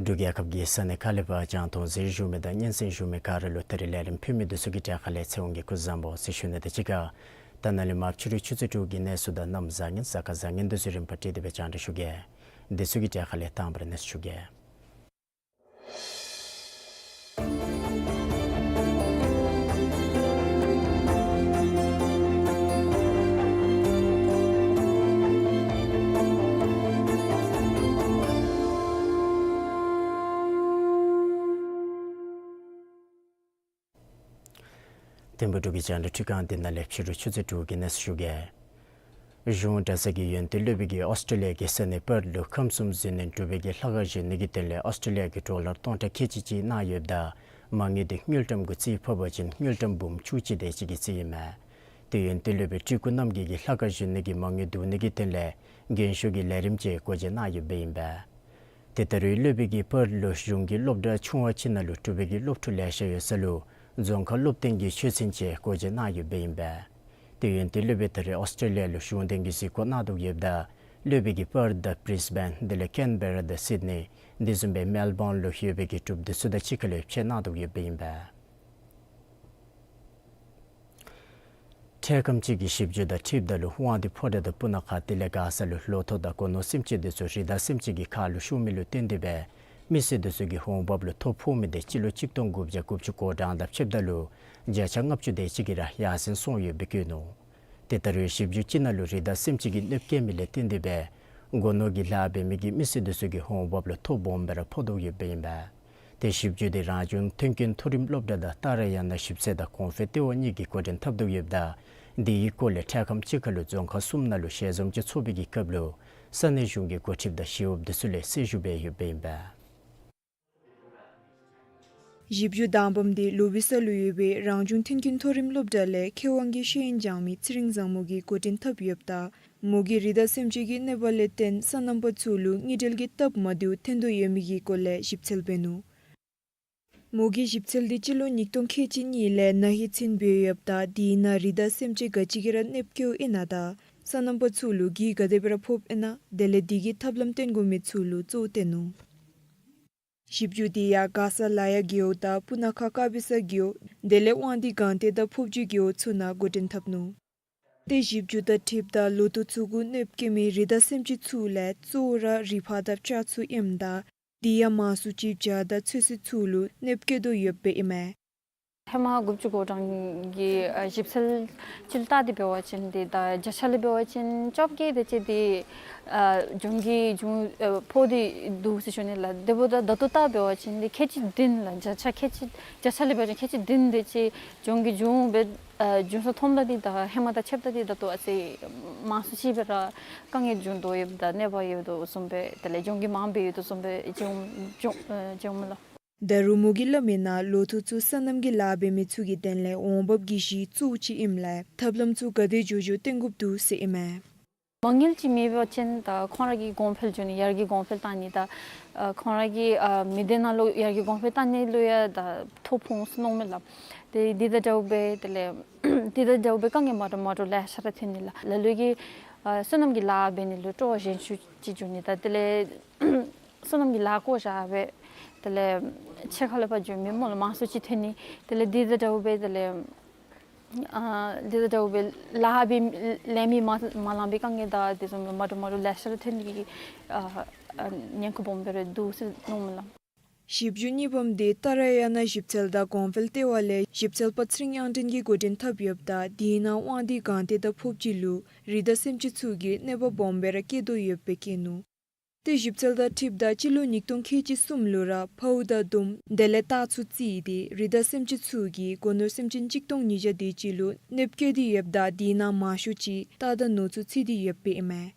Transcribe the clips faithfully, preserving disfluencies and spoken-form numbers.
འབྲུག་རྒྱལ་ཁབ་ཀྱི་ས་གནས་ཁག་ལས་ཕར་རྒྱང་མཐོང་གཟིགས་བཞུགས་མི་དང་སྙན་གསན་བཞུགས་མི་ག་ར་ལུ་ད་རིས་ལས་རིམ་ཕུལ་མི་འདི་ཚུ་གི་གྲས་ཁ་ལས་ཚེ་དབང་གིས་སྐུ་གཟུགས་བཟང་པོ་ཟེར་ཞུ་ནི་དང་གཅིག་ཁར་ད་ནཱ་ལས་མར་ཕྱི་རུ་ཆུ་ཚོད་དྲུག་གི་གནས་ཚུལ་དང་གནམ་བཟང་ངན་གཟའ་སྐར་བཟང་ངན་འདི་ཚུ་རིམ་པ་བསྒྲིགས་ཏེ་སྦེ་རྒྱང་བསྒྲགས་ཞུ་གེ། འདི་ཚུ་གི་གྲས་ཁ་ལས་དང་པ་ར་གནས་ཚུལ་ཞུ་གེ། ཐིམ་ཕུག་འབྲུག་གི་རྒྱང་བསྒྲགས་ཁྲི་ཁང་འདི་ནང་ལས་ཕྱི་རུ་ཆུ་ཚོད་དྲུག་གི་གནས་ཚུལ་ཞུ་གེ། གཞུང་གྲྭ་ཚང་གི་ཡོན་ཏན་སློབ་དཔོན་གྱིས་ཨོསི་ཊྲེ་ལི་ཡ་གི་ས་གནས་པརཐ་ལུ་ཁམས་གསུམ་ཟིལ་གནོན་འབྲུག་པའི་གི་ལྷ་ཁང་བཞེངས་ནི་གི་དོན་ལས་ཨོསི་ཊྲེ་ལི་ཡ་གི་ཌོ་ལར་སྟོང་ཕྲག་ཁལ་གཅིག་ཅིག་གནང་ཡོདཔ་ད་མ་དངུལ་འདི་དངུལ་ཀྲམ་གུ་རྩིས་ཕབ་པ་ཅིན་དངུལ་ཀྲམ་འབུམ་བཅུ་གཅིག་དེ་ཅིག་གི་རྩིས་ཨིན་མས། ཏེ་ཡོན་ཏན་སློབ་དཔོན་སྤྲུལ་སྐུ་རྣམ་རྒྱལ་གྱིས་ལྷ་ཁང་བཞེངས་ནི་གི་མ་དངུལ་བསྡུ་ནི་གི་དོན་ལས་རྒན་ཤོས་ཀྱི་ལས་རིམ་ཅིག་སྒོ་འབྱེད་གནང་ཡོདཔ་ཨིན་པས། ཏེ་ད་རེས་སློབ་དཔོན་གྱིས་པརཐ་ལུ་གཞུང་གི་སློབ་གྲྭ་ཆུང་བ་ཅིག་ནང་ལུ་འབྲུག་པའི་གི་སློབ་ཕྲུག་ལེ་ཤ་ཡོད་ས་ལུ་རྫོང་ཁ་སློབ་སྟོན་གྱི་ཆོས་ཚན་ཅིག་སྒོ་འབྱེད་གནང་ཡོདཔ་ཨིན་པས། ཏེ་ཡོན་ཏན་སློབ་དཔོན་ད་རེས་ཨོསི་ཊྲེ་ལི་ཡ་ལུ་གཞུང་དོན་གྱི་གཟིགས་སྐོར་གནང་དོ་ཡོདཔ་ད་སློབ་དཔོན་གྱིས་པརཐ་དང་བི་རིས་བེན་དེ་ལས་ཀེན་བེ་ར་དང་སིཌ་ནི་དེ་བཟུམ་སྦེ་མེལ་བོན་ལུ་ཡོད་པའི་གི་འབྲུགཔ་འདི་ཚུ་དང་གཅིག་ཁར་ལུ་ཕྱད་གནང་དོ་ཡོདཔ་ཨིན་པས། འཕྲལ་ཁམས་ཅིག་གི་ཞིབ་འཇུག་དང་འཁྲིལཝ་ད་ལུ་དབང་འདུས་ཕོ་བྲང་དང་སྤུ་ན་ཁ་དེ་ལས་མགར་ས་ལུ་ལོ་ཐོག་དང་སྒོ་ནོར་སེམས་ཅན་འདི་ཚུ་རི་དྭགས་སེམས་ཅན་གྱི་ཁ་ལུ་ཤོར་མི་ལུ་བརྟེན་ཏེ་སྦེ་མི་སེར་འདི་ཚུ་གི་འོང་འབབ་ལུ་ཐོ་ཕོག་མི་འདི་སྤྱི་ལོ་གཅིག་སྟོང་དགུ་བརྒྱ་དགུ་བཅུ་གོ་གྲངས་དང་ཕྱདཔ་ད་ལུ་བརྒྱ་ཆ་ལྔ་བཅུ་དེ་ཅིག་གིས་ར་ཡར་སེང་སོང་ཡོདཔ་སྦེ་བཀོད་ནུག། ཏེ་ད་རེས་ཞིབ་འཇུག་ཅིག་ནང་ལུ་རི་དྭགས་སེམས་ཅན་གྱིས་གནོདཔ་བཀལ་མི་ལས་བརྟེན་ཏེ་སྦེ་སྒོ་ནོར་གྱི་ལཱ་འབད་མི་གི་མི་སེར་འདི་ཚུ་གི་འོང་འབབ་ལུ་ཐོ་སྦོམ་སྦེ་ར་ཕོག་དོ་ཡོདཔ་ཨིན་པས། ཏེ་ཞིབ་འཇུག་འདི་རང་བྱུང་མཐུན་རྐྱེན་མཐོ་རིམ་སློབ་གྲྭ་དང་ཏཱ་ར་ཡ་ན་ཞིབ་འཚོལ་དང་གོང་འཕེལ་ལྟེ་བ་གཉིས་ཀྱིས་འགོ་འདྲེན་འཐབ་དོ་ཡོདཔ་ད་འདི་གི་སྐོར་ལས་འཕྲལ་ཁམས་ཅིག་ཁར་ལུ་རྫོང་ཁག་གསུམ་ནང་ལུ་ཞལ་འཛོམས་ཅིག་ཚོགས་པའི་གི་སྐབས་ལུ་ས་གནས་གཞུང་གི་འགོ་ཁྲིདཔ་དང་ཞི་གཡོགཔ་འདི་ཚུ་ལས་གསལ་ཞུ་འབད་ཡོདཔ་ཨིན་པས། ཞིབ་འཇུག་བདག་འབངས་འདི་ལུ་བི་ས་ལུ་ཡོད་པའི་རང་བྱུང་མཐུན་རྐྱེན་མཐོ་རིམ་སློབ་གྲྭ་ལས་མཁས་དབང་གི་ཤེས་ཡོན་སྦྱང་མི་ཚེ་རིང་བཟང་མོ་གིས་འགོ་འདྲེན་འཐབ་ཡོདཔ་ད་མོ་གིས་རི་དྭགས་སེམས་ཅན་གྱིས་གནོད་པ་ལས་བརྟེན་སོ་ནམ་པ་ཚུ་ལུ་དངུལ་འབྲེལ་གྱི་སྟབས་མ་བདེཝ་ཐོན་དོ་ཡོད་མི་གི་སྐོར་ལས་ཞིབ་འཚོལ་འབད་ནུག། མོ་གིས་ཞིབ་འཚོལ་འདི་སྤྱི་ལོ་ཉིས་སྟོང་ཁལ་གཅིག་གཉིས་ལས་ན་ཧིང་ཚུན་འབད་ཡོདཔ་ད་དེའི་ནང་རི་དྭགས་སེམས་ཅན་ག་ཅི་གིས་ར་གནོདཔ་བཀལཝ་ཨིན་ན་དང་སོ་ནམ་པ་ཚུ་ལུ་གྱོང་ག་དེ་སྦེ་ར་ཕོགཔ་ཨིན་ན་དེ་ལས་དེ་གི་ཐབས་ལམ་སྟོན་དགོ་མི་ཚུ་ལུ་གཙོ་བོ་བསྟན་ནུག། ཞིབ་འཇུག་འདི་ཡང་མགར་ས་ལ་ཡ་རྒེད་འོག་དང་སྤུ་ན་ཁ་དཀར་སྦིས་ས་རྒེད་འོག་དེ་ལས་དབང་འདུས་སྒང་སྟེང་དང་ཕོབ་སྒྱུར་རྒེད་འོག་ཚུ་ནང་འགོ་འདྲེན་འཐབ་ནུག། ཏེ་ཞིབ་འཇུག་དང་འཁྲིལཝ་ད་ལོ་ཐོག་ཚུ་གུ་གནོདཔ་བཀལ་མི་རི་དྭགས་སེམས་ཅན་ཚུ་ལས་གཙོ་བོ་ར་རི་ཕག་དང་སྤྱ་ཚུ་ཨིནམ་ད་དེ་ཡང་མང་སུ་ཅིག་བྱ་དང་ཚོད་བསྲེ་ཚུ་ལུ་གནོདཔ་བཀལ་དོ་ཡོདཔ་ཨིན་མས། ཧེ་མ་དགུ་བཅུ་གོ་གྲངས་ཀྱི་ཨ་ཞིབ་འཚོལ་ཅིག་ལྟ་སྟེ་འབད་བ་ཅིན་འདི་ད་བརྒྱ་ཆ་ལས་འབད་བ་ཅིན་བཅོ་བརྒྱད་དེ་ཅིག་འདི་ཨ་གྱོང་གི་གྱོང་ཨ་ཕོག་སྟེ་འདུག་ཟེར་ཞུ་ནི་ལགས། དེ་འབདཝ་ད་ད་ལྟོ་ལྟ་འབད་བ་ཅིན་འདི་ཁལ་གཅིག་བདུན་ལགས། བརྒྱ་ཆ་ཁལ་གཅིག་བརྒྱ་ཆ་ལས་འབད་བ་ཅིན་ཁལ་གཅིག་བདུན་དེ་ཅིག་གྱོང་གི་གྱོང་སྦེ་ཨ་གྱོང་ས་ཐོནམ་ད་འདི་ད་ཧེ་མ་དང་ཕྱདཔ་ད་འདི་ད་ལྟོ་ཨ་ཙི་མང་སུ་ཅིག་སྦེ་ར་དཀའ་ངལ་བྱུང་དོ་ཡོདཔ་ད་གནོད་པ་ཡོད་དོ་བཟུམ་སྦེ་དེ་ལས་གྱོང་གི་མང་སྦེ་ཡོད་དོ་བཟུམ་སྦེ་མཇལ་འོང་མཇལ་འོང་མས་ལགས། ད་རུང་མོ་གིས་སླབ་མིའི་ནང་ལོ་ཐོག་ཚུ་སོ་ནམ་གྱི་ལཱ་འབད་མི་ཚུ་གི་དོན་ལས་འོང་འབབ་ཀྱི་གཞི་གཙོ་བོ་ཅིག་ཨིནམ་ལས་ཐབས་ལམ་ཚུ་ག་དེ་མགྱོགས་མགྱོགས་བཏོན་དགོཔ་འདུག་ཟེར་ཨིན་མས། མ་དངུལ་ཅིག་མེད་པ་ཅིན་ད་ཁོང་ར་གིས་གོང་འཕེལ་འགྱོ་ནི་ཡར་རྒྱས་གོང་འཕེལ་བཏང་ནི་ད་ཨ་ཁོང་ར་གི་ཨ་མི་སྡེ་ནང་ལུ་ཡར་རྒྱས་གོང་འཕེལ་བཏང་ནི་ལུ་ཡང་ད་ཐོ་ཕོག་སོ་ནུག་མས་ལགས། ཏེ་འདི་དང་འདྲཝ་སྦེ་དེ་ལས་འདི་དང་འདྲཝ་སྦེ་དཀའ་ངལ་མ་འདྲཝ་མ་འདྲཝ་ལེ་ཤ་ར་ཐོན་ནི་ལགས། ལ་ལུ་གིས་ཨ་སོ་ནམ་གྱི་ལཱ་འབད་ནི་ལུ་སྤྲོ་བ་ཞན་ཤོས་ཅིག་འགྱོ་ནི་ད་དེ་ལས་སོ་ནམ་གྱི་ལཱ་བཀོ་བཞག་སྦེ་དེ་ལས་ཕྱི་ཁ་ལས་ཕར་འགྱོ་མི་སྨོ་ལགས་མང་སུ་ཅིག་ཐོན་ནི། དེ་ལས་འདི་དང་འདྲཝ་སྦེ་དེ་ལས་ཨ་འདི་དང་འདྲཝ་སྦེ་ལཱ་འབད་ལེན་མི་མ་མ་ལང་པའི་དཀའ་ངལ་དང་དེ་བཟུམ་མ་འདྲཝ་མ་འདྲཝ་ལེ་ཤ་ར་ཐོན་ནི་གི་ཨ་ཨ་ཉེན་ཁ་སྦོམ་སྦེ་ར་འདུག་ཟེར་མནོཝ་མས་ལགས། ཞིབ་འཇུག་གཉིས་པམ་འདི་ཏཱ་ར་ཡ་ན་ཞིབ་འཚོལ་དང་གོང་འཕེལ་ལྟེ་བ་ལས་ཞིབ་འཚོལ་པ་ཚེ་རིང་དབྱངས་སྒྲོན་གྱིས་འགོ་འདྲེན་འཐབ་ཡོདཔ་ད་དེའི་ནང་དབང་འདུས་སྒང་སྟེང་དང་ཕོབ་ཅིག་ལུ་རི་དྭགས་སེམས་ཅན་ཚུ་གིས་གནོད་པ་སྦོམ་སྦེ་ར་བཀལ་དོ་ཡོདཔ་སྦེ་བཀོད་ནུག། ཏེ་ཞིབ་འཚོལ་དང་འཁྲིལཝ་ད་སྤྱི་ལོ་ཉིས་སྟོང་ཁལ་གཅིག་གསུམ་ལུ་ར་ཕཝ་དང་དུམ་དེ་ལས་སྟག་ཚུ་བརྩིས་ཏེ་རི་དྭགས་སེམས་ཅན་ཚུ་གིས་སྒོ་ནོར་སེམས་ཅན་གཅིག་སྟོང་ཉིས་བརྒྱ་དེ་ཅིག་ལུ་གནོདཔ་བཀལ་ཏེ་ཡོདཔ་ད་དེའི་ནང་མང་ཤོས་ཅིག་སྟག་དང་ནོར་ཚུ་བརྩི་སྟེ་ཡོདཔ་ཨིན་མས།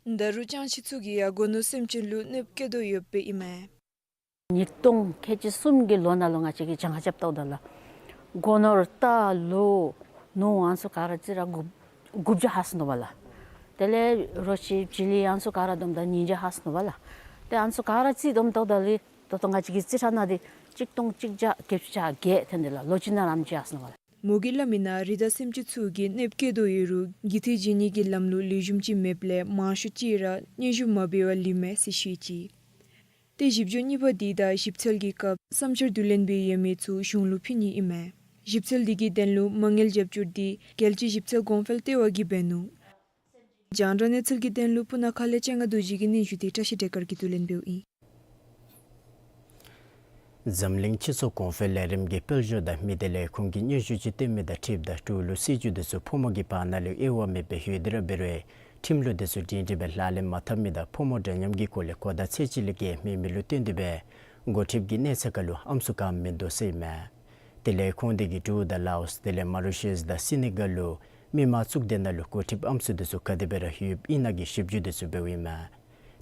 ད་རུང་སྤྱང་ཁྱི་ཚུ་གིས་ཡང་སྒོ་ནོར་སེམས་ཅན་ལུ་གནོདཔ་བཀལ་དོ་ཡོདཔ་ཨིན་མས། ཉིས་སྟོང་ཁལ་གཅིག་གསུམ་གྱི་ལོ་ནང་ལུ་ང་བཅས་ཀྱིས་གྱངས་ཁ་རྐྱབ་བལྟཝ་ད་ལགས། སྒོ་ནོར་སྟག་ལུག་ནོར་ཨ་ནི་ཚུ་ག་ར་རྩིས་ར་དགུ་དགུ་བརྒྱ་ལྷག་སོ་ནུག་པ་ལགས། དེ་ལས་རོ་ཁྱི་བྱི་ལི་ཨ་ནི་ཚུ་ག་ར་བསྡོམས་ད་ཉིས་བརྒྱ་ལྷག་སོ་ནུག་པ་ལགས། ཏེ་ཨ་ནི་ཚུ་ག་ར་རྩིས་བསྡོམས་བལྟཝ་ད་ལགས། ད་ལྟོ་ང་བཅས་ཀྱིས་རྩིས་ཁྲ་ནང་འདི་གཅིག་སྟོང་གཅིག་བརྒྱ་བརྒྱད་ཅུ་གྱ་བརྒྱད་ཐོན་ཏེ་ལགས། ལོ་གཅིག་ནང་ར་ཨ་ནེམ་ཅིག་ལྷག་སོ་ནུག་པ་ལགས། མོ་གིས་སླབ་མི་ནང་རི་དྭགས་སེམས་ཅན་ཚུ་གིས་གནོདཔ་བཀལ་དོ་ཡོད་རུང་རྒུད་འཐུས་བྱིན་ནི་གི་ལམ་ལུགས་ལེགས་ཤོམ་ཅིག་མེདཔ་ལས་མང་ཤོས་ཅིག་ར་སྙན་ཞུ་མ་འབད་བར་ལུས་མས་ཟེར་བཤད་ཅི། ཏེ་ཞིབ་འཇུག་གཉིས་པ་འདི་དང་ཞིབ་འཚོལ་གྱི་སྐབས་བསམ་འཆར་བསྡུ་ལེན་འབད་ཡོད་མི་ཚུ་གཞུང་ལུ་ཕུལ་ནི་ཨིན་མས། ཞིབ་འཚོལ་འདི་གི་དོན་ལུ་མ་དངུལ་རྒྱབ་སྐྱོར་འདི་རྒྱལ་སྤྱིའི་ཞིབ་འཚོལ་གོང་འཕེལ་ལྟེ་བ་གིས་འབད་ནུག། རྒྱང་བསྒྲགས་གནས་ཚུལ་གྱི་དོན་ལུ་སྤུ་ན་ཁ་ལས་ལྕང་སྒ་རྡོ་རྗེ་གི་སྙན་ཞུ་འདི་བཀྲ་ཤིས་བདེ་དཀར་གྱིས་བསྡུ་ལེན་འབདཝ་ཨིན། འཛམ་གླིང་སྤྱི་ཚོགས་གོང་འཕེལ་ལས་རིམ་གྱི་དཔལ་འབྱོར་དང་མི་སྡེ་ལས་ཁུངས་ཀྱིས་སྙན་ཞུ་ཅིག་བཏོན་མི་དང་འཁྲིལཝ་ད་འབྲུག་ལུ་སྲིད་བྱུས་འདི་ཚུ་ཕོ་མོ་གི་བར་ན་ལུ་དབྱེ་བ་མེད་པར་ཡོད་དེ་ར་འབད་རུང་ཁྲིམས་ལུགས་འདི་ཚུ་སྒྲིང་སྒྲི་སྦེ་ལག་ལེན་མ་འཐབ་མི་དང་ཕོ་མོ་འདྲ་མཉམ་གྱི་སྐོར་ལས་གོ་བརྡ་ཚད་ཅིག་ལས་བརྒལ་མེད་མི་ལུ་བརྟེན་ཏེ་སྦེ་འགོ་ཁྲིདཔ་གི་གནས་ཚད་ཁར་ལུ་ཨམ་སྲུ་ག་མིན་འདུག་ཟེར་ཨིན་མས། དེ་ལས་ཁོང་དེ་གིས་འབྲུག་དང་ལའོསི་དེ་ལས་མོ་རི་ཤཱསི་དང་སི་ནི་གཱལ་ལུ་མི་མང་བཙུགས་སྡེ་ནང་ལུ་འགོ་ཁྲིདཔ་ཨམ་སྲུ་འདི་ཚུ་ག་དེ་སྦེ་ར་ཡོདཔ་ཨིན་ན་གི་ཞིབ་འཇུག་འདི་ཚུ་འབདཝ་ཨིན་མས།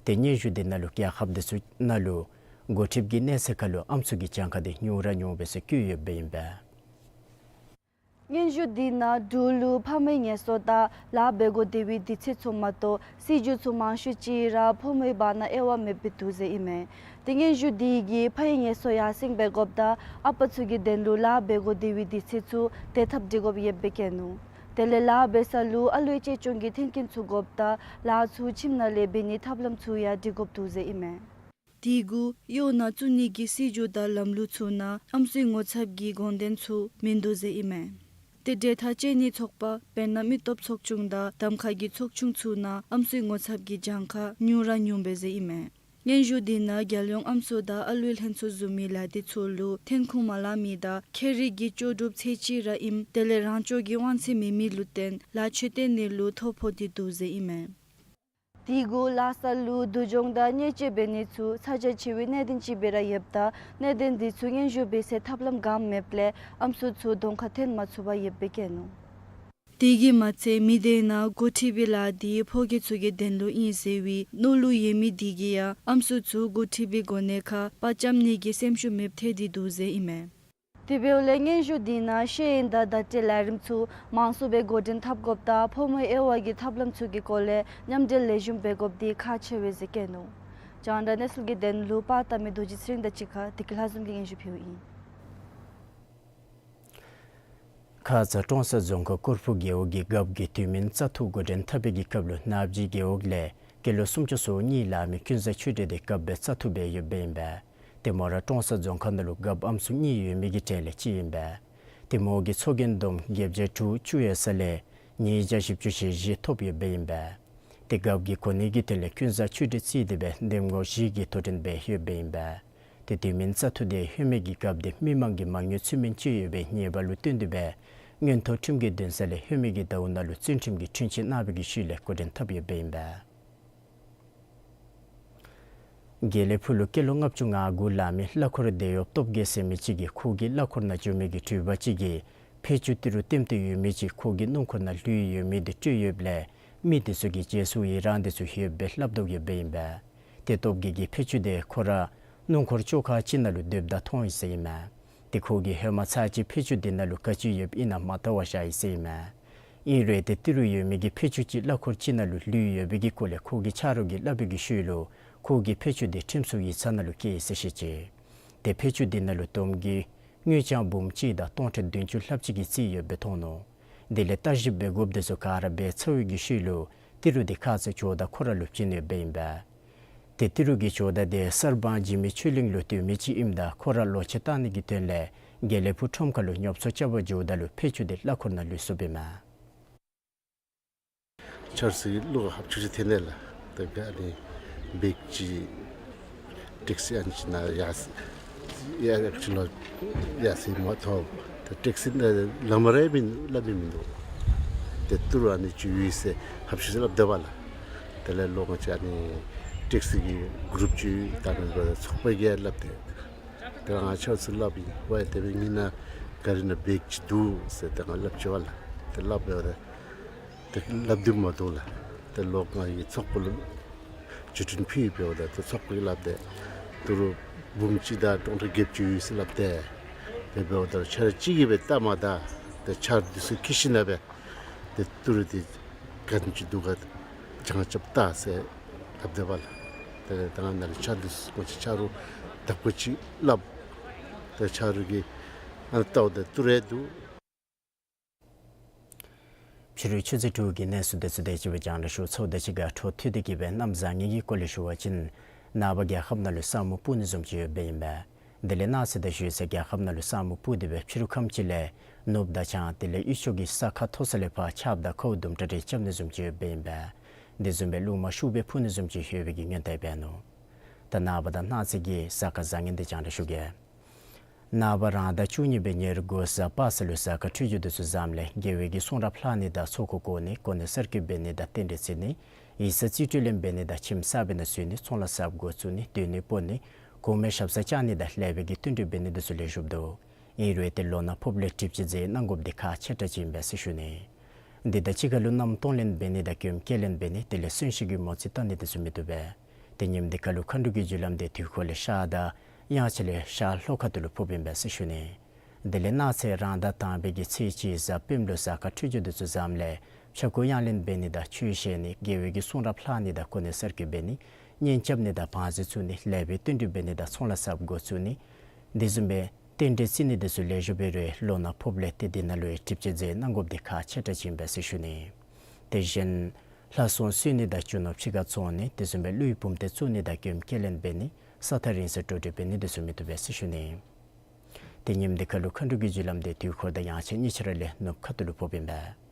ཏེ་སྙན་ཞུ་འདི་ནང་ལུ་རྒྱལ་ཁབ་འདི་ཚུ་ནང་ལུ་འགོ་ཁྲིདཔ་གི་གནས་ཚད་ཁར་ལུ་ཨམ་སྲུ་གི་གྱངས་ཁ་འདི་ཉུང་ར་ཉུངམ་སྦེ་བཀོད་ཡོདཔ་ཨིན་པས། སྙན་ཞུ་འདི་ནང་འབྲུག་ལུ་ཕམ་གྱི་ངལ་གསོ་དང་ལཱ་འབད་དགོ་སྟེ་བའི་དུས་ཚོད་ཚུ་མ་གཏོགས་སྲིད་བྱུས་ཚུ་མང་ཤོས་ཅིག་ར་ཕོ་མོའི་བར་ན་དབྱེ་བ་མེདཔ་སྦེ་འདུག་ཟེར་ཨིན་མས། ཏེ་སྙན་ཞུ་འདི་གིས་ཕམ་གྱི་ངལ་གསོ་ཡར་སེང་འབད་དགོཔ་དང་ཨ་པ་ཚུ་གི་དོན་ལུ་ལཱ་འབད་དགོ་སྟེ་བའི་དུས་ཚོད་ཚུ་དེ་འཐབ་སྒྲིག་དགོཔ་ཡོདཔ་སྦེ་བཀོད་ནུག། དེ་ལས་ལཱ་འབད་ས་ལུ་ཨ་ལུའི་གཅེས་སྐྱོང་གི་མཐུན་རྐྱེན་ཚུ་དགོཔ་དང་ལཱ་ཚུ་ཁྱིམ་ནང་ལས་འབད་ནིའི་ཐབས་ལམ་ཚུ་ཡང་སྒྲིག་དགོཔ་འདུག་ཟེར་ཨིན་མས། དེ་གུ་གཡོག་ནང་བཙུགས་ནི་གི་སྲིད་བྱུས་དང་ལམ་ལུགས་ཚུ་ནང་ཨམ་སྲུའི་ངོ་ཚབ་ཀྱི་དགོངས་དོན་ཚུ་མིན་འདུག་ཟེར་ཨིན་མས། ཏེ་འབྲེལ་ཐག་བཅད་ནིའི་ཚོགས་པ་དཔེར་ན་མི་སྟོབས་ཚོགས་ཆུང་དང་གདམ་ཁ་གི་ཚོགས་ཆུང་ཚུ་ནང་ཨམ་སྲུའི་ངོ་ཚབ་ཀྱི་གྱངས་ཁ་ཉུང་ར་ཉུངམ་སྦེ་ཟེར་ཨིན་མས། སྙན་ཞུ་འདི་ནང་རྒྱལ་ཡོངས་ཨམ་སྲུ་དང་ཨ་ལུའི་ལྷན་ཚོགས་བཟུམ་མའི་ལས་སྡེ་ཚུ་ལུ་ཐོན་ཁུངས་མ་ལང་མི་དང་ཁྱད་རིག་གི་ལྕོགས་གྲུབ་ཚད་ཅིག་ར་ཨིནམ་དེ་ལས་རང་སྐྱོང་གི་དབང་ཚད་མེད་མི་ལུ་བརྟེན་ལཱ་ཕྱིར་བཏོན་ནི་ལུ་ཐོ་ཕོག་སྟེ་འདུག་ཟེར་ཨིན་མས། དེ་གུ་ལཱ་ས་ལུ་སྡུག་སྦྱོང་དང་བརྙས་བཅོས་འབད་ནི་ཚུ་ཚ་གྱང་ཆེ་བའི་གནད་དོན་ཅིག་སྦེ་ར་ཡོདཔ་ད་གནད་དོན་འདི་ཚུ་སྙན་ཞུ་འབད་སའི་ཐབས་ལམ་ག་མེདཔ་ལས་ཨམ་སྲུ་ཚུ་གདོང་ཁར་ཐོན་མ་ཚུགས་པར་ཡོདཔ་སྦེ་བཀོད་ནུག། དེ་གིས་མ་ཚད་མི་སྡེ་ནང་འགོ་ཁྲིད་པའི་ལཱ་འདི་ཕོ་སྐྱེས་ཚུ་གི་དོན་ལུ་ཨིན་ཟེར་བའི་མནོ་ལུགས་ཡོད་མི་དེ་གིས་ཡང་ཨམ་སྲུ་ཚུ་འགོ་ཁྲིད་པའི་གོ་གནས་ཁར་དཔའ་བཅམ་ནི་གི་སེམས་ཤུགས་མེདཔ་ཐལ་ཏེ་འདུག་ཟེར་ཨིན་མས། དེ་འབདཝ་ལས་སྙན་ཞུ་འདི་ནང་ཤེས་ཡོན་དང་བརྡ་སྤྲོད་ལས་རིམ་ཚུ་མང་སུ་སྦེ་འགོ་འདྲེན་འཐབ་དགོཔ་དང་ཕོ་མོའི་དབྱེ་བ་གི་ཐབས་ལམ་ཚུ་གི་སྐོར་ལས་མཉམ་འབྲེལ་ལེགས་ཤོམ་འབད་དགོཔ་འདི་ཁག་ཆེ་བས་ཟེར་བཀོད་ནུག། རྒྱང་བསྒྲགས་གནས་ཚུལ་གྱི་དོན་ལུ་པར་བཏབ་མི་རྡོ་རྗེ་ཚེ་རིང་དང་གཅིག་ཁར་བདེ་སྐྱིད་ལྷ་འཛོམས་ཀྱིས་སྙན་ཞུ་ཕུལཝ་ཨིན། ཁ་ཙ་ཀྲོང་གསར་རྫོང་ཁག་ཀོར་ཕུ་རྒེད་འོག་གི་རྒཔོ་གིས་དུས་མིན་བཙག་འཐུ་འགོ་འདྲེན་འཐབ་པའི་གི་སྐབས་ལུ་ནག་ཇི་རྒེད་འོག་ལས་སྐྱེས་ལོ་སུམ་ཅུ་སོ་གཉིས་ལང་མི་ཀུན་བཟང་ཆོས་སྒྲོན་འདི་རྒཔོ་སྦེ་བཙག་འཐུ་འབད་ཡོདཔ་ཨིན་པས། ཏེ་མོ་ར་ཀྲོང་གསར་རྫོང་ཁག་ནང་ལུ་རྒཔོ་ཨམ་སྲུ་གཉིས་ཡོད་མི་གི་གྲས་ལས་གཅིག་ཨིན་པས། ཏེ་མོ་གིས་ཚོགས་རྒྱན་བསྡོམས་བརྒྱད་བརྒྱ་དྲུག་བཅུ་ཡོད་ས་ལས་ཉིས་བརྒྱ་བཞི་བཅུ་ཞེ་བཞི་ཐོབ་ཡོདཔ་ཨིན་པས། ཏེ་རྒཔོ་གི་གོ་གནས་ཀྱི་དོན་ལས་ཀུན་བཟང་ཆོས་སྒྲོན་བརྩིས་ཏེ་སྦེ་འདེམས་ངོ་བཞི་གི་དོ་འགྲན་འབད་ཡོདཔ་ཨིན་པས། ཏེ་དུས་མིན་བཙག་འཐུ་འདི་ཧེ་མའི་གི་རྒཔོ་འདི་མི་མང་གིས་མ་དངུལ་ཚུལ་མིན་སྤྱོད་ཡོད་པའི་ཉེས་པ་ལུ་བརྟེན་ཏེ་སྦེ་མངོན་མཐོ་ཁྲིམས་ཀྱི་འདུན་ས་ལས་ཧེ་མའི་གི་ཟླཝ་ནང་ལུ་བཙོན་ཁྲིམས་ཀྱི་འཁྲུན་ཆོད་གནང་བའི་གི་ཤུལ་ལས་འགོ་འདྲེན་འཐབ་ཡོདཔ་ཨིན་པས། དགེ་ལེགས་ཕུ་ལུ་སྐྱེས་ལོ་ལྔ་བཅུ་ང་དགུ་ལང་མི་གླ་འཁོར་སྡེ་གཡོགཔ་སྟོབས་རྒྱས་ཟེར་མི་ཅིག་གིས་ཁོ་གི་གླ་འཁོར་ནང་འཛུལ་མི་གི་འགྲུལ་པ་ཅིག་གིས་ཕད་ཅུང་ཏི་རུ་ལྟེམ་སྟེ་ཡོད་མི་ཅིག་ཁོ་གི་སྣུམ་འཁོར་ནང་ལུས་ཡོད་མི་འདི་སྤྲོད་ཡོདཔ་ལས་མི་འདི་ཚུ་གིས་རྗེས་སུ་ཡི་རངས་འདི་ཚུ་ཡོདཔ་སྦེ་སླབ་དོ་ཡོདཔ་ཨིན་པས། ཏེ་སྟོབས་རྒྱས་ཀྱིས་ཕད་ཅུང་འདི་ཁོ་ར་སྣུམ་འཁོར་བཅོ་ཁ་ཅིག་ནང་ལུ་སྡོདཔ་ད་མཐོང་ཡི་ཟེར་ཨིན་མས། ཏེ་ཁོ་གིས་ཧེ་མ་ཚར་གཅིག་ཕད་ཅུང་འདི་ནང་ལུ་ག་ཅི་ཡོདཔ་ཨིན་ན་མ་བལྟ་བར་བཞག་ཡི་ཟེར་ཨིན་མས། ཨིན་རུང་ཏེ་ཏི་རུ་ཡོད་མི་གི་ཕད་ཅུང་ཅིག་གླ་འཁོར་ཅིག་ནང་ལུ་ལུས་ཡོད་པའི་གི་སྐོར་ལས་ཁོ་གི་ཆ་རོགས་ཀྱིས་སླབ་པའི་གི་ཤུལ་ལུ་ཁོ་གིས་ཕད་ཅུང་དེ་ཁྲིམས་སྲུང་ཡིག་ཚང་ནང་ལུ་བསྐྱལ་ཡི་ཟེར་བཤད་ཅི། ཏེ་ཕད་ཅུང་དེ་ནང་ལུ་བསྡོམས་ཀྱིས་དངུལ་རྐྱང་འབུམ་གཅིག་དང་སྟོང་ཕྲག་བདུན་ཅུ་ལྷགཔ་ཅིག་གི་རྩིས་ཡོདཔ་སྦེ་མཐོང་ནུག། དེ་ལས་བརྟག་ཞིབ་འབད་དགོཔ་དེ་ཚུ་ག་ར་འབད་ཚར་བའི་གི་ཤུལ་ལུ་ཏི་རུ་དེ་ཁ་ཙ་ཇོ་བདག་ཁོ་ར་ལུ་བྱིན་ནུག་ཟེར་ཨིན་པས། ཏེ་ཏི་རུ་གི་ཇོ་བདག་དེ་གསར་སྤང་འཇིགས་མེད་ཆོས་གླིང་ལུ་སྡོད་མི་ཅིག་ཨིནམ་ད་ཁོ་ར་ལོ་ཆེ་བཏང་ནི་གི་དོན་ལས་དགེ་ལེགས་ཕུག་ཁྲོམ་ཁ་ལུ་ཉོ་ཚོང་རྐྱབ་པར་འགྱོཝ་ད་ལུ་ཕད་ཅུང་དེ་གླ་འཁོར་ནང་ལུས་སོཔ་ཨིན་མས། ཆ་རོགས་ཚུ་གིས་བློ་ཧབ་ཆུ་ཆུ་ཐེན་ནི་ལགས། ཏེ་ག་ཨ་ནི་བེག་ཅིག་ཊེག་སི་ཨ་ནི་ཅིག་ནང་ཡར་སོང་ཡར་ཨེག་ཅི་ལོ་ཡར་སོང་མ་ཐོབ། ཏེ་ཊེག་སི་ནང་ལམ་ར་མིན་སླབ་མི་མིན་འདུག། ཏེ་ཏི་རུ་ཨ་ནི་ཅིག་ཡོད་ཟེར་ཧབ་ཆུ་ཆུ་སླབ་སྡོདཔ་ལགས། དེ་ལས་ལོག་ང་བཅས་ཨ་ནི་ཊེག་སི་གི་གུ་རུབ་ཅིག་ད་ནི་ཚོགས་པ་གིས་སླབ་སྟེ། ཏེ་ང་ཆ་རོགས་ཚུ་སླབ་ཨིན། ཝའི་དེ་སྦེ་ངེའི་ནང་གཱ་རི་ནང་བེག་ཅིག་འདུག་ཟེར་ཏེ་ང་སླབ་ཅི་པ་ལགས། ཏེ་སླབ་འབདཝ་ད་ཏེ་སླབ་སྡོདཔ་མ་བཏུབ་ལགས། ཏེ་ལོག་ང་གིས་ཚོགས་པ་ལུ་བརྒྱུད་འཕྲིན་ཕུལ་འབདཝ་ད་ཏེ་ཚོགས་པ་གིས་སླབ་སྟེ་ཏི་རུ་འབུམ་གཅིག་དང་སྟོང་ཕྲག་བརྒྱད་ཅུ་ཡོད་ཟེར་སླབ་སྟེ། དེ་འབདཝ་ད་ཆ་རོགས་གཅིག་གིས་སྦེ་བལྟ་མ་ད་ཏེ་ཆ་རོགས་དེ་ཚུ་འཁྱིད་ཞིནམ་ལས་སྦེ་ཏེ་ཏི་རུ་དེ་ག་དེམ་ཅིག་འདུག་ག་གྱངས་རྐྱབ་བལྟ་ཟེར་སླབ་སྡོདཔ་ལགས། ཏེ་ད་ང་ནཱ་ལས་ཆ་རོགས་དེ་ཚུ་ང་བཅས་ཆ་རོགས་དག་པ་ཅིག་སླབ། ཏེ་ཆ་རོགས་ཀྱིས་ཨ་ནི་བལྟཝ་ད་ཏི་རུ་འདུག། ཕྱི་རུ་ཆུ་ཚོད་དྲུག་གི་གནས་ཚུལ་དེ་ཚུ་དེ་ཅིག་སྦེ་རྒྱང་བསྒྲགས་ཞུ་ཚརཝ་དང་གཅིག་ཁར་འཕྲོ་མཐུད་དེ་གི་སྦེ་གནམ་བཟང་ངན་གྱི་སྐོར་ལས་ཞུ་བ་ཅིན་ནངས་པ་རྒྱལ་ཁབ་ནང་ལུ་ས་སྨུག་སྤུབ་ནི་བཟུམ་ཅིག་ཡོདཔ་ཨིན་པས། དེ་ལས་གནངས་ཚེ་དང་ཞུ་ཚེ་རྒྱལ་ཁབ་ནང་ལུ་ས་སྨུག་སྤུབ་སྟེ་སྦེ་ཕྱི་རུ་ཁམས་ཅིག་ལས་ནུབ་དང་བྱང་དེ་ལས་དབུས་ཕྱོགས་ཀྱི་ས་ཁ་མཐོ་ས་ལས་ཕར་ཆརཔ་དང་ཁཝ་དུམ་གྲ་རེ་རྐྱབ་ནི་བཟུམ་ཅིག་ཡོདཔ་ཨིན་པས། དེ་བཟུམ་སྦེ་རླུང་མ་ཤུགས་སྦེ་འཕུ་ནི་བཟུམ་ཅིག་ཡོད་པའི་གི་སྔོན་བརྡ་འབད་ནུག། ད་ནངས་པ་དང་གནངས་ཚེ་གི་གཟའ་སྐར་བཟང་ངན་དེ་རྒྱང་བསྒྲགས་ཞུ་གེ། ནངས་པ་རང་ཟླ་བཅུ་གཉིས་པའི་ཉེར་དགུ་གཟའ་པ་སངས་ལུ་གཟའ་སྐར་འཕྲོད་སྦྱོར་དེ་ཚུ་བཟངམ་ལས་དགེ་བའི་གི་གསུང་རབ་ལྷག་ནི་དང་ཚོགས་འཁོར་བསྐོར་ནི་གོ་གནས་གསར་བསྐོ་འབད་ནི་དང་རྟེན་འབྲེལ་བརྩི་ནི་ཡིག་ཚང་རྩིས་སྤྲོད་ལེན་འབད་ནི་དང་ཁྱིམ་གསར་པའི་ནང་འཛུལ་ནི་ཚོང་ལཱ་གསརཔ་འགོ་བཙུགས་ནི་སྡོད་གནས་སྤོ་ནི་གོང་མའི་ཞབས་སར་བཅར་ནི་དང་ལེགས་པའི་གི་བསྟུན་གྲོས་འབད་ནི་དེ་ཚུ་ལེགས་ཤོམ་འདུག། ཨིན་རུང་ཏེ་ལོ་ནག་ཕོརཔ་ལས་དྲིལ་བུ་རྩེ་གནང་དགོཔ་དེ་ཁག་ཆེ་དྲགས་ཅིག་ཨིན་པས་ཟེར་ཞུ་ནི། དེ་དང་གཅིག་ཁར་ལུ་གནམ་སྟོང་ལེན་འབད་ནི་དང་མགྱོནམ་སྐྱེལ་ལེན་འབད་ནི་དེ་ལས་གསོན་གཤིན་གྱི་མོ་རྩིས་བལྟ་ནི་དེ་ཚུ་མི་བཏུབ་པས། ཏེ་ཉིནམ་དེ་ཁར་ལུ་མཁའ་འགྲོ་གི་རྒྱུ་ལམ་དེ་དུས་འཁོར་ལས་ཤར་དང་དབྱངས་འཆར་ལས་ཤར་ལྷོ་ཁ་ཐུག་ལུ་ཕོགཔ་ཨིན་པས་ཟེར་ཞུ་ནི། དེ་ལས་གནངས་ཚེ་རང་ཟླ་དང་པའི་གི་ཚེས་གཅིག་གཟའ་སྤེནམ་ལུ་གཟའ་སྐར་འཕྲོད་སྦྱོར་དེ་ཚུ་བཟངམ་ལས་ཕྱྭ་འགུགས་གཡང་ལེན་འབད་ནི་དང་ཆོས་བཤད་ནི་དགེ་བའི་གི་གསུང་རབ་ལྷག་ནི་དང་གོ་གནས་གསར་བསྐོ་འབད་ནི་གཉེན་རྐྱབ་ནི་དང་བང་མཛོད་བཙུགས་ནི་ལེགས་པའི་བསྟུན་གྲོས་འབད་ནི་དང་ཚོང་ལཱ་གསརཔ་འགོ་བཙུགས་ནི་དེ་བཟུམ་སྦེ་རྟེན་འབྲེལ་བརྩི་ནི་དེ་ཚུ་ལེགས་ཤོམ་འབད་རུང་ལོ་ནག་ཕོརཔ་ལས་ཏེ་དེ་ནང་ལུ་ཡང་དྲིལ་བུ་རྩེ་གནང་དགོཔ་དེ་ཁག་ཆེ་དྲགས་ཅིག་ཨིན་པས་ཟེར་ཞུ་ནི། དེ་བཞིན་ལྷ་སྲུང་གསོལ་ནི་དང་རྒྱུ་ནོར་ཕྱི་ཁར་བཙོང་ནི་དེ་བཟུམ་སྦེ་ཀླུའི་བུམ་སྡེ་བཙུགས་ནི་དང་མགྱོནམ་སྐྱེལ་ལེན་འབད་ནི་ས་ཐག་རིང་སར་འགྲོ་འགྲུལ་འབད་ནི་དེ་ཚུ་མི་བཏུབ་པས་ཟེར་ཞུ་ནི། ཏེ་ཉིནམ་དེ་ཁར་ལུ་མཁའ་འགྲོ་གི་རྒྱུ་ལམ་དེ་དུས་འཁོར་དང་དབྱངས་འཆར་གཉིས་ཆ་ར་ལས་ནུབ་ཁ་ཐུག་ལུ་ཕོགཔ་ཨིན་པས།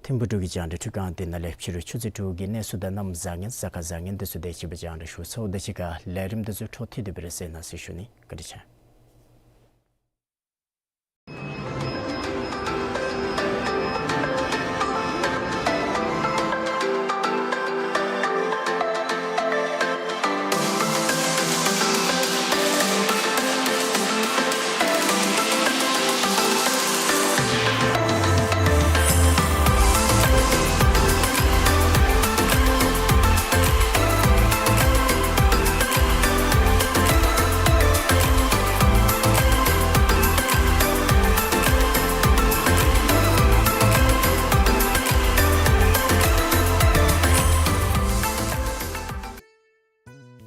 ཐིམ་ཕུག་འབྲུག་གི་རྒྱང་བསྒྲགས་འཕྲུལ་ཁང་དེ་ནང་ལས་ཕྱི་རུ་ཆུ་ཚོད་དྲུག་གི་གནས་ཚུལ་དང་གནམ་བཟང་ངན་གཟའ་སྐར་བཟང་ངན་དེ་ཚུ་དེ་ཅིག་སྦེ་རྒྱང་བསྒྲགས་ཞུ་ཚརཝ་དང་གཅིག་ཁར་ལས་རིམ་དེ་ཚུ་འཕྲོ་མཐུད་དེ་སྦེ་ར་གསན་གནང་ཟེར་ཞུ་ནི། བཀའ་དྲིན་ཆེ།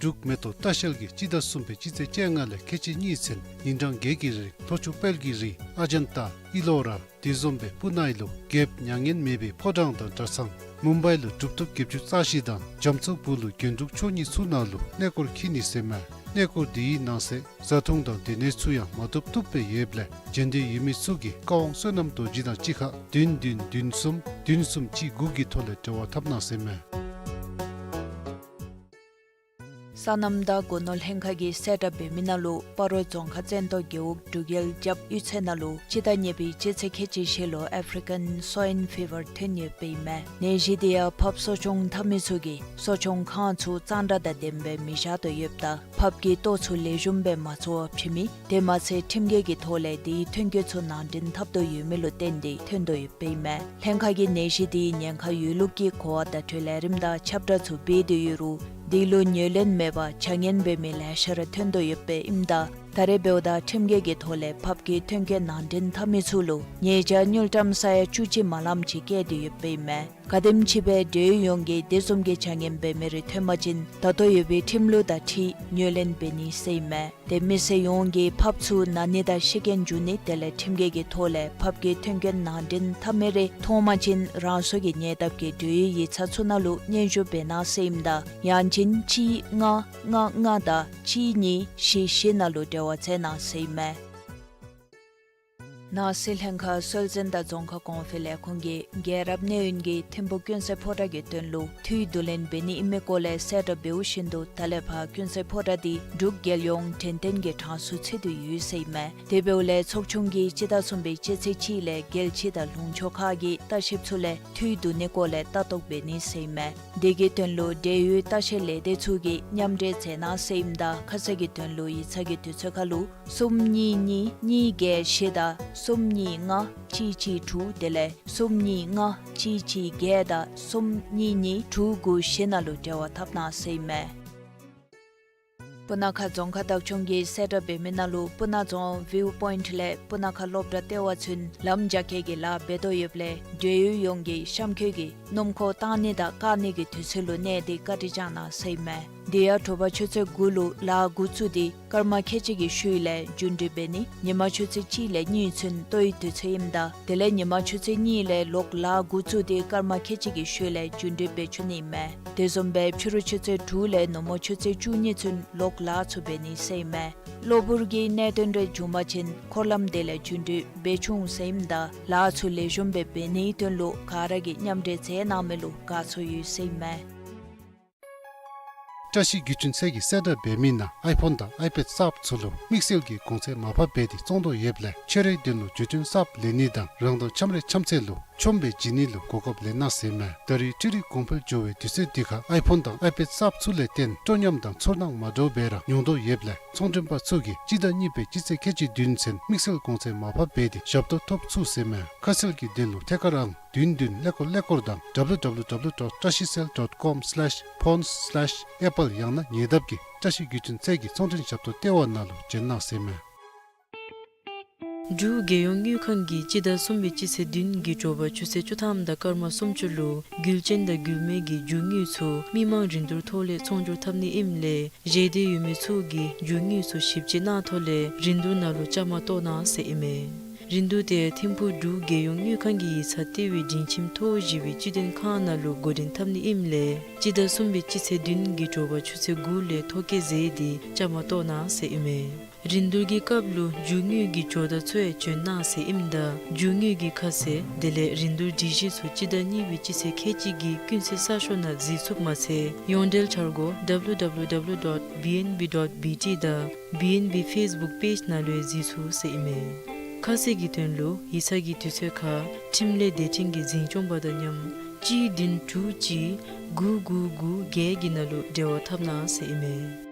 འབྲུག་མེ་ཏོག་ལྟ་བཤལ་གྱིས་སྤྱི་ཟླ་གསུམ་པའི་སྤྱི་ཚེས་བཅོ་ལྔ་ལས་ཁལ་གཅིག་གཉིས་ཚུན་ཉིན་གྲངས་བརྒྱད་ཀྱི་རིང་ལྷོ་ཕྱོགས་དཔལ་གྱི་རི་ཨ་ཇན་ཏ་ཨི་ལོ་ར་དེ་བཟུམ་སྦེ་སྤུ་ན་ཨི་ལོ་རྒྱལཔོ་མྱ་ངན་མེད་པའི་ཕོ་བྲང་དང་གྲྭ་ཚང་མུམ་བའི་ལུ་གྲུབ་ཐོབ་བརྒྱད་ཅུ་རྩ་བཞི་དང་རྒྱ་མཚོ་བུ་ལུ་རྒྱན་དྲུག་མཆོག་གཉིས་ཚུ་ནང་ལུ་གནས་སྐོར་འཁྱིད་ནི་ཟེར་མས། གནས་སྐོར་དེའི་ནང་གསེས་བཟའ་འཐུང་དང་སྡོད་གནས་ཚུ་ཡང་མ་ཐོབ་ཐོབ་སྦེ་ཡོདཔ་ལས་འབྱོན་འདོད་ཡོད་མི་ཚུ་གིས་བཀའ་དབང་བསོད་ནམས་རྡོ་རྗེ་དང་གཅིག་ཁར་བདུན་བདུན་བདུན་གསུམ་བདུན་གསུམ་གཅིག་དགུ་གི་ཐོག་ལས་འབྲེལ་བ་འཐབ་གནང་ཟེར་མས། སོ་ནམ་དང་སྒོ་ནོར་ལྷན་ཁག་གིས་གསལ་བསྒྲགས་འབད་མི་ནང་ལུ་སྤ་རོ་རྫོང་ཁག་བཙན་ཏོ་རྒེད་འོག་འབྲུག་རྒྱལ་རྒྱབ་གཡུས་ཚན་ནང་ལུ་སྤྱི་ཟླ་གཉིས་པའི་སྤྱི་ཚེས་ཁལ་གཅིག་བཞི་ལུ་ཨེཕ་རི་ཀན་སོའིན་ཕི་བར་ཐོན་ཡོདཔ་ཨིན་མས། ནད་གཞི་དེ་ཡང་ཕགཔ་གསོ་སྐྱོང་འཐབ་མི་ཚུ་གིས་གསོ་སྐྱོང་ཁང་ཚུ་གཙང་སྦྲ་དང་ལྡནམ་སྦེ་མི་བཞག་དོ་ཡོདཔ་ད་ཕགཔ་གི་ལྟོ་ཚུ་ལེགས་ཤོམ་སྦེ་མ་འཚོ་བར་ཕྱིན་མི་དེ་མ་ཚད་ཁྲིམས་འགལ་གྱི་ཐོག་ལས་དེའི་ཐོན་སྐྱེད་ཚུ་ནང་འདྲེན་འཐབ་དོ་ཡོད་མི་ལུ་བརྟེན་ཏེ་ཐོན་དོ་ཡོདཔ་ཨིན་མས། ལྷན་ཁག་གིས་ནད་གཞི་དེའི་ཉེན་ཁ་ཡོད་ལུགས་ཀྱི་གོ་བ་བརྡ་སྤྲོད་ལས་རིམ་དང་ཁྱབ་བསྒྲགས་ཚུ་འབད་དེ་ཡོད་རུང་དེ་ལུ་ཉན་ལེན་མེད་པར་བྱ་ངན་འབད་མི་ལེ་ཤ་ར་ཐོན་དོ་ཡོདཔ་ཨིནམ་ད་ ད་རེས་འབདཝ་ད་ཁྲིམས་འགལ་གྱི་ཐོག་ལས་ཕབ་སྒྱུར་ཐོན་སྐྱེད་ནང་འདྲེན་འཐབ་མི་ཚུ་ལུ་ཉེས་བྱ་དངུལ་ཀྲམ་ས་ཡ་བཅུ་གཅིག་མ་ལངམ་ཅིག་བཀལ་ཏེ་ཡོདཔ་ཨིན་མས། ག་དེམ་ཅིག་སྦེ་འབྲེལ་ཡོད་ཡོངས་ཀྱིས་དེ་བཟུམ་གྱི་བྱ་ངན་འབད་མི་རེ་ཐོན་པ་ཅིན་ད་ལྟོ་ཡོད་པའི་ཁྲིམས་ལུགས་དང་འཁྲིལ་ངོས་ལེན་འབད་ནི་ཟེར་ཨིན་མས། ཏེ་མི་སེར་ཡོངས་ཀྱིས་ཕབ་ཚུ་ན་ནི་དང་ཤེས་མཁན་འབྱུང་ནི་དེ་ལས་ཁྲིམས་འགལ་གྱི་ཐོག་ལས་ཕབ་སྒྱུར་ཐོན་སྐྱེད་ནང་འདྲེན་འཐབ་མི་རེ་མཐོང་པ་ཅིན་རང་སོ་གི་ཉེ་འདབས་ཀྱི་འབྲེལ་ཡོད་ཡིག་ཚང་ཚུ་ནང་ལུ་སྙན་ཞུ་འབད་གནང་ཟེར་ཨིནམ་ད་ཡང་ཅིན་གཅིག་ལྔ་ལྔ་ལྔ་དང་གཅིག་གཉིས་བཞི་བཞི་ནང་ལུ་འབྲེལ་བ་མཛད་གནང་ཟེར་ཨིན་མས། ནང་སྲིད་ལྷན་ཁག་སྲོལ་འཛིན་དང་རྫོང་ཁ་གོང་འཕེལ་ལས་ཁུངས་ཀྱིས་རྒྱལ་རབས་གནས་ཡུན་གྱི་ཐིམ་ཕུག་ཀུན་གསལ་ཕོ་བྲང་གི་དོན་ལུ་འཐུས་བསྡུ་ལེན་འབད་ནི་ཨིན་མི་སྐོར་ལས་གསལ་བསྒྲགས་འབདཝ་བཞིན་དུ་ད་ལས་ཕར་ཀུན་གསལ་ཕོ་བྲང་འདི་འབྲུག་རྒྱལ་ཡོངས་དྲན་རྟེན་གྱི་གྲངས་སུ་ཚུད་དེ་ཡོད་ཟེར་ཨིན་མས། དེ་འབདཝ་ལས་ཚོགས་ཆུང་གིས་སྤྱི་ཟླ་གསུམ་པའི་སྤྱི་ཚེས་གཅིག་ལས་རྒྱལ་སྤྱི་དང་ལུང་ཕྱོགས་ཁག་གི་ལྟ་བཤལཔ་ཚུ་ལས་འཐུས་བསྡུ་ནི་སྐོར་ལས་ལྟ་རྟོག་འབད་ནི་ཟེར་ཨིན་མས། དེ་གི་དོན་ལུ་འབྲེལ་ཡོད་ལྟ་བཤལ་ལས་སྡེ་ཚུ་གིས་མཉམ་འབྲེལ་མཛད་གནང་ཟེར་ཨིནམ་ད་ཁ་གསལ་གྱི་དོན་ལུ་ཡིག་ཚང་གི་དུས་ཚོད་ཁར་ལུ་གསུམ་གཉིས་གཉིས་གཉིས་བརྒྱད་བཞི་དང་གསུམ་གཉིས་ལྔ་གཅིག་གཅིག་དྲུག་དེ་ལས་གསུམ་གཉིས་ལྔ་གཅིག་གཅིག་བརྒྱད་དང་གསུམ་གཉིས་གཉིས་དྲུག་དགུ་བཞི་ནང་ལུ་འབྲེལ་བ་འཐབ་གནང་ཟེར་ཨིན་མས། སྤུ་ན་ཁ་རྫོང་ཁག་བདག་སྐྱོང་གིས་གསལ་བསྒྲགས་འབད་མི་ནང་ལུ་སྤུ་ན་རྫོང་ཝིའུ་པོའིནཊ་ལས་སྤུ་ན་ཁ་སློབ་གྲྭ་ལྟེ་བ་ཚུན་ལམ་རྒྱ་སྐྱེད་ཀྱི་ལཱ་འབད་དོ་ཡོདཔ་ལས་འབྲེལ་ཡོད་ཡོངས་ཀྱིས་གཤམ་འཁོད་ཀྱི་སྣུམ་འཁོར་བཏང་ནི་དང་བཀག་ནི་གི་དུས་ཚོད་ལུ་གནས་ཏེ་བཀའ་དྲིན་བསྐྱང་གནང་ཟེར་ཨིན་མས། དེ་ཡང་དྲོ་པ་ཆུ་ཚོད་དགུ་ལུ་ལཱ་འགོ་བཙུགས་ཏེ་སྐར་མ་ཁལ་གཅིག་གི་ཤུལ་ལས་རྒྱུན་འགྲུལ་འབད་ནི། ཉིན་མ་ཆུ་ཚོད་གཅིག་ལས་གཉིས་ཚུན་ལྟོའི་དུས་ཚོད་ཨིནམ་ད་དེ་ལས་ཉིན་མ་ཆུ་ཚོད་གཉིས་ལས་ལོག་ལཱ་འགོ་བཙུགས་ཏེ་སྐར་མ་ཁལ་གཅིག་གི་ཤུལ་ལས་རྒྱུན་འགྲུལ་འབད་བཅུག་ནི་ཨིན་མས། དེ་བཟུམ་སྦེ་ཕྱི་རུ་ཆུ་ཚོད་དྲུག་ལས་ནུབ་མོ་ཆུ་ཚོད་བཅུ་གཉིས་ཚུན་ལོག་ལཱ་ཚུ་འབད་ནི་ཟེར་ཨིན་མས། གློ་བུར་གྱི་གནད་དོན་རེ་བྱུང་པ་ཅིན་འཁོར་ལམ་དེ་ལས་རྒྱུན་འགྲུལ་འབད་ཆོག་འོང་ཟེར་ཨིནམ་ད་ལཱ་ཚུ་ལེགས་ཤོམ་སྦེ་འབད་ནིའི་དོན་ལུ་ག་ར་གིས་མཉམ་འབྲེལ་མཛད་གནང་མི་ལུ་དགའ་ཚོར་ཡོད་ཟེར་ཨིན་མས། བཀྲ་ཤིས་བརྒྱུད་འཕྲིན་ཚད་ཀྱིས་གསལ་བསྒྲགས་འབད་མི་ནང་ཨའི་ཕོན་དང་ཨའི་པེཌ་གསརཔ་ཚུ་ལུ་དམིགས་བསལ་གྱི་གོང་ཚད་མར་ཕབ་འབད་དེ་བཙོང་དོ་ཡོདཔ་ལས་ཁྱོད་རའི་དོན་ལུ་བརྗོད་དོན་གསརཔ་ལེན་ནི་དང་རང་དང་འཆམ་རའི་འཆམ་ཚད་ལུ་ཆོམ་སྦེ་བྱིན་ནི་ལུ་གོ་སྐབས་ལེན་གནང་ཟེར་ཨིན་མས། ད་རེས་འཕྲུལ་རིག་གོང་འཕེལ་འགྱོ་བའི་དུས་ཚོད་འདི་ཁར་ཨའི་ཕོན་དང་ཨའི་པེཌ་གསརཔ་ཚུ་ལས་བརྟེན་སྤྲོ་ཉམས་དང་ཚོར་སྣང་མ་འདྲཝ་སྦེ་ར་མྱོང་དོ་ཡོདཔ་ལས་ཚོང་མགྲོན་པ་ཚུ་གིས་སྤྱི་ཟླ་གཉིས་པའི་སྤྱི་ཚེས་ཁལ་གཅིག་བདུན་ཚུན་དམིགས་བསལ་གོང་ཚད་མར་ཕབ་འབད་དེ་ཞབས་ཏོག་ཐོབ་ཚུགས་ཟེར་ཨིན་མས། ཁ་གསལ་གྱི་དོན་ལུ་ཐད་ཀར་ཨང་བདུན་བདུན་ཀླད་ཀོར་ཀླད་ཀོར་དང་W W W dot trashicell dot com slash phones slash apple ཡང་ན་ཉེ་འདབས་ཀྱི་བཀྲ་ཤིས་བརྒྱུད་འཕྲིན་ཚད་ཀྱི་ཚོང་མགྲོན་ཞབས་ཏོག་ལྟེ་བ་ནང་ལུ་བྱོན་གནང་ཟེར་ཨིན་མས། འབྲུག་རྒྱལ་ཡོངས་དངུལ་ཁང་གིས་སྤྱི་ཟླ་གསུམ་པའི་སྤྱི་ཚེས་བདུན་གྱི་དྲོ་པ་ཆུ་ཚོད་བཅུ་ཐམ་དང་སྐར་མ་སུམ་ཅུ་ལུ་རྒྱུ་ཅན་དང་རྒྱུ་མེད་ཀྱི་རྒྱུ་དངོས་ཚུ་མི་མང་རིན་བསྡུར་ཐོག་ལས་ཚོང་སྒྱུར་འཐབ་ནི་ཨིནམ་ལས་བཞེས་འདོད་ཡོད་མི་ཚུ་གིས་རྒྱུ་དངོས་ཚུ་ཞིབ་དཔྱད་གནང་ཐོག་ལས་རིན་བསྡུར་ནང་ལུ་བཅའ་མར་གཏོགས་གནང་ཟེར་ཨིན་མས། རིན་བསྡུར་དེ་ཐིམ་ཕུག་འབྲུག་རྒྱལ་ཡོངས་དངུལ་ཁང་གི་ཡིག་ཚང་ལྟེ་བའི་མགྲིན་ཁྱིམ་མཐོ་བཞི་པའི་སྤྱི་དོན་ཁང་ནང་ལུ་འགོ་འདྲེན་འཐབ་ནི་ཨིནམ་ལས་སྤྱི་ཟླ་གསུམ་པའི་སྤྱི་ཚེས་བདུན་གྱི་དྲོ་པ་ཆུ་ཚོད་དགུ་ལས་ཐོ་བཀོད་མཛད་དེ་བཅའ་མར་གཏོགས་གནང་ཟེར་ཨིན་མས། རིན་བསྡུར་གྱི་སྐབས་ལུ་རྒྱུ་དངོས་ཀྱི་ཇོ་བདག་ཚུ་ཡང་བྱོན་གནང་ཟེར་ཨིནམ་ད་རྒྱུ་དངོས་ཀྱི་ཁ་གསལ་དེ་ལས་རིན་བསྡུར་སྒྲིག་གཞི་ཚུ་སྤྱི་ཟླ་གཉིས་པའི་སྤྱི་ཚེས་ཁལ་གཅིག་གི་ཀུན་གསལ་གསར་ཤོག་ནང་གཟིགས་ཚུགསཔ་མ་ཚད་ཡོངས་འབྲེལ་འཆར་སྒོ་W W W dot B N B dot B T དང་B N B Facebook page ནང་ལུ་ཡང་གཟིགས་ཚུགས་ཟེར་ཨིན་མས། ཁ་གསལ་གྱི་དོན་ལུ་ཡིག་ཚང་གི་དུས་ཚོད་ཁར་ཁྲིམས་ལས་སྡེ་ཕྲན་གྱི་འཛིན་སྐྱོང་པ་དང་མཉམ་གཅིག་བདུན་དྲུག་གཅིག་དགུ་དགུ་དགུ་བརྒྱད་ཀྱི་ནང་ལུ་འབྲེལ་བ་འཐབ་གནང་ཟེར་ཨིན་མས།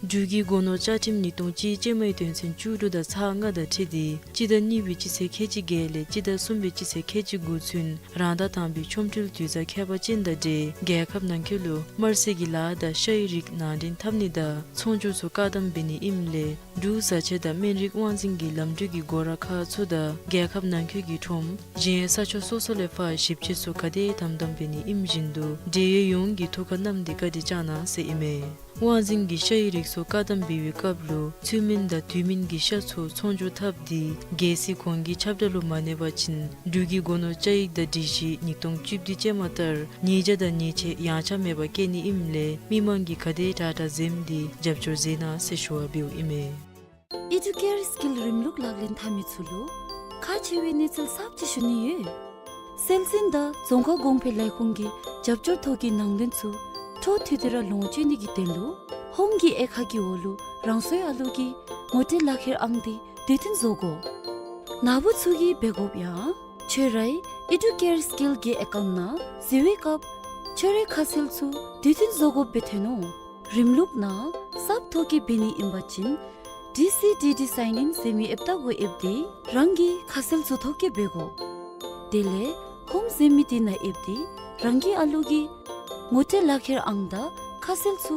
འབྲུག་གི་སྒོ་ནོར་བཅའ་ཁྲིམས་ཉིས་སྟོང་གཅིག་ཅན་མའི་དོན་ཚན་བཅུ་དྲུག་དང་ཚག་ལྔ་དང་འཁྲིལ་ཏེ་སྤྱི་ཟླ་གཉིས་པའི་སྤྱི་ཚེས་ཁལ་གཅིག་བརྒྱད་ལས་སྤྱི་ཟླ་གསུམ་པའི་སྤྱི་ཚེས་ཁལ་གཅིག་དགུ་ཚུན་རང་ཟླ་དང་པའི་ཆོ་འཕྲུལ་དུས་བཟང་ཁྱད་པར་ཅན་དང་འབྲེལ་རྒྱལ་ཁབ་ནང་འཁོད་ལུ་དམར་གསོད་ཀྱི་ལཱ་དང་ཤ་ཡི་རིགས་ནང་འདྲེན་འཐབ་ནི་དང་ཚོང་སྒྱུར་ཚུ་བཀག་དམ་འབད་ནི་ཨིནམ་ལས་འབྲུག་བཟའ་ཆས་དང་སྨན་རིགས་དབང་འཛིན་གྱི་ལམ་འགྲུལ་གྱི་སྒོ་ར་ཁག་ཚུ་དང་རྒྱལ་ཁབ་ནང་འཁོད་ཀྱི་ཁྲོམ་གཞན་ས་ཕྱོགས་སོ་སོ་ལས་ཕར་ཞིབ་དཔྱད་ཚུ་ག་དེ་དམ་དམ་འབད་ནི་ཨིནམ་བཞིན་དུ་འབྲེལ་ཡོད་ཡོངས་ཀྱིས་ཐུགས་ཁར་བསྣམས་ཏེ་བཀའ་དྲིན་བསྐྱང་གནང་ཟེར་ཨིན་མས། དབང་འཛིན་གྱི་ཤ་ཡི་རིགས་ཚུ་བཀག་དམ་འབད་བའི་སྐབས་ལུ་ཚུལ་མིན་དང་དུས་མིན་གྱི་ཤ་ཚུ་ཚོང་སྒྱུར་འཐབ་སྟེ་རྒྱལ་སྲིད་གོང་གི་ཁྱབ་བརྡལ་ལུ་མ་གནས་པ་ཅིན་འབྲུག་གི་སྒོ་ནོར་བཅའ་ཡིག་དང་སྒྲིག་གཞི་ཉིས་སྟོང་བཅུ་བདུན་ཅན་མ་ལྟར་ཉེས་བྱ་དང་ཉེས་ཆད་ཡང་ཆག་མེད་པར་བཀལ་ནི་ཨིནམ་ལས་མི་མང་གིས་ག་དེ་དྲག་དྲག་འཛེམ་སྟེ་རྒྱབ་སྐྱོར་མཛད་གནང་ཟེར་ཞུ་བ་འབདཝ་ཨིན་མས། ཨི་ཌུ་ཀེར་སི་ཀིལ་རིམ་ལུགས་ལག་ལེན་འཐབ་མི་ཚུ་ལུ་ཁག་ཆེ་བའི་གནས་ཚུལ་གསརཔ་ཅིག་ཞུ་ནི་ཡོད། སྲོལ་འཛིན་དང་རྫོང་ཁ་གོང་འཕེལ་ལས་ཁུངས་ཀྱི་རྒྱབ་སྐྱོར་ཐོག་གི་ནང་དོན་ཚུ་འཕྲོ་མཐུད་དེ་ར་ལོངས་སྤྱོད་ནི་གི་དོན་ལུ་ཧོམ་གྱི་དབྱེ་ཁག་གི་འོག་ལུ་རང་སོའི་ཨ་ལུ་གི་ངོ་སྤྲོད་ལག་ཁྱེར་ཨང་དེ་དུས་མཐུན་བཟོ་དགོ། ནཱ་བུ་ཚུ་གིས་འབད་དགོཔ་ཡང་ཁྱོད་རའི་ཨི་ཌུ་ཀེར་སི་ཀིལ་གྱི་ཨེ་ཀའུནཊ་ནང་གཟིགས་པའི་སྐབས་ཁྱོད་རའི་ཁ་གསལ་ཚུ་དུས་མཐུན་བཟོ་དགོཔ་སྦེ་ཐོན་ནུག། རིམ་ལུགས་ནང་གསརཔ་ཐོ་བཀོད་འབད་ནི་ཨིན་པ་ཅིན་ཌི་སི་ཌི་ཌི་སའིན་ཨིན་ཟེར་མི་ཨེཔ་བལྟ་དགོཔ་ཨིནམ་ད་རང་གི་ཁ་གསལ་ཚུ་ཐོ་བཀོད་འབད་དགོ། དེ་ལས་ཧོམ་ཟེར་མི་དེ་ནང་ཨེཔ་དེ་རང་གི་ཨ་ལུ་གི་ངོ་སྤྲོད་ལག་ཁྱེར་ཨང་དང་ཁ་གསལ་ཚུ་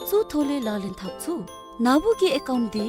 ཚུ་ཐོག་ལས་ལག་ལེན་འཐབ་ཚུགས། ནཱ་བུ་གི་ཨེ་ཀའུནཊ་འདི་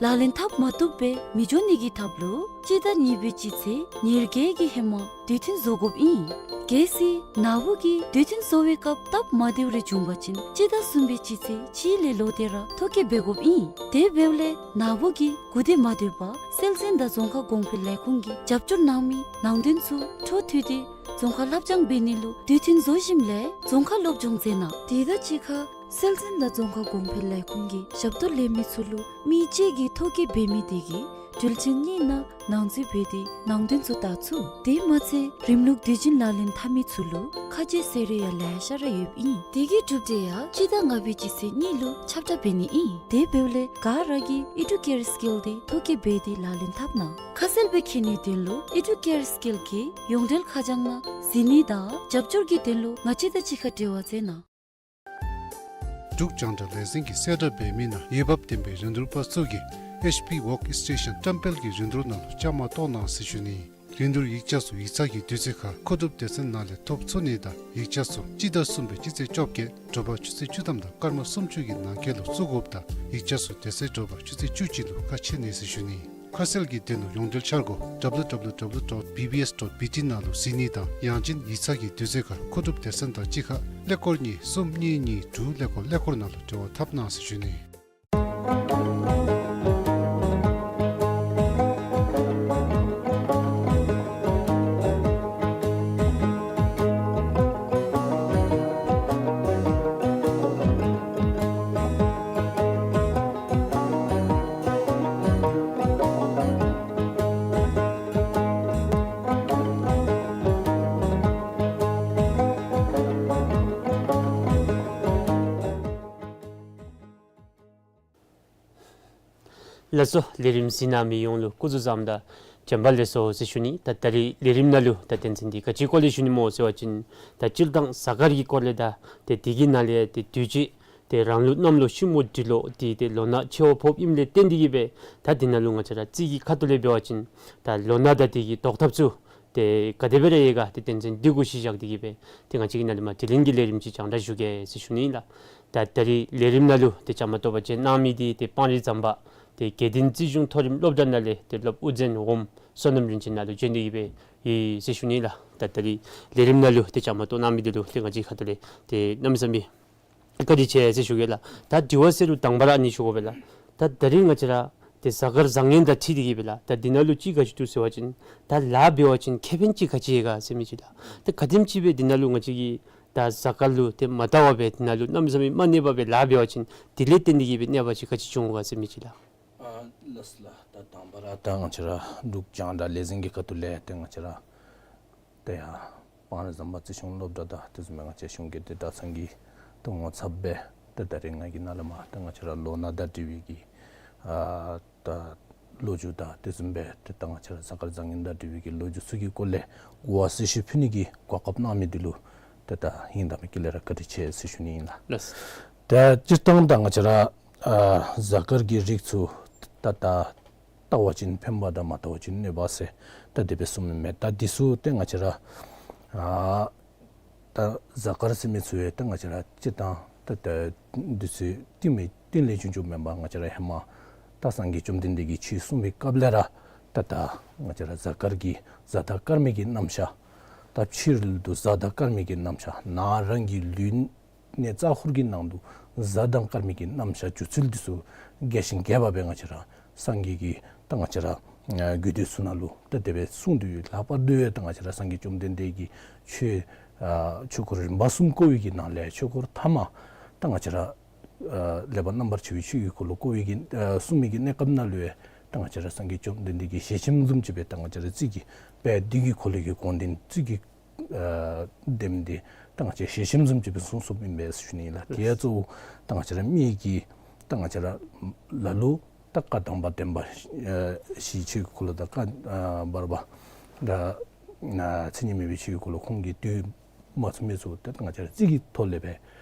ལག་ལེན་འཐབ་མ་བཏུབ་པར་མི་འགྱོ་ནི་གི་ཐབས་ལུ་སྤྱི་ཟླ་གཉིས་པའི་སྤྱི་ཚེས་ཉེར་བརྒྱད་ཀྱི་ཧེ་མ་དུས་མཐུན་བཟོ་དགོཔ་ཨིན། གལ་སྲིད་ནཱ་བུ་གིས་དུས་མཐུན་བཟོ་བའི་སྐབས་སྟབས་མ་བདེཝ་རེ་བྱུང་པ་ཅིན་སྤྱི་ཟླ་གསུམ་པའི་སྤྱི་ཚེས་གཅིག་ལས་ལོག་སྟེ་ར་ཐོ་བཀོད་འབད་དགོཔ་ཨིན། དེ་འབདཝ་ལས་ནཱ་བུ་གིས་སྒུག་སྟེ་མ་སྡོད་པར་སྲོལ་འཛིན་དང་རྫོང་ཁ་གོང་འཕེལ་ལས་ཁུངས་ཀྱིས་རྒྱབ་སྐྱོར་གནང་མི་ནང་དོན་ཚུ་འཕྲོ་མཐུད་དེ་རྫོང་ཁ་ལྷབ་སྦྱང་འབད་ནི་ལུ་དུས་མཐུན་བཟོ་ཞིནམ་ལས་རྫོང་ཁ་སློབ་སྦྱོང་མཛད་གནང་། དེ་དང་གཅིག་ཁར་སྲོལ་འཛིན་དང་རྫོང་ཁ་གོང་འཕེལ་ལས་ཁུངས་ཀྱི་ཞབས་ཏོག་ལེན་མི་ཚུ་ལུ་མི་གཅིག་གིས་ཐོ་བཀོད་འབད་མི་དེ་གིས་འགྲུལ་ཆེན་གཉིས་ནང་ནང་འཛུལ་འབད་དེ་ནང་དོན་ཚུ་བལྟ་ཚུགས། དེ་མ་ཚད་རིམ་ལུགས་དུས་རྒྱུན་ལག་ལེན་འཐབ་མི་ཚུ་ལུ་ཁ་རྗེ་ཟེར་རེ་ཡང་ལེ་ཤ་ར་ཡོདཔ་ཨིན། དེ་གི་གྲུབ་འབྲས་ཡང་སྤྱི་ཟླ་ལྔ་པའི་སྤྱི་ཚེས་གཉིས་ལུ་ཁྱབ་བསྒྲགས་འབད་ནི་ཨིན། དེ་འབདཝ་ལས་ག་ར་གིས་ཨི་ཌུ་ཀེར་སི་ཀིལ་འདི་ཐོ་བཀོད་འབད་དེ་ལག་ལེན་འཐབ་གནང་། ཁ་གསལ་སྦེ་མཁྱེན་ནིའི་དོན་ལུ་ཨི་ཌུ་ཀེར་སི་ཀིལ་གྱི་ཡོངས་འབྲེལ་ཁ་བྱང་ནང་གཟིགས་ནི་དང་རྒྱབ་སྐྱོར་གྱི་དོན་ལུ་ང་བཅས་དང་གཅིག་ཁར་འབྲེལ་བ་མཛད་གནང་། འབྲུག་རྒྱང་བསྒྲགས་ལས་འཛིན་གྱིས་གསལ་བསྒྲགས་འབད་མི་ནང་འོས་འབབ་ལྡན་པའི་རིན་བསྡུར་པ་ཚུ་གིས་ཨེཆ་པི་ཝོརཀ་སི་ཊེ་ཤཱན་བཀྲམ་སྤེལ་གྱི་རིན་བསྡུར་ནང་ལུ་བཅའ་མར་གཏོགས་གནང་ཟེར་ཞུ་ནི། རིན་བསྡུར་ཡིག་ཆ་ཚུ་ཡིག་ཚང་གི་དུས་ཚོད་ཁར་མཁོ་སྒྲུབ་སྡེ་ཚན་ནང་ལས་ཐོབ་ཚུགས་ནི་དང་ཡིག་ཆ་ཚུ་སྤྱི་ཟླ་གསུམ་པའི་སྤྱི་ཚེས་བཅོ་བརྒྱད་དྲོ་པ་ཆུ་ཚོད་བཅུ་ཐམ་དང་སྐར་མ་སུམ་ཅུ་གི་ནང་འཁོད་ལུ་བཙུགས་དགོཔ་དང་ཡིག་ཆ་ཚུ་དེ་ཚེ་དྲོ་པ་ཆུ་ཚོད་བཅུ་གཅིག་ལུ་ཁ་ཕྱེ་ནི་ཟེར་ཞུ་ནི། ཁ་གསལ་གྱི་དོན་ལུ་ཡོངས་འབྲེལ་འཆར་སྒོ་ཌབ་ལུ་ཌབ་ལུ་ཌབ་ལུ་ཌོཊ་བི་བི་ཨེསི་ཌོཊ་བི་ཊི་ནང་ལུ་གཟིགས་ནི་དང་ཡང་ཅིན་ཡིག་ཚང་གི་དུས་ཚོད་ཁར་མཁོ་སྒྲུབ་སྡེ་ཚན་དང་གཅིག་ཁར་ཀླད་ཀོར་གཉིས་གསུམ་གཉིས་གཉིས་དྲུག་ཀླད་ཀོར་ཀླད་ཀོར་ནང་ལུ་འབྲེལ་བ་འཐབ་གནང་ཟེར་ཞུ་ནི། ལགས་སོ། ལས་རིམ་གཟིགས་གནང་མི་ཡོངས་ལུ་སྐུ་གཟུགས་བཟང་དང་བྱོན་པ་ལེགས་སོ་ཟེར་ཞུ་ནི། ད་ད་རིས་ལས་རིམ་ནང་ལུ་ད་དོན་ཚན་འདི་ག་ཅིའི་སྐོར་ལས་ཞུ་ནི་སྨོ་ཟེར་བ་ཅིན་ད་སྤྱིར་བཏང་གཟའ་སྐར་གྱི་སྐོར་ལས་དང་ཏེ་དེ་གི་ནང་ལས་ཏེ་དུས་ཅི་ཏེ་རང་ལུག་གནམ་ལོ་ཤིང་མོ་འབྲི་ལོ་འདི་ཏེ་ལོ་ན་ཕྱེད་པོ་ཕོགཔ་ཨིནམ་ལས་བརྟེན་ཏེ་གིས་སྦེ་ད་འདི་ནང་ལུ་ང་བཅས་ར་རྩིས་ཀྱི་ཁ་ཐུག་ལས་འབད་བ་ཅིན་ད་ལོ་ན་དང་དེ་གི་བཟློག་ཐབས་ཚུ་ཏེ་ག་དེ་སྦེ་ར་ཡོད་ག་ཏེ་དོན་ཚན་འདི་གུ་གཞི་བཞག་སྟེ་གིས་སྦེ་ཏེ་ང་བཅས་ཀྱིས་ནཱ་ལས་མར་དྲི་ལན་གྱི་ལས་རིམ་ཅིག་རྒྱང་བསྒྲགས་ཞུ་གེ་ཟེར་ཞུ་ནི་ཨིན་ལགས། ད་ད་རིས་ལས་རིམ་ནང་ལུ་ཏེ་བཅའ་མར་གཏོགས་པར་བྱོན་གནང་མི་འདི་ཏེ་སྤང་རི་ཟམ་པ་ཏེ་དགེ་ལྡན་རྩིས་གཞུང་མཐོ་རིམ་སློབ་གྲྭ་ནང་ལས་ཏེ་སློབ་དབུ་འཛིན་འོགམ་བསོད་ནམས་རིན་ཆེན་ནཱ་ལུ་བྱོན་ཏེ་གིས་སྦེ་ཡོད་ཟེར་ཞུ་ནི་ཨིན་ལགས། ད་ད་རིས་ལས་རིམ་ནང་ལུ་ཏེ་བཅའ་མར་གཏོགས་གནང་མི་འདི་ལུ་ཏེ་ང་བཅས་ཁ་ཐུག་ལས་ཏེ་གནམ་མེད་ས་མེད་བཀའ་དྲིན་ཆེ་ཟེར་ཞུ་གེ་ལགས། ད་དྲི་བ་ཟེར་རུང་དང་པ་ར་ཨ་ནི་ཞུ་དགོ་པས་ལགས། ད་ད་རིས་ང་བཅས་ར་ཏེ་གཟའ་སྐར་བཟང་ངན་དང་འཁྲིལ་ཏེ་གིས་སྦེ་ལགས། ད་འདི་ནང་ལུ་ཅིག་ག་ཅི་འདུག་ཟེར་བ་ཅིན་ད་ལཱ་འབད་བ་ཅིན་ཁེ་ཕན་ཅིག་ག་ཅི་ཡོད་ག་ཟེར་མི་ཅིག་ལགས། ད་ག་དེམ་ཅིག་སྦེ་འདི་ནང་ལུ་ང་བཅས་ཀྱིས་ད་གཟའ་སྐར་ལུ་ཏེ་མ་བལྟ་བར་སྦེ་འདི་ནང་ལུ་གནམ་མེད་ས་མེད་མ་གནས་པར་སྦེ་ལཱ་འབད་བ་ཅིན་དེ་ལས་བརྟེན་ཏེ་གིས་སྦེ་གནོད་པ་ཅིག་ག་ཅི་བྱུང་ག་ཟེར་མི་ཅིག་ལགས། ཨ་ལགས་སོ་ལགས། ད་དང་པ་ར་ད་ང་བཅས་ར་འབྲུག་རྒྱང་བསྒྲགས་ལས་འཛིན་གྱི་ཁ་ཐུག་ལས་ཏེ་ང་བཅས་ར་ཏེ་ཡར་སྤང་རི་ཟམ་པ་རྩིས་གཞུང་སློབ་གྲྭ་དང་དེ་བཟུམ་སྦེ་ང་བཅས་གཞུང་གི་ཏེ་གྲྭ་ཚང་གི་ཏེ་ངོ་ཚབ་སྦེ་ཏེ་ད་རིས་ང་གིས་ནཱ་ལས་མར་ཏེ་ང་བཅས་ར་ལོ་ན་དང་འབྲེལ་བའི་གི་ཨ་ད་ལོ་རྒྱུས་དང་དེ་བཟུམ་སྦེ་ཏེ་ད་ང་བཅས་ར་གཟའ་སྐར་བཟང་ངན་དང་འབྲེལ་བའི་གི་ལོ་རྒྱུས་ཚུ་གི་སྐོར་ལས་གོ་བ་གསལ་ཞུ་ཕུལ་ནི་གི་གོ་སྐབས་གནང་མི་འདི་ལུ་ཏེ་ད་སྙིང་ཐག་པའི་དཀྱིལ་ལས་ར་བཀའ་དྲིན་ཆེ་ཟེར་ཞུ་ནི་ཨིན་ལགས། ལགས། ཏེ་སྤྱིར་བཏང་ད་ང་བཅས་ར་ཨ་གཟའ་སྐར་གྱི་རིགས་ཚུ་ད་ད་བལྟ་བ་ཅིན་ཕན་པ་དང་མ་བལྟ་བ་ཅིན་གནོད་པ་ཟེར་ད་དེ་སྦེ་གསུངམ་ཨིན་མས། ད་འདི་ཚུ་ཏེ་ང་བཅས་ར་ཨ་ད་གཟའ་སྐར་ཟེར་མི་ཚུ་ཡང་ད་ང་བཅས་ར་སྤྱིར་བཏང་ད་ད་འདི་ཚུ་རྟིང་མི་རྟིང་ལས་བྱུང་བྱུངམ་མེན་པར་ང་བཅས་ར་ཧེ་མ་ད་སངས་རྒྱས་བཅོམ་ལྡན་འདས་ཀྱིས་ཆོས་གསུངས་པའི་སྐབས་ལས་ར་ད་ད་ང་བཅས་ར་གཟའ་སྐར་གྱི་གཟའ་དང་སྐར་མའི་གི་རྣམ་གཞག་ད་ཕྱི་རོལ་དུ་གཟའ་དང་སྐར་མའི་གི་རྣམ་གཞག་ནང་རང་གི་ལུས་གནས་རྩ་འཁོར་གྱི་ནང་དུ་གཟའ་དང་སྐར་མའི་གི་རྣམ་གཞག་འགྱུར་ཚུལ་འདི་ཚུ་རྒྱས་ཤིང་རྒྱས་པ་སྦེ་ང་བཅས་ར་སངས་རྒྱས་ཀྱིས་ད་ང་བཅས་ར་ཨ་རྒྱུད་སྡེ་ཚུ་ནང་ལུ་ད་དེ་སྦེ་གསུངས་ཏེ་ཡོད། ལྷག་པར་དུ་ཡང་ད་ང་བཅས་ར་སངས་རྒྱས་བཅོམ་ལྡན་འདས་ཀྱིས་ཆོས་ཨ་ཆོས་སྐོར་རིམ་པ་གསུམ་བསྐོར་བའི་གི་ནང་ལས་ཆོས་སྐོར་ཐ་མ་ད་ང་བཅས་ར་ཨ་ལེགས་པར་རྣམ་པར་ཕྱེ་བའི་ཆོས་ཀྱི་འཁོར་ལོ་བསྐོར་བའི་གི་ཨ་གསུངས་མི་གི་གནས་སྐབས་ནང་ལུ་ཡང་ད་ང་བཅས་ར་སངས་རྒྱས་བཅོམ་ལྡན་འདས་ཀྱིས་ཞལ་ཆེམས་བཟུམ་ཅིག་སྦེ་ད་ང་བཅས་ར་རྩིས་ཀྱི་དཔལ་བདུད་ཀྱི་འཁོར་ལོ་གི་དགོངས་དོན་རྩིས་ཀྱི་ཨ་དེམ་འདི་ད་ང་བཅས་ཞལ་ཆེམས་བཟུམ་ཅིག་སྦེ་གསུངས་གསུངསམ་ཨིན་པས་ཟེར་ཞུ་ནི་ཨིན་ལགས། དེ་ཡང་གཙོ་བོ་ད་ང་བཅས་ར་མི་གི་ད་ང་བཅས་ར་ལ་ལུ་ད་བཀའ་དམ་པ་བདེན་པ་ཨ་བཞིའི་ཆོས་ཀྱི་འཁོར་ལོ་དང་བཀའ་ཨ་བར་པ་ད་ཨ་མཚན་ཉིད་མེད་པའི་ཆོས་ཀྱི་འཁོར་ལོ་ཁོང་གིས་བསྡུ་མ་ཚུགས་མི་ཚུ་ད་ང་བཅས་ར་རྩིས་ཀྱི་ཐོག་ལས་སྦེ་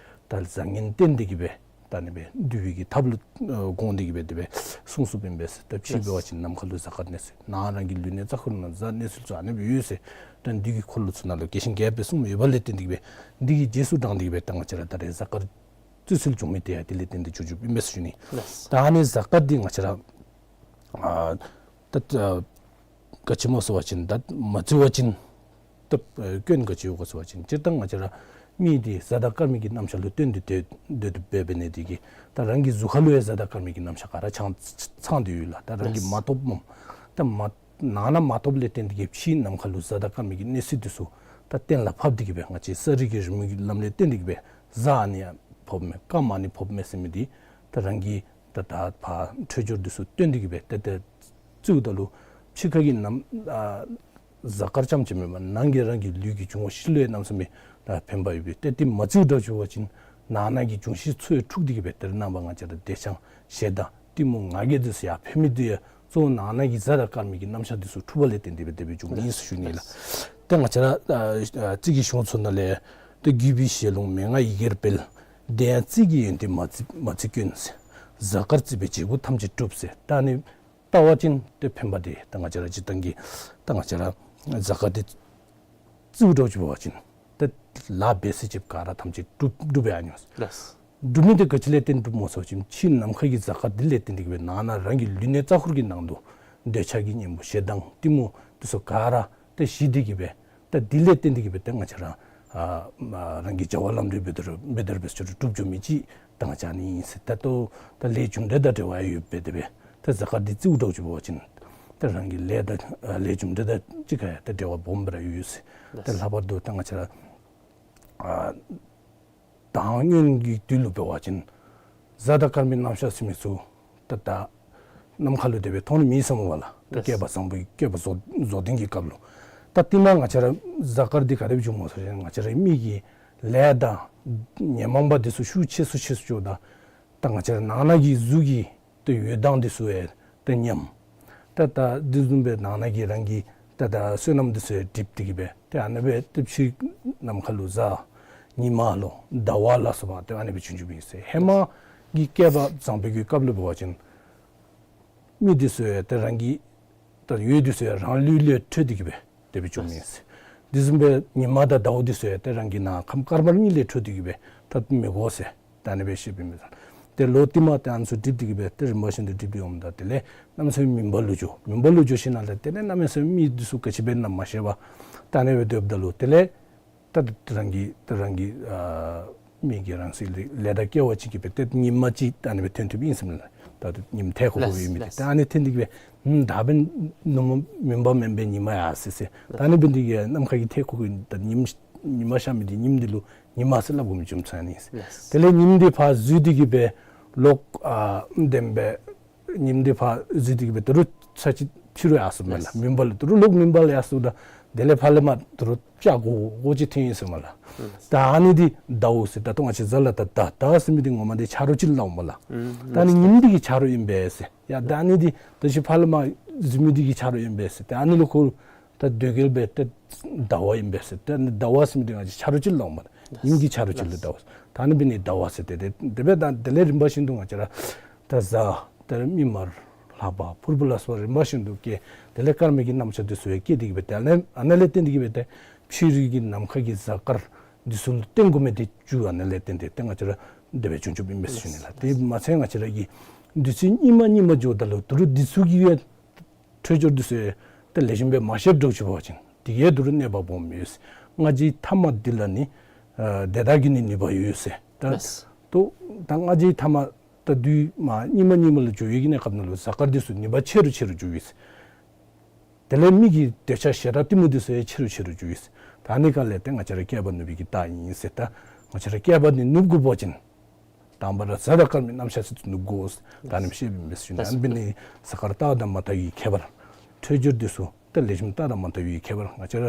ད་གཟའ་ངན་བསྟེན་ཏེ་གིས་སྦེ་ད་ཨ་ནི་སྦེ་བསྡུ་བའི་གི་ཐབས་ལུ་ཨ་དགོངས་ཏེ་གིས་སྦེ་དེ་སྦེ་གསུངས་གསུངསམ་ཨིན་པས་ཟེར། ད་ཕྱི་འབད་བ་ཅིན་ནམ་མཁའ་ལུ་གཟའ་སྐར་གནས་ཚུལ་ནང་རང་གི་ལུས་གནས་རྩ་འཁོར་ནང་གཟའ་གནས་ཚུལ་ཚུ་ཨ་ནི་སྦེ་ཡོད་ཟེར། ད་བདུད་ཀྱི་འཁོར་ལོ་ཚུ་ནང་ལུ་རྒྱས་ཤིང་རྒྱས་པ་སྦེ་གསུངས་ཡོད་པ་ལས་བརྟེན་ཏེ་གིས་སྦེ་འདི་གི་རྗེས་སུ་འབྲངས་ཏེ་གིས་སྦེ་ད་ང་བཅས་ར་ད་རེས་གཟའ་སྐར་ བརྩི་སྲོལ་བྱུང་མི་དེ་ཡང་དེ་ལས་བརྟེན་ཏེ་བྱུང་བྱུངམ་ཨིན་མས་ཟེར་ཞུ་ནི། ལགས། ད་ཨ་ནི་གཟའ་སྐར་འདི་ང་བཅས་ར་ཨ་ད་ཨ་ག་ཅི་སྨོ་ཟེར་བ་ཅིན་ད་མ་བརྩི་བ་ཅིན་ད་ཨ་སྐྱོན་ག་ཅི་ཡོད་ག་ཟེར་བ་ཅིན་སྤྱིར་བཏང་ང་བཅས་ར་མི་འདི་གཟའ་དང་སྐར་མའི་གི་རྣམ་གཞག་ལུ་བརྟེན་ཏེ་སྡོད་སྡོད་དོ་འབད་འབད་ནི་དེ་གིས་ད་རང་གི་གཟུགས་ཁ་ལུ་ཡང་གཟའ་དང་སྐར་མའི་གི་རྣམ་གཞག་ག་ར་ཚང་ཚང་སྟེ་ཡོད་ལགས། ད་རང་གིས་ལགས། མ་རྟོགསཔ་མས། ད་མ་ནང་ན་མ་རྟོགསཔ་ལས་བརྟེན་ཏེ་གིས་ཕྱིའི་ནམ་མཁའ་ལུ་གཟའ་དང་སྐར་མའི་གི་གནས་ཚུལ་འདི་ཚུ་ད་གཏན་ལ་ཕབ་སྟེ་གིས་སྦེ་ང་བཅས་ས་རིས་ཀྱི་རི་མོའི་གི་ལམ་ལས་བརྟེན་ཏེ་གིས་སྦེ་གཟའ་ཨ་ནི་ཡང་ཕོགཔ་མས་སྐར་མ་ཨ་ནི་ཕོགཔ་མས་ཟེར་མི་འདི་ད་རང་གིས་ད་ད་ཕར་འཕྲོད་སྦྱོར་འདི་ཚུ་སྟོན་ཏེ་གིས་སྦེ་ཏེ་ཏེ་བརྩིཝ་ད་ལུ་ཕྱི་ཁ་གི་ནམ་ཨ་གཟའ་སྐར་རྐྱངམ་ཅིག་མེན་པར་ནང་གི་རང་གི་ལུས་ཀྱི་འབྱུང་བ་བཞི་ལུ་ཡང་གནམ་མེད་ས་མེད་ད་ཕན་པ་ཡོད་པས། ཏེ་དེ་མ་བརྩིཝ་འདྲཝ་ཅིག་འབད་བ་ཅིན་ནང་ན་གི་འབྱུང་བཞི་ཚུ་ཡང་འཁྲུགས་ཏེ་གིས་སྦེ་ཏེ་ར་ནངས་པ་ང་བཅས་ར་བདེ་ཆགས་ཞེ་སྡང་གཏི་མུག་ང་རྒྱལ་འདི་ཚུ་ཡར་འཕེལ་མི་འདི་ཡང་གཙོ་བོ་ནང་ན་གི་གཟའ་དང་སྐར་མའི་གི་རྣམ་གཞག་འདི་ཚུ་འཁྲུགས་པ་ལས་བརྟེན་ཏེ་སྦེ་དེ་སྦེ་འབྱུངམ་ཨིན་ཟེར་ཞུ་ནི་ལགས། ཏེ་ང་བཅས་ར་ཨ་ཨ་རྩིས་ཀྱི་གཞུང་ཚུ་ནང་ལས་ཏེ་རྒྱུད་པའི་ཞལ་ལུང་མན་ངག་ཡི་གེར་སྤེལ། དེ་ཡང་རྩིས་ཀྱི་ཡོན་ཏན་མ་བརྩི་མ་བརྩི་སྐྱོན་ཟེར། གཟའ་སྐར་བརྩིས་པས་བྱེད་པོ་ཐམས་ཅད་འགྲུབ་ཟེར། ད་ཨ་ནི་བལྟ་བ་ཅིན་ཏེ་ཕན་པ་འདི་ད་ང་བཅས་ར་སྤྱིར་བཏང་གི་ད་ང་བཅས་ར་གཟའ་སྐར་འདི་བརྩིཝ་འདྲཝ་ཅིག་འབད་བ་ཅིན་ཏེ་ལཱ་འབད་ས་ཅིག་ག་ར་ཐམས་ཅད་འགྲུབ་འགྲུབ་པའི་ཨ་ནི་ལགས། འགྲུབ་མི་འདི་ག་ཅི་ལས་བརྟེན་འགྲུབ་སྨོ་ཟེར་བ་ཅིན་ཕྱིའི་ནམ་མཁའ་གི་གཟའ་སྐར་འདི་ལས་བརྟེན་ཏེ་གིས་སྦེ་ནང་ན་རང་གི་ལུས་གནས་རྩ་འཁོར་གྱི་ནང་དུ་འདོད་ཆགས་ཀྱི་གཉེན་པོ་ཞེ་སྡང་གཏི་མུག་འདི་ཚུ་ག་ར་ཏེ་ཞི་སྟེ་གིས་སྦེ་ད་འདི་ལས་བརྟེན་ཏེ་གིས་སྦེ་ཏེ་ང་བཅས་ར་ཨ་ཨ་རང་གི་བྱ་བ་ལམ་འགྲོ་འབད་དེ་ར་འབད་དེ་ར་འབད་ས་ཅིག་རུང་འགྲུབ་འགྱོ་མི་ཅིག་ད་ང་བཅས་ཨ་ནི་ཨིན་ཟེར། ད་ལྟོ་ད་ལས་རྒྱུ་འབྲས་དང་འབྲེལ་བ་ཡོད་པའི་དེ་སྦེ་ད་གཟའ་སྐར་འདི་བརྩིཝ་འདྲཝ་ཅིག་འབད་བ་ཅིན་ད་རང་གི་ལས་དང་ཨ་ལས་རྒྱུ་འབྲས་དང་གཅིག་ཁར་ཡང་ད་འབྲེལ་བ་སྦོམ་སྦེ་ར་ཡོད་ཟེར། ད་ལྷག་པར་དུ་ད་ང་བཅས་ར་ཨ་དང་སྔོན་གྱི་དུས་ལུ་འབད་བ་ཅིན་གཟའ་དང་སྐར་མའི་རྣམ་གཞག་ཟེར་མི་ཚུ་ད་ད་ནམ་མཁའ་ལུ་དེ་སྦེ་མཐོང་ནི་མེད་ཟེར་སྨོ་ལགས། ད་ལགས། བསྐལ་པ་བཟང་པོའི་བསྐལ་པ་རྫོགས་རྫོགས་ལྡན་གྱི་སྐབས་ལུ། ད་དེ་ནང་ང་བཅས་ར་གཟའ་སྐར་འདི་ག་དེ་སྦེ་བྱུངམ་སྨོ་ཟེར་བ་ཅིན་ང་བཅས་ར་མི་གི་ལས་དང་ཉོན་མོངས་པ་འདི་ཚུ་ཤུགས་ཆེ་སུ་ཆེ་སུ་འགྱོཝ་ད་ད་ང་བཅས་ར་ནང་ན་གི་གཟུགས་ཀྱི་ཏེ་འོད་མདངས་འདི་ཚུ་ཡང་ཏེ་ཉམས། ཏེ་ད་དེ་བཟུམ་སྦེ་ནང་ན་གི་རང་གི་ཏེ་ད་བསོད་ནམས་འདི་ཚུ་ཡང་འགྲིབ་སྟེ་གིས་སྦེ་ཏེ་ཨ་ནི་སྦེ་ཏེ་ཕྱི་ནམ་མཁའ་ལུ་གཟའ་ཉི་མ་ལོ་ཟླ་བ་ལ་སོགས་པ་ཏེ་ཨ་ནི་སྦེ་བྱུང་བྱུངམ་ཨིན་ཟེར། ཧེ་མ་གི་བསྐལ་པ་བཟང་པོའི་གི་སྐབས་ལུ་འབད་བ་ཅིན་མི་འདི་ཚུ་ཡང་ཏེ་རང་གི་ད་འོད་འདི་ཚུ་ཡང་རང་ལུས་ལས་འཕྲོས་ཏེ་གིས་སྦེ་དེ་སྦེ་བྱུངམ་ཨིན་ཟེར། དེ་བཟུམ་སྦེ་ཉི་མ་དང་ཟླཝ་འདི་ཚུ་ཡང་ཏེ་རང་གི་ནང་ཁམས་དཀར་དམར་གཉིས་ལས་འཕྲོས་ཏེ་གིས་སྦེ་ད་མི་དགོ་ཟེར། ད་ཨ་ནི་སྦེ་བཤདཔ་ཨིན་མས། ཏེ་ལོ་རྟིང་མ་ཏེ་ཨ་ནི་ཚུ་འགྲིབ་སྟེ་གིས་སྦེ་ཏེ་རིམ་པ་བཞིན་དུ་འགྲིབ་སྟེ་འོངམ་ད་དེ་ལས་གནམ་མེད་ས་མེད་མུན་པ་ལུ་འགྱོ། མུན་པ་ལུ་འགྱོ་ཞིནམ་ལས་དེ་ལས་གནམ་མེད་ས་མེད་མི་འདི་ཚུ་ག་ཅི་འབད་ན་མ་ཤེས་པར་ད་ཨ་ནི་སྦེ་སྡོདཔ་ད་ལུ་དེ་ལས་ད་རང་གི་ད་རང་གི་ཨ་མི་གི་རང་སྲིད་ལས་ལས་དང་སྐལ་བ་ཅིག་གིས་སྦེ་ཏེ་ཉིམ་ཅིག་ད་ཨ་ནི་སྦེ་ཐོན་ཐོནམ་ཨིན་ཟེར་མས་ལགས། ད་ཉིམ་ཐལ་ཁོག་ཁོག་ཡོད་མི་འདི་ལགས། ད་ཨ་ནི་ཐོན་ཏེ་གིས་སྦེ་ཨུམ་ད་འབདན་ནུབ་མོ་མུན་པ་མེན་པས་ཉིམ་ཡར་སོ་ཡི་ཟེར། ད་ཨ་ནི་འབད་ནི་འདི་གིས་ནམ་མཁའ་གི་ཐལ་ཁོག་ཁོག་ད་ཉིམ་ཉིམ་ཤར་མི་འདི་ཉིམ་འདི་ལུ་ཉི་མ་ཟེར་སླབ་དགོ་མི་རྒྱུ་མཚན་ཨ་ནི་ཨིན་ཟེར། ལགས། དེ་ལས་ཉིམ་འདི་ཕར་འཛུལ་ཏེ་གིས་སྦེ་ལོག་ཨ་བདེན་པས་ཉིམ་འདི་ཕར་འཛུལ་ཏེ་གིས་སྦེ་ད་རུང་ཚར་གཅིག་ཕྱི་རུ་ཡར་སོངམ་མས་ལགས། ལགས། མུན་པ་ལུ་ད་རུང་ལོག་མུན་པ་ལུ་ཡར་སོངམ་ད་དེ་ལས་ཕར་ལས་མར་ད་རུང་ལྕགས་སྒོར་སྒོར་ཅིག་ཐོན་ཡི་ཟེར་མས་ལགས། ལགས། ད་ཨ་ནི་འདི་ཟླཝ་ཟེར། ད་ལྟོ་ང་བཅས་གཟའ་ལུ་ད་ཟླ་ཟླ་ཟེར་མི་འདི་ངོ་མ་འདི་ཆ་རོགས་ཅིག་ལུ་སླབ་འོང་མས་ལགས། ཨུམ། ད་ཨ་ནི་ཉིམ་འདི་གི་ཆ་རོགས་ཨིན་པས་ཟེར། ཡ་ད་ཨ་ནི་འདི་ད་ཅི་ཕར་ལས་མར་འཛུལ་མི་འདི་གི་ཆ་རོགས་ཨིན་པས་ཟེར། ད་ཨ་ནི་ལུ་ཁོ་ད་དོལ་རྒྱལ་སྦེ་ཏེ་ཟླ་བ་ཨིན་པས་ཟེར། ཏེ་ཨ་ནི་ཟླཝ་ཟེར་མི་འདི་ང་བཅས་ཆ་རོགས་ཅིག་ལུ་སླབ་འོང་མས། ཉིམ་གྱི་ཆ་རོགས་ཅིག་ལུ་ཟླཝ་ཟེར། ད་ཨ་ནི་འབད་ནི་ཟླཝ་ཟེར། ཏེ་དེ་དེ་སྦེ་ད་དེ་ལས་རིམ་པ་བཞིན་དུ་ང་བཅས་ར་ད་གཟའ་ད་མིག་དམར་ལྷ་བ་ཕུར་བུ་ལ་སོགས་རིམ་པ་བཞིན་དུ་སྐྱེ། དེ་ལས་སྐར་མའི་གི་རྣམ་གཞག་འདི་ཚུ་ཡང་སྐྱེ་སྟེ་གིས་སྦེ་དེ་ལས་ཨ་ནི་ལས་བརྟེན་ཏེ་གིས་སྦེ་ཏེ་ཕྱི་རོལ་གྱི་ནམ་མཁའ་གི་གཟའ་སྐར་འདི་ཚུ་ལུ་བརྟེན་དགོ་མི་འདི་རྒྱུ་ཨ་ནི་ལས་བརྟེན་ཏེ་ཏེ་ང་བཅས་ར་དེ་སྦེ་བྱུང་བྱུངམ་ཨིན་པས་ཟེར་ཞུ་ནི་ལགས། དེ་མ་ཚད་ང་བཅས་ར་གི་དུས་ཚོད་སྙིགས་མ་སྙིགས་མ་འགྱོཝ་ད་ལུ་ད་རུང་འདི་ཚུ་གི་ཡང་འཕྲོད་སྦྱོར་འདི་ཚུ་ཡང་ཏེ་ལེགས་ཤོམ་སྦེ་མ་ཤེསཔ་འདྲཝ་ཅིག་འབད་བ་ཅིན་དེ་གིས་ཡང་ད་རུང་གནོད་པ་སྦོམ་ཡོད་ཟེར། སྔ་ཕྱིའི་ཐ་མ་འདི་ལ་ནི་ཨ་དེ་དག་གི་ནི་ནུས་པ་ཡོད་ཟེར། ད་ལགས། ད་ད་སྔ་ཕྱིའི་ཐ་མ་ད་དུས་མ་སྙིགས་མ་སྙིགས་མ་ལུ་འགྱོ་བའི་གི་གནས་སྐབས་ནང་ལུ་གཟའ་སྐར་འདི་ཚུ་ནུས་པ་ཆེ་རུ་ཆེ་རུ་འགྱོ་ཡི་ཟེར། དེ་ལས་མི་གི་འདོད་ཆགས་ཞེ་སྡང་གཏི་མུག་འདི་ཚུ་ཡང་ཆེ་རུ་ཆེ་རུ་འགྱོ་ཡི་ཟེར། ད་ཨ་ནི་ག་ལས་ཏེ་ང་བཅས་ར་བསྐལ་པ་ནུབ་པའི་གི་རྟགས་ཨིན་ཟེར། ད་ང་བཅས་ར་བསྐལ་པ་འདི་ནུབ་དགོ་པ་ཅིན་དང་པ་ར་གཟའ་དང་སྐར་མའི་རྣམ་གཞག་ཟེར་ནུབ་དགོ་ཟེར། ད་ཨ་ནི་བཤདཔ་ཨིན་པས་ཟེར་ཞུ་ནི། ཨ་ནི་འབད་ནི་གཟའ་སྐར་བལྟཝ་དང་མ་བལྟ་བའི་ཁྱད་པར། འཕྲོད་སྦྱོར་འདི་ཚུ་ད་ལེགས་ཤོམ་བལྟ་དང་མ་བལྟ་བའི་ཁྱད་པར། ང་བཅས་ར་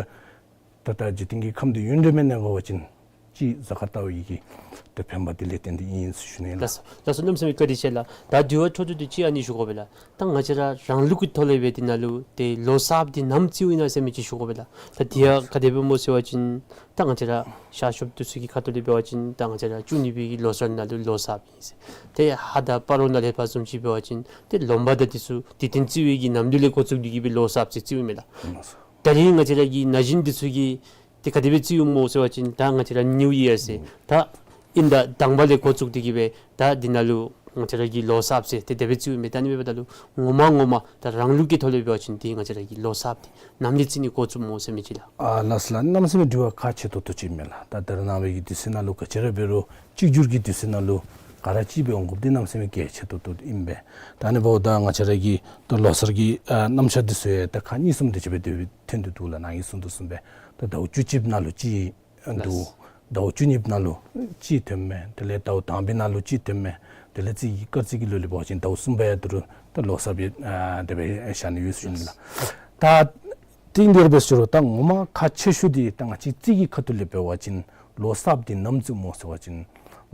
ད་ད་འཇིག་རྟེན་གྱི་ཁམས་འདི་ཡུན་རིངམོ་གནས་དགོ་པ་ཅིན་གཅིག་གཟའ་སྐར་བལྟ་བའི་གི་ཏེ་ཕན་པ་དེ་ལས་བརྟེན་ཏེ་ཨིན་ཟེར་ཞུ་ནི་ལགས། ལགས་སོ། ལགས་སོ། གནམ་མེད་ས་མེད་བཀའ་དྲིན་ཆེ་ལགས། ད་དེ་བ་འཕྲོ་མཐུད་དེ་གཅིག་ཨ་ནི་ཞུ་དགོ་པས་ལགས། ད་ང་བཅས་ར་རང་ལུགས་ཀྱི་ཐོག་ལས་འབད་དེ་ནང་ལུ་ཏེ་ལོ་གསརཔ་འདི་ནམ་བརྩིཝ་ཨིན་ན་ཟེར་མི་ཅིག་ཞུ་དགོ་པས་ལགས། ད་དེ་ཡང་ག་དེ་སྦེ་སྨོ་ཟེར་བ་ཅིན་ད་ང་བཅས་ར་ཤར་ཕྱོགསཔ་འདི་ཚུ་གི་ཁ་ཐུག་ལས་འབད་བ་ཅིན་ད་ང་བཅས་ར་བཅུ་གཉིས་པའི་གི་ལོ་གསར་ནང་ལུ་ལོ་གསརཔ་ཨིན་ཟེར། ཏེ་ཧཱ་དང་སྤ་རོ་ནང་ལས་ཕར་བཟུམ་ཅིག་འབད་བ་ཅིན་ཏེ་ལོ་འབའ་དང་འདི་ཚུ་དུས་སྟོན་བརྩི་བའི་གི་ནམ་དུས་ལས་འགོ་བཙུགས་ཏེ་གིས་སྦེ་ལོ་གསརཔ་ཟེར་བརྩིཝ་མས་ལགས། ད་རིས་ང་བཅས་ར་གི་ན་གཞོན་འདི་ཚུ་གིས་ཏེ་ག་དེ་སྦེ་བརྩིཝ་སྨོ་ཟེར་བ་ཅིན་ད་ང་བཅས་ར་ནིའུ་ཡར་ཟེར། ཨུམ། ད་ ཨིན། ད་དང་པ་ལས་འགོ་བཙུགས་ཏེ་གི་སྦེ་ད་འདི་ནང་ལུ་ང་བཅས་ར་གིས་ལོ་གསརཔ་ཟེར་ཏེ་དེ་སྦེ་བརྩིཝ་ཨིན་པས། ད་ཨ་ནི་འབདཝ་ད་ལུ་ངོ་མ་ངོ་མ་ད་རང་ལུགས་ཀྱི་ཐོག་ལས་འབད་བ་ཅིན་འདི་ང་བཅས་ར་གི་ལོ་གསརཔ་འདི་ནམ་ལས་བརྩི་ནི་འགོ་བཙུགསཔ་སྨོ་ཟེར་མི་ཅིག་ལགས། ཨ་ལགས་སོ་ལགས། གནམ་མེད་ས་མེད་དྲི་བ་ཁག་ཆེ་ཏོག་ཏོ་ཅིག་མས་ལགས། ད་ད་རེས་ནངས་པའི་གི་དུས་ཚོད་ནང་ལུ་ག་ཅི་ར་འབད་རུང་གཅིག་གྱུར་གྱི་དུས་ཚོད་ནང་ལུ་ག་ར་གཅིག་སྦེ་འོང་དགོཔ་འདི་གནམ་མེད་ས་མེད་གལ་ཆེ་ཏོག་ཏོ་ཨིན་པས། ད་ཨ་ནི་འབདཝ་ད་ང་བཅས་ར་གི་ད་ལོ་གསར་གྱི་ཨ་རྣམ་གཞག་འདི་ཚུ་ཡང་ད་ཁག་གཉིས་གསུམ་དེ་ཅིག་སྦེ་དེ་སྦེ་ཐོན་ཏེ་འདུག་ལགས། ནཱ་གིས་གསུངས་དོ་བཟུམ་སྦེ་ད་ཟླཝ་བཅུ་གཅིག་ནང་ལུ་གཅིག་འདུག། ལགས། ཟླཝ་བཅུ་གཉིས་ནང་ལུ་གཅིག་ཐོནམ་མས། དེ་ལས་ཟླཝ་དང་པའི་ནང་ལུ་གཅིག་ཐོནམ་མས། དེ་ལས་རྩིས་ཀྱི་སྐར་རྩིས་ཀྱི་ལུགས་ལས་འབད་བ་ཅིན་ཟླཝ་གསུམ་པ་ཡང་ད་རུང་ད་ལོ་གསརཔ་ཡང་ཨ་དེ་སྦེ་བཞག་ནི་ཡོད་ཟེར་ཞུ་ནི་ལགས། ད་དེ་འདི་སྦེ་ཟེར་རུང་ད་ངོ་མ་ཁག་ཆེ་ཤོས་འདི་ད་ང་བཅས་རྩིས་ཀྱི་ཁ་ཐུག་ལས་འབད་བ་ཅིན་ལོ་གསརཔ་འདི་ནམ་བརྩིཝ་སྨོ་ཟེར་བ་ཅིན་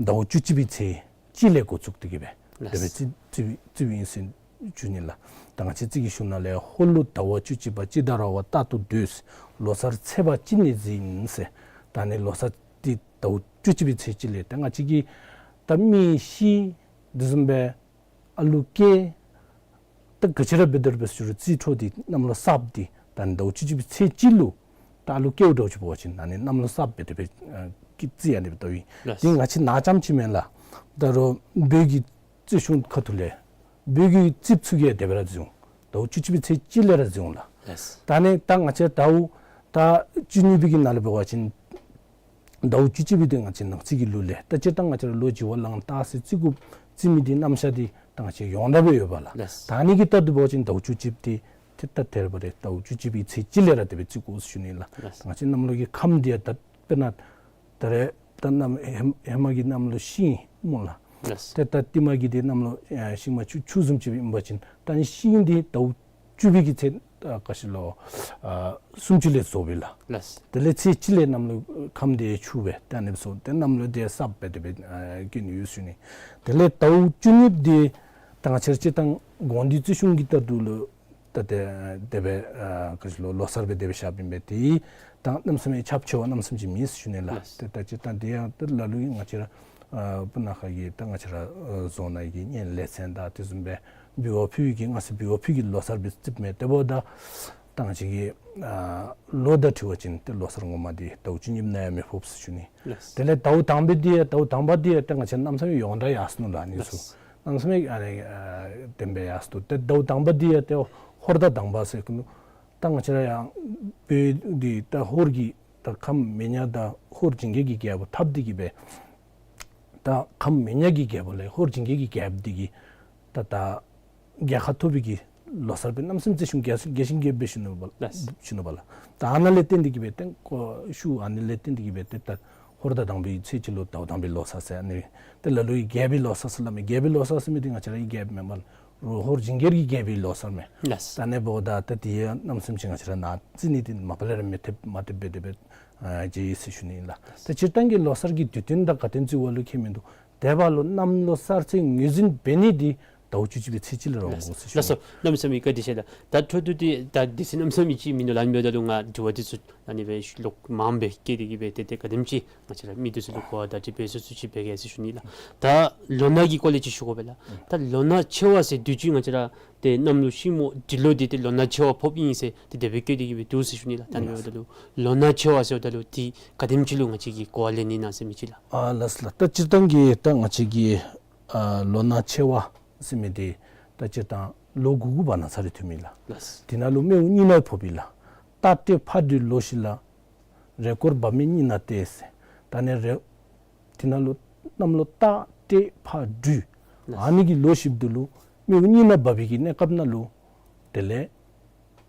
ཟླཝ་བཅུ་གཅིག་པའི་ཚེས་གཅིག་ལས་འགོ་བཙུགས་ཏེ་གི་སྦེ་དེ་སྦེ་ལགས། རྩིས་རྩིས་རྩིསཝ་ཨིན་ཟེར་ཞུ་ནི་ལགས། ད་ང་བཅས་རྩིས་ཀྱི་གཞུང་ནང་ལས་ཧོར་ལུགས་ཟླ་བ་བཅུ་གཅིག་པ་ཅི་ད་ར་བ་རྟག་ཏུ་སྡོད། ལོ་གསར་ཚེས་པ་གཅིག་ནས་འཛིན་ཟེར། ད་ཨ་ནི་ལོ་གསར་འདི་ཟླཝ་བཅུ་གཅིག་པའི་ཚེས་གཅིག་ལས་ད་ང་བཅས་ཀྱི་ད་མི་ཤི་དེ་བཟུམ་སྦེ་ཨ་ལུ་སྐྱེ་ད་ག་ཅི་ར་འབད་དེ་ར་འབད་ཟེར་རུང་རྩིས་འཕྲོ་འདི་གནམ་ལོ་གསརཔ་འདི་ད་ཨ་ནི་ཟླཝ་བཅུ་གཅིག་པའི་ཚེས་གཅིག་ལུ་ད་ཨ་ལུ་སྐྱེཝ་འདྲཝ་ཅིག་འབད་བ་ཅིན་ཨ་ནི་གནམ་ལོ་གསརཔ་སྦེ་དེ་སྦེ་ཨ་ཀྱི་རྩིས་ཨ་ནི་སྦེ་བལྟཝ་ཨིན། ལགས། འདི་ང་བཅས་ནཱ་རྐྱངམ་ཅིག་མེན་ལགས། ད་རུང་བོད་ཀྱི་རྩིས་གཞུང་ཁ་ཐུག་ལས་བོད་ཀྱི་རྩིསཔ་ཚུ་གིས་དེ་སྦེ་ར་བརྩིཝ་འོང་། ཟླཝ་བཅུ་གཅིག་པའི་ཚེས་གཅིག་ལས་ར་བརྩིཝ་འོང་ལགས། ལགས། ད་ཨ་ནི་ད་ང་བཅས་ཟླཝ་ད་བཅུ་གཉིས་པའི་གི་ནང་ལས་འབད་བ་ཅིན་ཟླཝ་བཅུ་གཅིག་པའི་འདི་ང་བཅས་ནང་རྩིས་ཀྱི་ལུགས་ལས་ད་སྤྱིར་བཏང་ང་བཅས་ར་ལོ་བྱི་བ་ལང་སྟག་ཟེར་རྩི་དགོཔ་རྩི་མི་འདི་རྣམ་གཞག་འདི་ད་ང་བཅས་ཡོངས་གྲགས་སྦེ་ཡོད་པས་ལགས། ལགས། ད་ཨ་ནི་གི་ལྟར་དུ་འབད་བ་ཅིན་ཟླཝ་བཅུ་གཅིག་འདི་ཏེ་ད་དེ་ར་འབད་རུང་ཟླཝ་བཅུ་གཅིག་པའི་ཚེས་གཅིག་ལས་ར་དེ་སྦེ་བརྩི་དགོ་ཟེར་ཞུ་ནི་ལགས། ལགས། ད་ང་བཅས་གནམ་ལོ་གི་ཁམས་འདི་ཡང་ད་དཔེར་ན་ད་རེས་ད་གནམ་ཧེ་ཧེ་མ་གི་གནམ་ལོ་ཤིང་སྨོ་ལགས། ལགས། ཏེ་ད་ལྟདམོ་གི་འདི་གནམ་ལོ་ཨ་ཤིང་མ་ཆུ་ཆུ་བཟུམ་ཅིག་ཨིན་པ་ཅིན་ད་ཨ་ནི་ཤིང་འདི་ཟླཝ་བཅུ་པའི་གི་ཚེས་ཨ་ག་ཅི་ལོ་ཨ་སུམ་ཅུ་ལས་རྫོགསཔ་ཨིན་ལགས། ལགས། དེ་ལས་ཚེས་གཅིག་ལས་གནམ་ལོ་ཁམས་འདི་ཆུ་སྦེ་ད་ཨ་ནི་སྦེ་སོང་སྟེ་གནམ་ལོ་འདི་གསརཔ་སྦེ་དེ་སྦེ་ཨ་བཀོད་ནི་ཡོད་ཟེར་ཞུ་ནི། དེ་ལས་ཟླཝ་བཅུ་གཉིས་འདི་ད་ང་བཅས་ར་སྤྱིར་བཏང་དགོངས་འདུས་རྩིས་གཞུང་གི་ལྟར་དུ་ལུ་ད་དེ་དེ་སྦེ་ཨ་ག་ཅི་ལོ་ལོ་གསརཔ་སྦེ་དེ་སྦེ་བཞགཔ་ཨིན་པས། དེ་ད་གནམ་མེད་ས་མེད་ཁྱབ་ཆེ་བ་གནམ་མེད་ས་མེད་ཅིག་མེད་ཟེར་ཞུ་ནི་ལགས། ལགས། ཏེ་ད་སྤྱིར་བཏང་དེ་ཡང་ད་ལ་ལུ་གིས་ང་བཅས་ར་ཨ་སྤུ་ན་ཁ་གི་ད་ང་བཅས་ར་ཨ་རྫོང་ནང་གི་གཉེན་ལས་ཚན་དང་དེ་བཟུམ་སྦེ་འབུལ་བ་ཕུལ་བའི་གི་སྔ་ས་འབུལ་བ་ཕུལ་གྱི་ལོ་གསར་སྦེ་རྩིསཔ་མས། དེ་འབདཝ་ད་ད་ང་བཅས་ཀྱི་ཨ་ལོ་དང་འཁྲིལ་བ་ཅིན་ཏེ་ལོ་གསར་ངོ་མ་འདི་ཟླཝ་བཅུ་གཉིས་ནང་ཡང་མི་ཕོགཔ་ཟེར་ཞུ་ནི། ལགས། དེ་ལས་ཟླཝ་དང་པའི་འདི་ཡང་ཟླཝ་དང་པ་འདི་ཡང་ཏེ་ང་བཅས་གནམ་མེད་ས་མེད་ཡོངས་གྲགས་ཡར་སོ་ནུག་ལགས། ཨ་ནི་ཚུ། ལགས། གནམ་མེད་ས་མེད་ཨ་ནི་ཨ་བདེན་པའི་ཡར་སོ་ནུག། ཏེ་ཟླཝ་དང་པ་འདི་ཡང་ཏེ་ཧོར་ཟླ་དང་པ་ཟེར་གི་ནུག། ད་ང་བཅས་ར་ཡང་བོད་འདི་ད་ཧོར་གྱི་ད་ཁམས་མེ་ཉ་དང་ཧོར་ཇིང་གེ་གི་རྒྱལ་པོ་འཐབ་སྟེ་གི་སྦེ་ད་ཁམས་མེ་ཉ་གི་རྒྱལ་པོ་ལས་ཧོར་ཇིང་གེ་གི་རྒྱལཔོ་འདི་གིས་ད་ད་རྒྱལ་ཁ་ཐོབ་པའི་གི་ལོ་གསར་སྦེ་གནམ་མེད་ས་མེད་རྩིས་གཞུང་རྒྱས་རྒྱས་ཤིང་རྒྱས་པ་སྦེ་ཞུ་ནུག་པ་ལགས། ཞུ་ནུག་པ་ལགས། ད་ཨ་ནཱ་ལས་བརྟེན་ཏེ་གི་སྦེ་ཏེ་ཁོ་ཤུལ་ཨ་ནི་ལས་བརྟེན་ཏེ་གི་སྦེ་ཏེ་ད་ཧོར་ཟླ་དང་པའི་ཚེས་གཅིག་ལུ་ཟླཝ་དང་པའི་ལོ་གསར་ཟེར་ཨ་ནི་ཏེ་ལ་ལུ་གིས་རྒྱལ་པོའི་ལོ་གསར་ཟེར་སླབ་མས། རྒྱལ་པོའི་ལོ་གསར་ཟེར་མི་འདི་ང་བཅས་ར་གི་རྒྱལཔོ་མེན་པ་ལགས། ཧོར་ཧོར་ཇིང་གེ་གི་རྒྱལ་པོའི་ལོ་གསར་མས། ལགས། ད་ཨ་ནི་འབདཝ་ད་ད་དེ་ཡང་གནམ་མེད་ས་མེད་ཅིག་ང་བཅས་ར་ནཱ་རྩིས་ནི་འདི་མ་པ་ལས་ར་མི་འཐདཔ་མ་འཐདཔ་སྦེ་དེ་སྦེ་ཨ་མཇལ་ཡི་ཟེར་ཞུ་ནི་ཨིན་ལགས། ད་སྤྱིར་བཏང་གི་ལོ་གསར་གྱི་དུས་སྟོན་དང་ག་དེམ་ཅིག་འབདཝ་ལུ་ཁྱད་མིན་འདུག། དེ་འབདཝ་ལུ་གནམ་ལོ་གསར་ཚེས་ངོས་འཛིན་འབད་ནི་འདི་ཟླཝ་བཅུ་གཅིག་པའི་ཚེས་གཅིག་ལས་ར་འོང་དགོ་ཟེར་ཞུ་ནི། ལགས་སོ། གནམ་མེད་ས་མེད་བཀའ་དྲིན་ཆེ་ལགས། ད་འཕྲོ་མཐུད་དེ་ད་དུས་ཚོད་གནམ་མེད་ས་མེད་ཅིག་མིན་འདུག་ལགས། ཨ་ནི་འབདཝ་ད་ལུ་ང་དྲི་བ་འདི་ཚུ་ཨ་ནི་སྦེ་ལོག་མངམ་སྦེ་བཀོད་དེ་གི་སྦེ་ཏེ་ཏེ་ག་དེམ་ཅིག་ང་བཅས་ར་མི་འདི་ཚུ་ལུ་གོ་བ་བརྡ་སྤྲོད་འབད་ཚུགས་ཚུགས་ཅིག་འབད་གེ་ཟེར་ཞུ་ནི་ལགས། ད་ལོ་ན་གི་སྐོར་ལས་ཅིག་ཞུ་དགོ་པས་ལགས། ད་ལོ་ན་ཆེ་བ་ཟེར་དུས་ཅི་ང་བཅས་ར་ཏེ་གནམ་ལོ་ཤིང་མོ་འབྲི་ལོ་འདི་ཏེ་ལོ་ན་ཆེ་བ་ཕོགཔ་ཨིན་ཟེར་ཏེ་དེ་སྦེ་བཀོད་དེ་གི་སྦེ་འདུག་ཟེར་ཞུ་ནི་ལགས། ད་ཨ་ནི་འབདཝ་ད་ལུ་ལོ་ན་ཆེ་བ་ཟེརཝ་ད་ལུ་འདི་ག་དེམ་ཅིག་ལུ་ང་བཅས་ཀྱིས་གོ་བ་ལེན་ནི་ཨིན་ན་ཟེར་མི་ཅིག་ལགས། ཨ་ལགས་སོ་ལགས། ད་སྤྱིར་བཏང་གི་ད་ང་བཅས་ཀྱི་ཨ་ལོ་ན་ཆེ་བ་ཟེར་མི་འདི་ད་སྤྱིར་བཏང་ལོ་དགུ་དགུ་བར་ན་ཚར་རེ་ཐོནམ་ཨིན་ལགས། ལགས། དེ་ནང་ལུ་སྨེ་བོ་གཉིས་ནང་ཕོགཔ་ཨིན་ལགས། རྟ་སྤྲེལ་ཕག་སྦྲུལ་ལོ་བཞི་ལ། རེས་སྐོར་བབ་མེད་གཉིས་ནང་སྟེ་ཟེར། ད་ཨ་ནི་རེས་དེ་ནང་ལུ་གནམ་ལོ་རྟ་སྤྲེལ་ཕག་སྦྲུལ་ཨ་ནི་གི་ལོ་བཞིཔོ་འདི་ལུ་སྨེ་བོ་གཉིས་ནང་འབབ་པའི་གི་གནས་སྐབས་ནང་ལུ་དེ་ལས་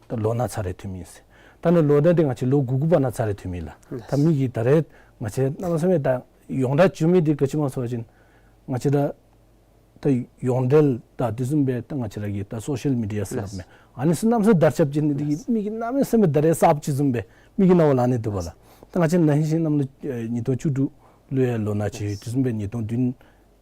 ད་ལོ་ན་ཚར་རེ་ཐོནམ་ཨིན་ཟེར། ད་ཨ་ནི་ལོ་ན་འདི་ང་བཅས་ལོ་དགུ་དགུ་བར་ན་ཚར་རེ་ཐོནམ་ཨིན་ལགས། ད་མི་གིས་ད་རེས་ང་བཅས་གནམ་མེད་ས་མེད་ད་ཡོངས་གྲགས་བྱུང་མི་འདི་ག་ཅི་སྨོ་ཟེར་བ་ཅིན་ང་བཅས་ད་ད་ཡོངས་འབྲེལ་དང་དེ་བཟུམ་སྦེ་ད་ང་བཅས་ར་གི་ད་སོ་ཤལ་མི་ཌི་ཡ་ཟེར་སླབ་མས། ཨ་ནི་ཚུ་གནམ་མེད་ས་མེད་དར་ཁྱབ་ཅིག་ནི་འདི་གིས་མི་གིས་གནམ་མེད་ས་མེད་ད་རེས་གསརཔ་ཅིག་བཟུམ་སྦེ་མི་གི་རྣ་བ་ལུ་ཨ་ནི་འདུག་པ་ལགས། ད་ང་བཅས་ན་ཧིང་གཤེགས་གནམ་ལོ་ཨེ་ཉིས་སྟོང་བཅུ་དྲུག་ལུ་ཡང་ལོ་ན་ཆེ་ཡོད། དེ་བཟུམ་སྦེ་ཉིས་སྟོང་བདུན་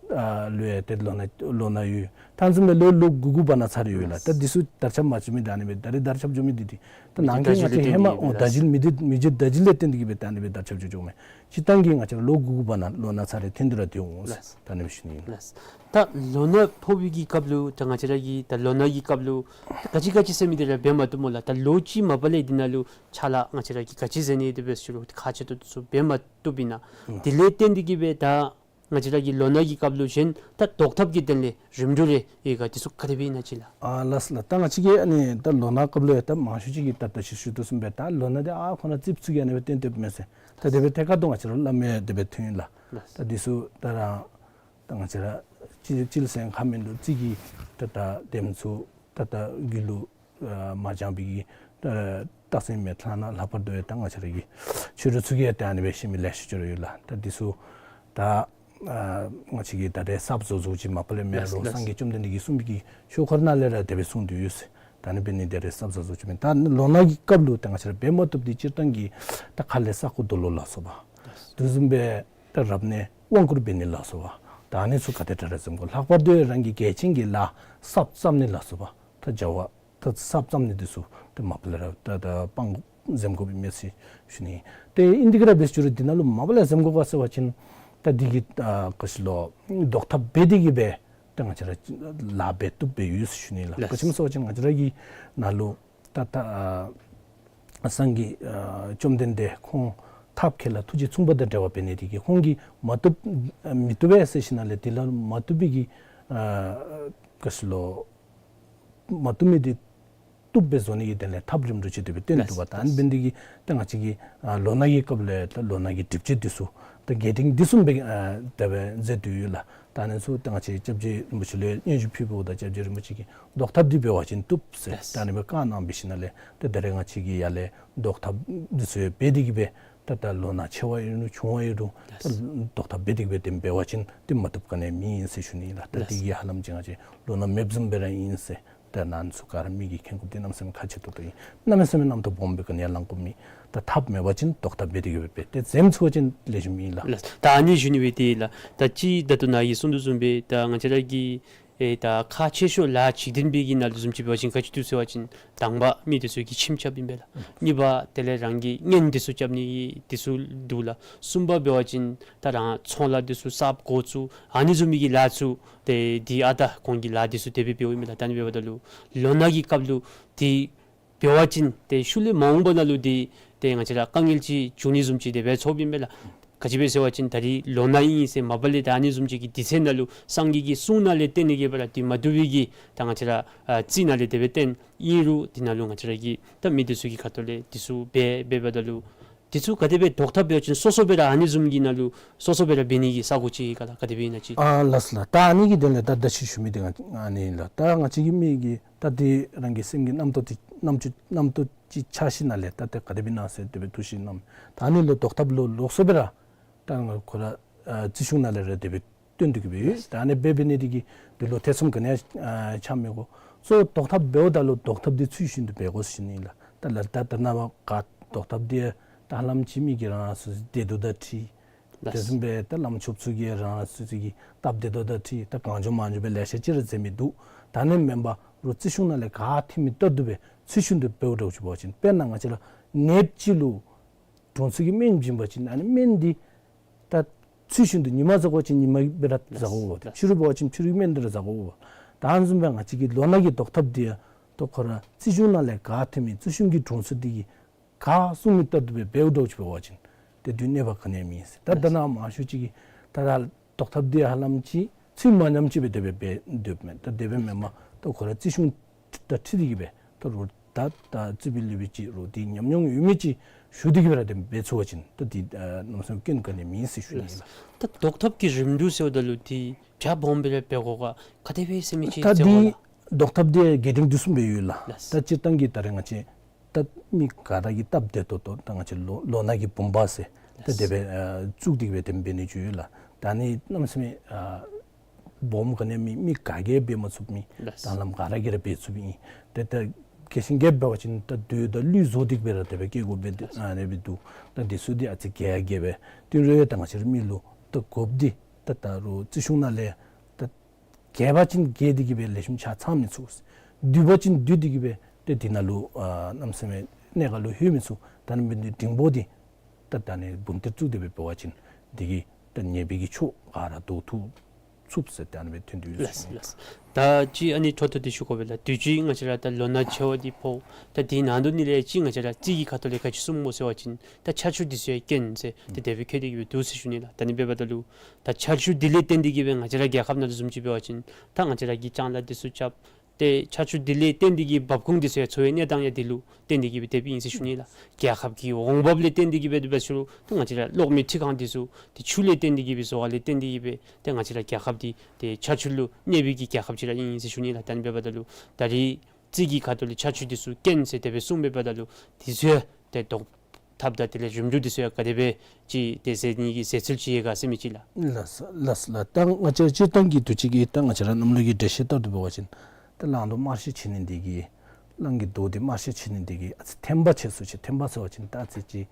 ཨ་ལུ་ཡང་ཏེ་ལོ་ན་ལོ་ན་ཡོད། ད་དེ་བཟུམ་སྦེ་ལོ་ལོ་དགུ་དགུ་བར་ན་ཚར་རེ་ཡོད་ལགས། ད་འདི་ཚུ་དར་ཁྱབ་མ་བྱུང་མི་ད་ཨ་ནི་སྦེ་ད་རེས་དར་ཁྱབ་བྱུང་མི་འདི་འདི་ད་མི་གི་ནང་གི་ད་ང་བཅས་ཧེ་མ་ཨོ་ད་ཇིལ་མི་འདི་མི་འཇིགས་ད་ཇིལ་ལས་བརྟེན་ཏེ་གི་སྦེ་ད་ཨ་ནི་སྦེ་དར་ཁྱབ་བྱུང་བྱུངམ་མས། སྤྱིར་བཏང་གི་ང་བཅས་ར་ལོ་དགུ་དགུ་བར་ན་ལོ་ན་ཚར་རེ་ཐོན་ཏེ་ར་སྡོད་འོང་ཟེར་ལགས། ད་ཨ་ནི་སྦེ་ཞུ་ནི་ཨིན། ལགས། ད་ལོ་ན་ཕོག་པའི་གི་སྐབས་ལུ་ད་ང་བཅས་ར་གི་ད་ལོ་ན་གི་སྐབས་ལུ་ག་ཅི་ག་ཅི་ཟེར་མི་འདི་ར་འབད་མ་བཏུབ་སྨོ་ལགས། ད་ལོ་གཅིག་མ་པ་ལས་འདི་ནང་ལུ་ཕྱག་ལཱ་ང་བཅས་ར་གིས་ག་ཅི་མཛད་ནི་དེ་སྦེ་ཟེར་རུང་ཁག་ཆེ་ཏོག་ཏོ་ཚུ་འབད་མ་བཏུབ་ཨིན་ན། དེ་ལས་བརྟེན་ཏེ་གི་སྦེ་ད་ ང་བཅས་ར་གི་ལོ་ན་གི་སྐབས་ལུ་གཞན་ད་བཟློག་ཐབས་ཀྱི་དོན་ལས་རིམ་གྲོ་རེ་ཡོད་ག། དེ་ཚུ་ག་དེ་སྦེ་ཨིན་ན་ཅིག་ལགས། ཨ་ལགས་སོ་ལགས། ད་ང་བཅས་ཀྱིས་ཨ་ནི་ད་ལོ་ན་སྐབས་ལུ་ཡང་ད་མང་ཤོས་ཅིག་གིས་ད་ད་ཅི་ཞུ་དོ་བཟུམ་སྦེ་ད་ལོ་ན་འདི་ཨ་ཁོ་ན་རྩིགཔ་ཚུ་གིས་ཨ་ནི་སྦེ་བཏོན་བཏོནམ་མས་ཟེར། ད་དེ་སྦེ་ཐད་ཀར་དུ་ང་བཅས་ར་སླབ་མི་དེ་སྦེ་ཐོན་ཡི་ལགས། ལགས། ད་དེ་ཚུ་ད་ར་ད་ང་བཅས་ར་སྤྱིར་སྤྱིར་ཟེར་ཁ་མིན་འདུག། རྩིག་གི་ད་ད་དེམ་ཚུ་ད་ད་རྒྱུད་ལུ་ཨ་མ་སྦྱངས་པའི་གི་ཨ་རྟགས་མཚན་མེད་ལགས་ན། ལྷག་པར་དུ་ཡང་ད་ང་བཅས་ར་གི་ཆོས་གྲོགས་ཚུ་གིས་ཡང་ད་ཨ་ནི་སྦེ་ཤེས་མི་ལེ་ཤ་ཅིག་ར་ཡོད་ལགས། ད་འདི་ཚུ་ད་ཨ་ང་བཅས་ཀྱིས་ད་རེས་གསརཔ་བཟོ་བཟོཝ་ཅིག་མ་པ་ལས་མེན་ལགས། ལགས། སངས་རྒྱས་བཅོམ་ལྡན་འདས་ཀྱིས་གསུངས་པའི་གི་ཆོས་འཁོར་ནང་ལས་ར་དེ་སྦེ་གསུངས་ཏེ་ཡོད་ཟེར། ད་ཨ་ནི་འབད་ནི་དེ་རེས་གསརཔ་བཟོ་བཟོཝ་ཅིག་མེན། ད་ལོ་ན་གི་སྐབས་ལུ་ད་ང་བཅས་ར་འབད་མ་བཏུབ་འདི་སྤྱིར་བཏང་གི་ད་ཁ་ལས་ས་རྐོ་རྡོ་སློག་ལ་སོགས་པ། ལགས། དེ་བཟུམ་སྦེ་ད་རབ་གནས་དབང་བསྐུར་འབད་ནི་ལ་སོགས་པ། ད་ཨ་ནི་ཚུ་ག་དེ་དྲག་ར་འཛེམ་དགོ། ལྷག་པར་དུ་རང་གི་གལ་ཆེན་གྱི་ལཱ་གསརཔ་བརྩམ་ནི་ལ་སོགས་པ། ད་བྱ་བ་ད་གསརཔ་བརྩམ་ནི་འདི་ཚུ་ད་མ་པ་ལས་ར་ད་ད་སྤང་འཛེམ་དགོཔ་ཨིན་མས་ཟེར་ཞུ་ནི། ཏེ་ཨིན་དེ་གི་ར་འབད་ཞུ་རུང་འདི་ནང་ལུ་མ་པ་ལས་འཛེམ་དགོ་ག་ཟེར་བ་ཅིན་ད་འདི་གི་ཨ་ག་ཅི་ལོ་བཟློག་ཐབས་འབད་དེ་གི་སྦེ་ད་ང་བཅས་ར་ལཱ་འབད་བཏུབ་སྦེ་ཡོད་ཟེར་ཞུ་ནི་ལགས། ལགས། ག་ཅི་སྨོ་ཟེར་བ་ཅིན་ང་བཅས་ར་གི་ནང་ལུ་ད་ད་ཨ་སངས་རྒྱས་ཨ་བཅོམ་ལྡན་འདས་ཁོང་ཐབས་མཁས་ལ་ཐུགས་རྗེ་མཚུངས་པ་དང་འབྲེལ་བ་འབད་ནི་དེ་གིས་ཁོང་གིས་མ་བཏུབ་ཨ་མི་བཏུབ་པས་ཟེར་ཞིནམ་ལས་དེ་ལ་མ་བཏུབ་པའི་གི་ཨ་ག་ཅི་ལོ་མ་བཏུབ་མི་དེ་བཏུབ་སྦེ་བཟོ་ནི་གི་དོན་ལས་ཐབས་རིམ་གྲོ་ཅིག་དེ་སྦེ་སྟོན་ཏེ་འདུག་པ། ལགས། ད་ཨ་ནི་འབད་ནི་དེ་གིས་ད་ང་བཅས་ཀྱིས་ཨ་ལོ་ན་གི་སྐབས་ལས་ད་ལོ་ན་གི་སྒྲིབ་བྱེད་འདི་ཚུ་ད་རྒྱས་འབྲིང་འདི་བཟུམ་སྦེ་ཨ་དེ་སྦེ་མཛད་དེ་ཡོད་ལགས། ད་ཨ་ནི་ཚུ་ད་ང་བཅས་སྐྱབས་རྗེ་རིན་པོ་ཆེ་ལུ་སྙན་ཞུ་ཕུལཝ་ད་སྐྱབས་རྗེ་རིན་པོ་ཆེ་གིས་བཟློག་ཐབས་འདི་འབད་བ་ཅིན་བཏུབ་ཟེར། ལགས། ད་ཨ་ནི་སྦེ་བཀའ་གནང་འབད་ཞིནམ་ལས་ད་ད་རེས་ང་བཅས་ཀྱིས་ཡར་ལས་བཟློག་ཐབས་འདི་ཚུ་ཡང་འབད་དེ་གི་སྦེ་ད་ད་ལོ་ན་ཆེ་བ་ཨིན་རུང་ཆུང་བ་ཨིན་རུང་ད་ལགས། བཟློག་ཐབས་འབད་དེ་གི་སྦེ་དེ་འབད་བ་ཅིན་དེ་མ་བཏུབ་ག་ནི་ཡང་མེད་ཟེར་ཞུ་ནི་ལགས། ད་དེ་ལགས། གིས་ཧ་ལམ་ཅིག་ང་བཅས་ལོ་ན་མེདཔ་བཟུམ་སྦེ་ར་ཨིན་ཟེར། ད་ཨ་ནི་ཚུ་ག་ར་མི་གིས་མཁྱེན་དགོཔ་འདི་གནམ་མེད་ས་མེད་ཁག་ཆེ་ཏོག་ཏོ་ཨིན། གནམ་མེད་ས་མེད་རྣམ་རྟོག་སྦོམ་སྦེ་ག་ནི་ཡང་ལང་དགོཔ་མེད། ད་ཐབས་མེད་པ་ཅིན་བཟློག་ཐབས་འབད་དེ་གི་སྦེ་འབད། དེ་འཛེམ་ཚུགས་པ་ཅིན་ལེགས་ཤོམ་ཨིན་ལགས། ལགས། ད་ཨ་ནི་ཞུ་ནི་སྦེ་དེ་ལགས། ད་ཅི་ད་ལྟོ་ནཱ་གིས་གསུངས་དོ་བཟུམ་སྦེ་ད་ང་བཅས་ར་གི་ཨེ་ད་ཁག་ཆེ་ཤོས་ལཱ་གཅིག་བདུན་པའི་གི་ནང་ལུ་བཟུམ་ཅིག་འབད་བ་ཅིན་ག་ཅི་འདུག་ཟེར་བ་ཅིན་དང་པ་མི་དེ་ཚུ་གིས་ཁྱིམ་རྐྱབ་ཨིན་པས་ལགས། གཉིས་པ་དེ་ལས་རང་གི་གཉེན་དེ་ཚུ་རྐྱབ་ནི་དེ་ཚུ་འདུག་ལགས། གསུམ་པ་འབད་བ་ཅིན་ད་རང་ཚོང་ལཱ་དེ་ཚུ་གསརཔ་འགོ་བཙུགས་ཨ་ནི་བཟུམ་མའི་གི་ལཱ་ཚུ་ཏེ་འདི་ཨ་ད་ཁོང་གི་ལཱ་དེ་ཚུ་དེ་སྦེ་འབདཝ་ཨིན་པས་ལགས། ད་ཨ་ནི་འབདཝ་ད་ལུ་ལོ་ན་གི་སྐབས་ལུ་དེ་འབད་བ་ཅིན་ཏེ་ཤུལ་ལས་མ་འོངས་པ་ནང་ལུ་དེ་ཏེ་ང་བཅས་ར་དཀའ་ངལ་ཅིག་འབྱུང་ནི་བཟུམ་ཅིག་དེ་སྦེ་ཚོརཝ་ཨིན་པས་ལགས། ག་ཅི་སྦེ་ཟེར་བ་ཅིན་ད་རིས་ལོ་ན་ཨིན་ཟེར་མ་པ་ལས་ད་ཨ་ནི་བཟུམ་ཅིག་གི་དུས་ཚོད་ནང་ལུ་སངས་རྒྱས་ཀྱི་གསུང་ནང་ལས་བརྟེན་ནི་གི་སྦེ་ར་དེ་མ་བཏུབ་པའི་གི་ད་ང་བཅས་ར་ཨ་རྩིས་ནང་ལས་དེ་སྦེ་བརྟེན་ཨིན་རུང་དེ་ནང་ལུ་ང་བཅས་ར་གིས་ད་མི་དེ་ཚུ་གི་ཁ་ཐུག་ལས་དེ་ཚུ་འབད་འབདཝ་ད་ལུ་དེ་ཚུ་ག་དེ་སྦེ་བཟློག་ཐབས་འབད་བ་ཅིན་སོ་སོ་སྦེ་ར་ཨ་ནི་བཟུམ་གྱི་ནང་ལུ་སོ་སོ་སྦེ་ར་འབད་ནི་གི་ས་གོ་ཅིག་ག་ལགས། ག་དེ་སྦེ་ཨིན་ན་ཅིག། ཨ་ལགས་སོ་ལགས། ད་ཨ་ནི་གི་དོན་ལས་ད་ད་ཅི་ཞུ་མི་དེ་ཨ་ནི་ཨིན་ལགས། ད་ང་བཅས་ཀྱི་མི་གིས་ད་དེ་རང་གི་སེམས་ཀྱི་རྣམ་རྟོག་དེ་རྣམ་ཅོ་རྣམ་རྟོག་ཅིག་ཆགས་ཞིནམ་ལས་ད་དེ་ག་དེ་སྦེ་ཨིན་ན་ཟེར་དེ་སྦེ་ཐུགས་བཞེད་གནངམ། ད་ཨ་ནི་ལུ་བཟློག་ཐབས་ལུ་ལོགས་སུ་སྦེ་ར་ད་ང་ཁོ་ར་ཨ་རྩིས་གཞུང་ནང་ལས་ར་དེ་སྦེ་བཏོན་ཏེ་གི་སྦེ་ཡོད། ད་ཨ་ནི་སྦེ་འབད་ནི་དེ་གིས་དེ་ལུ་ཐེ་ཚོམ་ག་ནི་ཡང་ཨ་ཆགས་མི་དགོ། གཙོ་བོ་བཟློག་ཐབས་འབདཝ་ད་ལུ་བཟློག་ཐབས་དེ་ཚུལ་བཞིན་དུ་འབད་དགོ་ཟེར་ཞུ་ནི་ལགས། ད་ལགས་ད་ད་ནཱ་བ་ག་བཟློག་ཐབས་དེ་ད་ཧ་ལམ་ཅིག་མི་གིས་རང་རང་སོ་སོའི་བདེ་སྡུག་དང་འཁྲིལ། ལགས། དེ་བཟུམ་སྦེ་ད་བླམ་ཆོསཔ་ཚུ་གིས་རང་རང་སོ་སོ་གི་སྟབས་བདེ་ཏོག་ཏོ་དང་འཁྲིལ་ད་གང་བྱུང་མང་བྱུང་སྦེ་ལེ་ཤ་ཅིག་ར་མཛད་མི་འདུག། ད་ཨ་ནི་མེན་པར་རོགས་རྩིས་གཞུང་ནང་ལས་ག་ཐོན་མི་ལྟར་དུ་སྦེ་ཚུལ་བཞིན་དུ་འབདཝ་འདྲཝ་ཅིག་འབད་བ་ཅིན་དཔེར་ན་ང་བཅས་ར་ནདཔ་ཅིག་ལུ་དྲུང་འཚོ་གིས་སྨན་བྱིན་པ་ཅིན་ཨ་ནི་སྨན་འདི་ད་ཚུལ་བཞིན་དུ་ཉིན་མ་བཟའ་དགོ་པ་ཅིན་ཉིན་མ་སྦེ་ར་བཟའ་དགོ། ལགས། ཕྱི་རུ་འབད་བ་ཅིན་ཕྱི་རུའི་སྨན་འདི་ར་བཟའ་དགོ། ད་ཨ་ནི་བཟུམ་སྦེ་ང་བཅས་ཀྱི་ལོ་ན་གི་བཟློག་ཐབས་འདི་ཡང་ད་ཁོ་ར་རྩིས་གཞུང་ནང་ལས་ག་ཐོན་མི་རྩིས་གཞུང་གི་དྲུང་འཚོ་འདི་གིས་ག་གསུང་མི་ལྟར་དུ་སྦེ་འབདཝ་འདྲཝ་ཅིག་འབད་བ་ཅིན་དེ་དུས་གནོད་པ་ག་ནི་ཡང་མེད་ཟེར། ད་ད་ནཱ་མང་ཤོས་ཅིག་གིས་ད་ད་བཟློག་ཐབས་འདི་ཧ་ལམ་ཅིག་ཚུལ་མ་ཉམས་ཅིག་སྦེ་དེ་སྦེ་འབད་སྡོདཔ་མས། ད་དེ་སྦེ་མེན་པར་ད་ཁོ་ར་རྩིས་གཞུང་དང་འཁྲིལ་ཏེ་གི་སྦེ་ད་རོགས་ད་ད་རྩིས་པའི་ལུགས་སྦེ་ཅིག་རོགས་དེ་ཉམས་མྱོང་ཡོད་མི་ཅིག་ཞུ་སྟེ་གི་སྦེ་ར་དེ་འབད་ཚུགས་པ་ཅིན་ད་དེ་ཨ་གནམ་མེད་ས་མེད་སྐྱོན་ག་ནི་ཡང་མེད་ཟེར་ཞུ་ནི་ཨིན་ལགས། ད་བཟློག་ཐབས་ཀྱི་རིམ་གྲོ་ཟེརཝ་ད་ལུ་དེ་རྒྱ་སྦོམ་སྦེ་ར་འབད་དགོ་ག་ག་དེ་སྦེ་ཟེར་མི་ཅིག་ད་ཟེར་དགོ་དེ་ལགས། བཟློག་ཐབས་དེ་རྒྱས་འབྲིང་བསྡུས་གསུམ་སྦེ་ཡོད་ལགས། ལགས། ད་སྤྱིར་བཏང་གི་ད་རེས་ང་བཅས་ད་མི་ག་ར་གི་སྟབས་བདེ་ཏོག་ཏོ་ད་ང་བཅས་ལོ་ལོ་ན་གི་བུམ་པ་ཟེར་ད་དེ་སྦེ་ཨ་བཙུགས་ཏེ་གི་སྦེ་དེ་འབད་ནི་ཅིག་ཡོད་ལགས། ད་ཨ་ནི་གནམ་མེད་ས་མེད་ཨ་སྦོམ་ག་ནི་ཡང་མེད། མི་ག་གིས་འབད་མ་ཚུགས་མི། ལགས། ད་ལམ་ག་ར་གིས་ར་འབད་ཚུགསཔ་ཨིན། ཏེ་ད་གལ་སྲིད་རྒྱས་འབད་བ་ཅིན་ད་དུས་དང་གླུད་བཟོ་སྟེ་གི་སྦེ་ར་དེ་སྦེ་བཀལ་དགོ་པས། ལགས། ཨ་ནི་སྦེ་འདུག། ད་དེ་ཚུ་འདི་ཨ་ཙི་རྒྱས་རྒྱས་སྦེ་དེ་རུང་ཡང་ད་ང་བཅས་ར་མི་ལུ་ད་དགོཔ་འདི་ད་ད་རུང་རྩིས་གཞུང་ནང་ལས་ད་རྒྱས་པ་ཅིན་རྒྱས་ཏེ་གི་སྦེ་ལེགས་ཤོམ་ཆ་ཚང་མི་ཚུགས། བསྡུས་པ་ཅིན་བསྡུས་ཏེ་གི་སྦེ་ཏེ་དེ་ནང་ལུ་ཨ་གནམ་མེད་ས་མེད་གནད་འགག་ལུ་ལྷོད་མི་ཚུགས། ད་ཨ་ནི་འབད་ནི་འདི་འབྲིང་པོ་འདི་ད་ད་ཨ་ནི་འབུམ་གཏེར་བཙུགས་ཏེ་སྦེ་འབད་བ་ཅིན་དེ་གིས་ད་ཉེས་པའི་གི་ཕྱོགས་ག་ར་བཟློག་ཚུགས་ཚུགས་ཟེར་ཏེ་ཨ་ནི་སྦེ་ཐོན་ཏེ་ཡོད་ཟེར་ཞུ་ནི། ལགས། ད་ ད་ཅི་ཨ་ནི་འཕྲོ་མཐུད་དེ་ཞུ་དགོ་པས་ལགས། དུས་ཅི་ང་བཅས་ར་ད་ལོ་ན་ཆེ་བ་འདི་ཕོག། ད་དེའི་ནང་དུ་ནི་ལས་ཅི་ང་བཅས་ར་རྩིས་ཀྱི་ཁ་ཐུག་ལས་ག་ཅི་གསུངམ་སྨོ་ཟེར་བ་ཅིན་ད་ཆར་ཆུ་འདི་ཚུ་ཡང་རྐྱེན་ཟེར་ཏེ་དེ་སྦེ་བཀོད་དེ་གི་སྦེ་འདུག་ཟེར་ཞུ་ནི་ལགས། ད་ཨ་ནི་འབདཝ་ད་ལུ་ད་ཆར་ཆུ་འདི་ལས་བརྟེན་ཏེ་གི་སྦེ་ང་བཅས་ར་རྒྱལ་ཁབ་ནང་ལུ་བཟུམ་ཅིག་འབད་བ་ཅིན་ད་ང་བཅས་ར་གིས་ལྕང་ལཱ་འདི་ཚུ་རྐྱབ། ཏེ་ཆར་ཆུ་འདི་ལས་བརྟེན་ཏེ་གི་འབབ་ཁུངས་འདི་ཚུ་ཡང་འཚོ་བའི་གནས་སྟངས་ཡང་འདི་ལུ་བརྟེན་ཏེ་གི་སྦེ་དེ་སྦེ་ཨིན་ཟེར་ཞུ་ནི་ལགས། རྒྱལ་ཁབ་ཀྱི་འོང་འབབ་ལས་བརྟེན་ཏེ་གི་སྦེ་དེ་སྦེ་ཞུ་རུང་ད་ང་བཅས་ར་གློག་མེ་འཕྲུལ་ཁང་འདི་ཚུ་ཏེ་ཆུ་ལས་བརྟེན་ཏེ་གི་སྦེ་བཟོ་བ་ལས་བརྟེན་ཏེ་གི་སྦེ་ཏེ་ང་བཅས་ར་རྒྱལ་ཁབ་འདི་ཏེ་ཆར་ཆུ་ལུ་གནས་པའི་གི་རྒྱལ་ཁབ་ཅིག་ར་ཨིན་ཟེར་ཞུ་ནི་ལགས། ད་ཨ་ནི་འབདཝ་ད་ལུ་ད་རིས་རྩིས་ཀྱི་ཁ་ཐུག་ལས་ཆར་ཆུ་འདི་ཚུ་རྐྱེན་ཟེར་དེ་སྦེ་གསུངམ་འབདཝ་ད་ལུ་འདི་ཚུ་ཡང་ཏེ་ཟློག་ཐབས་དང་དེ་ལས་ཞིབ་འཇུག་འདི་ཚུ་ཡང་ག་དེ་སྦེ་ཅིག་ཏེ་མཛད་ནི་གི་མཛད་ཚུལ་ཅིག་ཡོད་ག་ཟེར་མི་ཅིག་ལགས། ལགས་སོ་ལགས་སོ་ལགས། ད་ང་བཅས་སྤྱིར་བཏང་གི་དུས་ཅི་གི་ད་ང་བཅས་ར་གནམ་ལོ་གི་འགྲེལ་བཤད་ལྟར་དུ་འབད་བ་ཅིན་ད་གླང་རྡོག་དམར་ཤོས་ཆེ་ནི་འདི་གིས་གླང་གི་རྡོག་འདི་དམར་ཤོས་ཆེ་ནི་འདི་གིས་ཨ་ཙི་ཐན་པ་ཆེ་སུ་ཅིག། ཐན་པ་ཟེར་བ་ཅིན་ད་ཨ་ཙི་ཅིག་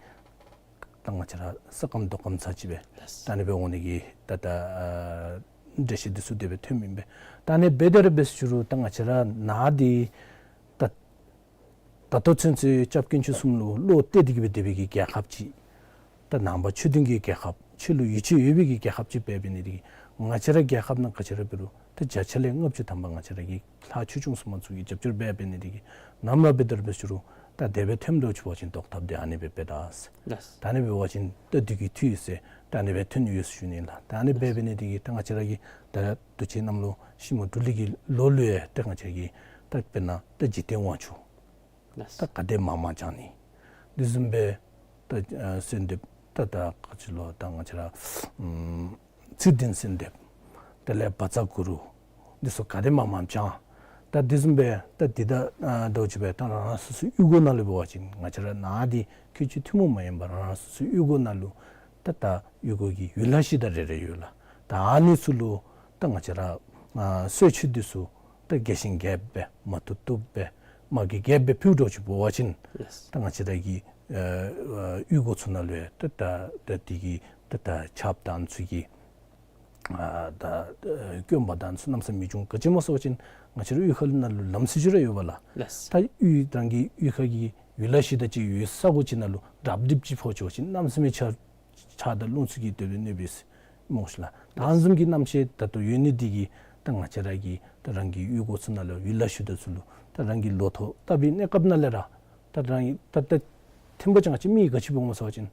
ད་ང་བཅས་ར་ས་སྐམ་རྡོ་སྐམ་ས་ཅིག་སྦེ་ལགས། ད་ཨ་ནི་སྦེ་འོང་ནི་གི་ད་ད་ཨ་འགྲེལ་བཤད་འདི་ཚུ་དེ་སྦེ་ཐོན་མི་ཨིན་པས། ད་ཨ་ནི་འབད་དེ་ར་འབད་ཞུ་རུང་ད་ང་བཅས་ར་ནཱ་འདི་ད་ད་ལྟོ་ཚུན་ཚོད་སྐྱབས་དཀོན་མཆོག་གསུམ་ལུ་བློ་གཏད་དེ་གི་སྦེ་སྡོད་པའི་གི་རྒྱལ་ཁབ་ཅིག། ད་ནང་པ་ཆོས་ལྡན་གྱི་རྒྱལ་ཁབ། ཆོས་ལུ་ཡིད་ཆེས་ཡོད་པའི་གི་རྒྱལ་ཁབ་ཅིག་འབད་འབད་ནི་དེ་གིས་ང་བཅས་ར་རྒྱལ་ཁབ་ནང་ག་ཅི་ར་འབད་རུང་ད་བརྒྱ་ཆ་ལས་ལྔ་བཅུ་ཐམ་པ་ང་བཅས་ར་གི་ལྷ་ཆོས་སྐྱོང་སྲུང་མ་ཚུ་གིས་རྒྱབ་སྐྱོར་འབད་འབད་ནི་དེ་གིས་ནམ་ར་འབད་དེ་ར་འབད་ཞུ་རུང་ད་དེ་སྦེ་ཐོནམ་འདྲཝ་ཅིག་འབད་བ་ཅིན་ཟློག་ཐབས་འདི་ཨ་ནི་སྦེ་འབད་ད་ཟེར། ལགས། ད་ཨ་ནི་འབད་བ་ཅིན་ད་དུས་ཀྱི་འཐུས་ཡོད་ཟེར་ད་ཨ་ནི་སྦེ་ཐོན་ཡོད་ཟེར་ཞུ་ནི་ལགས། ད་ཨ་ནི་འབད་འབད་ནི་དེ་གིས་ད་ང་བཅས་ར་གི་ད་དུས་ཅི་གནམ་ལོ་ཤིང་མོ་འབྲུག་ལུག་གི་ལོ་ལུ་ཡང་ད་ང་བཅས་ར་གི་ད་དཔེར་ན་ད་འཇིག་རྟེན་དབང་ཕྱུག། ལགས། ད་ག་དེ་མང་མང་བྱང་ནི། དེ་བཟུམ་སྦེ་ད་ཨ་གསོལ་འདེབས་ད་ད་ག་ཅི་ལོ་ད་ང་བཅས་ར་ཨམ་ཚེ་བརྟན་གསོལ་འདེབས། དེ་ལས་བཛྲ་གུ་རུ། འདི་ཚུ་ག་དེ་མང་མང་བྱང་། ད་དེ་བཟུམ་སྦེ་ད་འདི་ད་ཨ་ཟླཝ་ཅིག་སྦེ་ད་རང་རང་སོ་སོའི་གཡུས་སྒོ་ནང་ལུ་འབད་བ་ཅིན་ང་བཅས་ར་ནཱ་འདི་ཁུལ་གཅིག་ཐུན་མོང་མ་ཡིན་པར་རང་རང་སོ་སོའི་གཡུས་སྒོ་ནང་ལུ་ད་ད་གཡུས་སྒོ་གི་ཡུལ་ལྷ་གཞི་བདག་རེ་རེ་ཡོད་ལགས། ད་ཨ་ནི་ཚུ་ལུ་ད་ང་བཅས་ར་ཨ་གསོལ་མཆོད་འདི་ཚུ་ད་རྒྱས་ཤིང་རྒྱསཔ་སྦེ་མ་བཏུབ་བཏུབ་སྦེ་མ་གི་རྒྱསཔ་སྦེ་ཕུལཝ་འདྲཝ་ཅིག་འབད་བ་ཅིན་ལགས། ད་ང་བཅས་ར་གི་ཨ་ཨ་གཡུས་སྒོ་ཚུ་ནང་ལུ་ཡང་ད་ད་ད་འདི་གི་ད་ད་ཆརཔ་དང་ཚུ་གི་ཨ་ད་ཨ་སྐྱོན་པ་དང་ཚུ་གནམ་མེད་ས་མེད་བྱུང་། ག་ཅི་སྨོ་ཟེར་བ་ཅིན་ང་བཅས་ར་གཡུས་ཁ་ལུ་ནང་ལུ་ལམ་སྲོལ་ཅིག་ར་ཡོད་པས་ལགས། ལགས། ད་གཡུས་རང་གི་གཡུས་ཁ་གི་ཡུལ་ལྷ་གཞི་བདག་ཅིག་ཡོད་ས་གོ་ཅིག་ནང་ལུ་རབ་རྡིབ་ཅིག་ཕོག་ཅི་བ་ཅིན་གནམ་མེད་ས་མེད་ཆར་ཆར་དང་རླུང་ཚུ་གིས་དེ་སྦེ་གནོད་པས་ཟེར་སྨོ་ཤི་ལགས། ད་ཨ་ནི་བཟུམ་གྱི་རྣམ་ཤེས་ད་ལྟོ་ཡོད་ནི་འདི་གིས་ད་ང་བཅས་ར་གི་ད་རང་གི་གཡུས་སྒོ་ཚུ་ནང་ལུ་ཡུལ་ལྷ་གཞི་བདག་ཚུ་ལུ་ད་རང་གི་ལོ་ཐོག་བཏབ་པའི་གནས་སྐབས་ནང་ལས་ར་ད་རང་གི་ད་ད་ཐེམ་པ་ཅང་ཅིག་མི་གིས་ག་ཅི་འབད་འོང་ཟེར་བ་ཅིན་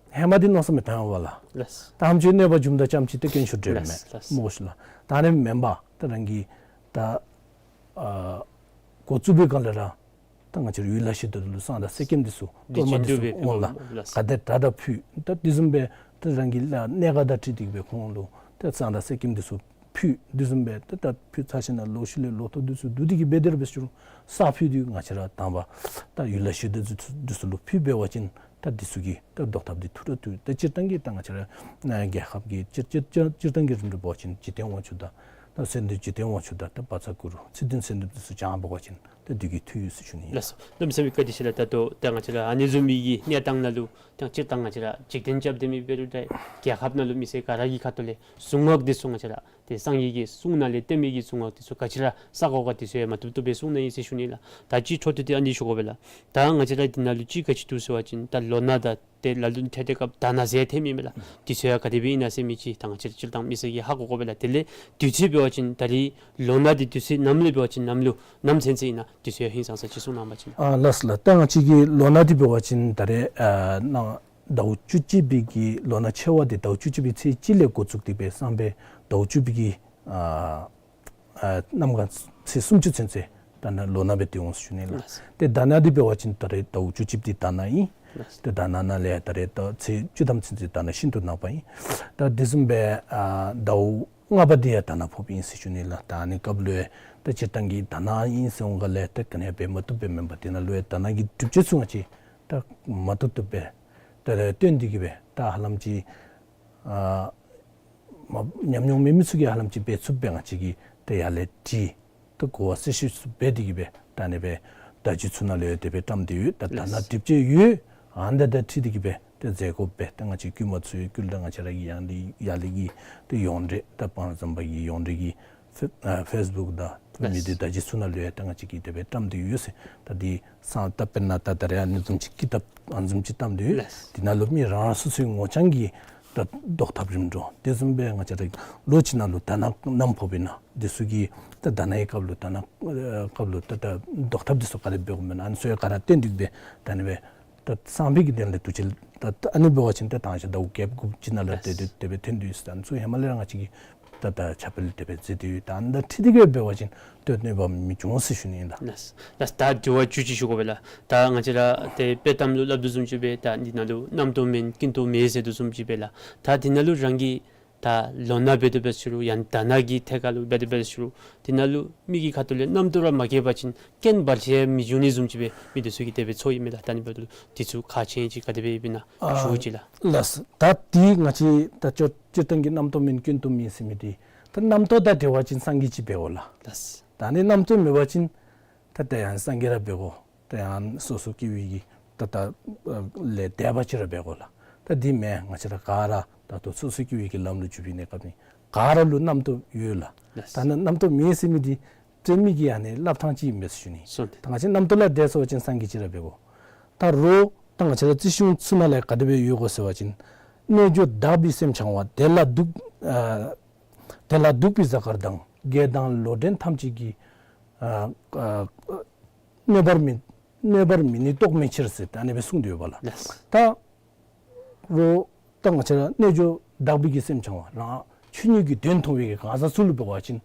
ཧེ་མ་འདི་མནོ་བསམ་མི་བཏང་བས་ལགས། ལགས། ད་ཨ་ནེམ་ཅིག་གནོད་པ་འབྱུངམ་ད་ཙམ་ཅིག་ད་དཀོན་མཆོག་འདྲེ་མས། ལགས། ལགས། སྨོ་ཤི་ལགས། ད་ཨ་ནི་མེན་པར་ད་རང་གི་ད་ཨ་འགོ་བཙུགས་པའི་སྒང་ལས་ར་ད་ང་བཅས་ར་ཡུལ་ལྷ་གཞི་བདག་ལུ་བསང་དང་གསེར་སྐྱེམས་འདི་ཚུ་འདི་གཏོར་མ་འདི་ཚུ་འབད་འོང་ལགས། ལགས། ག་དེ་དྲག་དྲག་ཕུལ། ད་དེ་བཟུམ་སྦེ་ད་རང་གི་ལཱ་གནད་འགག་དང་འཁྲིལ་ཏེ་གི་སྦེ་ཁོང་ལུ་ད་བསང་དང་གསེར་སྐྱེམས་འདི་ཚུ་ཕུལ། དེ་བཟུམ་སྦེ་ད་ད་ཕུལ་ཚར་ཞིནམ་ལས་ལོག་ཤུལ་ལས་ལོ་ཐོག་འདི་ཚུ་བསྡུ་སྟེ་གི་སྦེ་དེ་ར་འབད་ཞུ་རུང་ས་ཕུད་འདི་ང་བཅས་ར་དང་པ་ད་ཡུལ་ལྷ་གཞི་བདག་འདི་ཚུ་ལུ་ཕུལ་འབད་བ་ཅིན་ད་འདི་ཚུ་གི་ད་ཟློག་ཐབས་འདི་ཐུགས་ར་ཐུག། ད་སྤྱིར་བཏང་གི་ད་ང་བཅས་ར་ཨ་རྒྱལ་ཁབ་ཀྱི་སྤྱིར་སྤྱིར་སྤྱིར་སྤྱིར་བཏང་གི་རིམ་གྲོ་འབད་བ་ཅིན་འཇིག་རྟེན་དབང་ཕྱུག་དང་ད་གསོལ་འདེབས་འཇིག་རྟེན་དབང་ཕྱུག་དང་ད་བཛྲ་གུ་རུ་ཚེ་བརྟན་གསོལ་འདེབས་འདི་ཚུ་བྱང་འབད་བ་ཅིན་ད་འདི་གིས་འཐུས་ཡོད་ཟེར་ཞུ་ནི་ཨིན། ལགས་སོ། གནམ་མེད་ས་མེད་བཀའ་དྲིན་ཆེ་ལགས། ད་ལྟོ་ད་ང་བཅས་ར་ཨ་ནི་བཟུམ་མའི་གི་གནས་སྟངས་ནང་ལུ་ད་སྤྱིར་བཏང་ང་བཅས་ར་འཇིག་རྟེན་རྐྱབ་སྡོད་མི་འབད་རུང་ད་རྒྱལ་ཁབ་ནང་ལུ་མི་སེར་ག་ར་གི་ཁ་ཐུག་ལས་གཟུངས་སྔགས་འདི་ཚུ་ང་བཅས་ར་ཏེ་སངས་རྒྱས་ཀྱི་གསུང་ནང་ལས་བསྟན་མི་གི་གཟུངས་སྔགས་འདི་ཚུ་ག་ཅི་ར་བསག་དགོ་ག་འདི་ཚུ་ཡང་མ་བཏུབ་བཏུབ་སྦེ་གསུངས་ནི་ཨིན་ཟེར་ཞུ་ནི་ལགས། ད་ཅི་འཕྲོ་མཐུད་དེ་ཨ་ནི་ཞུ་དགོ་པས་ལགས། ད་ང་བཅས་ར་འདི་ནང་ལུ་ཅིག་ག་ཅི་འདུག་ཟེར་བ་ཅིན་ད་ལོ་ན་དང་ཏེ་ལ་ལུ་ནི་ཐད་ཏེ་སྐབས་དྷ་ན་ཟེར་ཐོན་མི་མས་ལགས། འདི་ཚུ་ཡང་ག་དེ་སྦེ་ཨིན་ན་ཟེར་མི་ཅིག་ད་ང་བཅས་ར་སྤྱིར་བཏང་མི་སེར་གྱིས་ཧ་གོ་དགོ་པས་ལགས། དེ་ལས་དུས་ཚོད་འབད་བ་ཅིན་ད་རིས་ལོ་ན་འདི་དུས་ཚོད་ནམ་ལས་འབད་བ་ཅིན་ནམ་ལུ་ནམ་ཚུན་ཚོད་ཨིན་ན་འདི་ཚུ་ཡང་ཧིང་སངས་ས་ཅིག་གསུང་གནང་བ་ཅིན། ཨ་ལགས་སོ་ལགས། ད་ང་བཅས་ཀྱི་ལོ་ན་འདི་འབད་བ་ཅིན་ད་རེས་ཨ་ནཱ་ཟླཝ་བཅུ་གཅིག་པའི་གི་ལོ་ན་ཆེ་བ་འདི་ཟླཝ་བཅུ་གཅིག་པའི་ཚེས་གཅིག་ལས་འགོ་བཙུགས་ཏེ་སྦེ་སང་ཕོད་ཟླཝ་བཅུ་པའི་གི་ཨ་ཨ་གནམ་གང་ཚེས་སུམ་ཅུ་ཚུན་ཚོད་ད་ནཱ་ལོ་ན་སྦེ་སྡོད་འོང་ཟེར་ཞུ་ནི་ལགས། ལགས། ཏེ་དྷ་ན་འདི་འབད་བ་ཅིན་ད་རེས་ཟླཝ་བཅུ་གཅིག་འདི་དྷ་ན་ཨིན། ལགས། ཏེ་དྷ་ན་ནང་ལས་ད་རེས་ད་ཚེས་བཅུ་ཐམ་ཚུན་ཚོད་དྷ་ན་ཤིན་ཏུ་ནག་པ་ཨིན། ད་དེ་བཟུམ་སྦེ་ཨ་ཟླཝ་ལྔ་པ་འདི་ཡང་དྷ་ན་ཕོགཔ་ཨིན་ཟེར་ཞུ་ནི་ལགས། ད་ཨ་ནི་སྐབས་ལུ་ཡང་ད་སྤྱིར་བཏང་གི་དྷ་ན་ཨིན་ཟེར་འོང་ག་ལས་ད་ག་ནི་ཡང་འབད་མ་བཏུབ་པས། མེན་པར་དེ་ནང་ལུ་ཡང་དྷ་ན་གི་སྒྲུབ་བྱེད་ཚུ་ང་བཅས་ད་མ་བཏུབ་བཏུབ་སྦེ་ད་ལས་བཏོན་ཏེ་གི་སྦེ་ད་ཧ་ལམ་ཅིག་ཨ་མ་ཉམས་མྱོང་མེད་མི་ཚུ་གིས་ཧ་ལམ་ཅིག་འབད་ཚུགསཔ་སྦེ་ང་བཅས་ཀྱིས་ཏེ་ཡར་ལས་ཏེ་ཏེ་གོ་བ་གསལ་ཤོས་ཚུ་འབད་དེ་གི་སྦེ་ད་ཨ་ནི་སྦེ་བརྡ་བརྒྱུད་ཚུ་ནང་ལུ་ཡང་དེ་སྦེ་བཀྲམ་སྟེ་ཡོད། ད་དྷ་ན་ལགས། སྒྲུབ་བྱེད་ཡོད་ཨ་ནི་དང་འཁྲིལ་ཏེ་གི་སྦེ་ཏེ་མཛད་དགོ་པས། ད་ང་བཅས་ཀྱི་བསྐུལ་མ་ཚུ་ཡང་བསྐུལ་ད་ང་བཅས་ར་གི་ཡང་ལས་ཡར་ལས་ཀྱི་ཏེ་ཡོངས་འབྲེལ་ད་སྤང་ར་ཟམ་པ་གི་ཡོངས་འབྲེལ་གྱི་ཕེ་ཨ་ཕེསི་བུཀ་དང་ལགས། མི་སྡེ་བརྡ་བརྒྱུད་ཚུ་ནང་ལུ་ཡང་ད་ང་བཅས་ཀྱིས་དེ་སྦེ་བཀྲམ་སྟེ་ཡོད་ཟེར། ད་འདི་སང་ད་དཔེར་ན་ད་ད་རེས་ཨ་ནི་བཟུམ་ཅིག་ཀི་ཏབ་ཨ་ནི་བཟུམ་ཅིག་བཀྲམ་སྟེ་ཡོད། ལགས། འདི་ནང་ལུ་མི་རང་རང་སོ་སོའི་ངོ་རྐྱང་གི་ ད་བཟློག་ཐབས་རིམ་གྲོ་དེ་བཟུམ་སྦེ་ང་བཅས་ར་ལོ་གཅིག་ནང་ལུ་དྷ་ན་གནམ་ཕོགཔ་ཨིན་ན་དེ་ཚུ་གི་ད་དྷ་ནའི་སྐབས་ལུ་དྷ་ན་སྐབས་ལུ་ད་ད་བཟློག་ཐབས་དེ་ཚུ་ག་དེ་འབད་དགོཔ་ཨིན་ན་ཨ་ནི་ཚུ་ག་ར་བསྟེན་ཏེ་གི་སྦེ་ད་ཨ་ནི་སྦེ་ད་གསང་བའི་གི་དོན་ལས་དུས་ཅི་ད་ཨ་ནི་འབད་བ་ཅིན་ད་དང་ཞག་ཟླཝ་བརྒྱད་དགུ་ཅིག་ནང་ལུ་ཏེ་ཏེ་དེ་སྦེ་ཐོན་ཏེ་ཡོད་ཟེར། ཨ་ནི་ཚུ་ཧེ་མ་ལས་ར་ང་བཅས་ཀྱིས་ད་ད་ཁྱབ་སྤེལ་དེ་སྦེ་མཛད་དེ་ཡོད། ད་ཨ་ནི་དང་འཁྲིལ་ཏེ་གི་འབད་བ་ཅིན་ཏེ་གནོད་པ་མི་འབྱུང་ཟེར་ཞུ་ནི་ཨིན་ལགས། ལགས། ད་དྲི་བ་བཅུ་གཅིག་ཞུ་དགོ་པས་ལགས། ད་ང་བཅས་ར་ཏེ་དཔྱེ་གཏམ་ལུ་སླབ་དོ་བཟུམ་ཅིག་སྦེ་ད་འདི་ནང་ལུ་རྣམ་རྟོག་མེད་ཀུན་རྟོག་མེད་ཟེར་དོ་བཟུམ་ཅིག་སྦེ་ལགས། ད་འདི་ནང་ལུ་རང་གིས་ད་ལོ་ན་འབད་དོ་འབད་ཟེར་རུང་ཡང་དྷ་ན་གི་ཐད་ཁར་ལུ་འབད་དོ་འབད་ཟེར་རུང་འདི་ནང་ལུ་མི་གི་ཁ་ཐུག་ལས་རྣམ་རྟོག་ར་མ་སྐྱེས་པ་ཅིན་རྐྱེན་བར་ཆད་མི་འབྱུང་ནི་བཟུམ་ཅིག་སྦེ་མི་དེ་ཚུ་གིས་དེ་སྦེ་ཚོར་ཡི་མས་ལགས། ད་ཨ་ནི་འབདཝ་ད་ལུ་དེ་ཚུ་ཁག་ཆེ་ཅིག་ག་དེ་སྦེ་ཨིན་ན་ཨ་ཞུ་ཅི་ལགས། ལགས། ད་འདི་ང་བཅས་ད་སྤྱིར་སྤྱིར་བཏང་གི་རྣམ་རྟོག་མེད་ཀུན་རྟོག་མེད་ཟེར་མི་འདི་ད་རྣམ་རྟོག་དང་འབྲེལ་བ་ཅིན་སངས་རྒྱས་ཅིག་འབད་དགོ་ལགས། ལགས། ད་ཨ་ནི་རྣམ་རྟོག་མེད་པ་ཅིན་ད་ད་ཡང་སངས་རྒྱས་ར་འབད་དགོ། ད་ཡང་སོ་སོ་སྐྱེ་བོའི་གི་ད་ད་ལས་འདས་པ་ཅིག་ར་འབད་དགོ་ལགས། ད་འདི་མེན། ང་བཅས་ར་ག་ར་ད་ལྟོ་སོ་སོ་སྐྱེ་བོའི་གི་ལམ་ལུ་འཇུག་པའི་གནས་སྐབས་ནི་ག་ར་ལུ་རྣམ་རྟོག་ཡོད་ལགས། ལགས། ད་ནི་རྣམ་རྟོག་མེད་ཟེར་མི་འདི་ཏེ་མི་གི་ཨ་ནི་སླབ་ཐངས་ཅིག་ཨིན་པས་ཟེར་ཞུ་ནི། སོ་ནི། ད་ང་བཅས་རྣམ་རྟོག་ལས་འདས་སོང་པ་ཅིན་སངས་རྒྱས་ཅིག་ར་འབད་དགོ། ད་རོགས་ད་ང་བཅས་ར་རྩིས་གཞུང་ཚུ་ནང་ལས་ག་དེ་སྦེ་ཡོད་གོ་ཟེར་བ་ཅིན། རྣལ་འབྱོར་དག་པའི་སེམས་འཆང་བ། དེ་ལ་འདུག་ཨ་དེ་ལ་འདུག་པའི་གཟའ་སྐར་དང་། རྒས་དང་ལོ་འདྲེན་ཐམས་ཅད་ཀྱིས། ཨ་ཨ་གནོད་པར་མི་གནོད་པར་མི་ནུས་རྟོག་མེད་ཕྱིར་ཟེར་ད་ཨ་ནི་སྦེ་གསུངས་ཏེ་ཡོད་པ་ལགས། ལགས། ད་རོགས་ད་ང་བཅས་ར་རྣལ་འབྱོར་དག་པའི་གི་སེམས་འཆང་བ་རང་ཆོས་ཉིད་ཀྱི་དོན་མཐོང་བའི་གི་གང་ཟག་ཚུ་ལུ་འབད་བ་ཅིན་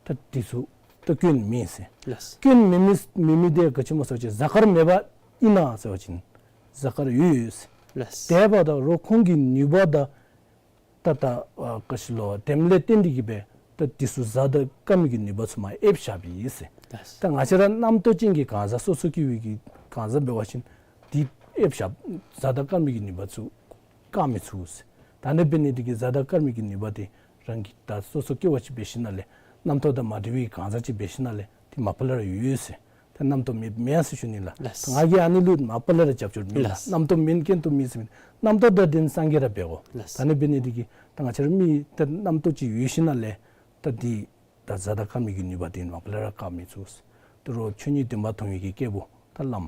ད་དེ་ཚུ་ད་སྐྱོན་མེད་ཟེར། ལགས། སྐྱོན་མེད་མི་མེད་མི་དེ་ག་ཅི་སྨོ་ཟེར་བ་ཅིན་གཟའ་སྐར་མེད་པ་ཨིན་ན་ཟེར་བ་ཅིན་གཟའ་སྐར་ཡོད་ཡོད་ཟེར། ལགས། དེ་འབདཝ་ད་རོགས་ཁོང་གི་ནུས་པ་དང་ད་ད་ཨ་ག་ཅི་ལོ་དེམ་ལས་བརྟེན་ཏེ་གི་སྦེ་ད་དེ་ཚུ་གཟའ་དང་སྐར་མའི་གི་ནུས་པ་ཚུ་མར་ཨེབ་བཞགཔ་ཨིན་ཟེར། ལགས། ད་ང་བཅས་ར་རྣམ་རྟོག་ཅན་གྱི་གང་ཟག་སོ་སོ་སྐྱེ་བོའི་གི་གང་ཟག་འབད་བ་ཅིན་དེ་ཨེབ་བཞག་གཟའ་དང་སྐར་མའི་གི་ནུས་པ་ཚུ་བཀག་མི་ཚུགས་ཟེར། ད་ཨ་ནི་འབད་ནི་དེ་གིས་གཟའ་དང་སྐར་མའི་གི་ནུས་པ་དེ་རང་གི་ད་སོ་སོ་སྐྱེ་བ་ཅིག་འབད་ཞིནམ་ལས་རྣམ་རྟོག་དང་མ་འདྲེས་པའི་གང་ཟག་ཅིག་འབད་ཞིནམ་ལས་དེ་མ་པ་ལས་ར་ཡོད་ཡོད་ཟེར། ད་རྣམ་རྟོག་མེད་མེན་ཟེར་ཞུ་ནི་ལགས། ལགས། ད་ང་གིས་ཨ་ནི་ལུ་མ་པ་ལས་ར་རྒྱབ་སྐྱོར་མེད་ལགས། ལགས། རྣམ་རྟོག་མེད་ཀུན་རྟོག་མེད་ཟེར་མི་རྣམ་རྟོག་དང་ལྡན་སངས་རྒྱས་ར་འབད་དགོ། ལགས། ད་ཨ་ནི་འབད་ནི་དེ་གིས་ད་ང་བཅས་ར་མི་ད་རྣམ་རྟོག་ཅིག་ཡོད་ཞིནམ་ལས་ད་དེ་ད་གཟའ་དང་སྐར་མའི་གི་ནུས་པ་དེ་མ་པ་ལས་ར་བཀག་མི་ཚུགས། ད་རོགས་ཆོས་ཉིད་བདེན་པ་མཐོང་བའི་གི་སྐྱེས་བུ་ད་བླམ་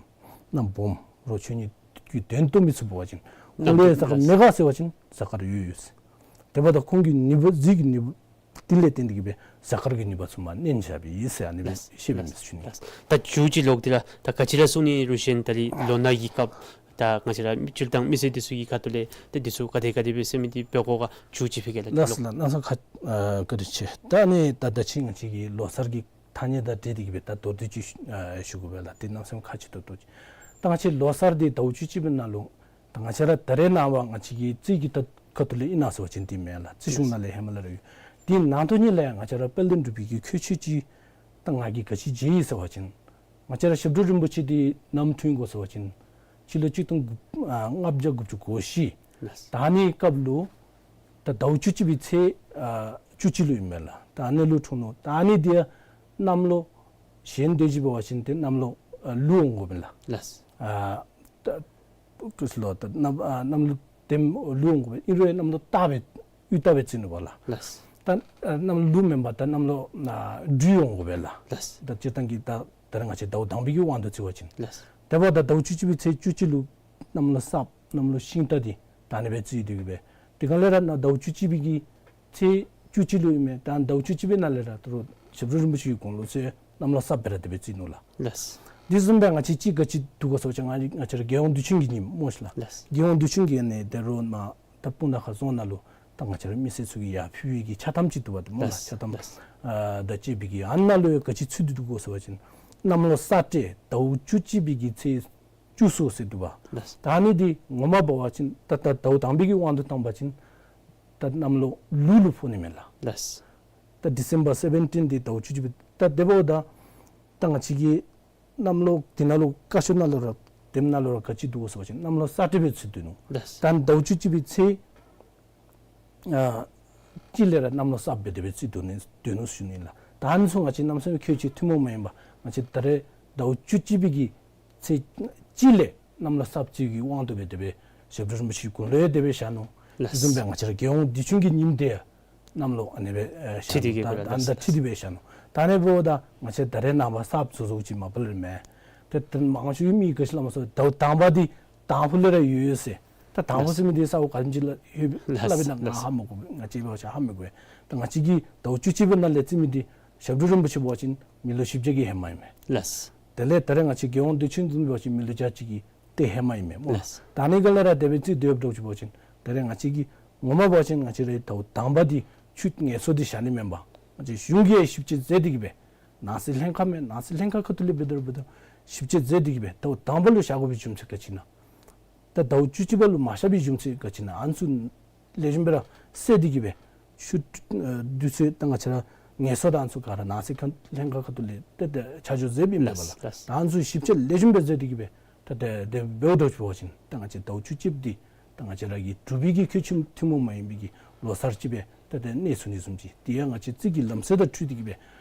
བླམ་སྦོམ་རོགས་ཆོས་ཉིད་ཀྱི་དོན་རྟོགས་མི་ཚུགས་པ་ཅིན་ཁོང་ལུ་ཡང་གཟའ་སྐར་མེད་ག་ཟེར་བ་ཅིན་གཟའ་སྐར་ཡོད་ཡོད་ཟེར། དེ་འབདཝ་ད་ཁོང་གི་ནུས་པ་གཟིགས་ཀྱི་ནུས་པ་དེ་ལས་བརྟེན་ཏེ་གི་སྦེ་གཟའ་སྐར་གྱི་ནུས་པ་ཚུ་མར་མནན་བཞགཔ་ཨིན་ཟེར་ཨ་ནི་སྦེ་ལགས། ཤེས་པའི་ལགས། མི་ཚུ་ཞུ་ནི། ལགས། ད་མཇུག་ཅིག་ལོག་སྟེ་ལགས། ད་ག་ཅི་ར་གསུང་ནི་རུང་གཞན་ད་རིས་ལོ་ན་གི་སྐབས་ད་ང་བཅས་ར་སྤྱིར་བཏང་མི་སེར་དེ་ཚུ་གི་ཁ་ཐུག་ལས་ཏེ་དེ་ཚུ་ག་དེ་ག་དེ་སྦེ་ཟེར་མི་འདི་འབད་དགོ་ག་མཇུག་ཅིག་ཕུལ་གེ་ལགས། ལགས་སོ་ལགས། གནམ་མེད་ས་མེད་ཁ་ཨ་བཀའ་དྲིན་ཆེ། ད་ཨ་ནི་ད་ད་ཅི་ང་བཅས་ཀྱི་ལོ་གསར་གྱི་ཐ་སྙད་དང་འབྲེལ་ཏེ་གི་སྦེ་ད་མདོར་བསྡུས་ཅིག་ཨ་ཞུ་དགོ་པས་ལགས། ཏེ་གནམ་མེད་ས་མེད་ཁག་ཆེ་ཏོག་ཏོ་ཅིག། ད་ང་བཅས་ལོ་གསར་འདི་ཟླཝ་བཅུ་གཅིག་པའི་ནང་ལུ་ད་ང་བཅས་ར་ད་རེས་ནངས་པ་ང་བཅས་ཀྱི་རྩིས་ཀྱི་ད་ཁ་ཐུག་ལས་ཨིན་ན་ཟེར་བ་ཅིན་དེ་མེན་ལགས། རྩིས་གཞུང་ནང་ལས་ཧེ་མ་ལས་ར་ཡོད། དེ་ནང་དོན་ཉིད་ལས་ང་བཅས་ར་དཔལ་ལྡན་འབྲུག་པའི་གི་ཁྱད་ཆོས་ཅིག་ད་ང་གིས་ག་ཅི་མཇལ་ཡི་ཟེར་བ་ཅིན་ང་བཅས་ར་ཞབས་དྲུང་རིན་པོ་ཆེ་འདི་ནམ་འཁྲུངས་གོ་ཟེར་བ་ཅིན་སྤྱི་ལོ་གཅིག་སྟོང་དགུ་ཨ་ལྔ་བརྒྱ་དགུ་བཅུ་གོ་བཞི། ལགས། ད་ཨ་ནི་སྐབས་ལུ་ད་ཟླཝ་བཅུ་གཅིག་པའི་ཚེས་ཨ་བཅུ་གཅིག་ལུ་ཨིན་མས་ལགས། ད་ཨ་ནི་ལུ་འཁྲུངས་ནུག། ད་ཨ་ནི་འདི་གནམ་ལོ་གཞན་དེ་ཅིག་འབད་བ་ཅིན་ཏེ་གནམ་ལོ་ཨ་ལུག་འོང་དགོ་པས་ལགས། ལགས། ཨ་ད་ཀུ་སི་ལོ་ད་གནམ་ཨ་གནམ་ལོ་དེམ་ལུག་འོང་དགོ་པས། ཨིན་རུང་གནམ་ལོ་རྟ་སྦེ་དབུས་རྟ་སྦེ་བརྩི་ནུག་པ་ལགས། ལགས། ད་ཨ་གནམ་ལོ་ལུག་མེན་པར་ད་གནམ་ལོ་ཨ་སྦྲུལ་འོང་དགོ་པས་ལགས། ལགས། ད་སྤྱིར་བཏང་གི་ད་ད་རེས་ང་བཅས་ཟླཝ་དང་པའི་གི་དབང་དུ་བརྩི་བ་ཅིན། ལགས། དེ་འབདཝ་ད་ཟླཝ་བཅུ་གཅིག་པའི་ཚེས་བཅུ་གཅིག་ལུ་གནམ་ལོ་སྲབ་གནམ་ལོ་ཤིང་རྟ་འདི་ད་ཨ་ནི་སྦེ་བརྩི་སྟེ་གི་སྦེ་དེ་ག་ལས་ར་ན་ཟླཝ་བཅུ་གཅིག་པའི་གི་ཚེས་བཅུ་གཅིག་ལུ་ཨིན་མས། ད་ཟླཝ་བཅུ་གཅིག་པའི་ནང་ལས་ར་ད་རུང་ཞབས་དྲུང་རིན་པོ་ཆེ་གི་དགུང་ལོ་ཚུ་གནམ་ལོ་སྲབ་སྦེ་ར་དེ་སྦེ་བརྩི་ནུག་ལགས། ལགས། དེ་བཟུམ་སྦེ་ང་བཅས་ཅིག་ག་ཅི་འདུག་གོ་ཟེར་བ་ཅིན་ང་ང་བཅས་ར་རྒྱལ་ཡོངས་དུས་ཆེན་གྱི་ཉིནམ་སྨོ་ཤིག་ལགས། ལགས། རྒྱལ་ཡོངས་དུས་ཆེན་གྱི་ཨ་ནི་ད་རུང་ནཱ་ད་སྤུངས་ཐང་ཁ་རྫོང་ནང་ལུ་ད་ང་བཅས་ར་མི་སེར་ཚུ་གིས་ཡར་ཕུལ་བའི་གི་ཕྱག་ཐམ་ཅིག་འདུག་པ་ཏེ་སྨོ་ལགས། ལགས། ཕྱག་ཐམ་ལགས། ཨ་དང་བཅས་པའི་གི་ཨ་ནཱ་ལུ་ཡང་ག་ཅི་ཚུད་དེ་འདུག་གོ་ཟེར་བ་ཅིན་གནམ་ལོ་ས་སྤྲེལ་ཟླཝ་བཅུ་གཅིག་པའི་གི་ཚེས་བཅུ་གསུམ་ཟེར་འདུག་པ། ལགས། ད་ཨ་ནི་འདི་ངོ་མ་འབད་བ་ཅིན་ད་ད་ཟླཝ་དང་པའི་གི་དབང་དུ་བཏང་པ་ཅིན་ད་གནམ་ལོ་ལུག་ལུ་ཕོག་ནི་མས་ལགས། ལགས། ད་ཌི་སེམ་བར་སེ་བེན་ཊིན་འདི་ཟླཝ་བཅུ་གཅིག་པའི་ད་དེ་འབདཝ་ད་ད་ང་བཅས་ཀྱི་གནམ་ལོ་འདི་ནང་ལུ་བཀའ་ཤོག་ནང་ལུ་ར་དེམ་ནང་ལུ་ར་ག་ཅི་འདུག་གོ་ཟེར་བ་ཅིན་གནམ་ལོ་ས་སྤྲེལ་སྦེ་ཚུད་སྡོད་ནུག། ལགས། ད་ཟླཝ་བཅུ་གཅིག་པའི་ཚེས་ཨ་གཅིག་ལས་ར་གནམ་ལོ་སྲབ་སྦེ་དེ་སྦེ་བརྩི་སྡོད་ནི་སྡོད་ནུག་ཞུ་ནི་ལགས། ད་ཨ་ནི་ཚུ་ང་བཅས་གནམ་མེད་ས་མེད་ཁྱད་ཆོས་ཐུན་མོང་མ་ཡིན་པ་ང་བཅས་ད་རེས་ཟླཝ་བཅུ་གཅིག་པའི་གི་ཚེས་གཅིག་ལས་གནམ་ལོ་སྲབ་བརྩི་བའི་དབང་དུ་སྦེ་དེ་སྦེ་ཞབས་དྲུང་རིན་པོ་ཆེའི་དགུང་ལོ་ཡང་དེ་སྦེ་བཞག་ནུག། ལགས། དེ་བཟུམ་སྦེ་ང་བཅས་ར་རྒྱལ་ཡོངས་དུས་ཆེན་གྱི་ཉིནམ་དེ་ཡང་གནམ་ལོ་ཨ་ནི་སྦེ་ཨེ་བཞག་ཁྲིད་དེ་ནུག། གི་ད་ཨ་ནི་ད་ཁྲིད་དེ་སྦེ་བཞག་ནུག། ད་ཨ་ནི་འབདཝ་ད་ང་བཅས་ད་རེས་ནངས་པ་གསརཔ་བཟོ་བཟོཝ་ཅིག་མ་པ་ལས་མེན། ཏེ་ད་མང་ཤོས་ཀྱི་མི་ག་ཅི་སླབ་མས་ཟེར་བ་ཅིན་ཟླཝ་དང་པ་འདི་དང་ཕུ་ལས་ར་ཡོད་ཡོད་ཟེར། ད་དང་པ་ལགས། བརྩི་མི་འདི་ས་འོག་ག་དེམ་ཅིག་ལུ་ཡོད་ལགས། སླབ་ཨིན་ན་ང་ལགས། ཧ་མ་གོ། ང་བཅས་འབད་བ་ཅིན་ཧ་མི་གོ། ད་ང་བཅས་ཀྱིས་ཟླཝ་བཅུ་གཅིག་པའི་ནང་ལས་བརྩི་མི་འདི་ཞབས་དྲུང་རིན་པོ་ཆེ་འབད་བ་ཅིན་མི་ལོ་བཞི་བརྒྱ་གི་ཧེ་མ་ཨིན་མས། ལགས། དེ་ལས་ད་རེས་ང་བཅས་རྒྱལ་ཡོངས་དུས་ཆེན་བཟུམ་འབད་བ་ཅིན་མི་ལོ་བརྒྱ་གཅིག་གི་ཏེ་ཧེ་མ་ཨིན་མས་སྨོ། ལགས། ད་ཨ་ནི་ག་ལས་ར་དེ་སྦེ་བརྩི་སྡོདཔ་འདྲཝ་ཅིག་འབད་བ་ཅིན་ད་རེས་ང་བཅས་ཀྱིས་ངོ་མ་འབད་བ་ཅིན་ང་བཅས་རའི་ཟླཝ་དང་པ་འདི་ཆུ་ངལ་གསོ་འདི་བཞག་ནི་མེན་པར་ང་བཅས་གཞུང་གིས་ཞིབ་དཔྱད་མཛད་དེ་གིས་སྦེ་ནང་སྲིད་ལྷན་ཁག་མས། ནང་སྲིད་ལྷན་ཁག་ཁ་ཐུག་ལས་འབད་དེ་ར་འབད་དེ་ར་ཞིབ་དཔྱད་མཛད་དེ་གིས་སྦེ་ཟླཝ་དང་པ་ལུ་བཞག་དགོ་པའི་རྒྱུ་མཚན་ག་ཅི་ཨིན་ན། ད་ཟླཝ་བཅུ་གཅིག་པ་ལུ་མ་བཞག་པའི་རྒྱུ་མཚན་ག་ཅི་ཨིན་ན། ཨ་ནི་ཚུ་ལེགས་ཤོམ་སྦེ་ར་སེལ་ཏེ་གིས་སྦེ་ཆུ་ཨ་དུས་ཚོད་ད་ང་བཅས་ར་ངལ་གསོ་དང་ཨ་ནི་ཚུ་ག་ར་ནང་སྲིད་ཁ་ལྷན་ཁག་ཁ་ཐུག་ལས་ཏེ་ཏེ་ཆ་འཇོག་མཛདཔ་ཨིན་པས་ལགས། ལགས། ད་ཨ་ནི་ཚུ་ཞིབ་དཔྱད་ལེགས་ཤོམ་སྦེ་མཛད་དེ་གིས་སྦེ་ད་ཏེ་དེ་འབདཝ་འདྲཝ་ཅིག་འབད་བ་ཅིན་ད་ང་བཅས་ཟླཝ་བཅུ་གཅིག་པ་འདི་ད་ང་བཅས་ར་གི་འབྲུག་པའི་གི་ཁྱད་ཆོས་ཐུན་མོང་མ་ཡིན་པའི་གི་ལོ་གསར་ཅིག་སྦེ་ད་ཏེ་གནས་ཚུགས་ནི་བཟུམ་ཅིག་དེ་ཡང་ང་བཅས་རྩིས་ཀྱི་ལམ་སྲོལ་དང་འཁྲིལ་ཏེ་གིས་སྦེ་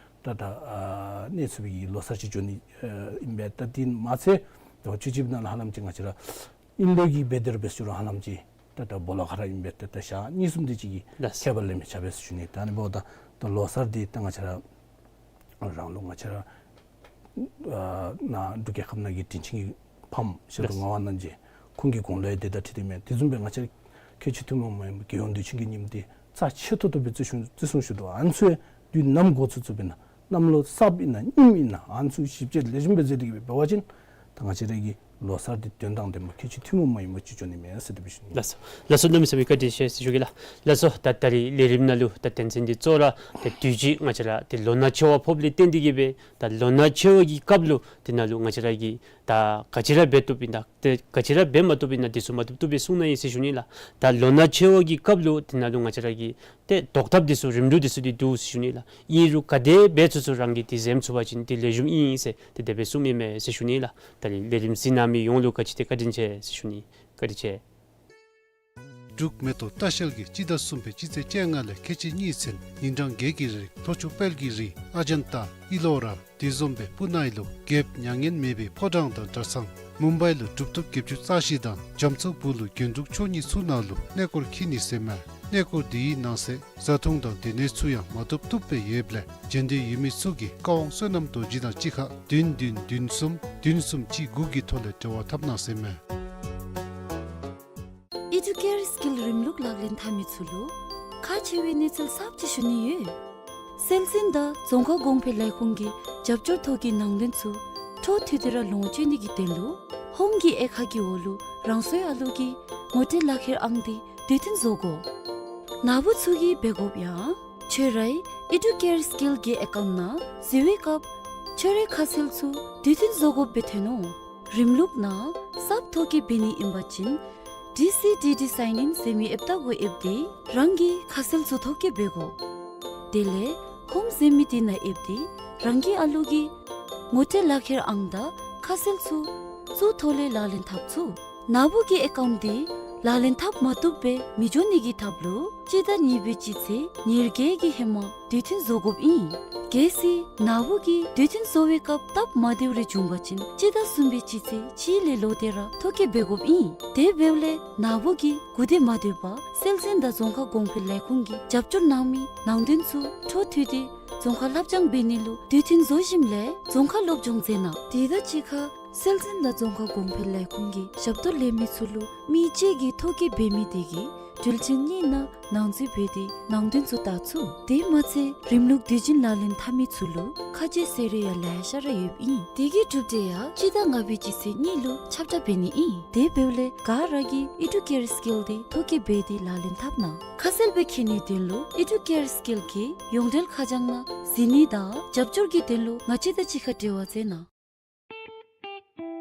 ད་ད་ཨ་གནས་ཚུགས་པའི་གི་ལོ་གསར་ཅིག་འགྱོ་ནི་ཨ་ཨིན་པས། ད་དེ་མ་ཚད་ཟླཝ་བཅུ་གཅིག་པའི་ནང་ལུ་ཧ་ལམ་ཅིག་ང་བཅས་ར་ཨིན་ལུགས་ཀྱི་འབད་དེ་ར་འབད་ཞུ་རུང་ཧ་ལམ་ཅིག་ད་ད་སྦོ་ལོགས་ཁར་ཨིན་པས། ད་ད་ཞག་གཉིས་གསུམ་དེ་ཅིག་གི་ལགས། ཁྱད་པར་ལས་མི་ཆགས་པས་ཟེར་ཞུ་ནི། ད་ཨ་ནི་འབདཝ་ད་ད་ལོ་གསར་འདི་ད་ང་བཅས་ར་རང་ལུགས་ང་བཅས་ར་ཨ་ནཱ་འབྲུག་རྒྱལ་ཁབ་ནང་གི་དྲིན་ཆེན་གྱི་ཕམ་ཞབས་དྲུང་ལགས། ངག་དབང་རྣམ་རྒྱལ་ཁོང་གི་དགུང་ལོ་ཡང་དེ་དང་འཁྲིལ་ཏེ་མས། དེ་བཟུམ་སྦེ་ང་བཅས་ཁྱད་ཆོས་ཐུན་མོང་མ་ཡིན་པའི་རྒྱལ་ཡོངས་དུས་ཆེན་གྱི་ཉིནམ་འདི་རྩ་ཆེ་ཏོག་ཏོ་སྦེ་བརྩི་སྲུང་བརྩི་སྲུང་ཞུ་དོ། ཨ་ནི་ཚུ་དུས་ནམ་འགོ་ཚུགས་ཚུགས་སྦེ་ཨིན་ན་གནམ་ལོ་གསརཔ་ཨིན་ན་རྙིངམ་ཨིན་ན་ཨ་ནི་ཚུ་ཞིབ་དཔྱད་ལེགས་ཤོམ་སྦེ་མཛད་དེ་གིས་སྦེ་འབད་བ་ཅིན་ད་ང་བཅས་ར་གི་ལོ་གསར་འདི་དོན་དང་ལྡནམ་ཁྱད་ཆོས་ཐུན་མོང་མ་ཡིན་པ་ཅིག་འགྱོ་ནི་མས་ཟེར་དེ་སྦེ་ཞུ་ནི། ལགས་སོ། ལགས་སོ། གནམ་མེད་ས་མེད་བཀའ་དྲིན་ཆེ་ཟེར་ཞུ་གེ་ལགས། ལགས་སོ། ད་ད་རིས་ལས་རིམ་ནང་ལུ་ད་དོན་ཚན་འདི་གཙོ་བོ་ར་ད་དུས་ཅི་ང་བཅས་ར་ཏེ་ལོ་ན་ཆེ་བ་ཕོགཔ་ལས་བརྟེན་ཏེ་གིས་སྦེ་ད་ལོ་ན་ཆེ་བ་གི་སྐབས་ལུ་དེ་ནང་ལུ་ང་བཅས་ར་གིས་ད་ག་ཅི་ར་འབད་བཏུབ་ཨིན་ན་ད་ག་ཅི་ར་འབད་མ་བཏུབ་ཨིན་ན་དེ་ཚུ་མ་བཏུབ་བཏུབ་སྦེ་གསུང་གནང་ཡི་ཟེར་ཞུ་ནི་ལགས། ད་ལོ་ན་ཆེ་བ་གི་སྐབས་ལུ་དེ་ནང་ལུ་ང་བཅས་ར་གི་ཏེ་བཟློག་ཐབས་འདི་ཚུ་རིམ་གྲོ་འདི་ཚུ་འདི་འདུག་ཟེར་ཞུ་ནི་ལགས། ཨིན་རུང་ག་དེ་འབད་ཚུགས་ཚུགས་རང་གིས་ཏེ་འཛེམ་ཚུགས་པ་ཅིན་ཏེ་ལེགས་ཤོམ་ཨིན་ཟེར་ཏེ་དེ་སྦེ་གསུངམ་ཨིན་མས་ཟེར་ཞུ་ནི་ལགས། ད་རིས་ལས་རིམ་གཟིགས་གནང་མི་ཡོངས་ལུ་ག་ཅི་ཏེ་བཀའ་དྲིན་ཆེ་ཟེར་ཞུ་ནི། བཀའ་དྲིན་ཆེ། འབྲུག་མེ་ཏོག་ལྟ་བཤལ་གྱིས་སྤྱི་ཟླ་གསུམ་པའི་སྤྱི་ཚེས་བཅོ་ལྔ་ལས་ཁལ་གཅིག་གཉིས་ཚུན་ཉིན་གྲངས་བརྒྱད་ཀྱི་རིང་ལྷོ་ཕྱོགས་དཔལ་གྱི་རི་ཨ་ཇན་ཏ་ཨི་ལོ་ར་དེ་བཟུམ་སྦེ་སྤུ་ན་ཨི་ལོ་རྒྱལཔོ་མྱ་ངན་མེད་པའི་ཕོ་བྲང་དང་གྲྭ་ཚང་མུམ་བའི་ལུ་གྲུབ་ཐོབ་བརྒྱད་ཅུ་རྩ་བཞི་དང་རྒྱ་མཚོ་སྦུག་ལུ་རྒྱན་དྲུག་མཆོག་གཉིས་ཚུ་ནང་ལུ་གནས་སྐོར་འཁྱིད་ནི་ཟེར་མས། གནས་སྐོར་དེའི་ནང་གསེས་བཟའ་འཐུང་དང་སྡོད་གནས་ཚུ་ཡང་མ་བཏུབ་བཏུབ་སྦེ་ཡོདཔ་ལས་མཇལ་འདོད་ཡོད་མི་ཚུ་གིས་བཀའ་དབང་བསོད་ནམས་རྡོ་རྗེ་དང་གཅིག་ཁར་བདུན་བདུན་བདུན་གསུམ་བདུན་གསུམ་གཅིག་དགུ་གི་ཐོག་ལས་འབྲེལ་བ་འཐབ་གནང་ཟེར་མས། ཨི་ཌུ་ཀེར་སི་ཀིལ་རིམ་ལུགས་ལག་ལེན་འཐབ་མི་ཚུ་ལུ་ཁག་ཆེ་བའི་གནས་ཚུལ་གསརཔ་ཅིག་ཞུ་ནི་ཡོད། སྲོལ་འཛིན་དང་རྫོང་ཁ་གོང་འཕེལ་ལས་ཁུངས་ཀྱི་རྒྱབ་སྐྱོར་ཐོག་གི་ནང་དོན་ཚུ་འཕྲོ་མཐུད་དེ་ར་ལོངས་སྤྱོད་ནི་གི་དོན་ལུ་ཧོམ་གྱི་དབྱེ་ཁག་གི་འོག་ལུ་རང་སོའི་ཨ་ལུ་གི་ངོ་སྤྲོད་ལག་ཁྱེར་ཨང་འདི་དུས་མཐུན་བཟོ་དགོ། ནཱ་བུ་ཚུ་གིས་འབད་དགོཔ་ཡང་ཁྱོད་རའི་ཨི་ཌུ་ཀེར་སི་ཀིལ་གྱི་ཨེ་ཀའུནཊ་ནང་གཟིགས་པའི་སྐབས་ཁྱོད་རའི་ཁ་གསལ་ཚུ་དུས་མཐུན་བཟོ་དགོཔ་སྦེ་ཐོན་ནུག། རིམ་ལུགས་ནང་གསརཔ་ཐོ་བཀོད་འབད་ནི་ཨིན་པ་ཅིན་ཌི་སི་ཌི་ཌི་སའིན་ཨིན་ཟེར་མི་ཨེཔ་བལྟ་དགོ། ཨེཔ་འདི་རང་གི་ཁ་གསལ་ཚུ་ཐོ་བཀོད་འབད་དགོ། དེ་ལས་ཧོམ་ཟེར་མི་འདི་ནང་ཨེཔ་འདི་རང་གི་ཨ་ལུ་གི་ངོ་སྤྲོད་ལག་ཁྱེར་ཨང་དང་ཁ་གསལ་ཚུ་ཚུ་ཐོག་ལས་ལག་ལེན་འཐབ་ཚུགས། ནཱ་བུ་གི་ཨེ་ཀའུནཊ་འདི་ལག་ལེན་འཐབ་མ་བཏུབ་སྦེ་མི་འགྱོ་ནི་གི་ཐབས་ལུ་སྤྱི་ཟླ་གཉིས་པའི་སྤྱི་ཚེས་ཉེར་བརྒྱད་ཀྱི་ཧེ་མ་དུས་མཐུན་བཟོ་དགོཔ་ཨིན། གལ་སྲིད་ནཱ་བུ་གིས་དུས་མཐུན་བཟོ་བའི་སྐབས་སྟབས་མ་བདེཝ་རེ་བྱུང་པ་ཅིན་སྤྱི་ཟླ་གསུམ་པའི་སྤྱི་ཚེས་གཅིག་ལས་ལོག་སྟེ་ར་ཐོ་བཀོད་འབད་དགོཔ་ཨིན། དེ་འབདཝ་ལས་ནཱ་བུ་གིས་གུ་དེ་མ་སྡོད་པར་སྲོལ་འཛིན་དང་རྫོང་ཁ་གོང་འཕེལ་ལས་ཁུངས་ཀྱིས་རྒྱབ་སྐྱོར་གནང་མི་ནང་དོན་ཚུ་འཕྲོ་མཐུད་དེ་རྫོང་ཁ་བསླབ་སྦྱང་འབད་ནི་ལུ་དུས་མཐུན་བཟོ་ཞིནམ་ལས་རྫོང་ཁ་སློབ་སྦྱོང་མཛད་གནང་། དེ་དང་གཅིག་ཁར་སྲོལ་འཛིན་དང་རྫོང་ཁ་གོང་འཕེལ་ལས་ཁུངས་ཀྱི་ཞབས་ཏོག་ལེན་མི་ཚུ་ལུ་མི་གཅིག་གིས་ཐོ་བཀོད་འབད་མི་དེ་གི་འགྲུལ་ཆས་གཉིས་ནང་ནང་འཛུལ་འབད་དེ་ནང་དོན་ཚུ་བལྟ་ཚུགས། དེ་མ་ཚད་རིམ་ལུགས་དུས་ཆེན་ལག་ལེན་འཐབ་མི་ཚུ་ལུ་ཁ་རྗེ་ཟེར་རེ་ཡང་ལེ་ཤ་ར་ཡོདཔ་ཨིན། དེ་གི་གྲུབ་འབྲས་ཡང་སྤྱི་ཟླ་ལྔ་པའི་སྤྱི་ཚེས་གཉིས་ལུ་ཁྱབ་བསྒྲགས་འབད་ནི་ཨིན། དེ་འབདཝ་ལས་ག་ར་གིས་ཨི་ཌུ་ཀེར་སི་ཀིལ་འདི་ཐོ་བཀོད་འབད་དེ་ལག་ལེན་འཐབ་གནང་། ཁ་གསལ་སྦེ་མཁྱེན་ནིའི་དོན་ལུ་ཨི་ཌུ་ཀེར་སི་ཀིལ་གྱི་ཡོངས་འབྲེལ་ཁ་བྱང་ནང་གཟིགས་ནི་དང་རྒྱབ་སྐྱོར་གྱི་དོན་ལུ་ང་བཅས་དང་གཅིག་ཁར་འབྲེལ་བ་མཛད་གནང་།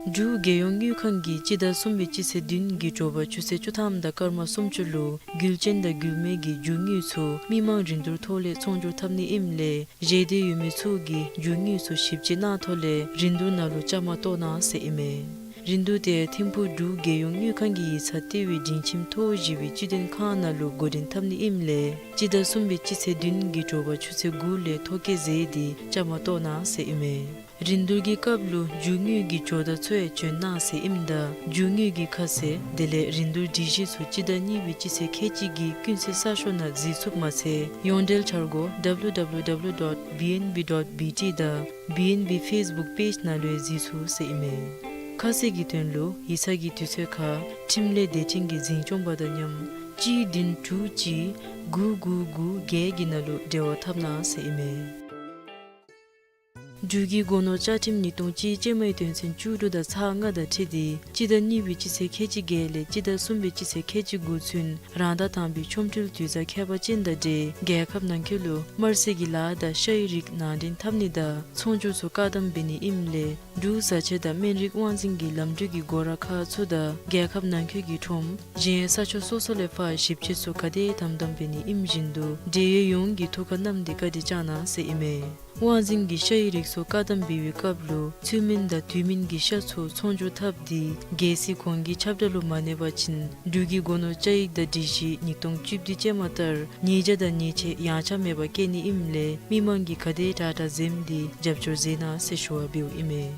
འབྲུག་རྒྱལ་ཡོངས་དངུལ་ཁང་གིས་སྤྱི་ཟླ་གསུམ་པའི་སྤྱི་ཚེས་བདུན་གྱི་དྲོ་པ་ཆུ་ཚོད་བཅུ་ཐམ་དང་སྐར་མ་སུམ་ཅུ་ལུ་རྒྱུ་ཅན་དང་རྒྱུ་མེད་ཀྱི་རྒྱུ་དངོས་ཚུ་མི་མང་རིན་བསྡུར་ཐོག་ལས་ཚོང་སྒྱུར་འཐབ་ནི་ཨིནམ་ལས་བཞེས་འདོད་ཡོད་མི་ཚུ་གིས་རྒྱུ་དངོས་ཚུ་ཞིབ་དཔྱད་གནང་ཐོག་ལས་རིན་བསྡུར་ནང་ལུ་བཅའ་མར་གཏོགས་གནང་ཟེར་ཨིན་མས། རིན་བསྡུར་དེ་ཐིམ་ཕུག་འབྲུག་རྒྱལ་ཡོངས་དངུལ་ཁང་གི་ཡིག་ཚང་ལྟེ་བའི་སྒྲིང་ཁྱིམ་ཐོག་བཞི་པའི་སྤྱི་དོན་ཁང་ནང་ལུ་འགོ་འདྲེན་འཐབ་ནི་ཨིནམ་ལས་སྤྱི་ཟླ་གསུམ་པའི་སྤྱི་ཚེས་བདུན་གྱི་དྲོ་པ་ཆུ་ཚོད་དགུ་ལས་ཐོ་བཀོད་མཛད་དེ་བཅའ་མར་གཏོགས་གནང་ཟེར་ཨིན་མས། རིན་བསྡུར་གྱི་སྐབས་ལུ་རྒྱུ་དངོས་ཀྱི་ཇོ་བདག་ཚུ་ཡང་བྱོན་གནང་ཟེར་ཨིནམ་ད་རྒྱུ་དངོས་ཀྱི་ཁ་གསལ་དེ་ལས་རིན་བསྡུར་སྒྲིག་གཞི་ཚུ་སྤྱི་ཟླ་གཉིས་པའི་སྤྱི་ཚེས་ཁལ་གཅིག་གི་ཀུན་གསལ་གསར་ཤོག་ནང་གཟིགས་ཚུགསཔ་མ་ཚད་ཡོངས་འབྲེལ་འཆར་སྒོ་W W W dot B N B dot B T དང་B N B Facebook page ནང་ལུ་ཡང་གཟིགས་ཚུགས་ཟེར་ཨིན་མས། ཁ་གསལ་གྱི་དོན་ལུ་ཡིག་ཚང་གི་དུས་ཚོད་ཁར་ཁྲིམས་ལས་སྡེ་ཚན་གྱི་འཛིན་སྐྱོང་པ་དང་མཉམ་གཅིག་བདུན་དྲུག་གཅིག་དགུ་དགུ་དགུ་བརྒྱད་ཀྱི་ནང་ལུ་འབྲེལ་བ་འཐབ་གནང་ཟེར་ཨིན་མས། འབྲུག་གི་སྒོ་ནོར་བཅའ་ཁྲིམས་ཉིས་སྟོང་གཅིག་ཅན་མའི་དོན་ཚན་བཅུ་དྲུག་དང་ཚག་ལྔ་དང་འཁྲིལ་ཏེ་སྤྱི་ཟླ་གཉིས་པའི་སྤྱི་ཚེས་ཁལ་གཅིག་བརྒྱད་ལས་སྤྱི་ཟླ་གསུམ་པའི་སྤྱི་ཚེས་ཁལ་གཅིག་དགུ་ཚུན་རང་ཟླ་དང་པའི་ཆོ་འཕྲུལ་དུས་བཟང་ཁྱད་པར་ཅན་དང་འབྲེལ་རྒྱལ་ཁབ་ནང་འཁོད་ལུ་དམར་སེར་གྱི་ལཱ་དང་ཤ་ཡི་རིགས་ནང་འདྲེན་འཐབ་ནི་དང་ཚོང་སྒྱུར་ཚུ་བཀག་དམ་འབད་ནི་ཨིནམ་ལས་འབྲུག་བཟའ་ཆས་དང་སྨན་རིགས་དབང་འཛིན་གྱི་ལམ་འགྲུལ་གྱི་སྒོ་ར་ཁག་ཚུ་དང་རྒྱལ་ཁབ་ནང་འཁོད་ཀྱི་ཁྲོམ་གཞན་ས་ཕྱོགས་སོ་སོ་ལས་ཕར་ཞིབ་དཔྱད་ཚུ་ག་དེ་དམ་དམ་འབད་ནི་ཨིནམ་བཞིན་དུ་འབྲེལ་ཡོད་ཡོངས་ཀྱིས་ཐུགས་ཁར་བསྣམས་ཏེ་བཀའ་དྲིན་བསྐྱང་གནང་ཟེར་ཨིན་མས། དབང་འཛིན་གྱི་ཤ་ཡི་རིགས་ཚུ་བཀག་དམ་འབད་བའི་སྐབས་ལུ་ཚུལ་མིན་དང་དུས་མིན་གྱི་ཤ་ཚུ་ཚོང་སྒྱུར་འཐབ་སྟེ་གལ་སྲིད་གོང་གི་ཁྱབ་བསྒྲགས་ལུ་མ་གནས་པ་ཅིན་འབྲུག་གི་སྒོ་ནོར་བཅའ་ཡིག་དང་སྒྲིག་གཞི་ཉིས་སྟོང་བཅུ་བདུན་ཅན་མ་ལྟར་ཉེས་བྱ་དང་ཉེས་ཆད་ཡངས་ཆག་མེད་པར་བཀལ་ནི་ཨིནམ་ལས་མི་མང་གིས་ག་དེ་དྲག་དྲག་འཛེམས་ཏེ་རྒྱབ་སྐྱོར་མཛད་གནང་ཟེར་ཞུ་བ་འབདཝ་ཨིན་མས།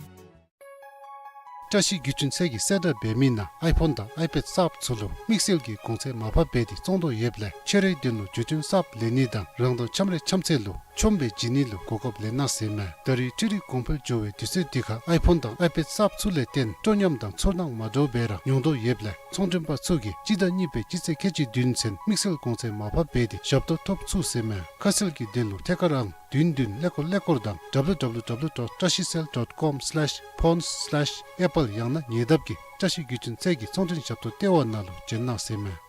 བཀྲ་ཤིས་བརྒྱུད་འཕྲིན་ཚད་ཀྱིས་གསལ་བསྒྲགས་འབད་མི་ནང་ཨའི་ཕོན་དང་ཨའི་པེཌ་གསརཔ་ཚུ་ལུ་དམིགས་བསལ་གྱི་གོང་ཚད་མར་ཕབ་འབད་དེ་བཙོང་དོ་ཡོདཔ་ལས་ཁྱོད་རའི་དོན་ལུ་བརྒྱུད་འཕྲིན་གསརཔ་ལེན་ནི་དང་རང་དང་འཆམ་རའི་འཆམ་ཚད་ལུ་ཆོམ་སྦེ་བྱིན་ནི་ལུ་གོ་སྐབས་ལེན་གནང་ཟེར་མས། ད་རེས་འཕྲུལ་རིག་གོང་འཕེལ་འགྱོ་བའི་དུས་ཚོད་འདི་ཁར་ཨའི་ཕོན་དང་ཨའི་པེཌ་གསརཔ་ཚུ་ལས་བརྟེན་སྤྲོ་ཉམས་དང་ཚོར་སྣང་མ་འདྲཝ་སྦེ་ར་མྱོང་དོ་ཡོདཔ་ལས་ཚོང་མགྲོན་པ་ཚུ་གིས་སྤྱི་ཟླ་གཉིས་པའི་སྤྱི་ཚེས་ཁལ་གཅིག་བདུན་ཚུན་དམིགས་བསལ་གོང་ཚད་མར་ཕབ་འབད་དེ་ཞབས་ཏོག་ཐོབ་ཚུགས་ཟེར་མས། ཁ་གསལ་གྱི་དོན་ལུ་ཐད་ཀར་ཨང་བདུན་བདུན་ཀླད་ཀོར་ཀླད་ཀོར་དང་W W W dot trashicell dot com slash phones slash apple ཡང་ན་ཉེ་འདབས་ཀྱི་བཀྲ་ཤིས་བརྒྱུད་འཕྲིན་ཚད་ཀྱི་ཚོང་མགྲོན་ཞབས་ཏོག་ལྟེ་བ་ནང་ལུ་བྱོན་གནང་ཟེར་མས།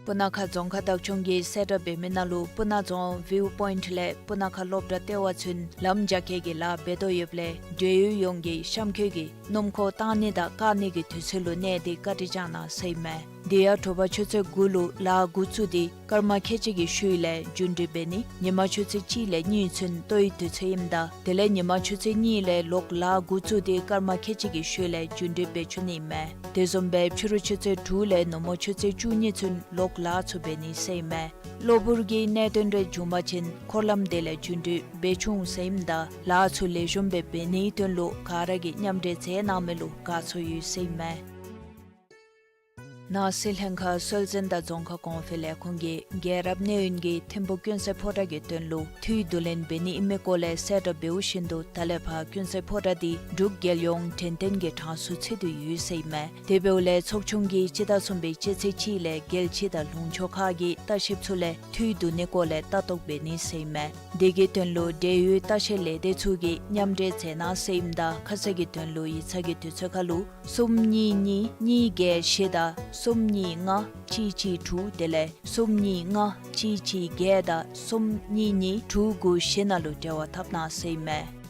སྤུ་ན་ཁ་རྫོང་ཁག་བདག་སྐྱོང་གིས་གསལ་བསྒྲགས་འབད་མི་ནང་ལུ་སྤུ་ན་རྫོང་ཝིའུ་པོའིནཊ་ལས་སྤུ་ན་ཁ་སློབ་གྲྭ་ལྟེ་བ་ཚུན་ལམ་རྒྱ་སྐྱེད་ཀྱི་ལཱ་འབད་དོ་ཡོདཔ་ལས་འབྲེལ་ཡོད་ཡོངས་ཀྱིས་གཤམ་འཁོད་ཀྱི་སྣུམ་འཁོར་བཏང་ནི་དང་བཀག་ནི་གི་དུས་ཚོད་ལུ་གནས་ཏེ་བཀའ་དྲིན་བསྐྱང་གནང་ཟེར་ཨིན་མས། དེ་ཡང་དྲོ་པ་ཆུ་ཚོད་དགུ་ལུ་ལཱ་འགོ་བཙུགས་ཏེ་སྐར་མ་ཁལ་གཅིག་གི་ཤུལ་ལས་རྒྱུན་འགྲུལ་འབད་ནི། ཉིན་མ་ཆུ་ཚོད་གཅིག་ལས་གཉིས་ཚུན་ལྟོའི་དུས་ཚོད་ཨིནམ་ད་དེ་ལས་ཉིན་མ་ཆུ་ཚོད་གཉིས་ལས་ལོག་ལཱ་འགོ་བཙུགས་ཏེ་སྐར་མ་ཁལ་གཅིག་གི་ཤུལ་ལས་རྒྱུན་འགྲུལ་འབད་བཅུག་ནི་ཨིན་མས། དེ་བཟུམ་སྦེ་ཕྱི་རུ་ཆུ་ཚོད་དྲུག་ལས་ནུབ་མོ་ཆུ་ཚོད་བཅུ་གཉིས་ཚུན་ལོག་ལཱ་ཚུ་འབད་ནི་ཟེར་ཨིན་མས། གློ་བུར་གྱི་གནད་དོན་རེ་བྱུང་པ་ཅིན་འཁོར་ལམ་དེ་ལས་རྒྱུན་འགྲུལ་འབད་བཅུག་ཟེར་ཨིནམ་ད་ལཱ་ཚུ་ལེགས་ཤོམ་སྦེ་འབད་ནིའི་དོན་ལུ་ག་ར་གིས་མཉམ་འབྲེལ་མཛད་གནང་མི་ལུ་དགའ་ཚོར་ཡོད་ཟེར་ཨིན་མས། ནང་སྲིད་ལྷན་ཁག་སྲོལ་འཛིན་དང་རྫོང་ཁ་གོང་འཕེལ་ལས་ཁུངས་ཀྱིས་རྒྱལ་རབས་གནས་ཡུན་གྱི་ཐིམ་ཕུག་ཀུན་གསལ་ཕོ་བྲང་གི་དོན་ལུ་འཐུས་བསྡུ་ལེན་འབད་ནི་ཨིན་མི་སྐོར་ལས་གསལ་བསྒྲགས་འབདཝ་བཞིན་དུ་ད་ལས་ཕར་ཀུན་གསལ་ཕོ་བྲང་འདི་འབྲུག་རྒྱལ་ཡོངས་དྲན་རྟེན་གྱི་གྲངས་སུ་ཚུད་དེ་ཡོད་ཟེར་ཨིན་མས། དེ་འབདཝ་ལས་ཚོགས་ཆུང་གིས་སྤྱི་ཟླ་གསུམ་པའི་སྤྱི་ཚེས་གཅིག་ལས་རྒྱལ་སྤྱི་དང་ལུང་ཕྱོགས་ཁག་གི་ལྟ་བཤལཔ་ཚུ་ལས་འཐུས་བསྡུ་ནི་སྐོར་ལས་ལྟ་རྟོག་འབད་ནི་ཟེར་ཨིན་མས། དེ་གི་དོན་ལུ་འབྲེལ་ཡོད་ལྟ་བཤལ་ལས་སྡེ་ཚུ་གིས་མཉམ་འབྲེལ་མཛད་གནང་ཟེར་ཨིནམ་ད་ཁ་གསལ་གྱི་དོན་ལུ་ཡིག་ཚང་གི་དུས་ཚོད་ཁར་ལུ་གསུམ་གཉིས་གཉིས་གཉིས་བརྒྱད་བཞི་དང་གསུམ་གཉིས་ལྔ་གཅིག་གཅིག་དྲུག་དེ་ལས་གསུམ་གཉིས་ལྔ་གཅིག་གཅིག་བརྒྱད་དང་གསུམ་གཉིས་གཉིས་དྲུག་དགུ་བཞི་ནང་ལུ་འབྲེལ་བ་འཐབ་གནང་ཟེར་ཨིན་མས།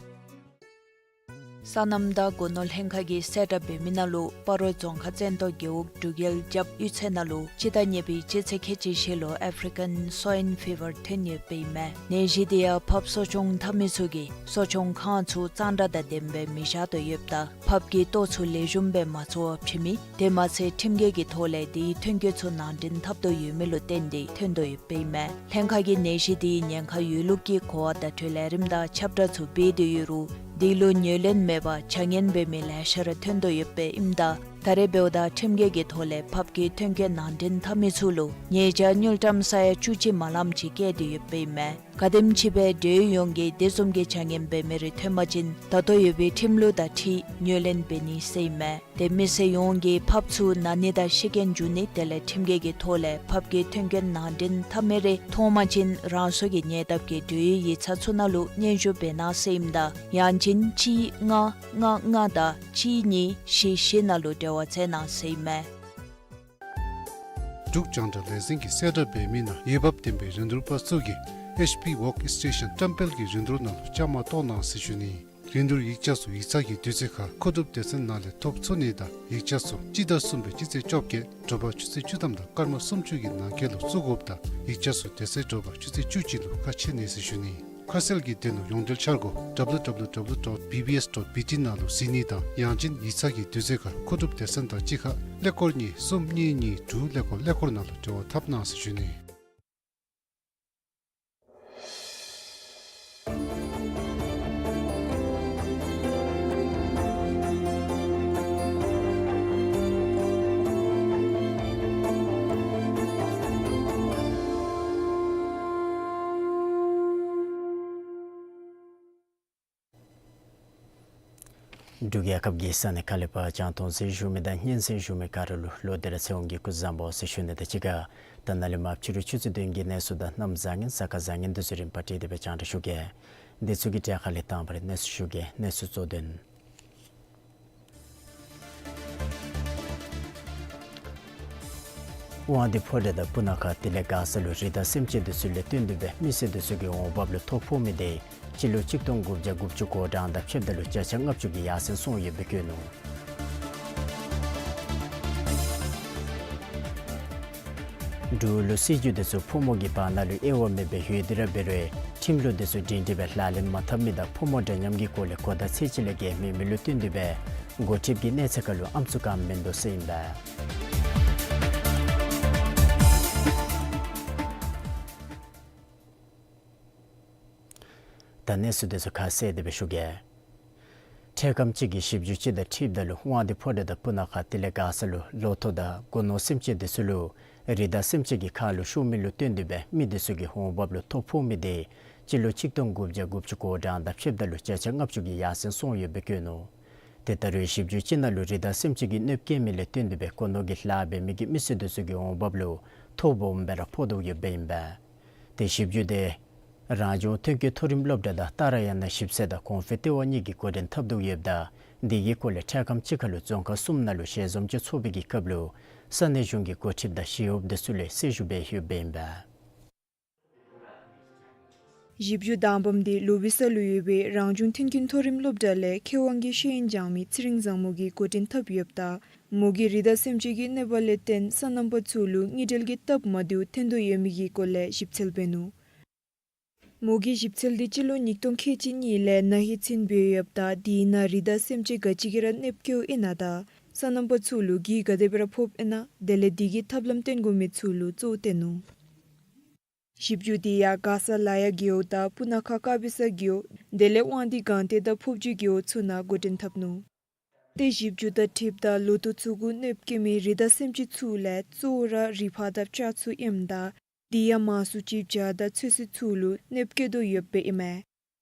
སོ་ནམ་དང་སྒོ་ནོར་ལྷན་ཁག་གིས་གསལ་བསྒྲགས་འབད་མི་ནང་ལུ་སྤ་རོ་རྫོང་ཁག་བཙན་ཏོ་རྒེད་འོག་འབྲུག་རྒྱལ་རྒྱབ་གཡུས་ཚན་ནང་ལུ་སྤྱི་ཟླ་གཉིས་པའི་སྤྱི་ཚེས་ཁལ་གཅིག་བཞི་ལུ་ཨེཕ་རི་ཀན་སོའིན་ཕི་བར་ཐོན་ཡོདཔ་ཨིན་མས། ནད་གཞི་དེ་ཡང་ཕགཔ་གསོ་སྐྱོང་འཐབ་མི་ཚུ་གིས་གསོ་སྐྱོང་ཁང་ཚུ་གཙང་སྦྲ་དང་ལྡནམ་སྦེ་མི་བཞག་དོ་ཡོདཔ་ད་ཕགཔ་གི་ལྟོ་ཚུ་ལེགས་ཤོམ་སྦེ་མ་བཙོ་བར་ཕྱེ་མི། དེ་མ་ཚད་ཁྲིམས་འགལ་གྱི་ཐོག་ལས་དེའི་ཐོན་སྐྱེད་ཚུ་ནང་འདྲེན་འཐབ་དོ་ཡོད་མི་ལུ་བརྟེན་ཏེ་ཐོན་དོ་ཡོདཔ་ཨིན་མས། ལྷན་ཁག་གིས་ནད་གཞི་དེའི་ཉེན་ཁ་ཡོད་ལུགས་ཀྱི་གོ་བ་བརྡ་སྤྲོད་ལས་རིམ་དང་ཁྱབ་བསྒྲགས་ཚུ་འབད་དེ་ཡོད་རུང་དེ་ལུ་ཉེར་ལེན་མེད་པར་བྱ་ངན་འབད་མི་ལེ་ཤ་ར་ཐོན་དོ་ཡོདཔ་ཨིནམ་ད་ད་རེས་འབདཝ་ད་ཁྲིམས་འགལ་གྱི་ཐོག་ལས་ཕགཔ་གི་ཐོན་སྐྱེད་ནང་འདྲེན་འཐབ་མི་ཚུ་ལུ་ཉེས་བྱ་དངུལ་ཀྲམ་ས་ཡ་བཅུ་གཅིག་མ་ལངམ་ཅིག་བཀལ་ཏེ་ཡོདཔ་ཨིན་མས། ག་དེམ་ཅིག་སྦེ་འབྲེལ་ཡོད་ཡོངས་ཀྱིས་དེ་བཟུམ་གྱི་བྱ་ངན་འབད་མི་རེ་ཐོན་པ་ཅིན་ད་ལྟོ་ཡོད་པའི་ཁྲིམས་ལུགས་དང་འཁྲིལ་ཉེར་ལེན་འབད་ནི་ཟེར་ཨིན་མས། དེ་མི་སེར་ཡོངས་ཀྱིས་ཕགཔ་ཚུ་ན་ནི་དང་ཤི་རྐྱེན་འབྱུང་ནི་དེ་ལས་ཁྲིམས་འགལ་གྱི་ཐོག་ལས་ཕགཔ་གི་ཐོན་སྐྱེད་ནང་འདྲེན་འཐབ་མི་རེ་མཐོང་པ་ཅིན་རང་སོ་གི་ཉེ་འདབས་ཀྱི་འབྲེལ་ཡོད་ཡིག་ཚང་ཚུ་ནང་ལུ་སྙན་ཞུ་འབད་གནང་ཟེར་ཨིནམ་ད་ཡང་ཅིན་གཅིག་ལྔ་ལྔ་ལྔ་དང་གཅིག་གཉིས་བཞི་བཞི་ནང་ལུ་འབྲེལ་བ་མཛད་གནང་ཟེར་ཨིན་མས། འབྲུག་རྒྱང་བསྒྲགས་ལས་འཛིན་གྱིས་གསལ་བསྒྲགས་འབད་མི་ནང་འོས་འབབ་ལྡན་པའི་རིན་བསྡུར་པ་ཚུ་གིས་ཨེཆ་པི་ཝོརཀ་སི་ཊེ་ཤཱན་བཀྲམ་སྤེལ་གྱི་རིན་བསྡུར་ནང་ལུ་བཅའ་མར་གཏོགས་གནང་ཟེར་ཞུ་ནི། རིན་བསྡུར་ཡིག་ཆ་ཚུ་ཡིག་ཚང་གི་དུས་ཚོད་ཁར་མཁོ་སྒྲུབ་སྡེ་ཚན་ནང་ལས་ཐོབ་ཚུགས་ནི་དང་ཡིག་ཆ་ཚུ་སྤྱི་ཟླ་གསུམ་པའི་སྤྱི་ཚེས་བཅོ་བརྒྱད་དྲོ་པ་ཆུ་ཚོད་བཅུ་ཐམ་དང་སྐར་མ་སུམ་ཅུ་གི་ནང་འཁོད་ལུ་བཙུགས་དགོཔ་དང་ཡིག་ཆ་ཚུ་དེ་ཚེ་དྲོ་པ་ཆུ་ཚོད་བཅུ་གཅིག་ལུ་ཁ་ཕྱེ་ནི་ཟེར་ཞུ་ནི། ཁ་གསལ་གྱི་དོན་ལུ་ཡོངས་འབྲེལ་འཆར་སྒོ་W W W dot B B S dot B T ནང་ལུ་གཟིགས་ནི་དང་ཡང་ཅིན་ཡིག་ཚང་གི་དུས་ཚོད་ཁར་མཁོ་སྒྲུབ་སྡེ་ཚན་དང་གཅིག་ཁར་ཀླད་ཀོར་གཉིས་གསུམ་གཉིས་གཉིས་དྲུག་ཀླད་ཀོར་ཀླད་ཀོར་ནང་ལུ་འབྲེལ་བ་འཐབ་གནང་ཟེར་ཞུ་ནི། འབྲུག་རྒྱལ་ཁབ་ཀྱི་ས་གནས་ཁག་ལས་ཕར་རྒྱང་མཐོང་གཟིགས་བཞུགས་མི་དང་སྙན་གསན་བཞུགས་མི་ག་ར་ལུ་ལོག་སྟེ་ར་ཚེ་དབང་གིས་སྐུ་གཟུགས་བཟང་པོ་ཟེར་ཞུ་ནི་དང་གཅིག་ཁར་ད་ནཱ་ལས་མར་ཕྱི་རུ་ཆུ་ཚོད་བདུན་གྱི་གནས་ཚུལ་དང་གནམ་བཟང་ངན་གཟའ་སྐར་བཟང་ངན་འདི་ཚུ་རིམ་པ་བསྒྲིགས་ཏེ་སྦེ་རྒྱང་བསྒྲགས་ཞུ་གེ། འདི་ཚུ་གི་གྲས་ཁ་ལས་དང་པ་ར་གནས་ཚུལ་ཞུ་གེ། གནས་ཚུལ་གཙོ་དོན། དབང་འདུས་ཕོ་བྲང་དང་སྤུ་ན་ཁ་ཏི་ལི་མགར་ས་ལུ་རི་དྭགས་སེམས་ཅན་འདི་ཚུ་ལས་བརྟེན་ཏེ་སྦེ་མི་སེར་འདི་ཚུ་གི་འོང་འབབ་ལུ་ཐོ་ཕོག་མི་དེ་སྤྱི་ལོ་གཅིག་སྟོང་དགུ་བརྒྱ་དགུ་བཅུ་གོ་གྲངས་དང་ཕྱདཔ་ད་ལུ་བརྒྱ་ཆ་ལྔ་བཅུ་གི་ཡར་སེང་སོང་ཡོདཔ་སྦེ་བཀོད་ནུག། འབྲུག་ལུ་སྲིད་བྱུས་འདི་ཚུ་ཕོ་མོ་གི་བར་ན་ལུ་དབྱེ་བ་མེད་པར་ཡོད་དེ་ར་འབད་རུང་ཁྲིམས་ལུགས་འདི་ཚུ་སྒྲིང་སྒྲི་སྦེ་ལག་ལེན་མ་འཐབ་མི་དང་ཕོ་མོ་འདྲ་མཉམ་གྱི་སྐོར་ལས་གོ་བརྡ་ཚད་ཅིག་ལས་བརྒལ་མེད་མི་ལུ་བརྟེན་ཏེ་སྦེ་འགོ་ཁྲིདཔ་གི་གནས་ཚད་ཁར་ལུ་ཨམ་སྲུ་ག་མིན་འདུག་ཟེར་ཨིན་པས། ད་གནས་ཚུལ་འདི་ཚུ་ཁ་གསལ་ཏེ་སྦེ་ཞུ་གེ། འཕྲལ་ཁམས་ཅིག་གི་ཞིབ་འཇུག་ཅིག་དང་འཁྲིལཝ་ད་ལུ་དབང་འདུས་ཕོ་བྲང་དང་སྤུ་ན་ཁ་ཏི་ལི་མགར་ས་ལུ་ལོ་ཐོག་དང་སྒོ་ནོར་སེམས་ཅན་འདི་ཚུ་ལུ་རི་དྭགས་སེམས་ཅན་གྱི་ཁ་ལུ་ཤོར་མི་ལུ་བརྟེན་ཏེ་སྦེ་མི་འདི་ཚུ་གི་འོང་འབབ་ལུ་ཐོ་ཕོག་མི་དེ་སྤྱི་ལོ་གཅིག་སྟོང་དགུ་བརྒྱ་དགུ་བཅུ་གོ་གྲངས་དང་ཕྱདཔ་ད་ལུ་བརྒྱ་ཆ་ལྔ་བཅུ་གི་ཡར་སེང་སོང་ཡོདཔ་སྦེ་བཀོད་ནུག། དེ་ད་རེས་ཞིབ་འཇུག་ཅིག་ནང་ལུ་རི་དྭགས་སེམས་ཅན་གྱིས་གནོདཔ་བཀལ་མི་ལས་བརྟེན་ཏེ་སྦེ་སྒོ་ནོར་གྱི་ལཱ་འབད་མི་གི་མི་སེར་འདི་ཚུ་གི་འོང་འབབ་ལུ་ཐོ་སྦོམ་སྦེ་ར་ཕོག་དོ་ཡོདཔ་ཨིན་པས། དེ་ཞིབ་འཇུག་དེ་རང་སྐྱོང་མཐུན་རྐྱེན་མཐོ་རིམ་སློབ་གྲྭ་དང་ཏཱ་ར་ཡ་ན་ཞིབ་འཚོལ་དང་གོང་འཕེལ་ལྟེ་བ་གཉིས་ཀྱིས་འགོ་འདྲེན་འཐབ་དོ་ཡོདཔ་ད་དེ་གི་སྐོར་ལས་འཕྲལ་ཁམས་ཅིག་ཁར་ལུ་རྫོང་ཁག་གསུམ་ནང་ལུ་ཞལ་འཛོམས་ཅིག་ཚོགས་པའི་གི་སྐབས་ལུ་ས་གནས་གཞུང་གི་འགོ་ཁྲིདཔ་དང་ཞི་གཡོགཔ་འདི་ཚུ་ལས་གསལ་ཞུ་འབད་ཡོདཔ་ཨིན་པས། ཞིབ་འཇུག་དང་པམ་དེ་ལུ་བི་ས་ལུ་ཡོད་པའི་རང་སྐྱོང་མཐུན་རྐྱེན་མཐོ་རིམ་སློབ་གྲྭ་ལས་མཁས་དབང་གིས་ཤེས་ཡོན་སྦྱང་མི་ཚེ་རིང་བཟང་མོ་གིས་འགོ་འདྲེན་འཐབ་ཡོདཔ་ད་མོ་གིས་རི་དྭགས་སེམས་ཅན་གྱི་གནོད་པ་ལས་བརྟེན་སོ་ནམ་པ་ཚུ་ལུ་དངུལ་འབྲེལ་གྱི་སྟབས་མ་བདེཝ་ཐོན་དོ་ཡོད་མི་གི་སྐོར་ལས་ཞིབ་འཚོལ་འབད་ནུག། མོ་གི་ཞིབ་འཚོལ་དེ་སྤྱི་ལོ་ཉིས་སྟོང་ཁལ་གཅིག་གཉིས་ལས་ན་ཧིང་ཚུན་འབད་ཡོདཔ་ད་དེ་ནང་རི་དྭགས་སེམས་ཅན་ག་ཅི་གིས་ར་གནོདཔ་བཀལཝ་ཨིན་ན་དང་སོ་ནམ་པ་ཚུ་ལུ་གྱོང་ག་དེ་སྦེ་ར་ཕོགཔ་ཨིན་ན་དེ་ལས་དེ་གི་ཐབས་ལམ་སྟོན་དགོ་མི་ཚུ་ལུ་གཙོ་བོ་བསྟེན་ནུག། ཞིབ་འཇུག་དེ་ཡང་མགར་ས་ལ་ཡ་རྒེད་འོག་དང་སྤུ་ན་ཁ་དཀར་སྦིས་ས་རྒེད་འོག་དེ་ལས་དབང་འདུས་སྒང་སྟེང་དང་ཕོབ་སྦྱིས་རྒེད་འོག་ཚུ་ནང་འགོ་འདྲེན་འཐབ་ནུག། ཏེ་ཞིབ་འཇུག་དང་འཁྲིལཝ་ད་ལོ་ཐོག་ཚུ་གུ་གནོདཔ་བཀལ་མི་རི་དྭགས་སེམས་ཅན་ཚུ་ལས་གཙོ་བོ་ར་རི་ཕག་དང་བྱ་ཚུ་ཨིནམ་ད་དེ་ཡང་མང་སུ་ཅིག་བྱ་དང་ཚོད་བསྲེ་ཚུ་ལུ་གནོདཔ་བཀལ་དོ་ཡོདཔ་ཨིན་མས།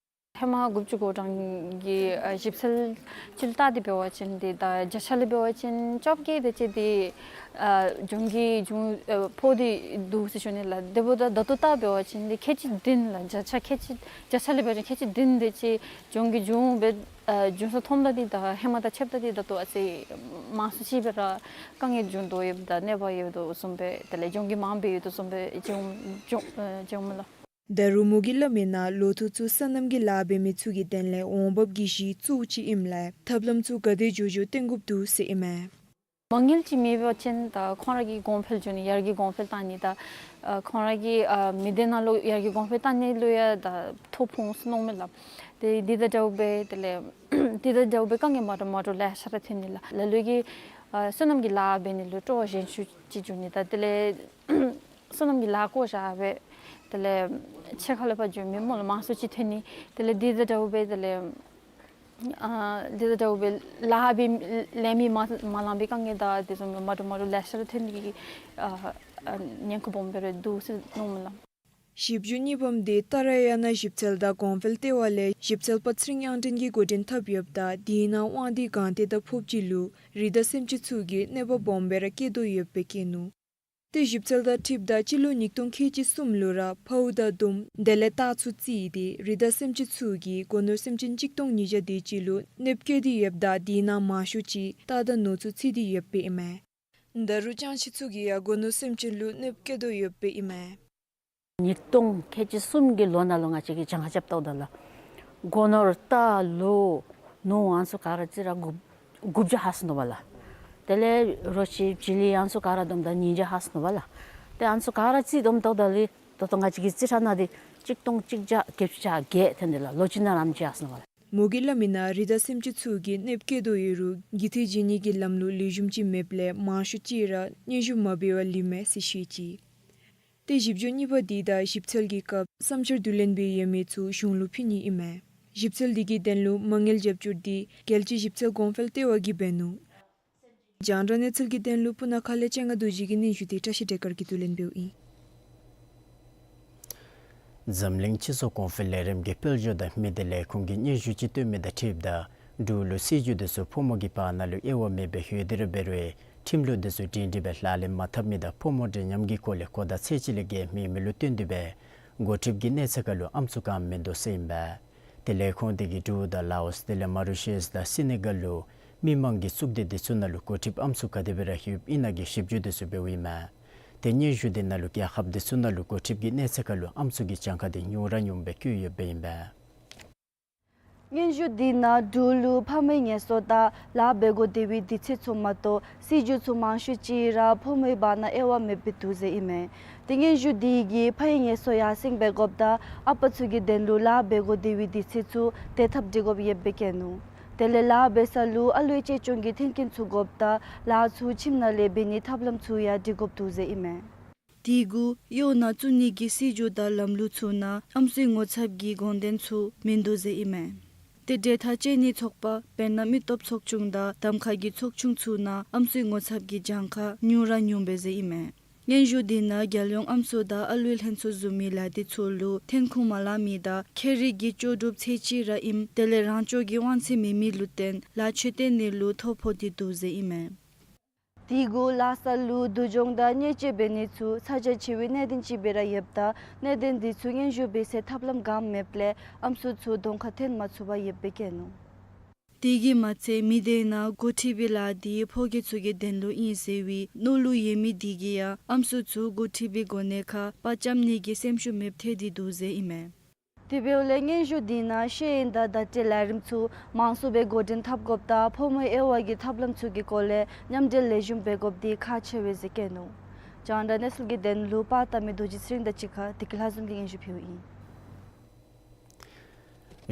ཧེ་མ་དགུ་བཅུ་གོ་གྲངས་ཀྱི་ཨ་ཞིབ་འཚོལ་ཅིག་ལུ་བལྟ་སྟེ་འབད་བ་ཅིན་དེ་ད་བརྒྱ་ཆ་ལས་འབད་བ་ཅིན་བཅོ་བརྒྱད་དེ་ཅིག་དེ་ཨ་གྱོང་གི་གྱོང་ཨ་ཕོག་སྟེ་འདུག་ཟེར་ཞུ་ནི་ལགས། དེ་འབདཝ་ད་ད་ལྟོ་བལྟ་འབད་བ་ཅིན་དེ་ཁལ་གཅིག་བདུན་ལགས། བརྒྱ་ཆ་ཁལ་གཅིག་བརྒྱ་ཆ་ལས་འབད་བ་ཅིན་ཁལ་གཅིག་བདུན་དེ་ཅིག་གྱོང་གི་གྱོང་སྦེ་ཨ་གྱོང་ས་མཐོངམ་ད་དེ་ད་ཧེ་མ་དང་ཕྱདཔ་ད་དེ་ད་ལྟོ་ཨ་ཙི་མང་སུ་ཅིག་སྦེ་ར་དཀའ་ངལ་བྱུང་དོ་ཡོདཔ་ད་གནོད་པ་ཡོད་དོ་བཟུམ་སྦེ་དེ་ལས་གྱོང་གི་མང་སྦེ་ཡོད་དོ་བཟུམ་སྦེ་བྱུང་བྱུང་ཨ་བྱུངམ་ལགས། ད་རུང་མོ་གིས་སླབ་མིའི་ནང་ལོ་ཐོག་ཚུ་སོ་ནམ་གྱི་ལཱ་འབད་མི་ཚུ་གི་དོན་ལས་འོང་འབབ་ཀྱི་གཞི་གཙོ་བོ་ཅིག་ཨིནམ་ལས་ཐབས་ལམ་ཚུ་ག་དེ་འགྱོ་འགྱོ་བསྟེན་དགོཔ་འདུག་ཟེར་ཨིན་མས། མ་དངུལ་ཅིག་མེད་པ་ཅིན་ད་ཁོང་ར་གི་གོང་འཕེལ་འགྱོ་ནི་ཡར་རྒྱས་གོང་འཕེལ་བཏང་ནི་ད་ཨ་ཁོང་ར་གི་ཨ་མི་སྡེ་ནང་ལུ་ཡར་རྒྱས་གོང་འཕེལ་བཏང་ནི་ལུ་ཡང་ད་ཐོ་ཕོག་འོང་ཟེར་མནོཝ་མས་ལགས། དེ་དེ་དང་འདྲཝ་སྦེ་དེ་ལས་དེ་དང་འདྲཝ་སྦེ་དཀའ་ངལ་མ་འདྲཝ་མ་འདྲཝ་ལེ་ཤ་ར་ཐོན་ནི་ལགས། ལ་ལུ་གིས་ཨ་སོ་ནམ་གྱི་ལཱ་འབད་ནི་ལུ་སྤྲོ་བ་གཞན་ཅིག་ཅིག་འགྱོ་ནི་ད་དེ་ལས་སོ་ནམ་གྱི་ལཱ་བཀོ་བཞག་སྦེ་དེ་ལས་ཕྱི་ཁ་ལས་ཕར་འགྱོ་མི་སྨོ་ལགས་མང་སུ་ཅིག་ཐོན་ནི། དེ་ལས་དེ་དང་འདྲཝ་སྦེ་དེ་ལས་ཨ་དེ་དང་འདྲཝ་སྦེ་ལཱ་འབད་ལེན་མི་མ་མ་ལང་པའི་དཀའ་ངལ་དང་དེ་བཟུམ་མ་འདྲཝ་མ་འདྲཝ་ལེ་ཤ་ར་ཐོན་ནི་གི་ཨ་ཨ་ཉེན་ཁ་སྦོམ་སྦེ་ར་འདུག་ཟེར་མནོཝ་མས་ལགས། ཞིབ་འཇུག་གཉིས་པམ་དེ་ཏཱ་ར་ཡ་ན་ཞིབ་འཚོལ་དང་གོང་འཕེལ་ལྟེ་བ་ལས་ཞིབ་འཚོལ་པ་ཚེ་རིང་དབྱངས་སྒྲོན་གྱིས་འགོ་འདྲེན་འཐབ་ཡོདཔ་ད་དེ་ནང་དབང་འདུས་སྒང་སྟེང་དང་ཕོབ་སྦྱིས་ལུ་རི་དྭགས་སེམས་ཅན་ཚུ་གིས་གནོད་པ་སྦོམ་སྦེ་ར་བཀལ་དོ་ཡོདཔ་སྦེ་བཀོད་ནུག། ཏེ་ཞིབ་འཚོལ་དང་འཁྲིལཝ་ད་སྤྱི་ལོ་ཉིས་སྟོང་ཁལ་གཅིག་གསུམ་ལུ་ར་ཕཝ་དང་དུམ་དེ་ལས་སྟག་ཚུ་རྩིས་ཏེ་རི་དྭགས་སེམས་ཅན་ཚུ་གིས་སྒོ་ནོར་སེམས་ཅན་གཅིག་སྟོང་ཉིས་བརྒྱ་དེ་ཅིག་ལུ་གནོདཔ་བཀལ་ཏེ་ཡོདཔ་ད་དེ་ནང་མང་ཤོས་ཅིག་སྟག་དང་ནོར་ཚུ་རྩིས་ཏེ་ཡོདཔ་ཨིན་མས། ད་རུང་ཅང་ཤེས་ཚུ་གིས་ཡང་སྒོ་ནོར་སེམས་ཅན་ལུ་གནོདཔ་བཀལ་དོ་ཡོདཔ་ཨིན་མས། ཉིས་སྟོང་ཁལ་གཅིག་གསུམ་གྱི་ལོ་ནང་ལུ་ང་བཅས་ཀྱིས་གྱངས་ཁ་རྐྱབ་བལྟཝ་ད་ལགས། སྒོ་ནོར་སྟག་ལུག་ནོར་ཨ་ནི་ཚུ་ག་ར་རྩིས་ར་དགུ་དགུ་བརྒྱ་ཧ་སོང་ནུག་པ་ལགས། དེ་ལས་རོ་ཁྱི་བྱི་ལི་ཨ་ནི་ཚུ་ག་ར་བསྡོམས་ད་ཉིས་བརྒྱ་ཧ་སོང་ནུག་པ་ལགས། ཏེ་ཨ་ནི་ཚུ་ག་ར་རྩིས་བསྡོམས་བལྟཝ་ད་ལུ་ད་ལྟོ་ང་བཅས་ཀྱིས་རྩིས་ཁྲ་ནང་འདི་གཅིག་སྟོང་གཅིག་བརྒྱ་བརྒྱད་ཅུ་གྱ་བརྒྱད་ཐོན་ནི་ལགས། ལོ་གཅིག་ནང་ར་ཨ་ནེམ་ཅིག་ཧ་སོང་ནུག་པ་ལགས། མོ་གིས་སླབ་མིའི་ནང་རི་དྭགས་སེམས་ཅན་ཚུ་གིས་གནོདཔ་བཀལ་དོ་ཡོད་རུང་རྒུད་འཐུས་བྱིན་ནི་གི་ལམ་ལུགས་ལེགས་ཤོམ་ཅིག་མེདཔ་ལས་མང་ཤོས་ཅིག་ར་སྙན་ཞུ་མ་འབད་བར་ལུས་མས་ཟེར་བཤད་ཅི། ཏེ་ཞིབ་འཇུག་གཉིས་པ་འདི་དང་ཞིབ་འཚོལ་གྱི་སྐབས་བསམ་འཆར་བསྡུ་ལེན་འབད་ཡོད་མི་ཚུ་གཞུང་ལུ་ཕུལ་ནི་ཨིན་མས། ཞིབ་འཚོལ་འདི་གི་དོན་ལུ་མ་དངུལ་རྒྱབ་སྐྱོར་འདི་རྒྱལ་སྤྱིའི་ཞིབ་འཚོལ་གོང་འཕེལ་ལྟེ་བ་གིས་འབད་ནུག། རྒྱང་བསྒྲགས་གནས་ཚུལ་གྱི་དོན་ལུ་སྤུ་ན་ཁ་ལས་ལྕང་ཁ་རྡོ་རྗེ་གི་སྙན་ཞུ་འདི་བཀྲ་ཤིས་བདེ་དཀར་གྱིས་བསྡུ་ལེན་འབདཝ་ཨིན། འཛམ་གླིང་སྤྱི་ཚོགས་གོང་འཕེལ་ལས་རིམ་གྱི་དཔལ་འབྱོར་དང་མི་སྡེ་ལས་ཁུངས་ཀྱིས་སྙན་ཞུ་ཅིག་བཏོན་མི་དང་འཁྲིལཝ་ད་ འབྲུག་ལུ་སྲིད་བྱུས་འདི་ཚུ་ཕོ་མོ་གི་བར་ན་ལུ་དབྱེ་བ་མེདཔ་སྦེ་ཡོད་དེ་ར་འབད་རུང་ཁྲིམས་ལུགས་འདི་ཚུ་སྒྲིང་སྒྲི་སྦེ་ལག་ལེན་མ་འཐབ་མི་དང་ཕོ་མོ་འདྲེས་མཉམ་གྱི་སྐོར་ལས་གོ་བརྡ་ཚད་ཅིག་ལས་བརྒལ་མེད་མི་ལུ་བརྟེན་ཏེ་སྦེ་འགོ་ཁྲིདཔ་གི་གནས་ཚད་ཁར་ལུ་ཨམ་སྲུ་གང་མིན་འདུག་ཟེར་ཨིན་པས། དེ་ལས་ཁོང་དེ་གིས་འབྲུག་དང་ལའོསི་དེ་ལས་མོ་རི་ཤིས་དང་སི་ནི་གཱལ་ལུ་མི་མང་གི་གཙུག་སྡེ་འདི་ཚུ་ནང་ལུ་འགོ་ཁྲིདཔ་ཨམ་སྲུ་ག་དེ་སྦེ་ར་ཡོདཔ་ཨིན་ན་གི་ཞིབ་འཇུག་འདི་ཚུ་འབདཝ་ཨིན་མས། ཏེ་སྙན་ཞུ་འདི་ནང་ལུ་རྒྱལ་ཁབ་འདི་ཚུ་ནང་ལུ་འགོ་ཁྲིདཔ་གི་གནས་ཚད་ཁར་ལུ་ཨམ་སྲུ་གི་གྱངས་ཁ་འདི་ཉུང་ར་ཉུངམ་སྦེ་བཀོད་ཡོདཔ་ཨིན་པས། སྙན་ཞུ་འདི་ནང་འབྲུག་ལུ་ཕམ་ངལ་གསོ་དང་ལཱ་འབད་དགོ་སྟེ་བའི་དུས་ཚོད་ཚུ་མ་གཏོགས་སྲིད་བྱུས་ཚུ་མང་ཤོས་ཅིག་ར་ཕོ་མོའི་བར་ན་དབྱེ་བ་མེདཔ་སྦེ་འདུག་ཟེར་ཨིན་མས། ཏེ་སྙན་ཞུ་འདི་གིས་ཕམ་ངལ་གསོ་ཡར་སེང་འབད་དགོཔ་དང་ཨ་པ་ཚུ་གི་དོན་ལུ་ལཱ་འབད་དགོ་སྟེ་བའི་དུས་ཚོད་ཚུ་དེ་འཐབ་སྟེ་དགོཔ་ཡོདཔ་སྦེ་བཀོད་ནུག། དེ་ལས་ལཱ་འབད་ས་ལུ་ཨ་ལུའི་གཅེས་སྐྱོང་གི་མཐུན་རྐྱེན་ཚུ་དགོཔ་དང་ལཱ་ཚུ་ཁྱིམ་ནང་ལས་འབད་ནིའི་ཐབས་ལམ་ཚུ་ཡང་སྒྲིག་དགོཔ་འདུག་ཟེར་ཨིན་མས། དེ་གུ་གཡོག་ནང་བཙུགས་ནི་གི་སྲིད་བྱུས་དང་ལམ་ལུགས་ཚུ་ནང་ཨམ་སྲུའི་ངོ་ཚབ་ཀྱི་དགོངས་དོན་ཚུ་མིན་འདུག་ཟེར་ཨིན་མས། ཏེ་འབྲེལ་ཐག་བཅད་ནིའི་ཚོགས་པ་དཔེར་ན་མི་སྟོབས་ཚོགས་ཆུང་དང་གདམ་ཁ་གི་ཚོགས་ཆུང་ཚུ་ནང་ཨམ་སྲུའི་ངོ་ཚབ་ཀྱི་གྱངས་ཁ་ཉུང་ར་ཉུངམ་སྦེ་ཟེར་ཨིན་མས། སྙན་ཞུ་འདི་ནང་རྒྱལ་ཡོངས་ཨམ་སྲུ་དང་ཨ་ལུའི་ལྷན་ཚོགས་བཟུམ་མའི་ལས་སྡེ་ཚུ་ལུ་ཐོན་ཁུངས་མ་ལང་མི་དང་ཁེ་རིག་གི་ལྕོགས་གྲུབ་ཚད་ཅིག་ར་ཨིནམ་དེ་ལས་རང་སྐྱོང་གི་དབང་ཚད་མེད་མི་ལུ་བརྟེན་ལཱ་ཆད་བཏོན་ནི་ལུ་ཐོ་ཕོག་སྟེ་འདུག་ཟེར་ཨིན་མས། དེ་གུ་ལཱ་ས་ལུ་སྡུག་སྦྱོང་དང་བརྙས་བཅོས་འབད་ནི་ཚུ་ཚ་གྱང་ཆེ་བའི་གནད་དོན་ཅིག་སྦེ་ར་ཡོདཔ་ད་གནད་དོན་འདི་ཚུ་སྙན་ཞུ་འབད་སའི་ཐབས་ལམ་གང་མེདཔ་ལས་ཨམ་སྲུ་ཚུ་གདོང་ཁར་ཐོན་མ་ཚུགས་པར་ཡོདཔ་སྦེ་བཀོད་ནུག། དེ་གིས་མ་ཚད་མི་སྡེ་ནང་འགོ་ཁྲིད་པའི་ལཱ་འདི་ཕོ་སྐྱེས་ཚུ་གི་དོན་ལུ་ཨིན་ཟེར་བའི་མནོ་ལུགས་ཡོད་མི་དེ་གིས་ཡང་ཨམ་སྲུ་ཚུ་འགོ་ཁྲིད་པའི་གོ་གནས་ཁར་པར་རྐྱབ་ནི་གི་སེམས་ཤུགས་མེདཔ་ཐལ་ཏེ་འདུག་ཟེར་ཨིན་མས། དེ་འབདཝ་ལས་སྙན་ཞུ་འདི་ནང་ཤེས་ཡོན་དང་བརྡ་སྤྲོད་ལས་རིམ་ཚུ་མང་སུ་སྦེ་འགོ་འདྲེན་འཐབ་དགོཔ་དང་ཕོ་མོའི་དབྱེ་བ་གི་ཐབས་ལམ་ཚུ་གི་སྐོར་ལས་མཉམ་འབྲེལ་ལེགས་ཤོམ་འབད་དགོཔ་འདི་ཁག་ཆེ་བས་ཟེར་བཀོད་ནུག། རྒྱང་བསྒྲགས་གནས་ཚུལ་གྱི་དོན་ལུ་པར་བཏབ་མི་རྡོ་རྗེ་ཚེ་རིང་དང་གཅིག་ཁར་བདེ་སྐྱིད་ལྷ་འཛོམས་ཀྱིས་སྙན་ཞུ་ཕུལཝ་ཨིན།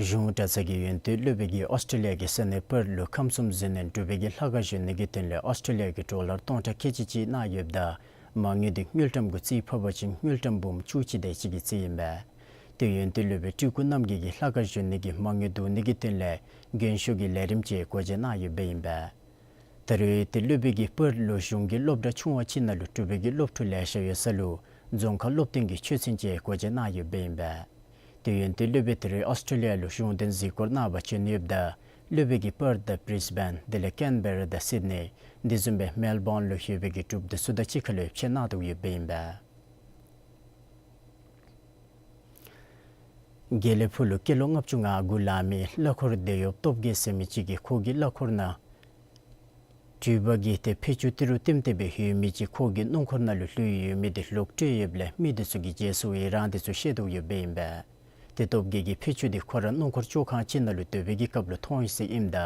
གཞུང་གྲྭ་ཚང་གི་ཡོན་ཏན་སློབ་དཔོན་གྱིས་ཨོསི་ཊྲེ་ལི་ཡ་གི་ས་གནས་པརཐ་ལུ་ཁམས་གསུམ་གཟིགས་ནས་འབྲུག་པའི་གི་ལྷ་ཁང་བཞེངས་ནི་གི་དོན་ལས་ཨོསི་ཊྲེ་ལི་ཡ་གི་ཌོ་ལར་སྟོང་ཕྲག་ཁལ་གཅིག་ཅིག་གནང་ཡོདཔ་ད་མ་དངུལ་འདི་དངུལ་ཀྲམ་གུ་རྩིས་ཕབ་པ་ཅིན་དངུལ་ཀྲམ་འབུམ་བཅུ་གཅིག་དེ་ཅིག་གི་རྩིས་ཨིན་པས། ཏེ་ཡོན་ཏན་སློབ་དཔོན་སྤྲུལ་སྐུ་རྣམ་རྒྱལ་གྱིས་ལྷ་ཁང་བཞེངས་ནི་གི་མ་དངུལ་བསྡུ་ནི་གི་དོན་ལས་རྒན་ཤོས་ཀྱི་ལས་རིམ་ཅིག་སྒོ་འབྱེད་གནང་ཡོདཔ་ཨིན་པས། ད་རེས་ཏེ་སློབ་དཔོན་གྱིས་པརཐ་ལུ་གཞུང་གི་སློབ་གྲྭ་ཆུང་བ་ཅིག་ནང་ལུ་འབྲུག་པའི་གི་སློབ་ཕྲུག་ལེ་ཤ་ཡོད་ས་ལུ་རྫོང་ཁ་སློབ་སྟོན་གྱི་ཆོས་ཚན་ཅིག་སྒོ་འབྱེད་གནང་ཡོདཔ་ཨིན་པས། ཏེ་ཡོན་ཏན་སློབ་དཔོན་ད་རེས་ཨོསི་ཊྲེ་ལི་ཡ་ལུ་གཞུང་དོན་གཟིགས་སྐོར་གནང་བར་བྱོན་ཡོདཔ་ད་སློབ་དཔོན་གྱིས་པརཐ་དང་བི་རིས་བེན་དེ་ལས་ཀེན་བེ་ར་དང་སིཌ་ནི་དེ་བཟུམ་སྦེ་མེལ་བོན་ལུ་ཡོད་པའི་གི་འབྲུགཔ་འདི་ཚུ་དང་གཅིག་ཁར་ལུ་ཕྱད་གནང་དོ་ཡོདཔ་ཨིན་པས། དགེ་ལེགས་ཕུག་ལུ་སྐྱེས་ལོ་ལྔ་བཅུ་ང་དགུ་ལང་མི་གླ་འཁོར་སྡེ་གཡོགཔ་སྟོབས་རྒྱས་ཟེར་མི་ཅིག་གིས་ཁོ་གི་གླ་འཁོར་ནང་འགྲུལ་པ་གིས་ཏེ་ཕད་ཅུང་ཏི་རུ་ལྟེམ་ལྟེ་སྦེ་ཡོད་མི་ཅིག་ཁོ་གི་སྣུམ་འཁོར་ནང་ལུ་བླུགས་ཡོད་མི་འདི་ལོག་སྤྲོད་ཡོདཔ་ལས་མི་འདི་ཚུ་གིས་རྗེས་སུ་ཡི་རངས་འདི་ཚུ་བཤད་དོ་ཡོདཔ་ཨིན་པས། ཏེ་སྟོབས་རྒྱས་ཀྱིས་ཕད་ཅུང་འདི་ཁོ་ར་སྣུམ་འཁོར་བཅོ་ཁང་ཅིག་ནང་ལུ་སྡོད་པའི་གི་སྐབས་ལུ་མཐོང་ཡི་ཟེར་ཨིནམ་ད་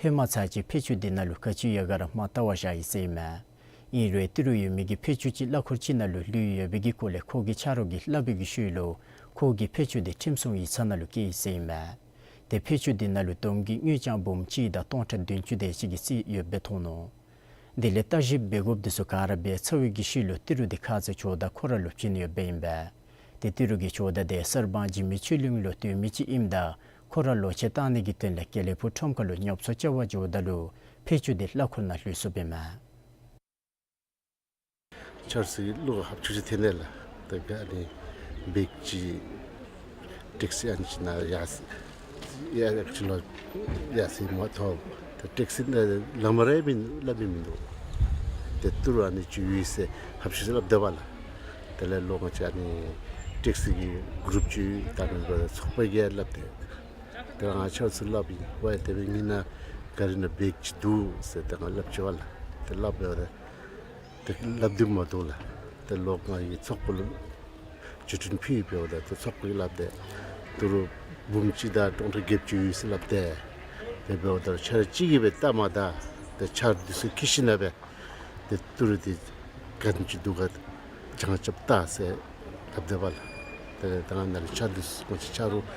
ཧེ་མ་ཚར་ཅིག་ཕད་ཅུང་འདི་ནང་ལུ་ག་ཅི་ཡོད་ག་ར་མ་བལྟ་བར་བཞག་ཡི་ཟེར་ཨིན་མས། ཨིན་རུང་ཏི་རུ་ཡོད་མི་གི་ཕད་ཅུང་ཅིག་གླ་འཁོར་ཅིག་ནང་ལུ་བླུགས་ཡོད་པའི་གི་སྐོར་ལས་ཁོ་གི་ཆ་རོགས་ཀྱིས་སླབ་པའི་གི་ཤུལ་ལུ་ཁོ་གིས་ཕད་ཅུང་འདི་ཁྲིམས་སྲུང་ཡིག་ཚང་ནང་ལུ་བསྐྱལ་ཡི་ཟེར་ཨིན་མས། ཏེ་ཕད་ཅུང་འདི་ནང་ལུ་བསྡོམས་ཀྱིས་དངུལ་རྐྱང་འབུམ་གཅིག་དང་སྟོང་ཕྲག་བདུན་ཅུ་དེ་ཅིག་གི་རྩིས་ཡོདཔ་སྦེ་མཐོང་ནུག། དེ་ལས་བརྟག་ཞིབ་འབད་དགོཔ་འདི་ཚུ་ག་ར་འབད་ཚར་བའི་གི་ཤུལ་ལུ་ཏི་རུ་འདི་ཁ་ཙ་ཇོ་བདག་ཁོ་ར་ལུ་བྱིན་ཡོདཔ་ཨིན་པས། ཏེ་ཏི་རུ་གི་ཇོ་བདག་འདི་གསར་སྤང་འཇིགས་མེད་ཆོས་གླིང་ལུ་སྡོད་མི་ཅིག་ཨིནམ་ད་ཁོ་ར་ལོག་ཆས་བཏང་ནི་གི་དོན་ལས་དགེ་ལེགས་ཕུག་ཁྲོམ་ཁ་ལུ་ཉོ་ཚོང་བྱ་བར་འགྱོཝ་ད་ལུ་ཕད་ཅུང་འདི་གླ་འཁོར་ནང་བླུགས་སོཔ་ཨིན་མས། ཆ་རོགས་ཚུ་གིས་བླུགས་ཧབ་ཆུ་ཆུ་ཐོན་ནི་ལགས། ད་ག་ཨ་ནི་བེག་ཅིག་ཊེག་སི་ཨ་ནི་ཅིག་ནང་ཡར་སོང་ཡར་ཅིག་ལོག་ཡར་སོང་མ་ཐོབ། ད་ཊེག་སི་ནང་ལམ་རེ་མིན་སླབ་མི་མིན་འདུག། ཏེ་ཏི་རུ་ཨ་ནི་ཅིག་ཡོད་ཟེར་ཧབ་ཆུ་ཆུ་སླབ་སྡོདཔ་ལགས། དེ་ལས་ལོག་ང་བཅས་ཨ་ནི་ཊེག་སི་གི་གུ་རུབ་ཅིག་ད་ནི་ཚོགས་པ་གིས་སླབ་སྟེ། དེ་ལས་ང་ཆ་རོགས་ཚུ་སླབ་ཨིན། ཝའི་དེ་སྦེ་ངེའི་ནང་གཱ་རི་ནང་བེག་ཅིག་འདུག་ཟེར་ཏེ་ང་སླབ་ཅི་པ་ལགས། ཏེ་སླབ་འབདཝ་ད་ཏེ་སླབ་སྡོདཔ་མ་འདུག་ལགས། ཏེ་ལོག་ང་གིས་ཚོགས་པ་ལུ་བརྒྱུད་འཕྲིན་ཕུལ་འབདཝ་ད་ཏེ་ཚོགས་པ་གིས་སླབ་སྟེ་ཏི་རུ་འབུམ་གཅིག་དང་སྟོང་ཕྲག་བརྒྱད་ཅུ་ཡོད་ཟེར་སླབ་སྟེ། དེ་འབདཝ་ད་ཆ་རོགས་གཅིག་གིས་སྦེ་བལྟ་མ་ད་ཏེ་ཆ་རོགས་འདི་ཚུ་གིས་ཤེས་ཞིནམ་ལས་སྦེ་ཏེ་ཏི་རུ་འདི་ག་དེམ་ཅིག་འདུག་ག་གྱངས་རྐྱབ་བལྟ་ཟེར་སླབ་སྡོདཔ་ལགས། ཏེ་ད་ང་ནཱ་ལས་ཆ་རོགས་འདི་ཚུ་ང་བཅས་ཆ་རོགས་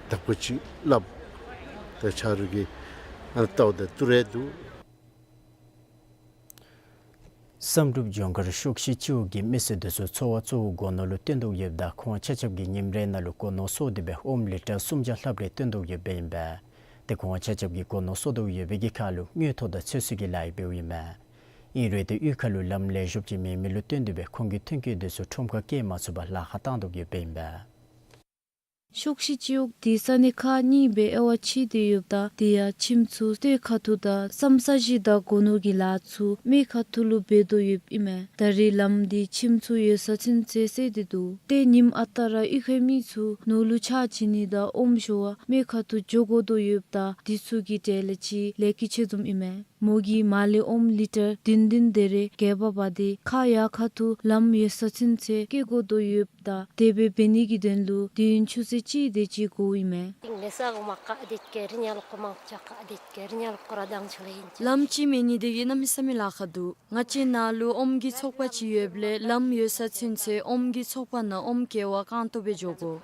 དག་པ་ཅིག་སླབ། ཏེ་ཆ་རོགས་ཀྱིས་ཨ་ནི་བལྟཝ་ད་ཏི་རུ་འདུག། བསམ་གྲུབ་ལྗོངས་མཁར་ཤོག་ཤིང་སྤྱི་འོག་གི་མི་སེར་འདི་ཚུ་འཚོ་བ་གཙོ་བོ་སྒོ་ནོར་ལུ་བརྟེན་དོ་ཡོདཔ་ད་ཁོང་ཆ་ཁྱབ་ཀྱིས་ཉིནམ་རེ་ནང་ལུ་སྒོ་ནོར་གསོག་སྟེ་སྦེ་ཨོམ་ལི་ཊར་སུམ་བརྒྱ་ལྷགཔ་རེ་བཏོན་དོ་ཡོདཔ་ཨིན་པས། ཏེ་ཁོང་ཆ་ཁྱབ་ཀྱིས་སྒོ་ནོར་གསོག་དོ་ཡོད་པའི་གི་ཁར་ལུ་དངུལ་ཐོག་དང་ཚོད་བསྲེ་གི་ལཱ་ཡང་འབདཝ་ཨིན་མས། ཨིན་རུང་ཏེ་གཡུས་ཁ་ལུ་ལམ་ལེགས་ཤོམ་ཅིག་མེད་མི་ལུ་བརྟེན་ཏེ་སྦེ་ཁོང་གི་ཐོན་སྐྱེད་འདི་ཚུ་ཁྲོམ་ཁར་བསྐྱལ་མ་ཚུགས་པར་ལཱ་ཁག་བཏང་དོ་ཡོདཔ་ཨིན་པས། ཤོག་ཤི་སྤྱི་འོག་དེ་ས་གནས་ཁག་གཉིས་སྦེ་དབྱེ་བ་ཕྱེ་སྟེ་ཡོདཔ་ད་དེ་ཡང་ཁྱིམ་ཚུ་སྟོད་ཁ་ཐུག་དང་སམ་ས་གཞི་དང་སྒོ་ནོར་གྱི་ལཱ་ཚུ་སྨད་ཁ་ཐུག་ལུ་འབད་དོ་ཡོདཔ་ཨིན་མས། ད་རེས་ལམ་འདི་ཁྱིམ་ཚུ་ཡོད་ས་ཚུན་ཚོད་སེལ་ཏེ་འདུག། ཏེ་ཉིནམ་ཨ་རྟག་ར་གཡུས་ཁའི་མི་ཚུ་ནོར་ལུ་ཕྱག་བྱིན་ནི་དང་ཨོམ་བཞོ་བར་སྨད་ཁ་ཐུག་འགྱོ་དགོ་དོ་ཡོདཔ་ད་དེ་ཚུ་གི་གྲལ་ལས་ཅིག་ལས་ཀྱི་ཆེད་འཛོམས་ཨིན་མས། མོ་གིས་མར་ལས་ཨོམ་ལི་ཊར་བདུན་བདུན་དེ་རེ་རྒྱས་པར་འབག་སྟེ་ཁ་ཡར་ཁ་ཐུག་ལམ་ཡོད་ས་ཚུན་ཚོད་སྐྱེལ་དགོ་དོ་ཡོདཔ་ད་དེ་སྦེ་འབད་ནི་གི་དོན་ལུ་དུས་ཡུན་ཆུ་ཚོད་གཅིག་དེ་ཅིག་འགོརཝ་ཨིན་མས། ལམ་ཅིག་མེད་ནི་དེ་གིས་གནམ་མེད་ས་མེད་ལཱ་ཁག་འདུག། ང་བཅས་ནཱ་ལུ་ཨོམ་གྱི་ཚོགས་པ་ཅིག་ཡོདཔ་ལས་ལམ་ཡོད་ས་ཚུན་ཚོད་ཨོམ་གྱི་ཚོགས་པ་ནང་ཨོམ་སྐྱེལ་བར་རྐང་སྟོང་སྦེ་འགྱོ་དགོ།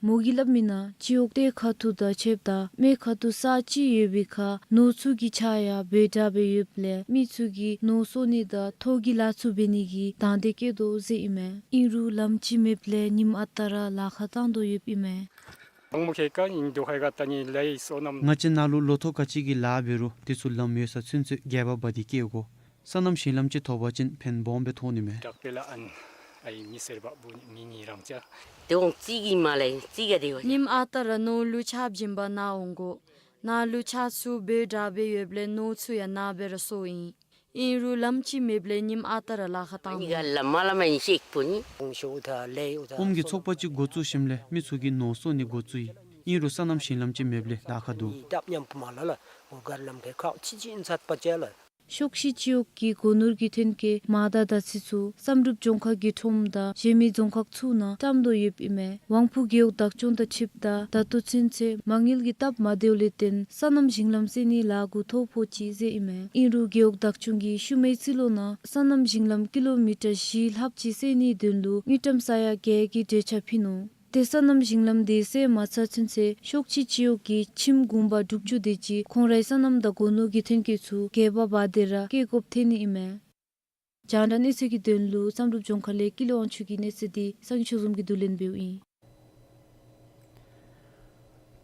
མོ་གིས་སླབ་མིའི་ནང་སྤྱི་འོག་སྟོད་ཁ་ཐུག་དང་ཕྱདཔ་ད་སྨད་ཁ་ཐུག་ས་གཅིག་ཡོད་པའི་ཁར་ནོར་ཚུ་གི་ཆ་ཡང་འབོལ་དྲགས་སྦེ་ཡོདཔ་ལས་མི་ཚུ་གིས་ནོར་གསོག་ནི་དང་ཐོག་གི་ལཱ་ཚུ་འབད་ནི་གི་དང་འདོད་བསྐྱེད་དོ་ཟེར་ཨིན་མས། ཨིན་རུང་ལམ་ཅིག་མེདཔ་ལས་ཉིནམ་ཨ་རྟག་ར་ལཱ་ཁག་བཏང་དོ་ཡོདཔ་ཨིན་མས། ང་བཅས་ནཱ་ལུ་ལོ་ཐོག་ག་ཅི་གི་ལཱ་འབད་རུང་དེ་ཚུ་ལམ་ཡོད་ས་ཚུན་ཚོད་རྒྱས་པར་འབག་སྟེ་སྐྱེལ་དགོ། སོ་ནམ་ཞིང་ལམ་ཅིག་ཐོབ་པ་ཅིན་ཕན་སྦོམ་སྦེ་ཐོགས་ནི་མས། ཉིནམ་ཨ་རྟག་ར་ནོར་ལུ་ཕྱག་བྱིན་པར་ནཱ་འོང་དགོ། ནཱ་ལུ་ཆ་ཚུ་འབོལ་དྲགས་སྦེ་ཡོདཔ་ལས་ནོར་ཚུ་ཡང་ནཱ་སྦེ་ར་གསོག་ཨིན། ཨིན་རུང་ལམ་ཅིག་མེདཔ་ལས་ཉིནམ་ཨ་རྟག་ར་ལཱ་ཁག་བཏང་དགོ། ཨོམ་གྱི་ཚོགས་པ་ཅིག་འགོ་བཙུགས་ཞིནམ་ལས་མི་ཚུ་གིས་ནོར་གསོག་ནི་འགོ་བཙུགས་ཡི། ཨིན་རུང་སོ་ནམ་ཞིང་ལམ་ཅིག་མེདཔ་ལས་ལཱ་ཁག་འདུག། ཤོག་ཤི་སྤྱི་འོག་གི་སྒོ་ནོར་གྱི་ཐོན་སྐྱེད་མར་དང་དར་ཚིལ་ཚུ་བསམ་གྲུབ་ལྗོངས་མཁར་གྱི་ཁྲོམ་དང་གཞན་མི་རྫོང་ཁག་ཚུ་ནང་བཀྲམ་དོ་ཡོདཔ་ཨིན་མས། དབང་ཕུག་རྒེད་འོག་བདག་སྐྱོང་དང་འཁྲིལཝ་ད་ད་ལྟོ་ཚུན་ཚོད་མ་དངུལ་གྱི་སྟབས་མ་བདེཝ་ལས་བརྟེན་སོ་ནམ་ཞིང་ལམ་སེལ་ནི་ལཱ་འགོ་ཐོག་ཕོག་ཅི་ཟེར་ཨིན་མས། ཨིན་རུང་རྒེད་འོག་བདག་སྐྱོང་གིས་ཤུལ་མའི་རྩིས་ལོ་ནང་སོ་ནམ་ཞིང་ལམ་ཀི་ལོ་མི་ཊར་བཞི་ལྷགཔ་ཅིག་སེལ་ནིའི་དོན་ལུ་དངུལ་ཀྲམ་ས་ཡ་བརྒྱད་ཀྱི་གྲོས་འཆར་ཕུལ་ནུག། ཏེ་སོ་ནམ་ཞིང་ལམ་དེ་སེལ་མ་ཚར་ཚུན་ཚོད་ཤོག་ཤི་སྤྱི་འོག་གི་ཁྱིམ་གུང་པ་དྲུག་ཅུ་དེ་ཅིག་ཁོང་རའི་སོ་ནམ་དང་སྒོ་ནོར་གྱི་ཐོན་སྐྱེད་ཚུ་རྒྱས་པར་འབག་སྟེ་ར་སྐྱེལ་དགོཔ་ཐོན་ནི་ཨིན་མས། རྒྱང་བསྒྲགས་གནས་ཚུལ་གྱི་དོན་ལུ་བསམ་གྲུབ་ལྗོངས་མཁར་ལས་ཀུན་ལེགས་དབང་ཕྱུག་གི་གནས་ཚུལ་འདི་སངས་རྒྱས་ཆོས་འཛོམས་ཀྱིས་བསྡུ་ལེན་འབདཝ་ཨིན།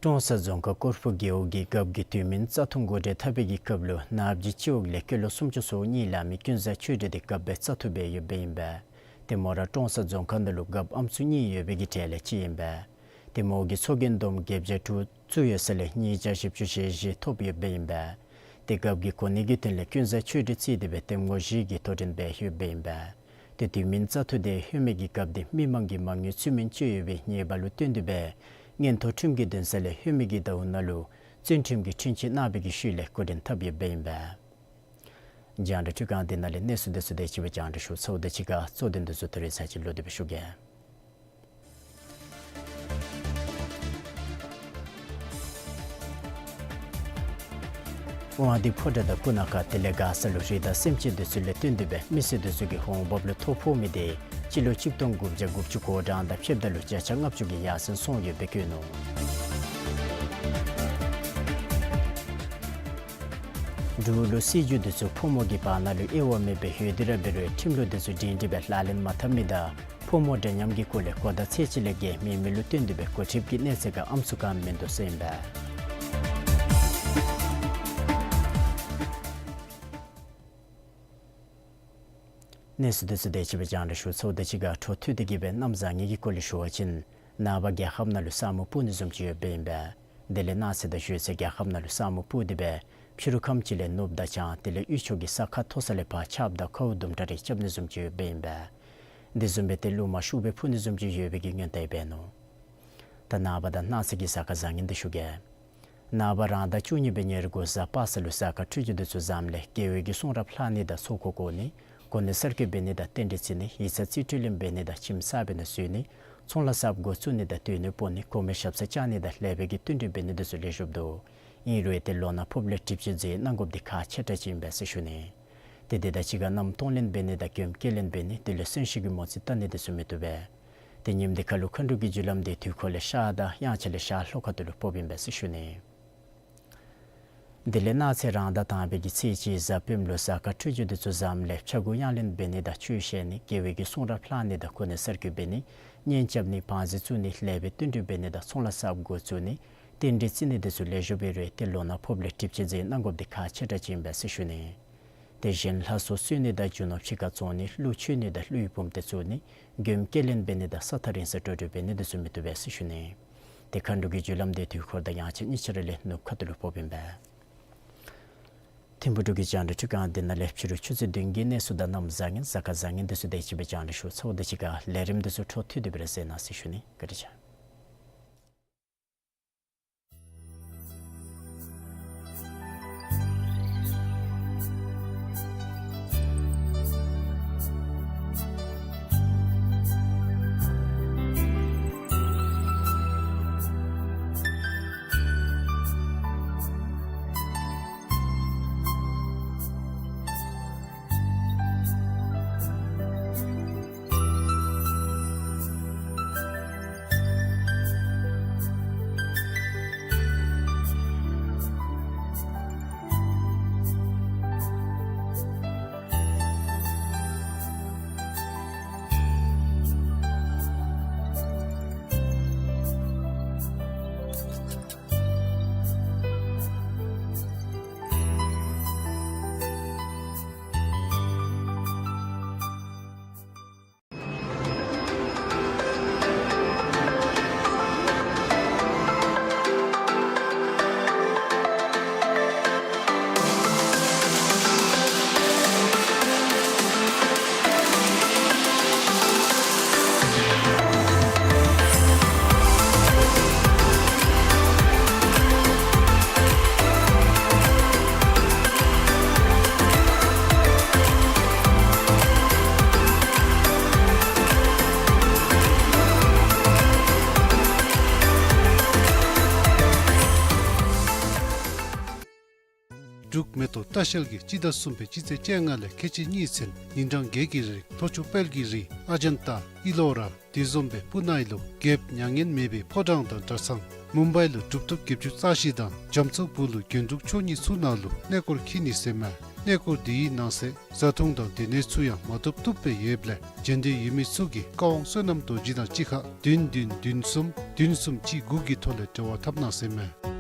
ཀྲོང་གསར་རྫོང་ཁག་སྐོར་སྤུ་རྒེད་འོག་གིས་རྒཔོ་གི་དུས་མིན་རྩ་འཐུང་གོ་སྒྲིག་འཐབ་པའི་གི་སྐབས་ལུ་ནབ་ཇི་སྤྱི་འོག་ལས་ཀི་ལོ་སུམ་ཅུ་སོ་གཉིས་ལང་མི་ཀུན་བཟང་ཆོས་སྒྲོན་དེ་རྒཔོ་སྦེ་རྩ་འཐུ་འབད་ཡོདཔ་ཨིན་པས། ཏེ་མོ་ར་ཀྲོང་གསར་རྫོང་ཁག་ནང་ལུ་རྒཔོ་ཨམ་སྲུ་གཉིས་ཡོད་པའི་གི་གྲས་ལས་གཅིག་ཨིན་པས། ཏེ་མོ་གིས་ཚོགས་རྒྱན་བསྡོམས་བརྒྱད་བརྒྱ་དྲུག་བཙུགས་ཡོད་ས་ལས་ཉིས་བརྒྱ་བཞི་བཅུ་ཞེ་བཞི་ཐོབ་ཡོདཔ་ཨིན་པས། ཏེ་རྒཔོ་གི་གོ་གནས་ཀྱི་དོན་ལས་ཀུན་བཟང་ཆོས་སྒྲོན་རྩིས་ཏེ་སྦེ་གཏམ་ངོ་བཞི་གི་དོ་འགྲན་འབད་ཡོདཔ་ཨིན་པས། ཏེ་དུས་མིན་རྩ་འཐུ་དེ་ཧེ་མའི་གི་རྒཔོ་དེ་མི་མང་གིས་མ་དངུལ་ཚུལ་མིན་སྤྱོད་ཡོད་པའི་ཉེས་པ་ལུ་བརྟེན་ཏེ་སྦེ་མངོན་མཐོ་ཁྲིམས་ཀྱི་འདུན་ས་ལས་ཧེ་མའི་གི་ཟླཝ་ནང་ལུ་བཙོན་ཁྲིམས་ཀྱི་འཁྲུན་ཆོད་གནང་བའི་གི་ཤུལ་ལས་གོ་སྒྲིག་འཐབ་ཡོདཔ་ཨིན་པས། རྒྱང་བསྒྲགས་འཕྲུལ་ཁང་འདི་ནང་ལས་གནས་ཚུལ་འདི་ཚུ་དེ་ཅིག་སྦེ་རྒྱང་བསྒྲགས་ཞུ་ཚརཝ་ད་གཅིག་ཁར་གཙོ་དོན་འདི་ཚུ་ད་རེས་ཚར་ཅིག་ལོག་སྟེ་སྦེ་ཞུ་གེ། དབང་འདུས་ཕོ་བྲང་དང་སྤུ་ན་ཁ་དེ་ལས་མགར་ས་ལུ་རི་དྭགས་སེམས་ཅན་འདི་ཚུ་ལས་བརྟེན་ཏེ་སྦེ་མི་སེར་འདི་ཚུ་གི་འོང་འབབ་ལུ་ཐོ་ཕོག་མི་དེ་སྤྱི་ལོ་གཅིག་སྟོང་དགུ་བརྒྱ་དགུ་བཅུ་གོ་གྲངས་དང་ཕྱདཔ་ད་ལུ་བརྒྱ་ཆ་ལྔ་བཅུ་གི་ཡར་སེང་སོང་ཡོདཔ་སྦེ་བཀོད་ནུག། འབྲུག་ལུ་སྲིད་བྱུས་འདི་ཚུ་ཕོ་མོ་གི་བར་ན་ལུ་དབྱེ་བ་མེད་པའི་ཡོད་དེ་ར་འབད་རུང་ཁྲིམས་ལུགས་འདི་ཚུ་སྒྲིང་སྒྲི་སྦེ་ལག་ལེན་མ་འཐབ་མི་དང་ཕོ་མོ་འདྲ་མཉམ་གྱི་སྐོར་ལས་གོ་བརྡ་ཚད་ཅིག་ལས་བརྒལ་མེད་མི་ལུ་བརྟེན་ཏེ་སྦེ་འགོ་ཁྲིདཔ་གི་གནས་ཚད་ཁར་ཨམ་སྲུ་ག་མིན་འདུག་ཟེར་ཨིན་པས། གནས་ཚུལ་འདི་ཚུ་དེ་ཅིག་སྦེ་རྒྱང་བསྒྲགས་ཞུ་ཚརཝ་ད་གཅིག་ཁར་འཕྲོ་མཐུད་དེ་གི་སྦེ་གནམ་བཟང་ངན་གྱི་སྐོར་ལས་ཞུ་བ་ཅིན་ནངས་པ་རྒྱལ་ཁབ་ནང་ལུ་ས་སྨུག་སྤུབ་ནི་བཟུམ་ཅིག་ཡོདཔ་ཨིན་པས། དེ་ལས་གནངས་ཚེ་དང་ཞོགས་ཚེ་རྒྱལ་ཁབ་ནང་ལུ་ས་སྨུག་སྤུབ་སྟེ་སྦེ་ཕྱི་རུ་ཁམས་ཅིག་ལས་ནུབ་དང་བྱང་དེ་ལས་དབུས་ཕྱོགས་ཀྱི་ས་ཁ་མཐོ་ས་ལས་ཕར་ཆརཔ་དང་ཁཝ་དུམ་གྲ་རེ་རྐྱབ་ནི་བཟུམ་ཅིག་ཡོདཔ་ཨིན་པས། དེ་བཟུམ་སྦེ་ཏེ་རླུང་མ་ཤུགས་སྦེ་འཕུ་ནི་བཟུམ་ཅིག་ཡོད་པའི་གི་སྔོན་བརྡ་འབད་ནུག། ད་ནངས་པ་དང་གནངས་ཚེ་གི་གཟའ་སྐར་བཟང་ངན་འདི་ཞུ་གེ། ནངས་པ་རང་ཟླ་བཅུ་གཉིས་པའི་ཉེར་དགུ་གཟའ་པ་སངས་ལུ་གཟའ་སྐར་འཕྲོད་སྦྱོར་འདི་ཚུ་བཟངམ་ལས་རྒྱལ་བའི་གི་གསུང་རབ་ལྷག་ནི་དང་ཚོགས་འཁོར་བསྐོར་ནི། གོ་གནས་གསར་བསྐོ་འབད་ནི་དང་རྟེན་འབྲེལ་བརྩི་ནི། ཡིག་ཚང་རྩིས་སྤྲོད་ལེན་འབད་ནི་དང་ཁྱིམ་གསར་པའི་ནང་འཛུལ་ནི། ཚོང་ལཱ་གསརཔ་འགོ་བཙུགས་ནི་དང་སྡོད་གནས་སྤོ་ནི། གོང་མའི་ཞབས་སར་བཅར་ནི་དང་ལེགས་པའི་གི་བསྟུན་གྲོས་འབད་ནི་འདི་ཚུ་ལེགས་ཤོམ་འདུག། ཨིན་རུང་ཏེ་ལོ་ན་ཕོགཔ་ལས་གྲིབ་ཅན་ཟེར་གནང་དགོཔ་འདི་ཁག་ཆེ་དྲགས་ཅིག་ཨིན་པས་ཟེར་ཞུ་ནི། ཏེ་དེ་དང་གཅིག་ཁར་མནའམ་གཏོང་ལེན་འབད་ནི་དང་གྱོནམ་བཀལ་ལེན་འབད་ནི་དེ་ལས་གསོན་གཤིན་གྱི་མོ་རྩིས་བལྟ་ནི་འདི་ཚུ་མི་བཏུབ་པས། ཏེ་ཉིནམ་འདི་ཁར་ལུ་མཁའ་འགྲོ་གི་རྒྱུ་ལམ་འདི་དུས་འཁོར་ལས་ཤར་དང་དབྱངས་འཆར་ལས་ཤར་ལྷོ་ཁ་ཐུག་ལུ་ཕོགཔ་ཨིན་པས་ཟེར་ཞུ་ནི། དེ་ལས་གནངས་ཚེ་རང་ཟླ་དང་པའི་གི་ཚེས་གཅིག་གཟའ་སྤེནམ་ལུ་གཟའ་སྐར་འཕྲོད་སྦྱོར་འདི་ཚུ་བཟངམ་ལས་ཕྱྭ་འགུགས་གཡང་ལེན་འབད་ནི་དང་ཆོས་བཤད་ནི། རྒྱལ་བའི་གི་གསུང་རབ་ལྷག་ནི་དང་གོ་གནས་གསར་བསྐོ་འབད་ནི། གཉེན་རྐྱབ་ནི། བང་མཛོད་བཙུགས་ནི། ལེགས་པའི་བསྟུན་གྲོས་འབད་ནི་དང་ཚོང་ལཱ་གསརཔ་འགོ་བཙུགས་ནི། རྟེན་འབྲེལ་བརྩི་ནི་འདི་ཚུ་ལེགས་ཤོམ་འབད་རུང་ཏེ་ལོ་ན་ཕོགཔ་ལས་གྲིབ་ཅན་ཟེར་གནང་དགོཔ་འདི་ཁག་ཆེ་དྲགས་ཅིག་ཨིན་པས་ཟེར་ཞུ་ནི། དེ་བཞིན་ལྷ་སོ་གསོལ་ནི་དང་རྒྱུ་ནོར་ཕྱི་ཁར་བཙོང་ནི་གླུ་མཆོད་ནི་དང་གླུ་ཡི་བུམ་སྡེ་བཙུགས་ནི་མགྱོནམ་སྐྱེལ་ལེན་འབད་ནི་དང་ས་ཐག་རིང་སར་འགྲོ་འགྲུལ་འབད་ནི་དེ་ཚུ་མི་བཏུབ་པས་ཟེར་ཞུ་ནི། དེ་མཁའ་འགྲོ་གི་རྒྱུ་ལམ་དེ་དུས་འཁོར་དང་ཡང་ཅིན་གཉིས་ཆ་ར་ལས་ནུབ་ཁ་ཐུག་ལུ་ཕོགཔ་ཨིན་པས། ཐིམ་ཕུག་འབྲུག་གི་རྒྱང་བསྒྲགས་ཁྲི་ཁང་འདི་ནང་ལས་ཕྱི་རུ་ཆུ་ཚོད་བདུན་གྱི་གནས་ཚུལ་དང་གནམ་བཟང་ངན་གཟའ་སྐར་བཟང་ངན་དེ་ཚུ་དང་གཅིག་ཁར་རྒྱང་བསྒྲགས་ཞུ་ཚརཝ་དང་གཅིག་ཁར་ལས་རིམ་དེ་ཚུ་འཕྲོ་མཐུད་དེ་སྦེ་ར་གསན་གནང་ཟེར་ཞུ་ནི། བཀའ་དྲིན་ཆེ། འབྲུག་མེ་ཏོག་ལྟ་བཤལ་གྱིས་སྤྱི་ཟླ་གསུམ་པའི་སྤྱི་ཚེས་བཅོ་ལྔ་ལས་ཁལ་གཅིག་གཉིས་ཚུན་ཉིན་གྲངས་བརྒྱད་ཀྱི་རིང་ལྷོ་ཕྱོགས་དཔལ་གྱི་རི་ཨ་ཇན་ཏ་ཨི་ལོ་ར་དེ་བཟུམ་སྦེ་པུ་ནའི་ལུ་རྒྱལཔོ་མྱ་ངན་མེད་པའི་ཕོ་བྲང་དང་གྲྭ་ཚང་། མུམ་བའི་ལུ་གྲུབ་ཐོབ་བརྒྱད་ཅུ་རྩ་བཞི་དང་རྒྱ་མཚོ་སྦུག་ལུ་རྒྱན་དྲུག་མཆོག་གཉིས་ཚུ་ནང་ལུ་གནས་སྐོར་འཁྱིད་ནི་ཟེར་མས། གནས་སྐོར་དེའི་ནང་གསེས་བཟའ་འཐུང་དང་སྡོད་གནས་ཚུ་ཡང་མ་ཐོབ་ཐོབ་སྦེ་ཡོདཔ་ལས་འབྱོན་འདོད་ཡོད་མི་ཚུ་གིས་བཀའ་དབང་བསོད་ནམས་རྡོ་རྗེ་དང་གཅིག་ཁར་བདུན་བདུན་བདུན་གསུམ་བདུན་གསུམ་གཅིག་དགུ་གི་ཐོག་ལས་འབྲེལ་བ་འཐབ་གནང་ཟེར་མས།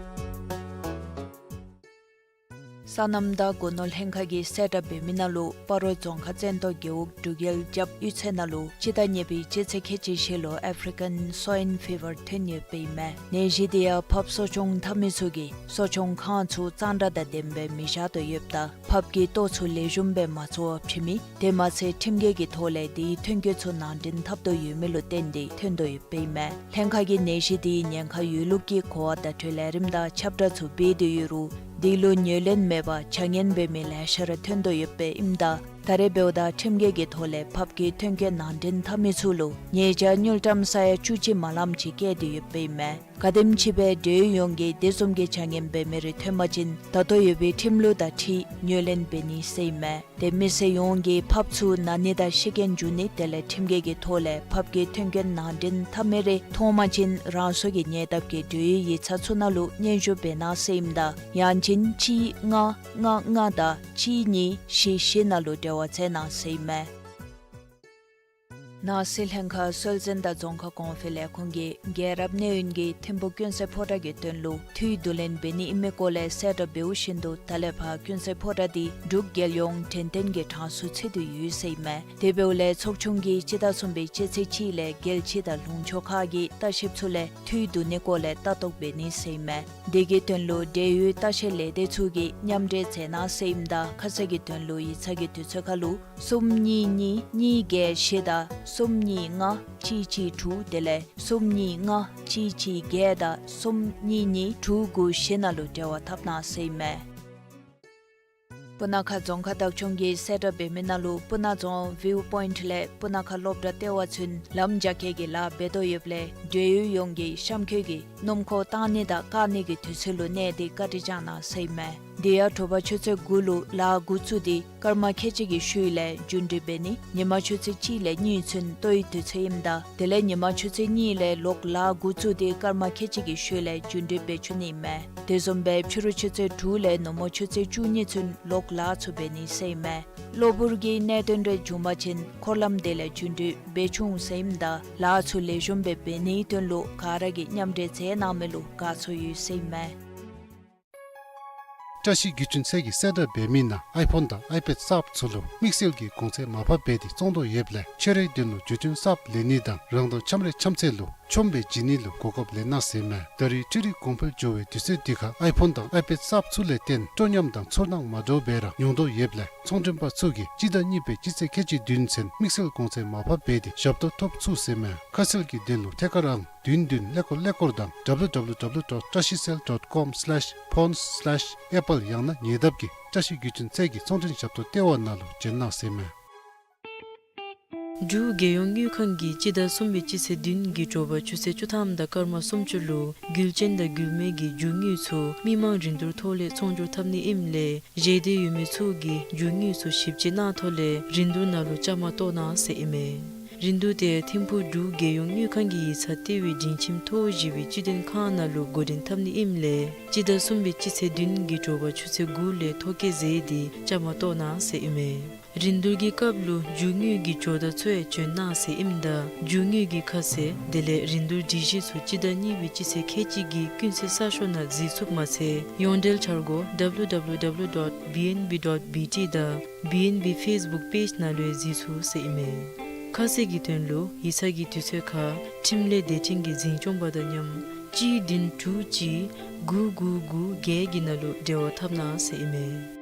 སོ་ནམ་དང་སྒོ་ནོར་ལྷན་ཁག་གིས་གསལ་བསྒྲགས་འབད་མི་ནང་ལུ་སྤ་རོ་རྫོང་ཁག་བཙན་ཏོ་རྒེད་འོག་འབྲུག་རྒྱལ་རྒྱབ་གཡུས་ཚན་ནང་ལུ་སྤྱི་ཟླ་གཉིས་པའི་སྤྱི་ཚེས་ཁལ་གཅིག་བཞི་ལུ་ཨེཕ་རི་ཀན་སོའིན་ཕི་བར་ཐོན་ཡོདཔ་ཨིན་མས། ནད་གཞི་དེ་ཡང་ཕགཔ་གསོ་སྐྱོང་འཐབ་མི་ཚུ་གིས་གསོ་སྐྱོང་ཁང་ཚུ་གཙང་སྦྲ་དང་ལྡནམ་སྦེ་མི་བཞག་དོ་ཡོདཔ་ད་ཕགཔ་གི་ལྟོ་ཚུ་ལེགས་ཤོམ་སྦེ་མ་འཚོ་བར་བྱིན་མི། དེ་མ་ཚད་ཁྲིམས་འགལ་གྱི་ཐོག་ལས་དེའི་ཐོན་སྐྱེད་ཚུ་ནང་འདྲེན་འཐབ་དོ་ཡོད་མི་ལུ་བརྟེན་ཏེ་ཐོན་དོ་ཡོདཔ་ཨིན་མས། ལྷན་ཁག་གིས་ནད་གཞི་དེའི་ཉེན་ཁ་ཡོད་ལུགས་ཀྱི་གོ་བ་བརྡ་སྤྲོད་ལས་རིམ་དང་ཁྱབ་བསྒྲགས་ཚུ་འབད་དེ་ཡོད་རུང་དེ་ལུ་ཉེར་ལེན་མེད་པར་བྱ་ངན་འབད་མི་ལེ་ཤ་ར་ཐོན་དོ་ཡོདཔ་ཨིནམ་ད་ད་རེས་འབདཝ་ད་ཁྲིམས་འགལ་གྱི་ཐོག་ལས་ཕགཔ་གི་ཐོན་སྐྱེད་ནང་འདྲེན་འཐབ་མི་ཚུ་ལུ་ཉེས་བྱ་དངུལ་ཀྲམ་ས་ཡ་བཅུ་གཅིག་མ་ལངམ་ཅིག་བཀལ་ཏེ་ཡོདཔ་ཨིན་མས། ག་དེམ་ཅིག་སྦེ་འབྲེལ་ཡོད་ཡོངས་ཀྱིས་དེ་བཟུམ་གྱི་བྱ་ངན་འབད་མི་རེ་ཐོན་པ་ཅིན་ད་ལྟོ་ཡོད་པའི་ཁྲིམས་ལུགས་དང་འཁྲིལ་ཉེར་ལེན་འབད་ནི་ཟེར་ཨིན་མས། དེ་མི་སེར་ཡོངས་ཀྱིས་ཕགཔ་ཚུ་ན་ནི་དང་ཤི་རྐྱེན་འབྱུང་ནི་དེ་ལས་ཁྲིམས་འགལ་གྱི་ཐོག་ལས་ཕགཔ་གི་ཐོན་སྐྱེད་ནང་འདྲེན་འཐབ་མི་རེ་མཐོང་པ་ཅིན་རང་སོ་གི་ཉེ་འདབས་ཀྱི་འབྲེལ་ཡོད་ཡིག་ཚང་ཚུ་ནང་ལུ་སྙན་ཞུ་འབད་གནང་ཟེར་ཨིནམ་ད་ཡང་ཅིན་གཅིག་ལྔ་ལྔ་ལྔ་དང་གཅིག་གཉིས་བཞི་བཞི་ནང་ལུ་འབྲེལ་བ་མཛད་གནང་ཟེར་ཨིན་མས། ནང་སྲིད་ལྷན་ཁག་སྲོལ་འཛིན་དང་རྫོང་ཁ་གོང་འཕེལ་ལས་ཁུངས་ཀྱིས་རྒྱལ་རབས་གནས་ཡུན་གྱི་ཐིམ་ཕུག་ཀུན་གསལ་ཕོ་བྲང་གི་དོན་ལུ་འཐུས་བསྡུ་ལེན་འབད་ནི་ཨིན་མི་སྐོར་ལས་གསལ་བསྒྲགས་འབདཝ་བཞིན་དུ་ད་ལས་ཕར་ཀུན་གསལ་ཕོ་བྲང་འདི་འབྲུག་རྒྱལ་ཡོངས་དྲན་རྟེན་གྱི་གྲངས་སུ་ཚུད་དེ་ཡོད་ཟེར་ཨིན་མས། དེ་འབདཝ་ལས་ཚོགས་ཆུང་གིས་སྤྱི་ཟླ་གསུམ་པའི་སྤྱི་ཚེས་གཅིག་ལས་རྒྱལ་སྤྱི་དང་ལུང་ཕྱོགས་ཁག་གི་ལྟ་བཤལཔ་ཚུ་ལས་འཐུས་བསྡུ་ནི་སྐོར་ལས་ལྟ་རྟོག་འབད་ནི་ཟེར་ཨིན་མས། དེ་གི་དོན་ལུ་འབྲེལ་ཡོད་ལྟ་བཤལ་ལས་སྡེ་ཚུ་གིས་མཉམ་འབྲེལ་མཛད་གནང་ཟེར་ཨིནམ་ད་ཁ་གསལ་གྱི་དོན་ལུ་ཡིག་ཚང་གི་དུས་ཚོད་ཁར་ལུ་གསུམ་གཉིས་གཉིས་གཉིས་བརྒྱད་བཞི་དང་གསུམ་གཉིས་ལྔ་གཅིག་གཅིག་དྲུག་དེ་ལས་གསུམ་གཉིས་ལྔ་གཅིག་གཅིག་བརྒྱད་དང་གསུམ་གཉིས་གཉིས་དྲུག་དགུ་བཞི་ནང་ལུ་འབྲེལ་བ་འཐབ་གནང་ཟེར་ཨིན་མས། སྤུ་ན་ཁ་རྫོང་ཁག་བདག་སྐྱོང་གིས་གསལ་བསྒྲགས་འབད་མི་ནང་ལུ་སྤུ་ན་རྫོང་ཝིའུ་པོའིནཊ་ལས་སྤུ་ན་ཁ་སློབ་གྲྭ་ལྟེ་བ་ཚུན་ལམ་རྒྱ་སྐྱེད་ཀྱི་ལཱ་འབད་དོ་ཡོདཔ་ལས་འབྲེལ་ཡོད་ཡོངས་ཀྱིས་གཤམ་འཁོད་ཀྱི་སྣུམ་འཁོར་བཏང་ནི་དང་བཀག་ནི་གི་དུས་ཚོད་ལུ་གནས་ཏེ་བཀའ་དྲིན་བསྐྱང་གནང་ཟེར་ཨིན་མས། དེ་ཡང་དྲོ་པ་ཆུ་ཚོད་དགུ་ལུ་ལཱ་འགོ་བཙུགས་ཏེ་སྐར་མ་ཁལ་གཅིག་གི་ཤུལ་ལས་རྒྱུན་འགྲུལ་འབད་ནི། ཉིན་མ་ཆུ་ཚོད་གཅིག་ལས་གཉིས་ཚུན་ལྟོའི་དུས་ཚོད་ཨིནམ་ད་དེ་ལས་ཉིན་མ་ཆུ་ཚོད་གཉིས་ལས་ལོག་ལཱ་འགོ་བཙུགས་ཏེ་སྐར་མ་ཁལ་གཅིག་གི་ཤུལ་ལས་རྒྱུན་འགྲུལ་འབད་བཅུག་ནི་ཨིན་མས། དེ་བཟུམ་སྦེ་ཕྱི་རུ་ཆུ་ཚོད་དྲུག་ལས་ནུབ་མོ་ཆུ་ཚོད་བཅུ་གཉིས་ཚུན་ལོག་ལཱ་ཚུ་འབད་ནི་ཟེར་ཨིན་མས། གློ་བུར་གྱི་གནད་དོན་རེ་བྱུང་པ་ཅིན་འཁོར་ལམ་དེ་ལས་རྒྱུན་འགྲུལ་འབད་ཆུག་ཟེར་ཨིནམ་ད་ལཱ་ཚུ་ལེགས་ཤོམ་སྦེ་འབད་ནིའི་དོན་ལུ་ག་ར་གིས་མཉམ་འབྲེལ་མཛད་གནང་མི་ལུ་དགའ་ཚོར་ཡོད་ཟེར་ཨིན་མས། བཀྲ་ཤིས་བརྒྱུད་འཕྲིན་ཚད་ཀྱིས་གསལ་བསྒྲགས་འབད་མི་ནང་ཨའི་ཕོན་དང་ཨའི་པེཌ་གསརཔ་ཚུ་ལུ་དམིགས་བསལ་གྱི་གོང་ཚད་མར་ཕབ་འབད་དེ་བཙོང་དོ་ཡོདཔ་ལས་ཁྱོད་རའི་དོན་ལུ་བརྒྱུད་འཕྲིན་གསརཔ་ལེན་ནི་དང་རང་དང་འཆམ་རའི་འཆམ་ཚེ་ལུ་ཆོམ་སྦེ་བྱིན་ནི་ལུ་གོ་སྐབས་ལེན་གནང་ཟེར་མས། ད་རེས་འཕྲུལ་རིག་གོང་འཕེལ་འགྱོ་བའི་དུས་ཚོད་འདི་ཁར་ཨའི་ཕོན་དང་ཨའི་པེཌ་གསརཔ་ཚུ་ལས་བརྟེན་སྤྲོ་ཉམས་དང་ཚོར་སྣང་མ་འདྲཝ་སྦེ་ར་མྱོང་དོ་ཡོདཔ་ལས་ཚོང་མགྲོན་པ་ཚུ་གིས་སྤྱི་ཟླ་གཉིས་པའི་སྤྱི་ཚེས་ཁལ་གཅིག་བདུན་ཚུན་དམིགས་བསལ་གོང་ཚད་མར་ཕབ་འབད་དེ་ཞབས་ཏོག་ཐོབ་ཚུགས་ཟེར་མས། ཁ་གསལ་གྱི་དོན་ལུ་ཐད་ཀར་ཨང་བདུན་བདུན་ཀླད་ཀོར་ཀླད་ཀོར་དང་www dot trashicell dot com slash phones slash apple ཡང་ན་ཉེ་འདབས་ཀྱི་བཀྲ་ཤིས་བརྒྱུད་འཕྲིན་ཚད་ཀྱི་ཚོང་མགྲོན་ཞབས་ཏོག་ལྟེ་བ་ནང་ལུ་བྱོན་གནང་ཟེར་མས། འབྲུག་རྒྱལ་ཡོངས་དངུལ་ཁང་གིས་སྤྱི་ཟླ་གསུམ་པའི་སྤྱི་ཚེས་བདུན་གྱི་དྲོ་པ་ཆུ་ཚོད་བཅུ་ཐམ་དང་སྐར་མ་སུམ་ཅུ་ལུ་རྒྱུ་ཅན་དང་རྒྱུ་མེད་ཀྱི་རྒྱུ་དངོས་ཚུ་མི་མང་རིན་བསྡུར་ཐོག་ལས་ཚོང་སྒྱུར་འཐབ་ནི་ཨིནམ་ལས་བཞེས་འདོད་ཡོད་མི་ཚུ་གིས་རྒྱུ་དངོས་ཚུ་ཞིབ་དཔྱད་གནང་ཐོག་ལས་རིན་བསྡུར་ནང་ལུ་བཅའ་མར་གཏོགས་གནང་ཟེར་ཨིན་མས། རིན་བསྡུར་དེ་ཐིམ་ཕུག་འབྲུག་རྒྱལ་ཡོངས་དངུལ་ཁང་གི་ཡིག་ཚང་ལྟེ་བའི་སྒྲིང་ཁྱིམ་མཐོ་བཞི་པའི་སྤྱི་དོན་ཁང་ནང་ལུ་འགོ་འདྲེན་འཐབ་ནི་ཨིནམ་ལས་སྤྱི་ཟླ་གསུམ་པའི་སྤྱི་ཚེས་བདུན་གྱི་དྲོ་པ་ཆུ་ཚོད་དགུ་ལས་ཐོ་བཀོད་མཛད་དེ་བཅའ་མར་གཏོགས་གནང་ཟེར་ཨིན་མས། རིན་བསྡུར་གྱི་སྐབས་ལུ་རྒྱུ་དངོས་ཀྱི་ཇོ་བདག་ཚུ་ཡང་བྱོན་གནང་ཟེར་ཨིནམ་ད་རྒྱུ་དངོས་ཀྱི་ཁ་གསལ་དེ་ལས་རིན་བསྡུར་སྒྲིག་གཞི་ཚུ་སྤྱི་ཟླ་གཉིས་པའི་སྤྱི་ཚེས་ཁལ་གཅིག་གི་ཀུན་གསལ་གསར་ཤོག་ནང་གཟིགས་ཚུགསཔ་མ་ཚད་ཡོངས་འབྲེལ་འཆར་སྒོ་www dot bnb dot bt དང་BNB Facebook page ནང་ལུ་ཡང་གཟིགས་ཚུགས་ཟེར་ཨིན་མས། ཁ་གསལ་གྱི་དོན་ལུ་ཡིག་ཚང་གི་དུས་ཚོད་ཁར་ཁྲིམས་ལས་སྡེ་ཚན་གྱི་འཛིན་སྐྱོང་པ་དང་མཉམ་གཅིག་བདུན་དྲུག་གཅིག་དགུ་དགུ་དགུ་བརྒྱད་ཀྱི་ནང་ལུ་འབྲེལ་བ་འཐབ་གནང་ཟེར་ཨིན་མས།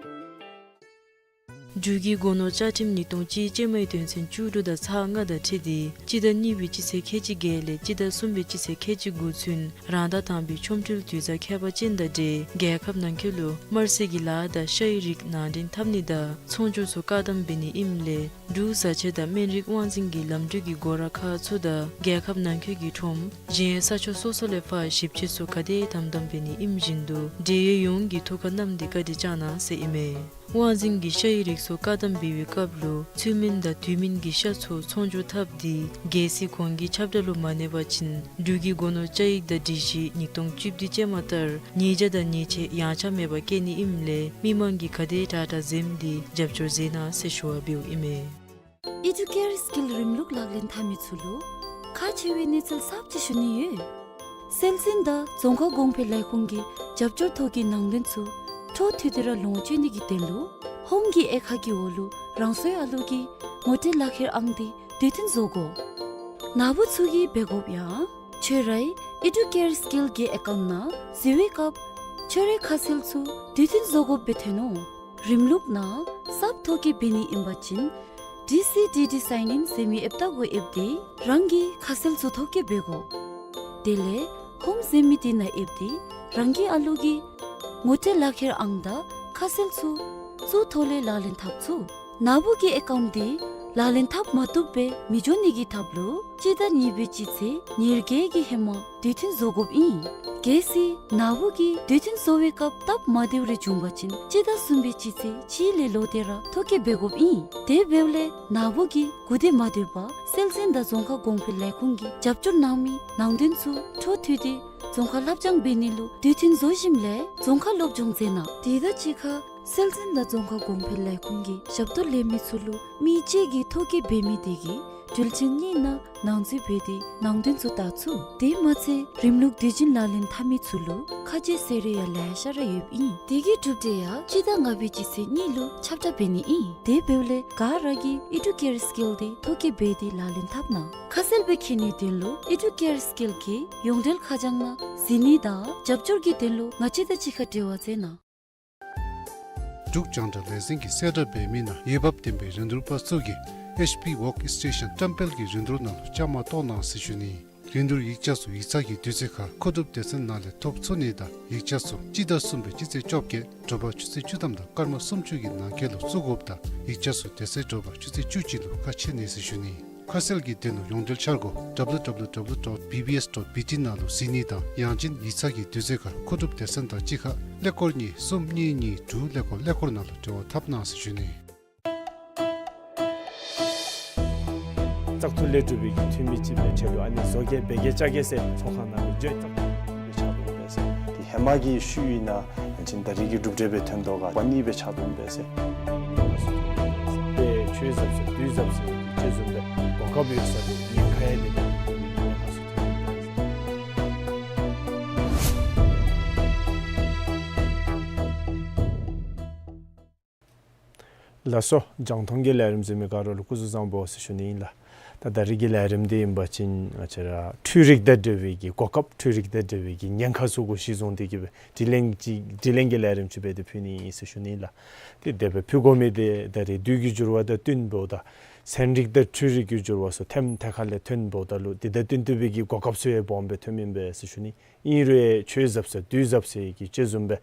འབྲུག་གི་སྒོ་ནོར་བཅའ་ཁྲིམས་ཉིས་སྟོང་གཅིག་ཅན་མའི་དོན་ཚན་བཅུ་དྲུག་དང་ཚག་ལྔ་དང་འཁྲིལ་ཏེ་སྤྱི་ཟླ་གཉིས་པའི་སྤྱི་ཚེས་ཁལ་གཅིག་བརྒྱད་ལས་སྤྱི་ཟླ་གསུམ་པའི་སྤྱི་ཚེས་ཁལ་གཅིག་དགུ་ཚུན་རང་ཟླ་དང་པའི་ཆོ་འཕྲུལ་དུས་བཟང་ཁྱད་པར་ཅན་དང་འབྲེལ་རྒྱལ་ཁབ་ནང་འཁོད་ལུ་དམར་སེར་གྱི་ལཱ་དང་ཤ་ཡི་རིགས་ནང་འདྲེན་འཐབ་ནི་དང་ཚོང་སྒྱུར་ཚུ་བཀག་དམ་འབད་ནི་ཨིནམ་ལས་འབྲུག་བཟའ་ཆས་དང་སྨན་རིགས་དབང་འཛིན་གྱི་ལམ་འགྲུལ་གྱི་སྒོ་ར་ཁག་ཚུ་དང་རྒྱལ་ཁབ་ནང་འཁོད་ཀྱི་ཁྲོམ་གཞན་ས་ཕྱོགས་སོ་སོ་ལས་ཕར་ཞིབ་དཔྱད་ཚུ་ག་དེ་དམ་དམ་འབད་ནི་ཨིནམ་བཞིན་དུ་འབྲེལ་ཡོད་ཡོངས་ཀྱིས་ཐུགས་ཁར་བསྣམས་ཏེ་བཀའ་དྲིན་བསྐྱང་གནང་ཟེར་ཨིན་མས། དབང་འཛིན་གྱི་ཤ་ཡི་རིགས་ཚུ་བཀག་དམ་འབད་བའི་སྐབས་ལུ་ཚུལ་མིན་དང་དུས་མིན་གྱི་ཤ་ཚུ་ཚོང་སྒྱུར་འཐབ་སྟེ་གལ་སྲིད་གོང་གི་ཁྱབ་བསྒྲགས་ལུ་མ་གནས་པ་ཅིན་འབྲུག་གི་སྒོ་ནོར་བཅའ་ཡིག་དང་སྒྲིག་གཞི་ཉིས་སྟོང་བཅུ་བདུན་ཅན་མ་ལྟར་ཉེས་བྱ་དང་ཉེས་ཆད་ཡངས་ཆག་མེད་པར་བཀལ་ནི་ཨིནམ་ལས་མི་མང་གིས་ག་དེ་དྲག་དྲག་འཛེམ་སྟེ་རྒྱབ་སྐྱོར་མཛད་གནང་ཟེར་ཞུ་བ་འབདཝ་ཨིན་མས། ཨི་ཌུ་ཀེར་སི་ཀིལ་རིམ་ལུགས་ལག་ལེན་འཐབ་མི་ཚུ་ལུ་ཁག་ཆེ་བའི་གནས་ཚུལ་གསརཔ་ཅིག་ཞུ་ནི་ཡོད། སྲོལ་འཛིན་དང་རྫོང་ཁ་གོང་འཕེལ་ལས་ཁུངས་ཀྱི་རྒྱབ་སྐྱོར་ཐོག་གི་ནང་དོན་ཚུ་འཕྲོ་མཐུད་དེ་ར་ལོངས་སྤྱོད་ནི་གི་དོན་ལུ་ཧོམ་གྱི་དབྱེ་ཁག་གི་འོག་ལུ་རང་སོའི་ཨ་ལུ་གིས་ངོ་སྤྲོད་ལག་ཁྱེར་ཨང་དེ་དུས་མཐུན་བཟོ་དགོ། ནཱ་བུ་ཚུ་གིས་འབད་དགོཔ་ཡང་ཁྱོད་རའི་ཨི་ཌུ་ཀེར་སི་ཀིལ་གྱི་ཨེ་ཀའུནཊ་ནང་གཟིགས་པའི་སྐབས་ཁྱོད་རའི་ཁ་གསལ་ཚུ་དུས་མཐུན་བཟོ་དགོཔ་སྦེ་ཐོན་ནུག། རིམ་ལུགས་ནང་གསརཔ་ཐོ་བཀོད་འབད་ནི་ཨིན་པ་ཅིན་ཌི་སི་ཌི་ཌི་སའིན་ཨིན་ཟེར་མི་ཨེཔ་བཏབ་དགོ། ཨེཔ་དེ་རང་གི་ཁ་གསལ་ཚུ་ཐོ་བཀོད་འབད་དགོ། དེ་ལས་ཧོམ་ཟེར་མི་དེ་ནང་ཨེཔ་དེ་རང་གི་ཨ་ལུ་གི་ངོ་སྤྲོད་ལག་ཁྱེར་ཨང་དང་ཁ་གསལ་ཚུ་ཚུ་ཐོག་ལས་ལག་ལེན་འཐབ་ཚུགས། ནཱ་བུ་གི་ཨེ་ཀའུནཊ་དེ་ལག་ལེན་འཐབ་མ་བཏུབ་སྦེ་མི་འགྱོ་ནི་གི་ཐབས་ལུ་སྤྱི་ཟླ་གཉིས་པའི་སྤྱི་ཚེས་ཉེར་བརྒྱད་ཀྱི་ཧེ་མ་དུས་མཐུན་བཟོ་དགོཔ་ཨིན། གལ་སྲིད་ནཱ་བུ་གིས་དུས་མཐུན་བཟོ་བའི་སྐབས་སྟབས་མ་བདེཝ་རེ་བྱུང་པ་ཅིན་སྤྱི་ཟླ་གསུམ་པའི་སྤྱི་ཚེས་གཅིག་ལས་ལོག་སྟེ་ར་ཐོ་བཀོད་འབད་དགོཔ་ཨིན། དེ་འབདཝ་ལས་ནཱ་བུ་གིས་གུ་དེ་མ་སྡོད་པར་སྲོལ་འཛིན་དང་རྫོང་ཁ་གོང་འཕེལ་ལས་ཁུངས་ཀྱིས་རྒྱབ་སྐྱོར་གནང་མི་ནང་དོན་ཚུ་འཕྲོ་མཐུད་དེ་རྫོང་ཁ་སླབ་སྦྱང་འབད་ནི་ལུ་དུས་མཐུན་བཟོ་ཞིནམ་ལས་རྫོང་ཁ་སློབ་སྦྱོང་མཛད་གནང་། དེ་དང་གཅིག་ཁར་སྲོལ་འཛིན་དང་རྫོང་ཁ་གོང་འཕེལ་ལས་ཁུངས་ཀྱི་ཞབས་ཏོག་ལེན་མི་ཚུ་ལུ་མི་གཅིག་གིས་ཐོ་བཀོད་འབད་མི་དེ་གི་དུས་ཆེན་གཉིས་ནང་ནང་འཛུལ་འབད་དེ་ནང་དོན་ཚུ་བལྟ་ཚུགས། དེ་མ་ཚད་རིམ་ལུགས་དུས་ཆེན་ལག་ལེན་འཐབ་མི་ཚུ་ལུ་ཁ་རྗེ་ཟེར་རེ་ཡང་ལེ་ཤ་ར་ཡོདཔ་ཨིན། དེ་གི་གྲུབ་འབྲས་ཡང་སྤྱི་ཟླ་ལྔ་པའི་སྤྱི་ཚེས་གཉིས་ལུ་ཁྱབ་བསྒྲགས་འབད་ནི་ཨིན། དེ་འབདཝ་ལས་ག་ར་གིས་ཨི་ཌུ་ཀེར་སི་ཀིལ་དེ་ཐོ་བཀོད་འབད་དེ་ལག་ལེན་འཐབ་གནང་། ཁ་གསལ་སྦེ་མཁྱེན་ནིའི་དོན་ལུ་ཨི་ཌུ་ཀེར་སི་ཀིལ་གྱི་ཡོངས་འབྲེལ་ཁ་བྱང་ནང་གཟིགས་ནི་དང་རྒྱབ་སྐྱོར་གྱི་དོན་ལུ་ང་བཅས་དང་གཅིག་ཁར་འབྲེལ་བ་མཛད་གནང་། འབྲུག་རྒྱང་བསྒྲགས་ལས་འཛིན་གྱིས་གསལ་བསྒྲགས་འབད་མི་ནང་འོས་འབབ་ལྡན་པའི་རིན་བསྡུར་པ་ཚུ་གིས་ཨེཆ་པི་ཝོརྐ་སི་ཊེ་ཤཱན་བཀྲམ་སྤེལ་གྱི་རིན་བསྡུར་ནང་ལུ་བཅའ་མར་གཏོགས་གནང་ཟེར་ཞུ་ནི། རིན་བསྡུར་ཡིག་ཆ་ཚུ་ཡིག་ཚང་གི་དུས་ཚོད་ཁར་མཁོ་སྒྲུབ་སྡེ་ཚན་ནང་ལས་ཐོབ་ཚུགས་ནི་དང་ཡིག་ཆ་ཚུ་སྤྱི་ཟླ་གསུམ་པའི་སྤྱི་ཚེས་བཅོ་བརྒྱད་དྲོ་པ་ཆུ་ཚོད་བཅུ་ཐམ་དང་སྐར་མ་སུམ་ཅུ་གི་ནང་འཁོད་ལུ་བཙུགས་དགོཔ་དང་ཡིག་ཆ་ཚུ་དེ་ཚེ་དྲོ་པ་ཆུ་ཚོད་བཅུ་གཅིག་ལུ་ཁ་ཕྱེ་ནི་ཟེར་ཞུ་ནི། ཁ་གསལ་གྱི་དོན་ལུ་ཡོངས་འབྲེལ་འཆར་སྒོ་www dot bbs dot bt ནང་ལུ་གཟིགས་ནི་དང་ཡང་ཅིན་ཡིག་ཚང་གི་དུས་ཚོད་ཁར་མཁོ་སྒྲུབ་སྡེ་ཚན་དང་གཅིག་ཁར་ཀླད་ཀོར་གཉིས་གསུམ་གཉིས་གཉིས་དྲུག་ཀླད་ཀོར་ཀླད་ཀོར་ནང་ལུ་འབྲེལ་བ་འཐབ་གནང་ཟེར་ཞུ་ནི། བཙག་འཐུ་ལས་གྲུབ་པའི་གི་འཐུས་མི་ཅིག་སྦེ་ཁྱོད་ལུ་ཨ་ནི་བཟོ་གེ་འབད་གེ་བཅའ་གེ་ཟེར་ཚོགས་ཁང་ནང་ལུ་བརྗོད། བཙག་འཐུ་ལས་གྲུབ་པའི་ཕྱག་དོན་འབད་ཟེར། དེ་ཧེ་མ་གི་ཤུལ་ཨིན་ན་ཡང་ཅིན་ད་རེས་ཀྱི་གྲུབ་འབྲས་སྦེ་ཐོན་དོ་ག་པ་ནི་སྦེ་ཕྱག་དོན་འབད་ཟེར། དེ་ཆོས་ཟབ་ཟེར་དུས་ཟབ་ཟེར་ཅིག་བཟུམ་སྦེ་གོ་སྐབས་ཡོད་ས་དེ་ཉེན་ཁ་ཡང་མེད་པའི་གི་ཐོག་ལས་ཀྱི་ལས་ཀ་ཚུ་ཐོན་འབད་ཟེར། ལགས་སོ། རྒྱང་མཐོང་གི་ལས་རིམ་གཟིགས་མི་ག་ར་ལུ་སྐུ་གཟུགས་བཟང་པོ་ཟེར་ཞུ་ནི་ཨིན་ལགས། ད་ད་རིས་ཀྱི་ལས་རིམ་འདི་ཨིན་པ་ཅིན་ང་བཅས་ར་འཕྲུལ་རིག་དང་འབྲེལ་བའི་གི་གོ་སྐབས་འཕྲུལ་རིག་དང་འབྲེལ་བའི་གི་ཉེན་ཁ་ཚུ་གུ་གཞི་བཟུང་སྟེ་གི་སྦེ་དྲི་ལན་ཅིག་དྲི་ལན་གྱི་ལས་རིམ་ཅིག་སྦེ་ཏེ་ཕུལ་ནི་ཨིན་ཟེར་ཞུ་ནི་ཨིན་ལགས། ཏེ་དེ་སྦེ་ཕུལ་དགོ་མི་འདི་ད་རིས་དུས་ཀྱི་འགྱུར་བ་དང་བསྟུན་འབདཝ་ད་ཚན་རིག་དང་འཕྲུལ་རིག་གི་འགྱུར་བ་ཚུ་ཐེམ་ཐེ་ཁ་ལས་ཐོན་འབདཝ་ད་ལུ་དེ་དང་བསྟུན་ཏེ་སྦེ་གི་གོ་སྐབས་ཚུ་ཡང་སྦོམ་སྦེ་ཐོནམ་ཨིན་པས་ཟེར་ཞུ་ནི། ཨིན་རུང་ཆོས་ཟབ་ས་དུས་ཟབ་ཟེར་གི་ཅིག་བཟུམ་སྦེ་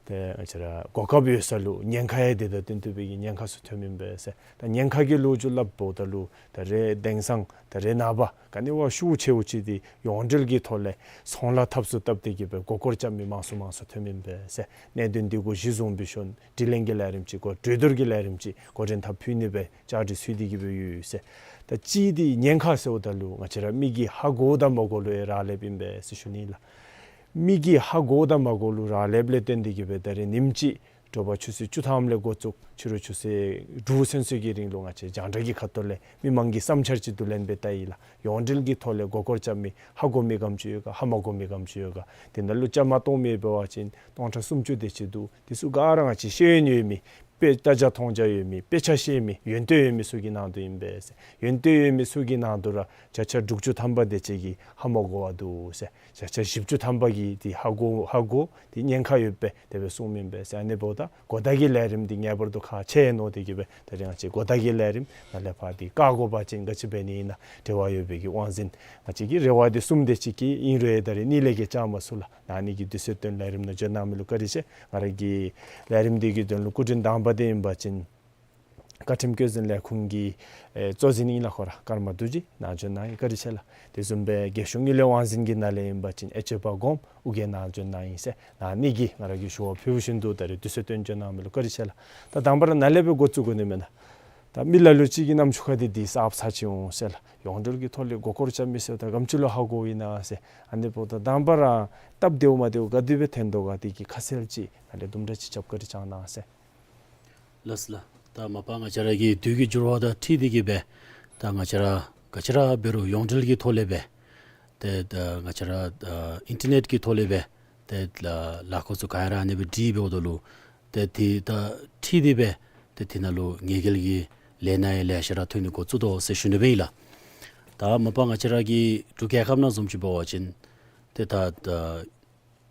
ཏེ་ང་བཅས་ར་གོ་སྐབས་ཡོད་ས་ལུ་ཉེན་ཁ་ཡང་དེ་དང་བསྟུན་ཏེ་སྦེ་གི་ཉེན་ཁ་ཚུ་ཐོནམ་ཨིན་པས་ཟེར། ད་ཉེན་ཁ་གི་ལོ་རྒྱུས་སླབ་འབདཝ་ད་ལུ་ད་རེས་དེང་སང་ད་རེས་ནངས་པ་ག་ནི་བ་ཤུགས་ཆེཝ་ཅིག་འདི་ཡོངས་འབྲེལ་གྱི་ཐོག་ལས་ཚོང་ལཱ་འཐབ་སུ་བཏབ་སྟེ་གི་སྦེ་མགུ་སྐོར་རྐྱབ་མི་མང་སུ་མང་སུ་ཐོནམ་ཨིན་པས་ཟེར། གནད་དོན་འདི་གུ་གཞི་བཟུང་སྦེ་ཞུ་ནི། དྲི་ལན་གྱི་ལས་རིམ་ཅིག་གོ་གྲོས་བསྡུར་གྱི་ལས་རིམ་ཅིག་འགོ་འདྲེན་འཐབ་ཕུལ་ནི་སྦེ་བཅའ་སྒྲིག་ཚུད་དེ་གི་སྦེ་ཡོད་ཟེར། ད་གཅིག་འདི་ཉེན་ཁ་ཟེརཝ་ད་ལུ་ང་བཅས་ར་མི་གིས་ཧ་གོ་དང་མ་གོ་ལུ་ཡང་རག་ལསཔ་ཨིན་པས་ཟེར་ཞུ་ནི་ལགས། མི་གིས་ཧ་གོ་དང་མ་གོ་ལུ་རག་ལསཔ་ལས་བརྟེན་ཏེ་གི་སྦེ་ད་རེས་ཉིནམ་གཅིག་དྲོ་པ་ཆུ་ཚོད་བཅུ་ཐམ་ལས་འགོ་བཙུགས་ཕྱི་རུ་ཆུ་ཚོད་དྲུག་ཚུན་ཚོད་ཀྱི་རིང་ལུ་ང་བཅས་རྒྱང་བསྒྲགས་ཀྱི་ཁ་ཐུག་ལས་མི་མང་གི་བསམ་འཆར་ཅིག་བསྡུ་ལེན་འབད་བལྟ་ཡི་ལགས། ཡོངས་འབྲེལ་གྱི་ཐོག་ལས་མགུ་སྐོར་རྐྱབ་མི་ཧ་གོ་མི་ག་དེམ་ཅིག་ཡོད་ག་ཧ་མ་གོ་མི་ག་དེམ་ཅིག་ཡོད་ག། དེ་ནང་ལུ་བཅའ་མར་གཏོགས་མི་འབད་བ་ཅིན་སྟོང་ཕྲག་སུམ་ཅུ་དེ་ཅིག་འདུག། དེ་ཚུ་ག་ར་ང་བཅས་ཤེས་ཡོན་ཡོད་མི་དཔེ་ལྟ་རྒྱ་མཐོང་རྒྱ་ཡོད་མི་དཔེ་ཆ་ཤེས་མི་ཡོན་ཏན་ཡོད་མི་ཚུ་གི་ནང་དོན་ཨིན་པས་ཟེར། ཡོན་ཏན་ཡོད་མི་ཚུ་གི་ནང་དོན་ར་བརྒྱ་ཆ་དྲུག་ཅུ་ཐམ་པ་དེ་ཅིག་གིས་ཧ་མ་གོ་བར་འདུག་ཟེར། བརྒྱ་ཆ་བཞི་བཅུ་ཐམ་པ་གིས་དེ་ཧ་གོ་ཧ་གོ་དེ་ཉེན་ཁ་ཡོདཔ་སྦེ་དེ་སྦེ་གསུངམ་ཨིན་པས་ཟེར། ཨ་ནི་འབདཝ་ད་གོ་བརྡ་གི་ལས་རིམ་འདི་ངེས་པར་དུ་ཁག་ཆེ་མནོ་སྟེ་གི་སྦེ་ད་རིས་ང་བཅས་གོ་བརྡ་གི་ལས་རིམ་ནཱ་ལས་ཕར་འདི་བཀག་དགོ་པ་ཅིན་ག་ཅི་འབད་ནི་ཨིན་ན་འབྲེལ་བ་ཡོད་པའི་གི་དབང་འཛིན་ང་བཅས་ཀྱི་རེ་བ་འདི་གསུམ་དེ་ཅིག་གིས་ཨིན་རུང་ད་རིས་གཉིད་ལས་ཀྱི་བཅའ་མར་ཚུད་ལགས། ཨ་ནི་གི་དུས་ཚོད་བཏོན་ལས་རིམ་ནང་འབྱོན་གནང་མི་ལུ་བཀའ་དྲིན་ཆེ། ང་ར་གི་ལས་རིམ་འདི་གི་དོན་ལུ་སྐུ་མགྲོན་དང་པ་འདི་ཨིན་པ་ཅིན་བཀའ་ཁྲིམས་བཀོད་འཛིན་ལས་ཁུངས་ཀྱི་ཨེ་གཙོ་འཛིན་ཨིན་ལགས། ཁོ་ར་ཀརྨ་རྡོ་རྗེ་ནཱ་འབྱོན་གནང་ཡི། བཀའ་དྲིན་ཆེ་ལགས། དེ་བཟུམ་སྦེ་རྒྱལ་གཞུང་དངུལ་ལས་དབང་འཛིན་གྱི་ནང་ལས་ཨིན་པ་ཅིན་ཨེ་ཅོ་པ་གོངམ་ཨོ་རྒྱན་ནཱ་འབྱོན་གནང་ཡི་ཟེར། ཨ་ནི་གིས་ང་ར་གིས་ཞུ་བ་ཕུལ་བཞིན་དུ་ད་རིས་དུས་ཚོད་བཏོན་འབྱོན་གནང་མི་ལུ་བཀའ་དྲིན་ཆེ་ལགས། ད་དང་པ་ར་ནཱ་ལས་སྦེ་འགོ་བཙུགས་དགོ་ནི་མེན་ན། ད་མི་ལ་ལུ་ཅིག་གི་རྣམ་ཅོ་ཁར་འདི་འདི་གསརཔ་ཚར་ཅིག་འོང་ཟེར་ལགས། ཡོངས་འབྲེལ་གྱི་ཐོག་ལས་མགུ་སྐོར་རྐྱབ་མི་ཟེརཝ་ད་ག་དེམ་ཅིག་ལུ་ཧ་གོཝ་ཨིན་ན་ཟེར། ཨ་ནི་འབདཝ་ད་དང་པ་ར་སྟབས་བདེཝ་མ་བདེཝ་ག་དེ་སྦེ་ཐོན་དོ་ག་དེ་གི་ཁ་གསལ་ཅིག་ནཱ་ལས་དུམ་གྲ་ཅིག་རྒྱབ་བཀའ་དྲིན་བསྐྱང་གནང་ཟེར། ལགས་སོ་ལགས། ད་མ་པ་ང་བཅས་ར་གི་དུས་ཀྱི་འགྱུར་བ་དང་འཁྲིལ་ཏེ་གི་སྦེ་ད་ང་བཅས་ར་ག་ཅི་ར་འབད་རུང་ཡོངས་འབྲེལ་གྱི་ཐོག་ལས་སྦེ་ཏེ་ད་ང་བཅས་ར་ཨ་ཨིན་ཊར་ནེཊ་ཀྱི་ཐོག་ལས་སྦེ་ཏེ་ལ་ལཱ་འགོ་ཚུ་ག་ར་ཨ་ནི་སྦེ་སྒྲིག་འབདཝ་ད་ལུ་ཏེ་དེ་དང་འཁྲིལ་ཏེ་སྦེ་ཏེ་དེ་ནང་ལུ་ངེས་གེལ་གྱི་ལས་སྣ་ཡང་ལེ་ཤ་ར་ཐོན་ནི་འགོ་བཙུགས་དོ་ཟེར་ཞུ་ནི་སྦེ་ཨིན་ལགས། ད་མ་པ་ང་བཅས་ར་གི་འབྲུག་རྒྱལ་ཁབ་ནང་བཟུམ་ཅིག་འབད་བ་ཅིན་ཏེ་ད་ད་ཨ་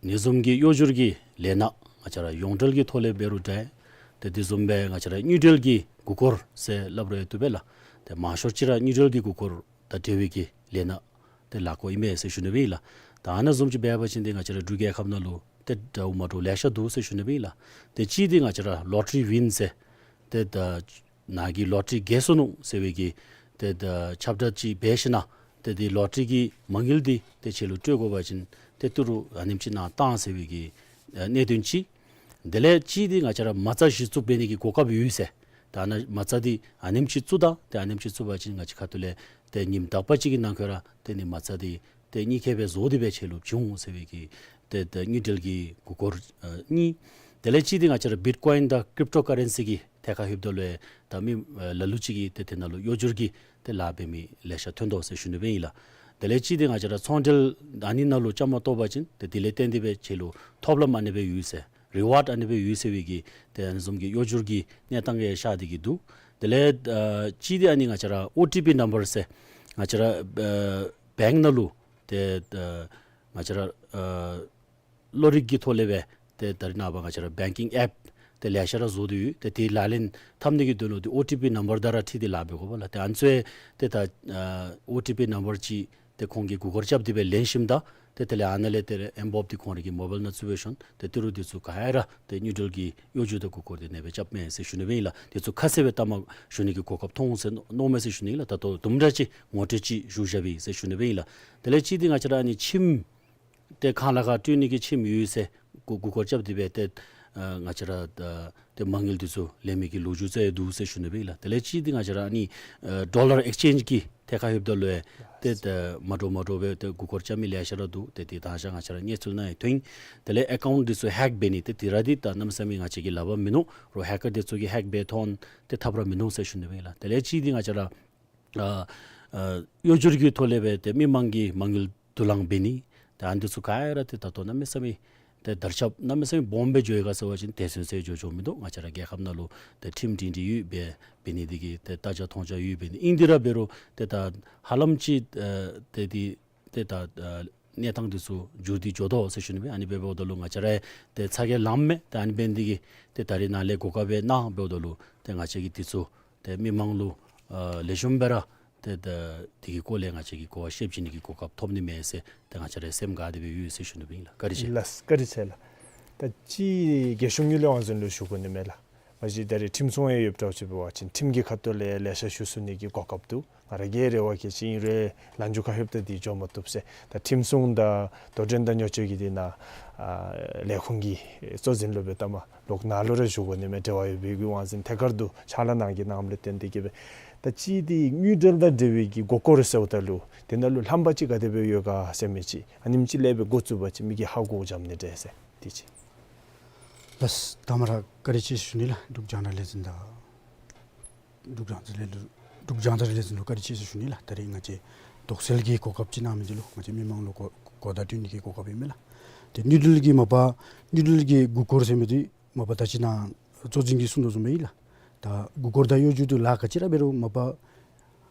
ནི་བཟུམ་གྱི་གཡོ་སྒྱུར་གྱི་ལས་སྣ་ང་བཅས་ར་ཡོངས་འབྲེལ་གྱི་ཐོག་ལས་འབད་རུང་འདྲ། ཏེ་དེ་བཟུམ་སྦེ་ང་བཅས་ར་དངུལ་འབྲེལ་གྱི་མགུ་སྐོར་ཟེར་སླབ་རུང་ཡང་བཏུབ་པས་ལགས། ཏེ་མང་ཤོས་ཅིག་ར་དངུལ་འབྲེལ་གྱི་མགུ་སྐོར་དང་འབྲེལ་བའི་གི་ལས་སྣ་ཏེ་ལཱ་འགོ་ཨིན་མས་ཟེར་ཞུ་ནི་སྦེ་ཨིན་ལགས། ད་ཨ་ནཱ་བཟུམ་ཅིག་འབད་བ་ཅིན་ཏེ་ང་བཅས་ར་འབྲུག་རྒྱལ་ཁབ་ནང་ལུ་ཏེ་འདྲཝ་མ་འདྲཝ་ལེ་ཤ་འདུག་ཟེར་ཞུ་ནི་སྦེ་ཨིན་ལགས། ཏེ་གཅིག་འདི་ང་བཅས་ར་ལོ་ཊ་རི་ཝིན་ཟེར་ཏེ་ད་ནཱ་གི་ལོ་ཊ་རི་རྒྱལ་སོ་ནུག་ཟེར་བའི་གི་ཏེ་ད་ཁྱབ་བསྒྲགས་ཅིག་འབད་ཞིན་ན་ཏེ་དེ་ལོ་ཊ་རི་གི་མ་དངུལ་འདི་ཏེ་ཁྱེད་ལུ་སྤྲོད་དགོ་པ་ཅིན་ཏེ་ཏི་རུ་ཨ་ནེམ་ཅིག་ནཱ་བཏང་ཟེར་བའི་གི་ཨ་གནད་དོན་ཅིག། དེ་ལས་གཅིག་འདི་ང་བཅས་ར་མ་རྩ་གཞི་བཙུགས་འབད་ནི་གི་གོ་སྐབས་ཡོད་ཟེར། ད་ནཱ་མ་རྩ་འདི་ཨ་ནེམ་ཅིག་བཙུགས་ད་ཏེ་ཨ་ནེམ་ཅིག་བཙུགས་པ་ཅིན་ང་བཅས་ཁ་ཐུག་ལས་ཏེ་ཉིནམ་དག་པ་ཅིག་གི་ནང་འཁོད་ར་ཏེ་ནི་མ་རྩ་འདི་ཏེ་གཉིས་ཀ་སྦེ་བཟོ་སྟེ་སྦེ་ཁྱེད་ལུ་བྱིན་འོང་ཟེར་བའི་གི་ཏེ་ད་དངུལ་འབྲེལ་གྱི་མགུ་སྐོར་ཨ་གཉིས། དེ་ལས་གཅིག་འདི་ང་བཅས་ར་བིཊ་ཀོ་ཡིན་དང་ཀྲིབ་ཊོ་ཀ་རེན་སི་གི་ཐད་ཁར་ལྷོདཔ་ད་ལུ་ཡང་ད་མི་ཨ་ལ་ལུ་ཅིག་གིས་ཏེ་དེ་ནང་ལུ་གཡོ་སྒྱུར་གྱི་ཏེ་ལཱ་འབད་མི་ལེ་ཤ་ཐོན་དོ་ཟེར་ཞུ་ནི་སྦེ་ཨིན་ལགས། དེ་ལས་གཅིག་འདི་ང་བཅས་ར་ཚོང་འབྲེལ་ཨ་ནི་ནང་ལུ་བཅའ་མར་གཏོགས་པ་ཅིན་ཏེ་དེ་ལས་བརྟེན་ཏེ་སྦེ་ཁྱེད་ལུ་ཐོབ་ལམ་ཨ་ནི་སྦེ་ཡོད་ཟེར་རི་ཝཱཌ་ཨ་ནི་སྦེ་ཡོད་ཟེར་བའི་གི་ཏེ་ཨ་ནི་བཟུམ་གྱི་གཡོ་སྒྱུར་གྱི་གནས་སྟངས་ཡང་ཤར་ཏེ་གི་འདུག། དེ་ལས་ཨ་གཅིག་འདི་ཨ་ནི་ང་བཅས་ར་ཨོ་ཊི་པི་ནམ་བར་ཟེར་ང་བཅས་ར་ཨ་བེངཀ་ནང་ལུ་ཏེ་ཨ་ང་བཅས་ར་ཨ་གློག་རིག་གི་ཐོག་ལས་སྦེ་ཏེ་ད་རེས་ནངས་པ་ང་བཅས་ར་བེངཀ་ཨེཔ་ཏེ་ལེ་ཤ་ར་བཟོ་སྟེ་ཡོད། ཏེ་དེ་ལག་ལེན་འཐབ་ནི་གི་དོན་ལུ་ཏེ་ཨོ་ཊི་པི་ནམ་བར་དང་ར་འཁྲིལ་ཏེ་ལཱ་འབད་དགོཔ་ལགས། ཏེ་ཨ་ནི་ཚུ་ཏེ་ད་ཨ་ཨོ་ཊི་པི་ནམ་བར་ཅིག་ཏེ་ཁོང་གིས་མགུ་སྐོར་རྐྱབ་སྟེ་སྦེ་ལེན་ཞིནམ་ད་ཏེ་དེ་ལས་ཨ་ནཱ་ལས་ཏེ་ཨེམ་བོབ་འདི་ཁོང་རའི་གི་མོ་བཱའིལ་ནང་བཙུགས་སྦེ་ཞིནམ་ཏེ་ཏི་རུ་འདི་ཚུ་ག་ར་ཏེ་དངུལ་འབྲེལ་གྱི་གཡོ་སྒྱུར་དང་མགུ་སྐོར་འདི་ཨ་ནི་སྦེ་རྐྱབ་མས་ཟེར་ཞུ་ནི་སྦེ་ཨིན་ལགས། འདི་ཚུ་ཁ་གསལ་སྦེ་ལྟ་མ་ཞུ་ནི་གི་གོ་སྐབས་མཐོང་འོང་ཟེར་མནོ་མས་ཟེར་ཞུ་ནི་ཨིན་ལགས། ད་ལྟོ་དུམ་གྲ་ཅིག་ངོ་སྤྲོད་ཅིག་ཞུ་བཞག་པས་ཟེར་ཞུ་ནི་སྦེ་ཨིན་ལགས། དེ་ལས་གཅིག་འདི་ང་བཅས་ར་ཨ་ནི་ཁྱིམ་ཏེ་ཁང་གླ་ཁར་སྤྲོད་ནི་གི་ཁྱིམ་ཡོད་ཟེར་མགུ་མགུ་སྐོར་རྐྱབ་སྟེ་སྦེ་ཏེ་ཨ་ང་བཅས་ར་ད་ཏེ་མ་དངུལ་འདི་ཚུ་ལེན་མི་གི་ལོ་རྒྱུས་ཚུ་ཡང་འདུག་ཟེར་ཞུ་ནི་སྦེ་ཨིན་ལགས། དེ་ལས་གཅིག་འདི་ང་བཅས་ར་ཨ་ནི་ཨ་ཌོ་ལར་ཨེགསི་ཅེནཇ་གི་ཐད་ཁར་ལྷོདཔ་ད་ལུ་ཡང་ཏེ་ད་མ་འདྲཝ་མ་འདྲཝ་སྦེ་ཏེ་མགུ་སྐོར་རྐྱབ་མི་ལེ་ཤ་ར་འདུག། ཏེ་དེ་ད་ཆ་ང་བཅས་ར་གནས་ཚུལ་ནང་ཡང་ཐོན། དེ་ལས་ཨེ་ཀའུནཊ་འདི་ཚུ་ཧེག་འབད་ནི་ཏེ་དེ་ར་འདི་ད་གནམ་མེད་ས་མེད་ང་བཅས་ཀྱིས་ལག་པར་མིན་ནུག། རོགས་ཧེ་ཀར་འདི་ཚུ་གིས་ཧེག་འབད་ཐོན་ཏེ་ཐབས་ར་མིན་ནུག་ཟེར་ཞུ་ནི་སྦེ་ཨིན་ལགས། དེ་ལས་གཅིག་འདི་ང་བཅས་ར་ཨ་ཨ་གཡོ་སྒྱུར་གྱི་ཐོག་ལས་སྦེ་ཏེ་མི་མང་གི་མ་དངུལ་བསྡུ་ལེན་འབད་ནི་ཏེ་ཨ་ནི་འདི་ཚུ་ག་ར་ཏེ་ད་ལྟོ་གནམ་མེད་ས་མེད་ ཏེ་དར་ཁྱབ་གནམ་མེད་ས་མེད་སྦོམ་སྦེ་འགྱོ་ཡི་ག་ཟེར་བ་ཅིན་དེ་ཚུན་ཚོད་འགྱོ་འགྱོཝ་མིན་འདུག། ང་བཅས་ར་རྒྱལ་ཁབ་ནང་ལུ་ཏེ་ཁྲིམས་སྒྲིང་སྒྲི་ཡོདཔ་སྦེ་འབད་ནི་འདི་གིས་ཏེ་ལྟ་རྒྱ་མཐོང་རྒྱ་ཡོདཔ་འབད་ནི་ཨིན། འདི་ར་འབད་རུང་ཏེ་ད་ཧ་ལམ་ཅིག་ཨེ་ཏེ་འདི་ཏེ་ད་ཨ་གནས་སྟངས་འདི་ཚུ་འགྱུར་ཏེ་འགྱོ་དོ་ཟེར་ཞུ་ནི་མས། ཨ་ནི་འབདཝ་ད་ལུ་ང་བཅས་ར་ཏེ་ཚ་གྱང་ལངམ་མས། ཏེ་ཨ་ནི་འབད་ནི་འདི་གིས་ཏེ་ད་རིས་ནཱ་ལས་གོ་སྐབས་སྦེ་གནང་འབདཝ་ད་ལུ་ཏེ་ང་བཅས་ཀྱིས་འདི་ཚུ་ཏེ་མི་མང་ལུ་ཨ་ལེགས་ཤོམ་སྦེ་ར་ཏེ་ད་འདི་གི་སྐོར་ལས་ང་བཅས་ཀྱིས་གོ་བ་བཤད་བྱིན་ནི་གི་གོ་སྐབས་ཐོབ་ནི་མས་ཟེར་ཏེ་ང་བཅས་ར་སེམས་དགའ་སྟེ་སྦེ་ཡོད་ཟེར་ཞུ་ནི་སྦེ་ཨིན་ལགས། བཀའ་དྲིན་ཆེ། ལགས། བཀའ་དྲིན་ཆེ་ལགས། ད་ཅི་རྒྱལ་གཞུང་དངུལ་ལས་དབང་འཛིན་ལུ་ཞུ་དགོ་ནི་མས་ལགས། མ་གཞི་ད་རིས་ཁྲིམས་སྲུང་ཡང་ཡོདཔ་འདྲཝ་ཅིག་འབད་བ་ཅིན་ཁྲིམས་ཀྱི་ཁ་ཐུག་ལས་ལེ་ཤ་ཞུ་ཚུགས་ནི་གི་གོ་སྐབས་འདུག། ང་ར་གིས་རེ་བ་བསྐྱེད་ཅི་ཨིན་རུང་ལན་མཇུག་ཁར་ལྷོདཔ་ད་འདི་འགྱོ་མ་བཏུབ་ཟེར། ད་ཁྲིམས་སྲུང་དང་དོ་འགྲན་དང་ཉོ་སྤྱོད་ཀྱི་འདི་ནང་ཨ་ལས་ཁུངས་ཀྱི་གཙོ་འཛིན་ལུ་སྦེ་ད་མ་ལོག་ནཱ་ལུ་ར་ཞུ་དགོ་ནི་མས། འབྲེལ་བ་ཡོད་པའི་གི་དབང་འཛིན་ཐད་ཀར་དུ་ཕྱག་ལཱ་གནང་གི་གནངམ་ལས་བརྟེན་ཏེ་གིས་སྦེ། ད་ཅི་འདི་དངུལ་འབྲེལ་དང་འབྲེལ་བའི་གི་མགུ་སྐོར་ཟེརཝ་ད་ལུ་དེ་ནང་ལུ་ལྷམ་པ་ཅིག་ག་དེ་སྦེ་ཡོད་ག་ཟེར་མི་ཅིག་ཨ་ནེམ་ཅིག་ལས་སྦེ་འགོ་བཙུགས་པ་ཅིན་མི་གིས་ཧ་གོ་འཇམ་ནི་འདྲས་ཟེར་འདི་ཅིག། ལགས། དང་པ་ར་བཀའ་དྲིན་ཆེ་ཞུ་ནི་ལགས། འབྲུག་རྒྱང་བསྒྲགས་ལས་འཛིན་དང་འབྲུག་རྒྱང་བསྒྲགས་ལས་འབྲུག་རྒྱང་བསྒྲགས་ལས་འཛིན་ལུ་བཀའ་དྲིན་ཆེ་ཞུ་ནི་ལགས། ད་རིས་ང་བཅས་དོགས་སེལ་གྱི་གོ་སྐབས་ཅིག་གནང་མི་འདི་ལུ་ང་བཅས་མི་མང་ལུ་གོ་གོ་བརྡ་སྤྲོད་ནི་གི་གོ་སྐབས་ཨིན་མས་ལགས། ཏེ་དངུལ་འབྲེལ་གྱི་མ་པ་དངུལ་འབྲེལ་གྱི་མགུ་སྐོར་ཟེར་མི་འདི་མ་པ་ད་ཅི་ནཱ་གཙོ་འཛིན་གྱིས་གསུངས་དོ་བཟུམ་སྦེ་ཨིན་ལགས། ད་མགུ་སྐོར་དང་གཡོ་སྒྱུ་འདི་ལཱ་ག་ཅི་ར་འབད་རུང་མ་པ་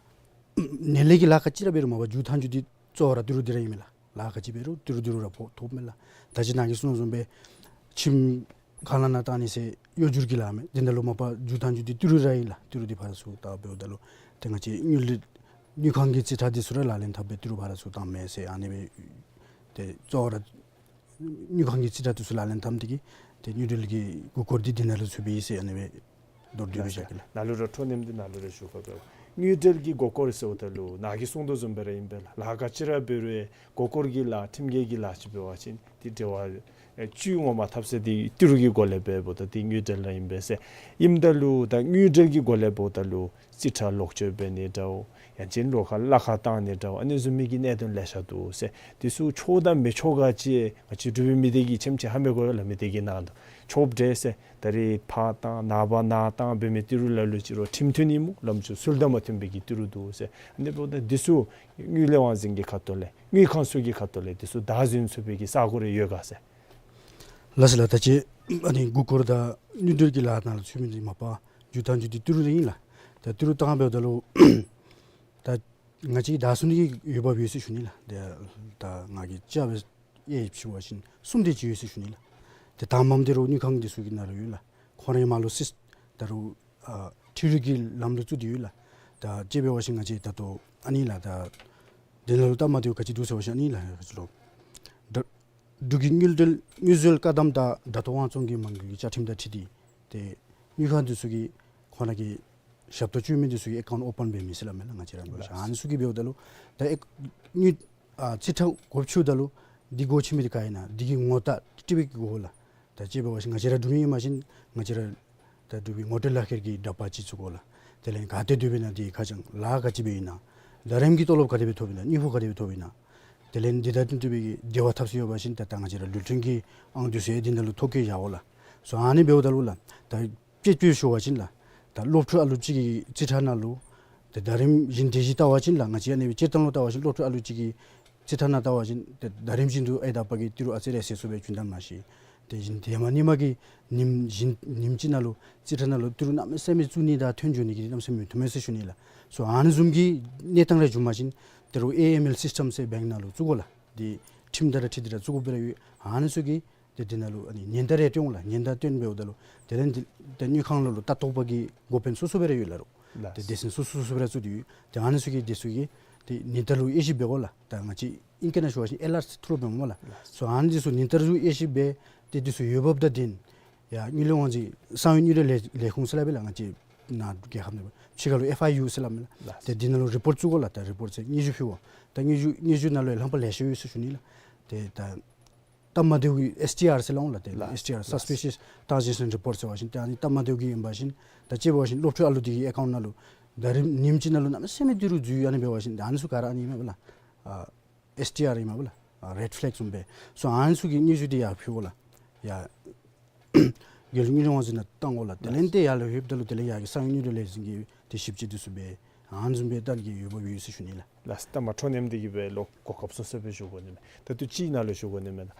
ནཱ་ལས་ཀྱི་ལཱ་ག་ཅི་ར་འབད་རུང་མ་པ་མཇུག་མཐའ་མཇུག་འདི་གཙོ་བོ་ར་ཏི་རུ་འདི་ར་ཨིན་མས་ལགས། ལཱ་ག་ཅི་འབད་རུང་ཏི་རུ་ཏི་རུ་ར་ཕོག་ཐོབ་མས་ལགས། ད་ཅི་ནཱ་གིས་གསུངས་དོ་བཟུམ་སྦེ་ཁྱིམ་ཁང་ནང་ན་བཏང་ནི་ཟེར་གཡོ་སྒྱུ་གི་ལཱ་མས། འདི་ནང་ལུ་མ་པ་མཇུག་མཐའ་མཇུག་འདི་ཏི་རུ་ར་ཨིན་ལགས། ཏི་རུ་འདི་ཕར་ཚུར་བཏང་འབདཝ་ད་ལུ་ཏེ་ང་བཅས་དངུལ་དངུལ་ཁང་གི་རྩིས་ཁྲ་འདི་ཚུ་ར་ལག་ལེན་འཐབ་སྦེ་ཏི་རུ་ཕར་ཚུར་བཏངམ་མས་ཟེར་ཨ་ནི་སྦེ་ཏེ་གཙོ་བོ་ར་དངུལ་ཁང་གི་རྩིས་ཁྲ་འདི་ཚུ་ལག་ལེན་འཐབ་སྟེ་གིས་ཏེ་དངུལ་འབྲེལ་གྱི་མགུ་སྐོར་འདི་འདི་ནང་ལུ་ཚུདཔ་ཨིན་ཟེར་ཨ་ནི་སྦེ་མདོར་བསྡུས་སྦེ་བཞག་གེ་ལགས། ནཱ་ལུ་ར་འཕྲོ་མཐུད་དེ་ནཱ་ལུ་ར་ཞུ་དགོ་པས། དངུལ་འབྲེལ་གྱི་མགུ་སྐོར་ཟེརཝ་ད་ལུ་ནཱ་གིས་གསུངས་དོ་བཟུམ་སྦེ་ར་ཨིན་པས་ལགས། ལཱ་ག་ཅི་ར་འབད་རུང་མགུ་སྐོར་གྱི་ལཱ་ཁྲིམས་འགལ་གྱི་ལཱ་ཅིག་འབད་བ་ཅིན་འདི་འབྲེལ་བ་ཨེ་བཅུད་ངོ་མ་འཐབ་ས་འདི་ཏི་རུ་གི་སྒོ་ལས་འབདཝ་ད་འདི་དངུལ་འབྲེལ་ར་ཨིན་པས་ཟེར། ཨིནམ་ད་ལུ་ད་དངུལ་འབྲེལ་གྱི་སྒོ་ལས་འབདཝ་ད་ལུ་རྩིས་ཁྲ་ལོག་སྤྱོད་འབད་ནི་འདྲཝ་ཡང་ཅིན་ལོགས་ཁར་གླ་ཁར་བཏང་ནི་འདྲཝ་ཨ་ནི་བཟུམ་མའི་གི་གནད་དོན་ལེ་ཤ་འདུག་ཟེར། འདི་ཚུ་ཆོག་དང་མི་ཆོག་ག་ཅིག་ང་བཅས་འབྲུག་པའི་མི་སྡེ་གིས་ཆེམ་ཆེ་ཧ་མི་གོ་ལགས། མི་སྡེ་གི་ནང་དུ་ཆོགཔ་འདྲས་ཟེར། ད་རིས་ཕར་བཏང་ནངས་པ་ནཱ་བཏང་འབད་མི་ཏི་རུ་ལ་ལུ་ཅིག་རུང་ཁྲིམས་མཐུན་ཨིན་སྨོ། ལམ་ཅིག་ཚུལ་དང་མ་མཐུན་པའི་གི་ཏི་རུ་འདུག་ཟེར། ཨ་ནི་འབདཝ་ད་འདི་ཚུ་དངུལ་ལས་དབང་འཛིན་གྱི་ཁ་ཐུག་ལས་དངུལ་ཁང་ཚུ་གི་ཁ་ཐུག་ལས་འདི་ཚུ་བདའ་ཟུན་ཚུགས་པའི་གི་ས་གོ་རེ་ཡོད་ག་ཟེར། ལགས་སོ་ལགས། ད་ཅི་ཨ་ནི་མགུ་སྐོར་དང་དངུལ་འབྲེལ་གྱི་ལཱ་ནང་ལུ་ཚུད་མི་འདི་མ་པ་མཇུག་མཐའ་མཇུག་འདི་ཏི་རུ་ར་ཨིན་ལགས། ད་ཏི་རུ་བཏང་འབདཝ་ད་ལུ་ད་ང་བཅས་བདའ་ཟུན་ནི་གི་འོས་འབབ་ཡོད་ཟེར་ཞུ་ནི་ལགས། ད་ད་ང་གིས་དཔྱད་འབད་ཡང་ཞུ་བ་ཅིན་གསུམ་དེ་ཅིག་ཡོད་ཟེར་ཞུ་ནི་ལགས། ཏེ་དང་པམ་འདི་རུང་དངུལ་ཁང་འདི་ཚུ་གི་ནང་ལུ་ཡོད་ལགས། ཁོང་རའི་མར་ལུ་སིས་ད་རུང་ཨ་འཕྲུལ་རིག་གི་ལམ་ལུ་བཙུགས་ཏེ་ཡོད་ལགས། ད་དཔྱད་འབད་བ་ཅིན་ང་བཅས་ད་ལྟོ་ཨ་ནི་ལགས། ད་འདི་ནང་ལུ་སྟབས་མ་བདེཝ་ག་ཅི་འདུག་ཟེར་བ་ཅིན་ཨ་ནི་ལགས། ད་འབྲུག་གི་དངུལ་འབྲེལ་དངུལ་འཛོལ་བཀག་སྡོམ་དང་དྲག་ཐོག་དབང་བཙོང་གི་མ་དངུལ་གྱི་བཅའ་ཁྲིམས་དང་འཁྲིལ་ཏེ་ཏེ་དངུལ་ཁང་འདི་ཚུ་གིས་ཁོང་ར་གི་ཞབས་ཏོག་སྤྱོད་མི་འདི་ཚུ་གི་ཨེ་ཀའུནཊ་ཨོ་པཱན་འབད་མི་ཟེར་སླབ་མས་ལགས། ང་བཅས་ར་འབད་བ་ཅིན་ལགས། ཨ་ནི་ཚུ་གིས་འབདཝ་ད་ལུ་ད་ཨེ་དངུལ་ཨ་རྩིས་ཁྲ་སྒོ་ཕྱེཝ་ད་ལུ་འདི་སྒོ་ཕྱེ་མི་འདི་ག་ཨིན་ན་འདི་གི་ངོ་རྟགས་སྤྲོད་པའི་གི་དགོ་ལགས། ད་དཔྱད་འབད་བ་ཅིན་ང་བཅས་ར་འབྲུག་མི་ཨིན་པ་ཅིན་ང་བཅས་ར་ད་འབྲུག་པའི་ངོ་སྤྲོད་ལག་ཁྱེར་གྱི་འདྲ་པར་ཅིག་བཙུགས་དགོ་ལགས། དེ་ལས་ག་ཏེ་སྡོདཔ་ཨིན་ན་འདི་ཁ་བྱང་ལཱ་ག་ཅི་འབད་ཡི་ན་ཟླ་རིམ་གྱི་ཏོ་ལོབ་ག་དེ་སྦེ་ཐོབ་ཡི་ན་དངུལ་ཕོགས་ག་དེ་སྦེ་ཐོབ་ཡི་ན། དེ་ལས་འདི་དང་བསྟུན་ཏེ་སྦེ་གི་འབྲེལ་བ་འཐབ་ས་ཡོད་པ་ཅིན་ད་ད་ང་བཅས་ར་ལུ་ཐོན་གྱི་ཨང་འདི་ཚུ་ཡང་འདི་ནང་ལུ་ཐོ་བཀོད་བཞག་དགོ་ལགས། སོ་ཨ་ནི་འབདཝ་ད་ལུ་ལགས་ད་དཔྱད་དཔྱད་ཞུ་བ་ཅིན་ལགས་ད་སློབ་ཕྲུག་ཨ་ལུ་ཅིག་གི་རྩིས་ཁྲ་ནང་ལུ་ད་ཟླ་རིམ་བཞིན་དེ་བཞིན་བལྟ་བ་ཅིན་ལགས་ང་བཅས་ཨ་ནི་སྦེ་སྤྱིར་བཏང་ལུ་བལྟ་བ་ཅིན་སློབ་ཕྲུག་ཨ་ལུ་ཅིག་གི་རྩིས་ཁྲ་ནང་བལྟ་བ་ཅིན་ཏེ་ཟླ་རིམ་བཞིན་དུ་ཨའི་ད་པ་གིས་ཏི་རུ་ཨ་ཙི་རེ་ཟད་སོང་སྦེ་བྱུང་ད་མ་ཤེས། དེ་བཞིན་ཏེ་མ་ཉིནམ་གི་ཉིནམ་བཞིན་ཉིནམ་གཅིག་ནང་ལུ་རྩིས་ཁྲ་ནང་ལུ་ཏི་རུ་གནམ་མེད་ས་མེད་བཙུགས་ནི་དང་ཐོན་འགྱོ་ནི་གི་གནམ་མེད་ས་མེད་མི་བཏུབ་མས་ཟེར་ཞུ་ནི་ལགས། སོ་ཨ་ནི་བཟུམ་གྱི་གནས་སྟངས་རེ་བྱུང་པ་ཅིན་ཏི་རུ་ཨེ་ཨེམ་ཨེལ་སིསི་ཊམ་ཟེར་བེངཀ་ནང་ལུ་བཙུགས་དགོ་ལགས། འདི་ཁྲིམས་དང་འཁྲིལ་ཏེ་ར་བཙུགས་དགོཔ་ར་ཡོད། ཨ་ནི་ཚུ་གིས་ཏེ་འདི་ནང་ལུ་ཨ་ནི་ཉེན་བརྡ་རེ་སྟོན་འོང་ལགས། ཉེན་བརྡ་སྟོན་འབདཝ་ད་ལུ་དེ་ལས་འདི་ཏེ་དངུལ་ཁང་ལུ་ལུ་ལྟ་རྟོག་པ་གི་འགོ་དཔོན་སོ་སོ་སྦེ་ར་ཡོད་ལགས་རོགས། ལགས། ཏེ་སྡེ་ཚན་སོ་སོ་སོ་སོ་སྦེ་ར་བཙུགས་ཏེ་ཡོད། ཏེ་ཨ་ནི་ཚུ་གིས་འདི་ཚུ་གིས་ཏེ་ཉེན་བརྡ་ལུ་དབྱེ་ཞིབ་འབད་དགོ་ལགས། ད་ང་བཅས་ཨིང་སྐད་ནང་ཞུ་བ་ཅིན་ཨེ་ལརཊ་ཐུག་རོགས་འབད་སྨོ་ལགས། ལགས། སོ་ཨ་ནི་འདི་ཚུ་ཉེན་བརྡ་ལུ་དབྱེ་ཞིབ་འབད་ཏེ་འདི་ཚུ་འོས་འབབ་དང་ལྡན་ཡར་དངུལ་ལས་དབང་འཛིན་གསང་བའི་དངུལ་འབྲེལ་ལས་ལས་ཁུངས་ཟེར་སླབ་ཨིན་ལགས། ང་བཅས་ནཱ་རྒྱལ་ཁབ་ནང་ཕྱི་ཁ་ལུ་ཨེཕ་ཨའི་ཡུ་ཟེར་སླབ་ཨིན་ལགས། ལགས། ཏེ་འདི་ནང་ལུ་རི་པོཊ་བཙུགས་དགོ་ལགས། ད་རི་པོཊ་ཟེར་སྙན་ཞུ་ཕུལ་དགོ། ད་སྙན་ཞུ་སྙན་ཞུ་ནང་ལུ་ཡང་ལྷམ་པ་ལེ་ཤ་ཡོད་ཟེར་ཞུ་ནི་ལགས། ཏེ་ད་སྟབས་མ་བདེཝ་གི་ཨེསི་ཊི་ཨར་ཟེར་སླབ་འོང་ལགས། ཏེ་ལགས། ཨེསི་ཊི་ཨར་ལགས། སབ་སི་པི་ཤི་ཡས་ཊྲཱན་ཛེག་ཤཱན་རི་པོཊ་ཟེར་བ་ཅིན་ཏེ་ཨ་ནི་སྟབས་མ་བདེཝ་གི་ཨིན་པ་ཅིན་ད་དཔྱེ་འབད་བ་ཅིན་སློབ་ཕྲུག་ཨ་ལུ་འདི་གི་ཨེ་ཀའུནཊ་ནང་ལུ་ད་རིམ་ཉིནམ་གཅིག་ནང་ལུ་གནམ་མེད་ས་མེད་ཏི་རུ་འཛུལ་ཨ་ནི་འབད་བ་ཅིན་ད་ཨ་ནི་ཚུ་ག་ར་ཨ་ནི་ཨིན་མས་ལགས། ཨ་ཨེསི་ཊི་ཨར་ཨིན་མས་ལགས། ཨ་རེཌ་ཕེ་ལེག་བཟུམ་སྦེ། སོ་ཨ་ནི་ཚུ་གི་སྙན་ཞུ་འདི་ཡར་ཕུལ་དགོ་ལགས། ཡར་རྒྱལ་ཡོངས་དངུལ་ལས་དབང་འཛིན་ནང་བཏང་དགོ་ལགས། དེ་ལས་ཏེ་ཡར་ལུ་ལྷོདཔ་ད་ལུ་དེ་ལས་ཡར་གྱི་གསང་བའི་དངུལ་འབྲེལ་ལས་འཛིན་གྱིས་ཏེ་ཞིབ་དཔྱད་འདི་ཚུ་འབད། ཨ་ནི་བཟུམ་སྦེ་ལྟ་གི་ཡོདཔ་ཡོད་ཟེར་ཞུ་ནི་ལགས། ལགས། ད་མ་འཕྲོ་མཉམ་འདི་གིས་སྦེ་ལོག་གོ་སྐབས་སོ་སོ་སྦེ་ཞུ་དགོ་ནི་མས། ད་ལྟོ་ཅིག་ནང་ལུ་ཞུ་དགོ་ནི་མས།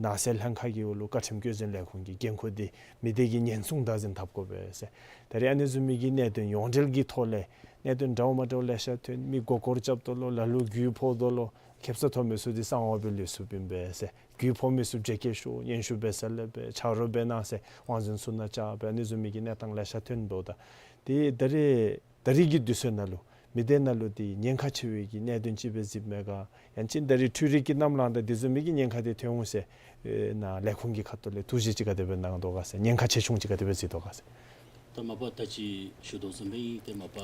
ནགས་ཚལ་ལྷན་ཁག་གི་འོག་ལུ་བཀའ་ཁྲིམས་བཀོད་འཛིན་ལས་ཁུངས་ཀྱི་འགན་ཁུར་འདི་མི་སྡེ་གི་ཉེན་སྲུང་བདག་འཛིན་འཐབ་དགོ་པས་ཟེར། ད་རེས་ཨ་ནི་བཟུམ་མའི་གི་གནད་དོན་ཡོངས་འབྲེལ་གྱི་ཐོག་ལས་གནད་དོན་འདྲཝ་མ་འདྲཝ་ལེ་ཤ་ཐོན། མི་མགུ་སྐོར་རྐྱབ་དོ་ལོ། ལ་ལུ་རྒུད་ཕོག་དོ་ལོ། ཁེབ་ས་ཐོབ་མི་ཚུ་འདི་གསང་བ་སྦེ་ལུས་སུ་བིན་པས་ཟེར། རྒུད་ཕོག་མི་ཚུ་བརྗེ་སྐྱེད་ཞུ། སྙན་ཞུ་འབད་ས་ལས་འབད་ཆ་རོགས་འབད་གནང་ཟེར་དབང་འཛིན་ཚུ་ནང་བཅར་བའི་ཨ་ནི་བཟུམ་མའི་གི་གནས་སྟངས་ལེ་ཤ་ཐོན་འདུག། ད་དེ་ད་རེས་ད་རེས་ཀྱི་དུས་ཚོད་ནང་ལུ་མི་སྡེ་ནང་ལུ་དེ་ཉེན་ཁ་ཆེ་བའི་གི་གནད་དོན་ཅིག་སྦེ་གཟིགསཔ་མས་ག། ཡང་ཅིན་ད་རེས་འཕྲུལ་རིག་གི་གནམ་ལངམ་ད་དེ་བཟུམ་མའི་གི་ཉེན་ཁ་དེ་ཐོན་འོང་ཟེར་ཨེ་ནཱ་ལས་ཁུངས་ཀྱི་ཁ་ཐུག་ལས་ཐུགས་བཞེད་ཅིག་ག་དེ་སྦེ་གནང་དོ་ག་ཟེར། ཉེན་ཁ་ཆེ་ཆུང་ཅིག་ག་དེ་སྦེ་གཟིགས་དོ་ག་ཟེར། ད་མ་པ་ད་ཅི་ཞུ་དོ་བཟུམ་སྦེ་ཨིན། ཏེ་མ་པ་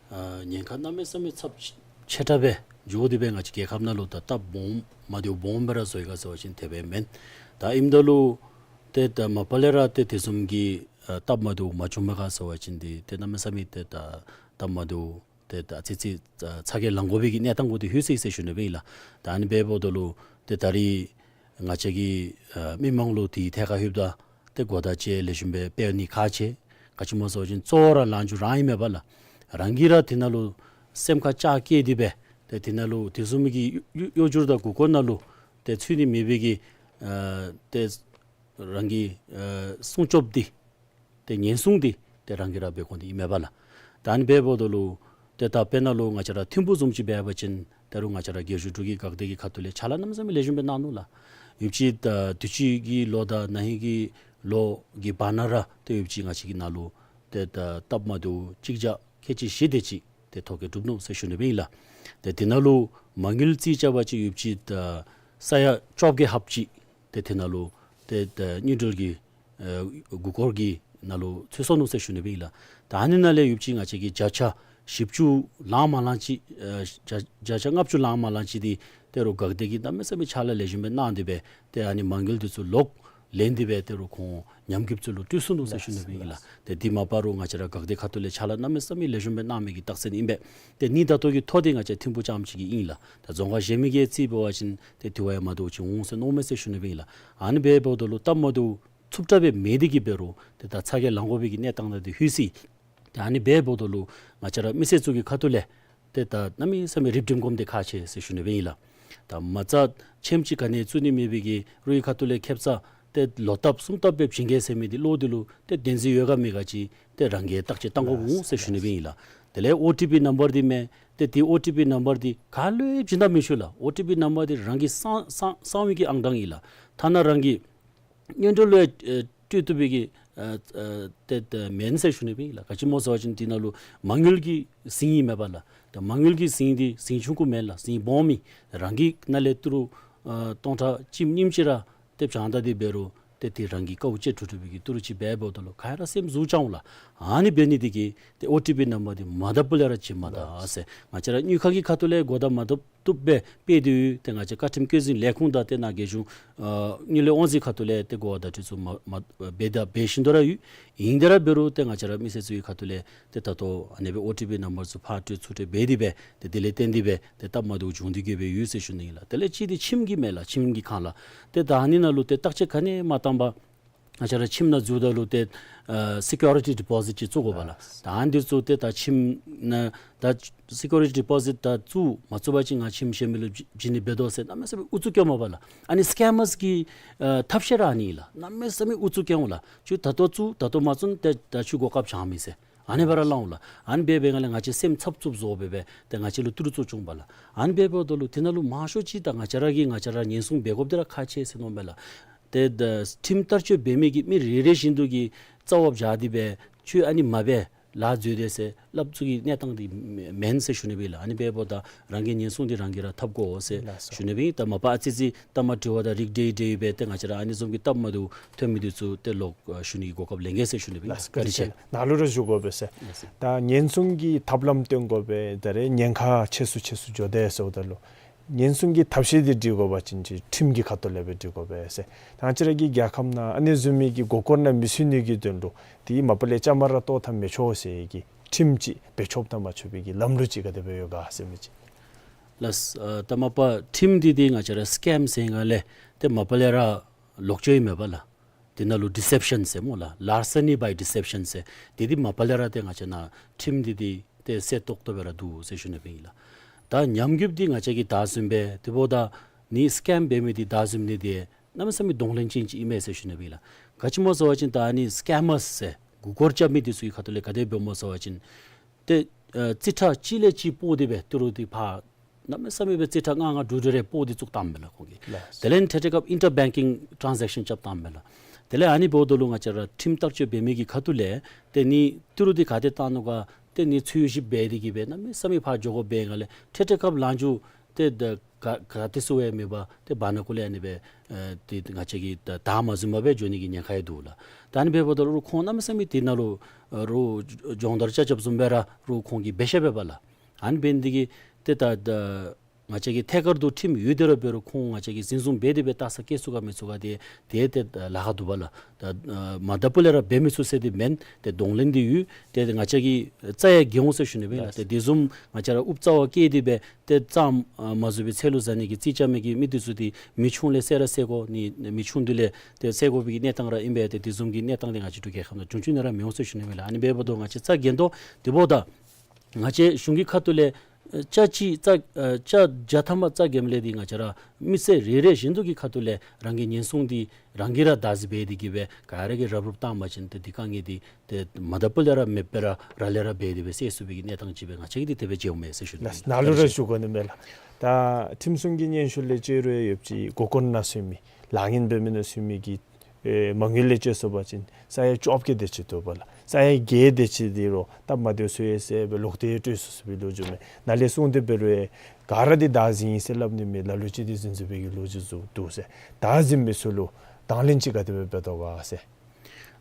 ཨ་ཉེན་ཁ་གནམ་མེད་ས་མེད་ཚབས་ཆེ་དྲགས་སྦེ་འགྱོ་སྟེ་སྦེ་ང་བཅས་རྒྱལ་ཁབ་ནང་ལུ་ད་སྟབས་སྦོམ་མ་བདེཝ་སྦོམ་སྦེ་ར་བཟོ་ཡི་ག་ཟེར་བ་ཅིན་དེ་སྦེ་མེན། ད་ཨིནམ་ད་ལུ་ཏེ་ད་མ་པ་ལས་ར་ཏེ་དེ་བཟུམ་གྱི་ཨ་སྟབས་མ་བདེཝ་མ་བྱུངམ་མས་ག་ཟེར་བ་ཅིན་ཏེ་ཏེ་གནམ་མེད་ས་མེད་ཏེ་ད་སྟབས་མ་བདེཝ་ཏེ་ད་ཨ་ཙི་ཅིག་ཨ་ཚ་གྱང་ལང་དགོ་པའི་གི་གནས་སྟངས་གུ་ཏེ་ལྷོད་སོ་ཡི་ཟེར་ཞུ་ནི་སྦེ་ཨིན་ལགས། ད་ཨ་ནི་འབདཝ་ད་ལུ་ཏེ་ད་རེས་ང་བཅས་ཀྱི་ཨ་མི་མང་ལུ་དེའི་ཐད་ཁར་ལྷོདཔ་ད་ཏེ་གོ་བརྡ་ཅིག་ལེགས་ཤོམ་སྦེ་སྤེལ་ནི་ཁག་ཆེ། ག་ཅི་སྨོ་ཟེར་བ་ཅིན་གཙོ་བོ་ར་ལང་རྒྱུ་རང་ཨིན་མས་པ་ལགས། རང་གིས་ར་དེ་ནང་ལུ་སེམས་ཁར་ལྕགས་བཀལ་ཏེ་སྦེ་ཏེ་དེ་ནང་ལུ་དེ་བཟུམ་མའི་གི་གཡོ་གཡོ་སྒྱུ་དང་མགུ་སྐོར་ནང་ལུ་ཏེ་ཚུད་ནི་མེད་པའི་གི་ཨ་ཏེ་རང་གི་ཨ་སྲུང་སྐྱོབ་འདི་ཏེ་ཉེན་སྲུང་འདི་ཏེ་རང་གིས་ར་འབད་དགོ་ནི་ཨིན་མས་པ་ལགས། ད་ཨ་ནི་འབདཝ་ད་ལུ་ཏེ་ད་དཔེར་ན་ལུ་ང་བཅས་ར་ཐིམ་ཕུག་བཟུམ་ཅིག་འབད་བ་ཅིན་ད་རུང་ང་བཅས་ར་རྒྱལ་གཞུང་འབྲུག་གི་འགག་སྡེ་གི་ཁ་ཐུག་ལས་ཕྱག་ལཱ་གནམ་མེད་ས་མེད་ལེགས་ཤོམ་སྦེ་གནང་ནུག་ལགས། ཡོདཔ་ཅིག་ད་དུས་ཅི་གི་ལོ་དང་ན་ཧིང་གི་ལོ་གི་བར་ན་ར་ཏེ་ཡོདཔ་ཅིག་ང་བཅས་ཀྱི་ནང་ལུ་ཏེ་ད་སྟབས་མ་བདེཝ་གཅིག་བརྒྱ་ཁལ་གཅིག་བཞི་དེ་ཅིག་ཏེ་ཐོ་བཀོད་གྲུབ་ནུག་ཟེར་ཞུ་ནི་སྦེ་ཨིན་ལགས། ཏེ་དེ་ནང་ལུ་མ་དངུལ་རྩིས་རྐྱབ་པ་ཅིན་ཡོདཔ་ཅིག་ད་ས་ཡ་བཅོ་བརྒྱད་ལྷགཔ་ཅིག་ཏེ་དེ་ནང་ལུ་ཏེ་ད་དངུལ་འབྲེལ་གྱི་ཨ་མགུ་སྐོར་གྱི་ནང་ལུ་ཚུད་སོ་ནུག་ཟེར་ཞུ་ནི་སྦེ་ཨིན་ལགས། ད་ཨ་ནི་ནང་ལས་ཡོདཔ་ཅིག་ང་བཅས་ཀྱིས་བརྒྱ་ཆ་བཞི་བཅུ་ལང་མ་ལང་ཅིག་ཨ་བརྒྱ་བརྒྱ་ཆ་ལྔ་བཅུ་ལང་མ་ལང་ཅིག་འདི་ད་རུང་འགག་སྡེ་གིས་གནམ་མེད་ས་མེད་ཕྱག་ལཱ་ལེགས་ཤོམ་སྦེ་གནང་སྟེ་སྦེ་ཏེ་ཨ་ནི་མ་དངུལ་འདི་ཚུ་ལོག་ལེན་ཏེ་སྦེ་ད་རུང་ཁོང་ཉམས་རྒུདཔ་ཚུ་ལུ་སྤྲོད་སོ་ནུག་ཟེར་ཞུ་ནི་སྦེ་ཨིན་ལགས། ཏེ་འདི་མ་པ་རུང་ང་བཅས་ར་འགག་སྡེ་ཁ་ཐུག་ལས་ཕྱག་ལཱ་གནམ་མེད་ས་མེད་ལེགས་ཤོམ་སྦེ་གནང་མི་གི་རྟགས་མཚན་ཨིན་པས། ཏེ་ཨ་ནི་ད་ལྟོ་གི་ཐོ་འདི་ང་བཅས་ཐིམ་ཕུག་རྐྱངམ་ཅིག་གི་ཨིན་ལགས། ད་རྫོང་ཁག་གཞན་མི་གིས་རྩིས་འབད་བ་ཅིན་ཏེ་དེ་བ་ཡང་མ་བདེཝ་ཅིག་འོང་ཟེར་མནོཝ་མས་ཟེར་ཞུ་ནི་སྦེ་ཨིན་ལགས། ཨ་ནི་འབདཝ་ད་ལུ་སྟབས་མ་བདེཝ་ཚུབ་དྲགས་སྦེ་མེད་དེ་གིས་འབད་རུང་ཏེ་ད་ཚ་གྱང་ལང་དགོ་པའི་གི་གནས་སྟངས་ནང་ཏེ་ལྷོད་སོ་ཡི། ཏེ་ཨ་ནི་འབདཝ་ད་ལུ་ང་བཅས་ར་མི་སེར་ཚུ་གི་ཁ་ཐུག་ལས་ཏེ་ད་གནམ་མེད་ས་མེད་རིག་སྒྲིམ་སྒོམ་སྟེ་ཁག་ཆེ་ཟེར་ཞུ་ནི་སྦེ་ཨིན་ལགས། ད་མ་རྩ་ཁྱིམ་ཅིག་ག་ནི་བཙུགས་ནི་མེད་པའི་གི་རུང་ཁ་ཐུག་ལས་ཁེབ་ས་ཏེ་ལོ་ལྟབ་གསུམ་ལྟབ་སྦེ་བྱིན་གེ་ཟེར་མི་འདི་ལོག་སྟེ་ལུ་ཏེ་བདེན་འཛིན་ཡོད་ག་མེད་ག་ཅིག་ཏེ་རང་གིས་བརྟག་དཔྱད་གཏང་དགོཔ་འོང་ཟེར་ཞུ་ནི་སྦེ་ཨིན་ལགས། དེ་ལས་ཨོ་ཊི་པི་ནམ་བར་འདི་མས། ཏེ་འདི་ཨོ་ཊི་པི་ནམ་བར་འདི་ག་ལུ་ཡང་བྱིན་ད་མི་ཆོག་ལགས། ཨོ་ཊི་པི་ནམ་བར་འདི་རང་གི་གསང་གསང་གསང་བའི་གི་ཨང་གྲངས་ཨིན་ལགས། ཐ་ན་རང་གི་སྔོན་འགྲོ་ལུ་ཡང་ཨེ་སྤྲོད་བཏུབ་པའི་གི་ཨ་ཨ་ཏེ་ཏེ་མེན་ཟེར་ཞུ་ནི་སྦེ་ཨིན་ལགས། ག་ཅི་སྨོ་ཟེར་བ་ཅིན་འདི་ནང་ལུ་མ་དངུལ་གྱི་ཟིང་ཨིན་མས་པ་ལགས། ད་མ་དངུལ་གྱི་ཟིང་འདི་ཟིང་ཆུང་ཀུ་མེན་ལགས། ཟིང་སྦོམ་ཨིན། རང་གི་ནང་ལས་ཏི་རུ་ཨ་སྟོང་ཕྲག་གཅིག་གཉིས་ཅིག་ར་ཏེ་བྱིན་ད་དེ་འབད་རུང་ཏེ་དེ་རང་གི་དཀའཝ་སྤྱད་འགྲོ་འགྲོ་བའི་གི་ཏི་རུ་ཅིག་འབདཝ་ད་ལུ་ག་ར་སེམས་ཟུག་བཅང་འོང་ལགས། ཨ་ནི་འབད་ནི་འདི་གིས་ཏེ་ཨོ་ཊི་པི་ནམ་བར་འདི་མ་བཏབ་པ་ལས་ར་བྱིན་མ་ད་ཟེར། ང་བཅས་ར་དངུལ་ཁང་གི་ཁ་ཐུག་ལས་གོ་བརྡ་མ་བཏབ་བཏུབ་སྦེ་སྤེལ་ཏེ་ཡོད། ཏེ་ང་བཅས་བཀའ་ཁྲིམས་བཀོད་འཛིན་ལས་ཁུངས་དང་ཏེ་ནཱ་རྒྱལ་གཞུང་ཨ་དངུལ་ལས་དབང་འཛིན་ཁ་ཐུག་ལས་ཏེ་གོ་བརྡ་འདི་ཚུ་མ་མ་འབད་དང་འབད་བཞིན་དུ་ར་ཡོད། ཨིན་དེ་ར་འབད་རུང་ཏེ་ང་བཅས་ར་མི་སེར་ཚུ་གི་ཁ་ཐུག་ལས་ཏེ་ད་ལྟོ་ཨ་ནི་སྦེ་ཨོ་ཊི་པི་ནམ་བར་ཚུ་ཕར་སྤྲོད་ཚུར་སྤྲོད་འབད་དེ་སྦེ་ཏེ་དེ་ལས་བརྟེན་ཏེ་སྦེ་ཏེ་སྟབས་མ་བདེཝ་བྱུང་སྟེ་གིས་སྦེ་ཡོད་ཟེར་ཞུ་ནི་ཨིན་ལགས། དེ་ལས་གཅིག་འདི་ཁྱིམ་གྱི་མས་ལགས། ཁྱིམ་གྱི་ཁར་ལགས། ཏེ་ད་ཨ་ནི་ནང་ལུ་ཏེ་བརྟག་དཔྱད་ག་ནི་མ་བཏང་པར་ང་བཅས་ར་ཁྱིམ་ནང་འཛུལཝ་ད་ལུ་ཏེ་ཨ་སི་ཀུ་རི་ཊི་ཌི་པོ་ཟིཊ་ཅིག་བཙུགས་དགོ་པ་ལགས། ད་ཨ་ནི་འདི་ཚུ་ཏེ་ད་ཁྱིམ་ནང་ད་སི་ཀུ་རི་ཊི་ཌི་པོ་ཟིཊ་ད་བཙུགས་མ་བཙུགས་པ་ཅིན་ང་ཁྱིམ་གཞན་མི་ལུ་བྱིན་ནི་འབད་དོ་ཟེར་གནམ་མེད་ས་མེད་ཨུ་ཚུགས་སྐྱེཝ་མས་པ་ལགས། ཨ་ནི་སི་ཀེམ་མར་གྱི་ཨ་ཐབས་ཤེས་ར་ཨ་ནི་ཨིན་ལགས། གནམ་མེད་ས་མེད་ཨུ་ཚུགས་སྐྱེཝ་ལགས། ཁྱོད་ད་ལྟོ་བཙུགས་ད་ལྟོ་མ་བཙུགས་ན་ཏེ་ད་ཁྱོད་གོ་སྐབས་བྱང་མི་ཟེར་ཨ་ནི་སྦེ་ར་སླབ་འོང་ལགས། ཨ་ནི་འབད་བའི་སྒང་ལས་ང་བཅས་སེམས་འཚབ་འཚུབ་བཟོ་སྦེ་སྦེ་ཏེ་ང་བཅས་ལུ་ཏི་རུ་བཙུགས་བཅུགཔ་ལགས། ཨ་ནི་འབདཝ་ད་ལུ་དེ་ནང་ལུ་མང་ཤོས་ཅིག་ད་ང་བཅས་ར་གིས་ང་བཅས་ར་ཉེན་སྲུང་འབད་དགོཔ་འདི་ར་ཁག་ཆེ་ཟེར་མནོཝ་མས་ལགས། ཏེ་ད་ཁྲིམས་བསྟར་སྤྱོད་འབད་མི་གི་མི་རེ་རེ་བཞིན་དུ་གིས་རྩ་བ་བཞག་སྟེ་སྦེ་ཁྱོད་ཨ་ནི་མ་འབད་ལཱ་འཛོལ་དེས་ཟེར་སླབ་ཚུགས་ཀྱི་གནས་སྟངས་འདི་མེན་ཟེར་ཞུ་ནི་སྦེ་ཨིན་ལགས། ཨ་ནི་འབདཝ་ད་རང་གི་ཉེན་སྲུང་འདི་རང་གིས་ར་འཐབ་དགོ་ཟེར་ལགས་སོ། ཞུ་ནི་སྦེ་ཨིན། ད་མ་པ་ཨ་ཙི་ཅིག་ད་མ་དྲི་བ་དང་རིགས་འདྲེས་འདྲེས་སྦེ་ཏེ་ང་བཅས་ར་ཨ་ནི་བཟུམ་གྱི་སྟབས་མ་བདེཝ་ཐོན་མི་འདི་ཚུ་ཏེ་ལོག་ཞུ་ནི་གི་གོ་སྐབས་ལེན་གེ་ཟེར་ཞུ་ནི་སྦེ་ཨིན་ལགས། བཀའ་དྲིན་ཆེ། ནཱ་ལུ་ར་ཞུ་དགོ་པས་ཟེར། ལགས་སོ། ད་ཉེན་སྲུང་གི་ཐབས་ལམ་སྟོན་དགོ་པས། ད་རེས་ཉེན་ཁ་ཆེ་སུ་ཆེ་སུ་འགྱོ་དེས་ཟེརཝ་ད་ལུ་ཉེན་སྲུང་གི་ཐབས་ཤེས་འདི་སྒྲིག་དགོ་པ་ཅིན་ཅིག་ཁྲིམས་ཀྱི་ཁ་ཐུག་ལས་སྦེ་སྒྲིག་དགོ་པས་ཟེར། ད་ང་བཅས་ར་གི་རྒྱལ་ཁབ་ནང་ཨ་ནི་བཟུམ་མའི་གི་མགུ་སྐོར་ནང་མི་ཚུད་ནི་གི་དོན་ལུ་དེ་མ་པ་ལས་བཅའ་མར་ར་གཏོགས་ད་མི་ཆོག་ཟེར་གྱི་ཁྲིམས་ཅིག་འབད་ཆོགཔ་དང་མ་ཆོག་པའི་གི་ལམ་ལུགས་ཅིག་ག་དེ་སྦེ་ཡོད་ག་ཟེར་མི་ཅིག། ལགས། ཨ་ད་མ་པ་ཁྲིམས་འདི་འདི་ང་བཅས་ར་སི་ཀེམ་ཟེར་སྒང་ལས་ཏེ་མ་པ་ལས་ར་ལོག་སྤྱོད་ཨིན་མས་པ་ལགས། དེ་ནང་ལུ་ཌི་སེབ་ཤཱན་ཟེར་སྨོ་ལགས། ལར་སི་ནི་བའི་ཌི་སེབ་ཤཱན་ཟེར། དེ་འདི་མ་པ་ལས་ར་ཏེ་ང་བཅས་ནཱ་ཁྲིམས་འདི་འདི་ ཏེ་གསལ་ཏོག་ཏོ་སྦེ་ར་འདུག་ཟེར་ཞུ་ནི་སྦེ་ཨིན་ལགས། ད་ཉམས་རྒུདཔ་འདི་ང་བཅས་ཀྱིས་བདའ་ཟུན་སྦེ་དེ་འབདཝ་ད་ནི་སི་ཀེམ་འབད་མི་འདི་བདའ་ཟུན་ནི་འདི་གནམ་མེད་ས་མེད་གདོང་ལེན་ཅན་ཅིག་ཨིན་མས་ཟེར་ཞུ་ནི་སྦེ་ཨིན་ལགས། ག་ཅི་སྨོ་ཟེར་བ་ཅིན་ད་ཨ་ནི་སི་ཀེམ་མརསི་ཟེར་མགུ་སྐོར་རྐྱབ་མི་འདི་ཚུ་གི་ཁ་ཐུག་ལས་ག་དེ་འབདཝ་སྨོ་ཟེར་བ་ཅིན་ཏེ་ཨ་རྩིས་ཁྲ་གཅིག་ལས་གཅིག་སྤོ་སྟེ་སྦེ་ཏི་རུ་འདི་ཕར་གནམ་མེད་ས་མེད་སྦེ་རྩིས་ཁྲ་ལྔ་ལྔ་དྲུག་དྲུག་རེ་སྤོ་སྟེ་བཙུགས་བཏངམ་མས་ལགས་ཁོང་གིས། ལགས། དེ་ལས་ཐད་ཐད་སྐབས་ཨིན་ཊར་བེང་ཀིང་ཊཱན་ཛེཀ་ཤཱན་རྐྱབ་བཏངམ་མས་ལགས། དེ་ལས་ཨ་ནི་འབདཝ་ད་ལུ་ང་བཅས་ར་ཁྲིམས་བསྟར་སྤྱོད་འབད་མི་གི་ཁ་ཐུག་ལས་ཏེ་ནི་ཏི་རུ་འདི་ག་དེ་བཏང་ནུག་ག་ཏེ་ནི་འཚོལ་ཞིབ་འབད་དེ་གིས་སྦེ་གནམ་མེད་ས་མེད་ཕར་འགྱོ་དགོཔ་འབད་བའི་སྒང་ལས་ཐད་ཐད་སྐབས་ལངས་འགྱོ་ཏེ་ད་ག་ག་ཏེ་ཚུ་ཡང་མེད་པར་ཏེ་བར་ན་ཀུ་ལས་ཨ་ནི་སྦེ་ཨ་ཏེ་ང་བཅས་ཀྱིས་ད་བདའ་མ་ཟུན་པར་སྦེ་འགྱོ་ནི་གི་ཉེན་ཁ་ཡང་འདུག་ལགས། ད་ཨ་ནི་འབདཝ་ད་ལུ་ཁོང་གནམ་མེད་ས་མེད་དེ་ནང་ལུ་ཨ་རུང་སྦྱོང་བརྡར་རྐྱབ་རྐྱབ་བཟུམ་སྦེ་ར་རུང་ཁོང་གིས་འབད་ཤེས་པས་པ་ལགས། ཨ་ནི་འབད་ནི་འདི་གིས་ཏེ་ད་ད་ང་བཅས་ཀྱི་ཐད་ཀར་དུ་ཁྲིམས་ཡོད་དེ་ར་འབད་རུང་ཁོང་ང་བཅས་ཀྱིས་འཛིན་བཟུང་འབད་དེ་སྦེ་ལྟ་ས་སྐྱེལ་ཚུགས་ག་མི་ཚུགས་ག་དེ་ཏེ་ཏེ་ལཱ་ཁག་འདུག་པ་ལགས། ད་ཨ་མ་བདའ་བུ་ལས་ར་འབད་མི་ཚུགས་ཟེར་དེ་མེན། ཏེ་གདོང་ལེན་འདི་ཡོད། ཏེ་ང་བཅས་ཀྱིས་རྩ་ཡང་འགེལ་འོང་ཟེར་ཞུ་ནི་སྦེ་ཨིན་ལགས། ཏེ་དེ་བཟུམ་ང་བཅས་ར་ཨུབ་རྩ་བ་བཀལ་ཏེ་སྦེ་ཏེ་རྩ་ཨ་མ་བཟོད་པའི་ཚལ་ལུ་འཛེགས་ནི་གི་རྩིས་རྐྱབ་མི་གི་མི་འདི་ཚུ་འདི་མི་ཆུང་ལས་བསད་ར་བསད་དགོ་ནི་མི་ཆུང་འདི་ལས་ཏེ་བསད་དགོ་པའི་གི་གནས་སྟངས་ར་ཨིན་པས། ཏེ་དེ་བཟུམ་གྱི་གནས་སྟངས་འདི་ང་བཅས་འབྲུག་རྒྱལ་ཁབ་ནང་བྱུང་བྱུངམ་ནང་ར་མི་འོང་ཟེར་ཞུ་ནི་སྦེ་ཨིན་ལགས། ཨ་ནི་འབདཝ་ད་ང་བཅས་རྩ་འགེངས་དོ། དེ་འབདཝ་ད་ང་བཅས་གཞུང་གི་ཁ་ཐུག་ལས་ཨ་ཅ་གཅིག་རྩ་ཨ་ཅ་བརྒྱ་ཐམ་པ་རྩ་འགེངསམ་ལས་འདི་ང་བཅས་ར་མི་སེར་རེ་རེ་བཞིན་དུ་གི་ཁ་ཐུག་ལས་རང་གི་ཉེན་སྲུང་འདི་རང་གིས་ར་བདག་འཛིན་འབད་དེ་གིས་སྦེ་ག་ར་གིས་རུབ་རུབ་བཏང་པ་ཅིན་ཏེ་འདི་དཀའ་ངལ་འདི་ཏེ་མ་བདའ་བུ་ལས་ར་མེདཔ་སྦེ་ར་ར་ལས་ར་འབད་དེ་སྦེ་སེལ་ཚུགས་པའི་གི་གནས་སྟངས་ཅིག་སྦེ་ང་བཅས་ཀྱིས་འདི་དེ་སྦེ་མཇལཝ་མས་ཟེར་ཞུ་ནི། ལགས། ནཱ་ལུ་ར་ཞུ་དགོ་ནི་མས་ལགས། ད་ཁྲིམས་སྲུང་གི་སྙན་ཞུ་ལས་བཅས་རུང་ཡོདཔ་ཅིག་མགུ་སྐོར་ནང་ཚུད་མི་ལཱ་ངན་འབད་མི་ནང་ཚུད་མི་གི་ཨེ་མ་དངུལ་ལས་བཅས་སོང་པ་ཅིན་ས་ཡ་བཅོ་བརྒྱད་དེ་ཅིག་འདུག་པ་ལགས། ས་ཡ་བརྒྱད་དེ་ཅིག་འདི་རུང་སྟབས་མ་བདེཝ་ཚུ་ཡང་ཟེར་སྦེ་ལོག་སྟེ་སྤྲོད་སོང་ཟེར་བའི་ལོ་རྒྱུས་མས། ནཱ་ལས་གསུངས་ཏེ་འབད་རུང་ཨེ་ག་ར་འདི་བདག་འཛིན་ཨིན་ཟེར་སླབ་ནི་མེད། ལ་ལུ་ཅིག་འདི་འཛིན་འཛིན་པའི་གི་ལོ་རྒྱུས་ཚུ་འདུག་ཟེར། བདག་འཛིན་མི་ཚུ་ལུ་དང་ལེན་ཅིག་ག་དེ་སྦེ་འབད་དོ་ག་ཟེར།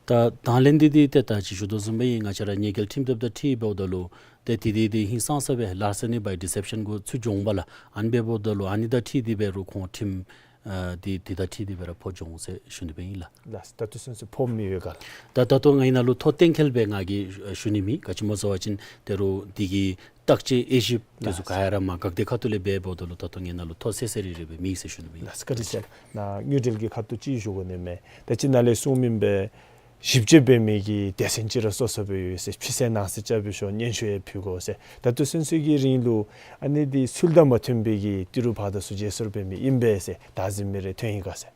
ད་དང་ལེན་འདི་འདི་ཏེ་ད་ཅི་ཞུ་དོ་བཟུམ་སྦེ་ཨིན། ང་བཅས་ར་ཉེས་འགེལ་ཁྲིམས་དེབ་དང་འཁྲིལ་འབདཝ་ད་ལུ་ཏེ་དེ་འདི་འདི་ཧིང་སངས་ས་སྦེ་ལར་སེ་ནི་བའི་ཌི་སེབ་ཤཱན་གུ་ཚུ་འགྱོ་འོང་པ་ལགས། ཨ་ནི་འབདཝ་ད་ལུ་ཨ་ནི་དང་འཁྲིལ་ཏེ་འབད་རུང་ཁོང་ཁྲིམས་ཨ་འདི་འདི་དང་འཁྲིལ་ཏེ་འབད་ར་ཕོག་འགྱོ་འོང་ཟེར་ཞུ་ནི་སྦེ་ཨིན་ལགས། ལགས། ད་ལྟོ་ཚུན་ཚོད་ཕོག་མི་ཡོད་ག་ལགས། ད་ད་ལྟོ་ངེའི་ནང་ལུ་ཐོ་གཏན་འཁེལ་སྦེ་ང་གིས་ཞུ་ནི་མེད། ག་ཅི་སྨོ་ཟེར་བ་ཅིན་ཏེ་རུང་འདི་གི་བརྟག་དཔྱད་དབྱེ་ཞིབ་དེ་ཚུ་ག་ཡ་ར་མར་འགག་སྡེ་ཁ་ཐུག་ལས་འབད་འབདཝ་ད་ལུ་ད་ལྟོ་ངེའི་ནང་ལུ་ཐོ་གསལ་གསལ་རི་རི་སྦེ་མེད་ཟེར་ཞུ་ནི་སྦེ་ཨིན་ལགས། བཀའ་དྲིན་ཆེ། ནཱ་དངུལ་འབྲེལ་གྱི་ཁ་ཐུག་ཅིག་ཞུ་དགོ་ནི་མས། ད་ཅི་ནཱ་ལས་གསུངས་མི་སྦེ་ཞིབ་དཔྱད་འབད་མི་གི་སྡེ་ཚན་ཅིག་ར་གསོ་གསོ་སྦེ་ཡོད་ཟེར། ཕྱི་གསལ་ནང་གསལ་རྐྱབ་སྦེ་ཤོག་སྙན་ཞུ་ཡང་ཕུལ་དགོ་ཟེར། ད་ལྟོ་ཚུན་ཚོད་ཀྱི་རིང་ལུ་ཨ་ནི་འདི་ཚུལ་དང་མ་མཐུན་པའི་གི་ཏི་རུ་ཕར་དང་ཚུར་བརྗེ་སོར་འབད་མི་ཨིན་པས་ཟེར་བདག་འཛིན་མི་རེ་ཐོན་ཡི་ག་ཟེར།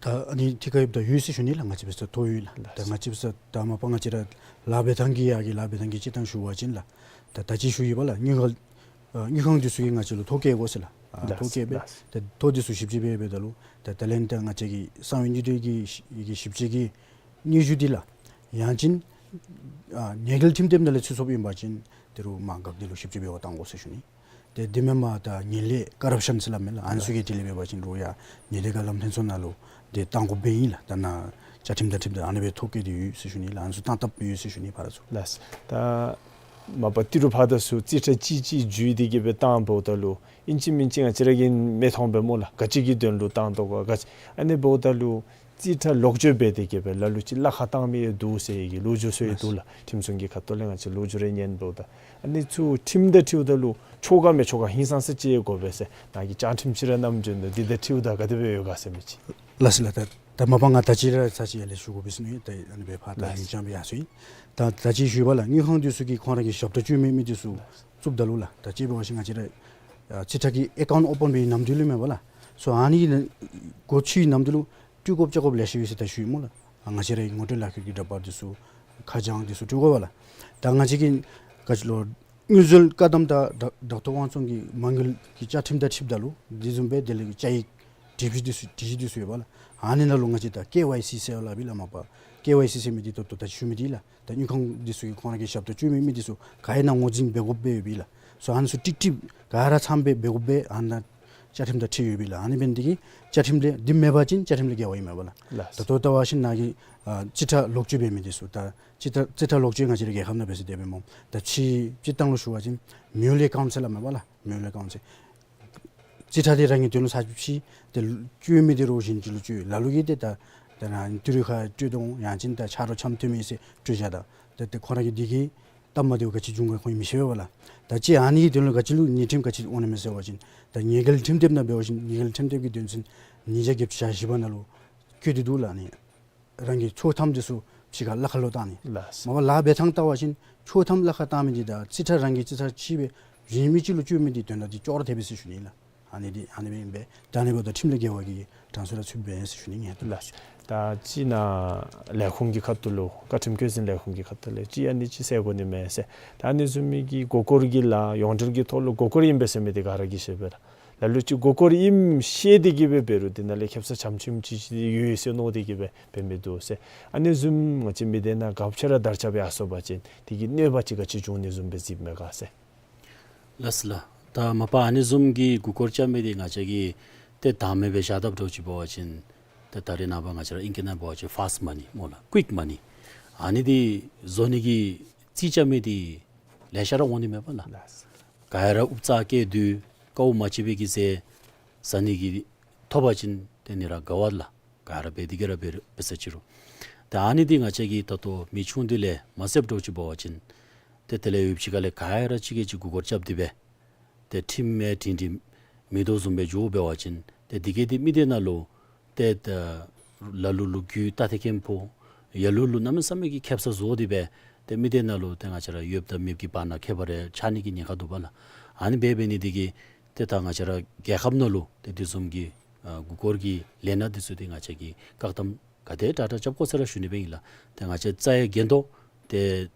ད་ཨ་ནི་ཐད་ཁར་ཡོདཔ་ད་ཡོད་ཟེར་ཞུ་ནི་ལགས། ང་བཅས་འབད་སར་ཐོ་ཡོད་ལགས། ད་ང་བཅས་འབད་སར་ད་མ་པ་ང་བཅས་ར་ལཱ་འབད་ཐངས་ཀྱི་ཡ་གི་ལཱ་འབད་ཐངས་ཀྱི་སྤྱིར་བཏང་ཞུ་བ་ཅིན་ལགས། ད་ད་ཅི་ཞུ་ཡི་པ་ལགས། དངུལ་ཁང་ཨ་དངུལ་ཁང་འདི་ཚུ་གིས་ང་བཅས་ལུ་ཐོ་བཀོད་དགོ་ཟེར་ལགས། ཨ་ལགས། ཐོ་བཀོད་སྦེ་ལགས། ད་ཐོ་འདི་ཚུ་ཞིབ་དཔྱད་འབད་འབདཝ་ད་ལུ་ད་ད་ལན་ད་ང་བཅས་ཀྱི་གསང་བའི་དངུལ་འབྲེལ་གྱི་ཞིབ་དཔྱད་ཀྱི་སྙན་ཞུ་འདི་ལགས། ཡང་ཅིན་ཨ་ཉེས་འགེལ་ཁྲིམས་དེབ་ནང་ལས་ཚུད་སོངམ་ཨིན་པ་ཅིན་ཏི་རུ་མར་འགག་སྡེ་ལུ་ཞིབ་དཔྱད་འབད་བར་བཏང་དགོ་ཟེར་ཞུ་ནི། ཏེ་འདི་མེན་པར་ད་ངན་ལྷད་ཀོ་རབ་ཤཱན་ཟེར་སླབ་མས་ལགས། ཨ་ནི་ཚུ་གི་དེ་ལས་འབད་བ་ཅིན་རུང་ཡང་ཉེས་དོན་བཀའ་སློབ་ལྷན་ཚོགས་ནང་ལུ་ཏེ་བཏང་དགོཔ་སྦེ་ཨིན་ལགས། ད་ནཱ་བཅའ་ཁྲིམས་དང་འཁྲིལཝ་ད་ཨ་ནི་སྦེ་ཐོ་བཀོད་དེ་ཡོད་ཟེར་ཞུ་ནི་ལགས། ཨ་ནི་ཚུ་བཏང་བཏངམ་ཡོད་ཟེར་ཞུ་ནི་ཕར་ཚུར། ལགས། ད་མ་པ་ཏི་རུ་ཕར་དང་ཚུར་རྩིས་ཁྲ་གཅིག་གཅིག་བརྒྱུད་དེ་གིས་སྦེ་བཏངམ་འབདཝ་ད་ལུ་ཨིན་ཅི་མིན་ཅི་ང་བཅས་ར་གིས་མི་མཐོང་པས་སྨོ་ལགས། ག་ཅི་གི་དོན་ལུ་བཏང་དོ་ག་ག་ཅི། ཨ་ནི་འབདཝ་ད་ལུ་རྩིས་ཁྲ་ལོག་སྤྱོད་འབད་དེ་གིས་སྦེ་ལ་ལུ་ཅིག་གླ་ཁར་བཏང་མི་ཡང་འདུག་ཟེར་བའི་གི་ལོ་རྒྱུས་ཚུ་ཡང་འདུག་ལགས། ཁྲིམས་སྲུང་གི་ཁ་ཐུག་ལས་ང་བཅས་ལོ་རྒྱུས་རེ་ཉན་འབདཝ་ད་ཨ་ནི་ཚུ་ཁྲིམས་དང་འཁྲིལཝ་ད་ལུ་ཆོ་ག་མི་ཆོ་ག་ཧིང་སངས་ས་ཅིག་དགོ་པས་ཟེར། ནཱ་གིས་བཅའ་ཁྲིམས་ཅིག་ར་བསྣམས་བྱོན་ནུག། འདི་དང་འཁྲིལཝ་ད་ག་དེ་སྦེ་ཡོད་ག་ཟེར་མི་ཅིག། ལགས་སོ་ལགས། ད་ད་མ་པ་ང་ད་ཅི་ར་ཚར་གཅིག་ཡར་ལས་ཞུ་དགོ་པས་ཟེར་ནི། ད་ཨ་ནི་སྦེ་ཕར་ད་ལགས། ལིང་ཅང་སྦེ་ཡར་སོང་ཡི། ད་ད་ཅི་ཞུ་བ་ལགས། དངུལ་ཁང་འདི་ཚུ་གིས་ཁོང་ར་གི་ཞབས་ཏོག་སྤྱོད་མི་མི་འདི་ཚུ་ལགས། བཙུགསཔ་ད་ལུ་ལགས། ད་ཅི་འབད་བ་ཅིན་ང་བཅས་ར་ཨ་རྩིས་ཁྲ་གི་ཨེ་ཀའུནཊ་ཨོ་པཱན་འབད་བའི་ནམ་དུས་ལུ་མེན་པ་ལགས། སོ་ཨ་ནི་གི་ནང་སྒོ་ཕྱེ་བའི་ནམ་དུས་ལུ་སྤྲོད་དགོཔ་རྐྱབ་དགོཔ་ལེ་ཤ་ཡོད་ཟེར་ད་ཞུ་ཡི་སྨོ་ལགས། ཨ་ང་བཅས་ར་གི་ངོ་སྤྲོད་ལག་ཁྱེར་གྱི་འདྲ་པར་འདི་ཚུ་ཁ་བྱང་འདི་ཚུ་སྤྲོད་དགོ་པས་ལགས། ད་ང་བཅས་ཀྱི་ག་ཅི་ལོ་དངུལ་འཛོལ་བཀག་སྡོམ་དང་བདག་བདག་ཐོ་དབང་བཙོང་གི་མ་དངུལ་གྱི་བཅའ་ཁྲིམས་དང་འཁྲིལཝ་ད་ལུ་དེ་བཟུམ་སྦེ་དེ་ལས་བཅའ་ཡིག་སྒྲིག་གཞི་འདི་ཚུ་སྒྲིག་གཞི་འདི་ཚུ་ཡོད་པ་ལགས། ཨ་ནི་ནང་ལུ་ང་བཅས་ད་ཀེ་ཝའི་སི་ཟེར་སླབ་ཨིན་ལགས་མ་པ། ཀེ་ཝའི་སི་ཟེར་མི་འདི་ད་ལྟོ་ད་ཞུ་མི་འདི་ལགས། ད་དངུལ་ཁང་འདི་ཚུ་གིས་ཁོང་ར་གི་ཞབས་ཏོག་སྤྱོད་མི་མི་འདི་ཚུ་ག་ཨིན་ན་ངོས་འཛིན་འབད་དགོཔ་སྦེ་ཡོད་པས་ལགས། སོ་ཨ་ནི་ཚུ་ཀྲིག་ཀྲི་ག་ར་ཚངམ་སྦེ་འབད་དགོཔ་སྦེ་ཨ་ནཱ་བཅའ་ཁྲིམས་དང་འཁྲིལ་ཡོད་པས་ལགས། ཨ་ནི་འབད་ནི་འདི་གིས་བཅའ་ཁྲིམས་ལས་འདི་མེད་པ་ཅིན་བཅའ་ཁྲིམས་ལས་འགལ་བ་ཨིན་མས་པ་ལགས། ལགས། ད་ལྟོ་ལྟ་བ་ཅིན་ནཱ་གི་ཨ་རྩིས་ཁྲ་ལོག་སྤྱོད་འབད་མི་འདི་ཚུ་ད་རྩིས་ཁྲ་རྩིས་ཁྲ་ལོག་སྤྱོད་ང་བཅས་ར་རྒྱལ་ཁབ་ནང་འབད་ཟེར་དེ་སྦེ་སྨོ། ད་ཕྱི་སྤྱིར་བཏང་ལུ་ཞུ་བ་ཅིན་མིའུ་ལི་ཨེ་ཀའུནཊ་ཟེར་སླབ་མས་པ་ལགས། མིའུ་ལི་ཨེ་ཀའུནཊ་ཟེར། རྩིས་ཁྲ་འདི་རང་གི་དོན་ལུ་ཚར་གཅིག་ཕྱེ། ཏེ་སྤྱོད་མི་འདི་རོགས་གཞན་ཅིག་ལུ་སྤྱོད། ལ་ལུ་གིས་ཏེ་ད་ད་ནཱ་ཏི་རུ་ཁར་སྤྲོད་དོ་ཡང་ཅིན་ད་ཆ་རོགས་འཆམ་མཐུན་མི་ཟེར་སྤྲོད་བཞག་ད། ཏེ་ཏེ་ཁོང་ར་གི་འདི་གིས་སྟབས་མ་བདེཝ་ག་ཅི་འབྱུང་ག་ཁོང་གིས་མི་ཤེས་པས་པ་ལགས། ད་ཅི་ཨ་ནི་གི་དོན་ལུ་ག་ཅི་ལུ་ཉེས་ཁྲིམས་ག་ཅི་འོང་ནི་མས་ཟེར་བ་ཅིན་ད་ཉེས་འགེལ་ཁྲིམས་དེབ་ནང་འབད་བ་ཅིན་ཉེས་འགེལ་ཁྲིམས་དེབ་ཀྱི་དོན་ཚན་ཉིས་བརྒྱ་བརྒྱད་ཅུ་གྱ་བཞི་པ་ནང་ལུ་བཀོད་དེ་འདུག་ལགས། ཨ་ནི་རང་གི་ཆོག་ཐམ་འདི་ཚུ་ཕྱི་ཁར་གླ་ཁར་ལུ་བཏང་ནི། ལགས། མ་པ་ལཱ་འབད་ཐངས་བལྟ་བ་ཅིན་ ཆོག་ཐམ་ལཱ་ཁག་བཏང་མི་འདི་དང་རྩིས་ཁྲ་རང་གི་རྩིས་ཁྲ་ཕྱེ་སྦེ་རིན་མེད་ཅིག་ལུ་སྤྱོད་མི་འདི་དོན་དག་འདི་ཅོག་ར་འཐད་པས་ཟེར་ཞུ་ནི་ལགས། ཨ་ནི་འདི་ཨ་ནི་སྦེ་ཨིན་པས། ད་ཨ་ནི་འབདཝ་ད་ཁྲིམས་ལས་འགལ་བ་གི་གྲངས་སུ་ར་ཚུད་པས་ཟེར་ཞུ་ནི་ཨིན། ལགས། ད་ཅིག་ནཱ་ལས་ཁུངས་ཀྱི་ཁ་ཐུག་ལུ་བཀའ་ཁྲིམས་བཀོད་འཛིན་ལས་ཁུངས་ཀྱི་ཁ་ཐུག་ལས་ཅིག་ཨ་ནི་ཅིག་ཟེར་དགོ་ནི་མས་ཟེར། ད་ཨ་ནི་བཟུམ་མའི་གི་མགུ་སྐོར་གྱི་ལཱ་ཡོངས་འབྲེལ་གྱི་ཐོག་ལུ་མགུ་སྐོར་ཨིན་པས་ཟེར་མི་འདི་ག་ར་གིས་ཤེས་པས་ལགས། ལ་ལུ་ཅིག་མགུ་སྐོར་ཨིནམ་ཤེས་ཏེ་གིས་སྦེ་འབད་རུང་འདི་ནང་ལས་ཁེབ་ས་ཆམ་ཆིམ་ཅིག་ཅིག་ཡོད་ཟེར་མནོ་སྟེ་གིས་སྦེ་འབད་མི་འདུག་ཟེར། ཨ་ནི་བཟུམ་ང་བཅས་མི་སྡེ་ནང་ག་ཅི་ར་དར་ཁྱབ་ཡར་སོང་པ་ཅིན་དེ་གིས་གནོད་པ་ཅིག་ག་ཅི་འབྱུང་ནི་བཟུམ་སྦེ་གཟིགསཔ་མས་ག་ཟེར། ལགས་ལགས། ད་མ་པ་ཨ་ནི་བཟུམ་གྱི་མགུ་སྐོར་རྐྱབ་མི་འདི་ང་བཅས་ཀྱིས་ཏེ་བདག་མེད་སྦེ་བཞག་དཔ་འདྲཝ་ཅིག་འབད་བ་ཅིན་ཏེ་ད་རེས་ནངས་པ་ང་བཅས་ར་ཨིང་སྐད་ནང་འབད་བ་ཅིན་ཕཱསཊ་མ་ནི་སྨོ་ལགས། ཀུའིཀ་མ་ནི། ཨ་ནི་འདི་བཟོ་ནི་གི་རྩིས་རྐྱབ་མི་འདི་ལེ་ཤ་ར་འོང་ནི་མས་པ་ལགས། ལགས། ག་ར་ཨུབ་རྩ་བཀལ་དུས་དཀའཝ་མ་ཆེ་བའི་གི་ཟས་ཟ་ནི་གི་ཐོབ་པ་ཅིན་ཏེ་ནི་ར་དགའ་བས་ལགས། ག་ར་འབད་དེ་གི་ར་འབད་འབད་ས་ཅིག་རུང་། ད་ཨ་ནི་འདི་ང་བཅས་ཀྱིས་ད་ལྟོ་མི་ཆུང་དུས་ལས་མ་བསླབ་འདྲཝ་ཅིག་འབད་བ་ཅིན་ཏེ་དེ་ལས་ཡུདཔ་ཅིག་ཁ་ལས་ག་ར་གཅིག་གིས་གཅིག་མགུ་སྐོར་རྐྱབ་སྟེ་སྦེ་ཏེ་ཁྲིམས་མེད་དྲིན་དྲི་མེད་དོ་བཟུམ་སྦེ་འགྱོ་འབད་བ་ཅིན་ཏེ་འདི་གིས་འདི་མི་སྡེ་ནང་ལུ་ཏེ་ད་ལ་ལུ་ལུ་རྒྱུ་ད་ཏེ་ཁེམ་ཕོ་ཡ་ལུ་ལུ་གནམ་མེད་ས་མེད་ཀྱི་ཁེབ་ས་བཟོ་སྟེ་སྦེ་ཏེ་མི་སྡེ་ནང་ལུ་ཏེ་ང་བཅས་ར་ཡོདཔ་དང་མེདཔ་གི་བར་ན་ཁྱད་པར་རེ་ཆགས་ནི་གི་ཉེན་ཁ་འདུག་པ་ལགས། ཨ་ནི་འབད་འབད་ནི་འདི་གིས་ཏེ་ད་ང་བཅས་ར་རྒྱལ་ཁབ་ནང་ལུ་ཏེ་དེ་བཟུམ་གྱི་ཨ་མགུ་སྐོར་གྱི་ལས་སྣ་འདི་ཚུ་འདི་ང་བཅས་ཀྱིས་བཀག་སྡོམ་ག་དེ་དྲག་དྲག་རྐྱབ་དགོ་ཟེར་ར་ཞུ་ནི་སྦེ་ཨིན་ལགས། ཏེ་ང་བཅས་རྩ་ཡ་འགན་དོ་ཏེ་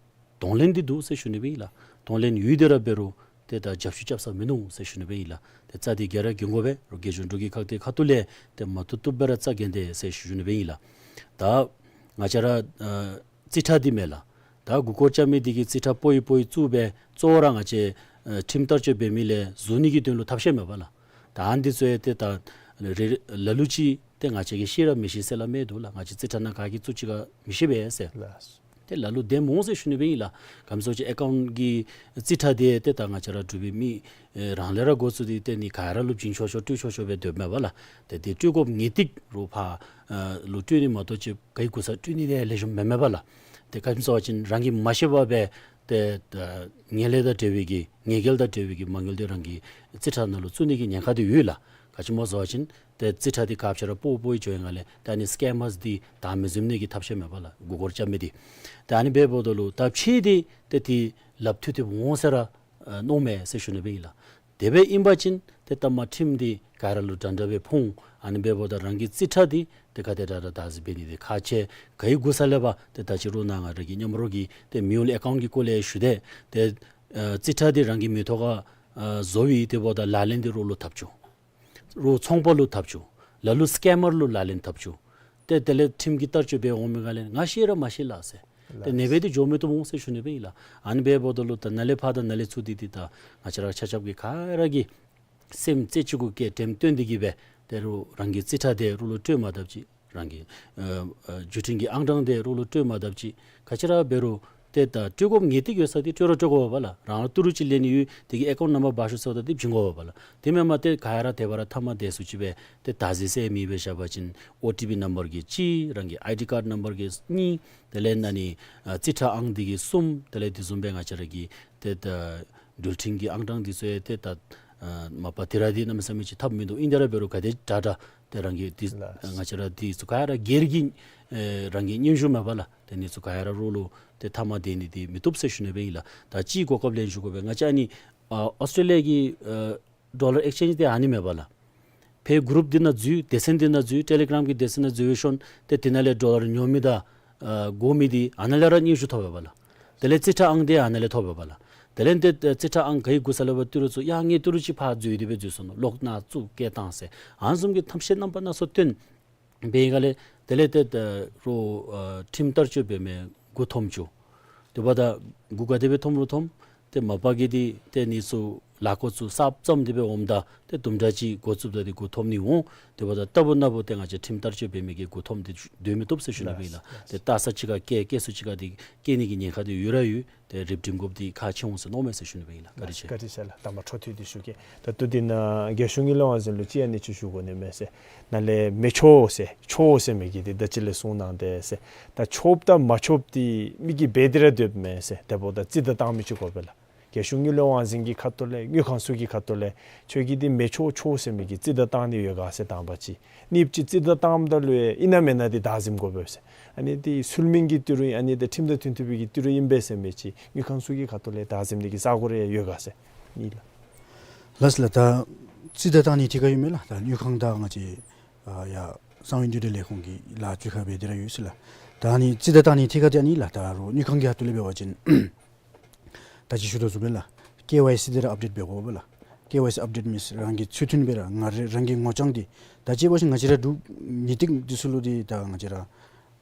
གདོང་ལེན་འདི་འདུག་ཟེར་ཞུ་ནི་སྦེ་ཨིན་ལགས། གདོང་ལེན་ཡོད་དེ་ར་འབད་རུང་ཏེ་ད་རྒྱབ་བཤུད་རྐྱབ་ས་མིན་ནུག་ཟེར་ཞུ་ནི་སྦེ་ཨིན་ལགས། ཏེ་རྩ་འདི་ག་ར་འགན་དགོ་པས། རོགས་རྒྱལ་གཞུང་འབྲུག་གི་ཁག་དེ་ཁ་ཐུག་ལས་ཏེ་མ་བཏུབ་བཏུབ་སྦེ་ར་རྩ་འགེངས་ཏེ་ཟེར་ཞུ་ནི་སྦེ་ཨིན་ལགས། ད་ང་བཅས་ར་ཨ་རྩིས་ཁྲ་འདི་མས་ལགས། ད་མགུ་སྐོར་རྐྱབ་མི་འདི་གིས་རྩིས་ཁྲ་པོ་ཡི་པོ་ཡི་བཙུགས་སྦེ་གཙོ་བོ་ར་ང་བཅས་ཨ་ཁྲིམས་བསྟར་སྤྱོད་འབད་མི་ལས་ཟུར་ནི་གི་དོན་ལུ་ཐབས་ཤེས་མས་པ་ལགས། ད་ཨ་ནི་འདི་ཚུ་ཡང་ཏེ་ད་རེ་རེ་ལ་ལུ་ཅིག་ཏེ་ང་བཅས་ཀྱིས་ཤེས་ར་མི་ཤེས་ཟེར་སླབ་མི་འདུག་ལགས། ང་བཅས་རྩིས་ཁྲ་ནང་ག་གིས་བཙུགས་ཅི་ག་མི་ཤེས་པས་ཟེར། ལགས། ཏེ་ལ་ལུ་བདེན་འོང་ཟེར་ཞུ་ནི་སྦེ་ཨིན་ལགས། ག་ཅི་སྨོ་ཟེར་བ་ཅིན་ཨེ་ཀའུནཊ་གི་རྩིས་ཁྲ་འདི་ཏེ་ད་ང་བཅས་ར་འབྲུག་པའི་མི་ཨེ་རང་ལས་ར་འགོ་བཙུགས་ཏེ་ཏེ་ནི་ག་ར་ལུ་བྱིན་ཆོག་ཆོག་སྤྲོད་ཆོག་ཆོག་སྦེ་སྡོདཔ་མས་པ་ལགས། ཏེ་འདི་སྤྲོད་དགོཔ་ངེས་ཏིག་རོགས་ཕར་ཨ་ལུ་སྤྲོད་ནི་མ་གཏོགས་ཅིག་ག་གི་གུ་ས་སྤྲོད་ནི་འདི་ལེགས་ཤོམ་མེན་མས་པ་ལགས། ཏེ་ག་ཅི་སྨོ་ཟེར་བ་ཅིན་རང་གིས་མ་ཤེས་པར་སྦེ་ཏེ་ཨ་ངན་ལས་དང་འབྲེལ་བའི་གི་ངན་སྐལ་དང་འབྲེལ་བའི་གི་མ་དངུལ་འདི་རང་གི་རྩིས་ཁྲ་ནང་ལུ་བཙུགས་ནི་གི་ཉེན་ཁ་འདི་ཡོད་ལགས། ག་ཅི་སྨོ་ཟེར་བ་ཅིན་ཏེ་རྩིས་ཁྲ་འདི་ག་ཅི་ར་པོ་པོ་ཡི་འགྱོ་ཡི་ནང་ལས་ད་ཨ་ནི་སི་ཀེམ་མརས་འདི་བདག་མེད་བཟུང་ནི་གི་ཐབས་ཤེས་མས་པ་ལགས། མགུ་སྐོར་རྐྱབ་མི་འདི། ཏེ་ཨ་ནི་འབདཝ་ད་ལུ་ད་ཕྱེ་འདི་ཏེ་འདི་ལགཔ་ཐུག་སྟེ་འོང་ཟེར་ར་ཨ་མནོཝ་མས་ཟེར་ཞུ་ནི་སྦེ་ཨིན་ལགས། དེ་སྦེ་ཨིན་པ་ཅིན་ཏེ་ད་མ་ཁྲིམས་འདི་ག་ར་ལུ་འདྲ་འདྲ་སྦེ་ཕོག་འོང་། ཨ་ནི་འབདཝ་ད་རང་གི་རྩིས་ཁྲ་འདི་ཏེ་ག་དེ་དྲག་དྲག་བདག་འཛིན་འབད་ནི་འདི་ཁག་ཆེ། ག་གི་གུ་ས་ལས་འབད་ཏེ་ད་ཅི་རོགས་ནཱ་ང་ར་གི་མཉམ་རོགས་ཀྱིས་ཏེ་མེའུལ་ཨེ་ཀའུནཊ་གི་སྐོར་ལས་ཞུ་དེས། ཏེ་ཨ་རྩིས་ཁྲ་འདི་རང་གི་མིང་ཐོག་ཁར་ཨ་བཟོ་བའི་དེ་འབདཝ་ད་ལག་ལེན་འདི་རོགས་ལུ་འཐབ་བཅུག། རོགས་ཚོང་པ་ལུ་འཐབ་བཅུག། ལ་ལུ་སི་ཀེམ་མར་ལུ་ལག་ལེན་འཐབ་བཅུག། ཏེ་དེ་ལས་ཁྲིམས་ཀྱི་བསྟར་སྤྱོད་འབད་འོང་མི་ག་ལས་ང་ཤེས་ར་མ་ཤེས་ལགས་ཟེར། ཏེ་ཨ་ནེ་སྦེ་འདི་འགྱོ་མི་བཏུབ་འོང་ཟེར་ཞུ་ནི་སྦེ་ཨིན་ལགས། ཨ་ནི་འབདཝ་ད་ལུ་ད་ནཱ་ལས་ཕར་དང་ནཱ་ལས་ཚུར་འདི་འདི་ད་ང་བཅས་ར་ཆ་ཁྱབ་ཀྱིས་ག་ར་གིས་སེམས་རྩེ་གཅིག་གུ་བསྐྱེད་དྲནམ་བཏོན་ཏེ་གིས་སྦེ་ཏེ་རོགས་རང་གི་རྩིས་ཁྲ་འདི་རོགས་ལུ་སྤྲོད་མ་དཔ་ཅིག། རང་གི་ཨ་ཨ་བརྒྱུད་འཕྲིན་གྱི་ཨང་གྲངས་འདི་རོགས་ལུ་སྤྲོད་མ་དཔ་ཅིག། ག་ཅི་ར་འབད་རུང་ཏེ་ད་སྤྲོད་དགོཔ་ངེས་ཏིག་ཡོད་ས་འདི་སྤྲོད་ར་སྤྲོད་དགོ་པས་ལགས། རང་ལུ་ཏི་རུ་ཅིག་ལེན་ནི་ཡོད་དེ་གི་ཨེ་ཀའུནཊ་ནམ་བར་འབག་ཤོག་ཟེརཝ་ད་འདི་བྱིན་དགོ་པས་ལགས། དེ་མེན་པར་ཏེ་ག་ར་དེ་བ་ར་མཐའ་མ་དེ་ཚུ་ཅིག་སྦེ་ཏེ་བདག་འཛིན་ཟེར་མི་སྦེ་བཞག་པ་ཅིན་ཨོ་ཊི་པི་ནམ་བར་གི་གཅིག། རང་གི་ཨའི་ཌི་ཀཱཌ་ནམ་བར་གི་གཉིས། དེ་ལས་ཨ་ནི་ཨ་རྩིས་ཁྲ་ཨང་འདི་གི་གསུམ། དེ་ལས་དེ་བཟུམ་སྦེ་ང་བཅས་ར་གི་ཏེ་ད་འགྲུལ་འཕྲིན་གྱི་ཨང་གྲངས་འདི་ཚུ་ཡང་ཏེ་ད་ཨ་མ་པ་དེ་ར་འདི་གནམ་མེད་ས་མེད་ཅིག་ཐབས་མིན་འདུག། ཨིན་དེ་ར་འབད་རུང་ག་དེ་དྲག་དྲག་ཏེ་རང་གི་འདི་ལགས། ང་བཅས་ར་འདི་ཚུ་ག་ར་སྒེར་གྱི་ཨེ་རང་གི་སྙན་ཞུ་མས་པ་ལགས། ཏེ་འདི་ཚུ་ག་ར་རོགས་ལུ་ཏེ་མཐའ་མ་དེ་ནི་འདི་མི་བཏུབ་ཟེར་ཞུ་ནི་སྦེ་ཨིན་ལགས། ད་ཅིག་གོ་སྐབས་ལེན་ཞུ་དགོ་པས། ང་བཅས་ཨ་ནི་ཨ་ཨོསི་ཊྲེ་ལི་ཡ་གི་ཨ་ཌོ་ལར་ཨེགསི་ཅེནཇི་འདི་ཨ་ནི་མས་པ་ལགས། ཕར་གུ་རུཔ་འདི་ནང་འཛུལ། སྡེ་ཚན་འདི་ནང་འཛུལ། ཊེ་ལི་གྲམ་གྱི་སྡེ་ཚན་ནང་འཛུལ་བའི་ཤུལ་ཏེ་དེ་ནང་ལས་ཌོ་ལར་ཉོ་མི་དང་ཨ་དགོ་མི་འདི་ཨ་ནཱ་ལས་ར་སྙན་ཞུ་ཐོབ་པས་པ་ལགས། དེ་ལས་རྩིས་ཁྲ་ཨང་འདི་ཨ་ནཱ་ལས་ཐོབ་པས་པ་ལགས། དེ་ལས་ཏེ་རྩིས་ཁྲ་ཨང་ག་གི་གུ་ས་ལས་འབད་ཏི་རུ་ཚུ་ཡ་ངེའི་ཏི་རུ་ཅིག་ཕར་འཛུལ་ཏེ་སྦེ་འཛུལ་སོང་ནུག། ལོག་ནཱ་བཙུགས་བསྐྱལ་བཏང་ཟེར་ཨ་ནི་བཟུམ་གྱི་ཐབས་ཤེས་རྣམ་པ་སྣ་ཚོགས་སྟོན་འབད་ཡི་ག་ལས་དེ་ལས་ཏེ་ད་རོགས་ཨ་ཁྲིམས་བསྟར་སྤྱོད་འབད་མི་མགུ་འཐོམ་བཅུག། དེ་འབདཝ་ད་མགུ་ག་དེ་སྦེ་འཐོམ་རུང་འཐོམ། ཏེ་མ་པ་གིས་འདི་ཏེ་ཨ་ནི་ཚུ་ལཱ་འགོ་བཙུགས་གསརཔ་བརྩམས་ཏེ་སྦེ་འོངམ་ད་ཏེ་དུམ་གྲ་ཅིག་འགོ་བཙུགསཔ་ད་འདི་མགུ་འཐོམ་ནི་འོང་། དེ་འབདཝ་ད་ལྟ་བུ་ནངས་པ་ཏེ་ང་བཅས་ཁྲིམས་བསྟར་སྤྱོད་འབད་མི་གིས་མགུ་འཐོམ་སྟེ་སྡོད་མི་བཏུབ་ཟེར་ཞུ་ནི་སྦེ་ཨིན་ལགས། ཏེ་ལྟ་ས་ཅིག་ཁར་བསྐྱལ་བསྐྱལ་ས་ཅིག་ཁར་འདི་བསྐྱལ་ནི་གི་ཉེན་ཁ་འདི་ཡོད་ར་ཡོད། ཏེ་རིམ་གྲོ་འགོཔ་འདི་ཁག་ཆེ་འོང་ཟེར་མནོཝ་མས་ཟེར་ཞུ་ནི་སྦེ་ཨིན་ལགས། བཀའ་དྲིན་ཆེ། བཀའ་དྲིན་ཆེ་ལགས། དང་པ་འཕྲོ་མཐུད་དེ་ཞུ་གེ། ད་ལྟོ་འདི་ནང་རྒྱལ་གཞུང་གི་བློན་འཛིན་ལུ་ཅིག་ཨ་ནི་ཅིག་ཞུ་དགོ་ནི་མས་ཟེར། ནཱ་ལས་མི་ཆོག་ཟེར་ཆོག་ཟེར་མི་གི་འདི་ད་ཅི་ལས་གསུངས་གནང་དེས་ཟེར། ད་ཆོགཔ་དང་མ་ཆོགཔ་འདི་མི་གིས་འབད་དེ་ར་སྡོདཔ་མས་ཟེར། དེ་འབདཝ་ད་རྩིས་དང་བཏང་མི་ཅིག་དགོ་པས་ལགས། རྒྱལ་གཞུང་དངུལ་ལས་དབང་འཛིན་གྱི་ཁ་ཐུག་ལས་དངུལ་ཁང་ཚུ་གི་ཁ་ཐུག་ལས་ཁྱོད་ཀྱིས་འདི་མི་ཆོག་ཆོག་ཟེར་མི་གི་རྩིས་བརྡ་བཏང་ནི་ཡོད་ག་ཟེར་དང་པ་ཅིག། གཉིས་པ་ཅིག་རྩིས་བརྡ་བཏངམ་ད་ལུ་ཡང་ཨིན་ན་མེན་ན་འདི་བདའ་ཟིམ་དགོ་པས་ཟེར། ཨ་ནི་འདི་ཚུལ་མིན་གྱི་ཏི་རུ་ཨིན། ཨ་ནི་འདི་ཁྲིམས་དང་མཐུན་ཐུབ་པའི་གི་ཏི་རུ་ཨིན་པས་ཟེར་མི་ཅིག་དངུལ་ཁང་ཚུ་གི་ཁ་ཐུག་ལས་བདའ་ཟིམ་ནི་གི་ས་གོ་རེ་ཡོད་ག་ཟེར། གཉིས་ལགས། ལགས་ལགས། ད་རྩིས་བརྡ་བཏང་ནི་ཐད་ཁར་ཡོད་མེན་ལགས། ད་དངུལ་ཁང་དང་ང་བཅས་ཨ་ཡ་གསང་བའི་དངུལ་འབྲེལ་ལས་ཁུངས་ཀྱི་ལཱ་ཅིག་ཁར་འབད་དེ་ར་ཡོད་ཟེར་ལགས། ད་ཨ་ནི་རྩིས་བརྡ་བཏང་ནི་ཐད་ཁར་འདི་ཨ་ནི་ལགས། ད་རུང་དངུལ་ཁང་གི་ཁ་ཐུག་ལས་འབད་བ་ཅིན་ད་ཅི་ཞུ་དོ་བཟུམ་སྦེ་ལགས། ཀེ་ཝའི་སི་འདི་ར་ཨཔ་ཌེཊ་འབད་དགོ་པས་ལགས། ཀེ་ཝའི་སི་ཨཔ་ཌེཊ་མིནསི་རང་གི་ཚུལ་མཐུན་སྦེ་ར་ང་ར་རང་གི་ངོ་རྐྱང་འདི་ད་ཅི་འབད་བ་ཅིན་ང་བཅས་ར་འབྲུག་ཉིས་སྟེང་འདི་ཚུ་ལུ་འདི་ད་ང་བཅས་ར་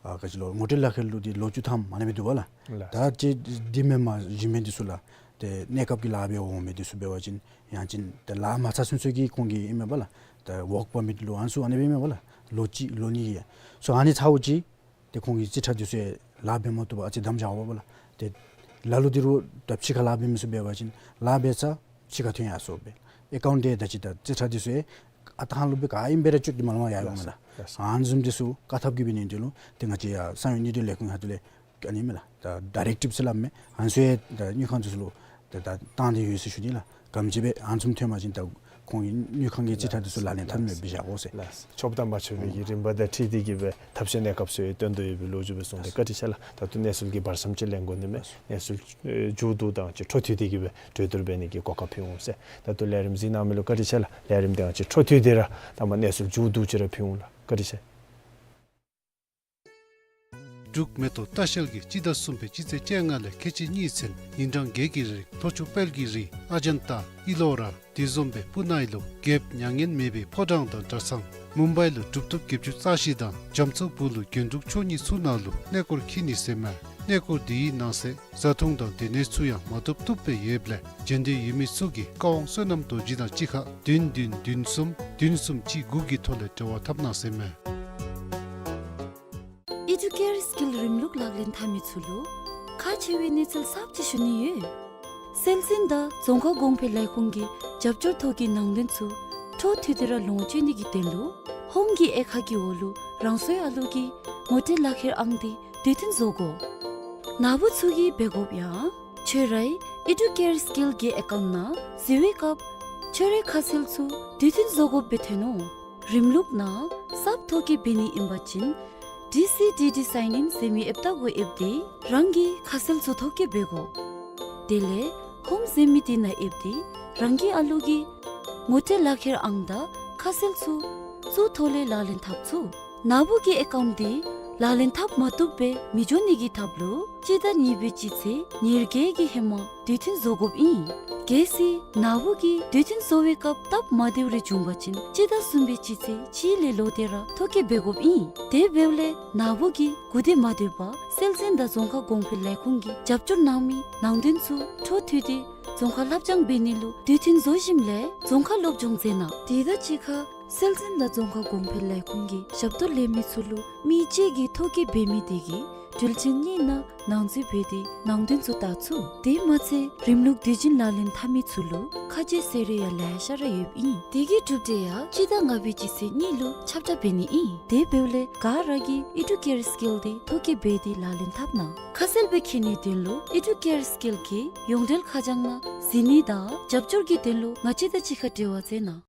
ཨ་ག་ཅི་ལོ་ངོ་སྤྲོད་ལག་ཁྱེར་ལུ་འདི་ལོ་བཅུ་ཐམ་ཨ་ནི་སྦེ་འདུག་པ་ལགས། ལགས། ད་ཅི་འདི་མེན་པར་གཞན་མི་འདི་ཚུ་ལགས། ཏེ་གནས་སྐབས་ཀྱི་ལཱ་འབད་འོང་མི་འདི་ཚུ་འབད་བ་ཅིན་ཡང་ཅིན་ད་ལཱ་མ་ཚར་ཚུན་ཚོད་ཀྱི་ཁོང་གི་ཨིན་མས་པ་ལགས། ད་ཝོརཀ་པར་མིཊ་ལོ་ཨ་ནི་ཚུ་ཨ་ནི་སྦེ་ཨིན་མས་པ་ལགས། ལོ་གཅིག་ལོ་གཉིས་ཀྱི། སོ་ཨ་ནི་ཚརཝ་ཅིག་ཏེ་ཁོང་གི་རྩིས་ཁྲ་འདི་ཚུ་ལཱ་འབད་མ་བཏུབ་པར་ཨ་ཙི་བསྡམ་བཞག་འོང་པ་ལགས། ཏེ་ལ་ལུ་འདི་རུང་ད་ཕྱི་ཁར་ལཱ་འབད་མི་ཚུ་འབད་བ་ཅིན་ལཱ་འབད་ཚར་ཕྱི་ཁར་ཐོན་ཡར་སོང་སྦེ་ཨེ་ཀའུནཊ་འདི་ད་ཅི་ད་རྩིས་ཁྲ་འདི་ཚུ་ཨ་ཐང་ལུ་སྦེ་ག་ཨིནམ་སྦེ་ར་བཅུག་སྟེ་མ་ལོང་ཡར་འོང་མས་ལགས། ལགས་སོ། ཨ་ནི་བཟུམ་འདི་ཚུ་བཀག་ཐབས་ཀྱི་འབད་ནི་འདི་ལུ་ཏེ་ང་བཅས་ཡ་གསང་བའི་དངུལ་འབྲེལ་ལས་ཁུངས་ཁ་ཐུག་ལས་ཨ་ནི་མས་ལགས། ད་ཌའི་རེག་ཊིབ་ཟེར་སླབ་མས། ཨ་ནི་ཚུ་ཡང་ད་དངུལ་ཁང་འདི་ཚུ་ལུ་ད་ད་བཏང་སྟེ་ཡོད་ཟེར་ཞུ་ནི་ལགས། ག་དེམ་ཅིག་སྦེ་ཨ་ནི་བཟུམ་ཐོན་པ་ཅིན་ད་ཁོང་གི་དངུལ་ཁང་གི་རྩིས་ཁྲ་འདི་ཚུ་ལག་ལེན་འཐབ་ནི་སྦེ་བཞག་དགོ་ཟེར། ལགས། ཆོགཔ་དང་མ་ཆོག་པའི་གི་རིམ་པ་དང་འཁྲིལ་ཏེ་གི་སྦེ་ཐབས་ཤེས་གནས་སྐབས་ཚུ་ཡང་སྟོན་དོ་ཡོད་པའི་ལོ་རྒྱུས་སྦེ་གསུངས་ཏེ། བཀའ་དྲིན་ཆེ་ལགས། ད་ལྟོ་གནས་ཚུལ་གྱི་བར་མཚམས་ཅིག་ལེན་དགོ་ནི་མས། གནས་ཚུལ་ཨེ་མཇུག་བསྡུ་དང་ཅིག་འཕྲོ་མཐུད་དེ་གི་སྦེ་གྲོས་བསྡུར་འབད་ནི་གི་གོ་སྐབས་ཕུལ་འོང་ཟེར། ད་ལྟོ་ལས་རིམ་གཟིགས་གནང་མི་ལུ་བཀའ་དྲིན་ཆེ་ལགས། ལས་རིམ་འདི་ཡང་ཅིག་འཕྲོ་མཐུད་དེ་ར་ད་མ་གནས་ཚུལ་མཇུག་བསྡུ་ཅིག་ར་ཕུལ་འོང་ལགས། བཀའ་དྲིན་ཆེ། འབྲུག་མེ་ཏོག་ལྟ་བཤལ་གྱིས་སྤྱི་ཟླ་གསུམ་པའི་སྤྱི་ཚེས་བཅོ་ལྔ་ལས་ཁལ་གཅིག་གཉིས་ཚུན་ཉིན་གྲངས་བརྒྱད་ཀྱི་རིང་ལྷོ་ཕྱོགས་དཔལ་གྱི་རི་ཨ་ཇན་ཏ་ཨི་ལོ་ར་དེ་བཟུམ་སྦེ་སྤུ་ན་ཨི་ལོ་རྒྱལཔོ་མྱ་ངན་མེད་པའི་ཕོ་བྲང་དང་གྲྭ་ཚང་མུམ་བའི་ལུ་གྲུབ་ཐོབ་བརྒྱད་ཅུ་རྩ་བཞི་དང་རྒྱ་མཚོ་སྦུག་ལུ་རྒྱན་དྲུག་མཆོག་གཉིས་ཚུ་ནང་ལུ་གནས་སྐོར་འཁྱིད་ནི་ཟེར་མས། གནས་སྐོར་དེའི་ནང་གསེས་བཟའ་འཐུང་དང་སྡོད་གནས་ཚུ་ཡང་མ་བཏུབ་བཏུབ་སྦེ་ཡོདཔ་ལས་འབྱོན་འདོད་ཡོད་མི་ཚུ་གིས་ཀ་ཝང་བསོད་ནམས་རྡོ་རྗེ་དང་གཅིག་ཁར་བདུན་བདུན་བདུན་གསུམ་བདུན་གསུམ་གཅིག་དགུ་གི་ཐོག་ལས་འབྲེལ་བ་འཐབ་གནང་ཟེར་མས། ཨི་ཌུ་ཀེར་སི་ཀིལ་རིམ་ལུགས་ལག་ལེན་འཐབ་མི་ཚུ་ལུ་ཁག་ཆེ་བའི་གནས་ཚུལ་གསརཔ་ཅིག་ཞུ་ནི་ཡོད། སྲོལ་འཛིན་དང་རྫོང་ཁ་གོང་འཕེལ་ལས་ཁུངས་ཀྱི་རྒྱབ་སྐྱོར་ཐོག་གི་ནང་དོན་ཚུ་འཕྲོ་མཐུད་དེ་ར་ལོངས་སྤྱོད་ནི་གི་དོན་ལུ་ཧོམ་གྱི་དབྱེ་ཁག་གི་འོག་ལུ་རང་སོའི་ཨ་ལུ་གི་ངོ་སྤྲོད་ལག་ཁྱེར་ཨང་འདི་དུས་མཐུན་བཟོ་དགོ། ནཱ་བུ་ཚུ་གིས་འབད་དགོཔ་ཡང་ཁྱོད་རའི་ཨི་ཌུ་ཀེར་སི་ཀིལ་གྱི་ཨེ་ཀའུནཊ་ནང་གཟིགས་པའི་སྐབས་ཁྱོད་རའི་ཁ་གསལ་ཚུ་དུས་མཐུན་བཟོ་དགོཔ་སྦེ་ཐོན་ནུག། རིམ་ལུགས་ནང་གསརཔ་ཐོ་བཀོད་འབད་ནི་ཨིན་པ་ཅིན་ཌི་སི་ཌི་ཌི་སའིན་ཨིན་ཟེར་མི་ཨེཔ་ཏ་གུ་ཨེབ་སྟེ་རང་གི་ཁ་གསལ་ཚུ་ཐོ་བཀོད་འབད་དགོ། དེ་ལས་ཧོམ་ཟེར་མི་དེ་ནང་ཨེབ་སྟེ་རང་གི་ཨ་ལུ་གི་ངོ་སྤྲོད་ལག་ཁྱེར་ཨང་དང་ཁ་གསལ་ཚུ་ཚུར་ཐོག་ལས་ལག་ལེན་འཐབ་ཚུགས། ནཱ་བུ་གི་ཨེ་ཀའུནཊ་འདི་ལག་ལེན་འཐབ་མ་བཏུབ་སྦེ་མི་འགྱོ་ནི་གི་ཐབས་ལུ་སྤྱི་ཟླ་གཉིས་པའི་སྤྱི་ཚེས་ཉེར་བརྒྱད་ཀྱི་ཧེ་མ་དུས་མཐུན་བཟོ་དགོཔ་ཨིན། གལ་སྲིད་ནཱ་བུ་གིས་དུས་མཐུན་བཟོ་བའི་སྐབས་སྟབས་མ་བདེཝ་རེ་བྱུང་པ་ཅིན་སྤྱི་ཟླ་གསུམ་པའི་སྤྱི་ཚེས་གཅིག་ལས་ལོག་སྟེ་ར་ཐོ་བཀོད་འབད་དགོཔ་ཨིན། དེ་འབདཝ་ལས་ནཱ་བུ་གིས་གུ་དེ་མ་སྡོད་པར་སྲོལ་འཛིན་དང་རྫོང་ཁ་གོང་འཕེལ་ལས་ཁུངས་ཀྱིས་རྒྱབ་སྐྱོར་གནང་མི་ནང་དོན་ཚུ་འཕྲོ་མཐུད་དེ་རྫོང་ཁ་སླབ་སྦྱང་འབད་ནི་ལུ་དུས་མཐུན་བཟོ་ཞིནམ་ལས་རྫོང་ཁ་སློབ་སྦྱོང་མཛད་གནང་། དེ་དང་གཅིག་ཁར་སྲོལ་འཛིན་དང་རྫོང་ཁ་གོང་འཕེལ་ལས་ཁུངས་ཀྱི་ཞབས་ཏོག་ལེན་མི་ཚུ་ལུ་མི་གཅིག་གིས་ཐོ་བཀོད་འབད་མི་དེ་གིས་དུས་ཆེན་གཉིས་ནང་ནང་འཛུལ་འབད་དེ་ནང་དོན་ཚུ་བལྟ་ཚུགས། དེ་མ་ཚད་རིམ་ལུགས་དུས་རྒྱུན་ལག་ལེན་འཐབ་མི་ཚུ་ལུ་ཁ་རྗེ་ཟེར་རེ་ཡང་ལེ་ཤ་ར་ཡོདཔ་ཨིན། དེ་གི་གྲུབ་འབྲས་ཡང་སྤྱི་ཟླ་ལྔ་པའི་སྤྱི་ཚེས་གཉིས་ལུ་ཁྱབ་བསྒྲགས་འབད་ནི་ཨིན། དེ་འབདཝ་ལས་ག་ར་གིས་ཨི་ཌུ་ཀེར་སི་ཀིལ་དེ་ཐོ་བཀོད་འབད་དེ་ལག་ལེན་འཐབ་གནང་། ཁ་གསལ་སྦེ་མཁྱེན་ནིའི་དོན་ལུ་ཨི་ཌུ་ཀེར་སི་ཀིལ་གྱི་ཡོངས་འབྲེལ་ཁ་བྱང་ནང་གཟིགས་ནི་དང་རྒྱབ་སྐྱོར་གྱི་དོན་ལུ་ང་བཅས་དང་གཅིག་ཁར་འབྲེལ་བ་མཛད་གནང་།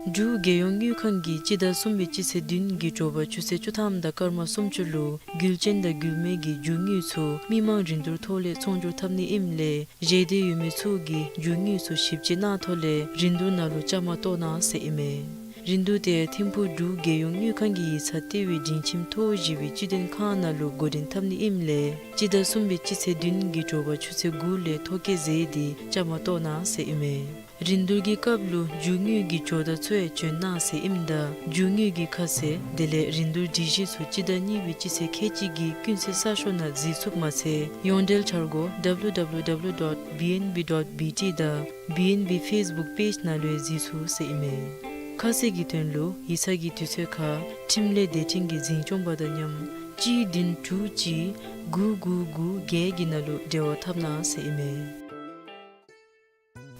འབྲུག་རྒྱལ་ཡོངས་དངུལ་ཁང་གིས་སྤྱི་ཟླ་གསུམ་པའི་སྤྱི་ཚེས་བདུན་གྱི་དྲོ་པ་ཆུ་ཚོད་བཅུ་ཐམ་དང་སྐར་མ་སུམ་ཅུ་ལུ་རྒྱུ་ཅན་དང་རྒྱུ་མེད་ཀྱི་རྒྱུ་དངུལ་ཚུ་མི་མང་རིན་བསྡུར་ཐོག་ལས་ཚོང་སྒྱུར་འཐབ་ནི་ཨིནམ་ལས་བཞེས་འདོད་ཡོད་མི་ཚུ་གིས་རྒྱུ་དངུལ་ཚུ་ཞིབ་དཔྱད་གནང་ཐོག་ལས་རིན་བསྡུར་ནང་ལུ་བཅའ་མར་གཏོགས་གནང་ཟེར་ཨིན་མས། རིན་བསྡུར་དེ་ཐིམ་ཕུག་འབྲུག་རྒྱལ་ཡོངས་དངུལ་ཁང་གི་ཡིག་ཚང་ལྟེ་བའི་སྒྲིང་ཁྱིམ་ཐོག་བཞི་པའི་སྤྱི་དོན་ཁང་ནང་ལུ་འགོ་འདྲེན་འཐབ་ནི་ཨིནམ་ལས་སྤྱི་ཟླ་གསུམ་པའི་སྤྱི་ཚེས་བདུན་གྱི་དྲོ་པ་ཆུ་ཚོད་དགུ་ལས་ཐོ་བཀོད་མཛད་དེ་བཅའ་མར་གཏོགས་གནང་ཟེར་ཨིན་མས། རིན་བསྡུར་གྱི་སྐབས་ལུ་རྒྱུ་དངུལ་གྱི་ཇོ་བདག་ཚུ་ཡང་བྱོན་གནང་ཟེར་ཨིནམ་ད་རྒྱུ་དངུལ་གྱི་ཁ་གསལ་དེ་ལས་རིན་བསྡུར་སྒྲིག་གཞི་ཚུ་སྤྱི་ཟླ་གཉིས་པའི་སྤྱི་ཚེས་ཁལ་གཅིག་གི་ཀུན་གསལ་གསར་ཤོག་ནང་གཟིགས་ཚུགསཔ་མ་ཚད་ཡོངས་འབྲེལ་འཆར་སྒོ་W W W dot B N B dot B T དང་B N B Facebook page ནང་ལུ་ཡང་གཟིགས་ཚུགས་ཟེར་ཨིན་མས། ཁ་གསལ་གྱི་དོན་ལུ་ཡིག་ཚང་གི་དུས་ཚོད་ཁར་ཁྲིམས་ལས་སྡེ་ཕྲན་གྱི་འཛིན་སྐྱོང་པ་དང་མཉམ་གཅིག་བདུན་དྲུག་གཅིག་དགུ་དགུ་དགུ་བརྒྱད་ཀྱི་ནང་ལུ་འབྲེལ་བ་འཐབ་གནང་ཟེར་ཨིན་མས།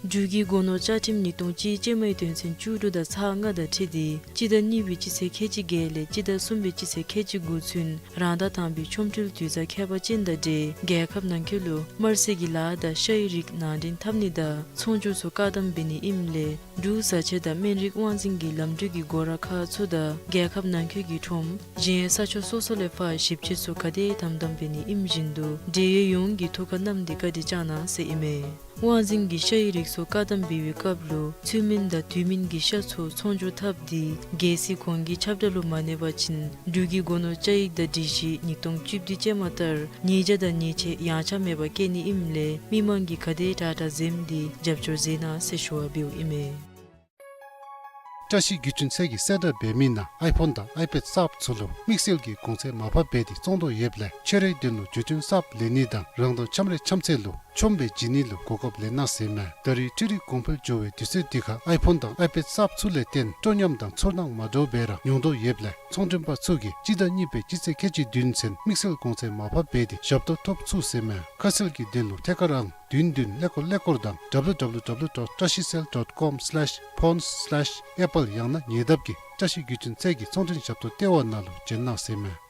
འབྲུག་གི་སྒོ་ནོར་བཅའ་ཁྲིམས་ཉིས་སྟོང་གཅིག་ཅན་མའི་དོན་ཚན་བཅུ་དྲུག་དང་ཚག་ལྔ་དང་འཁྲིལ་ཏེ་སྤྱི་ཟླ་གཉིས་པའི་སྤྱི་ཚེས་ཁལ་གཅིག་བརྒྱད་ལས་སྤྱི་ཟླ་གསུམ་པའི་སྤྱི་ཚེས་ཁལ་གཅིག་དགུ་ཚུན་རང་ཟླ་དང་པའི་ཆོ་འཕྲུལ་དུས་ཚོད་ཁྱད་པར་ཅན་དང་འབྲེལ་རྒྱལ་ཁབ་ནང་འཁོད་ལུ་དམར་གསོད་ཀྱི་ལཱ་དང་ཤ་ཡི་རིགས་ནང་འདྲེན་འཐབ་ནི་དང་ཚོང་སྒྱུར་ཚུ་བཀག་དམ་འབད་ནི་ཨིནམ་ལས་འབྲུག་བཟའ་ཆས་དང་སྨན་རིགས་དབང་འཛིན་གྱི་ལམ་འགྲུལ་གྱི་སྒོ་ར་ཁག་ཚུ་དང་རྒྱལ་ཁབ་ནང་འཁོད་ཀྱི་ཁྲོམ་གཞན་ས་ཕྱོགས་སོ་སོ་ལས་ཕར་ཞིབ་དཔྱད་ཚུ་ག་དེ་དམ་དམ་འབད་ནི་ཨིནམ་བཞིན་དུ་འབྲེལ་ཡོད་ཡོངས་ཀྱིས་ཐུགས་ཁར་བསྣམས་ཏེ་བཀའ་དྲིན་བསྐྱང་གནང་ཟེར་ཨིན་མས། དབང་འཛིན་གྱི་ཤ་ཡི་རིགས་ཚུ་བཀག་དམ་འབད་བའི་སྐབས་ལུ་ཚུལ་མིན་དང་དུས་མིན་གྱི་ཤ་ཚུ་ཚོང་སྒྱུར་འཐབ་སྟེ་རྒྱལ་སྲིད་གོང་གི་ཁྱབ་བརྡལ་ལུ་མ་གནས་པ་ཅིན་འབྲུག་གི་སྒོ་ནོར་བཅའ་ཡིག་དང་སྒྲིག་གཞི་ཉིས་སྟོང་བཅུ་བདུན་ཅན་མ་ལྟར་ཉེས་བྱ་དང་ཉེས་ཆད་ཡངས་ཆག་མེད་པར་བཀལ་ནི་ཨིནམ་ལས་མི་མང་གིས་ག་དེ་དྲག་དྲག་འཛེམས་ཏེ་རྒྱབ་སྐྱོར་མཛད་གནང་ཟེར་ཞུ་བ་འབདཝ་ཨིན་མས། བཀྲ་ཤིས་བརྒྱུད་འཕྲིན་ཚད་ཀྱིས་གསལ་བསྒྲགས་འབད་མི་ནང་ཨའི་ཕོན་དང་ཨའི་པེཌ་གསརཔ་ཚུ་ལུ་དམིགས་བསལ་གྱི་གོང་ཚད་མར་ཕབ་འབད་དེ་བཙོང་དོ་ཡོདཔ་ལས་ཁྱོད་རའི་དོན་ལུ་བརྒྱུད་འཕྲིན་གསརཔ་ལེན་ནི་དང་རང་དང་འཆམ་རའི་འཆམ་ཚེ་ལུ་ཆོམ་སྦེ་བྱིན་ནི་ལུ་གོ་སྐབས་ལེན་གནང་ཟེར་མས། ད་རེས་འཕྲུལ་རིག་གོང་འཕེལ་འགྱོ་བའི་དུས་ཚོད་འདི་ཁར་ཨའི་ཕོན་དང་ཨའི་པེཌ་གསརཔ་ཚུ་ལས་བརྟེན་སྤྲོ་ཉམས་དང་ཚོར་སྣང་མ་འདྲཝ་སྦེ་ར་མྱོང་དོ་ཡོདཔ་ལས་ཚོང་མགྲོན་པ་ཚུ་གིས་སྤྱི་ཟླ་གཉིས་པའི་སྤྱི་ཚེས་ཁལ་གཅིག་བདུན་ཚུན་དམིགས་བསལ་གོང་ཚད་མར་ཕབ་འབད་དེ་ཞབས་ཏོག་ཐོབ་ཚུགས་ཟེར་མས། ཁ་གསལ་གྱི་དོན་ལུ་ཐད་ཀར་ཨང་བདུན་བདུན་ཀླད་ཀོར་ཀླད་ཀོར་དང་W W W dot trashicell dot com slash phones slash apple ཡང་ན་ཉེ་འདབས་ཀྱི་བཀྲ་ཤིས་བརྒྱུད་འཕྲིན་ཚད་ཀྱི་ཚོང་མགྲོན་ཞབས་ཏོག་ལྟེ་བ་ནང་ལུ་བྱོན་གནང་ཟེར་མས།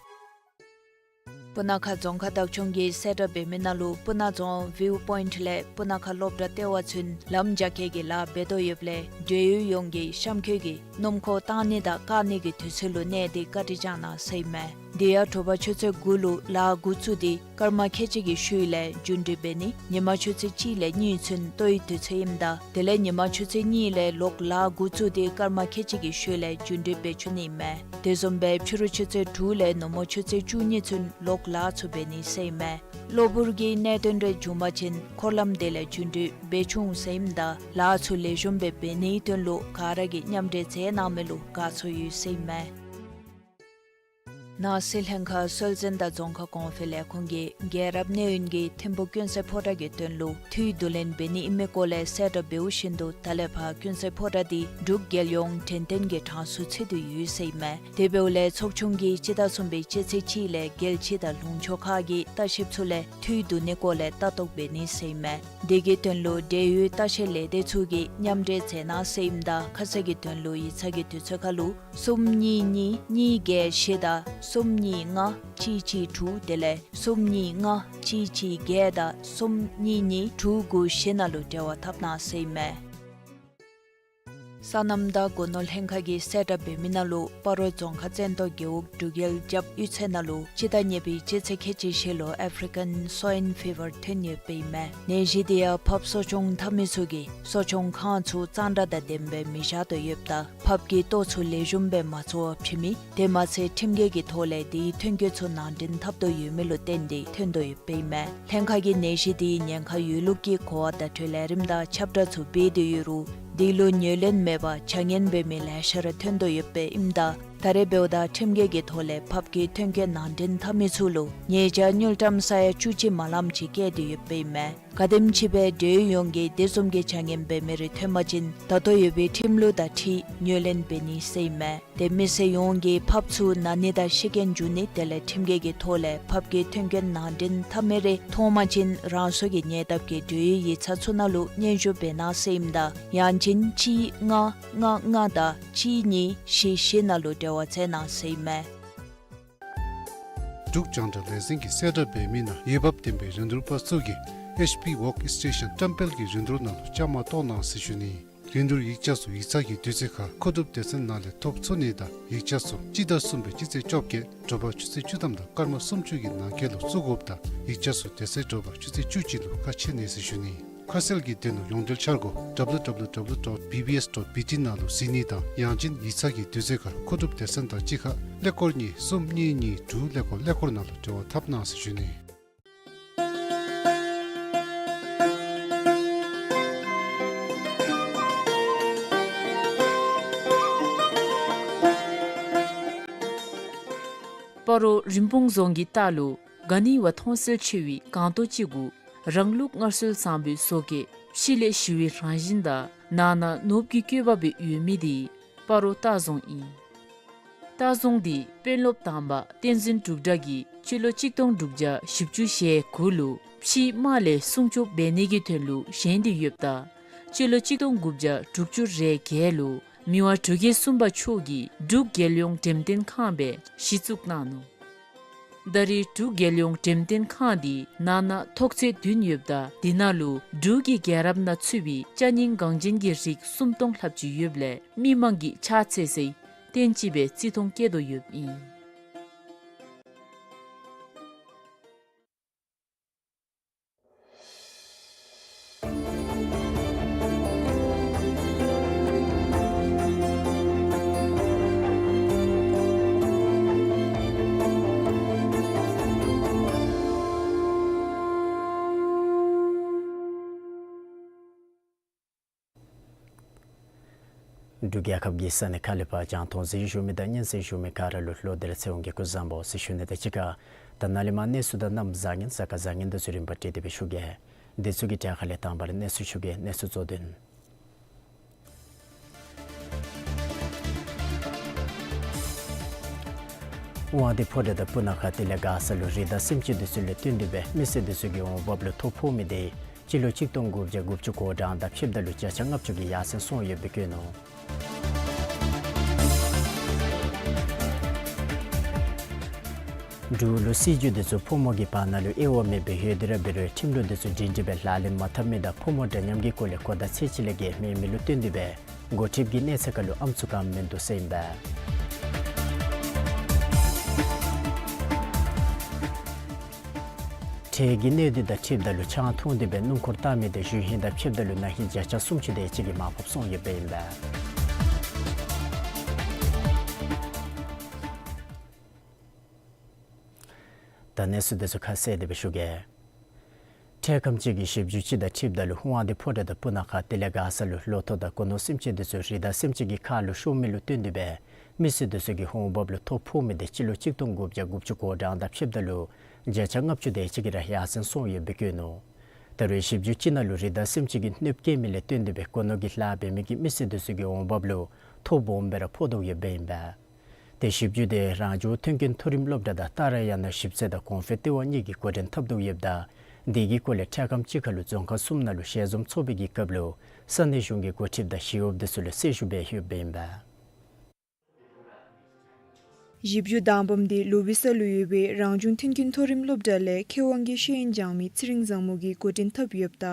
སྤུ་ན་ཁ་རྫོང་ཁག་བདག་སྐྱོང་གིས་གསལ་བསྒྲགས་འབད་མི་ནང་ལུ་སྤུ་ན་རྫོང་ཝིའུ་པོའིནཊ་ལས་སྤུ་ན་ཁ་སློབ་གྲྭ་ལྟེ་བ་ཚུན་ལམ་རྒྱ་སྐྱེད་ཀྱི་ལཱ་འབད་དོ་ཡོདཔ་ལས་འབྲེལ་ཡོད་ཡོངས་ཀྱིས་གཤམ་འཁོད་ཀྱི་སྣུམ་འཁོར་བཏང་ནི་དང་བཀག་ནི་གི་དུས་ཚོད་ལུ་གནས་ཏེ་བཀའ་དྲིན་བསྐྱང་གནང་ཟེར་ཨིན་མས། དེ་ཡང་དྲོ་པ་ཆུ་ཚོད་དགུ་ལུ་ལཱ་འགོ་བཙུགས་ཏེ་སྐར་མ་ཁལ་གཅིག་གི་ཤུལ་ལས་རྒྱུན་འགྲུལ་འབད་ནི། ཉིན་མ་ཆུ་ཚོད་གཅིག་ལས་གཉིས་ཚུན་ལྟོའི་དུས་ཚོད་ཨིནམ་ད་དེ་ལས་ཉིན་མ་ཆུ་ཚོད་གཉིས་ལས་ལོག་ལཱ་འགོ་བཙུགས་ཏེ་སྐར་མ་ཁལ་གཅིག་གི་ཤུལ་ལས་རྒྱུན་འགྲུལ་འབད་བཅུག་ནི་ཨིན་མས། དེ་བཟུམ་སྦེ་ཕྱི་རུ་ཆུ་ཚོད་དྲུག་ལས་ནུབ་མོ་ཆུ་ཚོད་བཅུ་གཉིས་ཚུན་ལོག་ལཱ་ཚུ་འབད་ནི་ཟེར་ཨིན་མས། གློ་བུར་གྱི་གནད་དོན་རེ་བྱུང་པ་ཅིན་འཁོར་ལམ་དེ་ལས་རྒྱུན་འགྲུལ་འབད་ཆུག་ཟེར་ཨིནམ་ད་ལཱ་ཚུ་ལེགས་ཤོམ་སྦེ་འབད་ནིའི་དོན་ལུ་ག་ར་གིས་མཉམ་འབྲེལ་མཛད་གནང་མི་ལུ་དགའ་ཚོར་ཡོད་ཟེར་ཨིན་མས། ནང་སྲིད་ལྷན་ཁག་སྲོལ་འཛིན་དང་རྫོང་ཁ་གོང་འཕེལ་ལས་ཁུངས་ཀྱིས་རྒྱལ་རབས་གནས་ཡུན་གྱི་ཐིམ་ཕུག་ཀུན་གསལ་ཕོ་བྲང་གི་དོན་ལུ་འཐུས་བསྡུ་ལེན་འབད་ནི་ཨིན་མི་སྐོར་ལས་གསལ་བསྒྲགས་འབདཝ་བཞིན་དུ་ད་ལས་ཕར་ཀུན་གསལ་ཕོ་བྲང་འདི་འབྲུག་རྒྱལ་ཡོངས་དྲན་རྟེན་གྱི་གྲངས་སུ་ཚུད་དེ་ཡོད་ཟེར་ཨིན་མས། དེ་འབདཝ་ལས་ཚོགས་ཆུང་གིས་སྤྱི་ཟླ་གསུམ་པའི་སྤྱི་ཚེས་གཅིག་ལས་རྒྱལ་སྤྱི་དང་ལུང་ཕྱོགས་ཁག་གི་ལྟ་བཤལཔ་ཚུ་ལས་འཐུས་བསྡུ་ནི་སྐོར་ལས་ལྟ་རྟོག་འབད་ནི་ཟེར་ཨིན་མས། དེ་གི་དོན་ལུ་འབྲེལ་ཡོད་ལྟ་བཤལ་ལས་སྡེ་ཚུ་གིས་མཉམ་འབྲེལ་མཛད་གནང་ཟེར་ཨིནམ་ད་ཁ་གསལ་གྱི་དོན་ལུ་ཡིག་ཚང་གི་དུས་ཚོད་ཁར་ལུ་གསུམ་གཉིས་གཉིས་གཉིས་བརྒྱད་བཞི་དང་གསུམ་གཉིས་ལྔ་གཅིག་གཅིག་དྲུག་དེ་ལས་གསུམ་གཉིས་ལྔ་གཅིག་གཅིག་བརྒྱད་དང་གསུམ་གཉིས་གཉིས་དྲུག་དགུ་བཞི་ནང་ལུ་འབྲེལ་བ་འཐབ་གནང་ཟེར་ཨིན་མས། སོ་ནམ་དང་སྒོ་ནོར་ལྷན་ཁག་གིས་གསལ་བསྒྲགས་འབད་མི་ནང་ལུ་སྤ་རོ་རྫོང་ཁག་བཙན་ཏོ་རྒེད་འོག་འབྲུག་རྒྱལ་རྒྱབ་གཡུས་ཚན་ནང་ལུ་སྤྱི་ཟླ་གཉིས་པའི་སྤྱི་ཚེས་ཁལ་གཅིག་བཞི་ལུ་ཨེཕ་རི་ཀན་སོའིན་ཕི་བར་ཐོན་ཡོདཔ་ཨིན་མས། ནད་གཞི་དེ་ཡང་ཕགཔ་གསོ་སྐྱོང་འཐབ་མི་ཚུ་གིས་གསོ་སྐྱོང་ཁང་ཚུ་གཙང་སྦྲ་དང་ལྡནམ་སྦེ་མི་བཞག་དོ་ཡོདཔ་ད་ཕགཔ་གི་ལྟོ་ཚུ་ལེགས་ཤོམ་སྦེ་མ་བཙོ་བར་ཕྱེ་མི་དེ་མ་ཚད་ཁྲིམས་འགལ་གྱི་ཐོག་ལས་དེའི་ཐོན་སྐྱེད་ཚུ་ནང་འདྲེན་འཐབ་དོ་ཡོད་མི་ལུ་བརྟེན་ཏེ་ཐོན་དོ་ཡོདཔ་ཨིན་མས། ལྷན་ཁག་གིས་ནད་གཞི་དེའི་ཉེན་ཁ་ཡོད་ལུགས་ཀྱི་གོ་བ་བརྡ་སྤྲོད་ལས་རིམ་དང་ཁྱབ་བསྒྲགས་ཚུ་འབད་དེ་ཡོད་རུང་དེ་ལུ་ཉེར་ལེན་མེད་པར་བྱ་ངན་འབད་མི་ལེ་ཤ་ར་ཐོན་དོ་ཡོདཔ་ཨིནམ་ད་ད་རེས་འབདཝ་ད་ཁྲིམས་འགལ་གྱི་ཐོག་ལས་ཕགཔ་གི་ཐོན་སྐྱེད་ནང་འདྲེན་འཐབ་མི་ཚུ་ལུ་ཉེས་བྱ་དངུལ་ཀྲམ་ས་ཡ་བཅུ་གཅིག་མ་ལངམ་ཅིག་བཀལ་ཏེ་ཡོདཔ་ཨིན་མས། ག་དེམ་ཅིག་སྦེ་འབྲེལ་ཡོད་ཡོངས་ཀྱིས་དེ་བཟུམ་གྱི་བྱ་ངན་འབད་མི་རེ་ཐོན་པ་ཅིན་ད་ལྟོ་ཡོད་པའི་ཁྲིམས་ལུགས་དང་འཁྲིལ་ཉེར་ལེན་འབད་ནི་ཟེར་ཨིན་མས། དེ་མི་སེར་ཡོངས་ཀྱིས་ཕགཔ་ཚུ་ན་ནི་དང་ཤི་རྐྱེན་འབྱུང་ནི་དེ་ལས་ཁྲིམས་འགལ་གྱི་ཐོག་ལས་ཕགཔ་གི་ཐོན་སྐྱེད་ནང་འདྲེན་འཐབ་མི་རེ་མཐོང་པ་ཅིན་རང་སོ་གི་ཉེ་འདབས་ཀྱི་འབྲེལ་ཡོད་ཡིག་ཚང་ཚུ་ནང་ལུ་སྙན་ཞུ་འབད་གནང་ཟེར་ཨིནམ་ད་ཡང་ཅིན་གཅིག་ལྔ་ལྔ་ལྔ་དང་གཅིག་གཉིས་བཞི་བཞི་ནང་ལུ་འབྲེལ་བ་མཛད་གནང་ཟེར་ཨིན་མས། འབྲུག་རྒྱང་བསྒྲགས་ལས་འཛིན་གྱིས་གསལ་བསྒྲགས་འབད་མི་ནང་འོས་འབབ་ལྡན་པའི་རིན་བསྡུར་པ་ཚུ་གིས་ཨེཆ་པི་ཝོརྐ་སི་ཊེ་ཤཱན་བཀྲམ་སྤེལ་གྱི་རིན་བསྡུར་ནང་ལུ་བཅའ་མར་གཏོགས་གནང་ཟེར་ཞུ་ནི། རིན་བསྡུར་ཡིག་ཆ་ཚུ་ཡིག་ཚང་གི་དུས་ཚོད་ཁར་མཁོ་སྒྲུབ་སྡེ་ཚན་ནང་ལས་ཐོབ་ཚུགས་ནི་དང་ཡིག་ཆ་ཚུ་སྤྱི་ཟླ་གསུམ་པའི་སྤྱི་ཚེས་བཅོ་བརྒྱད་དྲོ་པ་ཆུ་ཚོད་བཅུ་ཐམ་དང་སྐར་མ་སུམ་ཅུ་གི་ནང་འཁོད་ལུ་བཙུགས་དགོཔ་དང་ཡིག་ཆ་ཚུ་དེ་ཚེ་དྲོ་པ་ཆུ་ཚོད་བཅུ་གཅིག་ལུ་ཁ་ཕྱེ་ནི་ཟེར་ཞུ་ནི། ཁ་གསལ་གྱི་དོན་ལུ་ཡོངས་འབྲེལ་འཆར་སྒོ་W W W dot B B S dot B T ནང་ལུ་གཟིགས་ནི་དང་ཡང་ཅིན་ཡིག་ཚང་གི་དུས་ཚོད་ཁར་མཁོ་སྒྲུབ་སྡེ་ཚན་དང་གཅིག་ཁར་ཀླད་ཀོར་གཉིས་གསུམ་གཉིས་གཉིས་དྲུག་ཀླད་ཀོར་ཀླད་ཀོར་ནང་ལུ་འབྲེལ་བ་འཐབ་གནང་ཟེར་ཞུ་ནི། སྤ་རོ་རིན་སྤུངས་རྫོང་གི་ལྟག་ལུ་ག་ནི་བ་མཐོང་གསལ་ཆེ་བའི་སྒང་ཏོག་ཅིག་གུ་རང་ལུགས་སྔར་སྲོལ་བཟང་པོའི་བཟོ་བཀོད་ཕྱི་ལས་ཞི་བའི་རང་བཞིན་དང་ནང་ན་ནོར་བུ་གི་བཀོད་པ་སྦེ་ཡོད་མི་དེ་སྤ་རོ་ལྟ་རྫོང་ཨིན། ལྟ་རྫོང་དེ་དཔོན་སློབ་དང་པ་བསྟན་འཛིན་འབྲུག་གྲགས་ཀྱིས་སྤྱི་ལོ་གཅིག་སྟོང་དྲུག་བརྒྱ་བཞི་བཅུ་ཞེ་དགུ་ལུ་ཕྱིའི་དམག་ལས་སྲུང་སྐྱོབ་འབད་ནི་གི་དོན་ལུ་བཞེངས་ཏེ་ཡོདཔ་ད་ སྤྱི་ལོ་གཅིག་སྟོང་དགུ་བརྒྱ་དྲུག་ཅུ་རེ་བརྒྱད་ལུ་མི་དབང་འབྲུག་རྒྱལ་གསུམ་པ་མཆོག་གིས་འབྲུག་རྒྱལ་ཡོངས་འགྲེམས་སྟོན་ཁང་སྦེ་གཞི་བཙུགས་གནང་ནུག། ད་རེས་འབྲུག་རྒྱལ་ཡོངས་འགྲེམས་སྟོན་ཁང་འདི་ནང་ན་ཐོག་ཚད་བདུན་ཡོདཔ་ད་དེ་ནང་ལུ་འབྲུག་གི་རྒྱལ་རབས་ནང་ཚུད་པའི་ཅ་རྙིང་འགངས་ཅན་གྱི་རིགས་སུམ་སྟོང་ལྷགཔ་ཅིག་ཡོདཔ་ལས་མི་མང་གིས་ཕྱག་འཚལ་སའི་རྟེན་ཅིག་སྦེ་བརྩི་མཐོང་བསྐྱེད་དོ་ཡོདཔ་ཨིན། འབྲུག་རྒྱལ་ཁབ་ཀྱི་ས་གནས་ཁག་ལས་ཕར་རྒྱང་མཐོང་གཟིགས་ཞུ་མི་དང་སྙན་གསན་ཞུ་མི་ག་ར་ལུ་ལྷོ་ལྡན་ར་ཚེ་དབང་གིས་སྐུ་གཟུགས་བཟང་པོ་ཟེར་ཞུ་ནི་དང་གཅིག་ཁར་ད་ནཱ་ལས་མར་གནས་ཚུལ་དང་གནམ་བཟང་ངན་གཟའ་སྐར་བཟང་ངན་དེ་ཚུ་རིམ་པ་བསྒྲིགས་ཏེ་སྦེ་ཞུ་གེ། དེ་ཚུ་གི་གྲས་ཁ་ལས་དང་པ་ར་གནས་ཚུལ་ཞུ་གེ། གནས་ཚུལ་གཙོ་དོན། དབང་འདུས་ཕོ་བྲང་དང་སྤུ་ན་ཁ་གཏེར་ལས་མགར་ས་ལུ་རི་དྭགས་སེམས་ཅན་དེ་ཚུ་ལས་བརྟེན་ཏེ་སྦེ་མི་སེར་དེ་ཚུ་གི་འོང་འབབ་ལུ་ཐོ་ཕོག་མི་དེ་སྤྱི་ལོ་གཅིག་སྟོང་དགུ་བརྒྱ་དགུ་བཅུ་གོ་གྲངས་དང་ཕྱདཔ་ད་ལུ་བརྒྱ་ཆ་ལྔ་བཅུ་གིས་ཡར་སེང་སོང་ཡོདཔ་སྦེ་བཀོད་ནུག། འབྲུག་ལུ་སྲིད་བྱུས་དེ་ཚུ་ཕོ་མོ་གི་བར་ན་ལུ་དབྱེ་བ་མེདཔ་སྦེ་ཡོད་དེ་ར་འབད་རུང་ཁྲིམས་ལུགས་དེ་ཚུ་སྒྲིང་སྒྲི་སྦེ་ལག་ལེན་མ་འཐབ་མི་དང་ཕོ་མོ་འདྲ་མཉམ་གྱི་སྐོར་ལས་གོ་བརྡ་ཚད་ཅིག་ལས་བརྒལ་མེད་མི་ལུ་བརྟེན་ཏེ་སྦེ་འགོ་ཁྲིདཔ་གི་གནས་ཚད་ཁར་ལུ་ཨམ་སྲུ་ག་མིན་འདུག་ཟེར་ཨིན་པས། འཕྲལ་གྱི་གནད་དོན་དང་འཁྲིལཝ་ད་ལུ་ཆང་འཐུང་སྟེ་སྦེ་སྣུམ་འཁོར་བཏང་མི་དེ་ཞུ་ཧིང་དང་ཕྱདཔ་ད་ལུ་ན་ཧིང་བརྒྱ་ཆ་སུམ་ཅུ་དེ་ཅིག་གིས་མར་ཕབ་སོང་ཡོདཔ་ཨིན་པས། ད་གནས་ཚུལ་དེ་ཚུ་ཁ་གསལ་ཏེ་སྦེ་ཞུ་གེ། འཕྲལ་ཁམས་ཅིག་གི་ཞིབ་འཇུག་ཅིག་དང་འཁྲིལཝ་ད་ལུ་དབང་འདུས་ཕོ་བྲང་དང་སྤུ་ན་ཁ་གཏེར་ལས་མགར་ས་ལུ་ལོ་ཐོག་དང་སྒོ་ནོར་སེམས་ཅན་དེ་ཚུ་རི་དྭགས་སེམས་ཅན་གྱི་ཁ་ལུ་ཤོར་མི་ལུ་བརྟེན་ཏེ་སྦེ་མི་སེར་དེ་ཚུ་གི་འོང་འབབ་ལུ་ཐོ་ཕོག་མི་དེ་སྤྱི་ལོ་གཅིག་སྟོང་དགུ་བརྒྱ་དགུ་བཅུ་གོ་གྲངས་དང་ཕྱདཔ་ད་ལུ་བརྒྱ་ཆ་ལྔ་བཅུ་དེ་ཅིག་གིས་ར་ཡར་སེང་སོང་ཡོདཔ་སྦེ་བཀོད་ནུག། ད་རུང་ཞིབ་འཇུག་ཅིག་ནང་ལུ་རི་དྭགས་སེམས་ཅན་གྱིས་གནོདཔ་བཀལ་མི་ལས་བརྟེན་ཏེ་སྦེ་སྒོ་ནོར་གྱི་ལཱ་འབད་མི་གི་མི་སེར་དེ་ཚུ་གི་འོང་འབབ་ལུ་ཐོ་སྦོམ་སྦེ་ར་ཕོག་དོ་ཡོདཔ་ཨིན་པས། ཏེ་ཞིབ་འཇུག་དེ་རང་བྱུང་མཐུན་རྐྱེན་མཐོ་རིམ་སློབ་གྲྭ་དང་ཏཱ་ར་ཡ་ན་ཞིབ་འཚོལ་དང་གོང་འཕེལ་ལྟེ་བ་གཉིས་ཀྱིས་འགོ་འདྲེན་འཐབ་དོ་ཡོདཔ་ད་དེ་གི་སྐོར་ལས་འཕྲལ་ཁམས་ཅིག་ཁར་ལུ་རྫོང་ཁག་གསུམ་ནང་ལུ་ཞལ་འཛོམས་ཚོགས་པའི་གི་སྐབས་ལུ་ས་གནས་གཞུང་གི་འགོ་ཁྲིདཔ་དང་ཞི་གཡོགཔ་དེ་ཚུ་ལུ་གསལ་ཞུ་འབད་ཡོདཔ་ཨིན་པས། ཞིབ་འཇུག་བདའ་འབུམ་དེ་ལུ་བི་ས་ལུ་ཡོད་པའི་རང་བྱུང་མཐུན་རྐྱེན་མཐོ་རིམ་སློབ་གྲྭ་ལས་མཁས་དབང་གི་ཤེས་ཡོན་སྦྱང་མི་ཚེ་རིང་བཟང་མོ་གིས་འགོ་འདྲེན་འཐབ་ཡོདཔ་ད་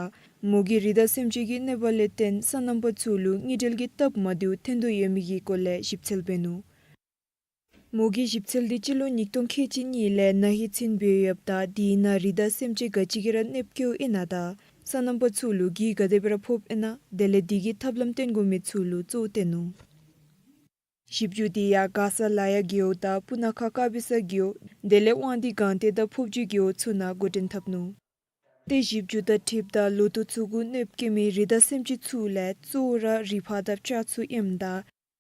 མོ་གིས་རི་དྭགས་སེམས་ཅན་གྱིས་གནོད་པ་ལས་བརྟེན་སོ་ནམ་པ་ཚུ་ལུ་དངུལ་འབྲེལ་གྱི་སྟབས་མ་བདེཝ་ཐོན་དོ་ཡོད་མི་གི་སྐོར་ལས་ཞིབ་འཚོལ་འབད་ནུག། མོ་གི་ཞིབ་འཚོལ་འདི་སྤྱི་ལོ་ཉིས་སྟོང་ཁལ་གཅིག་གཉིས་ལས་ན་ཧིང་ཚུན་འབད་ཡོདཔ་ད་དེ་ནང་རི་དྭགས་སེམས་ཅན་ག་ཅི་གིས་ར་གནོདཔ་བཀལཝ་ཨིན་ན་དང་སོ་ནམ་པ་ཚུ་ལུ་གྱོང་ག་དེ་སྦེ་ར་ཕོགཔ་ཨིན་ན་དེ་ལས་དེ་གི་ཐབས་ལམ་སྟོན་དགོ་མི་ཚུ་ལུ་གཙོ་བོ་བསྟན་ནུག། ཞིབ་འཇུག་དེ་ཡང་མགར་ས་ལ་ཡ་རྒེད་འོག་དང་སྤུ་ན་ཁ་དཀར་སྦི་ས་རྒེད་འོག་དེ་ལས་དབང་འདུས་སྒང་སྟེང་དང་ཕོབ་སྒྱུར་རྒེད་འོག་ཚུ་ནང་འགོ་འདྲེན་འཐབ་ནུག། ཏེ་ཞིབ་འཇུག་དང་འཁྲིལཝ་ད་ལོ་ཐོག་ཚུ་གུ་གནོདཔ་བཀལ་མི་རི་དྭགས་སེམས་ཅན་ཚུ་ལས་གཙོ་བོ་ར་རི་ཕག་དང་སྤྱ་ཚུ་ཨིནམ་ད་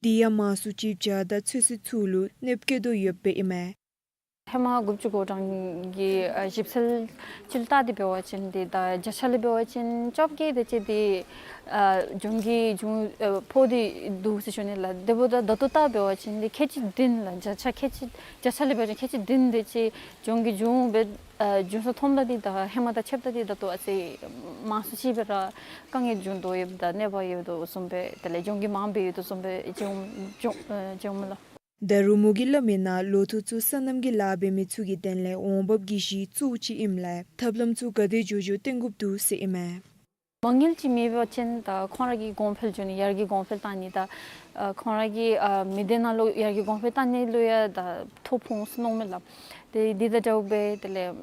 དེ་ཡང་མང་སུ་ཅིག་བྱ་དང་ཚོད་བསྲེ་ཚུ་ལུ་གནོདཔ་བཀལ་དོ་ཡོདཔ་ཨིན་མས། ཧེ་མ་དགུ་བཅུ་གོ་གྲངས་ཀྱི་ཨ་ཞིབ་འཚོལ་ཅིག་ལུ་བལྟ་སྟེ་འབད་བ་ཅིན་དེ་ད་བརྒྱ་ཆ་ལས་འབད་བ་ཅིན་བཅོ་བརྒྱད་དེ་ཅིག་དེ་ཨ་གྱོང་གི་འབྱུང་ཨ་ཕོག་སྟེ་འདུག་ཟེར་ཞུ་ནི་ལགས། དེ་འབདཝ་ད་ད་ལྟོ་བལྟ་འབད་བ་ཅིན་དེ་ཁལ་གཅིག་བདུན་ལགས། བརྒྱ་ཆ་ཁལ་གཅིག་བརྒྱ་ཆ་ལས་འབད་བ་ཅིན་ཁལ་གཅིག་བདུན་དེ་ཅིག་གྱོང་གི་འབྱུང་སྦེ་ཨ་འབྱུང་ས་མཐོངམ་ད་དེ་ད་ཧེ་མ་དང་ཕྱདཔ་ད་དེ་ད་ལྟོ་ཨ་ཙི་མང་སུ་ཅིག་སྦེ་ར་དཀའ་ངལ་འབྱུང་དོ་ཡོདཔ་དང་གནོད་པ་ཡོད་དོ་བཟུམ་སྦེ་དེ་ལས་གྱོང་གི་མང་སྦེ་ཡོད་དོ་བཟུམ་སྦེ་བྱུང་བྱུང་ཨ་བྱུངམ་མས་ལགས། ད་རུང་མོ་གིས་སླབ་མིའི་ནང་ལོ་ཐོག་ཚུ་སོ་ནམ་གྱི་ལཱ་འབད་མི་ཚུ་གི་དོན་ལས་འོང་འབབ་ཀྱི་གཞི་གཙོ་བོ་ཅིག་ཨིནམ་ལས་ཐབས་ལམ་ཚུ་ག་དེ་མགྱོགས་མགྱོགས་བཏོན་དགོཔ་འདུག་ཟེར་ཨིན་མས། མ་དངུལ་ཅིག་མེད་པ་ཅིན་ད་ཁོང་ར་གི་གོང་འཕེལ་འགྱོ་ནི་ཡར་རྒྱས་གོང་འཕེལ་བཏང་ནི་ད་ཨ་ཁོང་ར་གི་ཨ་མི་སྡེ་ནང་ལུ་ཡར་རྒྱས་གོང་འཕེལ་བཏང་ནི་ལུ་ཡང་ད་ཐོ་ཕོག་སོ་ནུག་མས་ལགས། དེ་དེ་དང་འདྲཝ་སྦེ་དེ་ལས་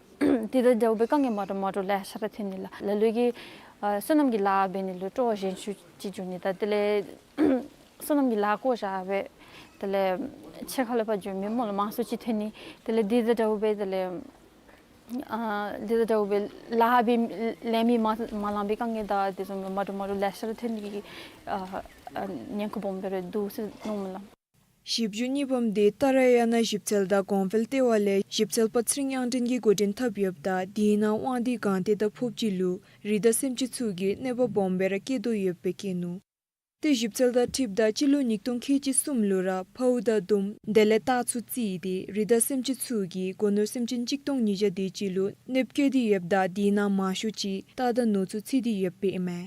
དེ་དང་འདྲཝ་སྦེ་དཀའ་ངལ་མ་འདྲཝ་མ་འདྲཝ་ལེ་ཤ་ར་ཐོན་ནི་ལགས། ལ་ལུ་གིས་ཨ་སོ་ནམ་གྱི་ལཱ་འབད་ནི་ལུ་སྤྲོ་བ་ཞན་ཤོས་ཅིག་འགྱོ་ནི་ད་དེ་ལས་སོ་ནམ་གྱི་ལཱ་བཀོ་བཞག་སྦེ་དེ་ལས་ཕྱི་ཁ་ལས་ཕར་འགྱོ་མི་སྨོ་ལགས་མང་སུ་ཅིག་ཐོན་ནི། དེ་ལས་དེ་དང་འདྲཝ་སྦེ་དེ་ལས་ཨ་དེ་དང་འདྲཝ་སྦེ་ལཱ་འབད་ལེན་མི་མ་མ་ལང་པའི་དཀའ་ངལ་དང་དེ་བཟུམ་མ་འདྲཝ་མ་འདྲཝ་ལེ་ཤ་ར་ཐོན་ནི་གི་ཨ་ཨ་ཉེན་ཁ་སྦོམ་སྦེ་ར་འདུག་ཟེར་མནོཝ་མས་ལགས། ཞིབ་འཇུག་གཉིས་པམ་དེ་ཏཱ་ར་ཡ་ན་ཞིབ་འཚོལ་དང་གོང་འཕེལ་ལྟེ་བ་ལས་ཞིབ་འཚོལ་པ་ཚེ་རིང་དབྱངས་སྒྲོན་གྱིས་འགོ་འདྲེན་འཐབ་ཡོདཔ་ད་དེ་ནང་དབང་འདུས་སྒང་སྟེང་དང་ཕོབ་སྒྱུར་ལུ་རི་དྭགས་སེམས་ཅན་ཚུ་གིས་གནོད་པ་སྦོམ་སྦེ་ར་བཀལ་དོ་ཡོདཔ་སྦེ་བཀོད་ནུག། ཏེ་ཞིབ་འཚོལ་དང་འཁྲིལཝ་ད་སྤྱི་ལོ་ཉིས་སྟོང་ཁལ་གཅིག་གསུམ་ལུ་ར་ཕའུ་དང་དོམ་དེ་ལས་སྟག་ཚུ་བརྩིས་ཏེ་རི་དྭགས་སེམས་ཅན་ཚུ་གིས་སྒོ་ནོར་སེམས་ཅན་གཅིག་སྟོང་ཉིས་བརྒྱ་དེ་ཅིག་ལུ་གནོདཔ་བཀལ་ཏེ་ཡོདཔ་ད་དེ་ནང་མང་ཤོས་ཅིག་སྟག་དང་ནོར་ཚུ་ཚུད་དེ་ཡོདཔ་ཨིན་མས།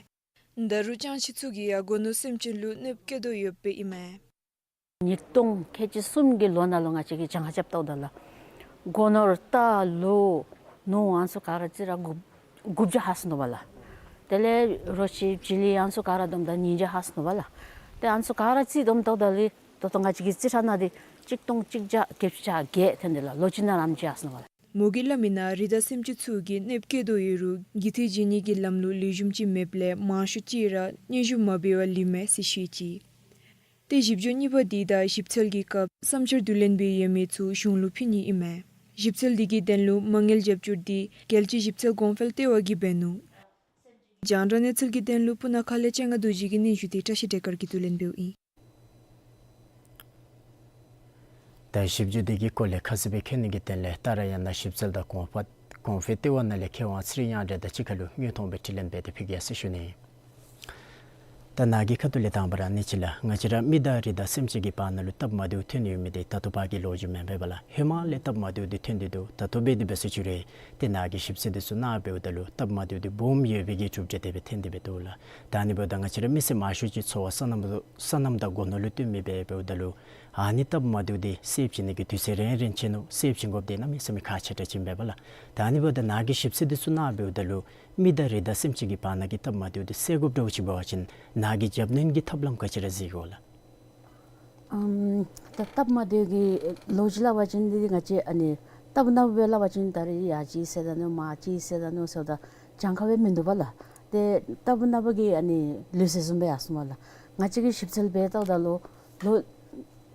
ད་རུང་ཅང་ཤེས་ཚུ་གིས་ཡང་སྒོ་ནོར་སེམས་ཅན་ལུ་གནོདཔ་བཀལ་དོ་ཡོདཔ་ཨིན་མས། ཉིས་སྟོང་ཁལ་གཅིག་གསུམ་གྱི་ལོ་ནང་ལུ་ང་བཅས་ཀྱིས་གྱངས་ཁ་རྐྱབ་བལྟཝ་ད་ལུ་སྒོ་ནོར་རྟ་ལུག་ནོར་ཨ་ནི་ཚུ་ག་ར་རྩིས་ར་དགུ་དགུ་བརྒྱ་ལྷག་སོ་ནུག་པ་ལགས། དེ་ལས་རོ་ཁྱི་བྱི་ལི་ཨ་ནི་ཚུ་ག་ར་བསྡོམས་ད་ཉིས་བརྒྱ་ལྷག་སོ་ནུག་པ་ལགས། ཏེ་ཨ་ནི་ཚུ་ག་ར་རྩིས་བསྡོམས་བལྟཝ་ད་ལུ་ད་ལྟོ་ང་བཅས་ཀྱིས་རྩིས་ཁྲ་ནང་འདི་གཅིག་སྟོང་གཅིག་བརྒྱ་བརྒྱད་ཅུ་གྱ་བརྒྱད་ཐོན་ཏེ་ལགས། ལོ་གཅིག་ནང་ར་ཨ་ནེམ་ཅིག་ལྷག་སོ་ནུག་པ་ལགས། མོ་གིས་སླབ་མི་ནང་རི་དྭགས་སེམས་ཅན་ཚུ་གིས་གནོདཔ་བཀལ་དོ་ཡོད་རུང་འགོག་ཐབས་བྱིན་ནི་གི་ལམ་ལུགས་ལེགས་ཤོམ་ཅིག་མེདཔ་ལས་མང་ཤོས་ཅིག་ར་སྙན་ཞུ་མ་འབད་བར་ལུས་མས་ཟེར་བཤད་ཅི། ཏེ་ཞིབ་འཇུག་གཉིས་པ་འདི་དང་ཞིབ་འཚོལ་གྱི་སྐབས་བསམ་འཆར་བསྡུ་ལེན་འབད་ཡོད་མི་ཚུ་གཞུང་ལུ་ཕུལ་ནི་ཨིན་མས། ཞིབ་འཚོལ་འདི་གི་དོན་ལུ་མ་དངུལ་རྒྱབ་སྐྱོར་འདི་རྒྱལ་སྤྱིའི་ཞིབ་འཚོལ་གོང་འཕེལ་ལྟེ་བ་གིས་འབད་ནུག། རྒྱང་བསྒྲགས་གནས་ཚུལ་གྱི་དོན་ལུ་སྤུ་ན་ཁ་ལས་ཅན་དགའ་རྡོ་རྗེ་གི་སྙན་ཞུ་འདི་བཀྲ་ཤིས་སྒྲོལ་དཀར་གྱིས་བསྡུ་ལེན་འབདཝ་ཨིན། ད་ཞིབ་འཇུག་འདི་གི་སྐོར་ལས་ཁ་གསལ་སྦེ་མཁྱེན་ནི་གི་དོན་ལས་ད་རེས་ཡང་ན་ཞིབ་འཚོལ་དང་གོང་འཕེལ་གོང་འཕེལ་ལྟེ་བ་ནང་ལས་མཁས་དབང་ཚེ་རིང་དབྱངས་སྒྲོན་དང་གཅིག་ཁར་ལུ་དངོས་མཐོང་སྦེ་དྲི་ལན་འབད་དེ་ཕུལ་གེ་ཟེར་ཞུ་ནི། ད་ནཱ་གི་ཁ་ཐུག་ལས་དང་པ་ར་ཨ་ནི་ཅིག་ལགས། ང་བཅས་ར་མི་དང་རི་དྭགས་སེམས་ཅན་གྱི་བར་ན་ལུ་སྟབས་མ་བདེཝ་ཐོན་ཡོད་མི་འདི་ད་ལྟོ་བར་གྱི་ལོ་རྒྱུས་མེན་པས་པ་ལགས། ཧེ་མ་ལས་སྟབས་མ་བདེཝ་འདི་ཐོན་ཏེ་འདུག། ད་ལྟོ་འབད་དེ་འབད་ས་ཅིག་རེ། ཏེ་ནཱ་གི་ཞིབ་འཚོལ་འདི་ཚུ་ནང་འབདཝ་ད་ལུ་སྟབས་མ་བདེཝ་འདི་སྦོམ་ཡོད་པའི་གི་གྲུབ་འབྲས་དེ་སྦེ་ཐོན་ཏེ་སྦེ་འདུག་ལགས། ད་ཨ་ནི་འབདཝ་ད་ང་བཅས་ར་མི་སེར་མང་ཤོས་ཅིག་འཚོ་བ་སོ་ནམ་སོ་ནམ་དང་སྒོ་ནོར་ལུ་བསྟུན་མི་སྦེ་འབདཝ་ད་ལུ་ཨ་ནི་སྟབས་མ་བདེཝ་འདི་སེལ་བྱིན་ནི་གི་དུས་ཚོད་རན་རན་ཅིག་ནུག། སེལ་བྱིན་དགོཔ་འདི་གནམ་མེད་ས་མེད་ཁག་ཆེ་དྲགས་ཅིག་ཨིན་པས་པ་ལགས། ད་ཨ་ནི་འབདཝ་ད་ནཱ་གི་ཞིབ་འཚོལ་འདི་ཚུ་ནང་འབདཝ་ད་ལུ་མི་དང་རི་དྭགས་སེམས་ཅན་གྱི་བར་ན་གི་སྟབས་མ་བདེཝ་འདི་སེལ་དགོཔ་འདྲཝ་ཅིག་འབད་བ་ཅིན་ནཱ་གིས་རྒྱབ་སྣོན་གྱི་ཐབས་ལམ་ག་ཅི་ར་གཟིགས་དགོ་ལགས། ཨམ་ད་སྟབས་མ་བདེཝ་གི་ལོ་རྒྱུས་སླབ་པ་ཅིན་འདི་ང་བཅས་ཨ་ནི་སྟབས་ན་བུ་སྦེ་སླབ་པ་ཅིན་ད་རེས་ཡར་ཅིག་སེལ་ད་ནུག་མར་ཅིག་སེལ་ད་ནུག་ཟེརཝ་ད་གྱངས་ཁ་སྦེ་མིན་འདུག་པ་ལགས། ཏེ་སྟབས་ན་བུ་གི་ཨ་ནི་ལུགས་སྲོལ་བཟུམ་སྦེ་ཡར་སོང་པ་ལགས། ང་བཅས་ཀྱིས་ཞིབ་འཚོལ་འབད་བལྟཝ་ད་ལུ་ལོ་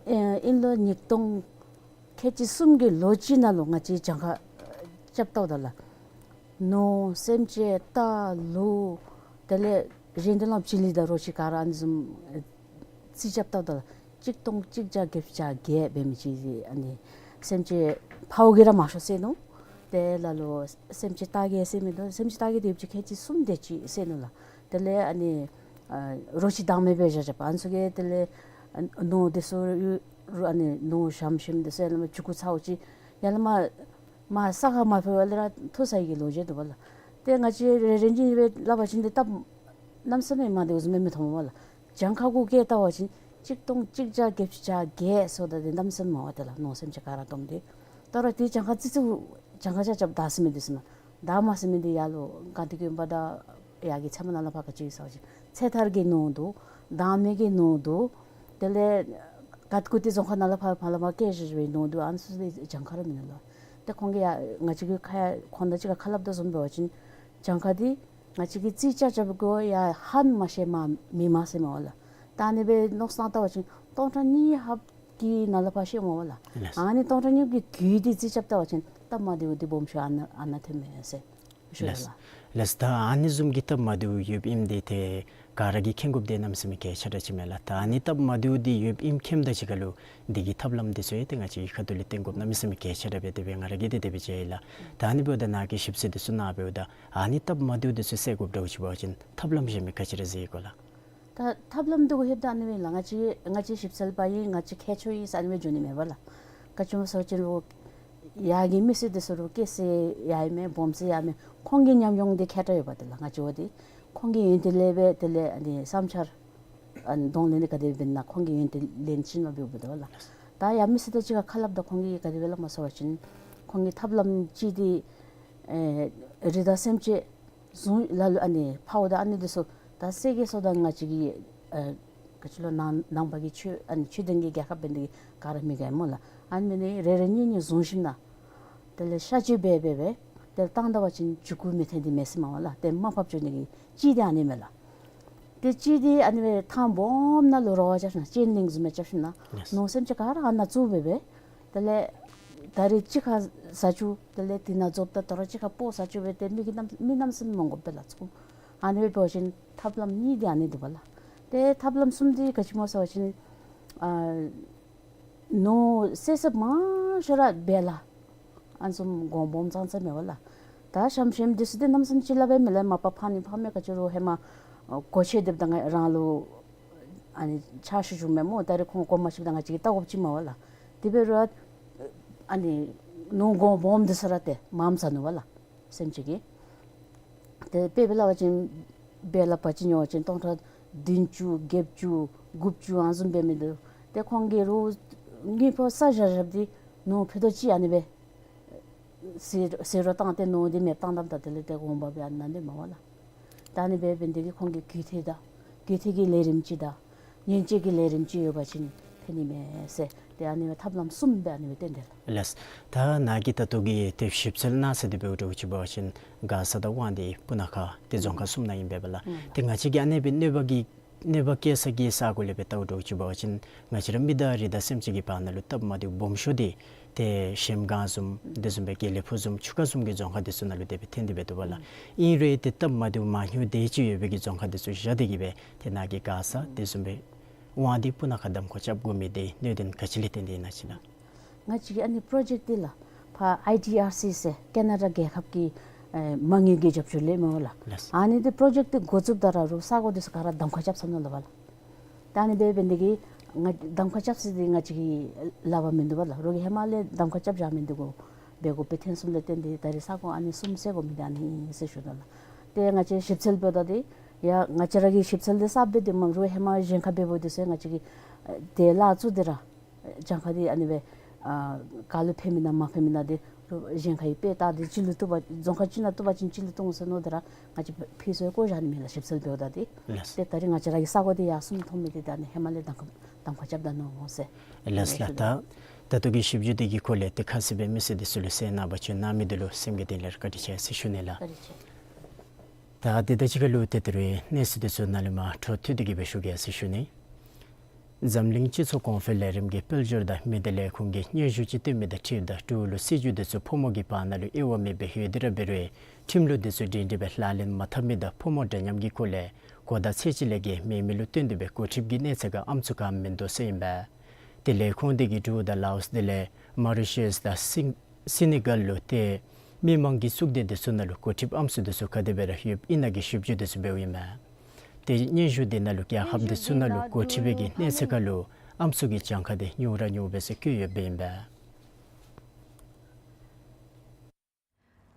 ཨེ་ཨིན་ལོ་ཉིས་སྟོང་ཁལ་གཅིག་གསུམ་གྱི་ལོ་གཅིག་ནང་ལུ་ང་བཅས་གྱངས་ཁ་རྐྱབ་བལྟཝ་ད་ལགས། ནོར་སེམས་ཅན་རྟ་ལུག་དེ་ལས་རེ་འདུན་ལམ་བྱི་ལི་དང་རོ་ཁྱི་ག་ར་ཨ་ནི་བཟུམ་རྩིས་རྐྱབ་བལྟཝ་ད་ལགས། གཅིག་སྟོང་གཅིག་བརྒྱ་བརྒྱད་ཅུ་གྱ་བརྒྱད་འབད་མི་ཅིག་ཨ་ནི་སེམས་ཅན་ཕཝ་གིས་ར་མང་ཤོས་བསད་ནུག། དེ་ལས་ལུ་སེམས་ཅན་རྟ་གིས་བསད་མི་འདུག། སེམས་ཅན་རྟ་གིས་དེ་ཅིག་ཁལ་གཅིག་གསུམ་དེ་ཅིག་བསད་ནུག་ལགས། དེ་ལས་ཨ་ནི་ཨ་རོ་ཁྱི་བདག་མེད་འབད་བཞག་བཞགཔ་ཨ་ནི་ཚུ་གིས་དེ་ལས་ཨ་ནོར་དེ་ཚུ་རུ་ཨ་ནི་ནོར་ཞགམ་ཞིམ་དེ་ཚུ་ཡར་ལས་མར་ཆུང་ཀུ་ཚཝ་ཅིག་ཡར་ལས་མར་མར་ས་ཁར་མ་ཕོག་པར་ལས་ར་འཐུ་ཚར་ཡི་གི་ལོ་རྒྱུས་འདུག་པ་ལགས། ཏེ་ང་བཅས་རེ་རེ་གཉིས་གཉིས་སྦེ་སླབ་པ་ཅིན་འདི་སྟབས་གནམ་མེད་ས་མེད་མ་བདེཝ་བཟུམ་སྦེ་མི་མཐོངམ་པ་ལགས། གྱངས་ཁ་གུ་བཀལ་བལྟ་བ་ཅིན་གཅིག་སྟོང་གཅིག་བརྒྱ་བརྒྱད་ཅུ་གྱ་བརྒྱད་ཟེརཝ་ད་འདི་གནམ་མེད་ས་མེད་མང་བ་ཏེ་ལགས། ནོར་སེམས་ཅན་ག་ར་བསྡོམས་ཏེ། ད་རུང་དེ་གྱངས་ཁ་ཙི་ཙི་གྱངས་ཁ་རྐྱབ་རྐྱབ་བདའ་ཟེར་མི་འདི་ཟེར་མས། བདའ་མ་ཟེར་མི་འདི་ཡར་ལུ་ག་ཏེ་གི་འབདཝ་ད་ཡར་གྱི་ཚལ་མ་ནང་ལས་ཕར་ག་ཅི་ཡོད་ཟེར་བ་ཅིན་ཚེ་ཐར་གྱི་ནོར་འདུག། བདག་མེད་ཀྱི་ནོར་འདུག། དེ་ལས་ག་ཀུ་ཏི་རྫོང་ཁག་ནང་ལས་ཕར་ཕར་ལས་མར་བཀལ་བཞག་བཞགཔ་ཨིན་ནོ་འདུག། ཨ་ནི་ཚུ་འདི་གྱངས་ཁ་ར་མིན་ནུག་ལགས། ཏེ་ཁོང་གིས་ཡར་ང་བཅས་ཀྱིས་ཁ་ཡར་ཁོང་དང་གཅིག་ཁར་ཁ་སླབ་དོ་བཟུམ་འབད་བ་ཅིན་གྱངས་ཁ་འདི་ང་བཅས་ཀྱིས་རྩིས་རྐྱབ་རྐྱབ་གོ་ཡར་ཧན་མ་ཤེས་མ་མི་མ་ཟེར་མས་པ་ལགས། ད་ཨ་ནི་སྦེ་མནོ་བསམ་བཏང་བལྟ་བ་ཅིན་སྟོང་ཕྲག་གཉིས་ལྷགཔ་གི་ནང་ལས་ཕར་ཤེས་མས་པ་ལགས། ལགས། ཨ་ནི་སྟོང་ཕྲག་གཉིས་ཀྱི་དུས་འདི་རྩིས་རྐྱབ་བལྟ་བ་ཅིན་སྟབས་མ་བདེཝ་འདི་སྦོམ་ཤོས་ཨ་ནཱ་ཨ་ནཱ་ཐོནམ་མས་ཟེར་ཞུ་ལགས། ལགས། ལགས། ད་ཨ་ནི་བཟུམ་གྱི་སྟབས་མ་བདེཝ་ཡོདཔ་ཨིནམ་འདི་ཏེ་ག་ར་གིས་མཁྱེན་དགོཔ་འདི་གནམ་མེད་ས་མེད་གལ་ཆེ་དྲགས་ཅིག་མས་ལགས། ད་ཨ་ནི་སྟབས་མ་བདེཝ་འདི་ཡོདཔ་ཨིནམ་མཁྱེནམ་དང་གཅིག་ཁར་ལུ་འདི་གི་ཐབས་ལམ་འདི་ཚུ་ཡང་ཏེ་ང་བཅས་ཀྱི་ཁ་ཐུག་ལས་བཏོན་དགོཔ་གནམ་མེད་ས་མེད་གལ་ཆེ་དྲགས་སྦེ་དེ་སྦེ་ང་ར་གིས་ཏེ་དེ་སྦེ་མཇལ་ཡི་ལགས། ད་ཨ་ནི་འབདཝ་ད་ནཱ་གི་ཞིབ་འཚོལ་འདི་ཚུ་ནང་འབདཝ་ད་ཨ་ནི་སྟབས་མ་བདེཝ་འདི་ཚུ་སེལ་དགོཔ་འདྲཝ་ཅིག་འབད་བ་ཅིན་ཐབས་ལམ་གཞན་མི་ག་ཅི་ར་གཟིགས་དགོ་ལགས། ད་ཐབས་ལམ་འདི་གུ་ལྷོདཔ་ད་ཨ་ནི་སྦེ་ལགས། ང་བཅས་ང་བཅས་ཞིབ་འཚོལ་པ་ཨིན་ང་བཅས་མཁས་མཆོག་ཨིན་ཟེར་ཨ་ནི་སྦེ་འགྱོ་ནི་མེད་པ་ལགས། ག་ཅི་སྨོ་ཟེར་བ་ཅིན་རུང་ཡར་གྱི་མི་སེར་འདི་ཚུ་རུང་སྐྱེ་ས་ཡང་ཨིན་མས་སྦོམ་ས་ཡང་ཨིན་མས། ཁོང་གི་ཉམས་མྱོང་འདི་མཁས་དྲགས་ཡོདཔ་འདི་ལགས། ང་བཅས་འོ་འདི་ཁོང་གི་ཡོན་ཏན་ལས་སྦེ་དེ་ལས་ཨ་ནི་བསམ་འཆར་ཨ་ནི་གདོང་ལེན་འདི་ག་དེ་འབད་ན་ཁོང་གི་ཡོན་ཏན་ལེན་ཅིག་མ་འབདཝ་འབདཝ་འདི་ལགས། ད་ཡར་མི་སེར་དང་གཅིག་ཁར་ཁ་སླབ་ད་ཁོང་གིས་ག་དེ་སྦེ་སླབ་མས་ཟེར་བ་ཅིན་ཁོང་གིས་ཐབས་ལམ་ཅིག་འདི་ཨེ་རི་དྭགས་སེམས་ཅན་བཟུང་ལ་ལུ་ཨ་ནི་ཕཝ་དང་ཨ་ནི་འདི་ཚུ་ད་ཟེར་གེ་ཟེརཝ་ད་ང་བཅས་ཀྱི་ཨ་ག་ཅི་ལོ་ནང་ནང་པ་གི་ཆོས་ཨ་ནི་ཆོས་ལྡན་གྱི་རྒྱལ་ཁབ་འབད་ནི་འདི་ག་ར་མི་དགའ་སྨོ་ལགས། ཨ་ནི་འབད་ནི་རེ་རེ་གཉིས་གཉིས་བཟུང་ཞིནམ་ན་དེ་ལས་གཤག་བཅོས་འབད་འབད་འབད་དེ་བཏང་ད་བ་ཅིན་འཇུག་སྒོ་མི་འཐོན་འདི་མས་ཟེར་མས་པ་ལགས། ཏེ་མར་ཕབ་བཅུག་ནི་གི་ཅིག་འདི་ཨ་ནི་མས་ལགས། ཏེ་ཅིག་འདི་ཨ་ནི་སྦེ་ཐང་སྦོམ་ནང་ལུ་རོ་བ་རྐྱབ་ཞིནམ་ན་ཅེན་ལིང་བཟུམ་སྦེ་རྐྱབ་ཞིནམ་ན་ལགས། ནོར་སེམས་ཅན་ག་ར་ཨ་ནཱ་བཙུགས་འབད་འབད་དེ་ལས་ད་རེས་གཅིག་ཁར་ཟ་བཅུག། དེ་ལས་དེ་ནང་རྫོགསཔ་ད་ད་རུང་གཅིག་ཁར་སྤོ་ཟ་བཅུག་སྦེ་ཏེ་མི་གིས་གནམ་མི་གནམ་མེད་ས་མེད་མ་དགོཔ་སྦེ་ལགས་ཚུ། ཨ་ནི་སྦེ་འབད་བ་ཅིན་ཐབས་ལམ་གཉིས་འདི་ཨ་ནི་འདུག་པ་ལགས། ཏེ་ཐབས་ལམ་གསུམ་འདི་ག་ཅི་སྨོ་ཟེར་བ་ཅིན་ཨ་ནོར་བསད་ས་མང་ཤོས་ར་སྦལ་ལ་ཨ་ནི་བཟུམ་སྒོ་སྦོམ་ཙང་ཙ་མས་པ་ལགས། ད་ཞགམ་ཞིམ་འདི་ཚུ་འདི་གནམ་མེད་ས་མེད་ཅིག་སླབ་སྦེ་མི་ལགས། མ་པ་ཕར་ནི་ཕ་མས་ག་ཅི་རུང་ཧེ་མ་ཨ་གོ་ཆོད་སྡོདཔ་ད་ང་རང་ལུ་ཨ་ནི་ཕྱག་ཞུ་ཞུཝ་མས་སྨོ། ད་རེས་ཁོང་གོ་མ་ཤེསཔ་ད་ང་བཅས་ཀྱིས་བལྟ་དགོཔ་ཅིག་མས་པ་ལགས། དེ་འབད་རུང་ཨ་ནི་ནོར་སྒོ་སྦོམ་འདི་ཚུ་ར་ཏེ་མངམ་ཟ་ནུག་པ་ལགས་སེམས་ཅན་གྱིས། ཏེ་དཔེ་སྦེ་སླབ་པ་ཅིན་ སྦེ་ལགཔ་ཅིག་ཉོ་བ་ཅིན་སྟོང་ཕྲག་བདུན་ཅུ་བརྒྱད་ཅུ་དགུ་བཅུ་ཨ་བཟུམ་སྦེ་མིན་འདུག། ཏེ་ཁོང་གིས་རོགས་དངུལ་ཕོགས་བཟའ་བཞག་བཞགཔ་འདི་ནོར་ཕུད་རྡོག་ཅིག་ཨ་ནི་སྦེ་ཟད་ཟད་འགྲོ་བཏང་སྟེ་ནོར་འདི་མེདཔ་བཏང་དཔ་ད་དེ་ལས་ཏེ་དགོངས་པ་སྦེ་ཨ་ནི་ནང་འདི་མ་བ་ལགས། ད་ཨ་ནི་སྦེ་འབད་ནི་དེ་གིས་ཁོང་གི་རྒུད་འཐུས་དང་རྒུད་འཐུས་ཀྱི་ལས་རིམ་ཅིག་དང་ཉེན་བཅོལ་གྱི་ལས་རིམ་ཅིག་ཡོད་པ་ཅིན་ཕན་ནི་མས་ཟེར་ཏེ་ཨ་ནི་སྦེ་ཐབས་ལམ་གསུམ་སྦེ་ཨ་ནི་སྦེ་བཏོན་དེས་ལགས། ལགས། ད་ནཱ་གིས་ད་ལྟོ་གི་ཏེ་ཞིབ་འཚོལ་གནང་ས་འདི་འབདཝ་འདྲཝ་ཅིག་འབད་བ་ཅིན་མགར་ས་དང་དབང་འདུས་སྤུ་ན་ཁ་ཏེ་རྫོང་ཁག་གསུམ་ནང་ཨིན་པས་ལགས། ཨུམ། ཏེ་ང་བཅས་ཀྱིས་ཨ་ནི་སྦེ་གནོད་པ་གི་གནོད་པ་བཀལ་ས་གི་ས་གོ་ལས་སྦེ་བལྟཝ་འདྲཝ་ཅིག་འབད་བ་ཅིན་ང་བཅས་ར་མི་དང་རི་དྭགས་སེམས་ཅན་གྱི་བར་ན་ལུ་སྟབས་མ་བདེཝ་སྦོམ་ཤོས་འདི་ཏེ་ཤེམ་སྒང་བཟུམ་དེ་བཟུམ་སྦེ་དགེ་ལེགས་ཕུག་བཟུམ་ཆུ་ཁ་བཟུམ་གྱི་རྫོང་ཁག་འདི་ཚུ་ནང་ལུ་དེ་སྦེ་ཐོན་ཏེ་འབད་དོ་བ་ལགས། ཨིན་རུང་ཏེ་སྟབས་མ་བདེཝ་མང་ཉུང་དེ་ཅིག་ཡོད་པའི་གི་རྫོང་ཁག་འདི་ཚུ་བཞག་སྟེ་གི་སྦེ་ཏེ་ནཱ་གིས་མགར་ས་དེ་བཟུམ་སྦེ་དབང་འདུས་སྤུ་ན་ཁ་གདམ་ཁ་རྐྱབ་དགོ་མི་འདི་གནད་དོན་ག་ཅི་ལས་བརྟེན་ཏེ་ཨིན་ན་ཅིག་ལགས། ང་བཅས་ཀྱི་ཨ་ནི་པྲོ་ཇེཀཊ་འདི་ལགས་ཕར་ཨའི་ཌི་ཨར་སི་ཟེར་ཀེ་ན་ཌ་རྒྱལ་ཁབ་ཀྱི་ཨེ་མ་དངུལ་གྱི་རྒྱབ་སྐྱོར་ལས་མས་ལགས། ལགས། ཨ་ནི་འདི་པྲོ་ཇེཀཊ་འདི་འགོ་བཙུགསཔ་ད་ར་རོགས་ས་གོ་འདི་ཚུ་ག་ར་གདམ་ཁ་རྐྱབ་ཚར་ནུག་ལགས་པ་ལགས། ད་ཨ་ནི་སྦེ་འབད་ནི་དེ་གིས་ང་གདམ་ཁ་རྐྱབ་ས་འདི་ང་བཅས་ཀྱི་ལག་པར་མིན་འདུག་པ་ལགས། རོགས་ཀྱིས་ཧེ་མ་ལས་གདམ་ཁ་རྐྱབ་བཞག་མི་འདི་གུ་འབད་དགོཔ་སྦེ་ཐོན་སོངམ་ལས་བརྟེན་ཏེ་ད་རེས་ས་གོ་ཨ་ནི་གསུམ་བསལ་དགོ་མི་འདི་ཨ་ནི་ཨིན་ཟེར་ཞུ་དོ་ལགས། ཏེ་ང་བཅས་ཞིབ་འཚོལ་འབདཝ་ད་འདི་ཡང་ང་བཅས་ར་གིས་ཞིབ་འཚོལ་འདི་གསརཔ་འབད་དེ་མ་རོགས་ཧེ་མ་གཞན་ཁར་འབད་འབདཝ་འདི་ཚུ་ང་བཅས་ཀྱིས་ཨེ་དེ་ལཱ་ཚུ་འདི་ར་གྱངས་ཁ་འདི་ཨ་ནི་སྦེ་ཨ་ག་ལུ་ཕན་མི་ན་མ་ཕན་མི་ན་འདི་རོགས་གཞན་ཁར་ཡང་དཔེ་བལྟ་སྟེ་གཅིག་ལུ་བཏུབ་པ་རྫོང་ཁག་གཅིག་ནང་བཏུབ་པ་ཅིན་གཅིག་ལུ་བཏུབ་འོང་ཟེར་མནོ་སྟེ་ར་ང་བཅས་ཕུལ་སོང་བཀོ་བཞག་ནི་མས་ལགས། ཞིབ་འཚོལ་འབདཝ་ད་འདི། ལགས། ཏེ་ད་རེས་ང་བཅས་ར་གི་ས་གོ་འདི་ཡར་སོང་མཐོང་མི་འདི་ད་ཨ་ནི་ཧེ་མ་ལས་གདམ་ཁ་གདམ་ཁ་རྐྱབ་ད་ནུག་ཟེར། ལགས་ལགས། ད་ད་ལྟོ་གི་ཞིབ་འཇུག་འདི་གི་སྐོར་ལས་ཏེ་ཁ་གསལ་སྦེ་མི་སེར་འདི་ཚུ་ལུ་གསན་གནང་བར་བྱོན་གནང་མི་འདི་ལུ་སེམས་ཀྱི་གཏིང་ལས་བཀའ་དྲིན་ཆེ་ཟེར་ཞུ་ནི་ལགས། བཀའ་དྲིན་ཆེ། ད་དེ་དང་གཅིག་ཁར་ལུ་ཏེ་ད་རེས་གནས་ཚུལ་འདི་ཚུ་ནཱ་ལས་མར་འཕྲོ་མཐུད་དེ་གི་སྦེ་ཞུ་གེ་ཟེར་ཞུ་ནི། འཛམ་གླིང་སྤྱི་ཚོགས་གོང་འཕེལ་ལས་རིམ་གྱི་དཔལ་འབྱོར་དང་མི་སྡེ་ལས་ཁུངས་ཀྱིས་སྙན་ཞུ་ཅིག་བཏོན་མི་དང་འཁྲིལཝ་ད་འབྲུག་ལུ་སྲིད་བྱུས་འདི་ཚུ་ཕོ་མོ་གི་བར་ན་ལུ་དབྱེ་བ་མེད་པར་ཡོད་དེ་ར་འབད་རུང་ཁྲིམས་ལུགས་འདི་ཚུ་སྒྲིང་སྒྲི་སྦེ་ལག་ལེན་མ་འཐབ་མི་དང་ཕོ་མོ་འདྲ་མཉམ་གྱི་སྐོར་ལས་གོ་བརྡ་ཚད་ཅིག་ལས་བརྒལ་མེད་མི་ལུ་བཏོན་ཏེ་སྦེ་འགོ་ཁྲིདཔ་གི་གནས་ཚད་ཁར་ཨམ་སྲུ་ག་མིན་འདུག་ཟེར་ཨིན་པས། ཏེ་ལས་ཁུངས་འདི་གིས་འབྲུག་དང་ལའོསི་དེ་ལས་མོ་རི་ཤཱས་དང་སི་སི་ནི་གཱལ་ལུ་ཏེ་མི་མང་གི་གཙུག་སྡེ་འདི་ཚུ་ནང་ལུ་འགོ་ཁྲིདཔ་ཨམ་སྲུ་འདི་ཚུ་ག་དེ་སྦེ་ར་ཡོདཔ་ཨིན་ན་གི་ཞིབ་འཇུག་འདི་ཚུ་འབདཝ་ཨིན་མས། ཏེ་སྙན་ཞུ་འདི་ནང་ལུ་རྒྱལ་ཁབ་འདི་ཚུ་ནང་ལུ་འགོ་ཁྲིདཔ་གི་གནས་ཚད་ཁར་ལུ་ཨམ་སྲུ་གི་གྱངས་ཁ་འདི་ཉུང་ར་ཉུང་སྦེ་ཟེར་བཀོད་ཡོདཔ་ཨིན་པས།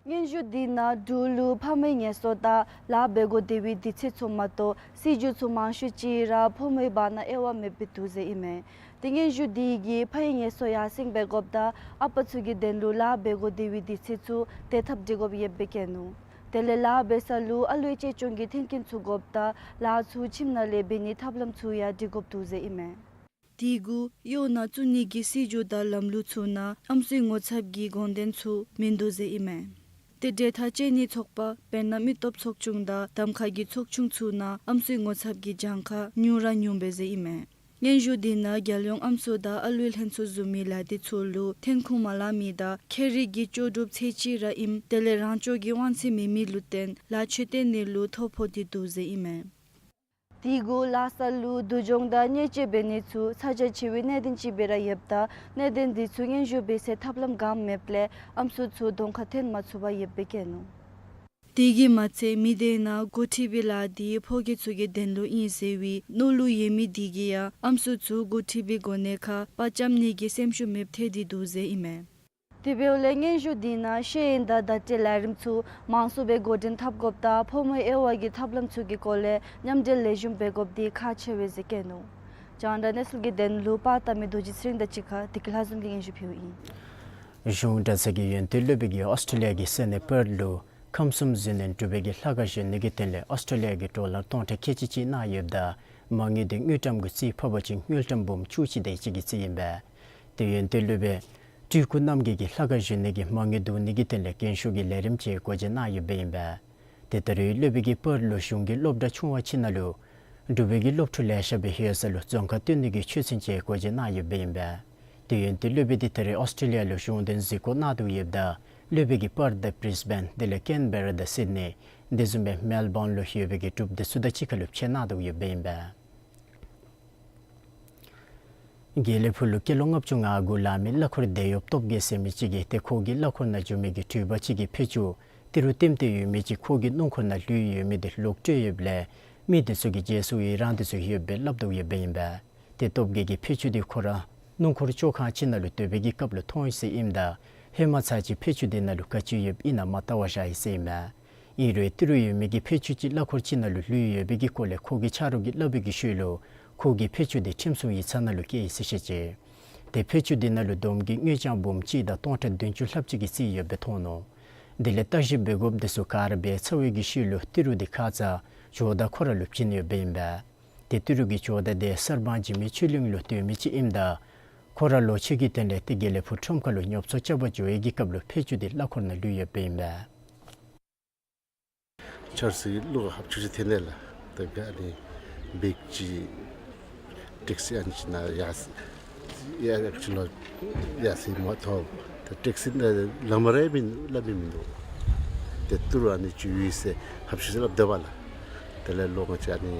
སྙན་ཞུ་འདི་ནང་འབྲུག་ལུ་ཕམ་ངལ་གསོ་དང་ལཱ་འབད་དགོ་དེ་བའི་དུས་ཚོད་ཚུ་མ་གཏོགས་སྲིད་བྱུས་ཚུ་མང་ཤོས་ཅིག་ར་ཕོ་མོའི་བར་ན་དབྱེ་བ་མེདཔ་སྦེ་འདུག་ཟེར་ཨིན་མས། ཏེ་སྙན་ཞུ་འདི་གིས་ཕམ་ངལ་གསོ་ཡར་སེང་འབད་དགོཔ་དང་ཨ་པ་ཚུ་གི་དོན་ལུ་ལཱ་འབད་དགོ་དེ་བའི་དུས་ཚོད་ཚུ་དེ་འཐབ་སྟེ་དགོཔ་ཡོདཔ་སྦེ་བཀོད་ནུག། དེ་ལས་ལཱ་འབད་ས་ལུ་ཨ་ལུའི་གཅེས་སྐྱོང་གི་མཐུན་རྐྱེན་ཚུ་དགོཔ་དང་ལཱ་ཚུ་ཁྱིམ་ནང་ལས་འབད་ནིའི་ཐབས་ལམ་ཚུ་ཡང་སྒྲིག་དགོཔ་འདུག་ཟེར་ཨིན་མས། དེ་གུ་གཡོག་ནང་བཙུགས་ནི་གི་སྲིད་བྱུས་དང་ལམ་ལུགས་ཚུ་ནང་ཨམ་སྲུའི་ངོ་ཚབ་ཀྱི་དགོངས་དོན་ཚུ་མིན་འདུག་ཟེར་ཨིན་མས། ཏེ་འབྲེལ་ཐག་བཅད་ནིའི་ཚོགས་པ་དཔེར་ན་མི་སྟོབས་ཚོགས་ཆུང་དང་གདམ་ཁ་གི་ཚོགས་ཆུང་ཚུ་ནང་ཨམ་སྲུའི་ངོ་ཚབ་ཀྱི་གྱངས་ཁ་ཉུང་ར་ཉུངམ་སྦེ་ཟེར་ཨིན་མས། སྙན་ཞུ་འདི་ནང་རྒྱལ་ཡོངས་ཨམ་སྲུ་དང་ཨ་ལུའི་ལྷན་ཚོགས་བཟུམ་མའི་ལས་སྡེ་ཚུ་ལུ་ཐོན་ཁུངས་མ་ལང་མི་དང་ཁྱད་རིག་གི་ལྕོགས་གྲུབ་ཚད་ཅིག་ར་ཨིནམ་དེ་ལས་རང་སྐྱོང་གི་དབང་ཚད་མེད་མི་ལུ་བརྟེན་ལཱ་ཕྱོགས་གཏོགས་ནི་ལུ་ཐོ་ཕོག་སྟེ་འདུག་ཟེར་ཨིན་མས། དེ་གུ་ལཱ་ས་ལུ་སྡུག་སྦྱོང་དང་བརྙས་བཅོས་འབད་ནི་ཚུ་ཚ་གྱང་ཆེ་བའི་གནད་དོན་ཅིག་སྦེ་ར་ཡོདཔ་ད་གནད་དོན་འདི་ཚུ་སྙན་ཞུ་འབད་སའི་ཐབས་ལམ་ག་མེདཔ་ལས་ཨམ་སྲུ་ཚུ་གདོང་ཁར་ཐོན་མ་ཚུགས་པར་ཡོདཔ་སྦེ་བཀོད་ནུག། དེ་གིས་མ་ཚད་མི་སྡེ་ནང་འགོ་ཁྲིད་པའི་ལཱ་འདི་ཕོ་སྐྱེས་ཚུ་གི་དོན་ལུ་ཨིན་ཟེར་བའི་མནོ་ལུགས་ཡོད་མི་དེ་གིས་ཡང་ཨམ་སྲུ་ཚུ་འགོ་ཁྲིད་པའི་གོ་གནས་ཁར་དཔའ་བཅམ་ནི་གི་སེམས་ཤུགས་མེདཔ་ཐལ་ཏེ་འདུག་ཟེར་ཨིན་མས། དེ་འབདཝ་ལས་སྙན་ཞུ་འདི་ནང་ཤེས་ཡོན་དང་བརྡ་སྤྲོད་ལས་རིམ་ཚུ་མང་སུ་སྦེ་འགོ་འདྲེན་འཐབ་དགོཔ་དང་ཕོ་མོའི་དབྱེ་བ་གི་ཐབས་ལམ་ཚུ་གི་སྐོར་ལས་མཉམ་འབྲེལ་ལེགས་ཤོམ་འབད་དགོཔ་འདི་ཁག་ཆེ་བས་ཟེར་བཀོད་ནུག། རྒྱང་བསྒྲགས་གནས་ཚུལ་གྱི་དོན་ལུ་པར་བཏབ་མི་རྡོ་རྗེ་ཚེ་རིང་དང་གཅིག་ཁར་བདེ་སྐྱིད་ལྷ་འཛོམས་ཀྱིས་སྙན་ཞུ་ཕུལཝ་ཨིན། གཞུང་གྲྭ་ཚང་གི་ཡོན་ཏན་སློབ་དཔོན་གྱིས་ཨོསི་ཊྲེ་ལི་ཡ་གི་ས་གནས་པརཐ་ལུ་ཁམས་གསུམ་གཟིགས་ནས་འབྲུག་པའི་གི་ལྷ་ཁང་བཞེངས་ནི་གི་དོན་ལས་ཨོསི་ཊྲེ་ལི་ཡ་གི་ཌོ་ལར་སྟོང་ཕྲག་ཁལ་གཅིག་ཅིག་གནང་ཡོདཔ་ད་མ་དངུལ་འདི་དངུལ་ཀྲམ་གྱི་རྩིས་ཕབ་པ་ཅིན་དངུལ་ཀྲམ་འབུམ་བཅུ་གཅིག་དེ་ཅིག་གི་རྩིས་ཨིན་པས། ཏེ་ཡོན་ཏན་སློབ་དཔོན་སྤྲུལ་སྐུ་རྣམ་རྒྱལ་གྱིས་ལྷ་ཁང་བཞེངས་ནི་གི་མ་དངུལ་བསྡུ་ནི་གི་དོན་ལས་འགན་ཤུགས་ཀྱི་ལས་རིམ་ཅིག་འགོ་འབྱེད་གནང་ཡོདཔ་ཨིན་པས། ཏེ་ད་རེས་སློབ་དཔོན་གྱིས་པརཐ་ལུ་གཞུང་གི་སློབ་གྲྭ་ཆུང་བ་ཅིག་ནང་ལུ་འབྲུག་པའི་གི་སློབ་ཕྲུག་ལེ་ཤ་སྦེ་ཡོད་ས་ལུ་རྫོང་ཁ་བཏོན་ནི་གི་ཆོད་སེམས་ཅིག་འགོ་འབྱེད་གནང་ཡོདཔ་ཨིན་པས། ཏེ་ཡོན་ཏན་སློབ་དཔོན་འདི་ད་རེས་ཨོསི་ཊྲེ་ལི་ཡ་ལུ་གཞུང་དོན་གཟིགས་སྐོར་གནང་དོ་ཡོདཔ་ད་སློབ་དཔོན་གྱིས་པརཐ་དང་བིརིས་བེན་དེ་ལས་ཀེན་བེ་ར་དང་སིཌ་ནི་དེ་བཟུམ་སྦེ་མེལ་བོན་ལུ་ཡོད་པའི་གི་འབྲུགཔ་འདི་ཚུ་དང་གཅིག་ཁར་ལུ་ཕྱད་གནང་དོ་ཡོདཔ་ཨིན་པས། དགེ་ལེགས་ཕུག་ལུ་སྐྱེས་ལོ་ལྔ་བཅུ་ང་དགུ་ལང་མི་གླ་འཁོར་དེད་གཡོགཔ་སྟོབས་རྒྱས་ཟེར་མི་ཅིག་གིས་ཏེ་ཁོ་གི་གླ་འཁོར་ནང་འཛུལ་མི་གི་འགྲུལ་པ་ཅིག་གི་ཕད་ཅུང་ཏི་རུ་ལྟེམ་སྟེ་ཡོད་མི་ཅིག་ཁོ་གི་སྣུམ་འཁོར་ནང་ལུས་ཡོད་མི་འདི་ལོག་སྤྲོད་ཡོདཔ་ལས་མི་འདི་ཚུ་གིས་རྗེས་སུ་ཡི་རངས་འདི་ཚུ་ཡོདཔ་སྦེ་སླབ་དོ་ཡོདཔ་ཨིན་པས། ཏེ་སྟོབས་རྒྱས་ཀྱིས་ཕད་ཅུང་འདི་ཁོ་ར་སྣུམ་འཁོར་བཅོ་ཁང་ཅིག་ནང་ལུ་སྡོད་པའི་གི་སྐབས་ལུ་མཐོང་ཡི་ཟེར་ཨིནམ་ད་ཧེ་མ་ཚར་ཅིག་ཕད་ཅུང་འདི་ནང་ལུ་ག་ཅི་ཡོདཔ་ཨིན་ན་མ་བལྟ་བར་བཞག་ཡི་ཟེར་ཨིན་མས། ཨིན་རུང་ཏི་རུ་ཡོད་མི་གི་ཕད་ཅུང་ཅིག་གླ་འཁོར་ཅིག་ནང་ལུ་ལུས་ཡོད་པའི་གི་སྐོར་ལས་ཁོ་གི་ཆ་རོགས་ཀྱིས་སླབ་པའི་གི་ཤུལ་ལུ་ཁོ་གིས་ཕད་ཅུང་དེ་ཁྲིམས་སྲུང་ཡིག་ཚང་ནང་ལུ་བསྐྱལ་ཡི་ཟེར་བཤད་ཅི། ཏེ་ཕད་ཅུང་དེ་ནང་ལུ་བསྡོམས་ཀྱི་དངུལ་རྐྱང་འབུམ་གཅིག་དང་སྟོང་ཕྲག་བདུན་ཅུ་ལྷགཔ་ཅིག་གི་རྩིས་ཡོདཔ་སྦེ་མཐོང་ནུག། དེ་ལས་བརྟག་ཞིབ་འབད་དགོཔ་དེ་ཚུ་ག་ར་འབད་ཚར་བའི་གི་ཤུལ་ལུ་ཏི་རུ་དེ་ཁ་ཙ་ཇོ་བདག་ཁོ་ར་ལུ་བྱིན་ཡོདཔ་ཨིན་པས། ཏེ་ཏི་རུ་གི་ཇོ་བདག་དེ་གསར་སྤང་འཇིགས་མེད་ཆོས་གླིང་ལུ་སྡོད་མི་ཅིག་ཨིནམ་ད་ཁོ་ར་ལོ་ཆེ་གི་དོན་ལས་ཏེ་དགེ་ལེགས་ཕུག་ཁྲོམ་ཁ་ལུ་ཉོ་ཚོང་རྐྱབ་པར་འགྱོ་བའི་གི་སྐབས་ལུ་ཕད་ཅུང་དེ་གླ་འཁོར་ནང་ལུས་ཡོདཔ་ཨིན་པས། ཆར་ཚུ་གློག་ཧབ་ཆུ་ཆུ་ཐོན་ནི་ལགས། ད་ག་ནི་བེག་ཅིག་ཊེག་སི་ཨ་ནི་ཅིག་ནང་ཡར་སོ་ཡར་ཅིག་ལོག་ཡར་སོ་མ་ཐོབ། ད་ཊེག་སི་ནང་ལམ་རེ་མིན་སླབ་མི་མིན་འདུག། ཏེ་ཏི་རུ་ཨ་ནི་ཅིག་ཡོད་ཟེར་ཧབ་ཆུ་ཆུ་སླབ་སྡོདཔ་ལགས། དེ་ལས་ལོག་ང་བཅས་ཨ་ནི་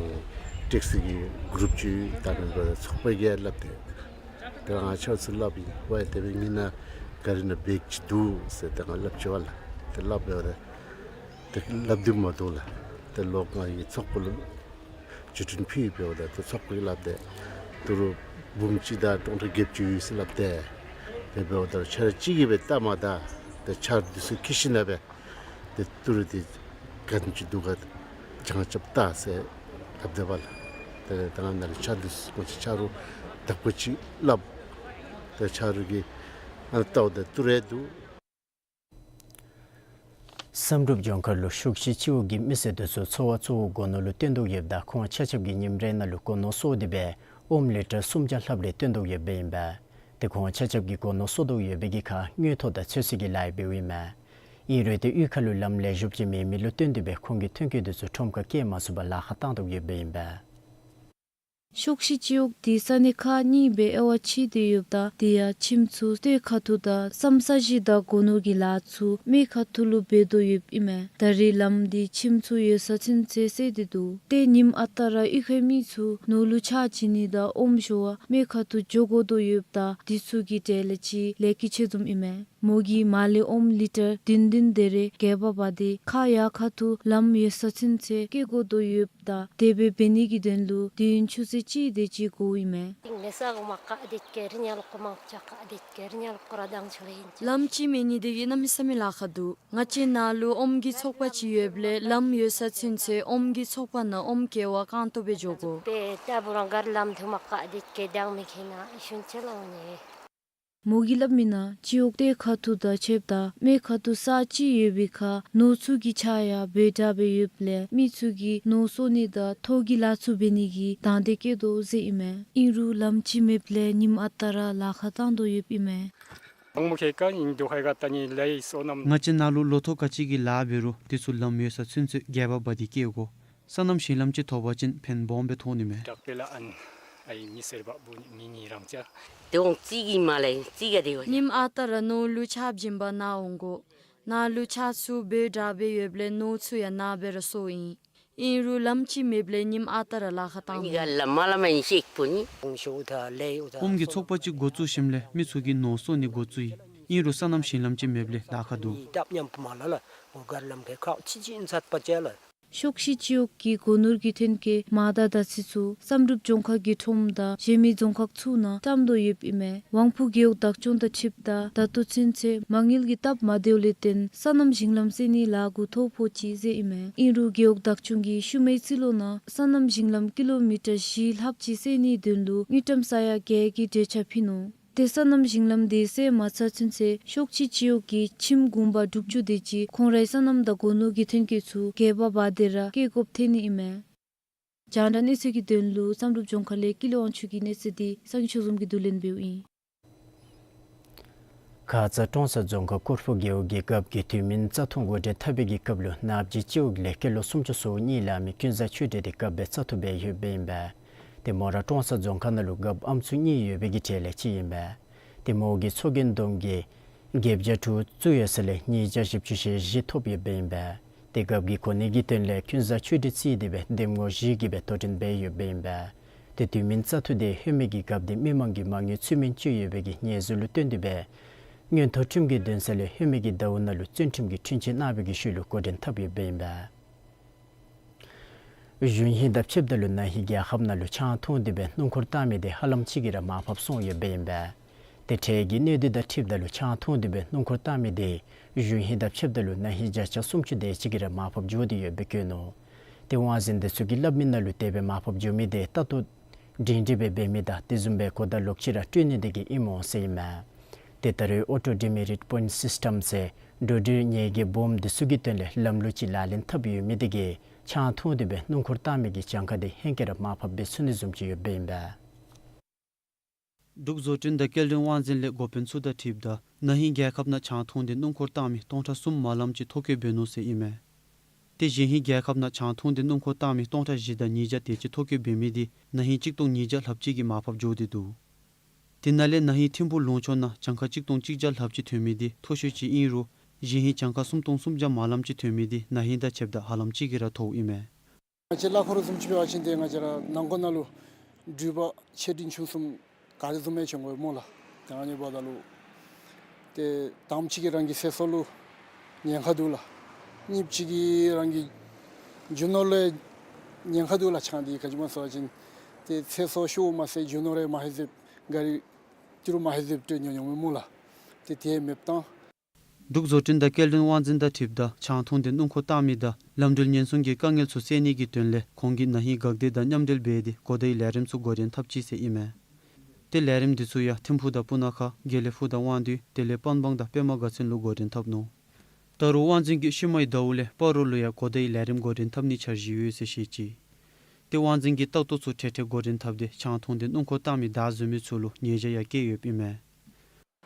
ཊེག་སི་གི་གུ་རུབ་ཅིག་ད་ནི་ཚོགས་པ་གིས་སླབ་སྟེ། ཏེ་ང་ཆ་ཚུ་སླབ་ཨིན། ཝའི་དེ་སྦེ་ཨིན་ན་ག་རི་ནང་བེག་ཅིག་འདུག་ཟེར་ཏེ་ང་སླབ་ཅི་པ་ལགས། ཏེ་སླབ་འབདཝ་ད་ཏེ་སླབ་སྡོད་མ་བཏུབ་ལགས། ཏེ་ལོག་ང་གིས་ཚོགས་པ་ལུ་བརྒྱུད་འཕྲིན་ཕུལ་འབདཝ་ད་ཏེ་ཚོགས་པ་གིས་སླབ་སྟེ་ཏི་རུ་འབུམ་གཅིག་དང་སྟོང་ཕྲག་བརྒྱད་ཅུ་ཡོད་ཟེར་སླབ་སྟེ། དེ་འབདཝ་ད་ཆ་རོགས་གཅིག་གིས་སྦེ་བལྟ་མ་ད་ཏེ་ཆ་རོགས་དེ་ཚུ་འཁྱིད་ཞིནམ་ལས་སྦེ་ཏེ་ཏི་རུ་དེ་ག་དེམ་ཅིག་འདུག་ག་སྦྱང་རྐྱབ་བལྟ་ཟེར་སླབ་སྡོདཔ་ལགས། ཏེ་ད་ང་ནཱ་ལས་ཆ་དེ་ཚུ་ང་བཅས་ཆ་རོགས་བདག་པོ་ཅིག་སླབ། ཏེ་ཆ་རོགས་ཀྱིས་ཨ་ནི་བལྟཝ་ད་ཏི་རུ་འདུག། བསམ་གྲུབ་ལྗོངས་མཁར་ལུ་ཤུག་ཤིང་སྤྱི་འོག་གི་མི་སེར་དེ་ཚུ་འཚོ་བ་གཙོ་བོ་སྒོ་ནོར་ལུ་བརྟེན་དོ་ཡོདཔ་ད་ཁོང་ཆ་ཁྱབ་ཀྱིས་ཉིནམ་རེ་ནང་ལུ་སྒོ་ནོར་གསོག་སྟེ་སྦེ་ཨོམ་ལི་ཊར་སུམ་བརྒྱ་ལྷགཔ་རེ་བཏོན་དོ་ཡོདཔ་ཨིན་པས། ཏེ་ཁོང་ཆ་ཁྱབ་ཀྱིས་སྒོ་ནོར་གསོག་དོ་ཡོད་པའི་གི་ཁར་དངུལ་ཐོག་དང་ཚོད་བསྲེ་གི་ལཱ་འབདཝ་ཨིན་མས། ཨིན་རུང་ཏེ་གཡུས་ཁ་ལུ་ལམ་ལེགས་ཤོམ་ཅིག་མེད་མི་ལུ་བརྟེན་ཏེ་སྦེ་ཁོང་གི་ཐོན་སྐྱེད་དེ་ཚུ་ཁྲོམ་ཁར་སྐྱེལ་མ་ཚུགས་པར་ལཱ་ཁག་བཏང་དོ་ཡོདཔ་ཨིན་པས། ཤུག་ཤིང་སྤྱི་འོག་དེ་ས་གནས་ཁག་གཉིས་སྦེ་དབྱེ་བ་ཕྱེ་སྟེ་ཡོདཔ་ད་དེ་ཡང་ཁྱིམ་ཚུ་སྟོད་ཁ་ཐུག་དང་སམ་ས་གཞི་དང་སྒོ་ནོར་གྱི་ལཱ་ཚུ་སྨད་ཁ་ཐུག་ལུ་འབད་དོ་ཡོདཔ་ཨིན་མས། ད་རེས་ལམ་དེ་ཁྱིམ་ཚུ་ཡོད་ས་ཚུན་ཚོད་སེལ་ཏེ་འདུག། ཏེ་ཉིནམ་ཨ་རྟག་ར་གཡུས་ཁའི་མི་ཚུ་ནོར་ལུ་ཕྱག་བྱིན་ནི་དང་ཨོམ་ཞོ་བ་སྨད་ཁ་ཐུག་འགྱོ་དགོ་དོ་ཡོདཔ་ད་དེ་ཚུ་གི་གྲས་ལས་ཅིག་ལས་ཀྱི་ཆེ་བཟུམ་ཨིན་མས། མོ་གིས་མར་ལས་ཨོམ་ལི་ཊར་བདུན་བདུན་དེ་རེ་བརྒལ་བ་འབག་སྟེ་ཁ་ཡར་ཁ་ཐུག་ལམ་ཡོད་ས་ཚུན་ཚོད་སྐྱེལ་དགོ་དོ་ཡོདཔ་ད་དེ་སྦེ་འབད་ནི་གི་དོན་ལུ་དུས་ཡུན་ཆུ་ཚོད་གཅིག་དེ་ཅིག་འགོརཝ་ཨིན་མས། ལམ་ཅིག་མེད་ནི་དེ་གིས་གནམ་མེད་ས་མེད་ལཱ་ཁག་འདུག། ང་བཅས་ནཱ་ལུ་ཨོམ་གྱི་ཚོགས་པ་ཅིག་ཡོདཔ་ལས་ལམ་ཡོད་ས་ཚུན་ཚོད་ཨོམ་གྱི་ཚོགས་པ་ནང་ཨོམ་སྐྱེལ་བར་རྐང་སྟོང་སྦེ་འགྱོ་དགོ། མོ་གིས་སླབ་མིའི་ནང་སྤྱི་འོག་སྟོད་ཁ་ཐུག་དང་ཕྱདཔ་ད་སྨད་ཁ་ཐུག་ས་གཅིག་ཡོད་པའི་ཁར་ནོར་ཚུ་གི་ཆ་ཡང་འབོལ་དྲགས་སྦེ་ཡོདཔ་ལས་མི་ཚུ་གིས་ནོར་གསོག་ནི་དང་ཐོག་གི་ལཱ་ཚུ་འབད་ནི་གི་དང་འདོད་བསྐྱེད་དོ་ཟེར་ཨིན་མས། ཨིན་རུང་ལམ་ཅིག་མེདཔ་ལས་ཉིནམ་ཨ་རྟག་ར་ལཱ་ཁག་བཏང་དོ་ཡོདཔ་ཨིན་མས། ང་བཅས་ནཱ་ལུ་ལོ་ཐོག་ག་ཅི་གི་ལཱ་འབད་རུང་དེ་ཚུ་ལམ་ཡོད་ས་ཚུན་ཚོད་རྒྱབ་ཁར་འབག་སྟེ་སྐྱེལ་དགོ། སོ་ནམ་ཞིང་ལམ་ཅིག་ཐོབ་པ་ཅིན་ཕན་སྦོམ་སྦེ་ཐོགས་ནི་མས། ཉིནམ་ཨ་རྟག་ར་ནོར་ལུ་ཕྱག་བྱིན་པར་ནཱ་འོང་དགོ། ནཱ་ལུ་ཆ་ཚུ་འབོལ་དྲགས་སྦེ་ཡོདཔ་ལས་ནོར་ཚུ་ཡང་ནཱ་སྦེ་ར་གསོགཔ་ཨིན། ཨིན་རུང་ལམ་ཅིག་མེདཔ་ལས་ཉིནམ་ཨ་རྟག་ར་ལཱ་ཁག་བཏང་ནུག། ཨོམ་གྱི་ཚོགས་པ་ཅིག་འགོ་བཙུགས་ཞིནམ་ལས་མི་ཚུ་གིས་ནོར་གསོག་ནི་འགོ་བཙུགས་ཡི། ཨིན་རུང་སོ་ནམ་ཞིང་ལམ་ཅིག་མེདཔ་ལས་ལཱ་ཁག་འདུག། ཤུག་ཤིང་སྤྱི་འོག་གི་སྒོ་ནོར་གྱི་ཐོན་སྐྱེད་མར་དང་ཟླ་ཚེས་ཚུ་བསམ་གྲུབ་ལྗོངས་མཁར་གྱི་ཁྲོམ་དང་གཞན་མི་རྫོང་ཁག་ཚུ་ནང་བཀྲམ་དོ་ཡོདཔ་ཨིན་མས། དབང་ཕུག་རྒེད་འོག་བདག་སྐྱོང་དང་འཁྲིལཝ་ད་ད་ལྟོ་ཚུན་ཚོད་མ་དངུལ་གྱི་སྟབས་མ་བདེཝ་ལས་བརྟེན་སོ་ནམ་ཞིང་ལམ་སེལ་ནིའི་ལཱ་འགོ་ཐོག་ཕོག་ཅི་ཟེར་ཨིན་མས། ཨིན་རུང་རྒེད་འོག་བདག་སྐྱོང་གིས་ཤུལ་མའི་རྩིས་ལོ་ནང་སོ་ནམ་ཞིང་ལམ་ཀི་ལོ་མི་ཊར་བཞི་ལྷགཔ་ཅིག་སེལ་ནིའི་དོན་ལུ་དངུལ་ཀྲམ་ས་ཡ་བརྒྱད་ཀྱི་གྲོས་འཆར་ཕུལ་ནུག། ཏེ་སོ་ནམ་ཞིང་ལམ་དེ་སེལ་མ་ཚར་ཚུན་ཚོད་ཤུག་ཤིང་སྤྱི་འོག་གི་ཁྱིམ་གུང་པ་དྲུག་ཅུ་དེ་ཅིག་ཁོང་རའི་སོ་ནམ་དང་སྒོ་ནོར་གྱི་ཐོན་སྐྱེད་ཚུ་རྒྱབ་ཁར་འབག་སྟེ་ར་སྐྱེལ་དགོཔ་ཐོན་ནི་ཨིན་མས། རྒྱང་བསྒྲགས་གནས་ཚུལ་གྱི་དོན་ལུ་བསམ་གྲུབ་ལྗོངས་མཁར་ལས་ཀུན་ལེགས་དབང་ཕྱུག་གི་གནས་ཚུལ་འདི་སངས་རྒྱས་ཆོས་འཛོམས་ཀྱིས་བསྡུ་ལེན་འབདཝ་ཨིན། ཁ་ཙ་ཀྲོང་གསར་རྫོང་ཁག་སྐོར་ཕུ་རྒེད་འོག་གི་རྒཔོ་གིས་དུས་མིན་རྩ་ཐུང་འགོ་འདྲེན་འཐབ་པའི་གི་སྐབས་ལུ་ནགཔ་ཅིག་སྤྱི་འོག་ལས་སྐྱེས་ལོ་སུམ་ཅུ་སོ་གཉིས་ལང་མི་ཀུན་བཟང་ཆོས་སྒྲོན་དེ་རྒཔོ་སྦེ་བཙག་འཐུ་འབད་ཡོདཔ་ཨིན་པས། ཏེ་མོ་ར་ཀྲོང་གསར་རྫོང་ཁག་ནང་ལུ་རྒཔོ་ཨམ་སྲུ་གཉིས་ཡོད་པའི་གི་གྲས་ལས་གཅིག་ཨིན་པས། ཏེ་མོ་གི་ཚོགས་རྒྱན་བསྡོམས་ཀྱིས་བརྒྱད་བརྒྱ་དྲུག་བཙུགས་ཡོད་ས་ལས་ཉིས་བརྒྱ་བཞི་བཅུ་ཞེ་བཞི་ཐོབ་ཡོདཔ་ཨིན་པས། ཏེ་རྒཔོ་གི་གོ་གནས་ཀྱི་དོན་ལས་ཀུན་བཟང་ཆོས་སྒྲོན་བརྩིས་ཏེ་སྦེ་འདེམས་ངོ་བཞི་གིས་སྦེ་དོ་འགྲན་འབད་ཡོདཔ་ཨིན་པས། ཏེ་དུས་མིན་རྩ་འཐུ་དེ་ཧེ་མའི་གི་རྒཔོ་དེ་མི་མང་གིས་མ་དངུལ་ཚུལ་མིན་སྤྱོད་ཡོད་པའི་གི་ཉེས་འཛུགས་ལུ་བརྟེན་ཏེ་སྦེ་མངོན་མཐོ་ཁྲིམས་ཀྱི་འདུན་ས་ལས་ཧེ་མའི་གི་ཟླཝ་ནང་ལུ་བཙོན་ཁྲིམས་ཀྱི་འཁྲུན་ཆོད་གནང་བའི་གི་ཤུལ་ལུ་འགོ་འདྲེན་འཐབ་ཡོདཔ་ཨིན་པས། གཞུང་གཡོགཔ་དང་ཕྱདཔ་ད་ལུ་ན་ཧིང་རྒྱལ་ཁབ་ནང་ལུ་ཆང་འཐུང་སྟེ་སྦེ་སྣུམ་འཁོར་བཏང་མི་དེ་ཧ་ལམ་ཅིག་གིས་ར་མར་ཕབ་སོང་ཡོདཔ་ཨིན་པས། ཏེ་འཕྲལ་གྱི་གནད་དོན་དང་འཁྲིལཝ་ད་ལུ་ཆང་འཐུང་སྟེ་སྦེ་སྣུམ་འཁོར་བཏང་མི་དེ་གཞུང་གཡོགཔ་དང་ཕྱདཔ་ད་ལུ་ན་ཧིང་བརྒྱ་ཆ་སུམ་ཅུ་དེ་ཅིག་གིས་ར་མར་ཕབ་འགྱོ་སྟེ་ཡོདཔ་སྦེ་བཀོད་ནུག། ཏེ་དབང་འཛིན་དེ་ཚུ་གིས་སླབ་མི་ནང་ལུ་དེ་སྦེ་མར་ཕབ་འགྱོ་མི་དེ་ལྟ་རྟོག་སྒྲིང་སྒྲི་སྦེ་འབད་མི་དང་དེ་བཟུམ་སྦེ་གོ་བརྡ་ལོག་ཅིག་ར་སྤྲོད་ནི་དེ་གིས་ཨིནམ་འོང་ཟེར་ཨིན་མས། ཏེ་ད་རེས་ཨོ་ཊོ་ཌི་མེ་རིཊ་པོའིནཊ་སིསི་ཊམ་ཟེར་འགྲོ་འགྲུལ་ཉེས་འགེལ་སྦོམ་དེ་ཚུ་གི་དོན་ལས་ལམ་ལུགས་ཅིག་ལག་ལེན་འཐབ་ཡོད་མི་དེ་གིས་ཆང་འཐུང་སྟེ་སྦེ་སྣུམ་འཁོར་བཏང་མི་གི་གྱངས་ཁ་དེ་ཧེང་སྐལ་ར་མར་ཕབ་འབད་ཚུགས་ནི་བཟུམ་ཅིག་ཡོདཔ་ཨིན་པས། འབྲུག་བཟོ་སྐྲུན་དང་སྐྱེལ་འདྲེན་དབང་འཛིན་ལས་འགོ་དཔོན་ཚུ་དང་འཁྲིལཝ་ད་ན་ཧིང་རྒྱལ་ཁབ་ནང་ཆང་འཐུང་སྟེ་སྣུམ་འཁོར་བཏང་མི་སྟོང་ཕྲག་གསུམ་མ་ལམ་ཅིག་ཐོ་བཀོད་འབད་ནུག་ཟེར་ཨིན་མས། ཏེ་གཞེས་ཧིང་རྒྱལ་ཁབ་ནང་ཆང་འཐུང་སྟེ་སྣུམ་འཁོར་བཏང་མི་སྟོང་ཕྲག་བཞི་དང་ཉིས་བརྒྱ་དེ་ཅིག་ཐོ་བཀོད་འབད་མི་དེ་ན་ཧིང་གཅིག་སྟོང་ཉིས་བརྒྱ་ལྷགཔ་ཅིག་གིས་མར་ཕབ་འགྱོ་སྟེ་འདུག། དེ་ནང་ལས་ན་ཧིང་ཐིམ་ཕུག་ལུང་ཕྱོགས་ནང་གྱངས་ཁ་གཅིག་སྟོང་གཅིག་བརྒྱ་ལྷགཔ་ཅིག་ཐོན་མི་དེ་མཐོ་ཤོས་ཅིག་ཨིན་རུང་གཞེས་ཧིང་གྱངས་ཁ་སུམ་སྟོང་སུམ་བརྒྱ་མ་ལམ་ཅིག་ཐོན་མི་དེ་ན་ཧིང་དང་ཕྱདཔ་ད་ཧ་ལམ་ཅིག་གིས་ར་མཐོཝ་ཨིན་མས། ང་བཅས་གླ་འཁོར་བཟུམ་ཅིག་འབད་བ་ཅིན་ཏེ་ང་བཅས་ར་ནང་འཁོད་ནང་ལུ་འགྲུལ་པ་ཆེ་འབྲིང་ཆུང་གསུམ་ག་དེ་བཟུམ་ཡང་བྱོན་དགོ་སྨོ་ལགས། ཏེ་ཨ་ནི་འབདཝ་ད་ལུ་ཏེ་དང་པ་ཅིག་གིས་རང་གི་ཚེ་སྲོག་ལུ་ཉེན་ཁ་འདུག་ལགས། གཉིས་པ་ཅིག་གིས་རང་གི་རྒྱུ་ནོར་ལུ་ཉེན་ཁ་འདུག་ལགས། ཆང་འདི་ག་ཅི་སྨོ་ཟེར་བ་ཅིན་ཏེ་ཚེ་སྲོག་ཤོརཝ་མ་ཚད་རྒྱུ་ནོར་རེ་མ་ཧེ་ཟེབ་ག་རི་ཏི་རུ་མ་ཧེ་ཟེབ་སྤྲོད་ཉོ་ཉོཝ་སྨོ་ལགས། ཏེ་དེ་མེདཔ་བཏང་། འབྲུག་བཟོ་སྐྲུན་དང་སྐྱེལ་འདྲེན་དབང་འཛིན་དང་འཁྲིལཝ་ད་ཆང་འཐུང་སྟེ་སྣུམ་འཁོར་བཏང་མི་དང་ལམ་འགྲུལ་ཉེན་སྲུང་གི་དཀའ་ངལ་ཚུ་སེལ་ནི་གི་དོན་ལས་ཁོང་གིས་ན་ཧིང་འགག་སྡེ་དང་མཉམ་འབྲེལ་འབད་དེ་གོ་བརྡའི་ལས་རིམ་ཚུ་འགོ་འདྲེན་འཐབ་ཅི་ཟེར་ཨིན་མས། ཏེ་ལས་རིམ་འདི་ཚུ་ཡང་ཐིམ་ཕུག་དང་སྤུ་ན་ཁ་དགེ་ལེགས་ཕུག་དང་དབང་འདུས་དེ་ལས་པན་སྦང་དང་པདྨ་དགའ་ཚལ་ལུ་འགོ་འདྲེན་འཐབ་ནུག། ད་རུང་དབང་འཛིན་གྱིས་ཤུལ་མའི་ཟླཝ་ལས་སྤ་རོ་ལུ་ཡང་གོ་བརྡའི་ལས་རིམ་འགོ་འདྲེན་འཐབ་ནིའི་འཆར་གཞི་ཡོད་ཟེར་བཤད་ཅི། ཏེ་དབང་འཛིན་གྱིས་ལྟ་རྟོག་ཚུ་འཕྲལ་འཕྲལ་འགོ་འདྲེན་འཐབ་སྟེ་ཆང་འཐུང་སྟེ་སྣུམ་འཁོར་བཏང་མི་བདའ་འཛུལ་མི་ཚུ་ལུ་ཉེས་བྱ་ཡང་བཀལ་ཡོདཔ་ཨིན་མས།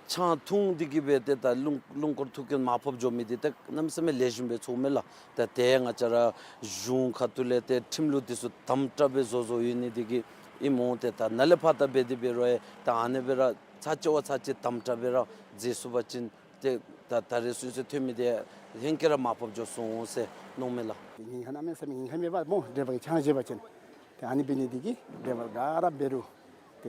ཆང་འཐུང་སྟེ་གིས་སྦེ་ཏེ་ད་སྣུམ་སྣུམ་འཁོར་ཐུག་རྐྱེན་མར་ཕབ་འགྱོ་མི་འདི་ཏེ་གནམ་མེད་ས་མེད་ལེགས་ཤོམ་སྦེ་ཚོརཝ་མས་ལགས། ཏེ་ཏེ་ང་བཅས་ར་གཞུང་ཁ་ཐུག་ལས་ཏེ་ཁྲིམས་ལུགས་འདི་ཚུ་དམ་དྲག་སྦེ་བཟོ་བཟོཝ་ཡོད་ནི་འདི་གིས་ཨིནམ་འོང་། ཏེ་ད་ནཱ་ལས་ཕར་ད་འབད་དེ་འབད་རུང་ཡང་ད་ཨ་ནི་སྦེ་ར་ཚར་གཅིག་བ་ཚར་གཅིག་དམ་དྲག་སྦེ་ར་མཛད་ཚུགས་པ་ཅིན་ཏེ་ད་ད་རེས་ཚུན་ཚོད་ཐོན་མི་འདི་ཧེང་སྐལ་ར་མར་ཕབ་འགྱོ་ཚུགས་འོང་ཟེར་མནོཝ་མས་ལགས། ཉེན་ཁ་གནམ་མེད་ས་མེད་ཉེན་ཁ་མེད་པ་སྨོ། འདྲེ་བ་གིས་ཆང་བཞེས་པ་ཅིན་ཏེ་ཨ་ནི་འབད་ནི་འདི་གིས་འདྲེ་བ་ག་ར་འབད་རུང་ཏེ་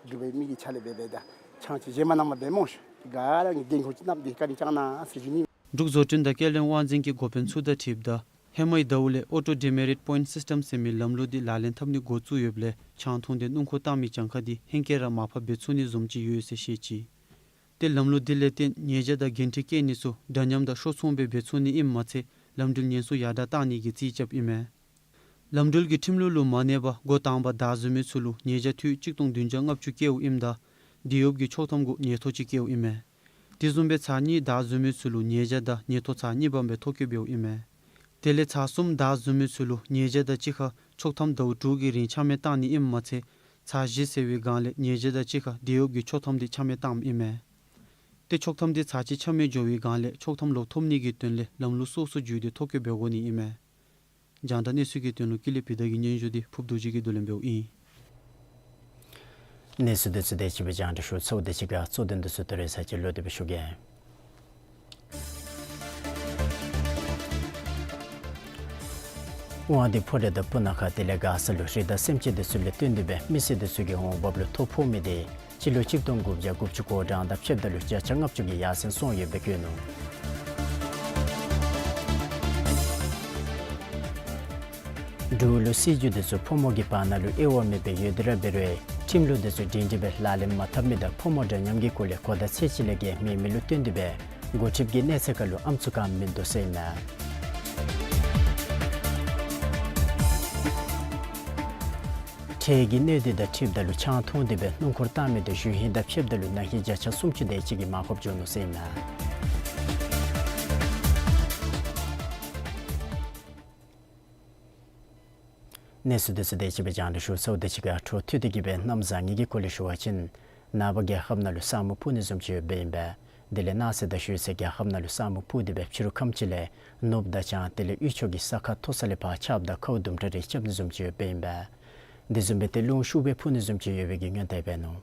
འབྲུག་པའི་མི་གི་ཕྱག་ལཱ་འབད་འབདཝ་ད་ཆང་ཅིག་བཞེས་མ་གནངམ་འབད་སྨོ་ཤིག། ག་ར་གིས་འགན་ཁུར་ཅིག་བསྣམས་ཏེ་བཀའ་དྲིན་བསྐྱང་གནང་ཟེར་ཞུ་ནི། འབྲུག་བཟོ་སྐྲུན་དང་སྐྱེལ་འདྲེན་དབང་འཛིན་གྱི་འགོ་དཔོན་ཚུ་དང་འཁྲིལཝ་ད་ཧེ་མའི་ཟླཝ་ལས་ཨོ་ཊོ་ཌི་མེ་རིཊ་པོའིནཊ་སིསི་ཊམ་ཟེར་མི་ལམ་ལུགས་འདི་ལག་ལེན་འཐབ་ནི་འགོ་བཙུགས་ཡོདཔ་ལས་ཆང་འཐུང་སྟེ་སྣུམ་འཁོར་བཏང་མི་གྱངས་ཁ་འདི་ཧེང་སྐལ་ར་མར་ཕབ་འབད་ཚུགས་ནི་བཟུམ་ཅིག་ཡོད་ཟེར་བཤད་ཅི། ཏེ་ལམ་ལུགས་འདི་ལས་བརྟེན་ཉེས་བྱ་དང་འགན་འཁྲི་བཀལ་ནི་ཚུ་འདྲ་མཉམ་དང་ཧྲོལ་མཚུངས་སྦེ་འབད་ཚུགས་ནི་ཨིནམ་མ་ཚད་ལམ་འགྲུལ་ཉེན་སྲུང་ཡར་དྲག་བཏང་ནི་གི་རྩིས་རྐྱབ་ཨིན་མས། ལམ་འགྲུལ་གྱི་ཁྲིམས་ལུགས་ལུ་མ་གནས་པར་འགོ་དང་པ་བདའ་འཛུལ་མི་ཚུ་ལུ་ཉེས་བྱ་འཐུས་གཅིག་སྟོང་བདུན་བརྒྱ་ལྔ་བཅུ་བཀལཝ་ཨིནམ་ད་དེད་གཡོགཔ་གི་ཆོག་ཐམ་གུ་ཉེན་ཐོག་ཅིག་བཀལཝ་ཨིན་མས། དེ་བཟུམ་སྦེ་ཚར་གཉིས་བདའ་འཛུལ་མི་ཚུ་ལུ་ཉེས་བྱ་དང་ཉེན་ཐོག་ཚར་གཉིས་པམ་སྦེ་ཐོ་བཀོད་འབདཝ་ཨིན་མས། དེ་ལས་ཚར་གསུམ་བདའ་འཛུལ་མི་ཚུ་ལུ་ཉེས་བྱ་དང་གཅིག་ཁར་ཆོག་ཐམ་ཟླཝ་དྲུག་གི་རིང་ཆ་མེད་བཏང་ནི་ཨིནམ་མ་ཚད་ཚར་བཞི་ཟེར་བའི་སྒང་ལས་ཉེས་བྱ་དང་གཅིག་ཁར་དེད་གཡོགཔ་གི་ཆོག་ཐམ་འདི་ཆ་མེད་བཏངམ་ཨིན་མས། ཏེ་ཆོག་ཐམ་འདི་ཚར་གཅིག་ཆ་མེད་འགྱོ་བའི་སྒང་ལས་ཆོག་ཐམ་ལོག་ཐོབ་ནི་གི་དོན་ལས་ལམ་ལུགས་སོ་སོ་བརྒྱུད་དེ་ཐོ་བཀོད་འབད་དགོ་ནི་ཨིན་མས། རྒྱང་བསྒྲགས་གནས་ཚུལ་གྱི་དོན་ལུ་ཀུན་ལེགས་བི་དྷ་གི་སྙན་ཞུ་འདི་ཕུརཔ་རྡོ་རྗེ་གིས་བསྡུ་ལེན་འབདཝ་ཨིན། གནས་ཚུལ་འདི་ཚུ་དེ་ཅིག་སྦེ་རྒྱང་བསྒྲགས་ཞུ་ཚརཝ་དེ་ཅིག་ཁར་གཙོ་དོན་འདི་ཚུ་ད་རེས་ཚར་གཅིག་ལོག་སྟེ་སྦེ་ཞུ་གེ། དབང་འདུས་ཕོ་བྲང་དང་སྤུ་ན་ཁ་དེ་ལས་མགར་ས་ལུ་རི་དྭགས་སེམས་ཅན་འདི་ཚུ་ལས་བརྟེན་ཏེ་སྦེ་མི་སེར་འདི་ཚུ་གི་འོང་འབབ་ལུ་ཐོ་ཕོག་མི་དེ་སྤྱི་ལོ་གཅིག་སྟོང་དགུ་བརྒྱ་དགུ་བཅུ་གོ་གྲངས་དང་ཕྱདཔ་ད་ལུ་བརྒྱ་ཆ་ལྔ་བཅུ་གི་ཡར་སེང་སོང་ཡོདཔ་སྦེ་བཀོད་ནུག། འབྲུག་ལུ་སྲིད་བྱུས་འདི་ཚུ་ཕོ་མོ་གི་བར་ན་ལུ་དབྱེ་བ་མེད་པར་ཡོད་དེ་ར་འབད་རུང་ཁྲིམས་ལུགས་འདི་ཚུ་སྒྲིང་སྒྲི་སྦེ་ལག་ལེན་མ་འཐབ་མི་དང་ཕོ་མོ་འདྲ་མཉམ་གྱི་སྐོར་ལས་གོ་བརྡ་ཚད་ཅིག་ལས་བརྒལ་མེད་མི་ལུ་བརྟེན་ཏེ་སྦེ་འགོ་ཁྲིདཔ་གིས་གནས་ཚད་ཁར་ལུ་ཨམ་སྲུ་བཀང་མིན་འདུག་ཟེར་ཨིན་མས། འཕྲལ་གྱི་གནད་དོན་དང་འཁྲིལཝ་ད་ལུ་ཆང་འཐུང་སྟེ་སྦེ་སྣུམ་འཁོར་བཏང་མི་དེ་གཞུང་གཡོགཔ་དང་ཕྱདཔ་ད་ལུ་ན་ཧིང་བརྒྱ་ཆ་སུམ་ཅུ་དེ་ཅིག་གིས་མར་ཕབ་འགྱོ་ནུག་ཟེར་ཨིན་མས། གནས་ཚུལ་འདི་ཚུ་དེ་ཅིག་སྦེ་རྒྱང་བསྒྲགས་ཞུ་ཚརཝ་དེ་ཅིག་ཁར་འཕྲོ་མཐུད་དེ་གིས་སྦེ་གནམ་བཟང་ངན་གྱི་སྐོར་ལས་ཞུ་བ་ཅིན་ནངས་པ་རྒྱལ་ཁབ་ནང་ལུ་ས་སྨུག་ཕུབ་ནི་བཟུམ་ཅིག་ཡོདཔ་ཨིན་པས། དེ་ལས་གནངས་ཚེ་དང་ཞོགས་ཚེ་རྒྱལ་ཁབ་ནང་ལུ་ས་སྨུག་ཕུབ་སྟེ་སྦེ་ཕྱི་རུ་ཁམས་ཅིག་ལས་ནུབ་དང་བྱང་དེ་ལས་དབུས་ཕྱོགས་ཀྱི་ས་ཁ་མཐོ་ས་ལས་ཕར་ཆརཔ་དང་ཁཝ་དུམ་གྲ་རེ་རྐྱབ་ནི་བཟུམ་ཅིག་ཡོདཔ་ཨིན་པས། དེ་བཟུམ་སྦེ་ཏེ་རླུང་ཤུགས་སྦེ་ཕུ་ནི་བཟུམ་ཅིག་ཡོད་པའི་གི་སྔོན་བརྡ་འབད་ནུག།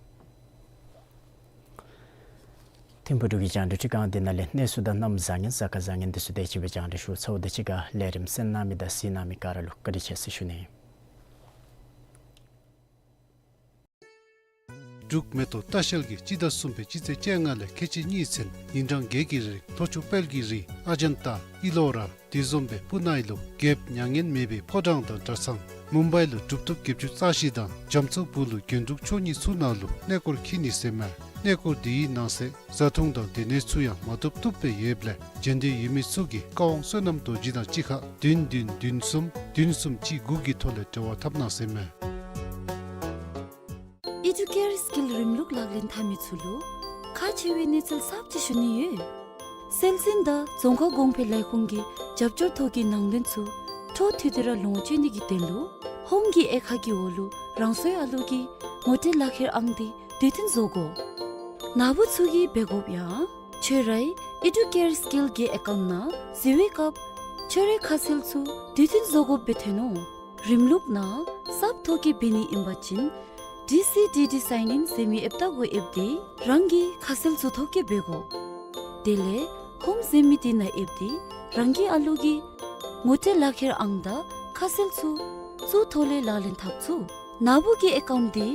ཐིམ་ཕུག་འབྲུག་གི་རྒྱང་བསྒྲགས་ཁྲི་ཁང་འདི་ནང་ལས་གནས་ཚུལ་དང་གནམ་བཟང་ངན་གཟའ་སྐར་བཟང་ངན་འདི་ཚུ་དེ་ཅིག་སྦེ་རྒྱང་བསྒྲགས་ཞུ་ཚརཝ་དེ་ཅིག་ཁར་ལས་རིམ་གསན་གནང་མི་དང་གཟིགས་གནང་མི་ག་ར་ལུ་བཀའ་དྲིན་ཆེ་ཟེར་ཞུ་ནི། འབྲུག་མེ་ཏོག་ལྟ་བཤལ་གྱིས་སྤྱི་ཟླ་གསུམ་པའི་སྤྱི་ཚེས་བཅོ་ལྔ་ལས་ཁལ་གཅིག་གཉིས་ཚུན་ཉིན་གྲངས་བརྒྱད་ཀྱི་རིང་ལྷོ་ཕྱོགས་དཔལ་གྱི་རི་ཨ་ཇན་ཏ་ཨི་ལོ་ར་དེ་བཟུམ་སྦེ་སྤུ་ནའི་ལུ་རྒྱལཔོ་མྱ་ངན་མེད་པའི་ཕོ་བྲང་དང་གྲྭ་ཚང་མུམ་བའི་ལུ་གྲུབ་ཐོབ་བརྒྱད་ཅུ་རྩ་བཞི་དང་རྒྱ་མཚོ་སྦུག་ལུ་རྒྱན་དྲུག་མཆོག་གཉིས་ཚུ་ནང་ལུ་གནས་སྐོར་འཁྱིད་ནི་ཟེར་མས། གནས་སྐོར་འདི་ཡི་ནང་གསེས་བཟའ་འཐུང་དང་སྡོད་གནས་ཚུ་ཡང་མ་བཏུབ་བཏུབ་སྦེ་ཡོདཔ་ལས་འབྱོན་འདོད་ཡོད་མི་ཚུ་གིས་ཀ་ཝང་བསོད་ནམས་རྡོ་རྗེ་དང་གཅིག་ཁར་བདུན་བདུན་བདུན་གསུམ་བདུན་གསུམ་གཅིག་དགུ་གི་ཐོག་ལས་འབྲེལ་བ་འཐབ་གནང་ཟེར་མས། ཨི་ཌུ་ཀེར་སི་ཀིལ་རིམ་ལུགས་ལག་ལེན་འཐབ་མི་ཚུ་ལུ་ཁག་ཆེ་བའི་གནས་ཚུལ་གསརཔ་ཅིག་ཞུ་ནི་ཡོད། སྲོལ་འཛིན་དང་རྫོང་ཁ་གོང་འཕེལ་ལས་ཁུངས་ཀྱི་རྒྱབ་སྐྱོར་ཐོག་གི་ནང་དོན་ཚུ་འཕྲོ་མཐུད་དེ་ར་ལོངས་སྤྱོད་ནི་གི་དོན་ལུ་ཧོམ་གྱི་དབྱེ་ཁག་གི་འོག་ལུ་རང་སོའི་ཨ་ལོ་གི་ངོ་སྤྲོད་ལག་ཁྱེར་ཨང་དེ་དུས་མཐུན་བཟོ་དགོ། ནཱ་བུ་ཚུ་གིས་འབད་དགོཔ་ཡང་ཁྱོད་རའི་ཨི་ཌུ་ཀེར་སི་ཀིལ་གྱི་ཨེ་ཀའུནཊ་ནང་གཟིགས་པའི་སྐབས་ཁྱོད་རའི་ཁ་གསལ་ཚུ་དུས་མཐུན་བཟོ་དགོཔ་སྦེ་ཐོན་ནུག། རིམ་ལུགས་ནང་གསརཔ་ཐོ་བཀོད་འབད་ནི་ཨིན་པ་ཅིན་ཌི་སི་ཌི་ཌི་སའིན་ཨིན་ཟེར་མི་ཨེཔ་བལྟ་སྒོ་ཨེབ་སྟེ་རང་གི་ཁ་གསལ་ཚུ་ཐོ་བཀོད་འབད་དགོ། དེ་ལས་ཧོམ་ཟེར་མི་དེ་ནང་ཨེབ་སྟེ་རང་གི་ཨ་ལོ་གི་ངོ་སྤྲོད་ལག་ཁྱེར་ཨང་དང་ཁ་གསལ་ཚུ་ཚུ་ཐོག་ལས་ལག་ལེན་འཐབ་ཚུགས། ནཱ་བུ་གི་ཨེ་ཀའུནཊ་དེ་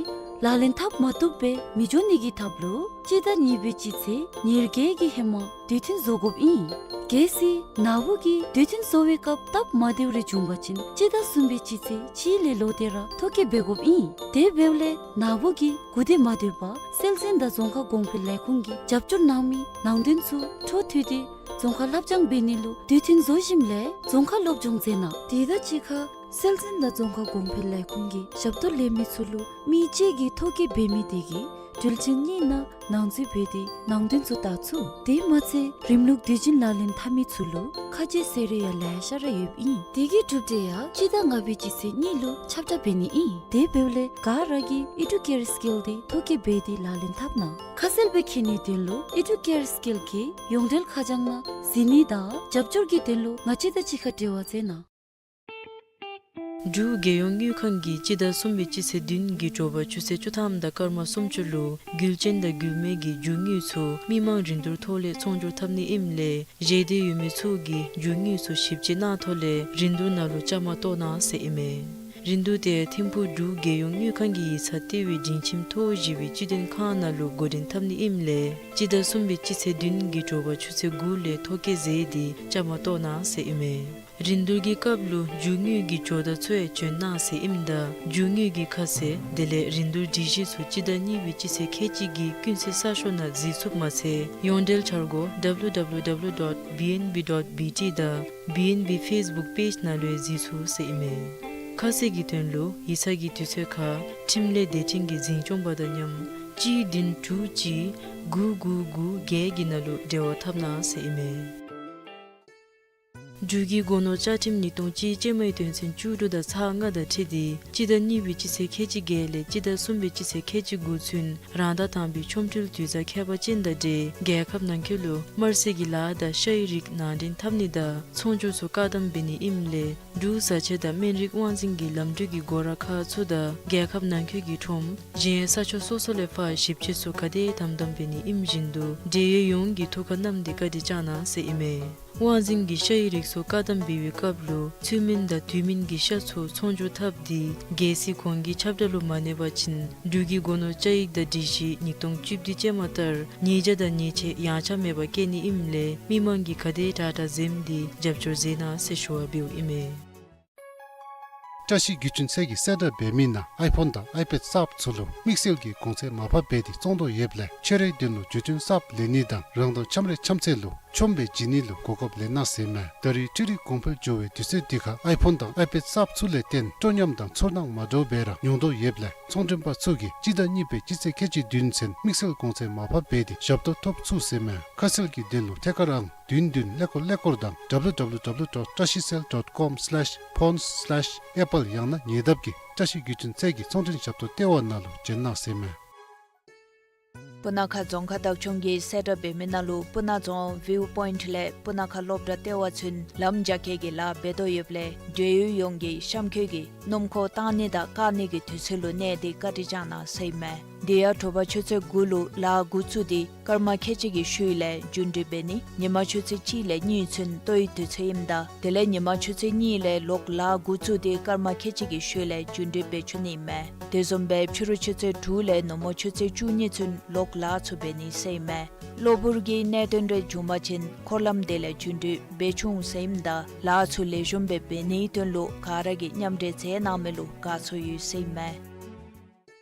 ལག་ལེན་འཐབ་མ་བཏུབ་སྦེ་མི་འགྱོ་ནི་གི་ཐབས་ལུ་སྤྱི་ཟླ་གཉིས་པའི་སྤྱི་ཚེས་ཉེར་བརྒྱད་ཀྱི་ཧེ་མ་དུས་མཐུན་བཟོ་དགོཔ་ཨིན། གལ་སྲིད་ནཱ་བུ་གིས་དུས་མཐུན་བཟོ་བའི་སྐབས་སྟབས་མ་བདེཝ་རེ་བྱུང་པ་ཅིན་སྤྱི་ཟླ་གསུམ་པའི་སྤྱི་ཚེས་གཅིག་ལས་ལོག་སྟེ་ར་ཐོ་བཀོད་འབད་དགོཔ་ཨིན། དེ་འབདཝ་ལས་ནཱ་བུ་གིས་གོ་བདེ་མ་བདེ་བར་སྲོལ་འཛིན་དང་རྫོང་ཁ་གོང་འཕེལ་ལས་ཁུངས་ཀྱིས་རྒྱབ་སྐྱོར་གནང་མི་ནང་དོན་ཚུ་འཕྲོ་མཐུད་དེ་རྫོང་ཁ་ལྷབ་སྦྱང་འབད་ནི་ལུ་དུས་མཐུན་བཟོ་ཞིནམ་ལས་རྫོང་ཁ་སློབ་སྦྱོང་མཛད་གནང་། དེ་དང་གཅིག་ཁར་སྲོལ་འཛིན་དང་རྫོང་ཁ་གོང་འཕེལ་ལས་ཁུངས་ཀྱི་ཞབས་ཏོག་ལེན་མི་ཚུ་ལུ་མི་གཅིག་གིས་ཐོ་བཀོད་འབད་མི་དེ་གིས་དུས་ཆེན་གཉིས་ནང་ནང་འཛུལ་འབད་དེ་ནང་དོན་ཚུ་བལྟ་ཚུགས། དེ་མ་ཚད་རིམ་ལུགས་དུས་ཆེན་ལག་ལེན་འཐབ་མི་ཚུ་ལུ་ཁ་གསལ་ཟེར་རུང་ཡང་ལེ་ཤ་ར་ཡོདཔ་ཨིན། དེ་གི་གྲུབ་འབྲས་ཡང་སྤྱི་ཟླ་ལྔ་པའི་སྤྱི་ཚེས་གཉིས་ལུ་ཁྱབ་བསྒྲགས་འབད་ནི་ཨིན། དེ་འབདཝ་ལས་ག་ར་གིས་ཨི་ཌུ་ཀེར་སི་ཀིལ་དེ་ཐོ་བཀོད་འབད་དེ་ལག་ལེན་འཐབ་གནང་། ཁ་གསལ་སྦེ་མཁྱེན་ནིའི་དོན་ལུ་ཨི་ཌུ་ཀེར་སི་ཀིལ་གྱི་ཡོངས་འབྲེལ་ཁ་བྱང་ནང་གཟིགས་ནི་དང་རྒྱབ་སྐྱོར་གྱི་དོན་ལུ་ང་བཅས་དང་གཅིག་ཁར་འབྲེལ་བ་མཛད་གནང་། འབྲུག་རྒྱལ་ཡོངས་དངུལ་ཁང་གིས་སྤྱི་ཟླ་གསུམ་པའི་སྤྱི་ཚེས་བདུན་གྱི་དྲོ་པ་ཆུ་ཚོད་བཅུ་ཐམ་དང་སྐར་མ་སུམ་ཅུ་ལུ་མགུལ་ཅན་དང་མགུལ་མེད་ཀྱི་རྒྱུ་དངུལ་ཚུ་མི་མང་རིན་བསྡུར་ཐོག་ལས་ཚོང་སྒྱུར་འཐབ་ནི་ཨིནམ་ལས་བཞེས་འདོད་ཡོད་མི་ཚུ་གིས་རྒྱུ་དངུལ་ཚུ་ཞིབ་དཔྱད་གནང་ཐོག་ལས་རིན་བསྡུར་ནང་ལུ་བཅའ་མར་གཏོགས་གནང་ཟེར་ཨིན་མས། རིན་བསྡུར་དེ་ཐིམ་ཕུག་འབྲུག་རྒྱལ་ཡོངས་དངུལ་ཁང་གི་ཡིག་ཚང་ལྟེ་བའི་སྒྲིང་ཁྱིམ་མཐོ་བོ་བཞི་པའི་སྤྱི་དོན་ཁང་ནང་ལུ་འགོ་འདྲེན་འཐབ་ནི་ཨིནམ་ལས་སྤྱི་ཟླ་གསུམ་པའི་སྤྱི་ཚེས་བདུན་གྱི་དྲོ་པ་ཆུ་ཚོད་དགུ་ལས་ཐོ་བཀོད་མཛད་དེ་བཅའ་མར་གཏོགས་གནང་ཟེར་ཨིན་མས། རིན་བསྡུར་གྱི་སྐབས་ལུ་རྒྱུ་དངུལ་གྱི་ཇོ་བདག་ཚུ་ཡང་བྱོན་གནང་ཟེར་ཨིནམ་ད་རྒྱུ་དངུལ་གྱི་ཁ་གསལ་དེ་ལས་རིན་བསྡུར་སྒྲིག་གཞི་ཚུ་སྤྱི་ཟླ་གཉིས་པའི་སྤྱི་ཚེས་ཁལ་གཅིག་གི་ཀུན་གསལ་གསར་ཤོག་ནང་གཟིགས་ཚུགསཔ་མ་ཚད་ཡོངས་འབྲེལ་འཆར་སྒོ་W W W dot B N B dot B T དང་B N B Facebook page ནང་ལུ་ཡང་གཟིགས་ཚུགས་ཟེར་ཨིན་མས། ཁ་གསལ་གྱི་དོན་ལུ་ཡིག་ཚང་གི་དུས་ཚོད་ཁར་ཁྲིམས་ལས་སྡེ་ཕྲན་གྱི་འཛིན་སྐྱོང་པ་དང་མཉམ་གཅིག་བདུན་དྲུག་གཅིག་དགུ་དགུ་དགུ་བརྒྱད་ཀྱི་ནང་ལུ་འབྲེལ་བ་འཐབ་གནང་ཟེར་ཨིན་མས། འབྲུག་གི་སྒོ་ནོར་བཅའ་ཁྲིམས་ཉིས་སྟོང་གཅིག་ཅན་མའི་དོན་ཚན་བཅུ་དྲུག་དང་ཚག་ལྔ་དང་འཁྲིལ་ཏེ་སྤྱི་ཟླ་གཉིས་པའི་སྤྱི་ཚེས་ཁལ་གཅིག་བརྒྱད་ལས་སྤྱི་ཟླ་གསུམ་པའི་སྤྱི་ཚེས་ཁལ་གཅིག་དགུ་ཚུན་རང་ཟླ་དང་པའི་ཆོ་འཕྲུལ་དུས་བཟང་ཁྱད་པར་ཅན་དང་འབྲེལ་རྒྱལ་ཁབ་ནང་འཁོད་ལུ་དམར་ཟས་ཀྱི་ལཱ་དང་ཤ་ཡི་རིགས་ནང་འདྲེན་འཐབ་ནི་དང་ཚོང་སྒྱུར་ཚུ་བཀག་དམ་འབད་ནི་ཨིནམ་ལས་འབྲུག་བཟའ་ཆས་དང་སྨན་རིགས་དབང་འཛིན་གྱི་ལམ་འགྲུལ་གྱི་སྒོ་ར་ཁག་ཚུ་དང་རྒྱལ་ཁབ་ནང་འཁོད་ཀྱི་ཁྲོམ་གཞན་ས་ཕྱོགས་སོ་སོ་ལས་ཕར་ཞིབ་དཔྱད་ཚུ་ག་དེ་དམ་དམ་འབད་ནི་ཨིནམ་བཞིན་དུ་འབྲེལ་ཡོད་ཡོངས་ཀྱིས་ཐུགས་ཁར་བསྣམས་ཏེ་བཀའ་དྲིན་བསྐྱང་གནང་ཟེར་ཨིན་མས། དབང་འཛིན་གྱི་ཤ་ཡི་རིགས་ཚུ་བཀག་དམ་འབད་བའི་སྐབས་ལུ་ཚུལ་མིན་དང་དུས་མིན་གྱི་ཤ་ཚུ་ཚོང་སྒྱུར་འཐབ་སྟེ་གལ་སྲིད་གོང་གི་ཁྱབ་བསྒྲགས་ལུ་མ་གནས་པ་ཅིན་འབྲུག་གི་སྒོ་ནོར་བཅའ་ཡིག་དང་སྒྲིག་གཞི་ཉིས་སྟོང་བཅུ་བདུན་ཅན་མ་ལྟར་ཉེས་བྱ་དང་ཉེས་ཆད་ཡང་ཆག་མེད་པར་བཀལ་ནི་ཨིནམ་ལས་མི་མང་གིས་ག་དེ་དྲག་དྲག་འཛེམས་ཏེ་རྒྱབ་སྐྱོར་མཛད་གནང་ཟེར་ཞུ་བ་འབདཝ་ཨིན་མས། བཀྲ་ཤིས་བརྒྱུད་འཕྲིན་ཚད་ཀྱིས་གསལ་བསྒྲགས་འབད་མི་ནང་ཨའི་ཕོན་དང་ཨའི་པེཌ་གསརཔ་ཚུ་ལུ་དམིགས་བསལ་གྱི་གོང་ཚད་མར་ཕབ་འབད་དེ་བཙོང་དོ་ཡོདཔ་ལས་ཁྱོད་རའི་དོན་ལུ་བརྒྱུད་འཕྲིན་གསརཔ་ལེན་ནི་དང་རང་དང་འཆམ་རའི་འཆམ་ཚེ་ལུ་ཆོམ་སྦེ་བྱིན་ནི་ལུ་གོ་སྐབས་ལེན་གནང་ཟེར་མས། ད་རེས་འཕྲུལ་རིག་གོང་འཕེལ་འགྱོ་བའི་དུས་ཚོད་འདི་ཁར་ཨའི་ཕོན་དང་ཨའི་པེཌ་གསརཔ་ཚུ་ལས་བརྟེན་སྤྲོ་ཉམས་དང་ཚོར་སྣང་མ་འདྲཝ་སྦེ་ར་མྱོང་དོ་ཡོདཔ་ལས་ཚོང་མགྲོན་པ་ཚུ་གིས་སྤྱི་ཟླ་གཉིས་པའི་སྤྱི་ཚེས་ཁལ་གཅིག་བདུན་ཚུན་དམིགས་བསལ་གོང་ཚད་མར་ཕབ་འབད་དེ་ཞབས་ཏོག་ཐོབ་ཚུགས་ཟེར་མས། ཁ་གསལ་གྱི་དོན་ལུ་ཐད་ཀར་ཨང་བདུན་བདུན་ཀླད་ཀོར་ཀླད་ཀོར་དང་W W W dot trashicell dot com slash phones slash apple ཡང་ན་ཉེ་འདབས་ཀྱི་བཀྲ་ཤིས་བརྒྱུད་འཕྲིན་ཚད་ཀྱི་ཚོང་འབྲེལ་ཞབས་ཏོག་ལྟེ་བ་ནང་ལུ་བྱོན་གནང་ཟེར་མས། སྤུ་ན་ཁ་རྫོང་ཁག་བདག་སྐྱོང་གིས་གསལ་བསྒྲགས་འབད་མི་ནང་ལུ་སྤུ་ན་རྫོང་ཝིའུ་པོའིནཊ་ལས་སྤུ་ན་ཁ་སློབ་གྲྭ་ལྟེ་བ་ཚུན་ལམ་རྒྱགས་སྐྱེལ་གྱི་ལཱ་འབད་དོ་ཡོདཔ་ལས་འབྲེལ་ཡོད་ཡོངས་ཀྱིས་གཤམ་འཁོད་ཀྱི་སྣུམ་འཁོར་བཏང་ནི་དང་བཀག་ནི་གི་དུས་ཚོད་ལུ་གནས་ཏེ་བཀའ་དྲིན་བསྐྱང་གནང་ཟེར་མས། དེ་ཡང་དྲོ་པ་ཆུ་ཚོད་དགུ་ལུ་ལཱ་འགོ་བཙུགས་ཏེ་སྐར་མ་ཁལ་གཅིག་གི་ཤུལ་ལས་རྒྱུན་འགྲུལ་འབད་ནི། ཉི་མ་ཆུ་ཚོད་གཅིག་ལས་གཉིས་ཚུན་ལྟོའི་དུས་ཚོད་ཨིནམ་ད་དེ་ལས་ཉི་མ་ཆུ་ཚོད་གཉིས་ལས་ལོག་ལཱ་འགོ་བཙུགས་ཏེ་སྐར་མ་ཁལ་གཅིག་གི་ཤུལ་ལས་རྒྱུན་འགྲུལ་འབད་བཅུག་ནི་མས། དེ་བཟུམ་སྦེ་ཕྱི་རུ་ཆུ་ཚོད་དྲུག་ལས་ནུབ་མོ་ཆུ་ཚོད་བཅུ་གཉིས་ཚུན་ལོག་ལཱ་ཚུ་འབད་ནི་ཟེར་མས། གློ་བུར་གྱི་གནད་དོན་རེ་བྱུང་པ་ཅིན་འཁོར་ལམ་དེ་ལས་རྒྱུན་འགྲུལ་འབད་ཆོག་ཟེར་ཨིནམ་ད་ལཱ་ཚུ་ལེགས་ཤོམ་སྦེ་འབད་ནིའི་དོན་ལུ་ག་ར་གིས་མཉམ་འབྲེལ་མཛད་གནང་མི་ལུ་དགའ་ཚོར་ཡོད་ཟེར་མས།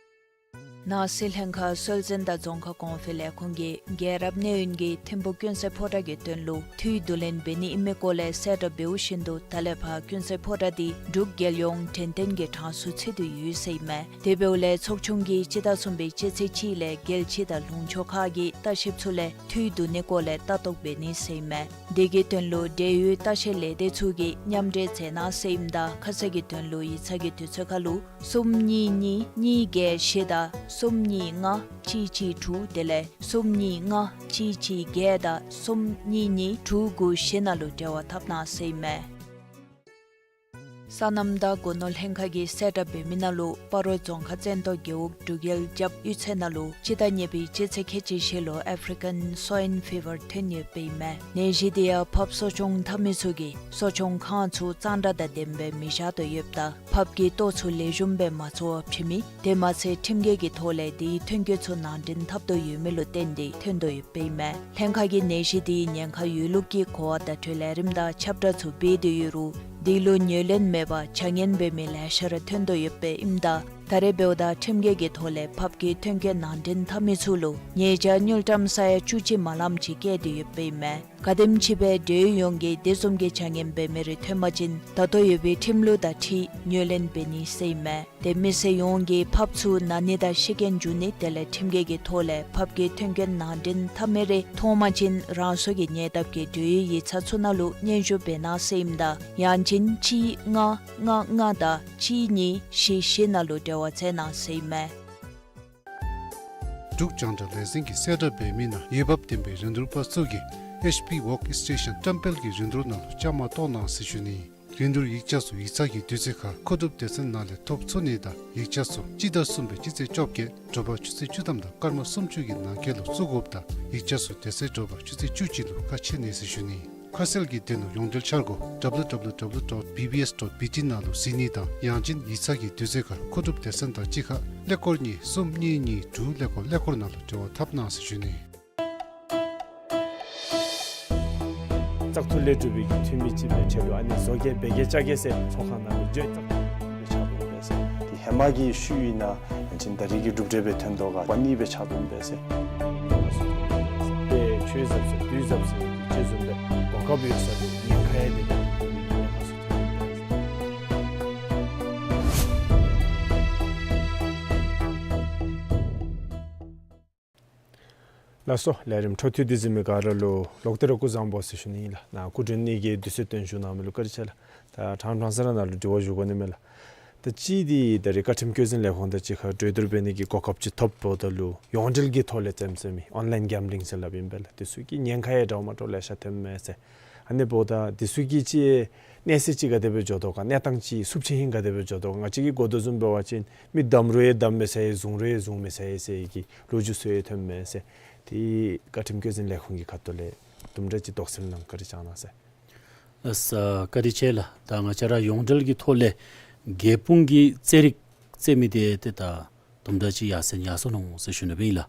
ནང་སྲིད་ལྷན་ཁག་སྲོལ་འཛིན་དང་རྫོང་ཁ་གོང་འཕེལ་ལས་ཁུངས་ཀྱིས་རྒྱལ་རབས་གནས་ཡུན་གྱི་ཐིམ་ཕུག་ཀུན་གསལ་ཕོ་བྲང་གི་དོན་ལུ་འཐུས་བསྡུ་ལེན་འབད་ནི་ཨིན་མི་སྐོར་ལས་གསལ་བསྒྲགས་འབདཝ་བཞིན་དུ་ད་ལས་ཕར་ཀུན་གསལ་ཕོ་བྲང་འདི་འབྲུག་རྒྱལ་ཡོངས་དྲན་རྟེན་གྱི་གྲངས་སུ་ཚུད་དེ་ཡོད་ཟེར་ཨིན་མས། དེ་འབདཝ་ལས་ཚོགས་ཆུང་གིས་སྤྱི་ཟླ་གསུམ་པའི་སྤྱི་ཚེས་གཅིག་ལས་རྒྱལ་སྤྱི་དང་ལུང་ཕྱོགས་ཁག་གི་ལྟ་བཤལཔ་ཚུ་ལས་འཐུས་བསྡུ་ནི་སྐོར་ལས་ལྟ་རྟོག་འབད་ནི་ཟེར་ཨིན་མས། དེ་གི་དོན་ལུ་འབྲེལ་ཡོད་ལྟ་བཤལ་ལས་སྡེ་ཚུ་གིས་མཉམ་འབྲེལ་མཛད་གནང་ཟེར་ཨིནམ་ད་ཁ་གསལ་གྱི་དོན་ལུ་ཡིག་ཚང་གི་དུས་ཚོད་ཁར་ལུ་གསུམ་གཉིས་གཉིས་གཉིས་བརྒྱད་བཞི་དང་གསུམ་གཉིས་ལྔ་གཅིག་གཅིག་དྲུག་དེ་ལས་གསུམ་གཉིས་ལྔ་གཅིག་གཅིག་བརྒྱད་དང་གསུམ་གཉིས་གཉིས་དྲུག་དགུ་བཞི་ནང་ལུ་འབྲེལ་བ་འཐབ་གནང་ཟེར་ཨིན་མས། སོ་ནམ་དང་སྒོ་ནོར་ལྷན་ཁག་གིས་གསལ་བསྒྲགས་འབད་མི་ནང་ལུ་སྤ་རོ་རྫོང་ཁག་བཙན་ཏོ་རྒེད་འོག་འབྲུག་རྒྱལ་རྒྱབ་གཡུས་ཚན་ནང་ལུ་སྤྱི་ཟླ་གཉིས་པའི་སྤྱི་ཚེས་ཁལ་གཅིག་བཞི་ལུ་ཨེཕ་རི་ཀན་སོའིན་ཕི་ཝར་ཐོན་ཡོདཔ་ཨིན་མས། ནད་གཞི་འདི་ཡང་ཕགཔ་གསོ་སྐྱོང་འཐབ་མི་ཚུ་གིས་གསོ་སྐྱོང་ཁང་ཚུ་གཙང་སྦྲ་དང་ལྡནམ་སྦེ་མི་བཞག་དོ་ཡོདཔ་ད་ཕགཔ་གི་ལྟོ་ཚུ་ལེགས་ཤོམ་སྦེ་མ་བཙོ་བར་ཕྱེ་མི་དེ་མ་ཚད་ཁྲིམས་འགལ་གྱི་ཐོག་ལས་དེའི་ཐོན་སྐྱེད་ཚུ་ནང་འདྲེན་འཐབ་དོ་ཡོད་མི་ལུ་བརྟེན་ཏེ་ཐོན་དོ་ཡོདཔ་ཨིན་མས། ལྷན་ཁག་གིས་ནད་གཞི་འདི་ཉེན་ཁ་ཡོད་ལུགས་ཀྱི་གོ་བ་བརྡ་སྤྲོད་ལས་རིམ་དང་ཁྱབ་བསྒྲགས་ཚུ་འབད་དེ་ཡོད་རུང་འདི་ལུ་ཉེར་ལེན་མེད་པར་བྱ་ངན་འབད་མི་ལེ་ཤ་ར་ཐོན་དོ་ཡོདཔ་ཨིནམ་ད་ད་རེས་འབདཝ་ད་ཁྲིམས་འགལ་གྱི་ཐོག་ལས་ཕགཔ་གི་ཐོན་སྐྱེད་ནང་འདྲེན་འཐབ་མི་ཚུ་ལུ་ཉེས་བྱ་དངུལ་ཀྲམ་ས་ཡ་བཅུ་གཅིག་མ་ལངམ་ཅིག་བཀལ་ཏེ་ཡོདཔ་ཨིན་མས། ག་དེམ་ཅིག་སྦེ་འབྲེལ་ཡོད་ཡོངས་ཀྱིས་དེ་བཟུམ་གྱི་བྱ་ངན་འབད་མི་རེ་ཐོན་པ་ཅིན་ད་ལྟོ་ཡོད་པའི་ཁྲིམས་ལུགས་དང་འཁྲིལ་ངོས་ལེན་འབད་ནི་ཟེར་ཨིན་མས། དེ་མི་སེར་ཡོངས་ཀྱིས་ཕགཔ་ཚུ་ན་ནི་དང་ཤི་རྐྱེན་འབྱུང་ནི་དེ་ལས་ཁྲིམས་འགལ་གྱི་ཐོག་ལས་ཕགཔ་གི་ཐོན་སྐྱེད་ནང་འདྲེན་འཐབ་མི་རེ་མཐོང་པ་ཅིན་རང་སོ་གི་ཉེ་འདབས་ཀྱི་འབྲེལ་ཡོད་ཡིག་ཚང་ཚུ་ནང་ལུ་སྙན་ཞུ་འབད་གནང་ཟེར་ཨིནམ་ད་ཡང་ཅིན་གཅིག་ལྔ་ལྔ་ལྔ་དང་གཅིག་གཉིས་བཞི་བཞི་ནང་ལུ་འབྲེལ་བ་མཛད་གནང་ཟེར་ཨིན་མས། འབྲུག་རྒྱང་བསྒྲགས་ལས་འཛིན་གྱིས་གསལ་བསྒྲགས་འབད་མི་ནང་འོས་འབབ་ལྡན་པའི་རིན་བསྡུར་པ་ཚུ་གིས་ཨེཆ་པི་ཝོརྐ་སི་ཊེ་ཤཱན་བཀྲམ་སྤེལ་གྱི་རིན་བསྡུར་ནང་ལུ་བཅའ་མར་གཏོགས་གནང་ཟེར་ཞུ་ནི། རིན་བསྡུར་ཡིག་ཆ་ཚུ་ཡིག་ཚང་གི་དུས་ཚོད་ཁར་མཁོ་སྒྲུབ་སྡེ་ཚན་ནང་ལས་ཐོབ་ཚུགས་ནི་དང་ཡིག་ཆ་ཚུ་སྤྱི་ཟླ་གསུམ་པའི་སྤྱི་ཚེས་བཅོ་བརྒྱད་དྲོ་པ་ཆུ་ཚོད་བཅུ་ཐམ་དང་སྐར་མ་སུམ་ཅུ་གི་ནང་འཁོད་ལུ་བཙུགས་དགོཔ་དང་ཡིག་ཆ་ཚུ་དེ་ཚེ་དྲོ་པ་ཆུ་ཚོད་བཅུ་གཅིག་ལུ་ཁ་ཕྱེ་ནི་ཟེར་ཞུ་ནི། ཁ་གསལ་གྱི་དོན་ལུ་ཡོངས་འབྲེལ་འཆར་སྒོ་W W W dot B B S dot B T ནང་ལུ་གཟིགས་ནི་དང་ཡང་ཅིན་ཡིག་ཚང་གི་དུས་ཚོད་ཁར་མཁོ་སྒྲུབ་སྡེ་ཚན་དང་གཅིག་ཁར་ཀླད་ཀོར་གཉིས་གསུམ་གཉིས་གཉིས་དྲུག་ཀླད་ཀོར་ཀླད་ཀོར་ནང་ལུ་འབྲེལ་བ་འཐབ་གནང་ཟེར་ཞུ་ནི། བཙག་འཐུ་ལས་གྲུབ་པའི་གི་འཐུས་མི་ཅིག་སྦེ་ཁྲལ་ལུ་ཨ་ནི་བཟོ་བཀོད་འབད་གེ་བཅའ་གེ་ཟེར་ཚོགས་ཁང་ནང་ལུ་བརྗོད་བཙག་འཐུ་ལས་ཆགས་འབད་ཟེར། དེ་ཧེ་མ་གི་ཤུལ་ཨིན་ན་ཡང་ཅིན་ད་རེས་ཀྱི་གྲུབ་འབྲས་སྦེ་ཐོན་དོ་ག་པ་ནི་སྦེ་ཆགས་འབད་ཟེར། དེ་ཆོས་ཟབ་ཟེར་དུས་ཟབ་ཟེར་གྱི་ཆོས་ཟབ་སྦེ་གོ་སྐབས་ཡོད་ས་དེ་ཉེན་ཁ་ཡང་དེ་དང་ཉེན་ཁ་སུ་ཐོན་ལགས་སོ། ལས་རིམ་འཕྲོ་མཐུད་དེ་གཟིགས་མི་ག་ར་ལུ་ལོག་སྟེ་ར་སྐུ་གཟུགས་བཟང་པོ་ཟེར་ཞུ་ནི་ཨིན་ལགས། ནཱ་སྐུ་མགྲོན་གཉིས་ཀྱིས་དུས་ཚོད་བཏོན་བཞུགས་གནང་མི་ལུ་བཀའ་དྲིན་ཆེ་ལགས། ད་ཕྲང་ཕྲང་ས་ར་ནཱ་ལུ་དྲི་བ་ཞུ་དགོ་ནི་མས་ལགས། ད་གཅིག་འདི་ད་རེས་བཀའ་ཁྲིམས་བཀོད་འཛིན་ལས་ཁུངས་དང་གཅིག་ཁར་གྲོས་བསྡུར་འབད་ནི་གི་གོ་སྐབས་ཅིག་ཐོབ་འབདཝ་ད་ལུ་ཡོངས་འབྲེལ་གྱི་ཐོག་ལས་རྩེདམོ་རྩེ་མི་ཨོན་ལའིན་གེམ་བི་ལིང་ཟེར་སླབ་ཨིན་པས་ལགས། དེ་ཚུ་གི་ཉེན་ཁ་ཡང་འདྲཝ་མ་འདྲཝ་ལེ་ཤ་ཐོནམ་མས་ཟེར། ཨ་ནི་འབདཝ་ད་དེ་ཚུ་གི་ཅིག་གནས་ཚད་ཅིག་ག་དེ་སྦེ་འགྱོ་དོ་ག་གནས་སྟངས་ཅིག་ཚབས་ཆེན་ཧིང་ག་དེ་སྦེ་འགྱོ་དོ་ག། ང་བཅས་ཀྱིས་གོ་དོ་བཟུམ་འབད་བ་ཅིན་མི་བསྡམ་རུང་ཡང་བསྡམ་མི་ཚར་ཡི་བཟུང་རུང་ཡང་བཟུང་མི་ཚར་ཡི་ཟེར་གྱི་ལོ་རྒྱུས་ཚུ་ཡང་ཐོནམ་མས་ཟེར། དེ་བཀའ་ཁྲིམས་བཀོད་འཛིན་ལས་ཁུངས་ཀྱི་ཁ་ཐུག་ལས་དུམ་གྲ་ཅིག་དོགས་སེལ་གནང་བཀའ་དྲིན་བསྐྱང་གནང་ཟེར། ལགས་སོ། བཀའ་དྲིན་ཆེ་ལགས། ད་ང་བཅས་ར་ཡོངས་འབྲེལ་གྱི་ཐོག་ལས་རྒྱལ་སྤུངས་ཀྱི་རྩེད་རིགས་རྩེད་མི་དེ་ཏེ་ད་དུམ་གྲ་ཅིག་ཡར་སེང་ཡར་སོ་ནུག་ཟེར་ཞུ་ནི་སྦེ་ཨིན་ལགས།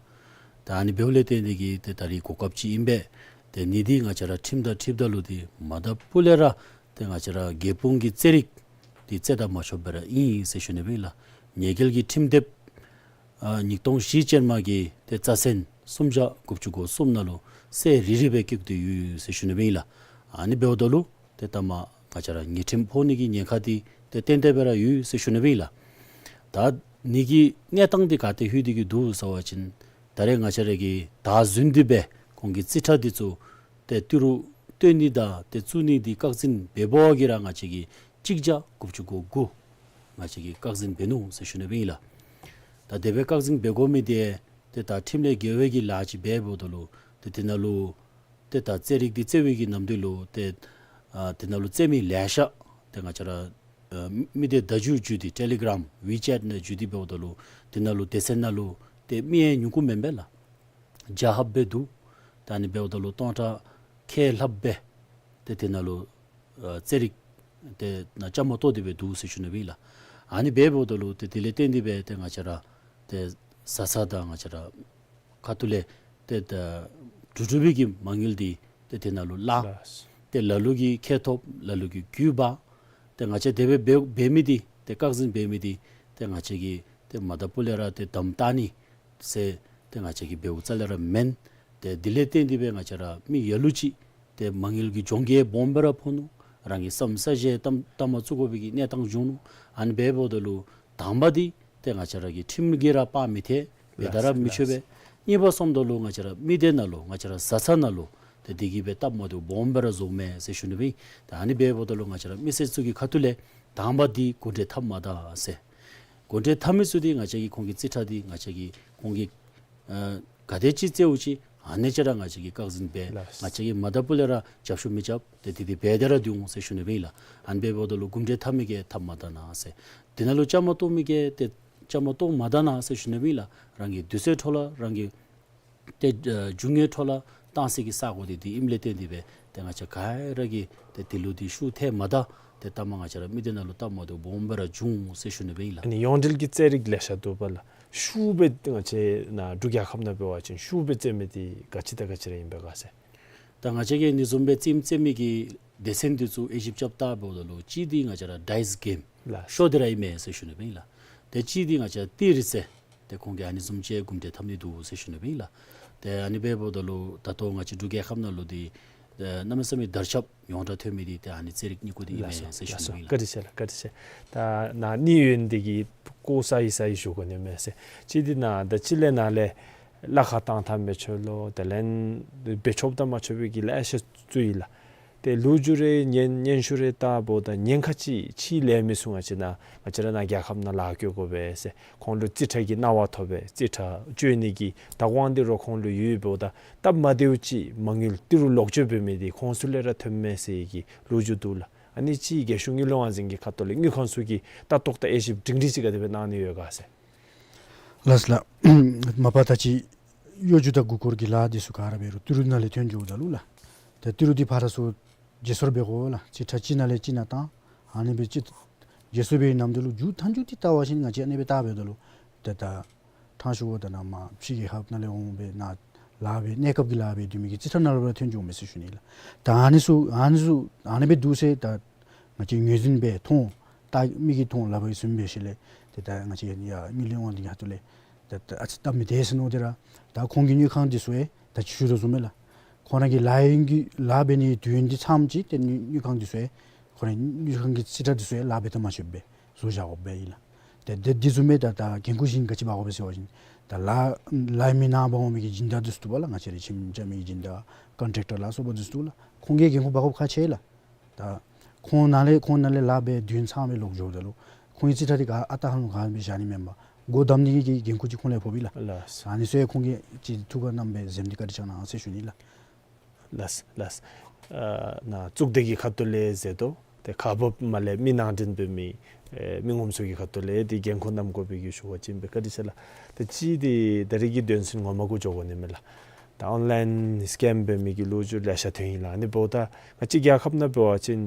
ད་ཨ་ནི་འབདཝ་ལས་བརྟེན་ཏེ་གིས་ཏེ་ད་རེས་གོ་སྐབས་ཅིག་ཨིན་པས། ཏེ་ཨ་ནི་འདི་ང་བཅས་ར་ཁྲིམས་དང་འཁྲིལཝ་ད་ལུ་འདི་མ་དང་ཕུ་ལས་ར་ཏེ་ང་བཅས་ར་རྒྱལ་སྤུངས་ཀྱི་རྩེད་རིགས་འདི་རྩེད་ད་མ་ཆོགཔ་སྦེ་ར་ཨིན་ཟེར་ཞུ་ནི་སྦེ་ཨིན་ལགས། ཉེས་འགེལ་གྱི་ཁྲིམས་དེབ་ཨ་ཉིས་སྟོང་བཞི་ཅན་མ་གི་ཏེ་རྩ་ཚན་སུམ་བརྒྱ་དགུ་བཅུ་གོ་གསུམ་ནང་ལུ་གསལ་རི་རི་སྦེ་བཀོད་དེ་ཡོད་ཟེར་ཞུ་ནི་སྦེ་ཨིན་ལགས། ཨ་ནི་འབདཝ་ད་ལུ་ཏེ་ད་མ་ང་བཅས་ར་ཉེས་ཁྲིམས་ཕོག་ནི་གི་ཉེན་ཁ་འདི་ཏེ་ཏན་ཏན་སྦེ་ར་ཡོད་ཟེར་ཞུ་ནི་སྦེ་ཨིན་ལགས། ད་ཨ་ནི་གི་གནས་སྟངས་འདི་ག་ཏེ་ལྷོད་དེ་གིས་འདུག་ཟེར་བ་ཅིན་ད་རེས་ང་བཅས་ར་གིས་ད་བཟུམ་འདི་སྦེ་ཁོང་གི་རྩིས་ཁྲ་འདི་ཚུ་ཏེ་ཏི་རུ་བཏོན་ནི་དང་ཏེ་བཙུགས་ནི་འདི་བཀག་འཛིན་འབད་བ་གིས་ར་ང་བཅས་ཀྱིས་གཅིག་བརྒྱ་དགུ་བཅུ་གོ་དགུ་ང་བཅས་ཀྱིས་བཀག་འཛིན་འབད་ནུག་ཟེར་ཞུ་ནི་སྦེ་ཨིན་ལགས། ད་དེ་སྦེ་བཀག་འཛིན་འབད་དགོ་མི་འདི་ཏེ་ད་ཁྲིམས་ལས་འགལ་བའི་གི་ལཱ་ཅིག་འབད་འབདཝ་ད་ལུ་ཏེ་དེ་ནང་ལུ་ཏེ་ད་རྩེད་རིགས་འདི་རྩེད་པའི་གི་ནམ་དུས་ལུ་ཏེ་ཨ་དེ་ནང་ལུ་རྩེད་མི་ལེ་ཤ་ཏེ་ང་བཅས་ར་ཨ་མི་སྡེ་བརྡ་བརྒྱུད་བརྒྱུད་དེ་ཊེ་ལི་གྲམ་ཝི་ཅེཊ་ནང་བརྒྱུད་དེ་འབདཝ་ད་ལུ་དེ་ནང་ལུ་སྡེ་ཚན་ནང་ལུ་ཏེ་མི་ཡང་ཉུང་ཀུ་མེན་པས་ལགས། བརྒྱ་ལྷགཔ་སྦེ་འདུག། ད་ཨ་ནི་འབདཝ་ད་ལུ་སྟོང་ཕྲག་ཁལ་ལྷགཔ་སྦེ་ཏེ་དེ་ནང་ལུ་ཨ་རྩེད་རིགས་ཏེ་ནང་བཅའ་མར་གཏོགས་ཏེ་སྦེ་འདུག་ཟེར་ཞུ་ནི་སྦེ་ཨིན་ལགས། ཨ་ནི་འབདཝ་ད་ལུ་ཏེ་དེ་ལས་བརྟེན་ཏེ་སྦེ་ཏེ་ང་བཅས་ར་ཏེ་བཟའ་ཚང་དང་ང་བཅས་ར་ཁ་ཐུག་ལས་ཏེ་ད་འབྲུག་འབྲུག་པའི་གི་མ་དངུལ་འདི་ཏེ་དེ་ནང་ལུ་བླང་། ལགས། ཏེ་ལ་ལུ་གིས་ཁེ་ཐོབ་ལ་ལུ་གིས་རྒུད་འབག། ཏེ་ང་བཅས་དེ་སྦེ་འབད་འབད་མི་འདི་ཏེ་བཀག་འཛིན་འབད་མི་འདི་ཏེ་ང་བཅས་ཀྱིས་ཏེ་མ་དང་ཕུ་ལས་ར་ཏེ་དམ་བཏགས་ནི་ ཟེར་ཏེ་ང་བཅས་ཀྱིས་འབདཝ་རྩ་ལས་ར་མེན། ཏེ་དེ་ལས་བརྟེན་ཏེ་སྦེ་ང་བཅས་ར་མི་ལ་ལུ་ཅིག་ཏེ་མ་དངུལ་གྱི་གྱོང་གུད་སྦོམ་སྦེ་ར་ཕོག་ནུག། རང་གི་བསམ་ས་བཞིན་གཏམ་གཏམ་མ་བཙུགས་དགོ་པའི་གི་གནས་སྟངས་བྱུང་ནུག། ཨ་ནི་འབདཝ་ད་ལུ་དང་པ་འདི་ཏེ་ང་བཅས་ར་གི་ཁྲིམས་ཀྱིས་ར་དཔག་མི་ཐེག། འབད་ད་ར་མི་ཆོག་པས། གཉིས་པ་སོངམ་ད་ལུ་ང་བཅས་ར་མི་སྡེ་ནང་ལུ་ང་བཅས་ར་བཟའ་ཚང་ནང་ལུ་ཏེ་དེ་གིས་སྦེ་སྟབས་མ་བདེཝ་སྦོམ་སྦེ་ར་བཟོཝ་མས་ཟེར་ཞུ་ནི་སྦེ་ཨིན། ཏེ་ཨ་ནི་འབདཝ་ད་ལུ་ང་བཅས་ར་མི་སེར་ཚུ་གི་ཁ་ཐུག་ལས་དང་པ་འདི་གོ་འདྲེན་འཐབ་མ་ད་ཟེར། གོ་འདྲེན་འཐབ་མི་ཚུ་འདི་ང་བཅས་ཀྱིས་ཁོང་གི་རྩིས་ཁྲ་འདི་ང་བཅས་ཀྱིས་ཁོང་གི་ཨ་ག་དེ་ཅིག་བཙལཝ་ཅིག་ཨ་ནི་ཅིག་ར་ང་བཅས་ཀྱིས་བཀག་འཛིན་འབད། ལགས། ང་བཅས་ཀྱིས་མ་ད་པུ་ལས་ར་རྒྱབ་བཤུད་མི་རྐྱབ། ཏེ་དེ་འདི་འབད་དེ་ར་སྡོད་འོང་ཟེར་ཞུ་ནི་སྦེ་ཨིན་ལགས། ཨ་ནི་འབདཝ་ད་ལུ་གོ་འདྲེན་འཐབ་མི་གིས་འཐབ་མ་ད་ན་ཟེར། དེ་ནང་ལུ་བཅའ་མར་གཏོགས་མི་གིས་ཏེ་བཅའ་མར་གཏོགས་མ་ད་ན་ཟེར་ཞུ་ནི་སྦེ་ཨིན་ལགས། རང་གི་དུས་ཚོད་འཕྲོ་བརླག་རང་གི་ཏེ་ཨ་རྒྱུ་དངོས་འཕྲོ་བརླག་བཏང་སའི་གི་ས་གོ་འདི་འདི་ཨིནམ་ལས་བརྟེན་ཏེ་སྦེ་ཏེ་ང་བཅས་ག་ར་གིས་ཏེ་དེ་ལུ་འདི་ཤུགས་ཐལ་མ་ད། ཏེ་ལྟ་མ་ང་བཅས་ར་མི་སྡེ་ནང་ལུ་སྟབས་མ་བདེཝ་སྦོམ་སྦེ་ར་བྱུང་ཟེར་ཞུ་ནི་སྦེ་ཨིན་ལགས། ཨ་ནི་ཡོངས་འབྲེལ་གྱི་རྩེད་རིགས་ལེ་ཤ་འདུག་པ་ལགས། ཤུགས་སྦེ་ང་བཅས་ནཱ་འབྲུག་རྒྱལ་ཁབ་ནང་འབད་བ་ཅིན་ཤུགས་སྦེ་རྩེད་མི་འདི་ག་ཅི་དང་ག་ཅི་ར་ཨིན་པས་ག་ཟེར། ད་ང་བཅས་ཀྱིས་ཨ་ནི་བཟུམ་སྦེ་རྩེདམོ་རྩེད་མི་གི་སྡེ་ཚན་འདི་ཚུ་དབྱེ་ཞིབ་རྐྱབ་བལྟཝ་ད་ལུ་གཅིག་འདི་ང་བཅས་ར་ཌའིསི་གེམ་ལགས། ཤོ་འདི་ར་ཨིན་མས་ཟེར་ཞུ་ནི་སྦེ་ཨིན་ལགས། ཏེ་གཅིག་འདི་ང་བཅས་ཏི་རིས་ཟེར་ཏེ་ཁོང་གིས་ཨ་ནི་བཟུམ་ཅིག་གོ་འདྲེན་འཐབ་ནི་འདུག་ཟེར་ཞུ་ནི་སྦེ་ཨིན་ལགས། ཏེ་ཨ་ནི་འབདཝ་ད་ལུ་ད་ལྟོ་ང་བཅས་འབྲུག་རྒྱལ་ཁབ་ནང་ལུ་འདི་ཨེ་གནམ་མེད་ས་མེད་དར་ཁྱབ་ཡོངས་གྲགས་ཐོན་མི་འདི་ཏེ་ཨ་ནི་རྩེད་རིགས་གཉིས་ཀོ་འདི་ཨིན་མས་ཟེར་ཞུ་ནི་སྦེ་ཨིན་ལགས། བཀའ་དྲིན་ཆེ་ལགས། བཀའ་དྲིན་ཆེ། ད་ནཱ་ནི་ཡོན་འདི་གིས་ཀོ་ས་ཡི་ས་ཡི་ཞུ་དགོ་ནི་མས་ཟེར། གཅིག་འདི་ནཱ་ད་ཅི་ལས་ནཱ་ལས་གླ་ཁར་བཏང་ཐངས་མི་ཆོག་ལོ། དེ་ལས་འབད་ཆོགཔ་དང་མ་ཆོག་པའི་གི་ལེ་ཤ་ཚུ་ཡོད་ལགས། ཏེ་ལོ་རྒྱུས་རེ་སྙན་སྙན་ཞུ་རེ་བལྟཝ་ད་ཉེན་ཁ་ཅིག་ཕྱི་ལས་མི་ཚུ་ང་བཅས་ནཱ་ང་བཅས་ར་ནཱ་རྒྱལ་ཁབ་ནང་ལཱ་བཀོད་དགོ་པས་ཟེར། ཁོང་ལུ་རྩིས་ཁྲ་གི་གནང་བ་ཐོབ་པས། རྩིས་ཁྲ་སྤྱོད་ནི་གི་བདག་དབང་འདི་ར་ཁོང་ལུ་ཡོད་འབདཝ་ད་སྟབས་མ་བདེཝ་ཅིག་མ་དངུལ་ཏི་རུ་ལོག་སྤྱོད་འབད་མི་འདི་ཁོང་ཚུ་ལས་ར་ཐོནམ་མས་ཟེར་གྱི་ལོ་རྒྱུས་འདུག་ལགས། ཨ་ནི་ཅིག་རྒྱལ་གཞུང་དངུལ་ལས་དབང་འཛིན་གྱི་ཁ་ཐུག་ལས་དངུལ་ཁང་ཚུ་གིས་ལྟ་རྟོག་དང་དབྱེ་ཞིབ་སྒྲིང་སྒྲི་ཅིག་ག་དེ་སྦེ་གནང་ནི་ཡོད་ག་ཟེར། ལགས་ལགས། མ་པ་ད་ཅི་གཡོ་སྒྱུ་དང་མགུ་སྐོར་གྱི་ལཱ་འདི་ཚུ་ག་ར་འབད་རུང་ཏི་རུ་ནང་ལས་ཐོན་འགྱོཝ་ད་ལུ་ལགས། ཏེ་ཏི་རུ་འདི་ཕར་ཚུར་བརྗེ་སོར་འབད་དགོ་ལགས། རྩིས་ཁྲ་གཅིག་ནང་ལས་གཅིག་ནང་བཏང་། ཨ་ནི་སྦེ་ཅིག་བརྗེ་སོར་འབད་ནམ་ད་ལུ་མཇུག་མཐའ་མཇུག་འདི་བལྟ་བ་ཅིན་ང་བཅས་ཨ་ནི་སྦེ་བལྟ་འབདཝ་ད་ལུ་ཏེ་ད་ཕྲང་ཞུ་བ་ད་ནཱ་མར་ཕྱི་རྒྱལ་ཁབ་ནང་ལས་འོང་སྦེ་ནཱ་ལཱ་འབད་གནས་སྐབས་ཀྱི་ལཱ་འབད་སྡོད་མི་གི་རྩིས་ཁྲ་ནང་ལུ་ར་ཐོན་འགྱོཝ་མས་ཟེར་ཞུ་ནི་ལགས། ད་ཨ་ནི་ཚུ་ཨ་ནི་ཚུ་ཨ་ནི་སྦེ་འདུག་ཟེར་ད་ང་བཅས་ངོས་འཛིན་འབད་མཐོང་། ད་མིག་གིས་མཐོང་ལག་པས་བཟུང་འབད་ཞིནམ་ལས་ཏེ་ད་ང་བཅས་ཡ་དངུལ་ལས་དབང་འདི་ཁ་ཐུག་ལས་ད་ད་ཨ་ཙི་སྟབས་མི་བདེ་ཟེར་མནོ་སྟེ་ར་ད་ཁོང་གི་དངུལ་ཁང་འདི་ཚུ་ཡང་ད་ཅི་ཞུ་དོ་བཟུམ་སྦེ་ལགས། ཁོང་ར་གི་ལཱ་ཡུན་གྱི་ལཱ་འབད་ནི་དུས་ཡུན་འདི་ཚངམ་ཅིག་ཏེ་དངུལ་དངུལ་ཁང་འདི་ཚུ་ཡང་ཁོང་ར་དངུལ་ཁང་གི་རྩིས་ཁྲ་འདི་ཚུ་ཡང་ལཱ་འབད་ད་མ་ཆོགཔ་སྦེ་བཟོ་བཞག་དགོཔ་སྦེ་ཨིན་ལགས། ཏེ་དེ་འདི་བཟུམ་སྦེ་ད་ད་འགན་ཁུར་གཞན་ག་ཅི་འབག་དགོ་པས་ཟེར་བ་ཅིན་ད་ལཱ་ལཱ་མི་ནང་འབག་འོང་མི་གི་སྦྱིན་བདག་འདི་ཚུ་འདུག་པ་ལགས། ང་བཅས་རའི་ཁྱིམ་རྐྱབ་མི་གི་སྦྱིན་བདག་ཀོན་ཊེག་ཊར་ལ་སོགས་པ་འདི་ཚུ་འདུག་ལགས། ཁོང་གིས་འགན་ཁུར་འབག་དགོཔ་ཁག་ཆེ་ལགས། ད་ཁོང་ནཱ་ལས་ཁོང་ནཱ་ལས་ལཱ་འབད་དུས་ཚངམ་སྦེ་ལོག་འགྱོཝ་ད་ལུ་ཁོང་གི་རྩིས་ཁྲ་འདི་ག་ཨ་རྟག་ཧ་ལམ་ག་སྦེ་བཞག་ནི་མེན་པར་སྒོ་བསྡམ་ནི་གི་འགན་ཁུར་ཅིག་ཁོང་ལས་ཕོག་པས་ལགས། ལགས། ཨ་ནི་ཚུ་ཡང་ཁོང་གིས་ཅིག་ཐུགས་ཁར་བསྣམས་སྦེ་འཛེམ་སྟེ་བཀའ་དྲིན་བསྐྱང་གནང་ཟེར་ཞུ་ནི་ལགས། ལགས་ལགས། ཨ་ནཱ་གཙུག་སྡེ་གི་ཁ་ཐུག་ལས་ཟེར་དོ། ཏེ་ཁག་འབགཔ་མ་ལས་མི་ནང་འདྲེན་འབད་མི་ཨེ་མི་ངོམ་ཚུ་གི་ཁ་ཐུག་ལས་ཏེ་འགན་ཁུར་བསྣམ་དགོ་པའི་གི་ཞུ་བ་ཅིན་སྦེ་བཀའ་དྲིན་ཆེ་ལགས། ཏེ་གཅིག་འདི་ད་རིས་ཀྱི་དོན་ཚན་ངོ་མ་གུ་འགྱོ་དགོ་ནི་མས་ལགས། ད་ཨོན་ལའིན་སི་ཀེམ་འབད་མི་གི་ལོ་རྒྱུས་ལེ་ཤ་ཐོན་ཡི་ལགས། ཨ་ནི་འབདཝ་ད་ང་བཅས་རྒྱལ་ཁབ་ནང་འབད་བ་ཅིན་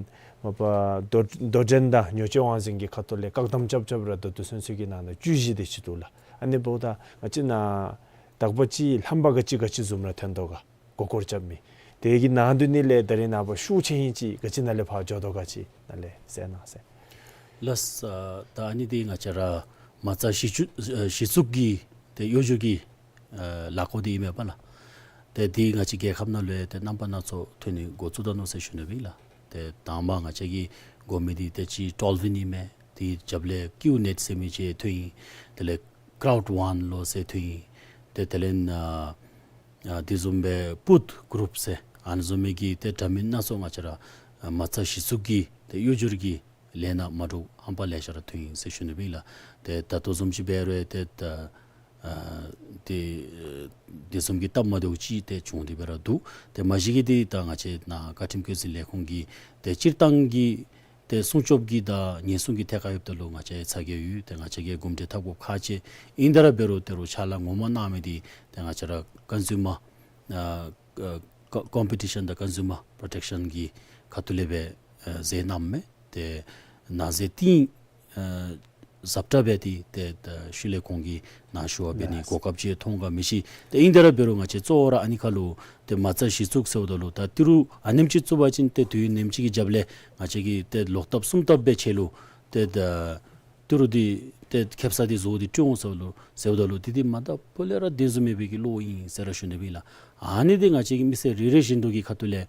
མ་པ་དོ་དོ་འགྲན་དང་ཉོ་སྤྱོད་དབང་འཛིན་གྱི་ཁ་ཐུག་ལས་བཀག་དམ་རྐྱབ་རྐྱབ་ར་ད་ལྟོ་ཚུན་ཚོད་ཀྱི་ནང་ན་བཅུ་བཞི་དེ་ཅིག་འདུག་ལགས། ཨ་ནི་འབདཝ་ད་ང་བཅས་ནཱ་དག་པ་ཅིག་རྣམ་པ་ག་ཅི་ག་ཅི་བཟུམ་ར་ཐོན་དོ་ག། མགུ་སྐོར་རྐྱབ་མི་དེ་གི་ནང་དོན་ནི་ལས་ད་རིས་ནངས་པ་ཤུགས་ཆེ་ཧིང་ཅིག་ག་ཅི་ནང་ལས་ཕར་འགྱོ་དོ་ག་ཅིག་ནཱ་ལས་ཟེར་གནང་ཟེར། ལགས། ཨ་ད་ཨ་ནི་འདི་ང་བཅས་ར་མ་རྩ་གཞི་བཙུགས་ཨ་གཞི་བཙུགས་ཀྱི་ཏེ་གཡོ་སྒྱུ་གི་ཨ་ལཱ་བཀོད་འདི་ཨིན་མས་པ་ལགས། ཏེ་འདི་ང་བཅས་རྒྱལ་ཁབ་ནང་ལུ་ཡང་ཏེ་རྣམ་པ་སྣ་ཚོགས་ཐོན་ནི་འགོ་བཙུགས་ད་ནུག་ཟེར་ཞུ་ནི་སྦེ་ཨིན་ལགས། ཏེ་དང་པ་ང་བཅས་ཀྱིས་གོ་མི་འདི་ཏེ་ཅིག་ཊོལ་ཝིན་ཨིན་མས། དེའི་རྒྱབ་ལས་ཀིའུ་ནེཊ་ཟེར་མི་ཅིག་ཐོན་ཡི། དེ་ལས་ཀརའུཌ་ཝཱན་ལོ་ཟེར་ཐོན་ཡི། ཏེ་དེ་ལས་ཨ་ཨ་དེ་བཟུམ་སྦེ་པུཊ་གུ་རུཔ་ཟེར་ཨ་ནི་བཟུམ་མའི་གི་ཏེ་འདྲ་མིན་སྣ་ཚོགས་ང་བཅས་ར་ཨ་མ་རྩ་གཞི་བཙུགས་ཀྱི་ཏེ་གཡོ་སྒྱུ་གི་ལས་སྣ་མ་འདྲཝ་ཧམ་པ་ལེ་ཤ་ར་ཐོན་ཡི་ཟེར་ཞུ་ནི་སྦེ་ཨིན་ལགས། ཏེ་ད་ལྟོ་བཟུམ་ཅིག་འབད་རུང་ཏེ་ད་ཨ་དེ་དེ་བཟུམ་གྱི་སྟབས་མ་བདེཝ་ཅིག་ཏེ་བྱུང་སྟེ་སྦེ་ར་འདུག། ཏེ་མ་གཞི་གི་འདི་ད་ང་བཅས་ནཱ་བཀའ་ཁྲིམས་བཀོད་འཛིན་ལས་ཁུངས་ཀྱི་ཏེ་སྤྱིར་བཏང་གི་ཏེ་སྲུང་སྐྱོབ་ཀྱི་དང་ཉེན་སྲུང་གི་ཐད་ཁར་ཡོདཔ་ད་ལུ་ང་བཅས་ཚ་གྱང་ཡོད། ཏེ་ང་བཅས་ཀྱིས་གོམ་འདྲིས་འཐབ་དགོཔ་ཁག་ཆེ། ཨིན་ཏེ་ར་འབད་རུང་ཏེ་རུང་ཕྱག་ལཱ་ངོ་མ་གནང་མི་འདི་ཏེ་ང་བཅས་ར་ཀོན་སིའུ་མར་ཨ་ཀ་ཀོམ་པི་ཊི་ཤཱན་དང་ཀོན་སིའུ་མར་པོརོ་ཊེག་ཤཱན་གྱི་ཁ་ཐུག་ལས་སྦེ་ཨ་མཛད་གནངམ་མས། ཏེ་ནང་གསེས་ཏིང་ཨ་ཟབ་དྲགས་འབད་དེ་ཏེ་ད་ཤུལ་ལས་ཁོང་གིས་ནཱ་ཞུ་བ་འབད་ནི་ལགས། གོ་སྐབས་ཅིག་མཐོང་ག་མི་ཤེས། ཏེ་ཨིན་ཏེ་ར་འབད་རུང་ང་བཅས་གཙོ་བོ་ར་ཨ་ནི་ཁར་ལུ་ཏེ་མ་རྩ་གཞི་བཙུགས་ཟེརཝ་ད་ལུ་ད་ཏི་རུ་ཨ་ནེམ་ཅིག་བཙུགས་པ་ཅིན་ཏེ་དུས་ཡུན་ནེམ་ཅིག་གི་རྒྱབ་ལས་ང་བཅས་ཀྱིས་ཏེ་ལོག་ལྟབ་གསུམ་ལྟབ་འབད་ཆེ་ལུ་ཏེ་ད་ཏི་རུ་འདི་ ཏེ་ཁེབ་ས་འདི་བཟོ་སྟེ་སྤྲོད་འོང་ཟེརཝ་ད་ལུ་ཟེརཝ་ད་ལུ་དེ་འདི་མ་ད་པུ་ལས་ར་བདེན་བཟུམ་མེད་པའི་གི་བློ་ཨིན་ཟེར་ར་ཞུ་ནི་སྦེ་ཨིན་ལགས། ཨ་ནི་འདི་ང་བཅས་ཀྱི་མི་སེར་རེ་རེ་བཞིན་དུ་གི་ཁ་ཐུག་ལས་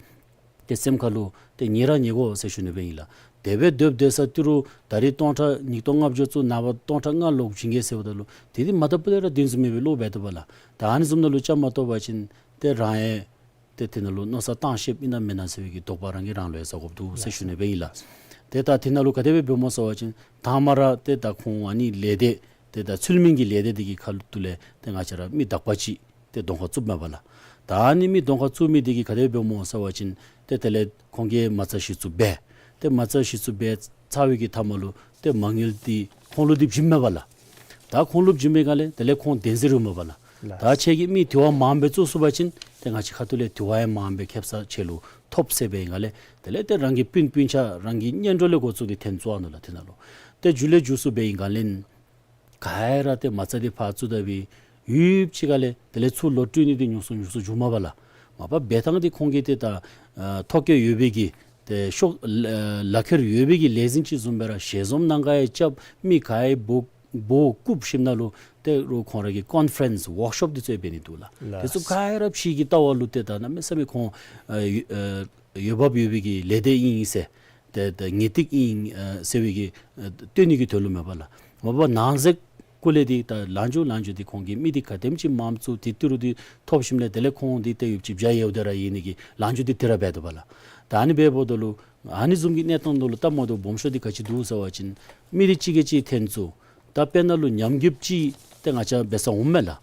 ཏེ་སེམས་ཁ་ལུ་ཏེ་ཉེ་ར་ཉེ་དགོ་ཟེར་ཞུ་ནི་སྦེ་ཨིན་ལགས། དེ་སྦེ་སྡོདཔ་སྡོད་ས་ཏི་རུ་ད་རིས་སྟོང་ཕྲག་ཉིས་སྟོང་ལྔ་བཅུ་ཚུ་ནངས་པ་སྟོང་ཕྲག་ལྔ་ལོག་བྱིན་གེ་ཟེརཝ་ད་ལུ་དེ་འདི་མ་ད་པུ་ལས་ར་བདེན་བཟུམ་མེད་པའི་བློ་འབད་དོ་བ་ལགས། ད་ཨ་ནི་བཟུམ་ནང་ལུ་བཅའ་མར་གཏོགས་པ་ཅིན་ཏེ་རང་ཡང་ཏེ་དེ་ནང་ལུ་མནོ་བསམ་བཏང་ཤེསཔ་ཨིན་ན་མེན་ན་ཟེར་བའི་གི་དོགས་པ་རང་གིས་རང་ལུ་ཡང་ཟ་དགོཔ་འདུག་ཟེར་ཞུ་ནི་སྦེ་ཨིན་ལགས། ཏེ་ད་དེ་ནང་ལུ་ག་དེ་སྦེ་འབདཝ་སྨོ་ཟེར་བ་ཅིན་དང་པ་ར་ཏེ་ད་ཁོང་ཨ་ནི་ལས་སྡེ་ཏེ་ད་ཚུལ་མིན་གྱི་ལས་སྡེ་འདི་གི་ཁ་ཐུག་ལས་ཏེ་ང་བཅས་ར་མི་དག་པ་ཅིག་ཏེ་གདོང་ཁར་བཙུགསཔ་མས་པ་ལགས། ད་ཨ་ནི་མི་གདོང་ཁར་བཙུགས་མི་འདི་གིས་ག་དེ་སྦེ་འབདཝ་སྨོ་ཟེར་བ་ཅིན་ཏེ་དེ་ལས་ཁོང་གིས་མ་རྩ་གཞི་བཙུགས་འབད། ཏེ་མ་རྩ་གཞི་བཙུགས་འབད་ཚར་བའི་གི་མཐའ་མ་ལུ་ཏེ་མ་དངུལ་འདི་ཁོང་ལུ་འདི་བྱིནམ་མས་པ་ལགས། ད་ཁོང་ལུ་བྱིན་པའི་སྒང་ལས་དེ་ལས་ཁོང་བདེན་འཛིན་རེ་མས་པ་ལགས། ལགས། ད་ཁྱེད་ཀྱིས་མི་དེ་བ་མངམ་སྦེ་བཙུགས་ཚུགས་པ་ཅིན་ཏེ་ང་བཅས་ཁ་ཐུག་ལས་དེ་བ་ཡང་མངམ་སྦེ་ཁེབ་ས་ཁྱེད་ལུ་ཐོབ་ཟེར་བའི་སྒང་ལས་དེ་ལས་ཏེ་རང་གི་སྤུན་སྤུན་ཆ་རང་གི་གཉེན་གྲོགས་ལས་འགོ་བཙུགས་ཏེ་འཐོན་བཙུགས་ནུག་ལགས། དེ་ནང་ལུ་ཏེ་མཇུག་ལས་མཇུག་སུ་འབད་བའི་སྒང་ལས་ག་ར་ཏེ་མ་རྩ་འདི་ཕར་བཙུགས་ད་སྦེ་ཡུདཔ་ཅིག་ཁ་ལས་དེ་ལས་ཚུར་ལོག་སྤྲོད་ནི་འདི་ཉུང་སུ་ཉུང་སུ་འགྱོཝ་མས་པ་ལགས། མ་པ་འབད་ཐངས་འདི་ཁོང་གིས་ཏེ་ད་ཨ་ཐོ་བཀོད་ཡོད་པའི་གི་ཏེ་ཤོག་ལག་ཁྱེར་ཡོད་པའི་གི་ལས་འཛིན་ཅིག་བཟུམ་སྦེ་ར་ཞལ་འཛོམས་ནང་ག་ཡང་རྐྱབ། མི་ག་ཡང་འབོ་འབོ་བཀུག་ཞིནམ་ལས་ཏེ་རུང་ཁོང་ར་གིས་ཀོན་ཕ་རེནསི་ཝོརཀ་ཤོབ་འདི་ཚུ་འབད་ནི་འདུག་ལགས། ལགས། དེ་ཚུ་ག་ར་ཕྱི་གི་ལྟ་བ་ལུ་ཏེ་ད་གནམ་མེད་ས་མེད་ཁོང་ཨ་ཨ་འོས་འབབ་ཡོད་པའི་གི་ལས་སྡེ་ཨིན་ཟེར་ཏེ་ད་ངེས་ཏིག་ཨིན་ཨ་ཟེར་བའི་གི་ཨ་སྟོན་ནི་གི་དོན་ལུ་མས་པ་ལགས། མ་པ་ནང་གཟིགས་སྐོར་ལས་འདི་ད་ལང་ཇུ་ལང་ཇུ་འདི་ཁོང་གིས་མི་འདི་ག་དེམ་ཅིག་མངམ་བཙུགས་ཏེ་ཏི་རུ་འདི་ཐོབ་ཞིནམ་ལས་དེ་ལས་ཁོང་འདི་ཏེ་ཡུདཔ་ཅིག་བྱ་ཡོདཔ་དེ་ར་ཨིན་ནི་གི་ལང་ཇུ་འདི་དེ་ར་འབད་དོ་བ་ལགས། ད་ཨ་ནི་འབདཝ་ད་ལུ་ཨ་ནི་བཟུམ་གྱི་གནས་སྟངས་ནང་ལུ་སྟབས་མ་བདེཝ་སྦོམ་ཤོས་འདི་ག་ཅི་འདུག་ཟེར་བ་ཅིན་མི་འདི་གཅིག་གིས་གཅིག་འཐོན་བཙུགས། ད་དཔེར་ན་ལུ་ཉམས་རྒུདཔ་ཅིག་ཏེ་ང་བཅས་འབད་ས་འོངམ་མས་ལགས།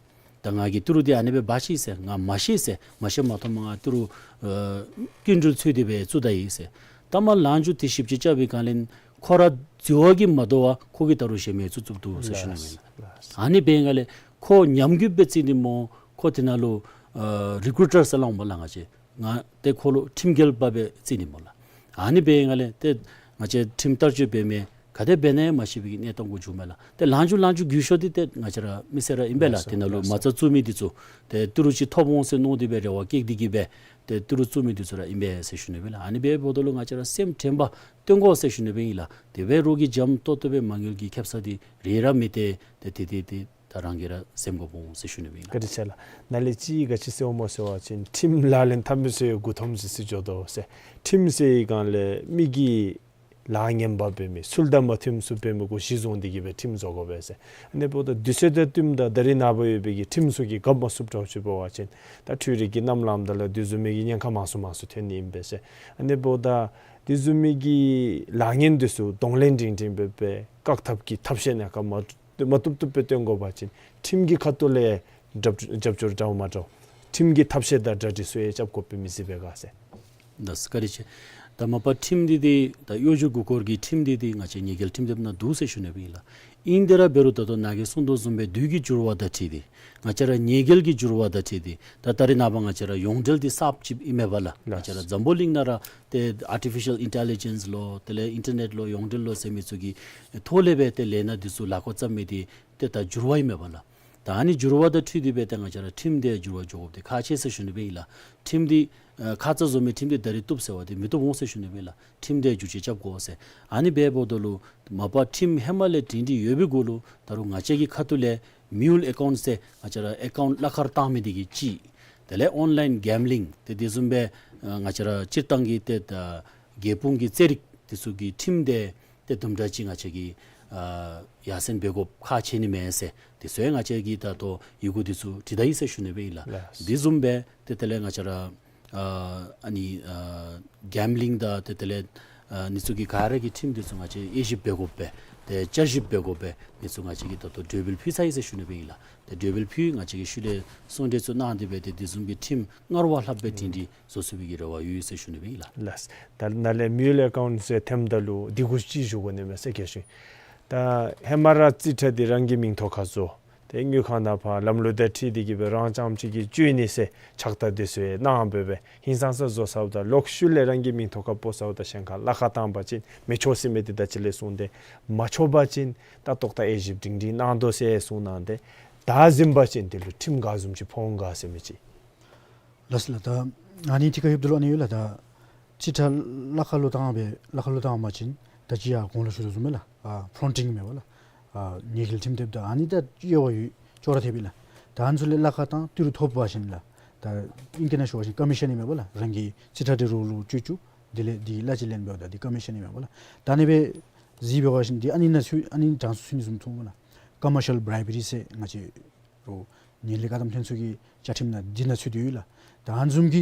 ད་ང་གིས་ཏི་རུ་འདི་ཨ་ནི་སྦེ་འབག་ཤེས་ཟེར་ང་མ་ཤེས་ཟེར་མ་ཤེས་མ་མཐོངམ་ང་ཏི་རུ་ཨ་སྐྱིན་འགྲུལ་འཚོལ་ཏེ་སྦེ་བཙུགས་ད་ཡི་ཟེར། ད་མ་ལང་ཇུ་འདི་ཞིབ་དཔྱད་རྐྱབ་པའི་སྒང་ལས་ཁོ་ར་འཛོལ་བ་གིས་མ་དོ་བར་ཁོ་གིས་ད་རུང་གཞན་མི་བཙུགས་བཙུགསཔ་འདུག་ཟེར་ཞུ་ནི་ཨིན་ལགས། ལགས། ཨ་ནི་འབད་བའི་སྒང་ལས་ཁོ་ཉམས་རྒུད་སྦེ་བརྩི་ནི་སྨོ། ཁོ་དེ་ནང་ལུ་ཨ་རི་ཀུ་རུ་ཊར་ཟེར་སླབ་འོང་པ་ལགས། ང་བཅས་ང་ཏེ་ཁོ་ལུ་ཁྲིམས་འགལ་པ་སྦེ་བརྩི་ནི་སྨོ་ལགས། ཨ་ནི་འབད་བའི་སྒང་ལས་ཏེ་ང་བཅས་ཁྲིམས་བསྟར་སྤྱོད་འབད་མི་ག་དེ་འབད་ནི་ཡང་མ་ཤེས་པའི་གི་གནས་སྟངས་གུ་འགྱོཝ་མས་ལགས། ཏེ་ལང་ཇུ་ལང་ཇུ་རྒུད་ཤོས་འདི་ཏེ་ང་བཅས་ར་མི་སེར་ར་ཨིན་པས་ལགས། ལགས་སོ། དེ་ནང་ལུ་ལགས་སོ། མ་རྩ་བཙུགས་མི་འདི་ཚུ་ཏེ་ཏི་རུ་ཅིག་ཐོབ་འོང་ཟེར་མནོ་སྟེ་སྦེ་རེ་བ་བསྐྱེད་དེ་གིས་སྦེ་ཏེ་ཏི་རུ་བཙུགས་མི་འདི་ཚུ་ར་ཨིན་པས་ཟེར་ཞུ་ནི་སྦེ་ལགས། ཨ་ནི་འབདཝ་ད་ལུ་ང་བཅས་ར་སེམས་དྲན་པ་བཏོན་དགོ་ཟེར་ཞུ་ནི་སྦེ་ཨིན་ལགས། དེ་སྦེ་རོགས་ཀྱིས་འཇམ་ཏོག་ཏོ་སྦེ་མ་དངུལ་གྱི་ཁེབ་ས་འདི་རེ་ར་མི་སྟེར། ཏེ་དེ་དེ་དེ་ད་རང་གིས་ར་སེམས་དགོཔ་འོང་ཟེར་ཞུ་ནི་སྦེ་ཨིན་ལགས། བཀའ་དྲིན་ཆེ་ལགས། ནཱ་ལས་ཅིག་ག་ཅི་ཟེར་འོང་སྨོ་ཟེར་བ་ཅིན་ཁྲིམས་ལག་ལེན་འཐབ་མི་ཚུ་ཡང་མགུ་འཐོམ་ཅིག་སྦེ་འགྱོ་དོ་ཟེར། ཁྲིམས་ཟེར་བའི་སྒང་ལས་མི་གི་ལཱ་ངན་པ་འབད་མི་ཚུལ་དང་མ་མཐུནམ་ཚུ་འབད་མི་གུ་གཞི་བཟུང་སྟེ་གིས་སྦེ་ཁྲིམས་བཟོ་དགོ་པས་ཟེར། ཨ་ནི་འབདཝ་ད་དུས་ཚོད་དང་བསྟུནམ་ད་ད་རིས་ནངས་པ་ཡོད་པའི་གི་ཁྲིམས་ཚུ་གིས་རྒཔོ་མ་ཚུགསཔ་འདྲཝ་ཅིག་འབད་བ་ཅིན་ད་འཕྲུལ་རིག་གི་གནམ་ལངམ་ད་ལུ་དེ་བཟུམ་མའི་གི་ཉེན་ཁ་མང་སུ་མང་སུ་ཐོན་ནི་ཨིན་པས་ཟེར། ཨ་ནི་འབདཝ་ད་དེ་བཟུམ་མའི་གི་ལཱ་ངན་འདི་ཚུ་གདོང་ལེན་སྒྲིང་སྒྲིང་འབད་སྦེ་བཀག་ཐབས་ཀྱི་ཐབས་ཤེས་ནམ་མཁའ་མ་མ་བཏུབ་བཏུབ་སྦེ་བཏོན་དགོ་པ་ཅིན་ཁྲིམས་ཀྱི་ཁ་ཐུག་ལས་རྒྱབ་རྒྱབ་སྐྱོར་འདྲཝ་མ་འདྲཝ་ཁྲིམས་ཀྱི་ཐབས་ཤེས་དང་གྲ་སྒྲིག་ཚུ་ཡང་རྐྱབ་དགོཔ་སྦེ་མི་གཟིགས་པས་ག་ཟེར། ལགས་སོ། བཀའ་དྲིན་ཆེ། ད་མ་པ་ཁྲིམས་འདི་འདི་ད་གཡོ་སྒྱུ་མགུ་སྐོར་གྱི་ཁྲིམས་འདི་འདི་ང་བཅས་ཉེས་འགེལ་ཁྲིམས་དེབ་ནང་འདུག་ཟེར་ཞུ་ནི་སྦེ་ཨིན་ལགས། ཨིན་ཏེ་ར་འབད་རུང་ད་ལྟོ་ནཱ་གིས་གསུངས་དོ་བཟུམ་སྦེ་དུས་ཀྱི་འགྱུར་བ་དང་འཁྲིལ་ཏེ་ང་བཅས་ར་ཉེས་འགེལ་གྱི་འགྱུར་བ་དང་འཁྲིལ་ཏེ་ད་ད་རིས་ནངས་པ་ང་བཅས་ར་ཡོངས་འབྲེལ་འདི་གསརཔ་ཅིག་ཨིན་མས་པ་ལགས། ང་བཅས་ར་འཛམ་བུ་གླིང་ནང་ར་ཏེ་ཨར་ཊི་ཕི་ཤཱལ་ཨིན་ཊེ་ལི་ཇེནསི་ལོ་དེ་ལས་ཨིན་ཊར་ནེཊ་ལོ་ཡོངས་འབྲེལ་ལོ་ཟེར་མི་ཚུ་གི་ཐོག་ལས་སྦེ་ཏེ་ལས་སྣ་འདི་ཚུ་ལག་ཁར་བཙུགས་མི་འདི་ཏེ་ད་འགྱུར་བ་ཨིན་མས་པ་ལགས། ད་ཨ་ནི་འགྱུར་བ་དང་འཁྲིལ་ཏེ་སྦེ་ཏེ་ང་བཅས་ར་ཁྲིམས་འདི་འགྱུར་བ་འགྱོ་དགོཔ་འདི་ཁག་ཆེ་ཟེར་ཞུ་ནི་སྦེ་ཨིན་ལགས། ཁྲིམས་འདི་ཨ་ཁ་ཙ་བཟོ་མི་ཁྲིམས་འདི་ད་རིས་བཏུབ་ཟེར་བ་འདི་མི་བཏུབ་འོང་ཟེར་ཞུ་ནི་སྦེ་ཨིན་ལགས། ཁྲིམས་འདི་འགྱུར་བཅོས་རྐྱབ་དགོ་ཟེར། ཨ་ནི་འབདཝ་ད་ལུ་མ་པ་ཁྲིམས་ཧེ་མ་ལས་སྒྲིང་སྒྲིང་ཡོད་པའི་གུ་ལུ་ད་རུང་ང་བཅས་ཀྱི་ཁ་ཐུག་ལས་མིའུལ་ཨེ་ཀའུནཊ་ཟེར་ང་བཅས་ར་ཨེ་ཀའུནཊ་གླ་ཁར་བཏང་མི་འདི་གིས་གཅིག། དེ་ལས་ཨོན་ལའིན་གེམ་བི་ལིང་དེ་དེ་བཟུམ་སྦེ་ཨ་ང་བཅས་ར་སྤྱིར་བཏང་གི་ཏེ་ད་རྒྱལ་སྤུངས་ཀྱི་རྩེད་རིགས་དེ་ཚུ་གི་ཁྲིམས་འདི་ཏེ་དུམ་གྲ་ཅིག་ང་བཅས་ཀྱིས་ཨ་ཡར་སེང་འབད་དགོཔ་ཁག་ཆེ་ནི་མས་ཟེར། དེ་ཚུ་ཡང་ང་བཅས་ཀྱིས་ད་ལྟོ་ཡི་གུ་དེ་ཚུ་བྲིས་ད་ཡི་ཟེར་ཞུ་ནི་སྦེ་ཨིན་ལགས། ལགས། དེ་བཟུམ་སྦེ་ཏེ་དེ་ལས་ང་བཅས་ར་ཨ་ཨ་ནི་ཨ་གེམ་བི་ལིང་དང་ཏེ་དེ་ལས་ཨ་ཨ་ནི་ཚུ་གི་ག་ར་གི་ཁྲིམས་དེ་ཚུ་ང་བཅས་དབྱེ་ཞིབ་འབད་དགོ་པས། ཏེ་བསྐྱར་ཞིབ་འབད་དགོ་པས། དེ་ཚུ་ང་བཅས་ཀྱིས་ད་ལྟོ་གྲོས་འབུལ་ཕུལ་ཚར་ཡི་ཟེར་ཞུ་ནི་སྦེ་ཨིན་ལགས། ཏེ་གྲོས་འབུལ་ཕུལ་ང་བཅས་ཀྱིས་ཤུལ་ལས་གསུང་གྲོས་ཚུ་གནང་སྟེ་སྦེ་ཏེ་དེ་བཟུམ་གྱི་ཁྲིམས་སྔར་བ་ལྷགཔ་སྦེ་སྒྲིང་སྒྲིང་བཟོ་ཚུགས་པའི་གི་རེ་བ་ཡོད་ཟེར་ཞུ་ནི་སྦེ་ཨིན་ལགས། ལགས། ད་ནཱ་ལས་མིའུལ་ཨེ་ཀའུནཊ་ཟེར་ཐེམ་ད་ལུ་འདི་གུ་ཅིག་ཞུ་དགོ་ནི་མས་ཟེར་ག་ཞུ། ད་ཧེ་མ་ར་རྩིས་ཁྲ་འདི་རང་གི་མིང་ཐོག་ཁར་བཟོ། ཏེ་དངུལ་ཁང་ནང་ཕར་ལམ་ལུགས་དང་འཁྲིལ་ཏེ་གིས་སྦེ་རང་རྐྱངམ་གཅིག་གིས་སྤྱོད་ནི་ཟེར་ཕྱག་རྟགས་དེ་ཚུ་ཡང་གནང་སྦེ་སྦེ་ཧིང་སངས་ས་བཟོ་ཚརཝ་ད་ལོག་ཤུལ་ལས་རང་གི་མིང་ཐོག་ཁར་སྤོ་ཚརཝ་ད་གཞན་ཁར་གླ་ཁར་བཏང་པ་ཅིན་མི་ཆོག་ཟེར་མི་འདི་ད་ཅི་ལས་གསུངས་ཏེ་མ་ཆོག་པ་ཅིན་ད་ཏོག་ཏོ་དབྱེ་ཞིབ་སྒྲིང་སྒྲིང་གནང་དོ་ཟེར་གསུངས་གནང་སྟེ། ད་ཟིན་པ་ཅིན་དེ་ལུ་ཁྲིམས་ག་བཟུམ་ཅིག་ཕོག་འོང་ག་ཟེར་མི་ཅིག། ལགས་སོ་ལགས། ད་ཨ་ནི་དེ་ཁར་ཡོདཔ་ད་ལུ་ཨ་ནི་ཡོད་ལགས། ད་རྩིས་ཁྲ་གླ་ཁར་ལུ་བཏང་སྦེ་གླ་ཁར་ལུ་བཏང་པ་ཅིན་ད་ཅི་ཡར་གོང་ལུ་ཞུ་དོ་བཟུམ་སྦེ་ལགས། ཨ་ཕོན་ཊིང་མེན་པ་ལགས། ཨ་ཉེས་འགེལ་ཁྲིམས་དེབ་དང་ཨ་ནི་ད་དབྱེ་བ་ཡོད་ཅོག་ར་འཐདཔ་ཨིན་ལགས། ད་ཨ་ནི་ཚུ་ལས་གླ་ཁར་བཏང་ཏི་རུ་ཐོབ་པ་ཅིན་ལགས། ད་ཨིང་སྐད་ནང་ཞུ་བ་ཅིན་ཀོ་མི་ཤཱན་ཨིན་མས་པ་ལགས། རང་གི་རྩིས་ཁྲ་འདི་རོགས་ལུ་སྤྲོད་བཅུག། དེ་ལས་འདི་གླ་ཅིག་ལེན་འབདཝ་ད་འདི་ཀོ་མི་ཤཱན་ཨིན་མས་པ་ལགས། ད་ཨ་ནི་སྦེ་གཟིགས་འབད་བ་ཅིན་འདི་ཨ་ནི་ནང་ཚུད་ཨ་ནི་གྲངས་སུ་ཚུད་ནི་བཟུམ་མཐོངམ་ལགས། ཀོ་མར་ཤཱལ་བྲའི་བི་རི་ཟེར་ང་བཅས་རོགས་ངན་ལྷད་བཀག་སྡོམ་ལྷན་ཚོགས་ཀྱི་བཅའ་ཁྲིམས་ནང་འདི་ནང་ཚུད་དེ་ཡོད་ལགས། ད་ཨ་ནི་བཟུམ་གྱི་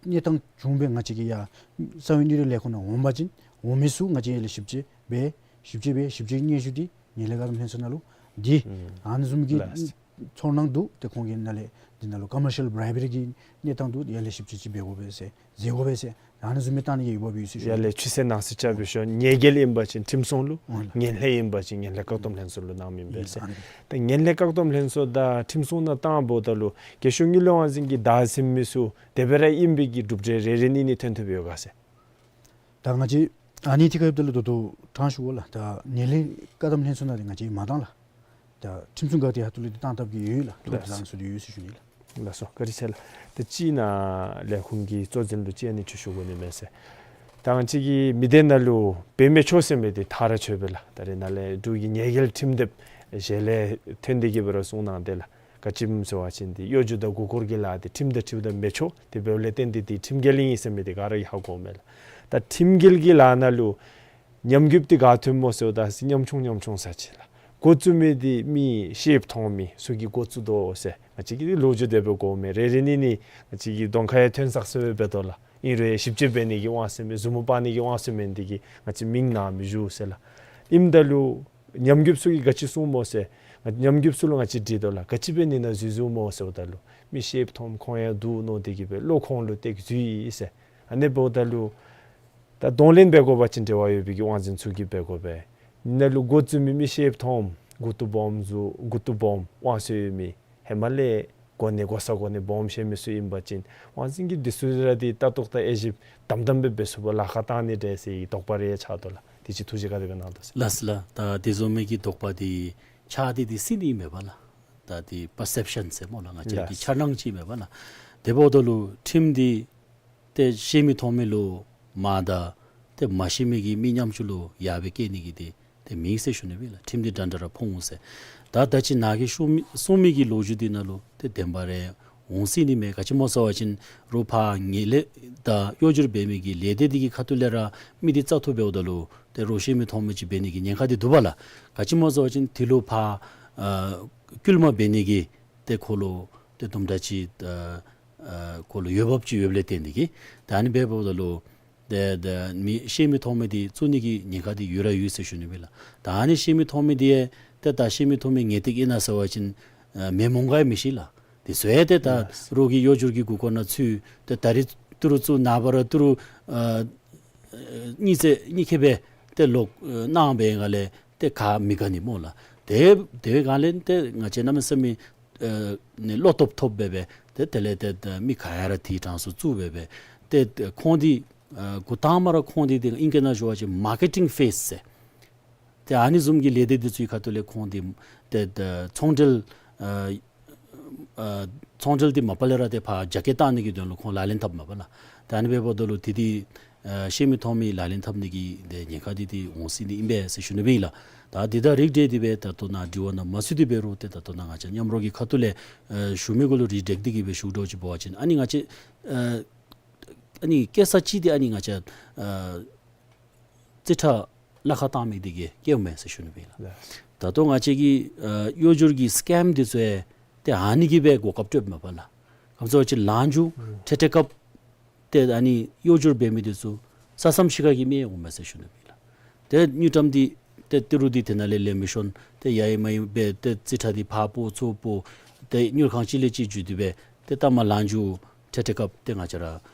གནས་སྟངས་བྱུང་སྦེ་ང་བཅས་ཀྱི་ཡར་གསང་བའི་གནས་རིག་ལས་ཁུངས་ནང་འོང་པ་ཅིན་འོང་མི་ཚུ་ང་བཅས་ཡར་ལས་ཞིབ་དཔྱད་འབད་ཞིབ་དཔྱད་འབད་ཞིབ་དཔྱད་སྙན་ཞུ་འདི་ངན་ལྷད་བཀག་སྡོམ་ལྷན་ཚོགས་ནང་ལུ་འདི་ཨ་ནི་བཟུམ་གྱི་ལགས། ཚོར་སྣང་འདུག། ཏེ་ཁོང་གི་ནང་ལས་འདི་ནང་ལུ་ཀོ་མར་ཤཱལ་བྲའི་བི་རི་གི་གནས་སྟངས་འདུག། ཡར་ལས་ཞིབ་དཔྱད་ཅིག་འབད་དགོ་པས་ཟེར་མཛད་དགོ་པས་ཟེར་ཨ་ནི་བཟུམ་མའི་བཏང་ནི་གི་འོས་འབབ་ཡོད་ཟེར་ཞུ་ཡར་ནི། ལས་ཆུ་ཚོད་ནང་ཟེར་བཅའ་འབད་ཞིནམ་ཉེས་འགེལ་ཨིན་པ་ཅིན་ཁྲིམས་སྲུང་ལུ། འོང་ལགས། ངན་ལྷད་ཨིན་པ་ཅིན་ངན་ལྷད་བཀག་སྡོམ་ལྷན་ཚོགས་ལུ་གནང་མི་ཨིན་པས་ཟེར། ཨ་ནི་ད་ངན་ལྷད་བཀག་སྡོམ་ལྷན་ཚོགས་དང་ཁྲིམས་སྲུང་ནང་བཏང་འབདཝ་ད་ལུ་རྒྱལ་གཞུང་དངུལ་ལས་དབང་འཛིན་གྱིས་བདའ་ཟུན་མི་ཚུ་དེ་སྦེ་ར་ཨིན་པའི་གི་གྲུབ་འབྲས་རེ་རེ་གཉིས་གཉིས་ཐོན་ཐོནམ་ཡོད་ག་ཟེར། ད་ང་བཅས་ཨ་ནི་ཐད་ཁར་འབདཝ་ད་ལུ་ད་ལྟོ་དྲང་ཞུ་བ་ལགས། ད་ངན་ལྷད་བཀག་སྡོམ་ལྷན་ཚོགས་ནང་འདི་ང་བཅས་མ་བཏང་ལགས། ད་ཁྲིམས་སྲུང་འགག་སྡེ་ཁ་ཐུག་ལས་འདི་བཏང་བཏངམ་གི་ཡོད་ལགས། ཐུགས་ལགས། བཟང་སུ་འདི་ཡོད་ཟེར་ཞུ་ནི་ལགས། ལགས་སོ། བཀའ་དྲིན་ཆེ་ལགས། ད་ཅིག་ནཱ་ལས་ཁུངས་ཀྱི་གཙོ་འཛིན་ལུ་ཅིག་ཨ་ནི་ཅིག་ཞུ་དགོ་ནི་མས་ཟེར། ད་ང་བཅས་ཀྱི་མི་སྡེ་ནང་ལུ་འབད་མི་ཆོག་ཟེར་མི་འདི་ཐག་ར་ཆོད་པས་ལགས། ད་རེས་ནཱ་ལས་འབྲུག་གི་ཉེས་འགེལ་ཁྲིམས་དེབ་ཞལ་ལས་ཐོན་ཏེ་གི་སྦེ་ར་གསུངས་གནང་དེས་ལགས། ག་ཅི་སྨོ་ཟེར་བ་ཅིན་འདི་གཡོ་སྒྱུ་དང་མགུ་སྐོར་གྱི་ལཱ་འདི་ཁྲིམས་དང་འཁྲིལཝ་ད་མི་ཆོག། དེ་འབདཝ་ལས་བརྟེན་ཏེ་འདི་ཁྲིམས་འགལ་ཨིན་ཟེར་མི་འདི་ག་ར་གིས་ཧ་གོཝ་མས་ལགས། ད་ཁྲིམས་འགལ་གྱི་ལཱ་ནང་ལུ་ཉམས་རྒུདཔ་འདི་ག་ཐོནམ་སྨོ་ཟེརཝ་ད་ཉམ་ཆུང་ཉམ་ཆུང་ས་ཅིག་ལགས། འགོ་བཙུགས་མི་འདི་མི་ཤེསཔ་མཐོངམ་མི་ཚུ་གིས་འགོ་བཙུགས་དོ་ཟེར་ང་བཅས་ཀྱིས་ལོ་རྒྱུས་དེ་སྦེ་གོཝ་མས། རེ་རེ་གཉིས་གཉིས་ང་བཅས་ཀྱི་གདོང་ཁར་ཡང་ཐོན་ས་ཟེར་སྦེ་འབད་དོ་ལགས། ཨིན་རུང་ཞིབ་དཔྱད་འབད་ནི་གི་དབང་ཟེར་མི་མཛུབ་མོ་འབག་ནི་གི་དབང་ཟེར་མི་འདི་གིས་ང་བཅས་མིང་ནང་མི་བཞུགས་ཟེར་ལགས། ཨིནམ་ད་ལུ་ཉམས་རྒུདཔ་ཚུ་གིས་ག་ཅི་གསུངས་སྨོ་ཟེར། ང་ཉམས་རྒུདཔ་ཚུ་ལུ་ང་བཅས་དྲིས་དོ་ལགས། ག་ཅི་འབད་ནི་ནང་འཛུལ་འཛུལཝ་སྨོ་ཟེརཝ་ད་ལུ་མི་ཤེསཔ་མཐོངམ་ཁོང་ཡང་འདུག་མནོ་སྟེ་གི་སྦེ་བློ་ཁོང་ལུ་གཏད་འཛུལ་ཡི་ཟེར། ཨ་ནི་འབདཝ་ད་ལུ་ད་གདོང་ལེན་འབད་དགོ་པ་ཅིན་འབྲེལ་བ་ཡོད་པའི་གི་དབང་འཛིན་ཚུ་གིས་འབད་དགོ་པས། ནཱ་ལུ་འགོ་བཙུགས་མི་མི་ཤེསཔ་མཐོངམ་མགུ་ཏོ་སྦོམ་ཚུ་མགུ་ཏོ་སྦོམ་དབང་ཚད་ཡོད་མི་ཧེ་མ་ལས་གོ་གནས་གོ་ས་གོ་གནས་སྦོམ་བཞེས་མི་ཚུ་ཨིན་པ་ཅིན་དབང་འཛིན་གྱིས་འདི་ཚུ་ར་འདི་ལྟ་རྟོག་དང་དབྱེ་ཞིབ་དམ་དམ་སྦེ་འབད་ཚུགས་པར་ལཱ་ཁག་བཏང་ནི་འདྲས་ཟེར་བའི་དོགས་པ་རེ་ཡང་ཆགས་དོ་ལགས། དེ་ཅིག་ཐུགས་རྗེ་བཀའ་དྲིན་སྦེ་གནང་དོ་ཟེར། ལགས་སོ་ལགས། ད་དེ་བཟུམ་མའི་གི་དོགས་པ་འདི་ཆགས་ཏེ་འདི་སྲིད་ནི་མས་པ་ལགས། ད་འདི་པར་སེབ་ཤཱན་ཟེར་སྨོ་ལགས། ང་བཅས་ཀྱི་ལགས། འཆར་སྣང་ཅིག་མས་པ་ལགས། དེ་འབདཝ་ད་ལུ་ཁྲིམས་འདི་ཏེ་ཤེས་མི་མཐོང་མི་ལུ་མ་དང་ཏེ་མ་ཤེས་མི་གི་མི་ཉམ་ཆུང་ལུ་ཡར་སྦེ་བཀལ་ནི་གི་འདི་ཏེ་མེད་ཟེར་ཞུ་ནི་མས་ལགས། ཁྲིམས་འདི་འདྲ་འདྲ་ར་ཕོག་འོང་ཟེར། ད་ད་ཅི་ནཱ་གིས་ཞུ་མི་གསུང་མི་གི་ལོ་རྒྱུས་འདི་ནང་ལུ་ཏེ་བདེན་པ་ར་འོང་སྲིད་ནི་མས། ག་ཅི་སྨོ་ཟེར་བ་ཅིན་རོགས་ཕར་ངན་ལྷད་དང་གཡོ་སྒྱུ་འབད་མི་གི་ལས་སྡེ་འདི་གི་ཁ་ཐུག་ལས་ར་མི་འདི་བཙག་འཐུ་འབདཝ་ད་ལུ་ཏེ་རོགས་ཤེས་མི་མཐོང་མི་ཅིག་འབད་ནི་གི་ཉེན་ཁ་འདི་འདུག་པ་ལགས། ག་ཅི་སྨོ་ཟེར་བ་ཅིན་དེ་ལུ་ཕར་ཨ་སྐུལ་མ་འབད་ནི་གི་ཏེ་ཁོ་ལུ་ཏེ་དུམ་གྲ་ཅིག་ཨ་ཨ་ཁོ་ལུ་འོས་འབབ་ཅིག་ཡོདཔ་ལས་བརྟེན་ཏེ་གི་ད་ཨ་ནི་འབདཝ་ད་ལུ་ཏེ་ཏེ་མི་ཤེས་མི་མཐོང་མི་འདི་བཙུགས་ནི་གི་ཉེན་ཁ་འདི་ཡོད་ར་ཡོད་ཟེར་ཞུ་ནི་མས་ལགས། ད་ཨ་ནི་ཤེས་མི་མཐོང་མི་འདི་ཡང་ཏེ་ད་ཤེས་མི་མཐོང་མི་ངེས་ཏིག་ཨིན་ན་ཟེར་བ་ཅིན་ཨ་མེན་མོང་ག་ཡང་མི་ཤེས་ལགས། དེ་ཚུ་ཡང་ཏེ་ད་ལགས། རོགས་ཀྱི་གཡོ་སྒྱུ་གི་མགུ་སྐོར་ནང་ཚུད་ཏེ་ད་རིས་ཏི་རུ་བཙུགས་ནངས་པ་ར་ཏི་རུ་ཨ་གཉིས་ཚེ་གཉིས་ཁེ་སྦེ་ཏེ་ལོག་ཨ་གནང་བའི་སྒང་ལས་ཏེ་ག་མི་དགའ་ནི་སྨོ་ལགས། དེ་དེ་སྒང་ལས་ཏེ་ང་བཅས་གནམ་མེད་ས་མེད་ཨ་ནི་བློ་སྟོབས་ཐོབ་སྦེ་སྦེ་ཏེ་དེ་ལས་ཏེ་ཏེ་མི་ག་ཡ་ར་དེའི་གྲངས་སུ་བཙུགས་སྦེ་སྦེ་ཏེ་ཏེ་ཁོང་འདི་ཨ་འགོ་དང་པ་ར་ཁོང་འདི་ཏེ་ཨིང་སྐད་ནང་ཞུ་བ་ཅིན་མར་ཀེ་ཊིང་ཕེསི་ཟེར། ཏེ་ཨ་ནི་བཟུམ་གྱི་ལས་སྡེ་འདི་ཚུ་གི་ཁ་ཐུག་ལས་ཁོང་འདི་ཏེ་ཏེ་ཚོང་འབྲེལ་ཨ་ཨ་ཚོང་འབྲེལ་འདི་མ་པ་ལས་ར་ཏེ་ཕར་རྒྱ་སྐྱེད་བཏང་ནི་གི་དོན་ལུ་ཁོང་ལག་ལེན་འཐབ་མས་པ་ལགས། ཏེ་ཨ་ནི་འབདཝ་ད་ལུ་དེ་འདི་ཨ་ཤེས་མི་མཐོང་མི་ལག་ལེན་འཐབ་ནི་གི་ཏེ་ཉེན་ཁ་འདི་འདི་འོང་སྲིད་ནི་ཨིན་པས་ཟེར་ཞུ་ནི་སྦེ་ཨིན་ལགས། ད་འདི་དང་རིགས་བསྒྲེས་ཏེ་སྦེ་ད་ལྟོ་ནཱ་དྲི་བ་ནང་མ་ཚུད་དེ་འབད་རུང་ཏེ་ད་ལྟོ་ནཱ་ང་བཅས་མཉམ་རོགས་ཀྱི་ཁ་ཐུག་ལས་ཨ་ཞུ་མི་གུ་ལུ་རིགས་བསྒྲེས་ཏེ་གི་སྦེ་ཞུ་དོ་ཅིག་འབད་བ་ཅིན་ཨ་ནི་ང་བཅས་ཨ་ཨ་ནི་སྐྱེལ་ས་ཅིག་འདི་ཨ་ནི་ང་བཅས་ཨ་རྩིས་ཁྲ་གླ་ཁར་བཏང་མི་འདི་གིས་སྐྱེལཝ་མས་ཟེར་ཞུ་ནི་སྦེ་ཨིན་ལགས། ལགས། ད་ལྟོ་ང་བཅས་ཀྱི་ཨ་གཡོ་སྒྱུར་གྱི་སི་ཀེམ་འདི་ཚུ་ཡང་ཏེ་ཨ་ནི་གིས་སྦེ་གོ་སྐབས་སྤྲོདཔ་མས་པ་ལགས། ག་ཅི་སྨོ་ཟེར་བ་ཅིན་ལངས་རྒྱུ་ཨུམ་ཁྲེ་ཁྲེ་ཁབ་ཏེ་ཨ་ནི་གཡོ་སྒྱུར་འབད་མི་འདི་ཚུ་ས་མཚམས་ཕྱི་ཁ་གི་མི་ཡང་འོང་མས་ཟེར་ཞུ་ནི་སྦེ་ཨིན་ལགས། ཏེ་དངུལ་ཀྲམ་འདི་ཏེ་ཏི་རུ་འདི་དེ་ནང་ལས་ལེན་མི་ཤོང་། ཏེ་ཡ་ཡི་མ་ཡི་སྦེ་ཏེ་རྩིས་ཁྲ་འདི་ཕར་སྤོ་ཚུར་སྤོ་ཏེ་དངུལ་ཁང་ཅིག་ལས་ཅིག་བརྒྱུད་དེ་སྦེ་ཏེ་ལྟ་མ་ལངས་རྒྱུ་ཁྲེ་ཁྲེ་ཁབ་ཏེ་ང་བཅས་ར་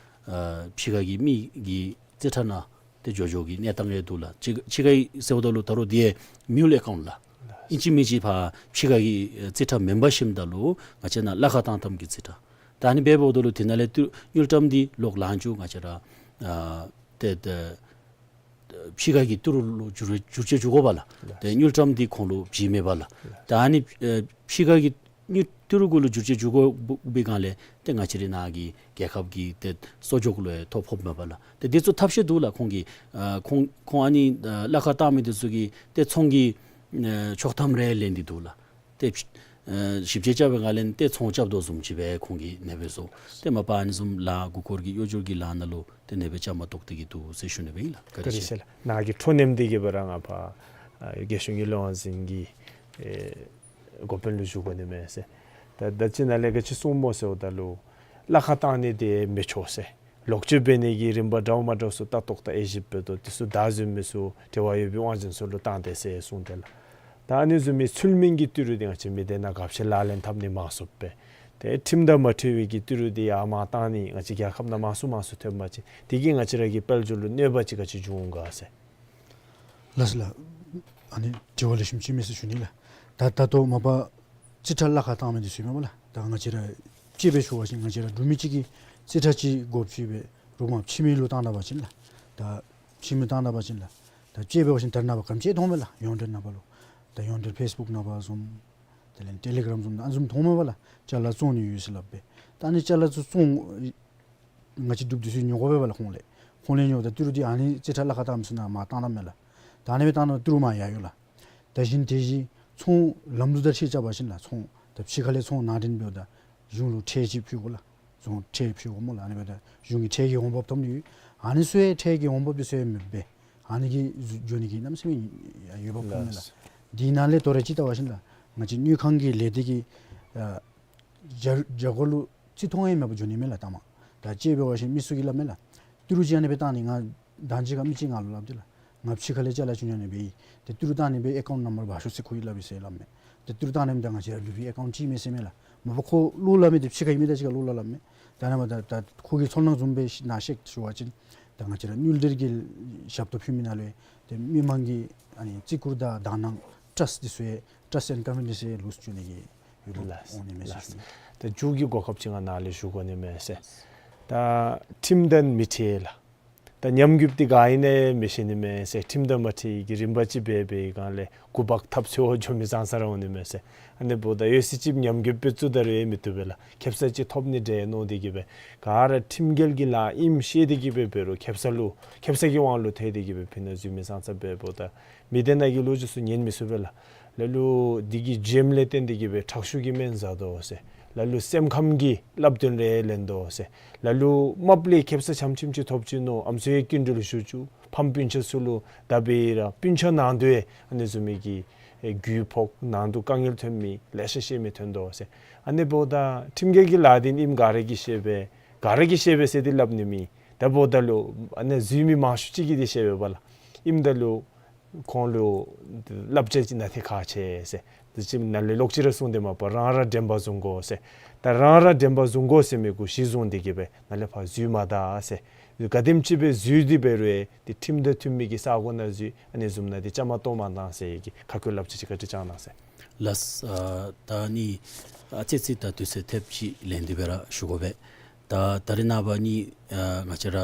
ཨ་ཕྱི་ཁ་གི་མི་གི་རྩིས་ཁྲ་ནང་ཏེ་འགྱོ་འགྱོ་གི་གནས་སྟངས་ཡང་འདུག་ལགས། ཕྱི་ཕྱི་ཁ་གི་ཟེརཝ་ད་ལུ་ད་རུང་འདི་ཡང་མིའུལ་ཨེ་ཀའུནཊ་ལགས། ཨིན་ཅི་མིན་ཅི་ཕར་ཕྱི་ཁ་གི་རྩིས་ཁྲ་མེན་པར་ཞིནམ་ད་ལུ་ང་བཅས་ནཱ་གླ་ཁར་བཏང་བཏངམ་གི་རྩིས་ཁྲ། ད་ཨ་ནི་འབདཝ་ད་ལུ་དེ་ནང་ལས་ཏེ་དངུལ་ཀྲམ་འདི་ལོག་ལངས་རྒྱུ་ང་བཅས་ར་ཨ་ཏེ་ཏེ་ཕྱི་ཁ་གི་ཏི་རུ་ལུ་བསྒྱུར་བསྒྱུར་བཅོས་འགྱོ་དགོ་པ་ལགས། ཏེ་དངུལ་ཀྲམ་འདི་ཁོང་ལུ་བྱིན་མེད་པ་ལགས། ཏེ་ཨ་ནི་ཨ་ཕྱི་ཁ་གི་དངུལ་ཏི་རུ་གུ་ལུ་བསྒྱུར་བཅོས་འགྱོ་དགོ་པའི་སྒང་ལས་ཏེ་ང་བཅས་རའི་ནཱ་གི་རྒྱལ་ཁབ་ཀྱི་ཏེ་གསོག་འཇོག་ལུ་ཡང་ཐོ་ཕོགཔ་མས་པ་ལགས། ཏེ་འདི་ཚུ་ཐབས་ཤེས་འདུག་ལགས། ཁོང་གིས་ཨ་ཁོང་ཁོང་ཨ་ནི་ཨ་གླ་ཁར་བཏང་མི་འདི་ཚུ་གིས་ཏེ་ཚོང་གི་ ཨེ་ཆོག་ཐམ་རེ་ལེན་ཏེ་འདུག་ལགས། ཏེ་ཨེ་ཞིབ་དཔྱད་རྐྱབ་པའི་སྒང་ལས་ཏེ་ཚོང་རྐྱབ་དོ་བཟུམ་ཅིག་སྦེ་ཁོང་གིས་ཨ་ནེ་སྦེ་བཟོ། ཏེ་མ་པ་ཨ་ནི་བཟུམ་ལཱ་མགུ་སྐོར་གྱི་གཡོ་སྦྱོར་གྱི་ལཱ་ནང་ལུ་ཏེ་ཨ་ནེ་སྦེ་བཅའ་མར་གཏོགས་ཏེ་གི་འདུག་ཟེར་ཞུ་ནི་སྦེ་ཨིན་ལགས། བཀའ་དྲིན་ཆེ། བཀའ་དྲིན་ཆེ་ལགས། ནཱ་གི་འཕྲོ་མཉམ་འདི་གིས་སྦེ་ར་ང་ཕར་ཨ་རྒྱལ་གཞུང་གི་ལས་དབང་འཛིན་གྱི་ཨེ་འགོ་དཔོན་ལུ་ཞུ་དགོ་ནི་མས་ཟེར། ད་ད་ཅི་ནཱ་ལས་ག་ཅི་གསུངམ་སྨོ་ཟེརཝ་ད་ལུ་གླ་ཁར་བཏང་ནི་དེ་མི་ཆོག་ཟེར། ལོག་སྤྱོད་འབད་ནི་གི་རིམ་པ་འདྲཝ་མ་འདྲཝ་ཚུ་ལྟ་རྟོག་དང་དབྱེ་ཞིབ་འབད་དོ། དེ་ཚུ་བདའ་འཛིན་མི་ཚུ་འབྲེལ་བ་ཡོད་པའི་དབང་འཛིན་ཚུ་ལུ་བཏང་སྟེ་ཟེར་གསུངས་ཏེ་ལགས། ད་ཨ་ནི་བཟུམ་མའི་ཚུལ་མིན་གྱི་ཏི་རུ་འདི་ང་བཅས་མི་སྡེ་ནང་ག་ཅི་ལག་ལེན་འཐབ་ནི་མང་སུ་སྦེ། ཏེ་ཁྲིམས་དང་མ་འཁྲིལ་བའི་གི་ཏི་རུ་འདི་ཡར་མར་བཏང་ནི་ང་བཅས་རྒྱལ་ཁབ་ནང་མང་སུ་མང་སུ་ཐོན་པ་ཅིན་དེ་གིས་ང་བཅས་ར་གི་དཔལ་འབྱོར་ལུ་གནོད་པ་ཅིག་ག་ཅི་འབྱུང་ག་ཟེར། ལགས་སོ་ལགས། ཨ་ནི་དྲི་བ་ལེགས་ཤོམ་ཅིག་མས་ཟེར་ཞུ་ནི་ལགས། ད་ད་ལྟོ་མ་པ་རྩིས་ཁྲ་གླ་ཁར་བཏང་མི་འདི་ཚུ་ཨིན་མས་པ་ལགས། ད་ང་བཅས་ར་དཔྱེ་སྦེ་ཞུ་བ་ཅིན་ང་བཅས་ར་འབྲུག་མི་གཅིག་གིས་རྩིས་ཁྲ་ཅིག་སྒོ་ཕྱེ་སྦེ་རོགས་མ་ཕྱི་མི་ལུ་བཏང་ད་པ་ཅིན་ལགས། ད་ཕྱི་མི་བཏང་ད་པ་ཅིན་ལགས། ད་དཔྱེ་འབད་བ་ཅིན་ད་རེས་ནངས་པ་ག་དེམ་ཅིག་མཐོངམ་མས་ལགས། ཡོངས་འབྲེལ་ནང་པ་ལུ། ད་ཡོངས་འབྲེལ་ཕེསི་བུཀ་ནང་པ་བཟུམ། དེ་ལས་ཊེ་ལི་གརམ་བཟུམ་ཨ་ནི་བཟུམ་མཐོངམ་མས་པ་ལགས། ཅ་ལ་བཙོང་ནི་ཡོད་ཟེར་སླབ་སྦེ། ད་ཨ་ནི་ཅ་ལ་ཚུ་བཙོང་ང་བཅས་འབྲུགཔ་འདི་ཚུ་ཉོ་དགོ་པས་པ་ལགས་ཁོང་ལས། ཁོང་ལས་ཉོཝ་ད་ཏི་རུ་འདི་ཨ་ནི་རྩིས་ཁྲ་གླ་ཁར་བཏང་མི་ཚུ་ནང་མར་བཏང་ད་མས་ལགས། ད་ཨ་ནི་སྦེ་བཏང་ད་ཏི་རུ་མར་ཡར་འོང་ལགས། ད་གཞན་དེ་བཞིན་ཚོང་ལམ་ལུགས་དང་འཁྲིལ་རྐྱབ་པ་ཅིན་ལགས། ཚོང་ད་ཕྱི་ཁ་ལས་ཚོང་ནང་འདྲེན་འབདཝ་ད་གཞུང་ལུ་ཁྲལ་ཅིག་ཕུལ་དགོ་ལགས། རྫོང་ཁྲལ་ཕུལ་དགོ་སྨོ་ལགས། ཨ་ནི་འབདཝ་ད་གཞུང་གི་ཁྲལ་གྱི་འོང་འབབ་ཐོབ་ནི་ཡོད། ཨ་ནི་ཚུ་ཡང་ཁྲལ་གྱི་འོང་འབབ་འདི་ཚུ་ཡང་མེདཔ་སྦེ་ཨ་ནི་གིས་འགྱོ་ནི་གི་གནམ་མེད་ས་མེད་འོས་འབབ་ཐོབ་མས་ལགས། དེ་ནང་ལས་དོ་རུང་ཅིག་བལྟ་བ་ཅིན་ལགས། ང་བཅས་དངུལ་ཁང་གི་ལས་སྡེ་གི་ཨ་རྒྱ་རྒྱ་སྒོ་ལུ་རྩིས་མཐོང་ཡང་མེདཔ་འགྱོ་ནི་མས་ལགས་ལྟ་མ། ད་དཔྱེ་འབད་བ་ཅིན་མི་ཚུ་གིས་སླབ་མས་ལགས། ཏི་རུ་ཅིག་ཨ་ནི་སྦེ་བཏང་ནི་ང་དང་ཅིག་ཁར་མི་ཅིག་ང་ལུ་སླབ་སྟེ་ལགས། ང་ཕྱི་ཁ་ལས་ཅ་ལ་ཅིག་ཉོ་ནི་སྦེ་ཨིན། ཏེ་ཏི་རུ་བཏང་ནི་སྦེ་ཨེ་ཀའུནཊ་ནམ་བར་འབག་ཤོག་ཟེར་ཁོ་གིས་སླབ་ཡི་ཟེར་སླབ་མས། ཏེ་ཏི་རུ་བཏང་ནི་ད་ང་བཅས་ར་ལུ་སྦེ་ཨེ་ཀའུནཊ་ཅིག་མས་ཟེར་མས་ལགས། མ་པ་ཁོ་བློ་སླབ་མི་འདི་ཕྱི་ཁ་གི་མི་དང་གཅིག་ཁར་བློ་སླབ་སླབ་མས། ད་ནཱ་མ་ད་ད་ཁོ་གི་ཚོར་སྣང་བཟུམ་སྦེ་ནཱ་བཤད་ཞུ་བ་ཅིན་ད་ང་བཅས་ར་དངུལ་འབྲེལ་གྱི་ཞབས་ཏོག་ཕུལ་མི་ནང་ལུ་ཏེ་མི་མང་གི་ཨ་ནི་བརྩི་བཀུར་དང་དག་སྣང་ཊརསཊ་འདི་ཚུ་ཡང་ཊརསཊ་ཨེནཌ་ཀོན་ཕི་ཌེནསི་ཡང་ལུས་འགྱོ་ནི་གི་ཡོདཔ་ལགས། འོང་ནི་མས་ལགས། ཟེར་ཞུ་ནི། ད་མཇུག་གི་གོ་སྐབས་ཅིག་ང་ནཱ་ལས་ཞུ་དགོ་ནི་མས་ཟེར། ད་ཁྲིམས་དང་མི་འཁྲིལ་ལགས། ད་ཉམས་རྒུདཔ་འདི་ག་ཨིན་ན་མི་ཤེས་ནི་མས་ཟེར། ཁྲིམས་དང་མ་འཁྲིལ་གྱི་རིམ་པ་ཅིག་འབད་བའི་སྒང་ལས་འགོ་འབག་ཐབས་འཚོལ་འགྱོ་མི་ཙང་ཙ་ར་འོང་ནི་མས་ཟེར། ཨ་ནི་འབདཝ་ད་ཡོད་ཚད་ཅིག་ཉམས་རྒུདཔ་སྦེ་བཙུགས་ད་རུང་ཡང་མི་བཏུབ་པས་ལགས། ཁེབ་ས་ཅིག་ཐོབ་ནི་འདྲས་མནོ་སྟེ་གི་སྦེ་ག་ར་ཁྲིམས་འགལ་གྱི་ལཱ་ཨིནམ་ཤེས་ཏེ་གི་སྦེ་འབད་རུང་ཁེབ་ས་ལུ་ཁེབ་ས་གི་དབང་ལུ་ཐལ་ཏེ་གི་སྦེ་ཕི་ནཱ་འཛུལ་མི་ཙང་ཙ་འབདཝ་ད་མི་སྡེ་ནང་གི་ལོ་རྒྱུས་ཚུ་ཉན་མི་ཚུགས་པས་ལགས། ལ་ལུ་འདི་གི་བྱེམ་ལས་བརྟེན་ཏེ་གི་སྦེ་ཁྲག་ཤུགས་ཀྱི་སྨན་ཟ་དོ་ཟེར། ལ་ལུ་སེམས་ཁམས་ཀྱི་བསླབ་སྟོན་རེ་ལེན་དོ་ཟེར། ལ་ལུ་རྨགཔ་ལས་ཁེབ་ས་ཆམ་ཆིམ་ཅིག་ཐོབ་ཅི་མནོ་ཨམ་སྲུ་ཡང་སྐྱིན་འགྲུལ་ཞུ་བཅུག། ཕམ་སྤུན་ཆ་ཚུ་ལུ་ད་འབད་ར་སྤུན་ཆ་ནང་དུ་ཡང་ཨ་ནི་བཟུམ་མའི་གི་ཨེ་རྒུད་ཕོག་ནང་དུ་དཀའ་ངལ་ཐོན་མི་ལེ་ཤ་ཤེས་མི་ཐོན་དོ་ཟེར། ཨ་ནི་འབདཝ་ད་ཁྲིམས་འགལ་གྱི་ལཱ་འདི་ཨིནམ་ག་ར་གིས་ཤེས་པས། ག་ར་གིས་ཤེས་པས་ཟེར་འདི་སླབ་ནི་མེད། ད་འབདཝ་ད་ལུ་ཨ་ནི་འཛུལ་མི་མང་ཤོས་ཅིག་གིས་འདི་ཤེས་པས་པ་ལགས། ཨིནམ་ད་ལུ་ཁོང་ལུ་བསླབ་བྱ་ཅིག་ནང་ཏེ་ཁག་ཆེ་ཟེར། དེ་ཅིག་ནཱ་ལས་ལོག་ཅི་ར་གསུངས་ཏེ་མ་པ་རང་ར་དྲན་པ་བཟུང་དགོ་ཟེར། ད་རང་ར་དྲན་པ་བཟུང་དགོ་ཟེར་མི་གུ་གཞི་བཟུང་སྟེ་གི་སྦེ་ནཱ་ལས་ཕར་འཛུལ་མ་ད་ཟེར། ག་དེམ་ཅིག་སྦེ་འཛུལ་ཏེ་འབད་རུང་ཡང་ཏེ་ཁྲིམས་དང་མཐུན་མི་གི་ས་གོ་ནང་འཛུལ། ཨ་ནི་བཟུམ་ནང་ཏེ་བཅའ་མར་གཏོགས་མ་གཏང་ཟེར་གྱི་ཁ་སྐོང་བསླབ་བྱ་ཅིག་བཀའ་དྲིན་བསྐྱང་གནང་ཟེར། ལགས། ཨ་ད་ནི་ཨ་ཙི་ཙི་ད་དུས་ཚོད་ཐེབས་ཅིག་ལེན་ཏེ་སྦེ་ར་ཞུ་དགོ་པས། ད་ད་རེས་ནངས་པ་ནི་ཨ་ང་བཅས་ར་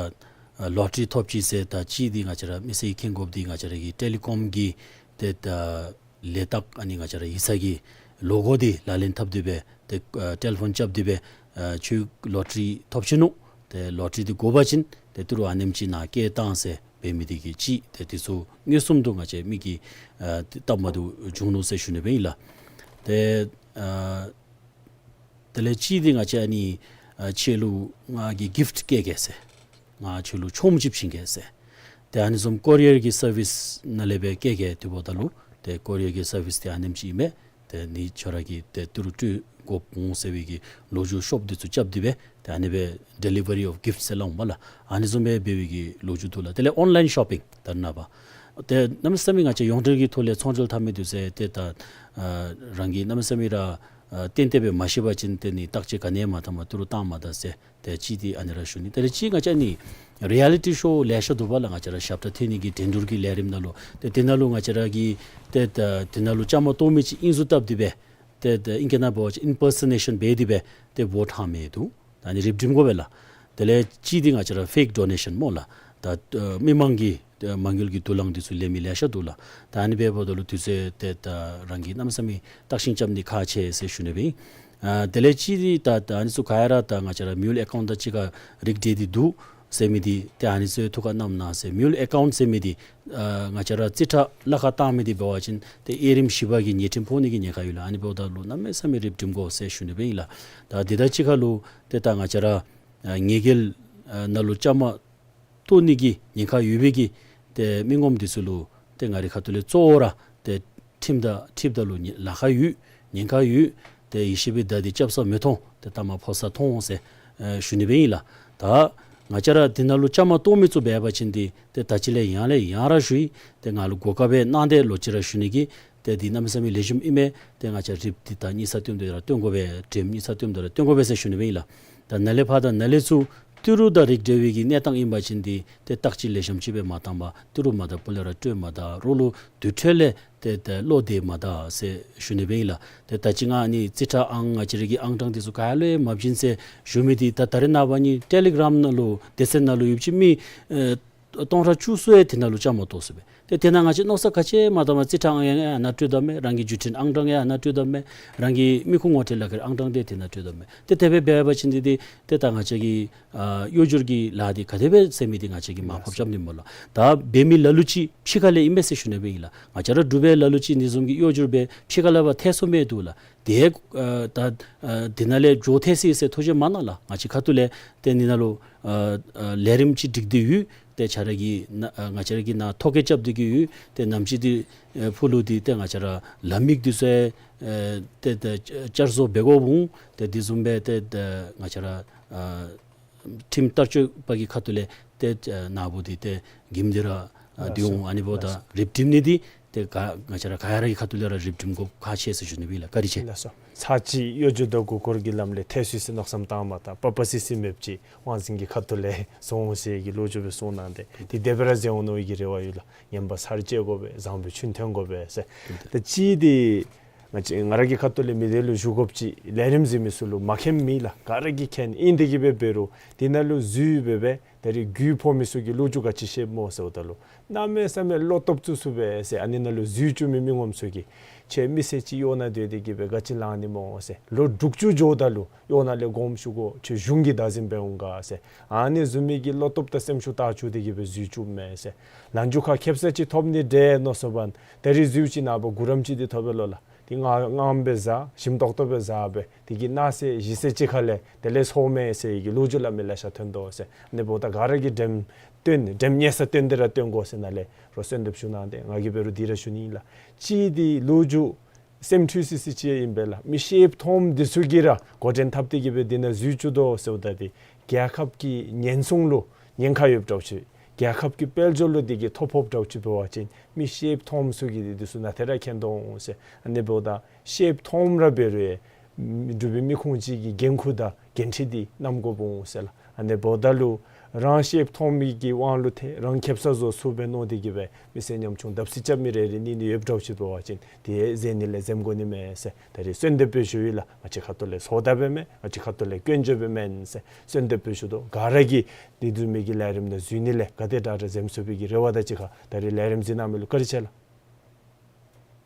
ཨ་ལོ་ཊ་རི་ཐོབ་ཅི་ཟེར་ད་ཅིག་འདི་ང་བཅས་ར་མི་སེར་གྱིས་མཁྱེན་དགོཔ་འདི་ང་བཅས་ར་གི་ཊེ་ལི་ཀོམ་གྱི་ཏེ་ད་ལས་རྟགས་ཨ་ནི་ང་བཅས་ར་ཡིག་ཚང་གི་ལོ་གོ་འདི་ལག་ལེན་འཐབ་སྟེ་སྦེ་ཏེ་ཨ་ཊེ་ལི་ཕོན་རྐྱབ་སྟེ་སྦེ་ཨ་ཁྱོད་ལོ་ཊ་རི་ཐོབ་ཅི་ནུག། ཏེ་ལོ་ཊ་རི་འདི་དགོ་པ་ཅིན་ཏེ་ཏི་རུ་ཨ་ནེམ་ཅིག་ནཱ་བསྐྱལ་གཏང་ཟེར་འབད་མི་འདི་གིས་ཅིག་ཏེ་འདི་ཚུ་མངོན་སུམ་དུ་ང་བཅས་མི་གིས་ཨ་ཏེ་སྟབས་མ་བདེཝ་བྱུང་ནུག་ཟེར་ཞུ་ནི་སྦེ་ཨིན་ལགས། ཏེ་ཨ་དེ་ལས་ཅིག་འདི་ང་བཅས་ཨ་ནི་ཨ་ཁྱོད་ལུ་ང་གིས་གིཕཊ་བསྐྱལ་གེ་ཟེར། ང་ཁྱོད་ལུ་ཆོངམ་ཅིག་བྱིན་གེ་ཟེར། ཏེ་ཨ་ནི་བཟུམ་ཀོ་རི་ཡར་གྱི་སར་བིསི་ནང་ལས་སྦེ་བསྐྱལ་གེ་ཟེར་འབདཝ་ད་ལུ་ཏེ་ཀོ་རི་ཡར་གྱི་སར་བིསི་འདི་ཨ་ནེམ་ཅིག་ཨིན་མས། ཏེ་ནི་ཁྱོད་ར་གིས་ཏེ་ཏི་རུ་སྤྲོད་དགོཔ་འོང་ཟེར་བའི་གི་ལོ་རྒྱུས་ཤོབ་འདི་ཚུ་རྐྱབ་སྟེ་སྦེ་ཏེ་ཨ་ནི་སྦེ་ཌེ་ལི་ཝ་རི་ཨོཕ་གིཕཊ་ཟེར་སླབ་འོང་པ་ལགས། ཨ་ནི་བཟུམ་སྦེ་འབད་བའི་གི་ལོ་རྒྱུས་འདུག་ལགས། དེ་ལས་ཨོན་ལའིན་ཤོ་པིང་ད་ནཱ་པ་ཏེ་གནམ་མེད་ས་མེད་ང་བཅས་ཡོངས་འབྲེལ་གྱི་ཐོག་ལས་ཚོང་འབྲེལ་འཐབ་མི་འདི་ཚུ་ཏེ་ད་ཨ་རང་གིས་གནམ་མེད་ས་མེད་ར་ཨ་ཏན་ཏན་སྦེ་མ་ཤེས་པ་ཅིན་ཏེ་ནི་བརྟག་དཔྱད་ག་ནི་ཡང་མ་འཐབ་མ་ཏི་རུ་བཏང་མ་ད་ཟེར། ཏེ་ཅིག་འདི་ཨ་ནི་ར་ཞུ་ནི། དེ་ལས་ཅིག་ང་བཅས་ནི་རི་ཡ་ལི་ཊི་ཤོ་ལེ་ཤ་འདུག་པ་ལགས། ང་བཅས་ར་ཞབས་ཁྲ་འཐེན་ནི་གི་འགྲན་བསྡུར་གྱི་ལས་རིམ་ནང་ལུ་ཏེ་དེ་ནང་ལུ་ང་བཅས་ར་གིས་ཏེ་ད་དེ་ནང་ལུ་བཅའ་མར་གཏོགས་མི་ཅིག་ཨིན་ཟེར་བཏབ་སྟེ་སྦེ་ཏེ་ད་ཨིང་སྐད་ནང་འབད་བ་ཅིན་ཨིམ་པར་སོ་ནེ་ཤཱན་འབད་དེ་སྦེ་ཏེ་བོཊ་འཐང་མི་འདུག། ད་ཨ་ནི་རིགཔ་སྒྲིམ་དགོ་པས་ལགས། དེ་ལས་ཅིག་འདི་ང་བཅས་ར་ཕེཀ་ཌོ་ནེ་ཤཱན་སྨོ་ལགས། ད་ཨ་མི་མང་གི་ཨ་མ་དངུལ་གྱི་དུག་རླངས་འདི་ཚུ་ལེན་མི་ལེ་ཤ་འདུག་ལགས། ད་ཨ་ནི་འབདཝ་ད་ལུ་དུས་ཚོད་ཏེ་ད་རང་གིས་གནམ་མེད་ས་མེད་བརྟག་ཞིབ་རྐྱབ་ནི་ཁག་ཆེ་ཟེར་ཞུ་ནི་སྦེ་ཨིན། ཨ་དེ་ལས་ཅིག་འདི་ད་ད་ཨ་ནི་ཚུ་ག་ར་ད་ང་བཅས་ར་མིའུལ་ཨེ་ཀའུནཊ་དང་གཅིག་ཁར་རིགས་འདྲེས་ཏེ་འདུག། ཟེར་མི་འདི་ཏེ་ཨ་ནི་ཚུ་ཐུགས་ཁར་བསྣམས་གནང་ཟེར། མིའུལ་ཨེ་ཀའུནཊ་ཟེར་མི་འདི་ཨ་ང་བཅས་ར་རྩིས་ཁྲ་ལཱ་ཁག་བཏང་མི་འདི་འབད་བ་ཅིན་ཏེ་དབྱེ་རིམ་བཞི་པ་གི་ཉེས་ཁྲིམས་ཕོག་ནི་གི་ཉེན་ཁ་ཡོད་ལགས། ཨ་ནི་འབདཝ་ད་ལུ་གནམ་མེད་ས་མེད་རིགཔ་སྒྲིམ་དགོ་ཟེར་ཞུ་ནི་སྦེ་ཨིན་ལགས། ད་འདི་དང་གཅིག་ཁར་ལུ་ཏེ་ད་ང་བཅས་ར་ཨ་ཉེས་འགེལ་ཨ་ནང་ལུ་བཅའ་མར་གཏོགས་ནི་གི་ཉེན་ཁ་ཡོད་པའི་གི་ཏེ་མི་ངོམ་འདི་ཚུ་ལུ་ཏེ་ང་རའི་ཁ་ཐུག་ལས་གཙོ་བོ་ར་ཏེ་ཁྲིམས་དང་འཁྲིལཝ་ད་ལུ་ཉེ་ལཱ་ཁག་ཡོད། ཉེན་ཁ་ཡོད། ཏེ་ཡེ་ཤེས་པའི་མདའ་འདི་རྐྱབ་ས་མི་མཐོང་། ཏེ་མཐའ་མར་ཕོག་ས་མཐོང་ཟེར་ཨེ་ཞུ་ནི་སྦེ་ཨིན་ལགས། ད་ང་བཅས་ར་འདི་ནང་ལུ་བཅའ་མར་གཏོགས་མི་ཚུ་འབད་བ་ཅིན་འདི་ཏེ་ད་ཅི་ལས་ཡང་ལས་ཡང་ར་ཞུ་ཡི། ཏེ་ང་ལུ་གོ་སྐབས་སྦེ་གནང་སྟེ་ལོག་ཅི་ར་ཞུ་ནི་གི་ཏེ་འདི་གནམ་མེད་ས་མེད་ལེགས་ཤོམ་ཨིན་མས། ཏེ་ང་བཅས་རིགཔ་འདི་ད་གཉིས་ས་སྟོན་ཏེ་ར་སྟོན་དགོ་པས། དྲིམ་གཉིས་ས་སྟོན་ཏེ་ར་སྟོན་དགོ་པས་ཟེར་ཞུ་ནི་སྦེ་ཨིན་ལགས། ད་ནཱ་ལས་ཕར་ད་ནཱ་ལས་ཚུར་ཏི་རུ་དང་རིགས་འབྲེལ་བའི་གི་གནས་སྟངས་ཨིན་པ་ཅིན་འདི་ཏེ་བརྟག་དཔྱད་ལེགས་ཤོམ་ཅིག་སྦེ་མ་བཏང་པར་ཏི་རུ་མ་དང་སྤུ་ལས་ར་སྤྲོད་མ་ད་རོགས་ལུ་དུར་ཁྲོད་ལས་ཏེ་ཏེ་བློ་བདེ་མ་ད་ཟེར་ཞུ་ནི་སྦེ་ཨིན་ལགས། ཏེ་ད་ཅི་ང་ཨ་ནི་རྩིས་ཁྲ་ཨང་ང་བཅས་ར་གི་ཨང་གྲངས་འདི་ཚུ་ག་ལུ་ཡང་མ་བྱིན་ཟེར་ཞུ་མི་འདི་ད་ད་རེས་ནངས་པ་ནི་ཊེ་ལི་གྲམ་ནང་ལུ་སྡེ་ཚན་ནང་ལུ་ཡོདཔ་ཅིག་མི་ཨེ་སྟོང་ཕྲག་བཅུ་གསུམ་ཡང་དེ་ནང་ལུ་བཅའ་མར་གཏོགས་སོ་སྦེ། ཏེ་དེ་ནང་ང་བཅས་མནོ་བསམ་ག་ཅི་མ་བཏངམ་རྩིས་ཁྲ་ཨང་ཡང་ཨ་ནཱ་སྤྲོད་དོ་མས། རང་གི་བརྒྱུད་འཕྲིན་ཨང་གྲངས་ཡང་ཨ་ནཱ་སྤྲོད་དོ་མས། རང་གི་མི་ཁུངས་ངོ་སྤྲོད་ལག་ཁྱེར་ཨང་གྲངས་འདི་དེ་ནང་སྤྲོད་དོ་མས། ཏེ་དེ་སྦེ་འབད་བ་ཅིན་འདི་འདི་ཏེ་ད་ང་བཅས་ཀྱི་ཨ་གཡོ་སྒྱུ་གི་ལཱ་འདི་ག་དེ་སྦེ་ཟེར་མི་འདི་ང་བཅས་ཀྱིས་མར་ཕབ་རྐྱབ་ནི་སྨོ་ལགས། ད་འབད་མི་ལ་ལུ་ཅིག་ཕྱི་ཁ་ལས་ཨིན་མས་ཟེར་ཞུ་ནི་སྦེ་ཨིན་ལགས། ང་བཅས་ར་འབྲུག་པའི་ལ་ལུ་ཅིག་འདི་བཟུམ་གྱི་གཡོ་སྒྱུ་སྦེ་ཕྱི་ཁ་ལས་ཕར་ཐལ་སོང་མི་འདུག་ལགས། ཏེ་ཨ་ད་ཨ་འདི་ནང་ལས་འགྱོ་ཐལ་སོ་ཡི་ཟེར་ཐུགས་རྗེ་མ་གནང་ལགས། ང་བཅས་ཁ་ཐུག་ལས་ཏེ་འདི་ནང་ལུ་ཨ་ཨ་ལས་རིམ་ཅིག་སྒྲིག་སྟེ་ཡོད། ཏེ་ཁྱེད་ར་གིས་ནཱ་ཨ་ང་བཅས་ར་གིས་ནཱ་ཐོ་བཀོད་རྐྱབ་སྟེ་གི་ཡོད། ཏེ་ནམ་ཅིག་འདི་ཨེ་ཕུལ་ལོ་འདི་ཏེ་ང་བཅས་ར་ལམ་ཡིག་འདི་ཚུ་ཨེ་ཏེ་ཏེ་བསྐྱར་བཟོ་འབད་དགོཔ་འོང་། ཏེ་འདི་བཟུམ་སྦེ་ཏེ་ཏེ་ང་བཅས་ར་ཨ་ཁྲིམས་བསྟར་སྤྱོད་པ་གི་ཁ་ཐུག་ལས་ཏེ་ཨ་ནཱ་བུ་འདི་ཏེ་འགྱིམ་འདི་ར་ཨ་ལགས་འདི་འོང་། སོ། ཨ་ནི་འབདཝ་ད་ལགས་སོ། རིགཔ་སྒྲིམ་ནི་འདི་ཏེ་ག་ང་བཅས་ར་ག་ར་གི་ཁ་ཐུག་ལས་ར་རིགཔ་སྒྲིམ་དགོཔ་ཁག་ཆེ་ཟེར་ཞུ་ནི་སྦེ་ཨིན་ལགས། བཀའ་དྲིན་ཆེ། ལགས་སོ། ཚར་གཅིག་གཡོ་སྒྱུ་དང་མགུ་སྐོར་གྱི་ལམ་ལས་ཐལ་སོ་ཡི་ཟེར་མནོ་བསམ་བཏངམ་ད་པ་པ་སི་སི་མེདཔ་ཅིག་དབང་འཛིན་གྱི་ཁ་ཐུག་ལས་སོང་ཟེར་གྱི་ལོ་རྒྱུས་སྦེ་གསུངས་གནང་སྟེ་འདི་དེ་སྦེ་ར་མཛད་འོང་མནོ་བའི་གི་རེ་བ་ཡོད་ལགས། ངན་པ་ཚར་བཅད་དགོ་པས། བཟང་པོའི་ཆོས་ཐོན་དགོ་པས་ཟེར། ད་ཅི་འདི་ང་བཅས་ང་ར་གི་ཁ་ཐུག་ལས་མི་སྡེ་ལུ་ཞུ་དགོཔ་ཅིག་ལས་རིམ་གཟིགས་མི་ཚུ་ལུ་མ་མཁྱེནམ་མེད་ལགས། ག་ར་གིས་མཁྱེན། ཨིན་དེ་གིས་སྦེ་འབད་རུང་འདི་ནང་ལུ་འཛུལ་སྦེ་སྦེ་ད་རིས་རྒུད་ཕོག་མི་ཚུ་གིས་ལོ་རྒྱུས་ག་ཅི་ཤེསཔ་སྨོ་ཟེརཝ་ད་ལུ་གནམ་མེད་ས་མེད་བློ་སྟོབས་བཙུགས་ཚུགས་པས་ཟེར། ཨ་ནི་ནང་ལུ་འཛུལ་བཅུག་མི་མི་ངོམ་ཚུ་གིས་ཁྱོད་མི་སེར་ཅིག་གཡོག་ནང་སྡོད་དེ་གིས་སྦེ་ག་ཅི་ལང་ནི་སྨོ་ཟེར། ལོ་དྲུག་ཅུ་འགྱོཝ་ད་ལུ་གཡོག་ནང་ལས་དགོངསམ་ཞུ་དགོ། ཁྱོད་གཞུང་གི་བདག་འཛིན་འབད་འོང་ག་ཟེར། ཨ་ནི་བཟུམ་མའི་གི་བློ་སྟོབས་དང་སེམས་ཤུགས་དར་བཅུག་སྟེ་གིས་སྦེ་འཛུལ་བཅུགཔ་མས་ཟེར། ལང་ཀྲུའུ་ཁ་ཁེབ་ས་ཅིག་ཐོབ་ནི་འདྲས་མནོ་སོང་པ་ད་རིས་འཛུལ་ཅི་ནངས་པ་གུ་རམ་ཅིག་འདི་ཐོབ་པས་ལོ་ལགས། འདི་ངང་ངམ་སྦེ་བཟའ་ཞིམ་ཏོག་ཏོ་སྦེ་བཟའ་སྦེ་འདི་གིས་ན་ཚོད་གཞི་ཚོད་ཅིག་ཁ་ལས་དེ་ལས་སོང་མས་ཟེར་གྱི་ལོ་རྒྱུས་སླབ་མི་ལེ་ཤ་ཐོན་དོ་ཟེར། ཨ་ནི་འབདཝ་ད་ག་ར་གིས་འགྲེམས་སྟོན་འགྲེམས་ཉེས་ས་སྟོན་ཏེ་ར་སྟོན་དགོ་ཟེར་ནཱ་ལས་རོགས་གསོལ་འདེབས་ཞུ་གནང་སྟེ་ང་གིས་འབད་རུང་འདི་ར་ཞུ་ནི་ཨིན་ལགས། ཅི་འདི་ལོ་རྒྱུས་སེམས་འཁྲུལ་སི་སི་ཅིག་ཨིན་པས་ལགས། མི་ཤེསཔ་མཐོངམ་འདི་ཚུ་གིས་ར་འགོ་འདྲེན་འཐབ་སྟེ་གིས་སྦེ་འདི་ནང་འཛུལ་བཅུག་དོ་ཟེརཝ་ད་འདི་རྒྱལ་ཁབ་ཀྱི་ཉེན་སྲུང་ལུ་ཉེན་ཁ་ཡོདཔ་འདྲཝ་ཅིག་རྒྱལ་ཁབ་ཀྱི་དཔལ་འབྱོར་ལུ་འདི་གིས་ཐོ་ཕོགཔ་འདྲཝ་ཅིག་འབད་བ་ཅིན་མི་ཤེསཔ་མཐོངམ་ཚུ་གིས་འདི་འདི་ཚུ་ནཱ་ཏེ་ར་མཁྱེན་དོ་འོང་ཟེར། ཨ་ནི་འབདཝ་ད་ཤེསཔ་མཐོངམ་ར་འབད་རུང་འབྲུག་པའི་མི་ཁུངས་ཅིག་གི་འགན་ཁུར་དང་འགན་འཁྲི་འདི་བསྣམ་དགོཔ་འོང་ཟེར་ལགས། ཨ་ནི་འབདཝ་ད་ལུ་རང་ཤེསཔ་མཐོང་མི་གི་དབང་ལུ་ཏེ་རང་ཁེབ་ས་བཟོ་ཚུགས་པས་མནོ་སྟེ་གིས་སྦེ་མི་སེར་ཉམ་ཆུང་བརྡབ་གསིག་རྐྱབ་མི་རེ་རེ་གཉིས་གཉིས་ཡོདཔ་འདྲཝ་ཅིག་འབད་བ་ཅིན་དེ་འཛེམ་ནི་ལས་འཛེམ་དགོ་ནི་མས་ཟེར་ད་རིས་གསོལ་འདེབས་སྦེ་ཞུ་ཡི་ལགས། ང་བཅས་ཁ་ཐུག་ལས་ཚོགས་བརྡ་འབདཝ་མེན། ང་བཅས་ཁ་ཐུག་ལས་སྐྱོན་བརྗོད་འབདཝ་མེན་ཟེར་གསོལ་འདེབས་སྦེ་ཞུ་དོ། ག་ར་གིས་འདི་བཟུམ་མའི་གི་ལས་རིམ་ནང་འཛུལ་ནི་ལས་ག་དེ་དྲག་དྲག་འཛེམ་ཚུགས་པའི་གི་རེ་བ་དང་གཅིག་ཁར་ད་རིས་ལས་རིམ་གཟིགས་གནང་མི་ལུ་བཀའ་དྲིན་ཆེ་ལགས།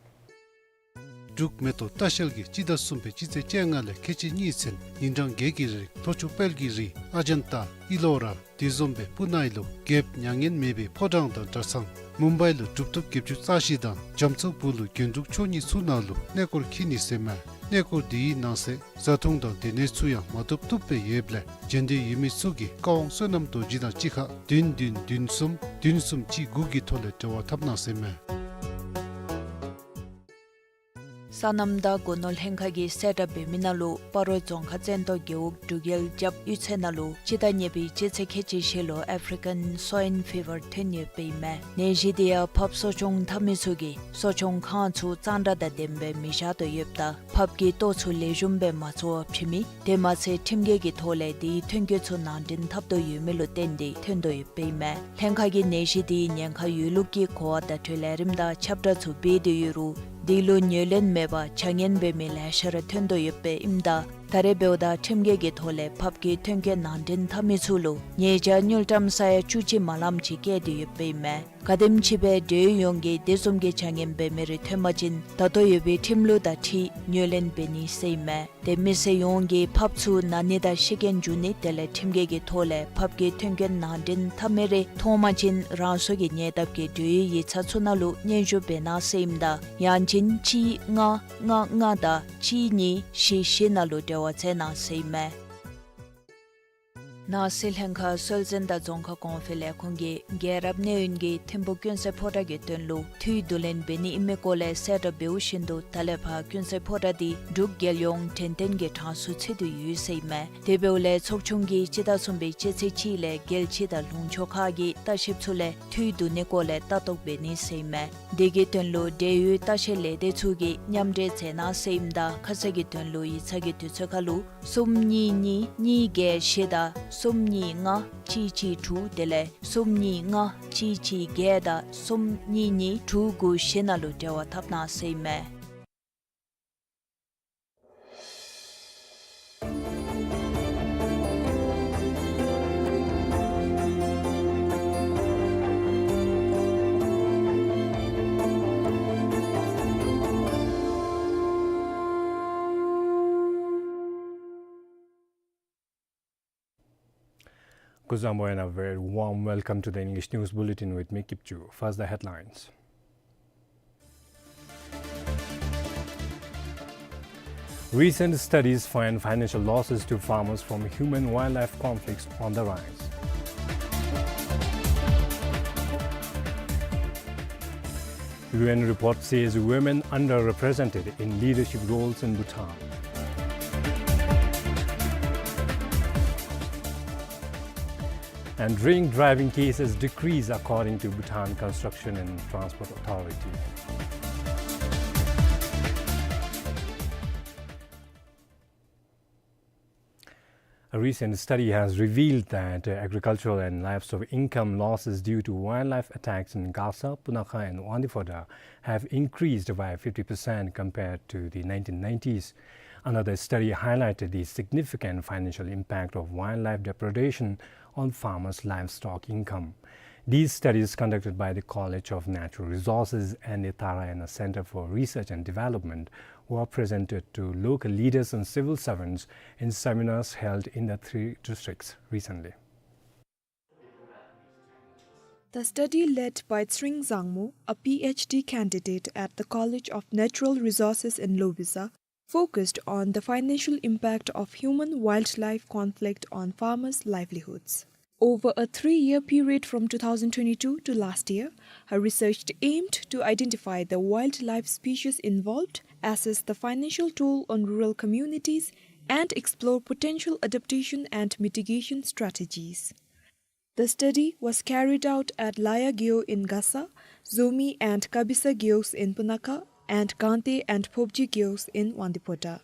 འབྲུག་མེ་ཏོག་ལྟ་བཤལ་གྱིས་སྤྱི་ཟླ་གསུམ་པའི་སྤྱི་ཚེས་བཅོ་ལྔ་ལས་ཁལ་གཅིག་གཉིས་ཚུན་ཉིན་གྲངས་བརྒྱད་ཀྱི་རིང་ལྷོ་ཕྱོགས་དཔལ་གྱི་རི་ཨ་ཇན་ཏ་ཨི་ལོ་ར་དེ་བཟུམ་སྦེ་པུ་ནའི་ལུ་རྒྱལཔོ་མྱ་ངན་མེད་པའི་ཕོ་བྲང་དང་གྲྭ་ཚང་། མུམ་བའི་ལུ་གྲུབ་ཐོབ་བརྒྱད་ཅུ་རྩ་བཞི་དང་རྒྱ་མཚོ་བུ་ལུ་རྒྱན་དྲུག་མཆོག་གཉིས་ཚུ་ནང་ལུ་གནས་སྐོར་འཁྱིད་ནི་ཟེར་མས། གནས་སྐོར་འདི་གི་ནང་གསེས་བཟའ་འཐུང་དང་སྡོད་གནས་ཚུ་ཡང་མ་བཏུབ་བཏུབ་སྦེ་ཡོདཔ་ལས་མཇལ་འདོད་ཡོད་མི་ཚུ་གིས་བཀའ་དབང་བསོད་ནམས་རྡོ་རྗེ་དང་གཅིག་ཁར་བདུན་བདུན་བདུན་གསུམ་བདུན་གསུམ་གཅིག་དགུ་གི་ཐོག་ལས་འབྲེལ་བ་འཐབ་གནང་ཟེར་མས། སོ་ནམ་དང་སྒོ་ནོར་ལྷན་ཁག་གིས་གསལ་བསྒྲགས་འབད་མི་ནང་ལུ་སྤ་རོ་རྫོང་ཁག་བཙན་ཏོ་རྒེད་འོག་འབྲུག་རྒྱལ་རྒྱབ་གཡུས་ཚན་ནང་ལུ་སྤྱི་ཟླ་གཉིས་པའི་སྤྱི་ཚེས་ཁལ་གཅིག་བཞི་ལུ་ཨེཕ་རི་ཀན་སོའིན་ཕི་བར་ཐོན་ཡོདཔ་ཨིན་མས། ནད་གཞི་འདི་ཡང་ཕགཔ་གསོ་སྐྱོང་འཐབ་མི་ཚུ་གིས་གསོ་སྐྱོང་ཁང་ཚུ་གཙང་སྦྲ་དང་ལྡནམ་སྦེ་མི་བཞག་དོ་ཡོདཔ་ད་ཕགཔ་གི་ལྟོ་ཚུ་ལེགས་ཤོམ་སྦེ་མ་བཙོ་བར་ཕྱེ་མི་དེ་མ་ཚད་ཁྲིམས་འགལ་གྱི་ཐོག་ལས་དེའི་ཐོན་སྐྱེད་ཚུ་ནང་འདྲེན་འཐབ་དོ་ཡོད་མི་ལུ་བརྟེན་ཏེ་ཐོན་དོ་ཡོདཔ་ཨིན་མས། ལྷན་ཁག་གིས་ནད་གཞི་དེའི་ཉེན་ཁ་ཡོད་ལུགས་ཀྱི་གོ་བ་བརྡ་སྤྲོད་ལས་རིམ་དང་ཁྱབ་བསྒྲགས་ཚུ་འབད་དེ་ཡོད་རུང་དེ་ལུ་ཉན་ལེན་མེད་པར་བྱ་ངན་འབད་མི་ལེ་ཤ་ར་ཐོན་དོ་ཡོདཔ་ཨིནམ་ད་ ད་རེས་འབདཝ་ད་ཁྲིམས་འགལ་གྱི་ཐོག་ལས་ཕབ་སྐྱེལ་ཐོན་སྐྱེད་ནང་འདྲེན་འཐབ་མི་ཚུ་ལུ་ཉེས་བྱ་དངུལ་ཀྲམ་ས་ཡ་བཅུ་གཅིག་མ་ལངམ་ཅིག་བཀལ་ཏེ་ཡོདཔ་ཨིན་མས། ག་དེམ་ཅིག་སྦེ་འབྲེལ་ཡོད་ཡོངས་ཀྱིས་དེ་བཟུམ་གྱི་བྱ་ངན་འབད་མི་རེ་ཐོན་པ་ཅིན་ད་ལྟོ་ཡོད་པའི་ཁྲིམས་ལུགས་དང་འཁྲིལ་ངོས་ལེན་འབད་ནི་ཟེར་ཨིན་མས། ཏེ་མི་སེར་ཡོངས་ཀྱིས་ཕབ་ཚུ་ན་ནི་དང་ཤེས་མཁན་འབྱུང་ནི་དེ་ལས་ཁྲིམས་འགལ་གྱི་ཐོག་ལས་ཕབ་སྐྱེལ་ཐོན་སྐྱེད་ནང་འདྲེན་འཐབ་མི་རེ་མཐོང་པ་ཅིན་རང་སོ་གི་ཉེ་འདབས་ཀྱི་འབྲེལ་ཡོད་ཡིག་ཚང་ཚུ་ནང་ལུ་སྙན་ཞུ་འབད་གནང་ཟེར་ཨིནམ་ད་ཡང་ཅིན་གཅིག་ལྔ་ལྔ་ལྔ་དང་གཅིག་གཉིས་བཞི་བཞི་ནང་ལུ་འབྲེལ་བ་མཛད་གནང་ཟེར་ཨིན་མས། ནང་སྲིད་ལྷན་ཁག་སྲོལ་འཛིན་དང་རྫོང་ཁ་གོང་འཕེལ་ལས་ཁུངས་ཀྱིས་རྒྱལ་རབས་གནས་ཡུན་གྱི་ཐིམ་ཕུག་ཀུན་གསལ་ཕོ་བྲང་གི་དོན་ལུ་འཐུས་བསྡུ་ལེན་འབད་ནི་ཨིན་མི་སྐོར་ལས་གསལ་བསྒྲགས་འབདཝ་བཞིན་དུ་ད་ལས་ཕར་ཀུན་གསལ་ཕོ་བྲང་འདི་འབྲུག་རྒྱལ་ཡོངས་དྲན་རྟེན་གྱི་གྲངས་སུ་ཚུད་དེ་ཡོད་ཟེར་ཨིན་མས། དེ་འབདཝ་ལས་ཚོགས་ཆུང་གིས་སྤྱི་ཟླ་གསུམ་པའི་སྤྱི་ཚེས་གཅིག་ལས་རྒྱལ་སྤྱི་དང་ལུང་ཕྱོགས་ཁག་གི་ལྟ་བཤལཔ་ཚུ་ལས་འཐུས་བསྡུ་ནི་སྐོར་ལས་ལྟ་རྟོག་འབད་ནི་ཟེར་ཨིན་མས། དེ་གི་དོན་ལུ་འབྲེལ་ཡོད་ལྟ་བཤལ་ལས་སྡེ་ཚུ་གིས་མཉམ་འབྲེལ་མཛད་གནང་ཟེར་ཨིནམ་ད་ཁ་གསལ་གྱི་དོན་ལུ་ཡིག་ཚང་གི་དུས་ཚོད་ཁར་ལུ་གསུམ་གཉིས་གཉིས་གཉིས་བརྒྱད་བཞི་དང་གསུམ་གཉིས་ལྔ་གཅིག་གཅིག་དྲུག་དེ་ལས་གསུམ་གཉིས་ལྔ་གཅིག་གཅིག་བརྒྱད་དང་གསུམ་གཉིས་གཉིས་དྲུག་དགུ་བཞི་ནང་ལུ་འབྲེལ་བ་འཐབ་གནང་ཟེར་ཨིན་མས། Kuzuzangpo and a very warm welcome to the English News Bulletin with me, Kipchu. First, the headlines. Recent studies find financial losses to farmers from human-wildlife conflicts on the rise. U N report says women underrepresented in leadership roles in Bhutan. And drink driving cases decrease according to Bhutan Construction and Transport Authority. A recent study has revealed that, uh, agricultural and livestock income losses due to wildlife attacks in Gasa, Punakha, and Wangdue Phodrang have increased by fifty percent compared to the nineteen nineties. Another study highlighted the significant financial impact of wildlife depredation on farmers' livestock income. These studies, conducted by the College of Natural Resources and the Tarayana Center for Research and Development, were presented to local leaders and civil servants in seminars held in the three districts recently. The study, led by Tsring Zangmo, a P H D candidate at the College of Natural Resources in Loviisa, focused on the financial impact of human-wildlife conflict on farmers' livelihoods. Over a three-year period from two thousand twenty-two to last year, her research aimed to identify the wildlife species involved, assess the financial toll on rural communities, and explore potential adaptation and mitigation strategies. The study was carried out at Laya Gewog in Gasa, Zomi and Kabisa Gewogs in Punakha, and Gangte and Phobje Gewogs in Wangdue Phodrang.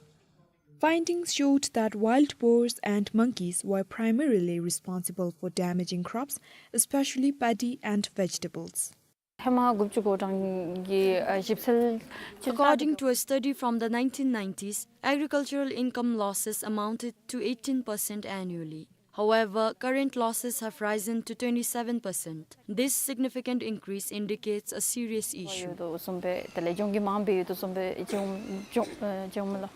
Findings showed that wild boars and monkeys were primarily responsible for damaging crops, especially paddy and vegetables. ཧེ་མ་དགུ་བཅུ་གོ་གྲངས་ཀྱི་ཨ་ཞིབ་འཚོལ་ཅིག། According to a study from the nineteen nineties, agricultural income losses amounted to eighteen percent annually. However, current losses have risen to twenty-seven percent. This significant increase indicates a serious issue. ཡོད་དོ་བཟུམ་སྦེ་དེ་ལས་ལྗོངས་ཀྱི་མང་སྦེ་ཡོད་དོ་བཟུམ་སྦེ་ཅིག་འོང་ཅིག་འོང་ཅིག་འོང་མས་ལགས།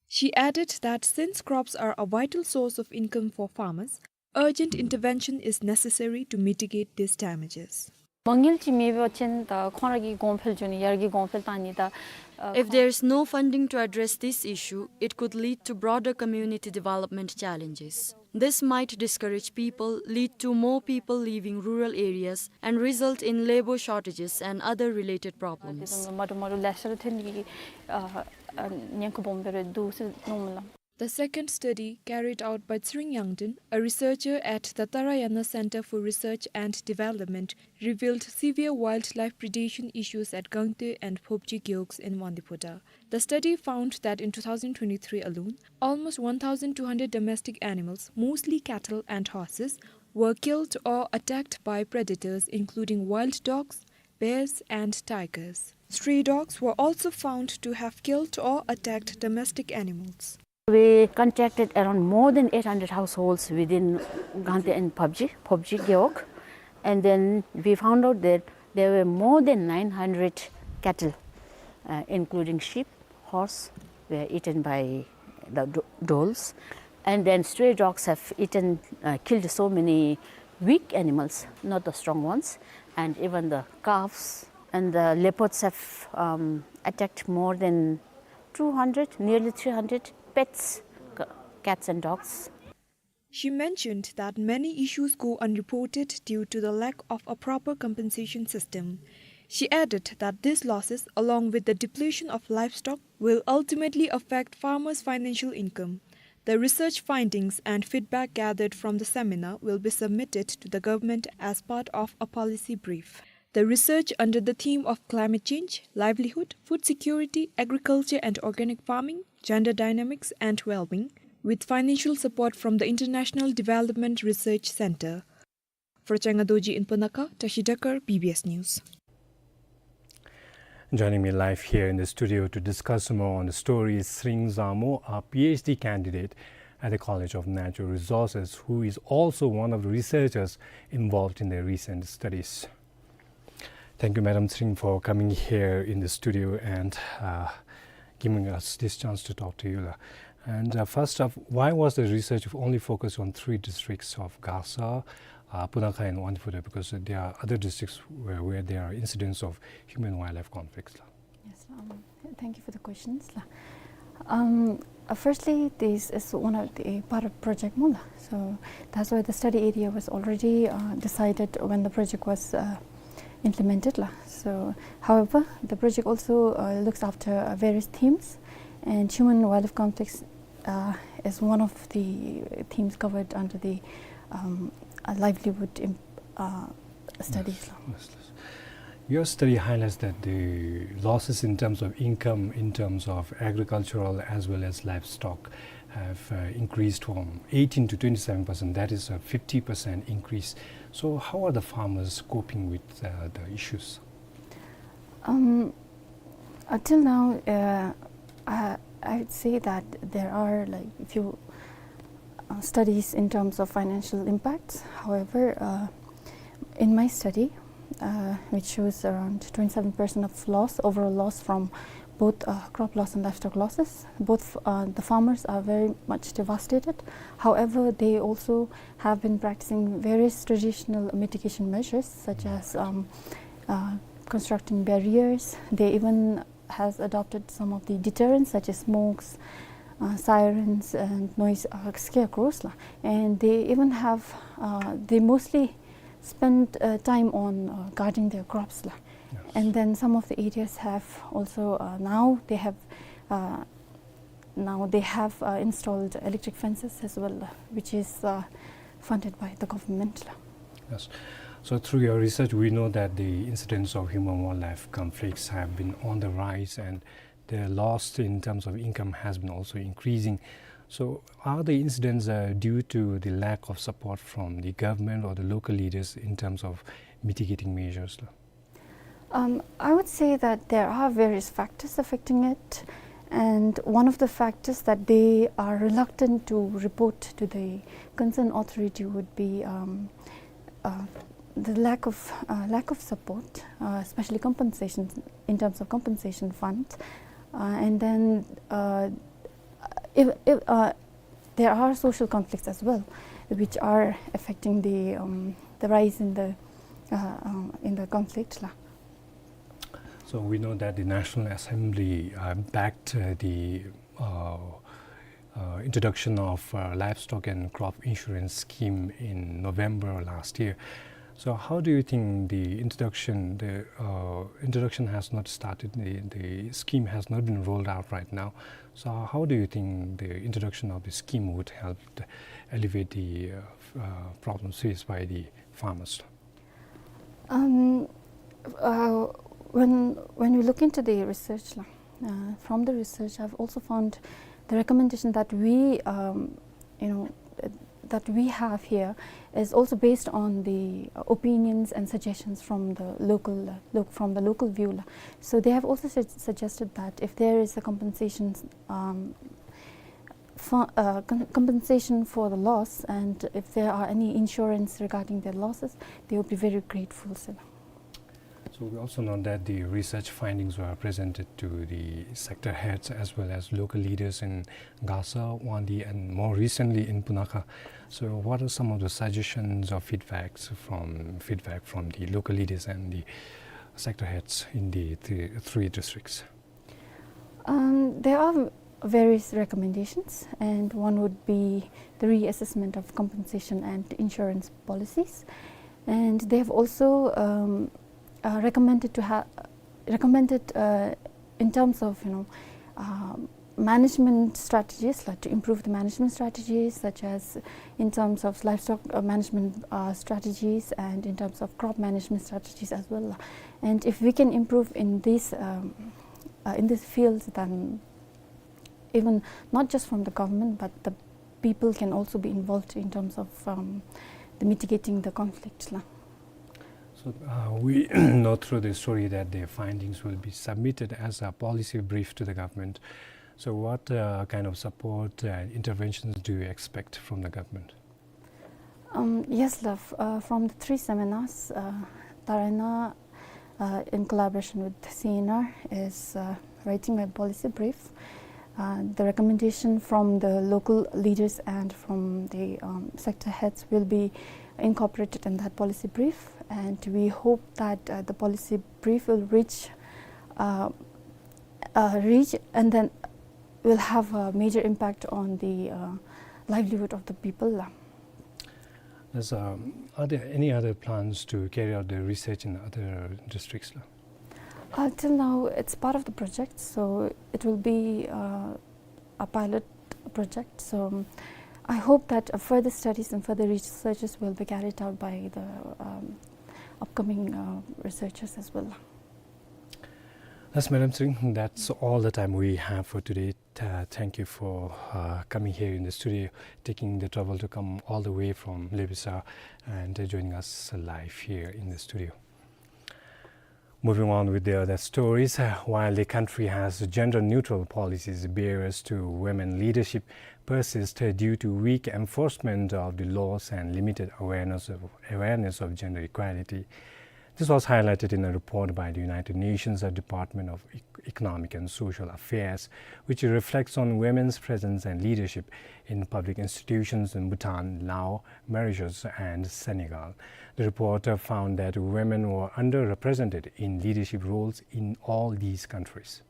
She added that since crops are a vital source of income for farmers, urgent intervention is necessary to mitigate these damages. མ་དངུལ་ཅིག་མེད་པ་ཅིན་ད་ཁོང་ར་གི་གོང་འཕེལ་འགྱོ་ནི་ཡར་རྒྱས་གོང་འཕེལ་བཏང་ནི་ད་ཨ། If there is no funding to address this issue, it could lead to broader community development challenges. This might discourage people, lead to more people leaving rural areas, and result in labor shortages and other related problems. དེ་ཚུ་མ་འདྲཝ་མ་འདྲཝ་ལེ་ཤ་ར་ཐོན་ནི་གི་ཨ་ཨ་ཉེན་ཁ་སྦོམ་སྦེ་ར་འདུག་ཟེར་མནོཝ་མས་ལགས། The second study, carried out by Tsring Yangden, a researcher at the Tarayana Center for Research and Development, revealed severe wildlife predation issues at Gangte and Phobje Gewogs in Wangdue Phodrang. The study found that in two thousand twenty-three alone, almost one thousand two hundred domestic animals, mostly cattle and horses, were killed or attacked by predators, including wild dogs, bears, and tigers. Stray dogs were also found to have killed or attacked domestic animals. We contacted around more than eight hundred households within Gangte and Phapji, Phapji Gewog, and then we found out that there were more than nine hundred cattle, uh, including sheep, horse, were eaten by the do-, dholes. And then stray dogs have eaten, uh, killed so many weak animals, not the strong ones, and even the calves. And the leopards have, um, attacked more than two hundred, nearly three hundred pets, c-, cats and dogs. She mentioned that many issues go unreported due to the lack of a proper compensation system. She added that these losses, along with the depletion of livestock, will ultimately affect farmers' financial income. The research findings and feedback gathered from the seminar will be submitted to the government as part of a policy brief. The research under the theme of climate change, livelihood, food security, agriculture and organic farming, gender dynamics and well-being, with financial support from the International Development Research Centre. For Changa Dorji in Punakha, Tashi Dakar, B B S News. Joining me live here in the studio to discuss more on the story is Tshering Zamo, a P H D candidate at the College of Natural Resources, who is also one of the researchers involved in the recent studies. Thank you, Madam Tshering, for coming here in the studio and, uh, giving us this chance to talk to you, la. And, uh, first off, why was the research only focused on three districts of Gasa, uh, Punakha and Wangdue Phutra? Because there are other districts where, where there are incidents of human-wildlife conflicts, la. Yes, um, th-, thank you for the questions, la. Um, uh, firstly, this is one of the part of Project Mula. So that's why the study area was already, uh, decided when the project was, uh, implemented, la. So, however, the project also, uh, looks after, uh, various themes, and human-wildlife conflicts, uh, is one of the themes covered under the, um, uh, livelihood im-, uh, studies, la. Yes, yes, yes. Your study highlights that the losses in terms of income, in terms of agricultural as well as livestock, have, uh, increased from eighteen to twenty-seven percent. That is a fifty percent increase. So how are the farmers coping with, uh, the issues? Um, until now, uh, I, I'd say that there are, like, few, uh, studies in terms of financial impacts. However, uh, in my study, uh, which shows around twenty-seven percent of loss, overall loss from both, uh, crop loss and livestock losses, both, uh, the farmers are very much devastated. However, they also have been practicing various traditional mitigation measures, such as, um, uh, constructing barriers. They even has adopted some of the deterrents such as smokes, uh, sirens, and noise, uh, scarecrows, la. And they even have, uh, they mostly spend, uh, time on, uh, guarding their crops, la. Yes. And then some of the areas have also, uh, now they have, uh, now they have, uh, installed electric fences as well, uh, which is, uh, funded by the government, la. Yes. So through your research, we know that the incidence of human-wildlife conflicts have been on the rise, and the loss in terms of income has been also increasing. So are the incidents, uh, due to the lack of support from the government or the local leaders in terms of mitigating measures, la? Um, I would say that there are various factors affecting it, and one of the factors that they are reluctant to report to the concerned authority would be, um, uh, the lack of, uh, lack of support, uh, especially compensation, in terms of compensation fund. Uh, and then, uh, if, if, uh, there are social conflicts as well, which are affecting the, um, the rise in the, uh, um, in the conflict, la. So we know that the National Assembly, uh, backed, uh, the, uh, uh, introduction of, uh, livestock and crop insurance scheme in November last year. So how do you think the introduction, the, uh, introduction has not started, the, the scheme has not been rolled out right now. So how do you think the introduction of the scheme would help to alleviate the, uh, f-, uh, problems faced by the farmers? Um, uh, when, when you look into the research, la, uh, from the research, I've also found the recommendation that we, um, you know, uh, that we have here is also based on the opinions and suggestions from the local, uh, loc-, from the local view, la. So they have also su-, suggested that if there is a compensation, um, for, uh, com-, compensation for the loss, and if there are any insurance regarding their losses, they will be very grateful, sir. So we also know that the research findings were presented to the sector heads as well as local leaders in Gasa, Wangdue, and more recently in Punakha. So what are some of the suggestions or feedbacks from, feedback from the local leaders and the sector heads in the th-, three districts? Um, there are various recommendations, and one would be the reassessment of compensation and insurance policies. And they have also, um, uh, recommended to ha-, recommended, uh, in terms of, you know, um, management strategies, like, to improve the management strategies, such as in terms of livestock, uh, management, uh, strategies, and in terms of crop management strategies as well. And if we can improve in these, um, uh, in these fields, then even not just from the government, but the people can also be involved in terms of, um, the mitigating the conflict la. So, uh, we know through the story that the findings will be submitted as a policy brief to the government. So what, uh, kind of support, uh, interventions do you expect from the government? Um, yes, la, f-, uh, from the three seminars, uh, Tarainath, uh, in collaboration with the C N R, is, uh, writing a policy brief. Uh, the recommendation from the local leaders and from the, um, sector heads will be incorporated in that policy brief, and we hope that, uh, the policy brief will reach, uh, uh, reach and then will have a major impact on the, uh, livelihood of the people la. Yes, um, are there any other plans to carry out the research in other districts la? Uh, till now, it's part of the project, so it will be, uh, a pilot project. So, um, I hope that, uh, further studies and further researches will be carried out by the, um, upcoming, uh, researchers as well. Yes, Madam Tsering, that's all the time we have for today. Uh, thank you for, uh, coming here in the studio, taking the trouble to come all the way from Lebesa and, uh, joining us live here in the studio. Moving on with the other stories, uh, while the country has gender-neutral policies, barriers to women leadership persist, uh, due to weak enforcement of the laws and limited awareness of, awareness of gender equality. This was highlighted in a report by the United Nations, uh, Department of Ec-, Economic and Social Affairs, which reflects on women's presence and leadership in public institutions in Bhutan, Laos, Mauritius, and Senegal. The report, uh, found that women were underrepresented in leadership roles in all these countries.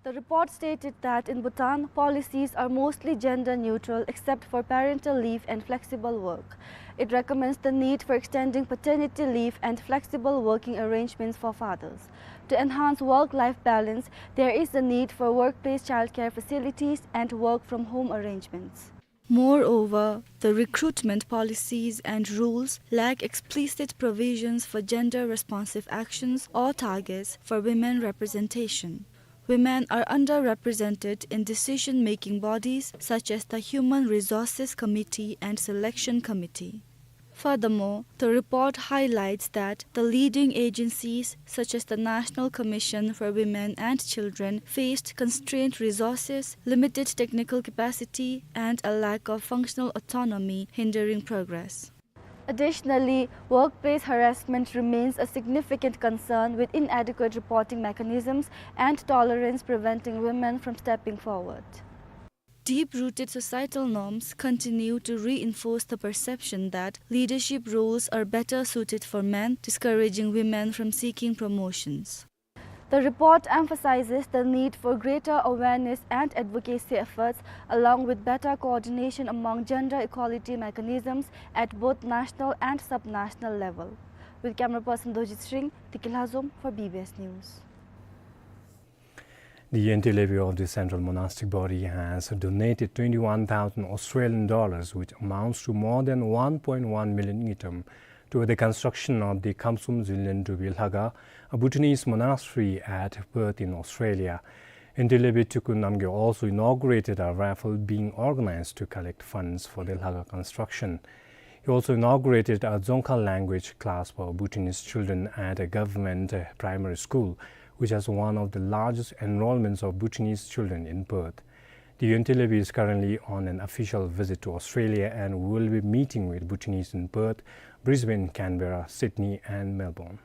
The report stated that in Bhutan, policies are mostly gender neutral except for parental leave and flexible work. It recommends the need for extending paternity leave and flexible working arrangements for fathers. To enhance work-life balance, there is the need for workplace childcare facilities and work-from-home arrangements. Moreover, the recruitment policies and rules lack explicit provisions for gender-responsive actions or targets for women representation. Women are underrepresented in decision-making bodies such as the Human Resources Committee and Selection Committee. Furthermore, the report highlights that the leading agencies, such as the National Commission for Women and Children, faced constrained resources, limited technical capacity, and a lack of functional autonomy, hindering progress. Additionally, workplace harassment remains a significant concern, with inadequate reporting mechanisms and tolerance preventing women from stepping forward. Deep-rooted societal norms continue to reinforce the perception that leadership roles are better suited for men, discouraging women from seeking promotions. The report emphasizes the need for greater awareness and advocacy efforts, along with better coordination among gender equality mechanisms at both national and subnational level. With camera person Dojit Singh, Tiki Lhazom for B B S News. The N T L A B of the Central Monastic Body has donated twenty-one thousand Australian dollars, which amounts to more than one point one million ngultrum, toward the construction of the Khamsum Zillen Drubi Lhaga, a Bhutanese monastery at Perth in Australia. N T L A B Tuku Namgay also inaugurated a raffle being organized to collect funds for the Lhaga construction. He also inaugurated a Dzongkha language class for Bhutanese children at a government, uh, primary school, which has one of the largest enrollments of Bhutanese children in Perth. The Yontelep is currently on an official visit to Australia and will be meeting with Bhutanese in Perth, Brisbane, Canberra, Sydney and Melbourne.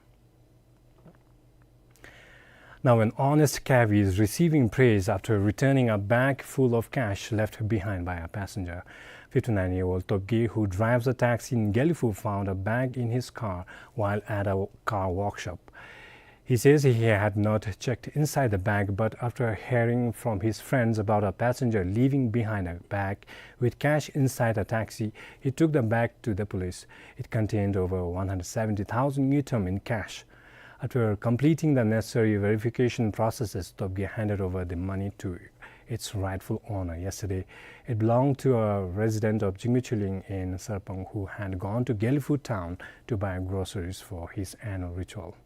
Now, an honest cabby is receiving praise after returning a bag full of cash left behind by a passenger. Fifty-nine-year-old Topgay, who drives a taxi in Gelephu, found a bag in his car while at a car workshop. He says he had not checked inside the bag, but after hearing from his friends about a passenger leaving behind a bag with cash inside a taxi, he took the bag to the police. It contained over one hundred seventy thousand ngultrum in cash. After completing the necessary verification processes, Topgay handed over the money to its rightful owner yesterday. It belonged to a resident of Jingmichulin in Sarpang who had gone to Gelephu town to buy groceries for his annual ritual.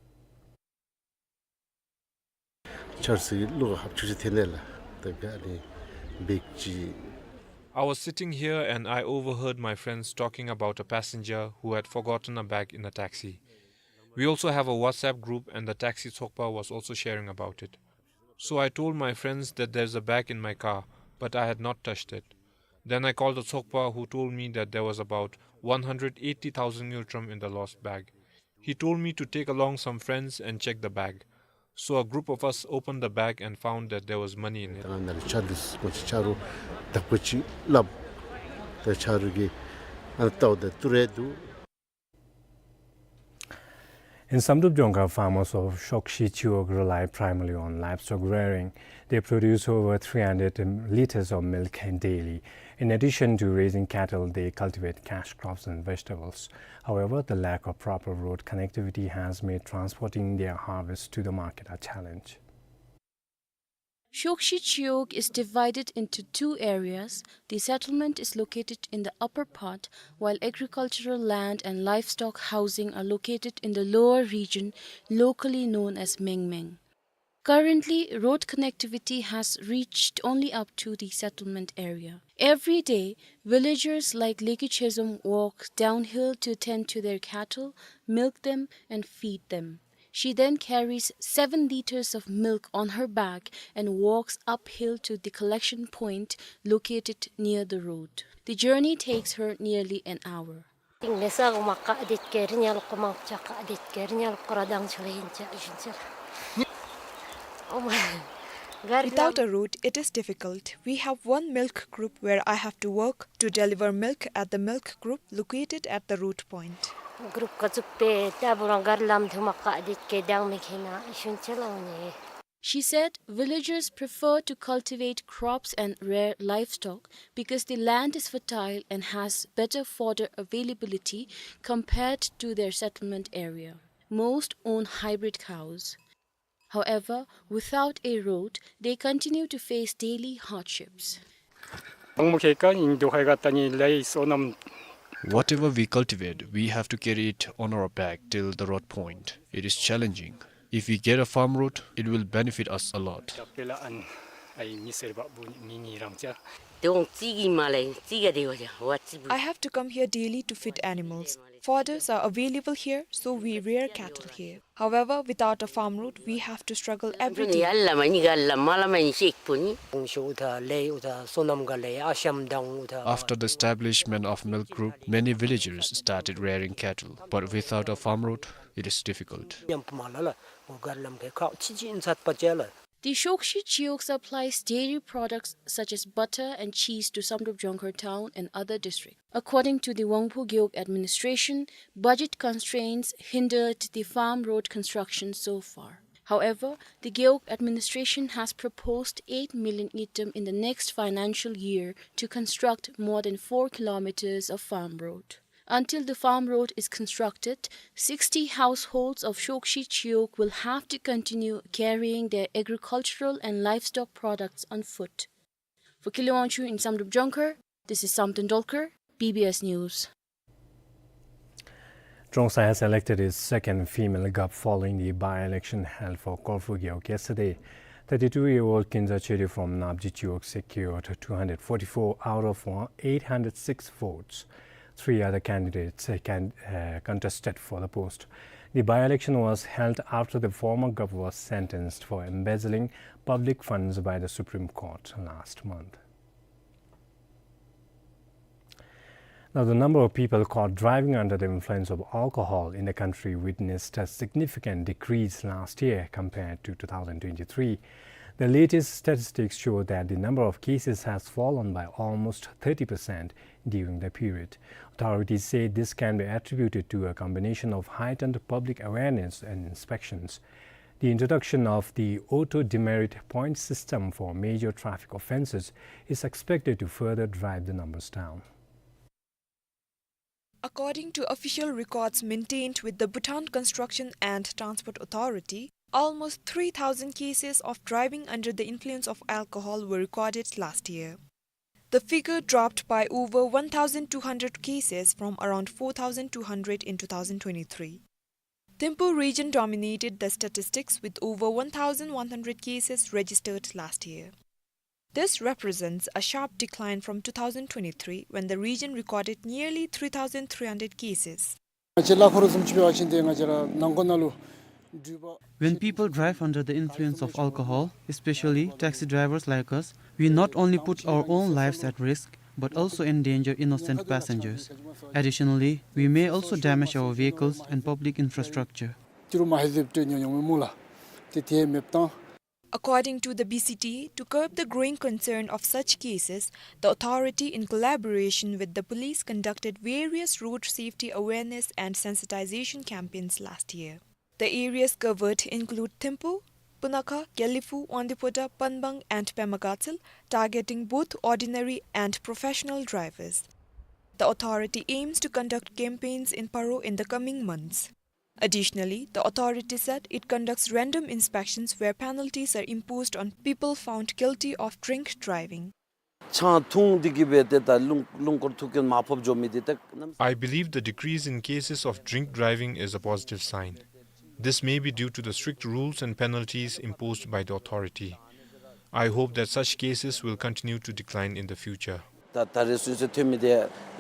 ཆར་ཟིག་ལུ་ཧབ་ཆུ་ཆུ་ཐེན་ལ་ད་ག་ནི་བེག་ཅིག I was sitting here and I overheard my friends talking about a passenger who had forgotten a bag in a taxi. We also have a WhatsApp group and the taxi tsokpa was also sharing about it. So I told my friends that there's a bag in my car, but I had not touched it. Then I called the tsokpa who told me that there was about one hundred eighty thousand ngultrum in the lost bag. He told me to take along some friends and check the bag. So a group of us opened the bag and found that there was money in it. ད་ང་ནཱ་ལུ་ཆར་འདི་སྐོར་ཅིག་ཆ་རོགས་དག་པ་ཅིག་སླབ། ད་ཆ་རོགས་ཀྱིས་ཨ་ནི་ལྟཝ་ད་ཏི་རུ་འདུག In Samdrup Jongkhar, farmers of Shokshi Chiwog rely primarily on livestock rearing. They produce over three hundred liters of milk daily. In addition to raising cattle, they cultivate cash crops and vegetables. However, the lack of proper road connectivity has made transporting their harvest to the market a challenge. Shokshi Chiwog is divided into two areas. The settlement is located in the upper part, while agricultural land and livestock housing are located in the lower region, locally known as Mengmeng. Currently, road connectivity has reached only up to the settlement area. Every day, villagers like Leki Chezom walk downhill to tend to their cattle, milk them, and feed them. She then carries seven liters of milk on her back and walks uphill to the collection point located near the road. The journey takes her nearly an hour. ཏིང་ལེ་ས་གོ་མ་ཀ་དེ་ཀེ་རི་ཉལ་ཀོ་མང་ཆ་ཀ་དེ་ཀེ་རི་ཉལ་ཀོ་ར་དང་ཆོ་ཡིན་ཆ་ཡིན་ཆ། Oh my. Without a road, it is difficult. We have one milk group where I have to work to deliver milk at the milk group located at the road point. གུརུབ་ཀ་ཙུག་པེ་ཏ་བུ་རང་གར་ལམ་ཐུ་མ་ཀ་དེ་ཀེ་དང་མི་ཁེ་ན་ཤུན་ཆེ་ལ་ཝ་ནི། She said villagers prefer to cultivate crops and rear livestock because the land is fertile and has better fodder availability compared to their settlement area. Most own hybrid cows. However, without a road, they continue to face daily hardships. Whatever we cultivate, we have to carry it on our back till the road point. It is challenging. If we get a farm road, it will benefit us a lot. I have to come here daily to feed animals. Fodders are available here, so we rear cattle here. However, without a farm road, we have to struggle every day. After the establishment of milk group, many villagers started rearing cattle, but without a farm road, it is difficult. The Shokshi Chiwog supplies dairy products such as butter and cheese to Samdrup Jongkhar town and other districts. According to the Wangphu Gewog administration, budget constraints hindered the farm road construction so far. However, the Gewog administration has proposed eight million ngultrum in the next financial year to construct more than four kilometers of farm road. Until the farm road is constructed, sixty households of Shokshi Chiwog will have to continue carrying their agricultural and livestock products on foot. For Kile Wangchuk in Samdrup Jongkhar, this is Samten Dolkar, B B S News. Trongsa has elected its second female gup following the by-election held for Korfu Gewog yesterday. Thirty-two-year-old Kinza Cheri from Napji Chiwog secured two hundred forty-four out of eight hundred six votes. Three other candidates, uh, can, uh, contested for the post. The by-election was held after the former gup was sentenced for embezzling public funds by the Supreme Court last month. Now, the number of people caught driving under the influence of alcohol in the country witnessed a significant decrease last year compared to two thousand twenty-three. The latest statistics show that the number of cases has fallen by almost thirty percent during the period. Authorities say this can be attributed to a combination of heightened public awareness and inspections. The introduction of the auto demerit point system for major traffic offences is expected to further drive the numbers down. According to official records maintained with the Bhutan Construction and Transport Authority, almost three thousand cases of driving under the influence of alcohol were recorded last year. The figure dropped by over one thousand two hundred cases from around four thousand two hundred in two thousand twenty-three. Thimphu region dominated the statistics with over one thousand one hundred cases registered last year. This represents a sharp decline from two thousand twenty-three, when the region recorded nearly three thousand three hundred cases. ང་བཅས་ལ་ཁོ་ར་བཟུམ་ཅིག་འབད་བ་ཅིན་ཏེ་ང་བཅས་ར་ནང་འཁོད་ནང་ལུ་འགྲུལ་པ། When people drive under the influence of alcohol, especially taxi drivers like us, we not only put our own lives at risk, but also endanger innocent passengers. Additionally, we may also damage our vehicles and public infrastructure. ཏི་རུ་མ་ཧེ་ཟེབ་ཏེ་ཉོ་ཉོ་མི་མུ་ལ་ཏེ་ཏེ་མེདཔ་བཏང་། According to the B C T A, to curb the growing concern of such cases, the authority, in collaboration with the police, conducted various road safety awareness and sensitization campaigns last year. The areas covered include Thimphu, Punakha, Gelephu, Wangdue Phodrang, Pangpang, and Pema Gatshel, targeting both ordinary and professional drivers. The authority aims to conduct campaigns in Paro in the coming months. Additionally, the authority said it conducts random inspections where penalties are imposed on people found guilty of drink driving. ཆང་འཐུང་སྟེ་གིས་སྦེ་ཏེ་ད་རླུང་རླུང་འཁོར་ཐུག་རྐྱེན་མ་ཕོགཔ་འགྱོ་མི་འདི་ཏེ་གནམ། I believe the decrease in cases of drink driving is a positive sign. This may be due to the strict rules and penalties imposed by the authority. I hope that such cases will continue to decline in the future. ད་ད་རེས་གསོལ་ཚིགས་ཐོན་མི་འདི་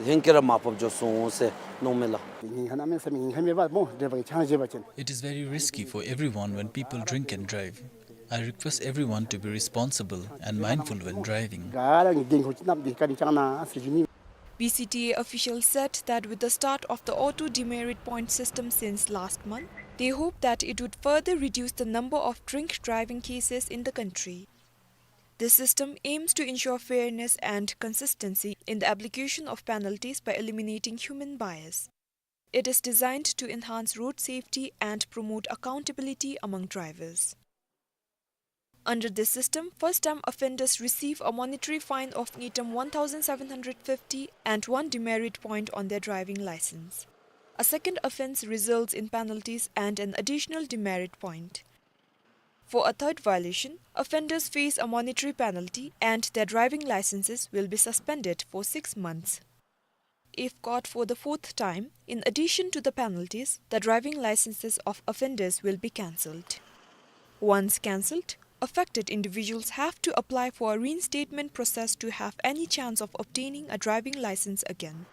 ཧེང་སྐལ་ར་མ་ཕོགཔ་འགྱོ་སོང་ཟེར་མནོཝ་མས་ལགས། ཉེན་ཁ་གནམ་མེད་ས་མེད་ཉེན་ཁ་མེད་པ་སྨོ། འདྲེ་བ་གིས་ཆང་བཞེས་པ་ཅིན། It is very risky for everyone when people drink and drive. I request everyone to be responsible and mindful when driving. ག་ར་གིས་འགན་ཁུར་ཅིག་བསྣམས་ཏེ་བཀའ་དྲིན་བསྐྱང་གནང་ཟེར་ཞུ་ནི། B C T A officials said that with the start of the auto demerit point system since last month, they hope that it would further reduce the number of drink driving cases in the country. This system aims to ensure fairness and consistency in the application of penalties by eliminating human bias. It is designed to enhance road safety and promote accountability among drivers. Under this system, first-time offenders receive a monetary fine of ngultrum one thousand seven hundred fifty and one demerit point on their driving license. A second offense results in penalties and an additional demerit point. For a third violation, offenders face a monetary penalty and their driving licenses will be suspended for six months. If caught for the fourth time, in addition to the penalties, the driving licenses of offenders will be cancelled. Once cancelled, affected individuals have to apply for a reinstatement process to have any chance of obtaining a driving license again.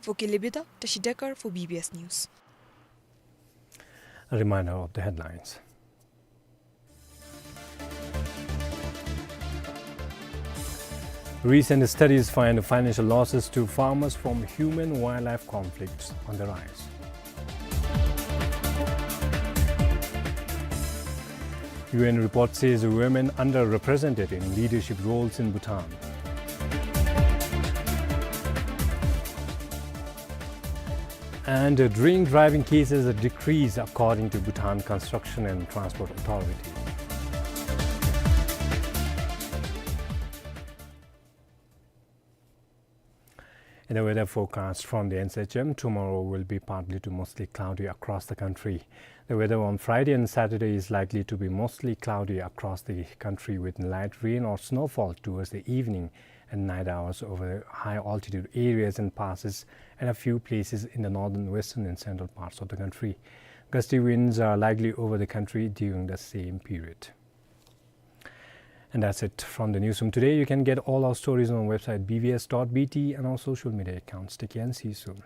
For Kelebida, Tashi Dekar for B B S News. A reminder of the headlines. Recent studies find financial losses to farmers from human-wildlife conflicts on the rise. U N report says women underrepresented in leadership roles in Bhutan. And, uh, drink driving cases decrease according to Bhutan Construction and Transport Authority. In the weather forecast from the N C H M, tomorrow will be partly to mostly cloudy across the country. The weather on Friday and Saturday is likely to be mostly cloudy across the country with light rain or snowfall towards the evening and night hours over high altitude areas and passes and a few places in the northern, western and central parts of the country. Gusty winds are likely over the country during the same period. And that's it from the newsroom today. You can get all our stories on our website B B S dot B T and our social media accounts. Take care and see you soon.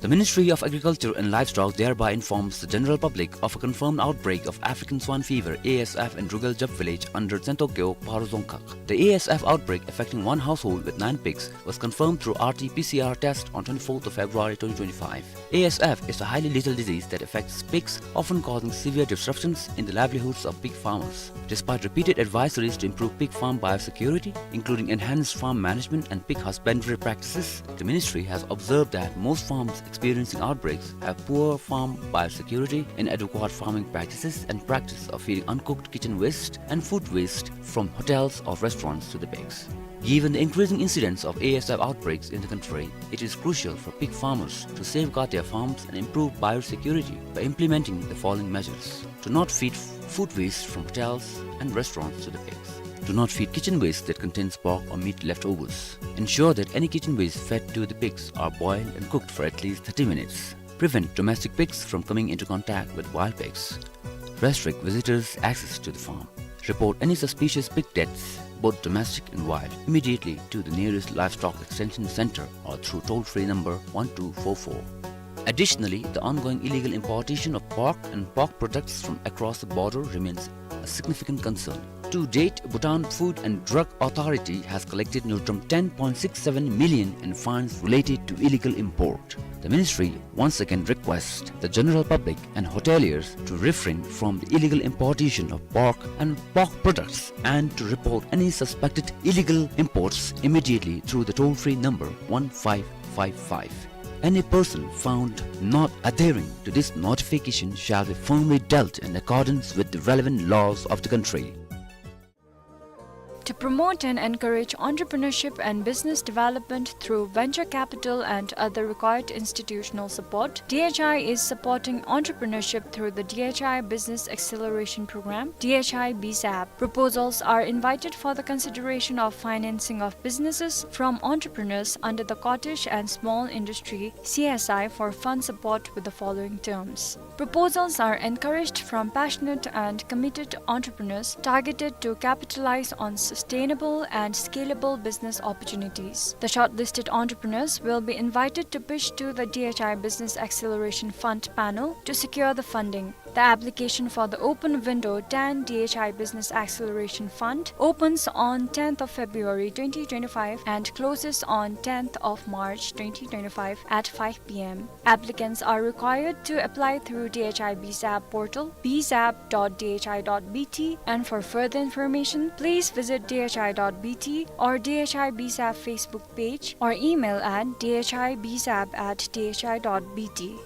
The Ministry of Agriculture and Livestock thereby informs the general public of a confirmed outbreak of African swine fever, A S F, in Rugal Jab village under Tsentokyo, Paro Dzongkhag. The A S F outbreak affecting one household with nine pigs was confirmed through R T P C R test on twenty-fourth of February twenty twenty-five. A S F is a highly lethal disease that affects pigs, often causing severe disruptions in the livelihoods of pig farmers. Despite repeated advisories to improve pig farm biosecurity, including enhanced farm management and pig husbandry practices, the ministry has observed that most farms experiencing outbreaks have poor farm biosecurity, inadequate farming practices, and practice of feeding uncooked kitchen waste and food waste from hotels or restaurants to the pigs. Given the increasing incidence of A S F outbreaks in the country, it is crucial for pig farmers to safeguard their farms and improve biosecurity by implementing the following measures. Do not feed f-, food waste from hotels and restaurants to the pigs. Do not feed kitchen waste that contains pork or meat leftovers. Ensure that any kitchen waste fed to the pigs are boiled and cooked for at least thirty minutes. Prevent domestic pigs from coming into contact with wild pigs. Restrict visitors' access to the farm. Report any suspicious pig deaths, both domestic and wild, immediately to the nearest livestock extension center or through toll-free number one two four four. Additionally, the ongoing illegal importation of pork and pork products from across the border remains a significant concern. To date, Bhutan Food and Drug Authority has collected near ten point six seven million in fines related to illegal import. The ministry once again requests the general public and hoteliers to refrain from the illegal importation of pork and pork products and to report any suspected illegal imports immediately through the toll-free number one five five five. Any person found not adhering to this notification shall be firmly dealt in accordance with the relevant laws of the country. To promote and encourage entrepreneurship and business development through venture capital and other required institutional support, D H I is supporting entrepreneurship through the D H I Business Acceleration Program, D H I B SAP. Proposals are invited for the consideration of financing of businesses from entrepreneurs under the Cottage and Small Industry C S I for fund support with the following terms. Proposals are encouraged from passionate and committed entrepreneurs targeted to capitalize on sustainable and scalable business opportunities. The shortlisted entrepreneurs will be invited to pitch to the D H I Business Acceleration Fund panel to secure the funding. The application for the open window ten D H I Business Acceleration Fund opens on tenth of February twenty twenty-five and closes on tenth of March twenty twenty-five at five P M. Applicants are required to apply through D H I B SAP portal, B SAP dot D H I dot B T, and for further information, please visit D H I dot B T or D H I B SAP Facebook page or email at D H I B SAP at D H I dot B T.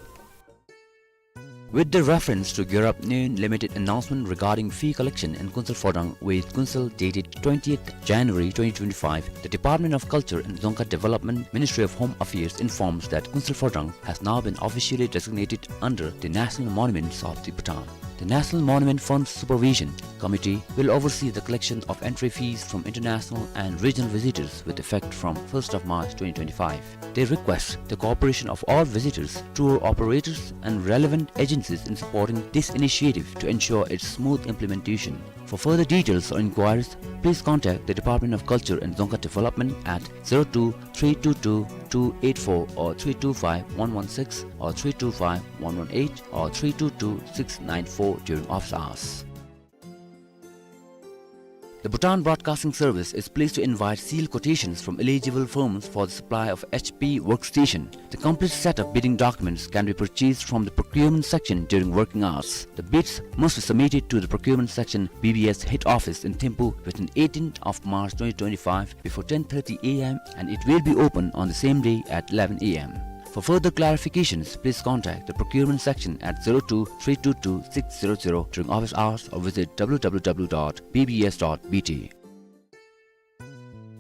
With the reference to Gyurap Nyoen Limited announcement regarding fee collection in Kunsel Phodrang with Kunsel dated twentieth January twenty twenty-five, the Department of Culture and Dzongkha Development, Ministry of Home Affairs informs that Kunsel Phodrang has now been officially designated under the National Monuments of the Bhutan. The National Monument Fund Supervision Committee will oversee the collection of entry fees from international and regional visitors with effect from first of March twenty twenty-five. They request the cooperation of all visitors, tour operators, and relevant agencies in supporting this initiative to ensure its smooth implementation. For further details or inquiries, please contact the Department of Culture and Dzongkha Development at zero two three two two two eight four or three two five one one six or three two five one one eight or three two two six nine four during office hours. The Bhutan Broadcasting Service is pleased to invite sealed quotations from eligible firms for the supply of H P workstation. The complete set of bidding documents can be purchased from the procurement section during working hours. The bids must be submitted to the procurement section, B B S head office in Thimphu within eighteenth of March twenty twenty-five before ten thirty A M and it will be open on the same day at eleven A M. For further clarifications, please contact the procurement section at zero two three two two six zero zero during office hours or visit W W W dot B B S dot B T.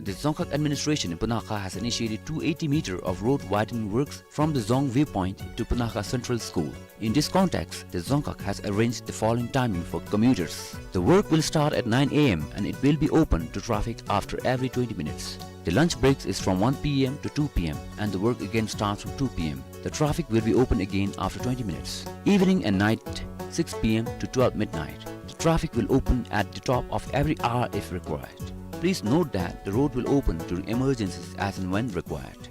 The Dzongkhag administration in Punakha has initiated two eighty meter of road widening works from the Dzong viewpoint to Punakha Central School. In this context, the Dzongkhag has arranged the following timing for commuters. The work will start at nine A M and it will be open to traffic after every twenty minutes. The lunch breaks is from one P M to two P M and the work again starts from two P M. The traffic will be open again after twenty minutes. Evening and night, six P M to twelve midnight. The traffic will open at the top of every hour if required. Please note that the road will open during emergencies as and when required.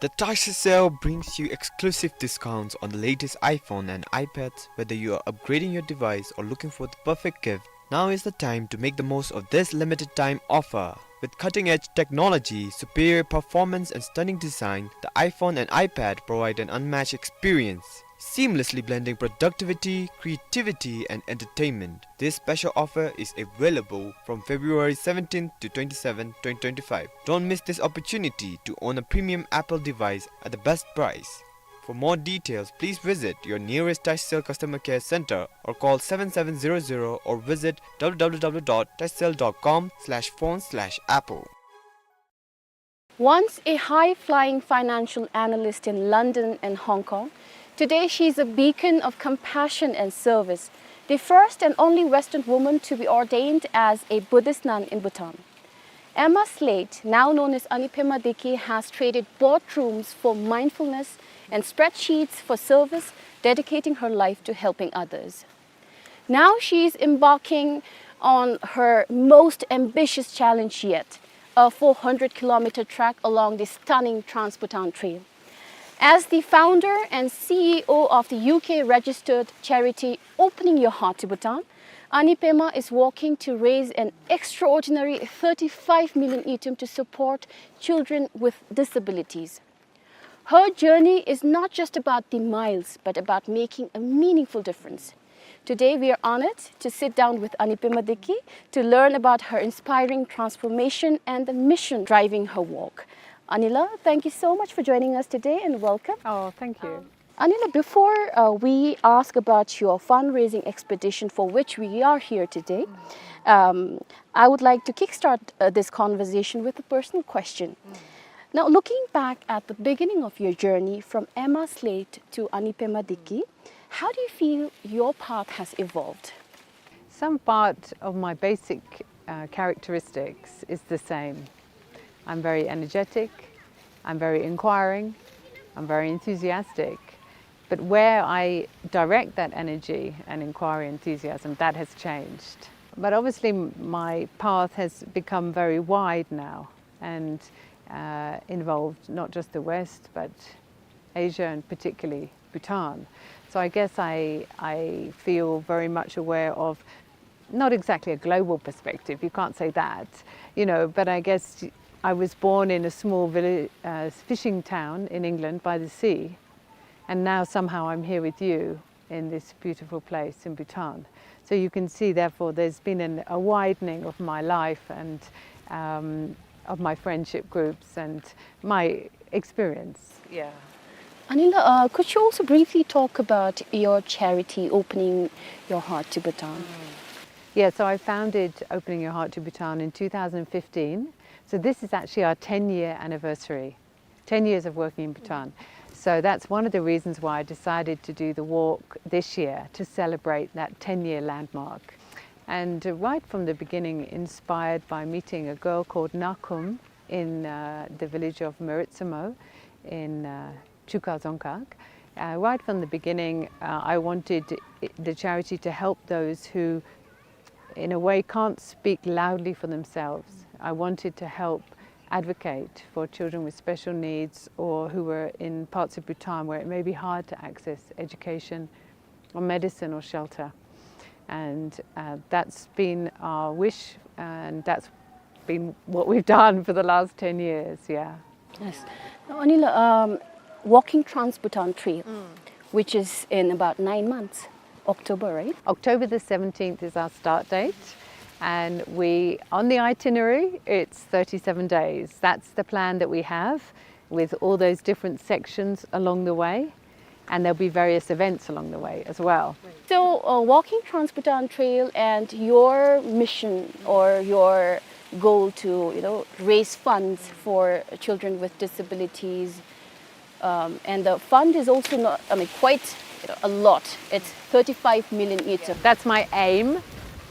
The Tashi Sale brings you exclusive discounts on the latest iPhone and iPads. Whether you are upgrading your device or looking for the perfect gift, now is the time to make the most of this limited time offer. With cutting-edge technology, superior performance, and stunning design, the iPhone and iPad provide an unmatched experience, seamlessly blending productivity, creativity, and entertainment. This special offer is available from February seventeenth to twenty-seventh, twenty twenty-five. Don't miss this opportunity to own a premium Apple device at the best price. For more details, please visit your nearest Tashcell customer care center or call seven seven zero zero or visit w w w dot tashcell dot com slash phone slash apple. Once a high-flying financial analyst in London and Hong Kong, today she is a beacon of compassion and service, the first and only Western woman to be ordained as a Buddhist nun in Bhutan. Emma Slate, now known as Anipema Diki, has traded boardrooms for mindfulness and spreadsheets for service, dedicating her life to helping others. Now she is embarking on her most ambitious challenge yet, a four hundred kilometer trek along the stunning Trans-Bhutan Trail. As the founder and C E O of the U K-registered charity Opening Your Heart to Bhutan, Anipema is working to raise an extraordinary thirty-five million ngultrum to support children with disabilities. Her journey is not just about the miles, but about making a meaningful difference. Today, we are honored to sit down with Anipema Diki to learn about her inspiring transformation and the mission driving her work. Anila, thank you so much for joining us today and welcome. Oh, thank you. Um, Anila, before, uh, we ask about your fundraising expedition for which we are here today, um, I would like to kickstart, uh, this conversation with a personal question. Now, looking back at the beginning of your journey from Emma Slate to Anipema Diki, how do you feel your path has evolved? Some part of my basic, uh, characteristics is the same. I'm very energetic, I'm very inquiring, I'm very enthusiastic. But where I direct that energy and inquiry enthusiasm, that has changed. But obviously, m-, my path has become very wide now and, uh, involved not just the West, but Asia and particularly Bhutan. So I guess I, I feel very much aware of not exactly a global perspective, you can't say that, you know, but I guess I was born in a small village, uh, fishing town in England by the sea, and now somehow I'm here with you in this beautiful place in Bhutan. So you can see, therefore, there's been an, a widening of my life and, um, of my friendship groups and my experience. Yeah. Anila, uh, could you also briefly talk about your charity, Opening Your Heart to Bhutan? Mm. Yeah, so I founded Opening Your Heart to Bhutan in two thousand fifteen. So this is actually our ten-year anniversary, ten years of working in Bhutan. So that's one of the reasons why I decided to do the walk this year, to celebrate that ten-year landmark. And, uh, right from the beginning, inspired by meeting a girl called Nakum in, uh, the village of Meritsamo in, uh, Chuka Dzongkhag. Uh, right from the beginning, uh, I wanted i-, the charity to help those who, in a way, can't speak loudly for themselves. I wanted to help advocate for children with special needs or who were in parts of Bhutan where it may be hard to access education or medicine or shelter. And, uh, that's been our wish, and that's been what we've done for the last ten years, yeah. Yes. Now, Anila, um, walking Trans-Bhutan Trail, mm, which is in about nine months, October, right? October the seventeenth is our start date, and we, on the itinerary, it's thirty-seven days. That's the plan that we have, with all those different sections along the way, and there'll be various events along the way as well. So, uh, walking Trans-Bhutan Trail and your mission or your goal to, you know, raise funds for children with disabilities, um, and the fund is also not, I mean, quite, you know, a lot. It's thirty-five million ngultrum. That's my aim.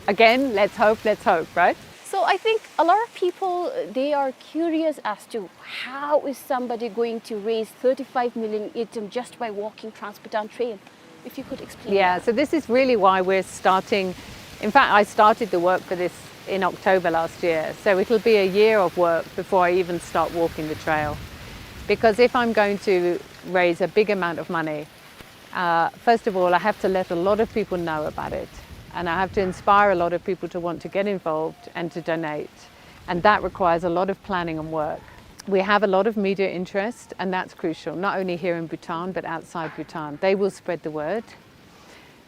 Again, let's hope, let's hope, right? So I think a lot of people, uh, they are curious as to how is somebody going to raise thirty-five million ngultrum just by walking Trans-Bhutan Trail? If you could explain. Yeah, that. So this is really why we're starting. In fact, I started the work for this in October last year. So it'll be a year of work before I even start walking the trail. Because if I'm going to raise a big amount of money, uh, first of all, I have to let a lot of people know about it. And I have to inspire a lot of people to want to get involved and to donate. And that requires a lot of planning and work. We have a lot of media interest, and that's crucial, not only here in Bhutan, but outside Bhutan. They will spread the word.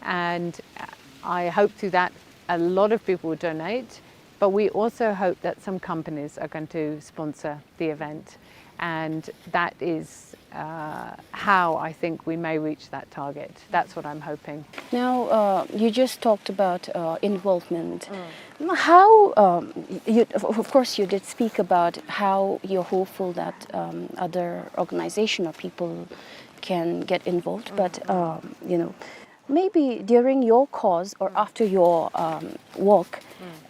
And I hope through that a lot of people will donate. But we also hope that some companies are going to sponsor the event. And that is, uh, how I think we may reach that target. That's what I'm hoping. Now, uh, you just talked about, uh, involvement. Mm. How, um, y-, you, of, of course, you did speak about how you're hopeful that, um, other organization or people can get involved, but, um, you know, maybe during your cause or after your, um, work,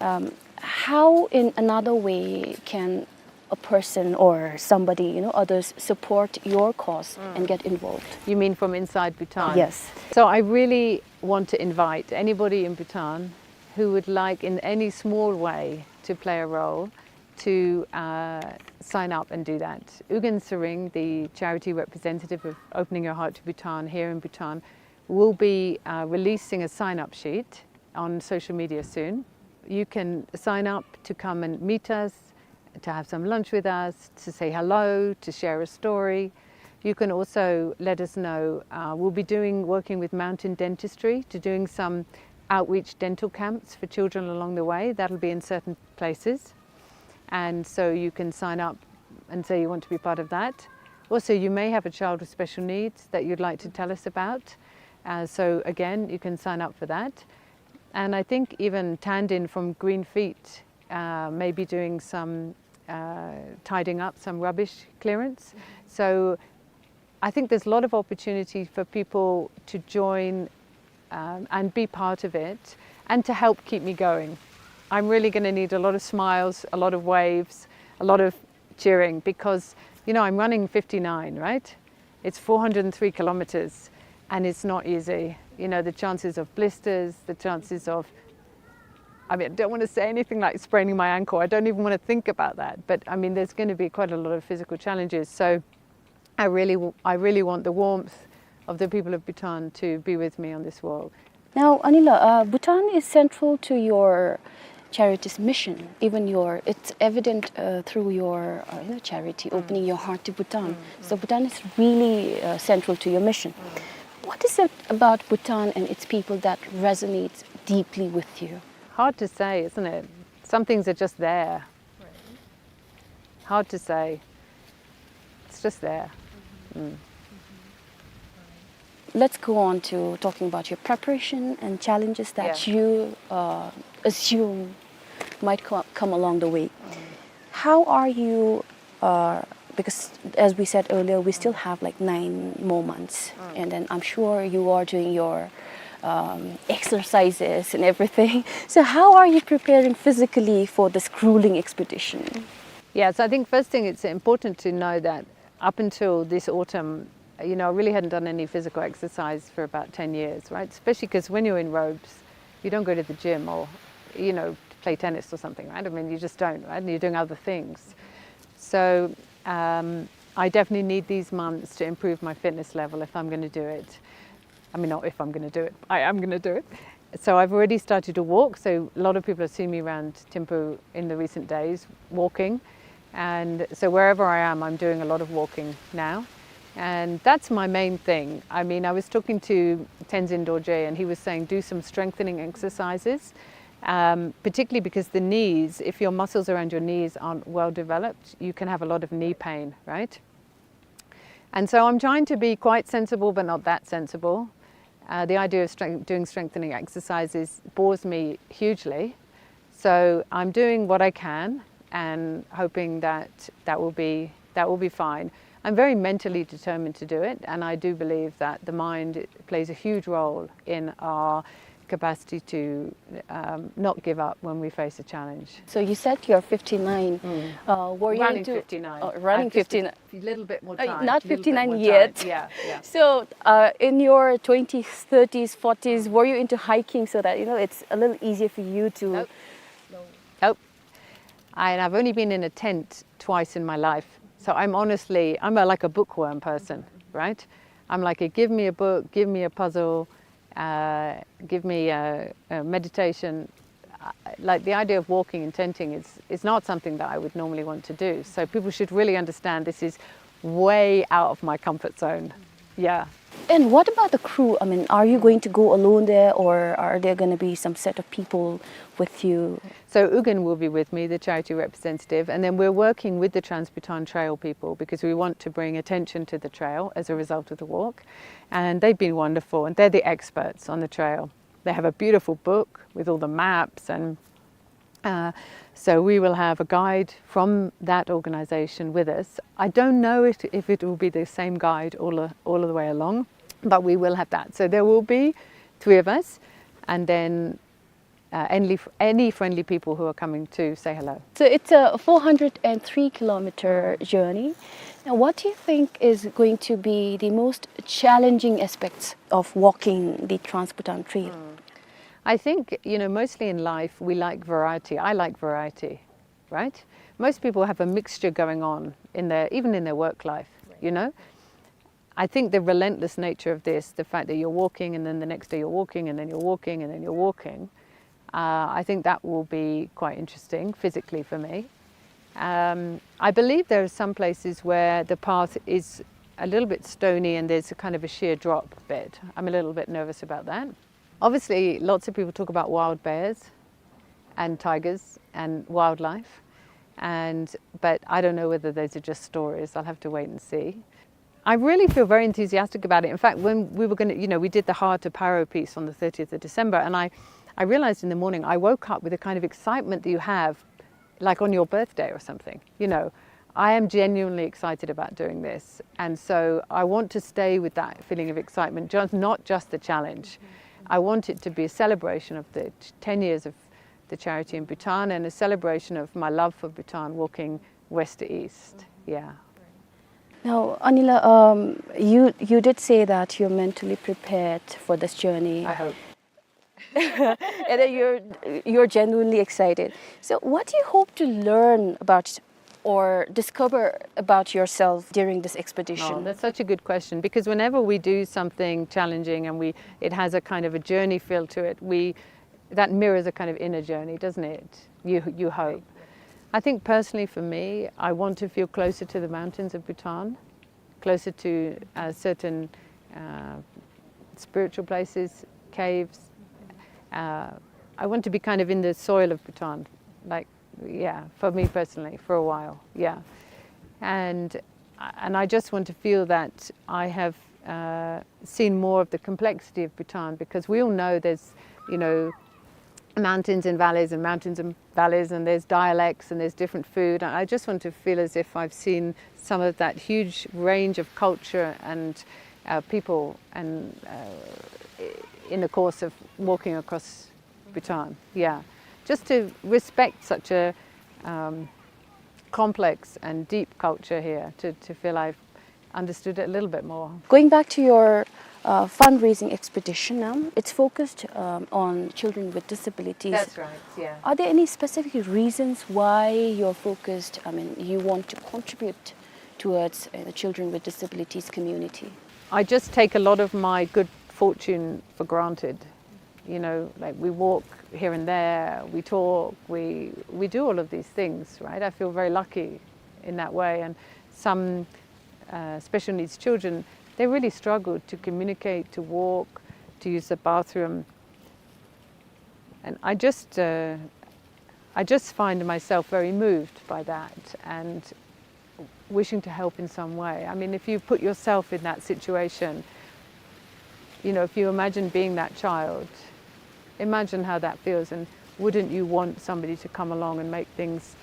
um, how in another way can a person or somebody, you know, others support your cause and get involved? You mean from inside Bhutan? Yes. So I really want to invite anybody in Bhutan who would like in any small way to play a role to, uh, sign up and do that. Ugyen Tshering, the charity representative of Opening Your Heart to Bhutan here in Bhutan, will be, uh, releasing a sign-up sheet on social media soon. You can sign up to come and meet us, to have some lunch with us, to say hello, to share a story. You can also let us know, uh, we'll be doing, working with Mountain Dentistry to doing some outreach dental camps for children along the way. That'll be in certain places. And so you can sign up and say you want to be part of that. Also, you may have a child with special needs that you'd like to tell us about. Uh, so again, you can sign up for that. And I think even Tandin from Green Feet, uh, may be doing some, uh, tidying up, some rubbish clearance. So I think there's a lot of opportunity for people to join, um, and be part of it and to help keep me going. I'm really gonna need a lot of smiles, a lot of waves, a lot of cheering because, you know, I'm running fifty-nine, right? It's four hundred and three kilometers and it's not easy. You know, the chances of blisters, the chances of, I mean, I don't want to say anything like spraining my ankle. I don't even want to think about that. But I mean, there's gonna be quite a lot of physical challenges. So I really, w-, I really want the warmth of the people of Bhutan to be with me on this walk. Now, Anila, uh, Bhutan is central to your charity's mission. Even your, it's evident, uh, through your, uh, you know, charity, Opening Your Heart to Bhutan. So Bhutan is really, uh, central to your mission. What is it about Bhutan and its people that resonates deeply with you? Hard to say, isn't it? Some things are just there. Hard to say. It's just there. Mm. Let's go on to talking about your preparation and challenges that you, uh, assume might co-, come along the way. How are you, uh, because as we said earlier, we still have, like, nine more months, and then I'm sure you are doing your, um, exercises and everything. So how are you preparing physically for this grueling expedition? Yeah, so I think first thing, it's important to know that up until this autumn, you know, I really hadn't done any physical exercise for about ten years, right? Especially 'cause when you're in robes, you don't go to the gym or, you know, play tennis or something, right? I mean, you just don't, right? And you're doing other things. So, um, I definitely need these months to improve my fitness level if I'm gonna do it. I mean, not if I'm gonna do it. I am gonna do it. So I've already started to walk. So a lot of people have seen me around Thimphu in the recent days walking. And so wherever I am, I'm doing a lot of walking now. And that's my main thing. I mean, I was talking to Tenzin Dorje, and he was saying, "Do some strengthening exercises." Um, particularly because the knees, if your muscles around your knees aren't well developed, you can have a lot of knee pain, right? And so I'm trying to be quite sensible, but not that sensible. Uh, the idea of strength-, doing strengthening exercises bores me hugely. So I'm doing what I can and hoping that that will be, that will be fine. I'm very mentally determined to do it, and I do believe that the mind plays a huge role in our capacity to, um, not give up when we face a challenge. So you said you're fifty-nine. Uh, were you running into fifty-nine. Oh, running fifty-nine. A little bit more time. Uh, not fifty-nine yet. Yeah, yeah. So, uh, in your twenties, thirties, forties, were you into hiking so that, you know, it's a little easier for you to... Nope. Nope. And I've only been in a tent twice in my life. So I'm honestly, I'm a, like a bookworm person, right? I'm like, give me a book, give me a puzzle, uh, give me a, a meditation. Uh, like, the idea of walking and tenting is, is not something that I would normally want to do. So people should really understand this is way out of my comfort zone. Yeah. And what about the crew? I mean, are you going to go alone there, or are there gonna be some set of people with you? So Ugen will be with me, the charity representative, and then we're working with the Trans-Bhutan Trail people because we want to bring attention to the trail as a result of the walk. And they've been wonderful, and they're the experts on the trail. They have a beautiful book with all the maps, and uh, so we will have a guide from that organization with us. I don't know if, if it will be the same guide all, all of the way along, but we will have that. So there will be three of us, and then uh, any, any friendly people who are coming to say hello. So it's a four hundred and three kilometer journey. Now, what do you think is going to be the most challenging aspects of walking the Trans-Bhutan Trail? I think, you know, mostly in life we like variety. I like variety, right? Most people have a mixture going on in their, even in their work life, you know? I think the relentless nature of this, the fact that you're walking and then the next day you're walking and then you're walking and then you're walking, uh, I think that will be quite interesting physically for me. Um, I believe there are some places where the path is a little bit stony and there's a kind of a sheer drop bit. I'm a little bit nervous about that. Obviously, lots of people talk about wild bears and tigers and wildlife, and, but I don't know whether those are just stories. I'll have to wait and see. I really feel very enthusiastic about it. In fact, when we were gonna, you know, we did the Hard to Paro piece on the thirtieth of December, and I, I realized in the morning, I woke up with a kind of excitement that you have, like, on your birthday or something, you know. I am genuinely excited about doing this, and so I want to stay with that feeling of excitement, just, not just the challenge. I want it to be a celebration of the t-, ten years of the charity in Bhutan and a celebration of my love for Bhutan, walking west to east. Yeah. Now, Anila, um, you, you did say that you're mentally prepared for this journey. I hope. And that you're, you're genuinely excited. So what do you hope to learn about or discover about yourself during this expedition? Oh, that's such a good question, because whenever we do something challenging and we, it has a kind of a journey feel to it, we, that mirrors a kind of inner journey, doesn't it? You, you hope. I think personally for me, I want to feel closer to the mountains of Bhutan, closer to uh, certain uh, spiritual places, caves. Uh, I want to be kind of in the soil of Bhutan, like, yeah, for me personally, for a while, yeah. And, and I just want to feel that I have uh, seen more of the complexity of Bhutan, because we all know there's, you know, mountains and valleys and mountains and valleys, and there's dialects and there's different food. And I just want to feel as if I've seen some of that huge range of culture and uh, people and uh, in the course of walking across Bhutan. Yeah, just to respect such a um, complex and deep culture here, to, to feel I've understood it a little bit more. Going back to your uh, fundraising expedition, um, it's focused um, on children with disabilities. That's right, yeah. Are there any specific reasons why you're focused, I mean, you want to contribute towards uh, the children with disabilities community? I just take a lot of my good fortune for granted. You know, like, we walk here and there, we talk, we, we do all of these things, right? I feel very lucky in that way. And some uh, special needs children, they really struggle to communicate, to walk, to use the bathroom. And I just, uh, I just find myself very moved by that and wishing to help in some way. I mean, if you put yourself in that situation, you know, if you imagine being that child, imagine how that feels, and wouldn't you want somebody to come along and make things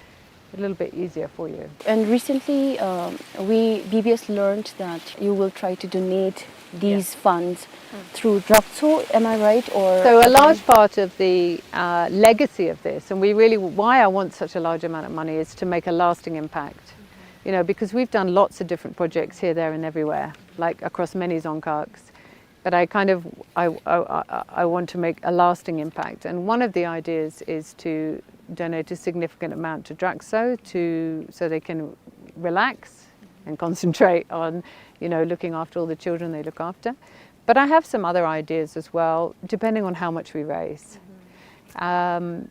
a little bit easier for you? And recently, um, we, B B S learned that you will try to donate these funds through Drakso, am I right? Or So a large part of the uh, legacy of this, and we really, why I want such a large amount of money, is to make a lasting impact. You know, because we've done lots of different projects here, there, and everywhere, like, across many Dzongkhags. But I kind of, I, I, I, I want to make a lasting impact. And one of the ideas is to donate a significant amount to Drakso to, so they can relax and concentrate on, you know, looking after all the children they look after. But I have some other ideas as well, depending on how much we raise. Um,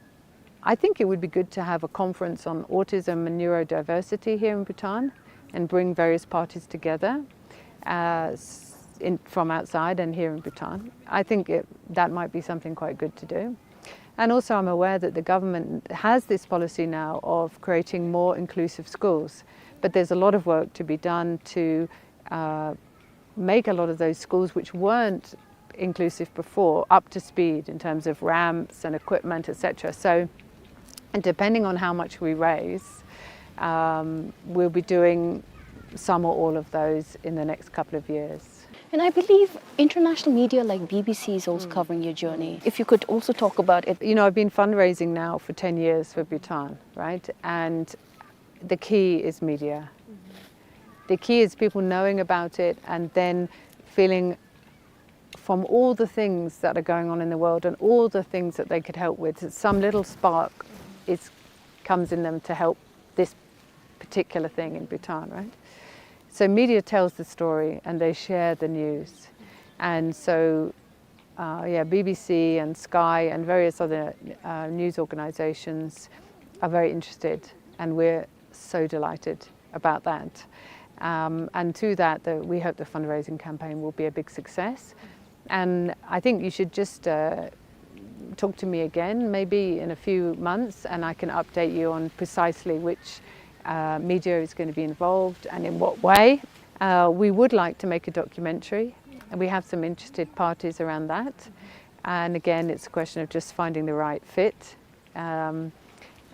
I think it would be good to have a conference on autism and neurodiversity here in Bhutan and bring various parties together, uh, s-, in, from outside and here in Bhutan. I think it, that might be something quite good to do. And also, I'm aware that the government has this policy now of creating more inclusive schools, but there's a lot of work to be done to, uh, make a lot of those schools which weren't inclusive before up to speed in terms of ramps and equipment, et cetera. So, and depending on how much we raise, um, we'll be doing some or all of those in the next couple of years. And I believe international media like B B C is also covering your journey. If you could also talk about it. You know, I've been fundraising now for ten years for Bhutan, right? And the key is media. The key is people knowing about it and then feeling from all the things that are going on in the world and all the things that they could help with, some little spark is, comes in them to help this particular thing in Bhutan, right? So media tells the story and they share the news. And so, uh, yeah, B B C and Sky and various other, uh, news organizations are very interested, and we're so delighted about that. Um, and through that, the, we hope the fundraising campaign will be a big success. And I think you should just, uh, talk to me again, maybe in a few months, and I can update you on precisely which, uh, media is gonna be involved and in what way. Uh, we would like to make a documentary, and we have some interested parties around that. And again, it's a question of just finding the right fit. Um,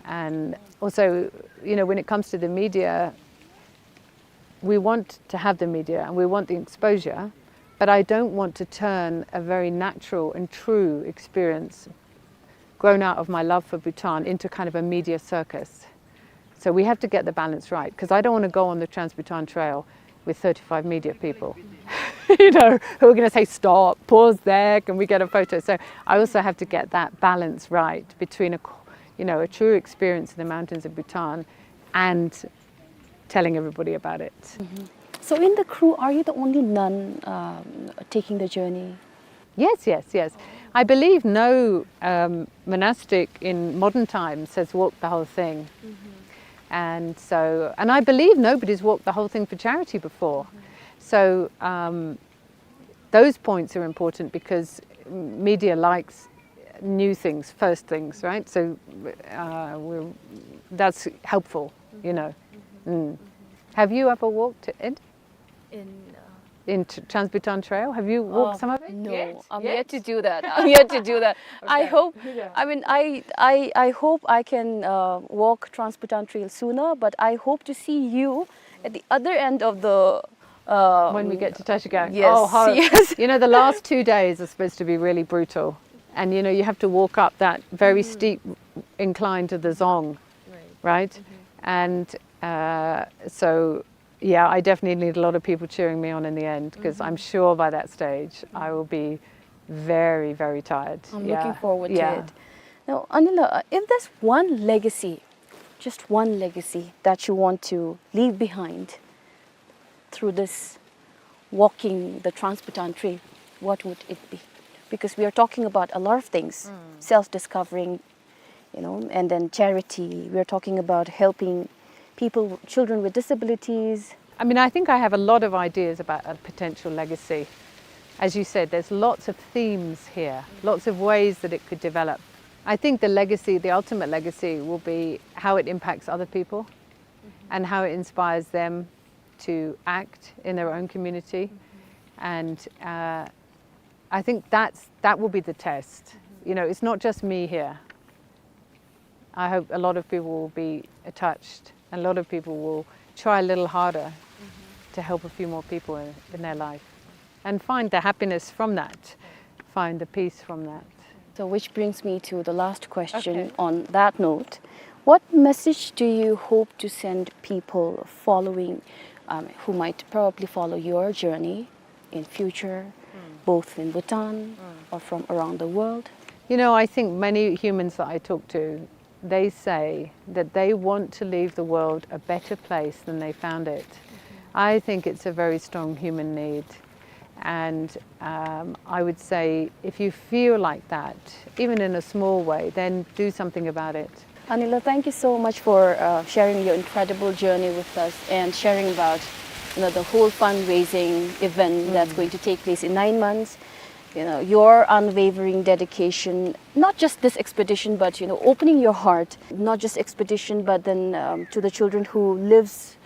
and also, you know, when it comes to the media, we want to have the media and we want the exposure, but I don't want to turn a very natural and true experience grown out of my love for Bhutan into kind of a media circus. So we have to get the balance right, 'cause I don't wanna go on the Trans-Bhutan Trail with thirty-five media people, you know, who are gonna say, "Stop, pause there, can we get a photo?" So I also have to get that balance right between a, you know, a true experience in the mountains of Bhutan and telling everybody about it. Mm-hmm. So in the crew, are you the only nun, um, taking the journey? Yes, yes, yes. I believe no, um, monastic in modern times has walked the whole thing. Mm-hmm. And so, and I believe nobody's walked the whole thing for charity before. Mm-hmm. So, um, those points are important because media likes new things, first things, right? So, uh, we're, that's helpful, you know. Mm-hmm. Mm. Have you ever walked it? In, uh, in T-, Trans-Bhutan Trail? Have you walked, uh, some of it? No, yet? I'm yet to do that. I'm yet to do that. I hope, I mean, I, I, I hope I can, uh, walk Trans-Bhutan Trail sooner, but I hope to see you at the other end of the, uh, when we get to Tashkent. Yes, oh, how, yes. You know, the last two days are supposed to be really brutal. And, you know, you have to walk up that very steep incline to the Dzong, right? Mm-hmm. And, uh, so yeah, I definitely need a lot of people cheering me on in the end, 'cause I'm sure by that stage I will be very, very tired. I'm looking forward to it. Now, Anila, uh, if there's one legacy, just one legacy that you want to leave behind through this walking the Trans-Bhutan Trail, what would it be? Because we are talking about a lot of things, self-discovering, you know, and then charity. We are talking about helping people, children with disabilities. I mean, I think I have a lot of ideas about a potential legacy. As you said, there's lots of themes here, lots of ways that it could develop. I think the legacy, the ultimate legacy, will be how it impacts other people and how it inspires them to act in their own community. And, uh, I think that's, that will be the test. You know, it's not just me here. I hope a lot of people will be touched, and a lot of people will try a little harder to help a few more people in, in their life and find the happiness from that, find the peace from that. So, which brings me to the last question on that note. What message do you hope to send people following, um, who might probably follow your journey in future, both in Bhutan or from around the world? You know, I think many humans that I talk to, they say that they want to leave the world a better place than they found it. I think it's a very strong human need. And, um, I would say if you feel like that, even in a small way, then do something about it. Anila, thank you so much for, uh, sharing your incredible journey with us and sharing about, you know, the whole fundraising event that's going to take place in nine months. You know, your unwavering dedication, not just this expedition, but, you know, opening your heart, not just expedition, but then, um, to the children who lives,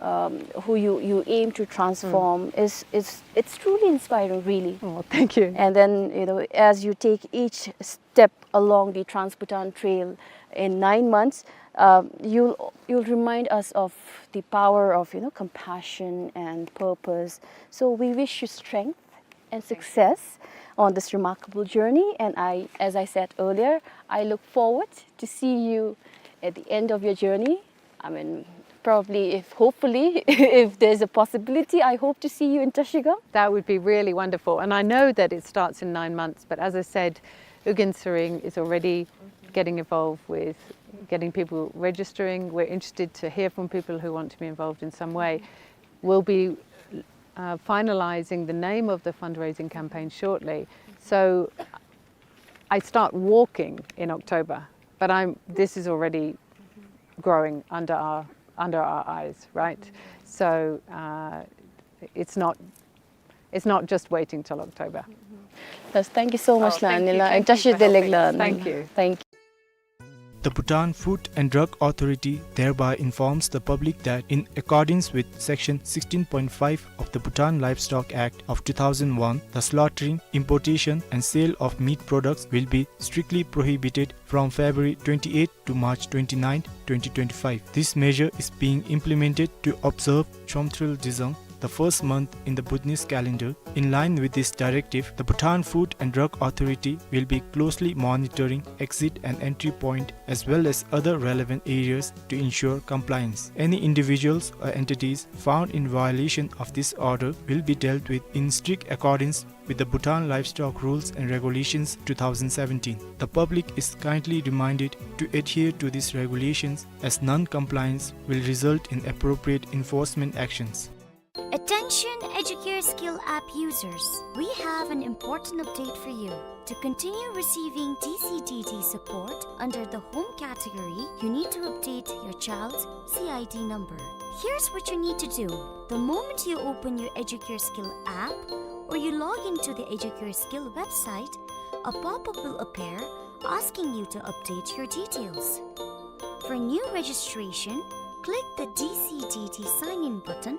um, who you, you aim to transform is, is, it's truly inspiring, really. Oh, thank you. And then, you know, as you take each step along the Trans-Bhutan Trail in nine months, um, you'll, you'll remind us of the power of, you know, compassion and purpose. So we wish you strength and success on this remarkable journey. And I, as I said earlier, I look forward to see you at the end of your journey. I mean, probably, if, hopefully, if there's a possibility, I hope to see you in Trashigang. That would be really wonderful. And I know that it starts in nine months, but as I said, Ugyen Tsering is already getting involved with getting people registering. We're interested to hear from people who want to be involved in some way. We'll be, uh, finalizing the name of the fundraising campaign shortly. So I start walking in October, but I'm, this is already growing under our, under our eyes, right? So, uh, it's not, it's not just waiting till October. Yes, thank you so much, Anila, and Trashigang Delek la. Thank you. Thank you. The Bhutan Food and Drug Authority thereby informs the public that, in accordance with Section sixteen point five of the Bhutan Livestock Act of two thousand one, the slaughtering, importation and sale of meat products will be strictly prohibited from February twenty-eighth to March twenty-ninth, twenty twenty-five. This measure is being implemented to observe Chomtrel Dzung, the first month in the Bhutanese calendar. In line with this directive, the Bhutan Food and Drug Authority will be closely monitoring exit and entry point as well as other relevant areas to ensure compliance. Any individuals or entities found in violation of this order will be dealt with in strict accordance with the Bhutan Livestock Rules and Regulations two thousand seventeen. The public is kindly reminded to adhere to these regulations, as non-compliance will result in appropriate enforcement actions. Attention Educare Skill app users, we have an important update for you. To continue receiving D C D D support under the home category, you need to update your child's C I D number. Here's what you need to do. The moment you open your Educare Skill app or you log into the Educare Skill website, a pop-up will appear asking you to update your details. For new registration, click the D C D D sign-in button,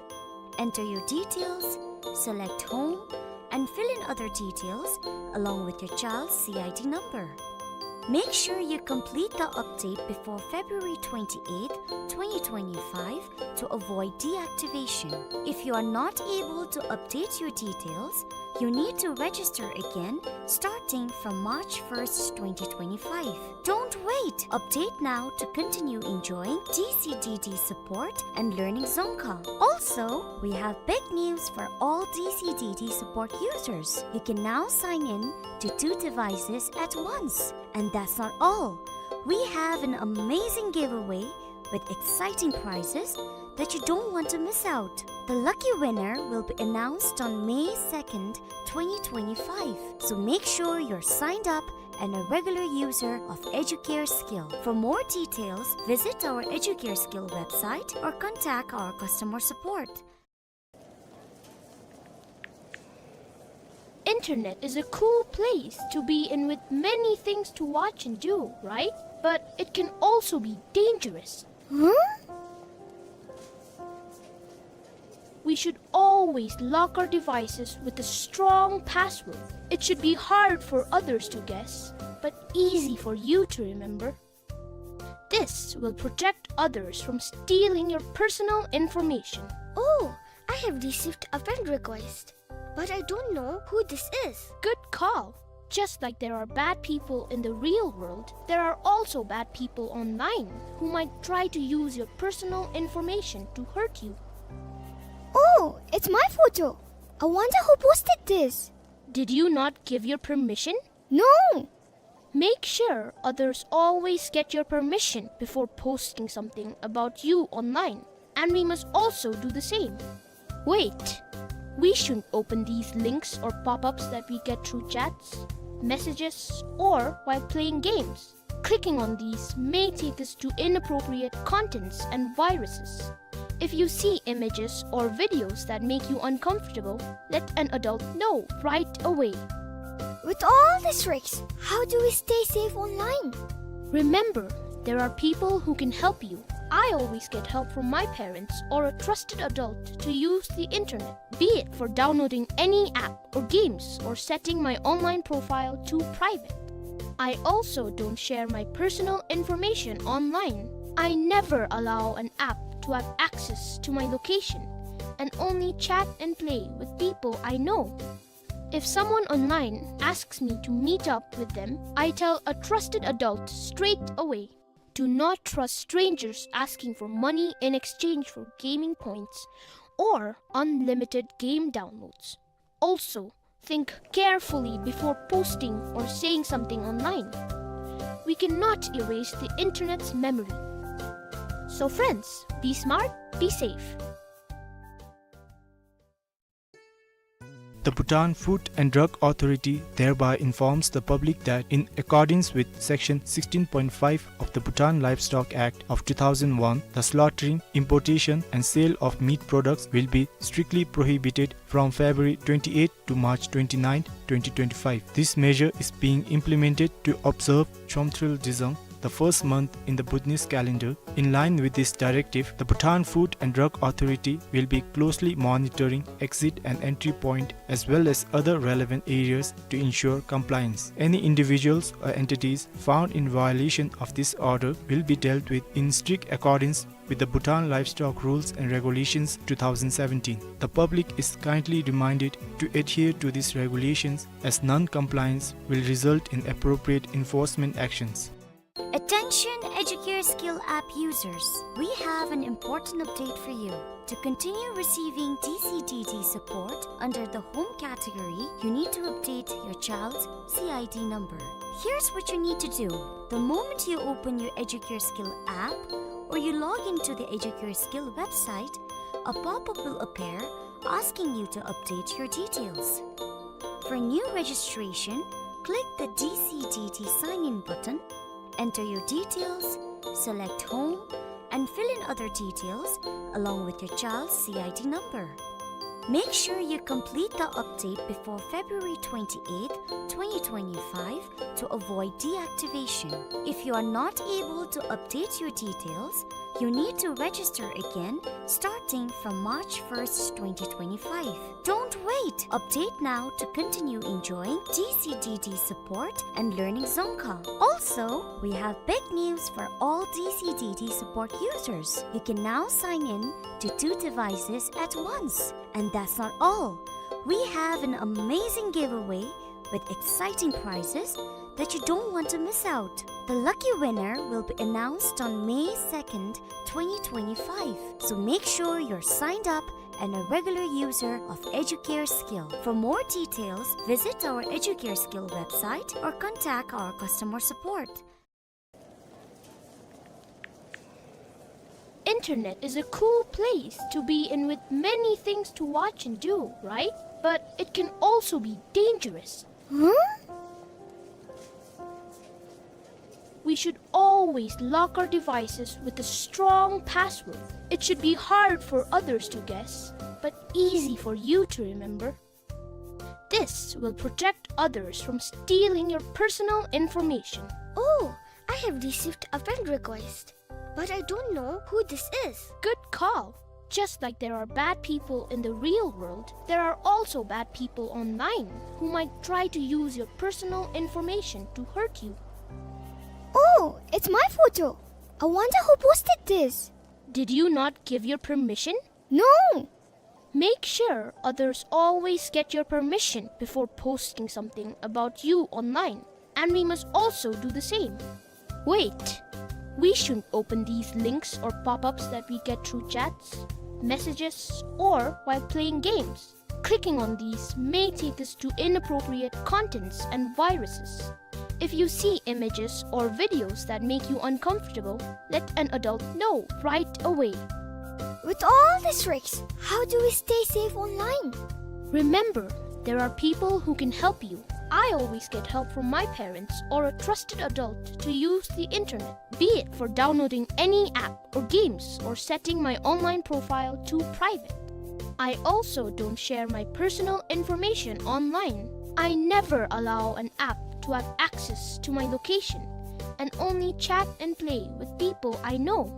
enter your details, select home, and fill in other details along with your child's C I D number. Make sure you complete the update before February twenty-eighth, twenty twenty-five to avoid deactivation. If you are not able to update your details, you need to register again starting from March first, twenty twenty-five. Don't wait! Update now to continue enjoying D C D D support and learning Dzongkha. Also, we have big news for all D C D D support users. You can now sign in to two devices at once. And that's not all. We have an amazing giveaway with exciting prizes that you don't want to miss out. The lucky winner will be announced on May second, twenty twenty-five. So make sure you're signed up and a regular user of Educare Skill. For more details, visit our Educare Skill website or contact our customer support. Internet is a cool place to be in with many things to watch and do, right? But it can also be dangerous. Huh? We should always lock our devices with a strong password. It should be hard for others to guess, but easy for you to remember. This will protect others from stealing your personal information. Oh, I have received a friend request, but I don't know who this is. Good call. Just like there are bad people in the real world, there are also bad people online who might try to use your personal information to hurt you. Oh, it's my photo. I wonder who posted this. Did you not give your permission? No! Make sure others always get your permission before posting something about you online, and we must also do the same. Wait! We shouldn't open these links or pop-ups that we get through chats, messages, or while playing games. Clicking on these may take us to inappropriate contents and viruses. If you see images or videos that make you uncomfortable, let an adult know right away. With all these risks, how do we stay safe online? Remember, there are people who can help you. I always get help from my parents or a trusted adult to use the internet, be it for downloading any app or games or setting my online profile to private. I also don't share my personal information online. I never allow an app to have access to my location and only chat and play with people I know. If someone online asks me to meet up with them, I tell a trusted adult straight away. Do not trust strangers asking for money in exchange for gaming points or unlimited game downloads. Also, think carefully before posting or saying something online. We cannot erase the internet's memory. So friends, be smart, be safe. The Bhutan Food and Drug Authority thereby informs the public that, in accordance with Section sixteen point five of the Bhutan Livestock Act of two thousand one, the slaughtering, importation, and sale of meat products will be strictly prohibited from February twenty-eighth to March twenty-ninth, twenty twenty-five. This measure is being implemented to observe Chomtril Dzung, the first month in the Bhutanese calendar. In line with this directive, the Bhutan Food and Drug Authority will be closely monitoring exit and entry point as well as other relevant areas to ensure compliance. Any individuals or entities found in violation of this order will be dealt with in strict accordance with the Bhutan Livestock Rules and Regulations two thousand seventeen. The public is kindly reminded to adhere to these regulations, as non-compliance will result in appropriate enforcement actions. Attention Educare Skill app users, we have an important update for you. To continue receiving D C D D support under the Home category, you need to update your child's C I D number. Here's what you need to do. The moment you open your Educare Skill app or you log into the Educare Skill website, a pop-up will appear asking you to update your details. For new registration, click the D C D D sign-in button, enter your details, select Home, and fill in other details along with your child's C I D number. Make sure you complete the update before February twenty-eighth, twenty twenty-five to avoid deactivation. If you are not able to update your details, you need to register again starting from March first, twenty twenty-five. Don't wait! Update now to continue enjoying D C D D support and learning Dzongkha. Also, we have big news for all D C D D support users. You can now sign in to two devices at once. And that's not all. We have an amazing giveaway with exciting prizes that you don't want to miss out. The lucky winner will be announced on May second, twenty twenty-five. So make sure you're signed up and a regular user of Educare Skill. For more details, visit our Educare Skill website or contact our customer support. Internet is a cool place to be in with many things to watch and do, right? But it can also be dangerous. Huh? We should always lock our devices with a strong password. It should be hard for others to guess, but easy for you to remember. This will protect others from stealing your personal information. Oh, I have received a friend request, but I don't know who this is. Good call. Just like there are bad people in the real world, there are also bad people online who might try to use your personal information to hurt you. Oh, it's my photo. I wonder who posted this. Did you not give your permission? No! Make sure others always get your permission before posting something about you online, and we must also do the same. Wait! We shouldn't open these links or pop-ups that we get through chats, messages, or while playing games. Clicking on these may take us to inappropriate contents and viruses. If you see images or videos that make you uncomfortable, let an adult know right away. With all these risks, how do we stay safe online? Remember, there are people who can help you. I always get help from my parents or a trusted adult to use the internet, be it for downloading any app or games or setting my online profile to private. I also don't share my personal information online. I never allow an app to have access to my location and only chat and play with people I know.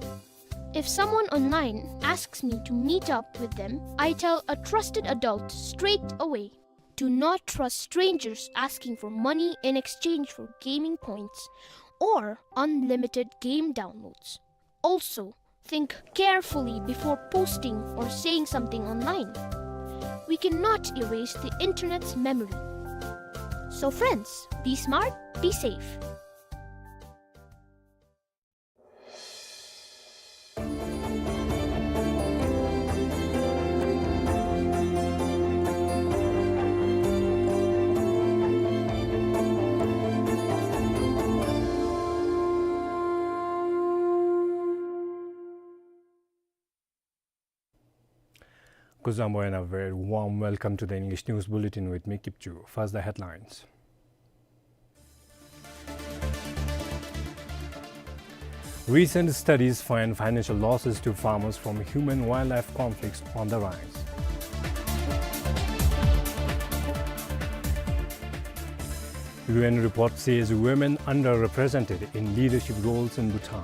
If someone online asks me to meet up with them, I tell a trusted adult straight away. Do not trust strangers asking for money in exchange for gaming points or unlimited game downloads. Also, think carefully before posting or saying something online. We cannot erase the internet's memory. So friends, be smart, be safe. Kuzuzangpo and a very warm welcome to the English News Bulletin with me, Kipchu. First, the headlines. Recent studies find financial losses to farmers from human-wildlife conflicts on the rise. U N report says women underrepresented in leadership roles in Bhutan.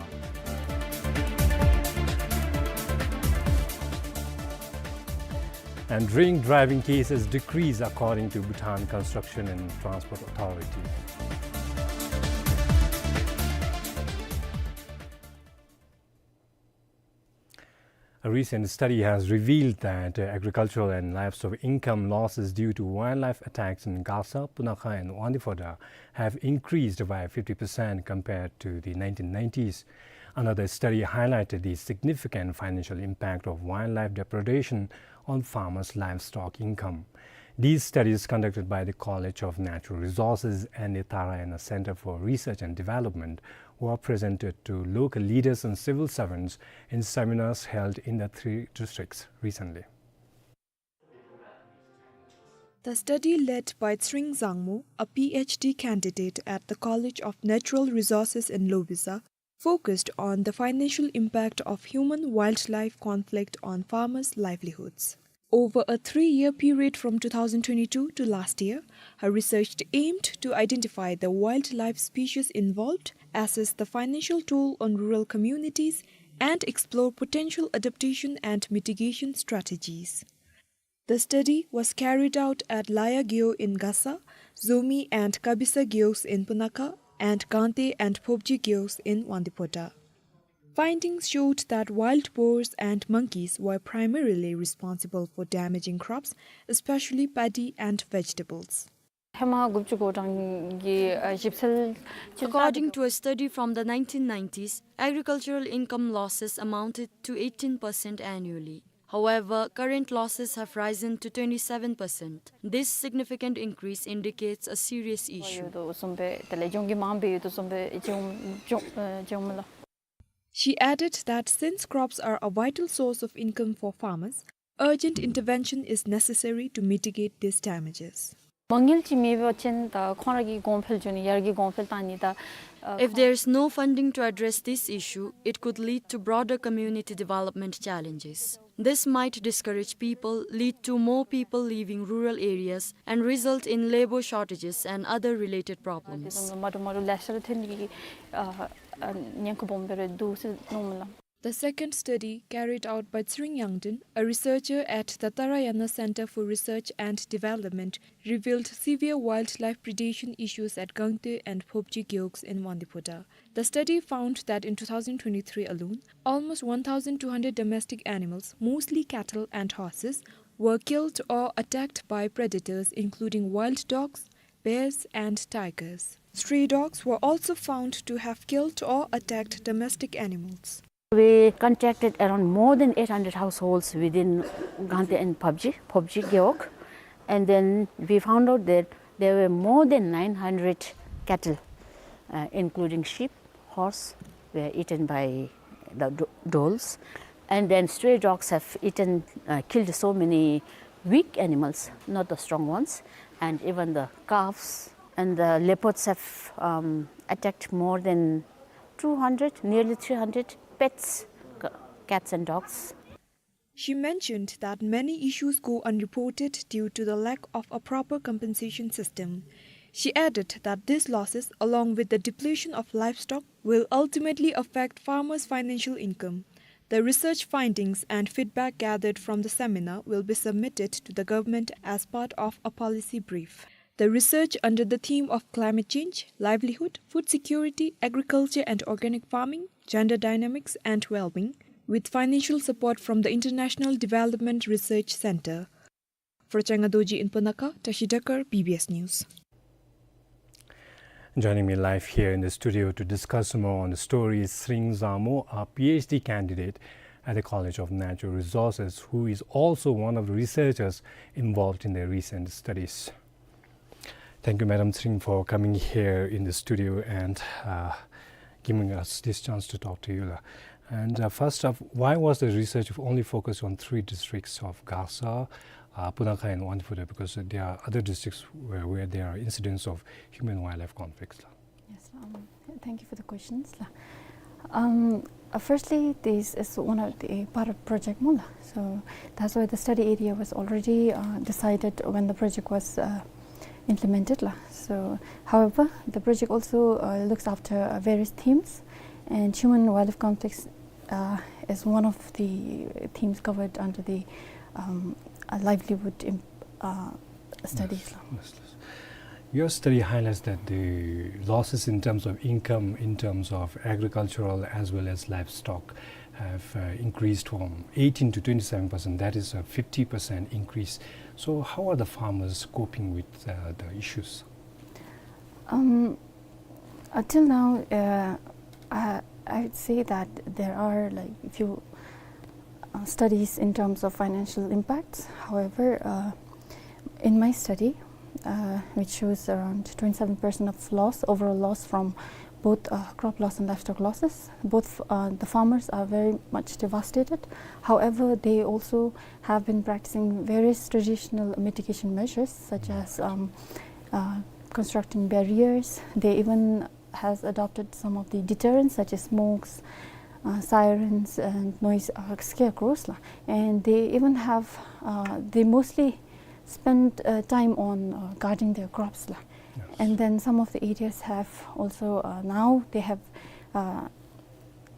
And drink driving cases decrease according to Bhutan Construction and Transport Authority. A recent study has revealed that, uh, agricultural and livestock income losses due to wildlife attacks in Gasa, Punakha, and Wangdue Phodrang have increased by fifty percent compared to the nineteen nineties. Another study highlighted the significant financial impact of wildlife depredation on farmers' livestock income. These studies, conducted by the College of Natural Resources and the Tharayana Center for Research and Development, were presented to local leaders and civil servants in seminars held in the three districts recently. The study, led by Tshering Zangmo, a P H D candidate at the College of Natural Resources in Loviisa, focused on the financial impact of human-wildlife conflict on farmers' livelihoods. Over a three-year period from two thousand twenty-two to last year, her research aimed to identify the wildlife species involved, assess the financial toll on rural communities, and explore potential adaptation and mitigation strategies. The study was carried out at Laya Gewog in Gasa, Zomi and Kabisa Gewogs in Punakha, and Gangte and Phobje Gewogs in Wangdue Phodrang. Findings showed that wild boars and monkeys were primarily responsible for damaging crops, especially paddy and vegetables. ཧེ་མ་དགུ་བཅུ་གོ་གྲངས་ཀྱི་ཞིབ་འཚོལ་ཅིག། According to a study from the nineteen nineties, agricultural income losses amounted to eighteen percent annually. However, current losses have risen to twenty-seven percent. This significant increase indicates a serious issue. ཡོད་དོ་བཟུམ་སྦེ་དེ་ལས་ལྗོངས་ཀྱི་མང་སྦེ་ཡོད་དོ་བཟུམ་སྦེ་ཅིག་འོང་ཅིག་འོང་མས་ལགས། She added that since crops are a vital source of income for farmers, urgent intervention is necessary to mitigate these damages. མ་དངུལ་ཅིག་མེད་པ་ཅིན་ད་ཁོང་ར་གི་གོང་འཕེལ་འགྱོ་ནི་ཡར་གྱི་གོང་འཕེལ་བཏང་ནི་ད་ཨ། If there is no funding to address this issue, it could lead to broader community development challenges. This might discourage people, lead to more people leaving rural areas, and result in labor shortages and other related problems. དེ་ཚུ་མ་འདྲཝ་མ་འདྲཝ་ལེ་ཤ་ར་ཐོན་ནི་གི་ཨ་ཨ་ཉེན་ཁ་སྦོམ་སྦེ་ར་འདུག་ཟེར་མནོཝ་མས་ལགས། The second study, carried out by Tshering Yangden, a researcher at the Tharayana Center for Research and Development, revealed severe wildlife predation issues at Gangte and Phobje Gewogs in Wangdue Phodrang. The study found that in two thousand twenty-three alone, almost one thousand two hundred domestic animals, mostly cattle and horses, were killed or attacked by predators, including wild dogs, bears, and tigers. Stray dogs were also found to have killed or attacked domestic animals. We contacted around more than eight hundred households within Gangte and Phobje, Phobje Gewog, and then we found out that there were more than nine hundred cattle, uh, including sheep, horse, were eaten by the dho-, dholes. And then stray dogs have eaten, uh, killed so many weak animals, not the strong ones, and even the calves and the leopards have, um, attacked more than two hundred, nearly three hundred pets, c-, cats and dogs. She mentioned that many issues go unreported due to the lack of a proper compensation system. She added that these losses, along with the depletion of livestock, will ultimately affect farmers' financial income. The research findings and feedback gathered from the seminar will be submitted to the government as part of a policy brief. The research under the theme of climate change, livelihood, food security, agriculture and organic farming, gender dynamics and well-being, with financial support from the International Development Research Centre. For Changa Dorji in Punakha, Tashi Dekar, B B S News. Joining me live here in the studio to discuss more on the story is Tshering Zamo, a P H D candidate at the College of Natural Resources, who is also one of the researchers involved in the recent studies. Thank you, Madam Tshering, for coming here in the studio and, uh, giving us this chance to talk to you, la. And, uh, first off, why was the research only focused on three districts of Gasa, uh, Punakha, and Wangdue-Phuthar? Because there are other districts where, where there are incidents of human-wildlife conflicts, la. Yes, um, thank you for the questions, la. Um, uh, firstly, this is one of the pilot project, mo, la. So that's why the study area was already, uh, decided when the project was, uh, implemented, la. So, however, the project also, uh, looks after, uh, various themes, and human-wildlife conflicts, uh, is one of the themes covered under the, um, uh, livelihood imp-, uh, studies, la. Yes, yes, yes. Your study highlights that the losses in terms of income, in terms of agricultural as well as livestock, have, uh, increased from eighteen to twenty-seven percent. That is a fifty percent increase. So how are the farmers coping with, uh, the issues? Um, until now, uh, I, I would say that there are, like, few, uh, studies in terms of financial impacts. However, uh, in my study, uh, which shows around twenty-seven percent of loss, overall loss from both, uh, crop loss and livestock losses, both, uh, the farmers are very much devastated. However, they also have been practicing various traditional mitigation measures, such as, um, uh, constructing barriers. They even has adopted some of the deterrents, such as smokes, uh, sirens, and noise, uh, scarecrows, la. And they even have, uh, they mostly spend, uh, time on, uh, guarding their crops, la. Yes. And then some of the areas have also, uh, now they have, uh,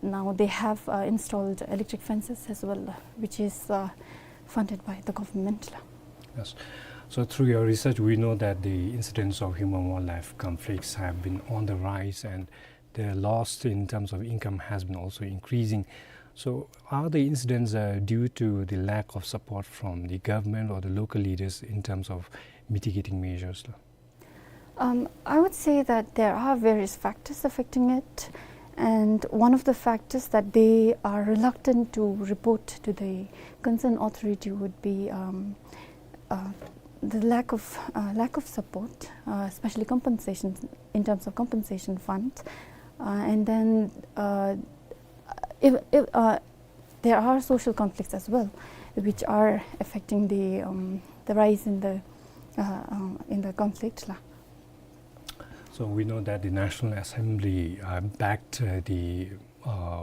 now they have, uh, installed electric fences as well, uh, which is, uh, funded by the government, la. Yes. So through your research, we know that the incidents of human-wildlife conflicts have been on the rise, and the loss in terms of income has been also increasing. So are the incidents, uh, due to the lack of support from the government or the local leaders in terms of mitigating measures, la? Um, I would say that there are various factors affecting it, and one of the factors that they are reluctant to report to the concerned authority would be, um, uh, the lack of, uh, lack of support, uh, especially compensation, in terms of compensation fund. Uh, and then, uh, if, if, uh, there are social conflicts as well, which are affecting the, um, the rise in the, uh, um, in the conflict, la. So we know that the National Assembly, uh, backed, uh, the, uh,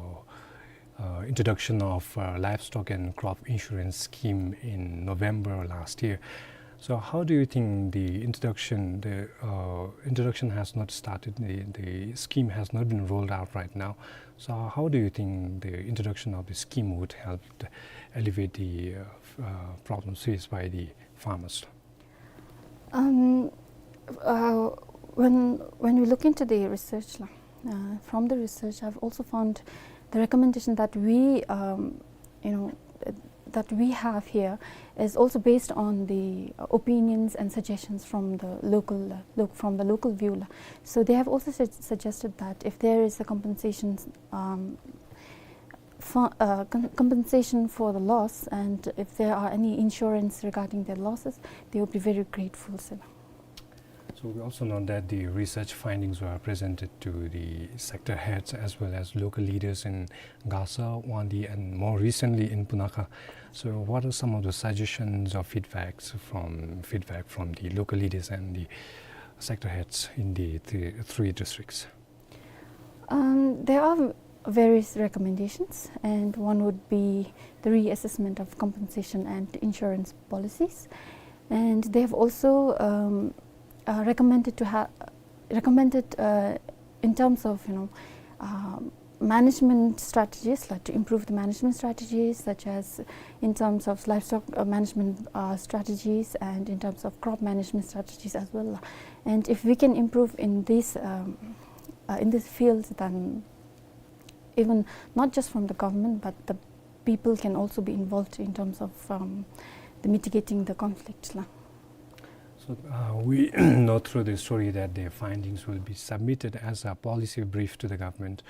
uh, introduction of, uh, livestock and crop insurance scheme in November last year. So how do you think the introduction, the, uh, introduction has not started, the, the scheme has not been rolled out right now. So how do you think the introduction of the scheme would help to alleviate the, uh, f-, uh, problems faced by the farmers? Um, uh, when, when we look into the research, la, uh, from the research, I've also found the recommendation that we, um, you know, uh, that we have here is also based on the, uh, opinions and suggestions from the local, uh, loc-, from the local view, la. So they have also sug-, suggested that if there is a compensation, um, fu-, uh, com-, compensation for the loss, and if there are any insurance regarding their losses, they would be very grateful, sir. So we also know that the research findings were presented to the sector heads as well as local leaders in Gasa, Wangdue, and more recently in Punakha. So what are some of the suggestions or feedbacks from, feedback from the local leaders and the sector heads in the th-, three districts? Um, there are various recommendations, and one would be the reassessment of compensation and insurance policies. And they have also, um, uh, recommended to ha-, recommended, uh, in terms of, you know, um, management strategies, like, to improve the management strategies, such as in terms of livestock, uh, management, uh, strategies, and in terms of crop management strategies as well. And if we can improve in this, um, uh, in this field, then even not just from the government, but the people can also be involved in terms of, um, the mitigating the conflict la. So, uh, we know through the story that the findings will be submitted as a policy brief to the government.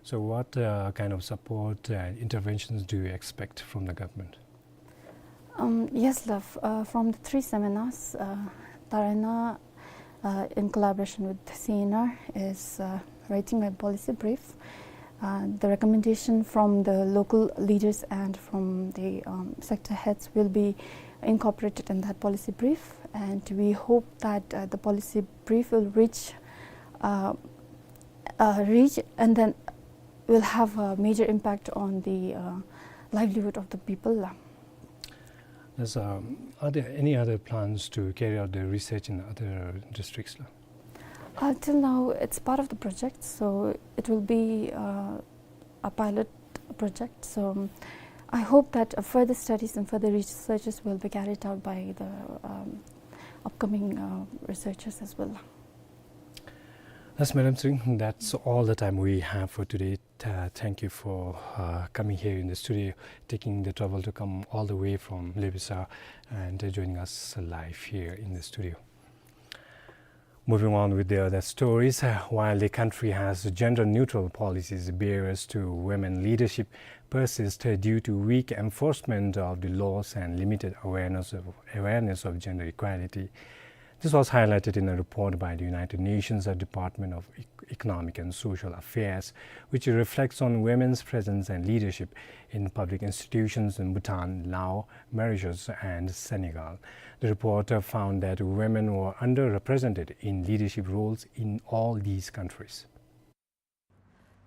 So what, uh, kind of support and interventions do you expect from the government? Um, yes, la. Uh, from the three seminars, uh, Tarena, uh, in collaboration with C N R, is, uh, writing a policy brief. Uh, the recommendation from the local leaders and from the, um, sector heads will be incorporated in that policy brief, and we hope that, uh, the policy brief will reach, uh, uh, reach and then will have a major impact on the, uh, livelihood of the people la. Yes, um, are there any other plans to carry out the research in other districts la? Uh, till now, it's part of the project, so it will be, uh, a pilot project. So, um, I hope that, uh, further studies and further researches will be carried out by the, um, upcoming, uh, researchers as well. Yes, Madam Tshering, that's all the time we have for today. Uh, thank you for, uh, coming here in the studio, taking the trouble to come all the way from Lebesa and, uh, joining us live here in the studio. Moving on with the other stories, uh, while the country has gender-neutral policies, barriers to women leadership persist, uh, due to weak enforcement of the laws and limited awareness of, awareness of gender equality. This was highlighted in a report by the United Nations, uh, Department of Ec-, Economic and Social Affairs, which reflects on women's presence and leadership in public institutions in Bhutan, Laos, Mauritius, and Senegal. The report, uh, found that women were underrepresented in leadership roles in all these countries.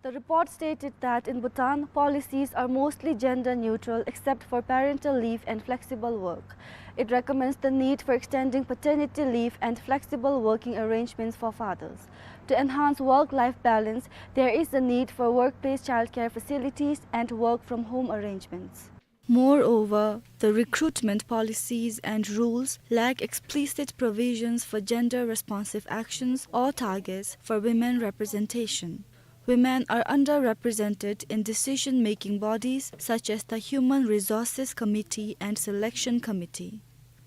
The report stated that in Bhutan, policies are mostly gender neutral except for parental leave and flexible work. It recommends the need for extending paternity leave and flexible working arrangements for fathers. To enhance work-life balance, there is the need for workplace childcare facilities and work-from-home arrangements. Moreover, the recruitment policies and rules lack explicit provisions for gender-responsive actions or targets for women representation. Women are underrepresented in decision-making bodies such as the Human Resources Committee and Selection Committee.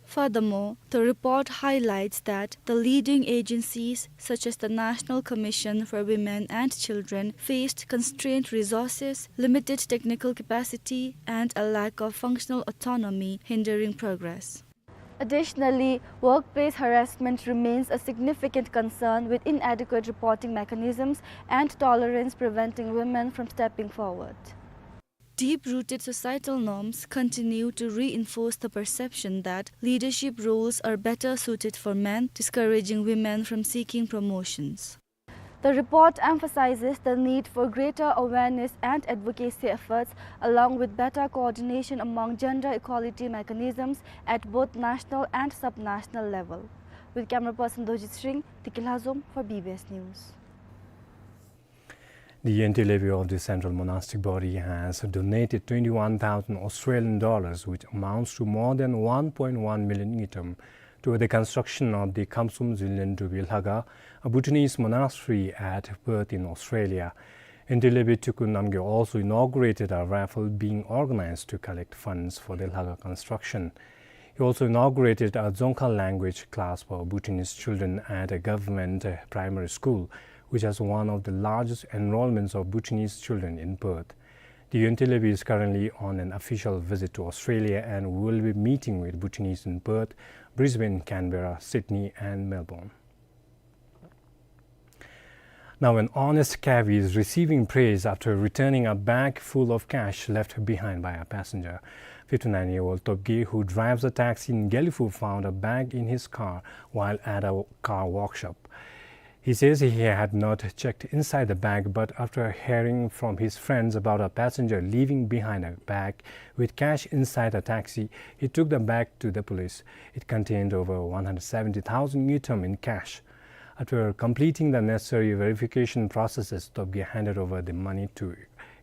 Furthermore, the report highlights that the leading agencies, such as the National Commission for Women and Children, faced constrained resources, limited technical capacity, and a lack of functional autonomy, hindering progress. Additionally, workplace harassment remains a significant concern, with inadequate reporting mechanisms and tolerance preventing women from stepping forward. Deep-rooted societal norms continue to reinforce the perception that leadership roles are better suited for men, discouraging women from seeking promotions. The report emphasizes the need for greater awareness and advocacy efforts, along with better coordination among gender equality mechanisms at both national and subnational level. With camera person Dojit Sring, Tiki Lhazom for B B S News. The unity levy of the Central Monastic Body has donated twenty-one thousand Australian dollars, which amounts to more than one point one million ngultrum, toward the construction of the Khamsum Zunlen Drubi Lhakhang, a Bhutanese monastery at Perth in Australia. Unity levy Tuku Namgay also inaugurated a raffle being organized to collect funds for the Lhakhang construction. He also inaugurated a Dzongkha language class for Bhutanese children at a government, uh, primary school, which has one of the largest enrollments of Bhutanese children in Perth. The unity levy is currently on an official visit to Australia and will be meeting with Bhutanese in Perth, Brisbane, Canberra, Sydney, and Melbourne. Now, an honest cabby is receiving praise after returning a bag full of cash left behind by a passenger. Fifty-nine-year-old Topge, who drives a taxi in Gelephu, found a bag in his car while at a car workshop. He says he had not checked inside the bag, but after hearing from his friends about a passenger leaving behind a bag with cash inside a taxi, he took the bag to the police. It contained over one hundred seventy thousand ngultrum in cash. After completing the necessary verification processes, Topge handed over the money to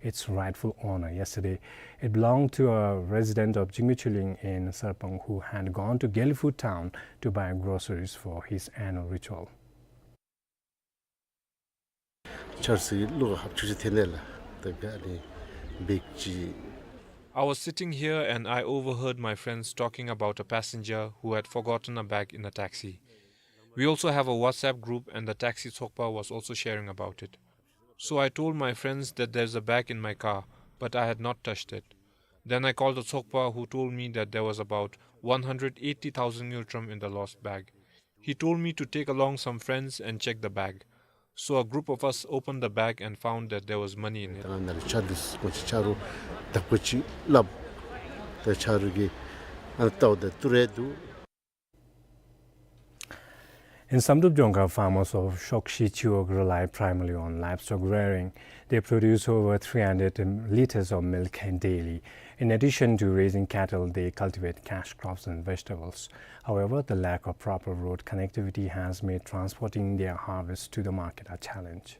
its rightful owner yesterday. It belonged to a resident of Jingmichuling in Sarpang who had gone to Gelephu town to buy groceries for his annual ritual. ཆར་སི་ལུག་ཧབ་ཆུ་ཆུ་ཐེན་ལ་ད་ག་ནི་བེག་ཅི། I was sitting here and I overheard my friends talking about a passenger who had forgotten a bag in a taxi. We also have a WhatsApp group and the taxi tsokpa was also sharing about it. So I told my friends that there's a bag in my car, but I had not touched it. Then I called the tsokpa who told me that there was about one hundred eighty thousand ngultrum in the lost bag. He told me to take along some friends and check the bag. So a group of us opened the bag and found that there was money in it. ད་ང་ནཱ་ལུ་ཆ་འདུག་ཁོང་ཅིག་ཆ་རོགས་དག་པ་ཅིག་སླབ། ད་ཆ་རོགས་ཀྱིས་ཨ་ནཱ་ལྟཝ་ད་ཏི་རུ་འདུག། In Samdrup Jongkhar, farmers of Shokshi Chiwog rely primarily on livestock rearing. They produce over three hundred liters of milk daily. In addition to raising cattle, they cultivate cash crops and vegetables. However, the lack of proper road connectivity has made transporting their harvest to the market a challenge.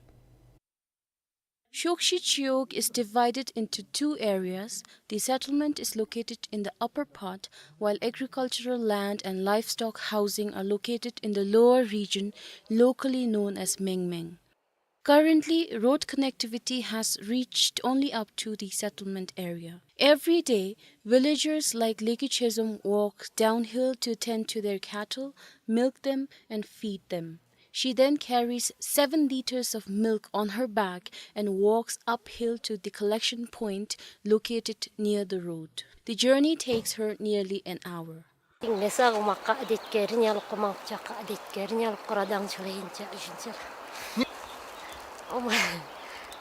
Shokshi Chiwog is divided into two areas. The settlement is located in the upper part, while agricultural land and livestock housing are located in the lower region, locally known as Mengmeng. Currently, road connectivity has reached only up to the settlement area. Every day, villagers like Leki Chezom walk downhill to tend to their cattle, milk them, and feed them. She then carries seven liters of milk on her back and walks uphill to the collection point located near the road. The journey takes her nearly an hour. ཏིང་ལེ་ས་གོ་མ་ཀ་དེ་ཀེ་རི་ཉལ་ལོག་གོ་མ་ཅ་ཀ་དེ་ཀེ་རི་ཉལ་ལོག་གོ་ར་དང་ཆུ་ལེ་ཧིན་ཅ་ཞིན་ཅ་ལ། Oh my.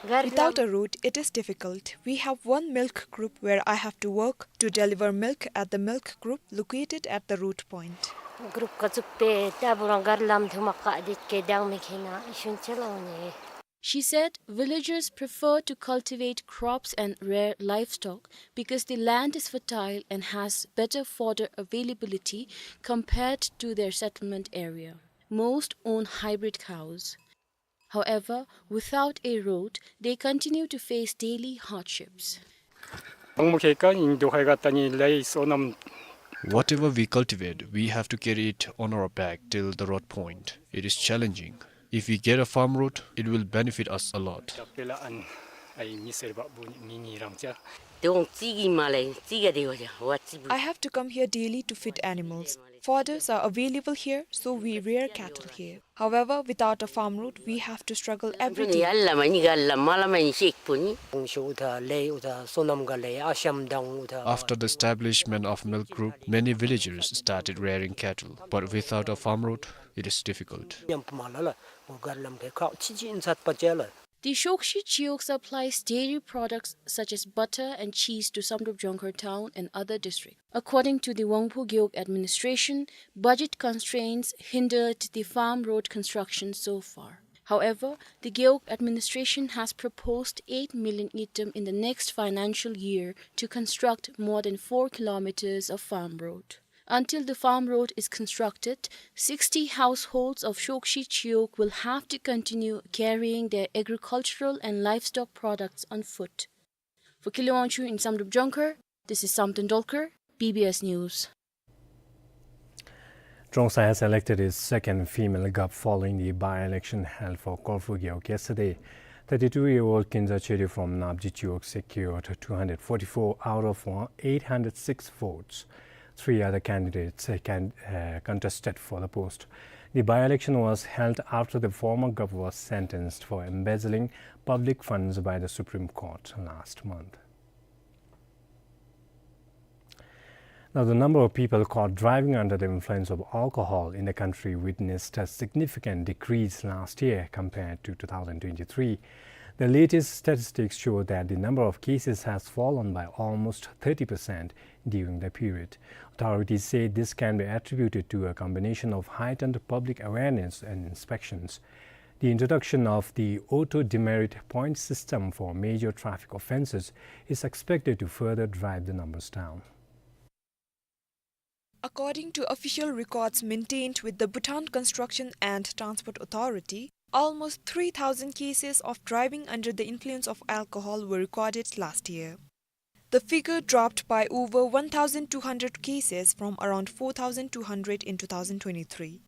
Without a road, it is difficult. We have one milk group where I have to work to deliver milk at the milk group located at the road point. Group ཀ་ཚུགས་པེ་ཏ་བུ་རང་གར་ལམ་ཐུ་མ་ཀ་དེ་ཀེ་དང་མི་ཁེ་ན་ཞིན་ཅ་ལ་འོ་ནི། She said villagers prefer to cultivate crops and rear livestock because the land is fertile and has better fodder availability compared to their settlement area. Most own hybrid cows. However, without a road, they continue to face daily hardships. Whatever we cultivate, we have to carry it on our back till the road point. It is challenging. If we get a farm road, it will benefit us a lot. I have to come here daily to feed animals. Fodders are available here, so we rear cattle here. However, without a farm road, we have to struggle every day. After the establishment of milk group, many villagers started rearing cattle, but without a farm road, it is difficult. The Shokshi Chiwog supplies dairy products such as butter and cheese to Samdrup Jongkhar town and other districts. According to the Wangphu Gewog administration, budget constraints hindered the farm road construction so far. However, the Gewog administration has proposed eight million ngultrum in the next financial year to construct more than four kilometers of farm road. Until the farm road is constructed, sixty households of Shokshi Chiwog will have to continue carrying their agricultural and livestock products on foot. For Kile Wangchuk in Samdrup Jongkhar, this is Samten Dolkar, B B S News. Trongsa has elected its second female gup following the by-election held for Korfu Gewog yesterday. Thirty-two-year-old Kinza Chedu from Napji Chiwog secured two hundred forty-four out of eight hundred six votes. Three other candidates, uh, can, uh, contested for the post. The by-election was held after the former gup was sentenced for embezzling public funds by the Supreme Court last month. Now, the number of people caught driving under the influence of alcohol in the country witnessed a significant decrease last year compared to two thousand twenty-three. The latest statistics show that the number of cases has fallen by almost thirty percent during the period. Authorities say this can be attributed to a combination of heightened public awareness and inspections. The introduction of the auto demerit point system for major traffic offences is expected to further drive the numbers down. According to official records maintained with the Bhutan Construction and Transport Authority, almost three thousand cases of driving under the influence of alcohol were recorded last year. The figure dropped by over one thousand two hundred cases from around four thousand two hundred in two thousand twenty-three.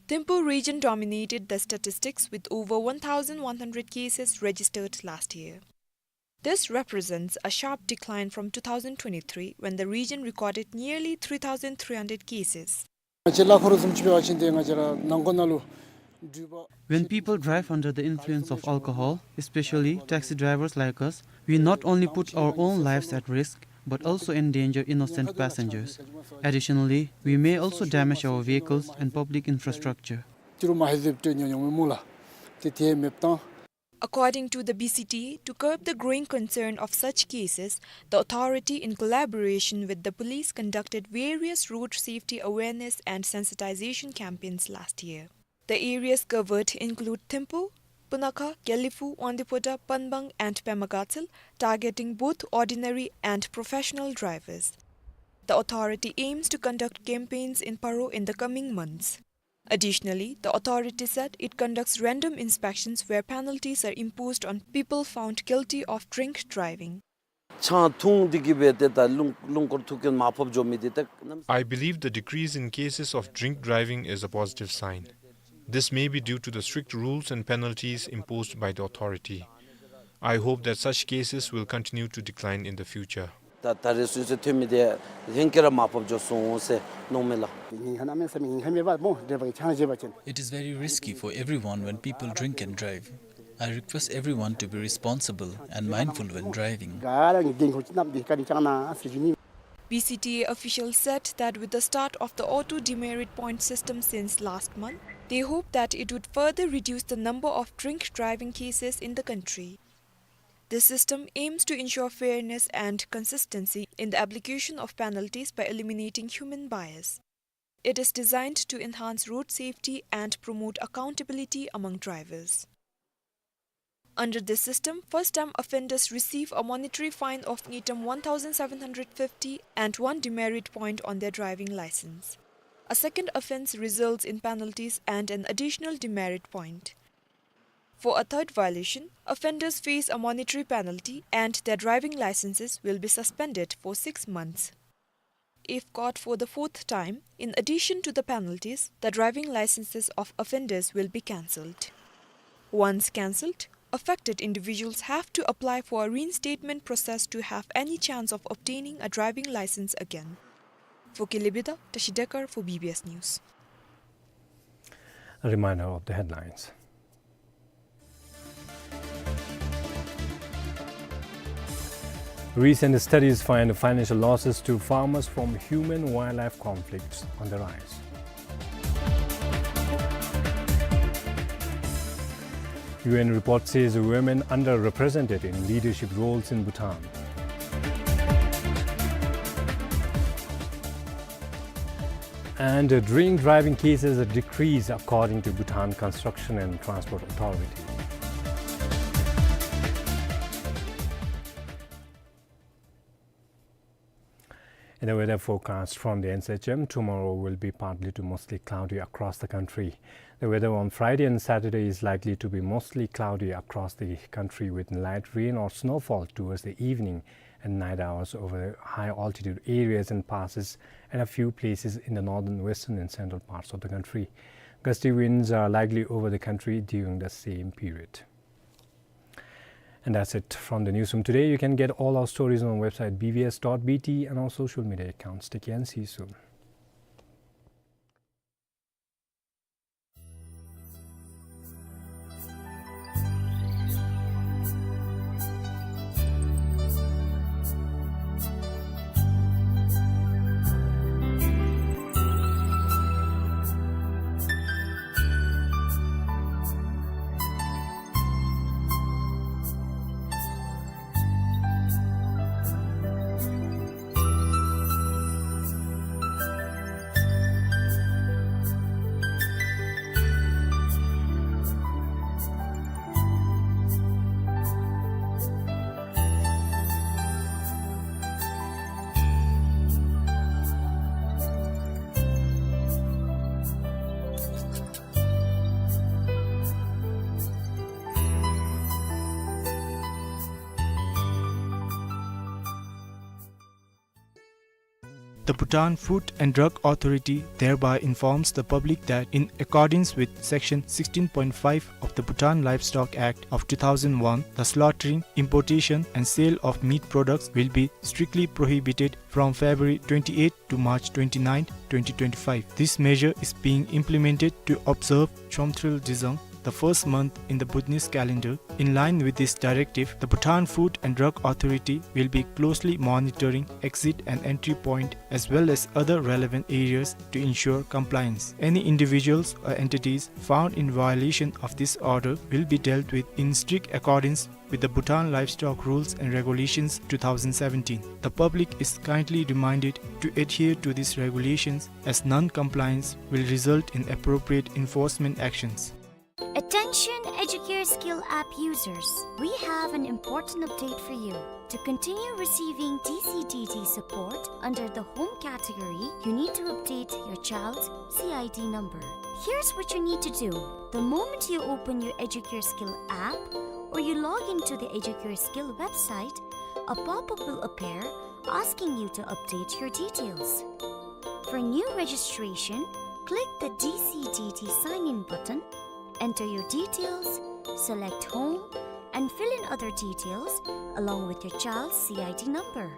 Thimphu region dominated the statistics with over one thousand one hundred cases registered last year. This represents a sharp decline from two thousand twenty-three, when the region recorded nearly three thousand three hundred cases. When people drive under the influence of alcohol, especially taxi drivers like us, we not only put our own lives at risk, but also endanger innocent passengers. Additionally, we may also damage our vehicles and public infrastructure. According to the B C T A, to curb the growing concern of such cases, the authority, in collaboration with the police, conducted various road safety awareness and sensitization campaigns last year. The areas covered include Thimphu, Punakha, Gelephu, Wangdue Phodrang, Pangpeng, and Pema Gatshel, targeting both ordinary and professional drivers. The authority aims to conduct campaigns in Paro in the coming months. Additionally, the authority said it conducts random inspections where penalties are imposed on people found guilty of drink driving. ཆང་འཐུང་སྟེ་གི་སྦེ་ཏེ་ད་རླུང་རླུང་འཁོར་ཐུག་མཁན་མར་ཕབ་འགྱོ་མི་འདི་ཏེ་གནམ། I believe the decrease in cases of drink driving is a positive sign. This may be due to the strict rules and penalties imposed by the authority. I hope that such cases will continue to decline in the future. ད་ད་རེས་སུད་སི་ཐོན་མི་འདི་ལྷན་སྐྱེས་ར་མར་ཕབ་འགྱོ་སོང་ཟེར་མནོཝ་མས་ལགས། ཉེན་ཁ་གནམ་མེད་ས་མེད་ཉེན་ཁ་མེད་པ་སྨོ། འདྲེ་བ་གི་ཆང་བཞེས་པ་ཅིན། It is very risky for everyone when people drink and drive. I request everyone to be responsible and mindful when driving. ག་ར་གིས་འགན་ཁུར་ཅིག་བསྣམས་ཏེ་བཀའ་དྲིན་བསྐྱང་གནང་ཟེར་ཞུ་ནི། B C T A officials said that with the start of the auto demerit point system since last month, they hope that it would further reduce the number of drink driving cases in the country. This system aims to ensure fairness and consistency in the application of penalties by eliminating human bias. It is designed to enhance road safety and promote accountability among drivers. Under this system, first-time offenders receive a monetary fine of ngultrum one thousand seven hundred fifty and one demerit point on their driving license. A second offence results in penalties and an additional demerit point. For a third violation, offenders face a monetary penalty and their driving licenses will be suspended for six months. If caught for the fourth time, in addition to the penalties, the driving licenses of offenders will be cancelled. Once cancelled, affected individuals have to apply for a reinstatement process to have any chance of obtaining a driving license again. For Kelebida, Tashi Dekar for B B S News. A reminder of the headlines. Recent studies find financial losses to farmers from human-wildlife conflicts on the rise. U N report says women underrepresented in leadership roles in Bhutan. And, uh, drink driving cases decrease according to Bhutan Construction and Transport Authority. And the weather forecast from the N S H M: tomorrow will be partly to mostly cloudy across the country. The weather on Friday and Saturday is likely to be mostly cloudy across the country, with light rain or snowfall towards the evening and night hours over the high altitude areas and passes, and a few places in the northern, western and central parts of the country. Gusty winds are likely over the country during the same period. And that's it from the newsroom today. You can get all our stories on our website B B S dot B T and our social media accounts. Take care and see you soon. The Bhutan Food and Drug Authority thereby informs the public that, in accordance with Section sixteen point five of the Bhutan Livestock Act of two thousand one, the slaughtering, importation, and sale of meat products will be strictly prohibited from February twenty-eighth to March twenty-ninth, twenty twenty-five. This measure is being implemented to observe Chomtril Dzung, the first month in the Bhutanese calendar. In line with this directive, the Bhutan Food and Drug Authority will be closely monitoring exit and entry point as well as other relevant areas to ensure compliance. Any individuals or entities found in violation of this order will be dealt with in strict accordance with the Bhutan Livestock Rules and Regulations two thousand seventeen. The public is kindly reminded to adhere to these regulations, as non-compliance will result in appropriate enforcement actions. Attention Educare Skill app users, we have an important update for you. To continue receiving D C D D support under the home category, you need to update your child's C I D number. Here's what you need to do. The moment you open your Educare Skill app or you log into the Educare Skill website, a pop-up will appear asking you to update your details. For new registration, click the D C D D sign in button, enter your details, select home, and fill in other details along with your child's C I D number.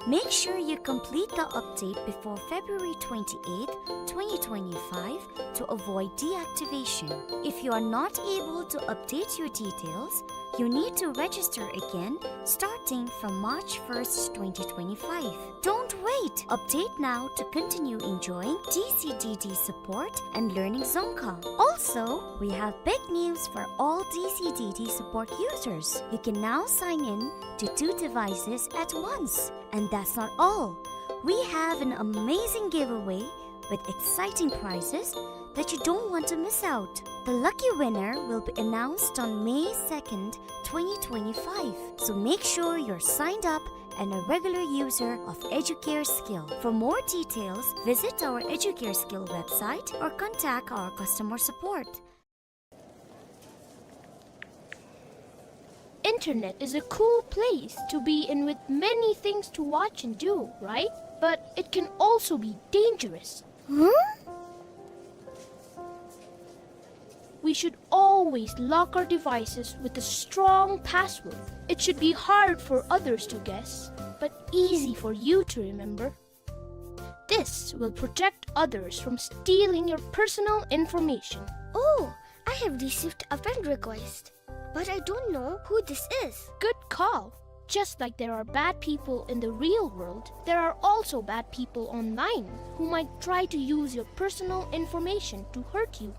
Make sure you complete the update before February twenty-eighth, twenty twenty-five to avoid deactivation. If you are not able to update your details, you need to register again starting from March first, twenty twenty-five. Don't wait! Update now to continue enjoying D C D D support and learning Dzongkha. Also, we have big news for all D C D D support users. You can now sign in to two devices at once. And that's not all. We have an amazing giveaway with exciting prizes that you don't want to miss out. The lucky winner will be announced on May second, twenty twenty-five. So make sure you're signed up and a regular user of Educare Skill. For more details, visit our Educare Skill website or contact our customer support. Internet is a cool place to be in with many things to watch and do, right? But it can also be dangerous. Huh? We should always lock our devices with a strong password. It should be hard for others to guess, but easy for you to remember. This will protect others from stealing your personal information. Oh, I have received a friend request, but I don't know who this is. Good call. Just like there are bad people in the real world, there are also bad people online who might try to use your personal information to hurt you.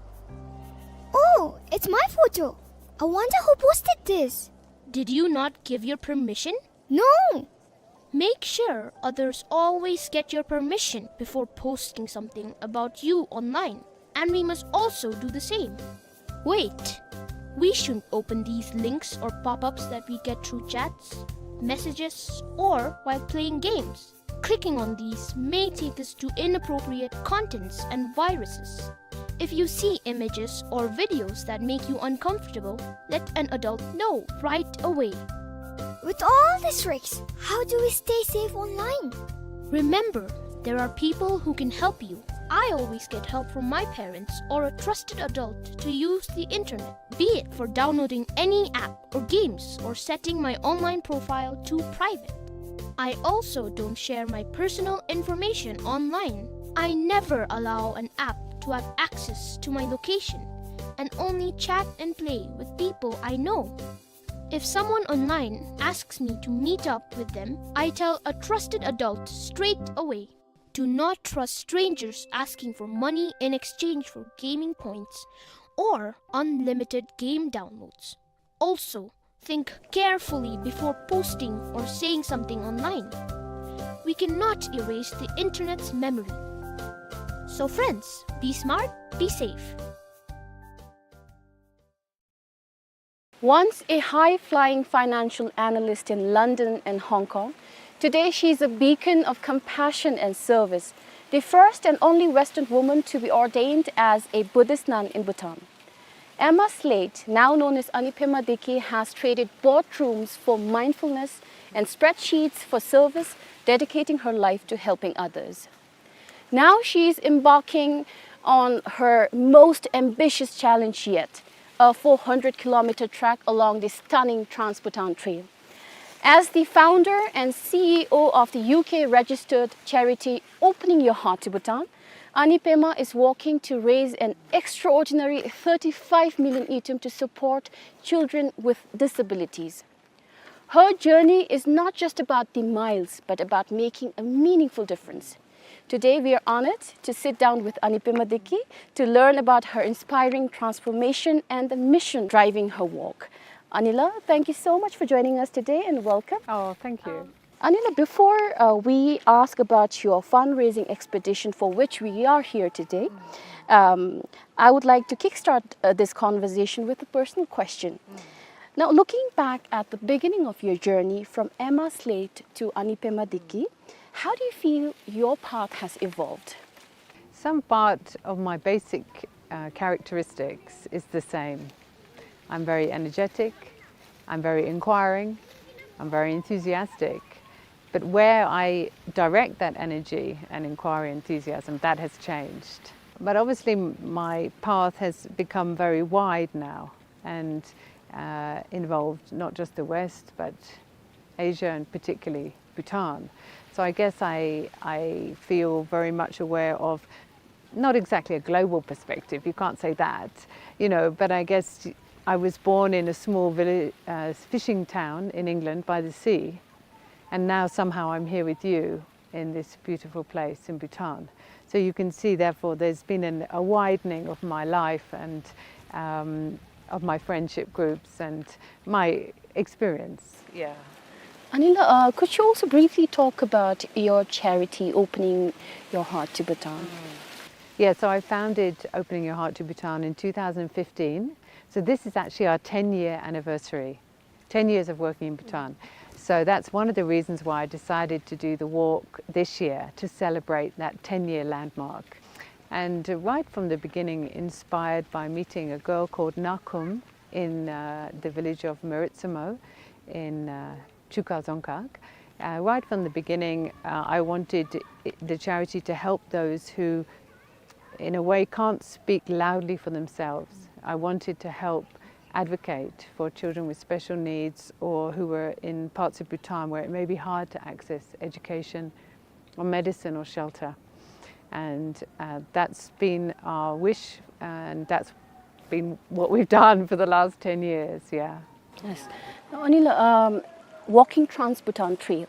Oh, it's my photo. I wonder who posted this. Did you not give your permission? No! Make sure others always get your permission before posting something about you online, and we must also do the same. Wait, we shouldn't open these links or pop-ups that we get through chats, messages, or while playing games. Clicking on these may take us to inappropriate contents and viruses. If you see images or videos that make you uncomfortable, let an adult know right away. With all these risks, how do we stay safe online? Remember, there are people who can help you. I always get help from my parents or a trusted adult to use the internet, be it for downloading any app or games or setting my online profile to private. I also don't share my personal information online. I never allow an app to have access to my location and only chat and play with people I know. If someone online asks me to meet up with them, I tell a trusted adult straight away. Do not trust strangers asking for money in exchange for gaming points or unlimited game downloads. Also, think carefully before posting or saying something online. We cannot erase the internet's memory. So friends, be smart, be safe. Once a high-flying financial analyst in London and Hong Kong, today she is a beacon of compassion and service, the first and only Western woman to be ordained as a Buddhist nun in Bhutan. Emma Slate, now known as Anipema Deke, has traded boardrooms for mindfulness and spreadsheets for service dedicating her life to helping others. Now she is embarking on her most ambitious challenge yet, a four hundred kilometer trek along the stunning Trans-Bhutan Trail. As the founder and C E O of the U K registered charity Opening Your Heart to Bhutan, Ani Pema is working to raise an extraordinary thirty-five million ngultrum to support children with disabilities. Her journey is not just about the miles, but about making a meaningful difference. Today, we are honored to sit down with Ani Pema Deki to learn about her inspiring transformation and the mission driving her walk. Anila, thank you so much for joining us today and welcome. Oh, thank you. Anila, before uh, we ask about your fundraising expedition for which we are here today, um, I would like to kickstart uh, this conversation with a personal question. Now, looking back at the beginning of your journey from Emma Slate to Ani Pema Deki, how do you feel your path has evolved? Some part of my basic uh, characteristics is the same. I'm very energetic, I'm very inquiring, I'm very enthusiastic. But where I direct that energy and inquiry, enthusiasm, that has changed. But obviously, my path has become very wide now and uh, involved not just the West, but Asia and particularly Bhutan. So I guess I, I feel very much aware of not exactly a global perspective, you can't say that, you know, but I guess I was born in a small village, uh, fishing town in England by the sea, and now somehow I'm here with you in this beautiful place in Bhutan. So you can see, therefore, there's been an, a widening of my life and um, of my friendship groups and my experience. Yeah. Anila, uh, could you also briefly talk about your charity, Opening Your Heart to Bhutan? Yeah, so I founded Opening Your Heart to Bhutan in two thousand fifteen. So this is actually our ten year anniversary, ten years of working in Bhutan. So that's one of the reasons why I decided to do the walk this year, to celebrate that ten year landmark. And uh, right from the beginning, inspired by meeting a girl called Nakum in uh, the village of Meritsamo in uh, Chuka Dzongkhag. Uh, right from the beginning, uh, I wanted the charity to help those who, in a way, can't speak loudly for themselves. I wanted to help advocate for children with special needs or who were in parts of Bhutan where it may be hard to access education or medicine or shelter. And uh, that's been our wish, and that's been what we've done for the last ten years, yeah. Yes. Now, Anila, um, walking Trans-Bhutan Trail,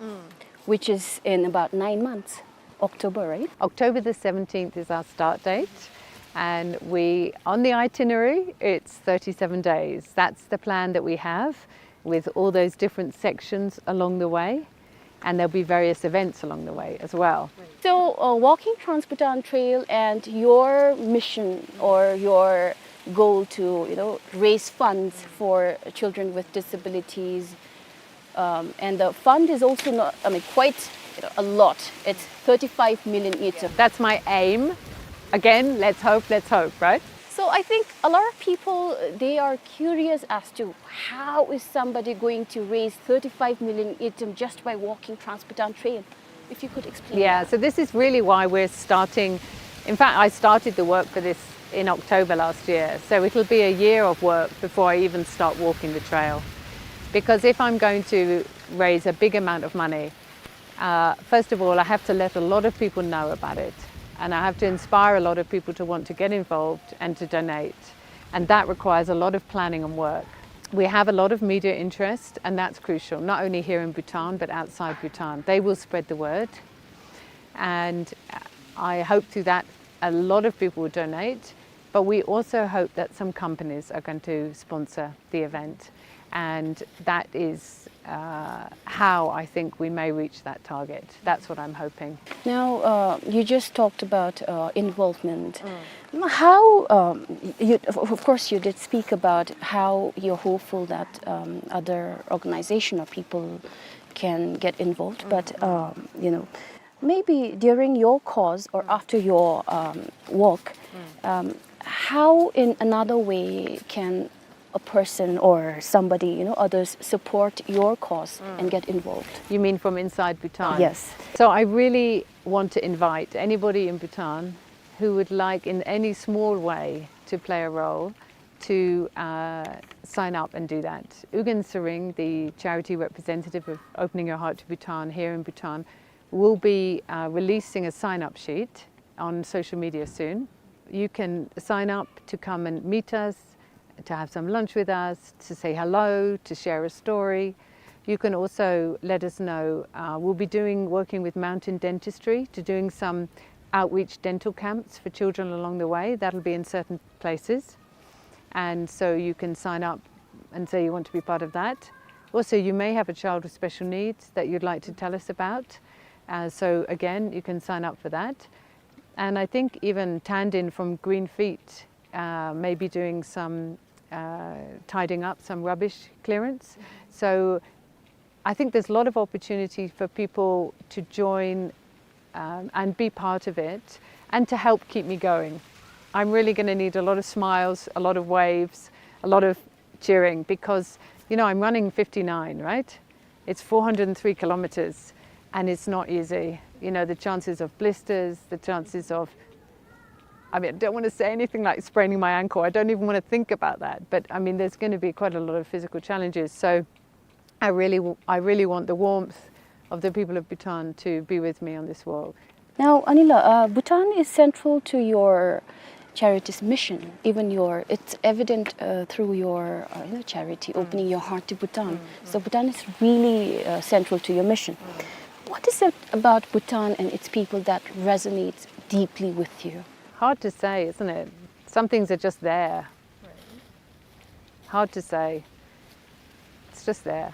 which is in about nine months, October, right? October the seventeenth is our start date, and we, on the itinerary, it's thirty-seven days. That's the plan that we have, with all those different sections along the way, and there'll be various events along the way as well. So, uh, walking Trans-Bhutan Trail and your mission or your goal to, you know, raise funds for children with disabilities, um, and the fund is also not, I mean, quite, you know, a lot. It's thirty-five million ngultrum. That's my aim. Again, let's hope, let's hope, right? So I think a lot of people, uh, they are curious as to how is somebody going to raise thirty-five million ngultrum just by walking Trans-Bhutan Trail. If you could explain. Yeah, that. So this is really why we're starting. In fact, I started the work for this in October last year. So it'll be a year of work before I even start walking the trail. Because if I'm going to raise a big amount of money, uh, first of all, I have to let a lot of people know about it. And I have to inspire a lot of people to want to get involved and to donate. And that requires a lot of planning and work. We have a lot of media interest, and that's crucial, not only here in Bhutan, but outside Bhutan. They will spread the word. And I hope through that a lot of people will donate, but we also hope that some companies are going to sponsor the event. And that is uh, how I think we may reach that target. That's what I'm hoping. Now, uh, you just talked about uh, involvement. How, um, you, of of course, you did speak about how you're hopeful that um, other organization or people can get involved, but um, you know, maybe during your course or after your um, walk, um, how in another way can a person or somebody, you know, others support your cause and get involved. You mean from inside Bhutan? Yes. So I really want to invite anybody in Bhutan who would like, in any small way, to play a role to uh, sign up and do that. Ugyen Tshering, the charity representative of Opening Your Heart to Bhutan here in Bhutan, will be uh, releasing a sign up sheet on social media soon. You can sign up to come and meet us, to have some lunch with us, to say hello, to share a story. You can also let us know. Uh, we'll be doing working with Mountain Dentistry to doing some outreach dental camps for children along the way. That'll be in certain places. And so you can sign up and say you want to be part of that. Also, you may have a child with special needs that you'd like to tell us about. Uh, so again, you can sign up for that. And I think even Tandin from Green Feet uh, may be doing some uh, tidying up, some rubbish clearance. So I think there's a lot of opportunity for people to join um, and be part of it and to help keep me going. I'm really going to need a lot of smiles, a lot of waves, a lot of cheering because, you know, I'm running fifty-nine, right? It's four hundred three kilometers and it's not easy. You know, the chances of blisters, the chances of I mean, I don't want to say anything like spraining my ankle. I don't even want to think about that. But I mean, there's going to be quite a lot of physical challenges. So I really, w- I really want the warmth of the people of Bhutan to be with me on this walk. Now, Anila, uh, Bhutan is central to your charity's mission. Even your, it's evident uh, through your uh, you know, charity, opening your heart to Bhutan. So Bhutan is really uh, central to your mission. What is it about Bhutan and its people that resonates deeply with you? Hard to say, isn't it? Some things are just there. Hard to say. It's just there.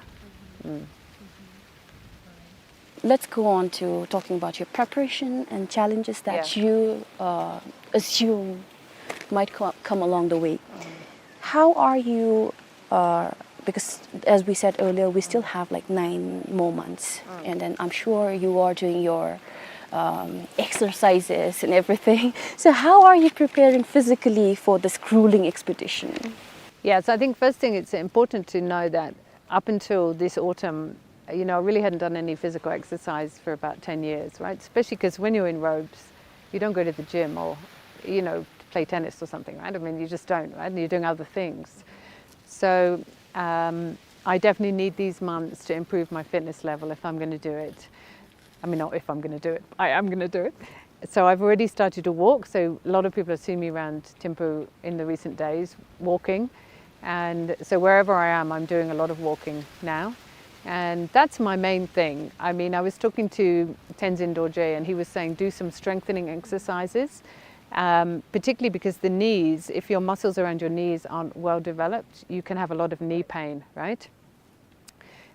Let's go on to talking about your preparation and challenges that Yeah. you uh, assume might co- come along the way. How are you? Uh, because as we said earlier, we still have like nine more months, and then I'm sure you are doing your um, exercises and everything. So how are you preparing physically for this grueling expedition? Yeah, so I think first thing it's important to know that up until this autumn, you know, I really hadn't done any physical exercise for about ten years, right? Especially because when you're in robes, you don't go to the gym or, you know, play tennis or something, right? I mean, you just don't, right? And you're doing other things. So um, I definitely need these months to improve my fitness level if I'm going to do it. I mean, not if I'm going to do it, I am going to do it. So I've already started to walk. So a lot of people have seen me around Thimphu in the recent days walking. And so wherever I am, I'm doing a lot of walking now. And that's my main thing. I mean, I was talking to Tenzin Dorje and he was saying do some strengthening exercises, um, particularly because the knees, if your muscles around your knees aren't well developed, you can have a lot of knee pain, right?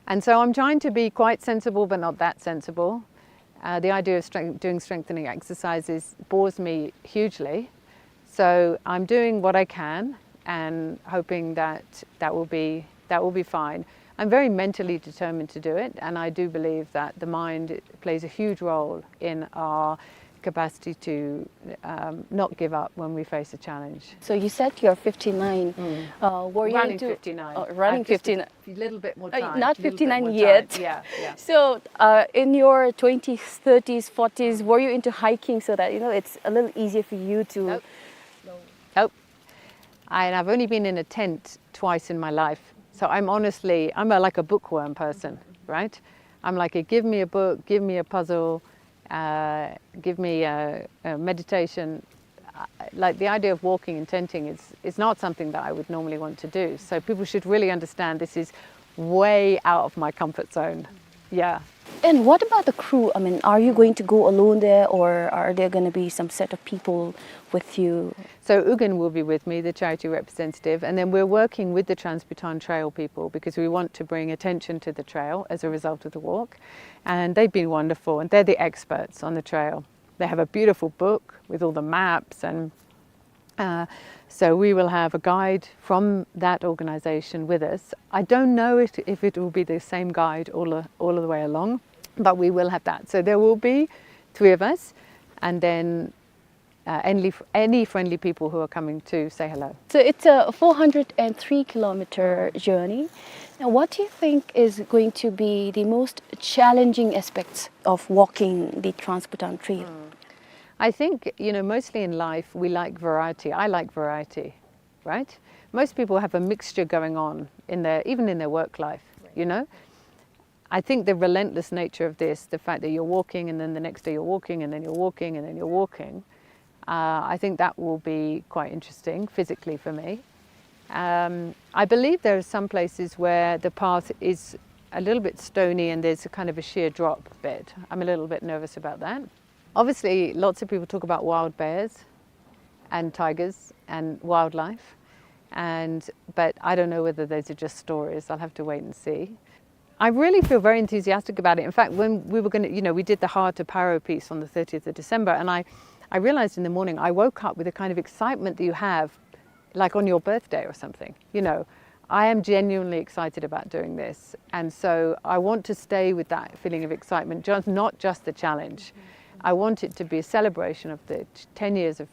And so I'm trying to be quite sensible, but not that sensible. Uh, the idea of strength, doing strengthening exercises bores me hugely. So I'm doing what I can and hoping that that will be that will be fine. I'm very mentally determined to do it, and I do believe that the mind plays a huge role in our capacity to um, not give up when we face a challenge. So you said you're fifty-nine. Uh, were you Running into fifty-nine. Oh, running I've just fifty-nine. A little bit more Uh, time. not Little bit fifty-nine more yet. Time. Yeah, yeah. So, uh, in your twenties, thirties, forties, were you into hiking so that you know it's a little easier for you to? Nope. Nope. I, and I've only been in a tent twice in my life, so I'm honestly, I'm a, like a bookworm person, right? I'm like, a, give me a book, give me a puzzle, uh, give me a, a meditation. I- Like the idea of walking and tenting is, is not something that I would normally want to do. So people should really understand this is way out of my comfort zone. Yeah. And what about the crew? I mean, are you going to go alone there, or are there going to be some set of people with you? So Ugyen will be with me, the charity representative, and then we're working with the Trans-Bhutan Trail people because we want to bring attention to the trail as a result of the walk. And they've been wonderful, and they're the experts on the trail. They have a beautiful book with all the maps, and uh, so we will have a guide from that organization with us. I don't know if, if it will be the same guide all, the- all of the way along, but we will have that. So there will be three of us, and then uh, any, any friendly people who are coming to say hello. So it's a four hundred and three kilometer journey. Now, what do you think is going to be the most challenging aspects of walking the Trans-Bhutan Trail? I think, you know, mostly in life, we like variety. I like variety, right? Most people have a mixture going on in their, even in their work life, you know? I think the relentless nature of this, the fact that you're walking and then the next day you're walking and then you're walking and then you're walking, uh, I think that will be quite interesting physically for me. Um, I believe there are some places where the path is a little bit stony and there's a kind of a sheer drop bit. I'm a little bit nervous about that. Obviously, lots of people talk about wild bears and tigers and wildlife, and, but I don't know whether those are just stories. I'll have to wait and see. I really feel very enthusiastic about it. In fact, when we were gonna, you know, we did the Heart of Paro piece on the thirtieth of December, and I, I realized in the morning, I woke up with a kind of excitement that you have, like, on your birthday or something, you know. I am genuinely excited about doing this, and so I want to stay with that feeling of excitement, just, not just the challenge. I want it to be a celebration of the t-, ten years of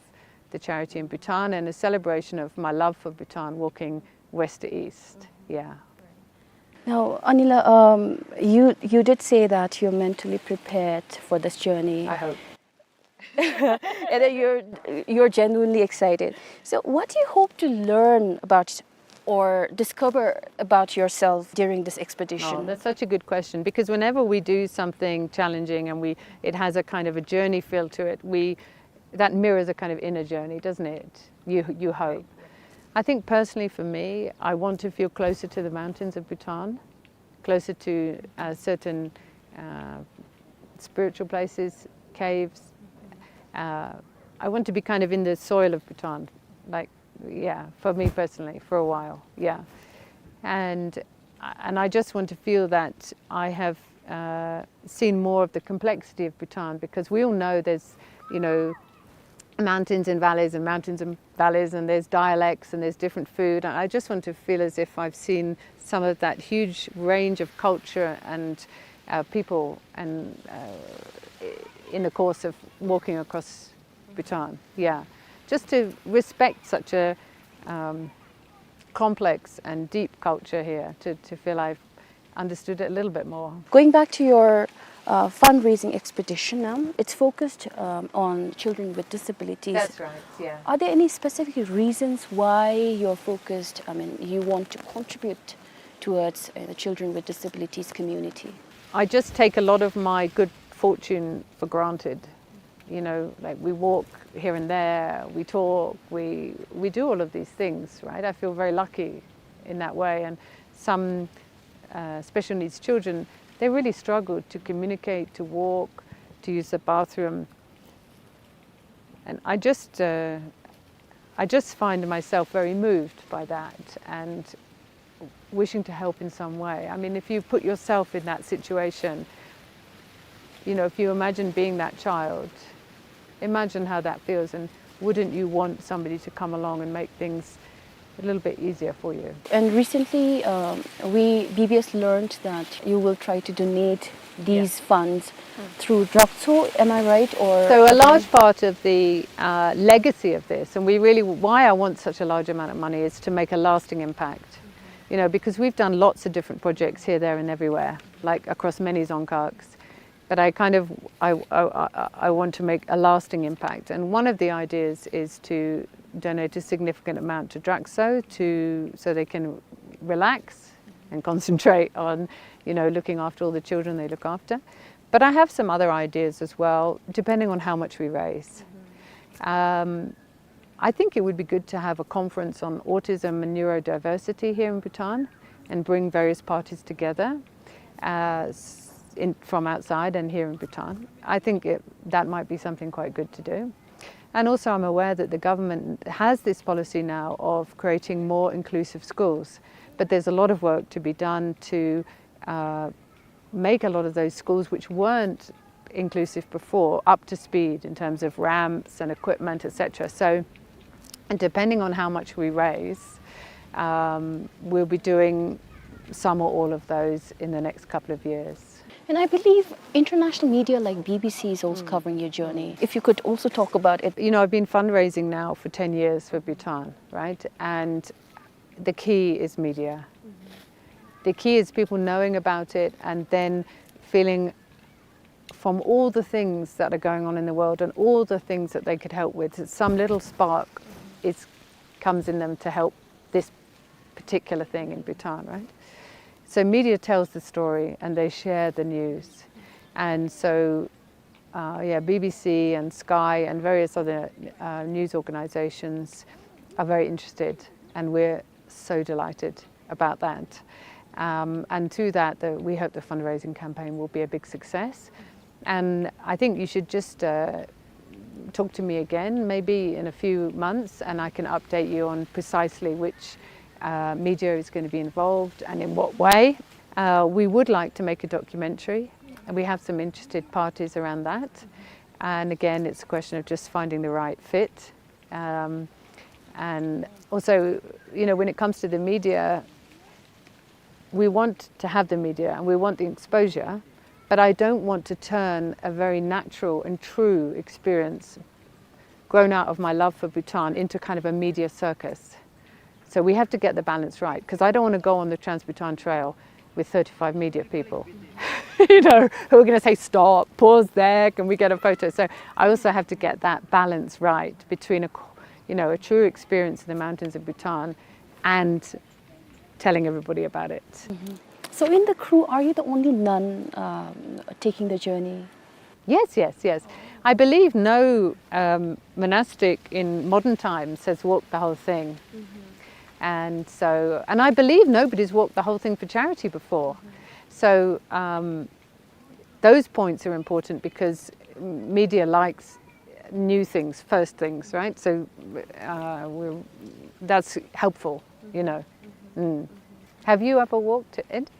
the charity in Bhutan and a celebration of my love for Bhutan, walking west to east. Yeah. Now, Anila, um, you, you did say that you're mentally prepared for this journey. I hope. And then you're, you're genuinely excited. So what do you hope to learn about or discover about yourself during this expedition? Oh, that's such a good question, because whenever we do something challenging and we, it has a kind of a journey feel to it, we, that mirrors a kind of inner journey, doesn't it? You, you hope. I think personally for me, I want to feel closer to the mountains of Bhutan, closer to, uh, certain, uh, spiritual places, caves. Uh, I want to be kind of in the soil of Bhutan, like, yeah, for me personally, for a while, yeah. And, and I just want to feel that I have, uh, seen more of the complexity of Bhutan, because we all know there's, you know, mountains and valleys and mountains and valleys, and there's dialects and there's different food. And I just want to feel as if I've seen some of that huge range of culture and, uh, people and, uh, in the course of walking across Bhutan. Yeah, just to respect such a, um, complex and deep culture here, to, to feel I've understood it a little bit more. Going back to your, uh, fundraising expedition, um, it's focused, um, on children with disabilities. That's right, yeah. Are there any specific reasons why you're focused, I mean, you want to contribute towards, uh, the children with disabilities community? I just take a lot of my good fortune for granted. You know, like, we walk here and there, we talk, we, we do all of these things, right? I feel very lucky in that way. And some, uh, special needs children, they really struggle to communicate, to walk, to use the bathroom. And I just, uh, I just find myself very moved by that and wishing to help in some way. I mean, if you put yourself in that situation, you know, if you imagine being that child, imagine how that feels, and wouldn't you want somebody to come along and make things a little bit easier for you? And recently, um, we, B B S learned that you will try to donate these funds through Drakso, am I right? Or... So a large part of the, uh, legacy of this, and we really, why I want such a large amount of money, is to make a lasting impact. You know, because we've done lots of different projects here, there, and everywhere, like, across many dzongkhags. But I kind of, I, I, I, I want to make a lasting impact. And one of the ideas is to donate a significant amount to Drakso to, so they can relax and concentrate on, you know, looking after all the children they look after. But I have some other ideas as well, depending on how much we raise. Um, I think it would be good to have a conference on autism and neurodiversity here in Bhutan and bring various parties together, uh, s-, in, from outside and here in Bhutan. I think it, that might be something quite good to do. And also, I'm aware that the government has this policy now of creating more inclusive schools, but there's a lot of work to be done to, uh, make a lot of those schools which weren't inclusive before up to speed in terms of ramps and equipment, et cetera. So, and depending on how much we raise, um, we'll be doing some or all of those in the next couple of years. And I believe international media like B B C is also covering your journey. If you could also talk about it. You know, I've been fundraising now for ten years for Bhutan, right? And the key is media. The key is people knowing about it and then feeling from all the things that are going on in the world and all the things that they could help with, some little spark is, comes in them to help this particular thing in Bhutan, right? So media tells the story and they share the news. And so, uh, yeah, B B C and Sky and various other, uh, news organizations are very interested, and we're so delighted about that. Um, and through that, the, we hope the fundraising campaign will be a big success. And I think you should just, uh, talk to me again, maybe in a few months, and I can update you on precisely which, uh, media is gonna be involved and in what way. Uh, we would like to make a documentary, and we have some interested parties around that. And again, it's a question of just finding the right fit. Um, and also, you know, when it comes to the media, we want to have the media and we want the exposure, but I don't want to turn a very natural and true experience grown out of my love for Bhutan into kind of a media circus. So we have to get the balance right, 'cause I don't wanna go on the Trans-Bhutan Trail with thirty-five media people, you know, who are gonna say, "Stop, pause there, can we get a photo?" So I also have to get that balance right between a, you know, a true experience in the mountains of Bhutan and telling everybody about it. Mm-hmm. So in the crew, are you the only nun, um, taking the journey? Yes, yes, yes. I believe no, um, monastic in modern times has walked the whole thing. Mm-hmm. And so, and I believe nobody's walked the whole thing for charity before. Mm-hmm. So, um, those points are important because media likes new things, first things, right? So, uh, we're, that's helpful, you know. Mm. Have you ever walked it?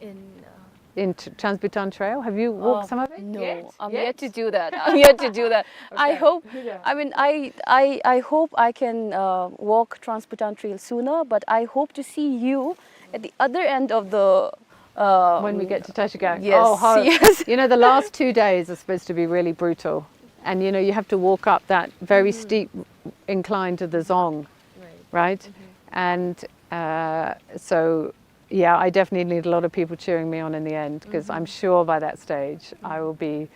In, uh, in T-, Trans-Bhutan Trail? Have you walked, uh, some of it? No, yet? I'm yet to do that. I'm yet to do that. I hope, I mean, I, I, I hope I can, uh, walk Trans-Bhutan Trail sooner, but I hope to see you at the other end of the, uh, when we get to Tashkent. Yes, oh, yes. You know, the last two days are supposed to be really brutal. And, you know, you have to walk up that very steep incline to the Dzong, right? And, uh, so, yeah, I definitely need a lot of people cheering me on in the end, 'cause I'm sure by that stage I will be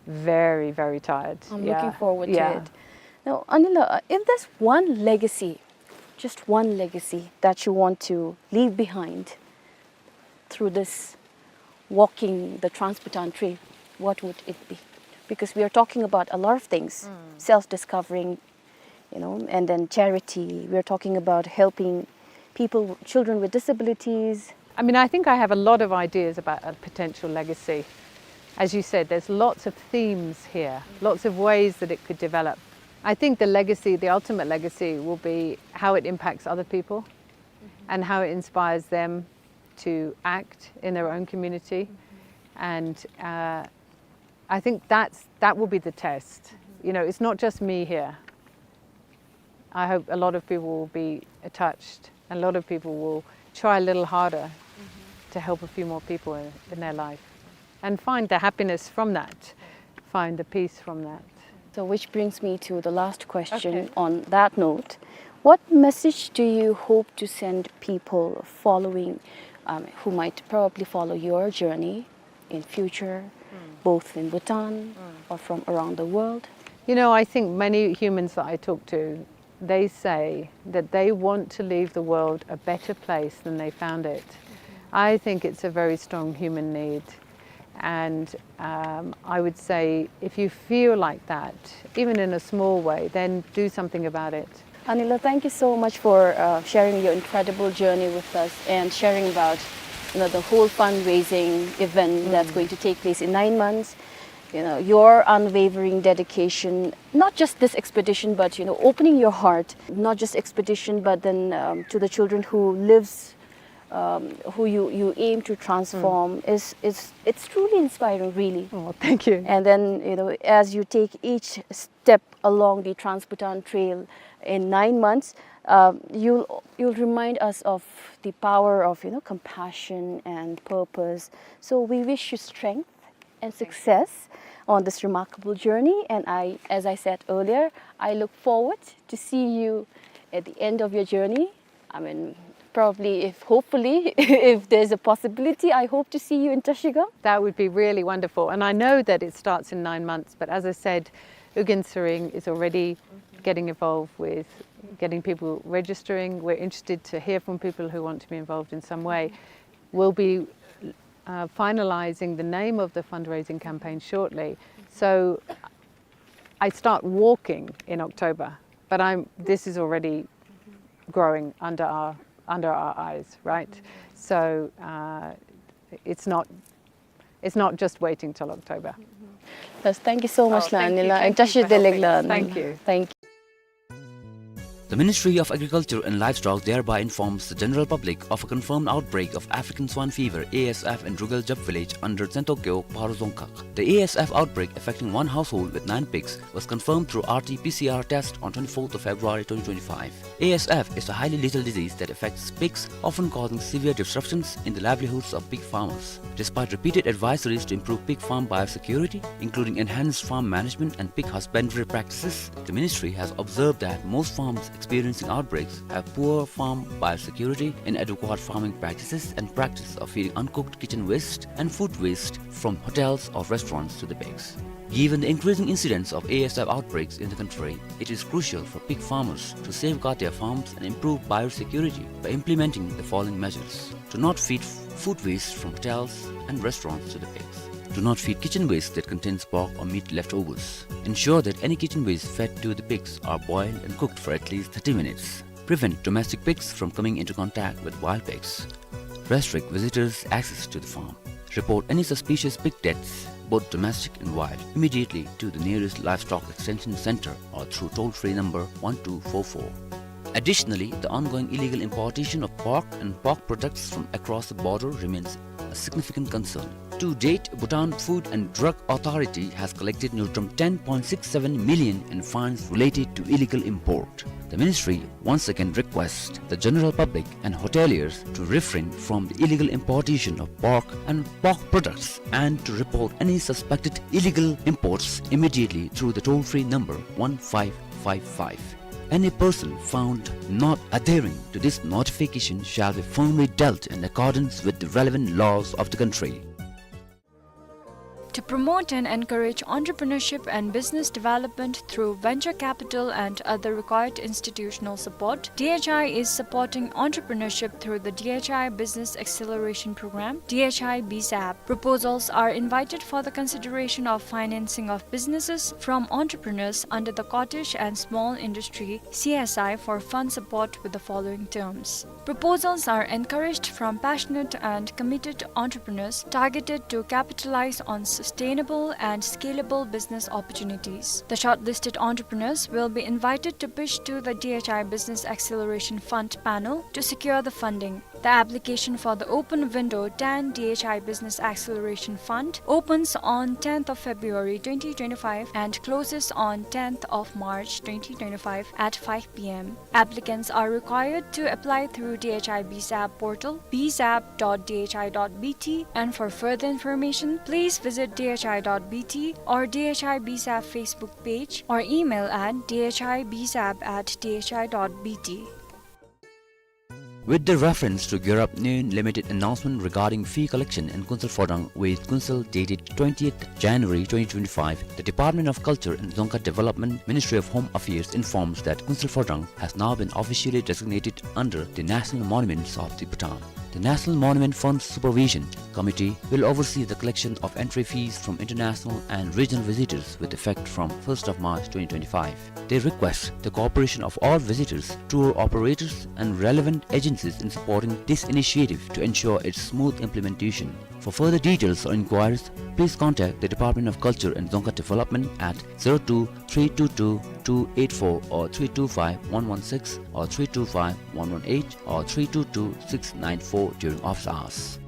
very, very tired. I'm looking forward to it. Now, Anila, uh, if there's one legacy, just one legacy that you want to leave behind through this walking the Trans-Bhutan Trail, what would it be? Because we are talking about a lot of things, self-discovering, you know, and then charity. We are talking about helping people, children with disabilities. I mean, I think I have a lot of ideas about a potential legacy. As you said, there's lots of themes here, lots of ways that it could develop. I think the legacy, the ultimate legacy, will be how it impacts other people and how it inspires them to act in their own community. And, uh, I think that's, that will be the test. You know, it's not just me here. I hope a lot of people will be touched, and a lot of people will try a little harder to help a few more people in, in their life and find the happiness from that, find the peace from that. So, which brings me to the last question on that note. What message do you hope to send people following, um, who might probably follow your journey in future, both in Bhutan or from around the world? You know, I think many humans that I talk to, they say that they want to leave the world a better place than they found it. I think it's a very strong human need. And, um, I would say, if you feel like that, even in a small way, then do something about it. Anila, thank you so much for, uh, sharing your incredible journey with us and sharing about, you know, the whole fundraising event that's going to take place in nine months. You know, your unwavering dedication, not just this expedition, but, you know, opening your heart, not just expedition, but then, um, to the children who lives, um, who you, you aim to transform is, is, it's truly inspiring, really. Oh, thank you. And then, you know, as you take each step along the Trans-Bhutan Trail, In nine months, uh, you'll, you'll remind us of the power of, you know, compassion and purpose. So we wish you strength and success on this remarkable journey. And I, as I said earlier, I look forward to see you at the end of your journey. I mean, probably, if, hopefully, if there's a possibility, I hope to see you in Trashigang. That would be really wonderful. And I know that it starts in nine months, but as I said, U Gin Sering is already getting involved with getting people registering. We're interested to hear from people who want to be involved in some way. We'll be, uh, finalizing the name of the fundraising campaign shortly. So I start walking in October, but I'm, this is already growing under our, under our eyes, right? So, uh, it's not, it's not just waiting till October. Yes, thank you so much, Lani la. Thank you. Thank you. Thank you. The Ministry of Agriculture and Livestock thereby informs the general public of a confirmed outbreak of African swine fever, A S F, in Rugal Jab village under Tsentokyo, Paro Dzongkhag. The A S F outbreak, affecting one household with nine pigs, was confirmed through R T P C R test on twenty-fourth of February twenty twenty-five. A S F is a highly lethal disease that affects pigs, often causing severe disruptions in the livelihoods of pig farmers. Despite repeated advisories to improve pig farm biosecurity, including enhanced farm management and pig husbandry practices, the ministry has observed that most farms experiencing outbreaks have poor farm biosecurity, inadequate farming practices, and practice of feeding uncooked kitchen waste and food waste from hotels or restaurants to the pigs. Given the increasing incidence of A S F outbreaks in the country, it is crucial for pig farmers to safeguard their farms and improve biosecurity by implementing the following measures. Do not feed f-, food waste from hotels and restaurants to the pigs. Do not feed kitchen waste that contains pork or meat leftovers. Ensure that any kitchen waste fed to the pigs are boiled and cooked for at least thirty minutes. Prevent domestic pigs from coming into contact with wild pigs. Restrict visitors' access to the farm. Report any suspicious pig deaths, both domestic and wild, immediately to the nearest livestock extension center or through toll-free number one two four four. Additionally, the ongoing illegal importation of pork and pork products from across the border remains a significant concern. To date, Bhutan Food and Drug Authority has collected neutrum ten point six seven million in fines related to illegal import. The ministry once again requests the general public and hoteliers to refrain from the illegal importation of pork and pork products and to report any suspected illegal imports immediately through the toll-free number one five five five. Any person found not adhering to this notification shall be firmly dealt in accordance with the relevant laws of the country. To promote and encourage entrepreneurship and business development through venture capital and other required institutional support, D H I is supporting entrepreneurship through the D H I Business Acceleration Program, D H I B SAP. Proposals are invited for the consideration of financing of businesses from entrepreneurs under the Cottage and Small Industry C S I for fund support with the following terms. Proposals are encouraged from passionate and committed entrepreneurs targeted to capitalize on sustainable and scalable business opportunities. The shortlisted entrepreneurs will be invited to pitch to the D H I Business Acceleration Fund panel to secure the funding. The application for the open window ten D H I Business Acceleration Fund opens on tenth of February twenty twenty-five and closes on tenth of March twenty twenty-five at five P M. Applicants are required to apply through D H I B SAP portal, B SAP dot D H I dot B T, and for further information, please visit D H I dot B T or D H I B SAP Facebook page or email at D H I B SAP at D H I dot B T. With the reference to Gyurap Nyein Limited announcement regarding fee collection in Kunsel Phodrang with Kunsel dated twentieth January twenty twenty-five, the Department of Culture and Dzongkha Development, Ministry of Home Affairs informs that Kunsel Phodrang has now been officially designated under the National Monuments of the Bhutan. The National Monument Fund Supervision Committee will oversee the collection of entry fees from international and regional visitors with effect from first of March twenty twenty-five. They request the cooperation of all visitors, tour operators, and relevant agencies in supporting this initiative to ensure its smooth implementation. For further details or inquiries, please contact the Department of Culture and Dzongkha Development at zero two three two two two eight four or three two five one one six or three two five one one eight or three two two six nine four during office hours.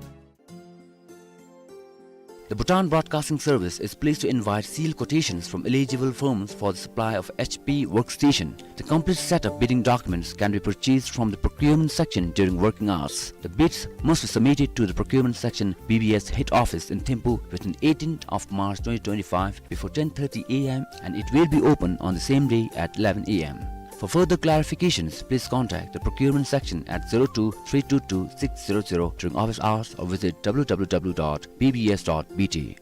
The Bhutan Broadcasting Service is pleased to invite sealed quotations from eligible firms for the supply of H P workstation. The complete set of bidding documents can be purchased from the procurement section during working hours. The bids must be submitted to the procurement section, B B S head office in Thimphu within eighteenth of March twenty twenty-five before ten thirty A M, and it will be open on the same day at eleven A M. For further clarifications, please contact the procurement section at zero two three two two six zero zero during office hours or visit W W W dot B B S dot B T.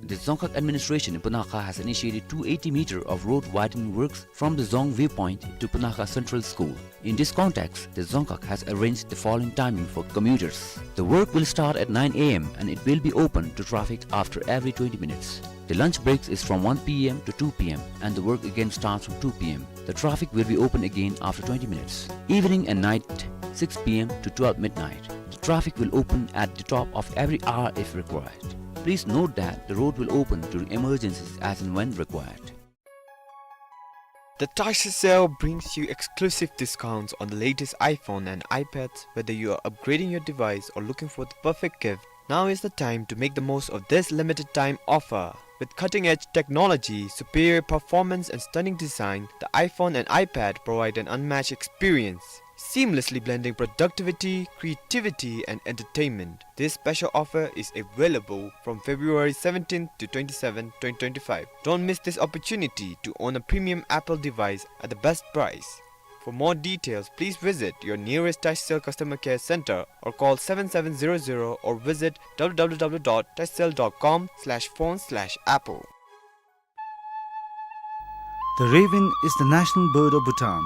The Dzongkhag administration in Punakha has initiated two eighty meter of road widening works from the Dzong viewpoint to Punakha Central School. In this context, the Dzongkhag has arranged the following timing for commuters. The work will start at nine A M and it will be open to traffic after every twenty minutes. The lunch breaks is from one P M to two P M and the work again starts from two P M. The traffic will be open again after twenty minutes. Evening and night, six P M to twelve midnight. The traffic will open at the top of every hour if required. Please note that the road will open during emergencies as and when required. The Touch Cell brings you exclusive discounts on the latest iPhone and iPads. Whether you are upgrading your device or looking for the perfect gift, now is the time to make the most of this limited time offer. With cutting-edge technology, superior performance, and stunning design, the iPhone and iPad provide an unmatched experience, seamlessly blending productivity, creativity, and entertainment. This special offer is available from February seventeenth to twenty-seventh, twenty twenty-five. Don't miss this opportunity to own a premium Apple device at the best price. For more details, please visit your nearest Touch Cell customer care center or call seven seven zero zero or visit W W W dot touch cell dot com slash phone slash apple. The raven is the national bird of Bhutan.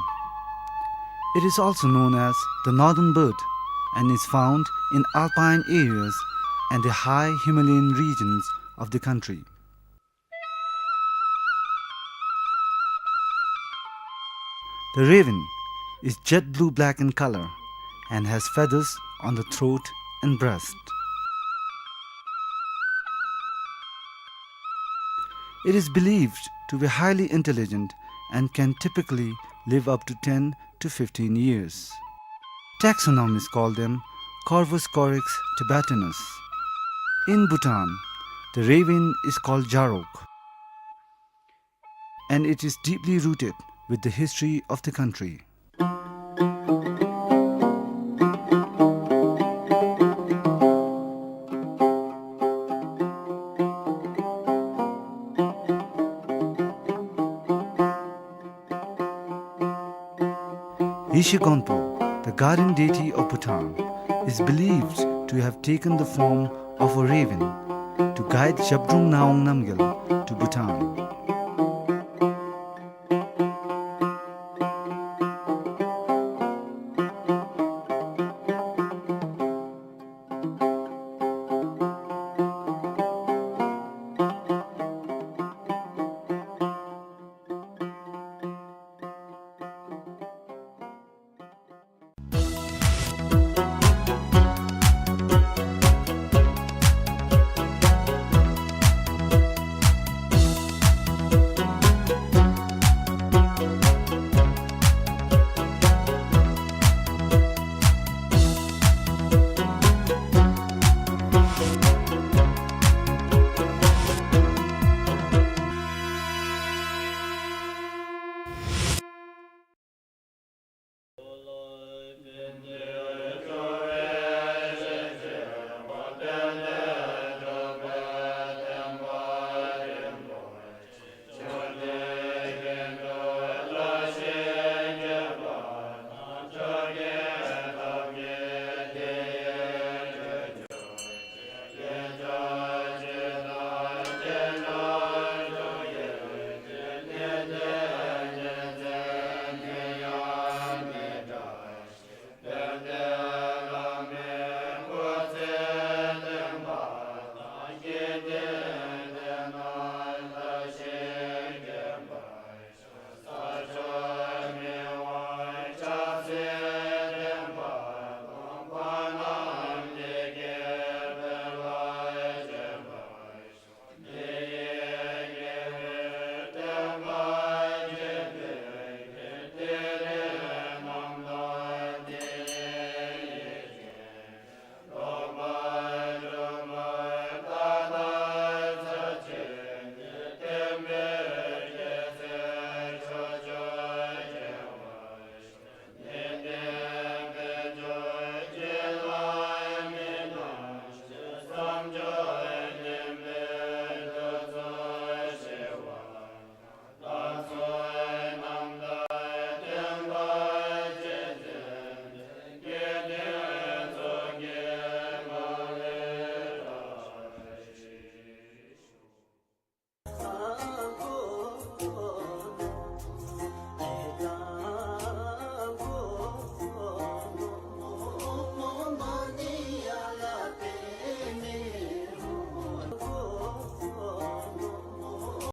It is also known as the northern bird and is found in alpine areas and the high Himalayan regions of the country. The raven is jet blue-black in color and has feathers on the throat and breast. It is believed to be highly intelligent and can typically live up to ten to fifteen years. Taxonomists call them Corvus corax tibetanus. In Bhutan, the raven is called jarok, and it is deeply rooted with the history of the country. Yeshe Gonpo, the guardian deity of Bhutan, is believed to have taken the form of a raven to guide Zhabdrung Ngawang Namgyal to Bhutan.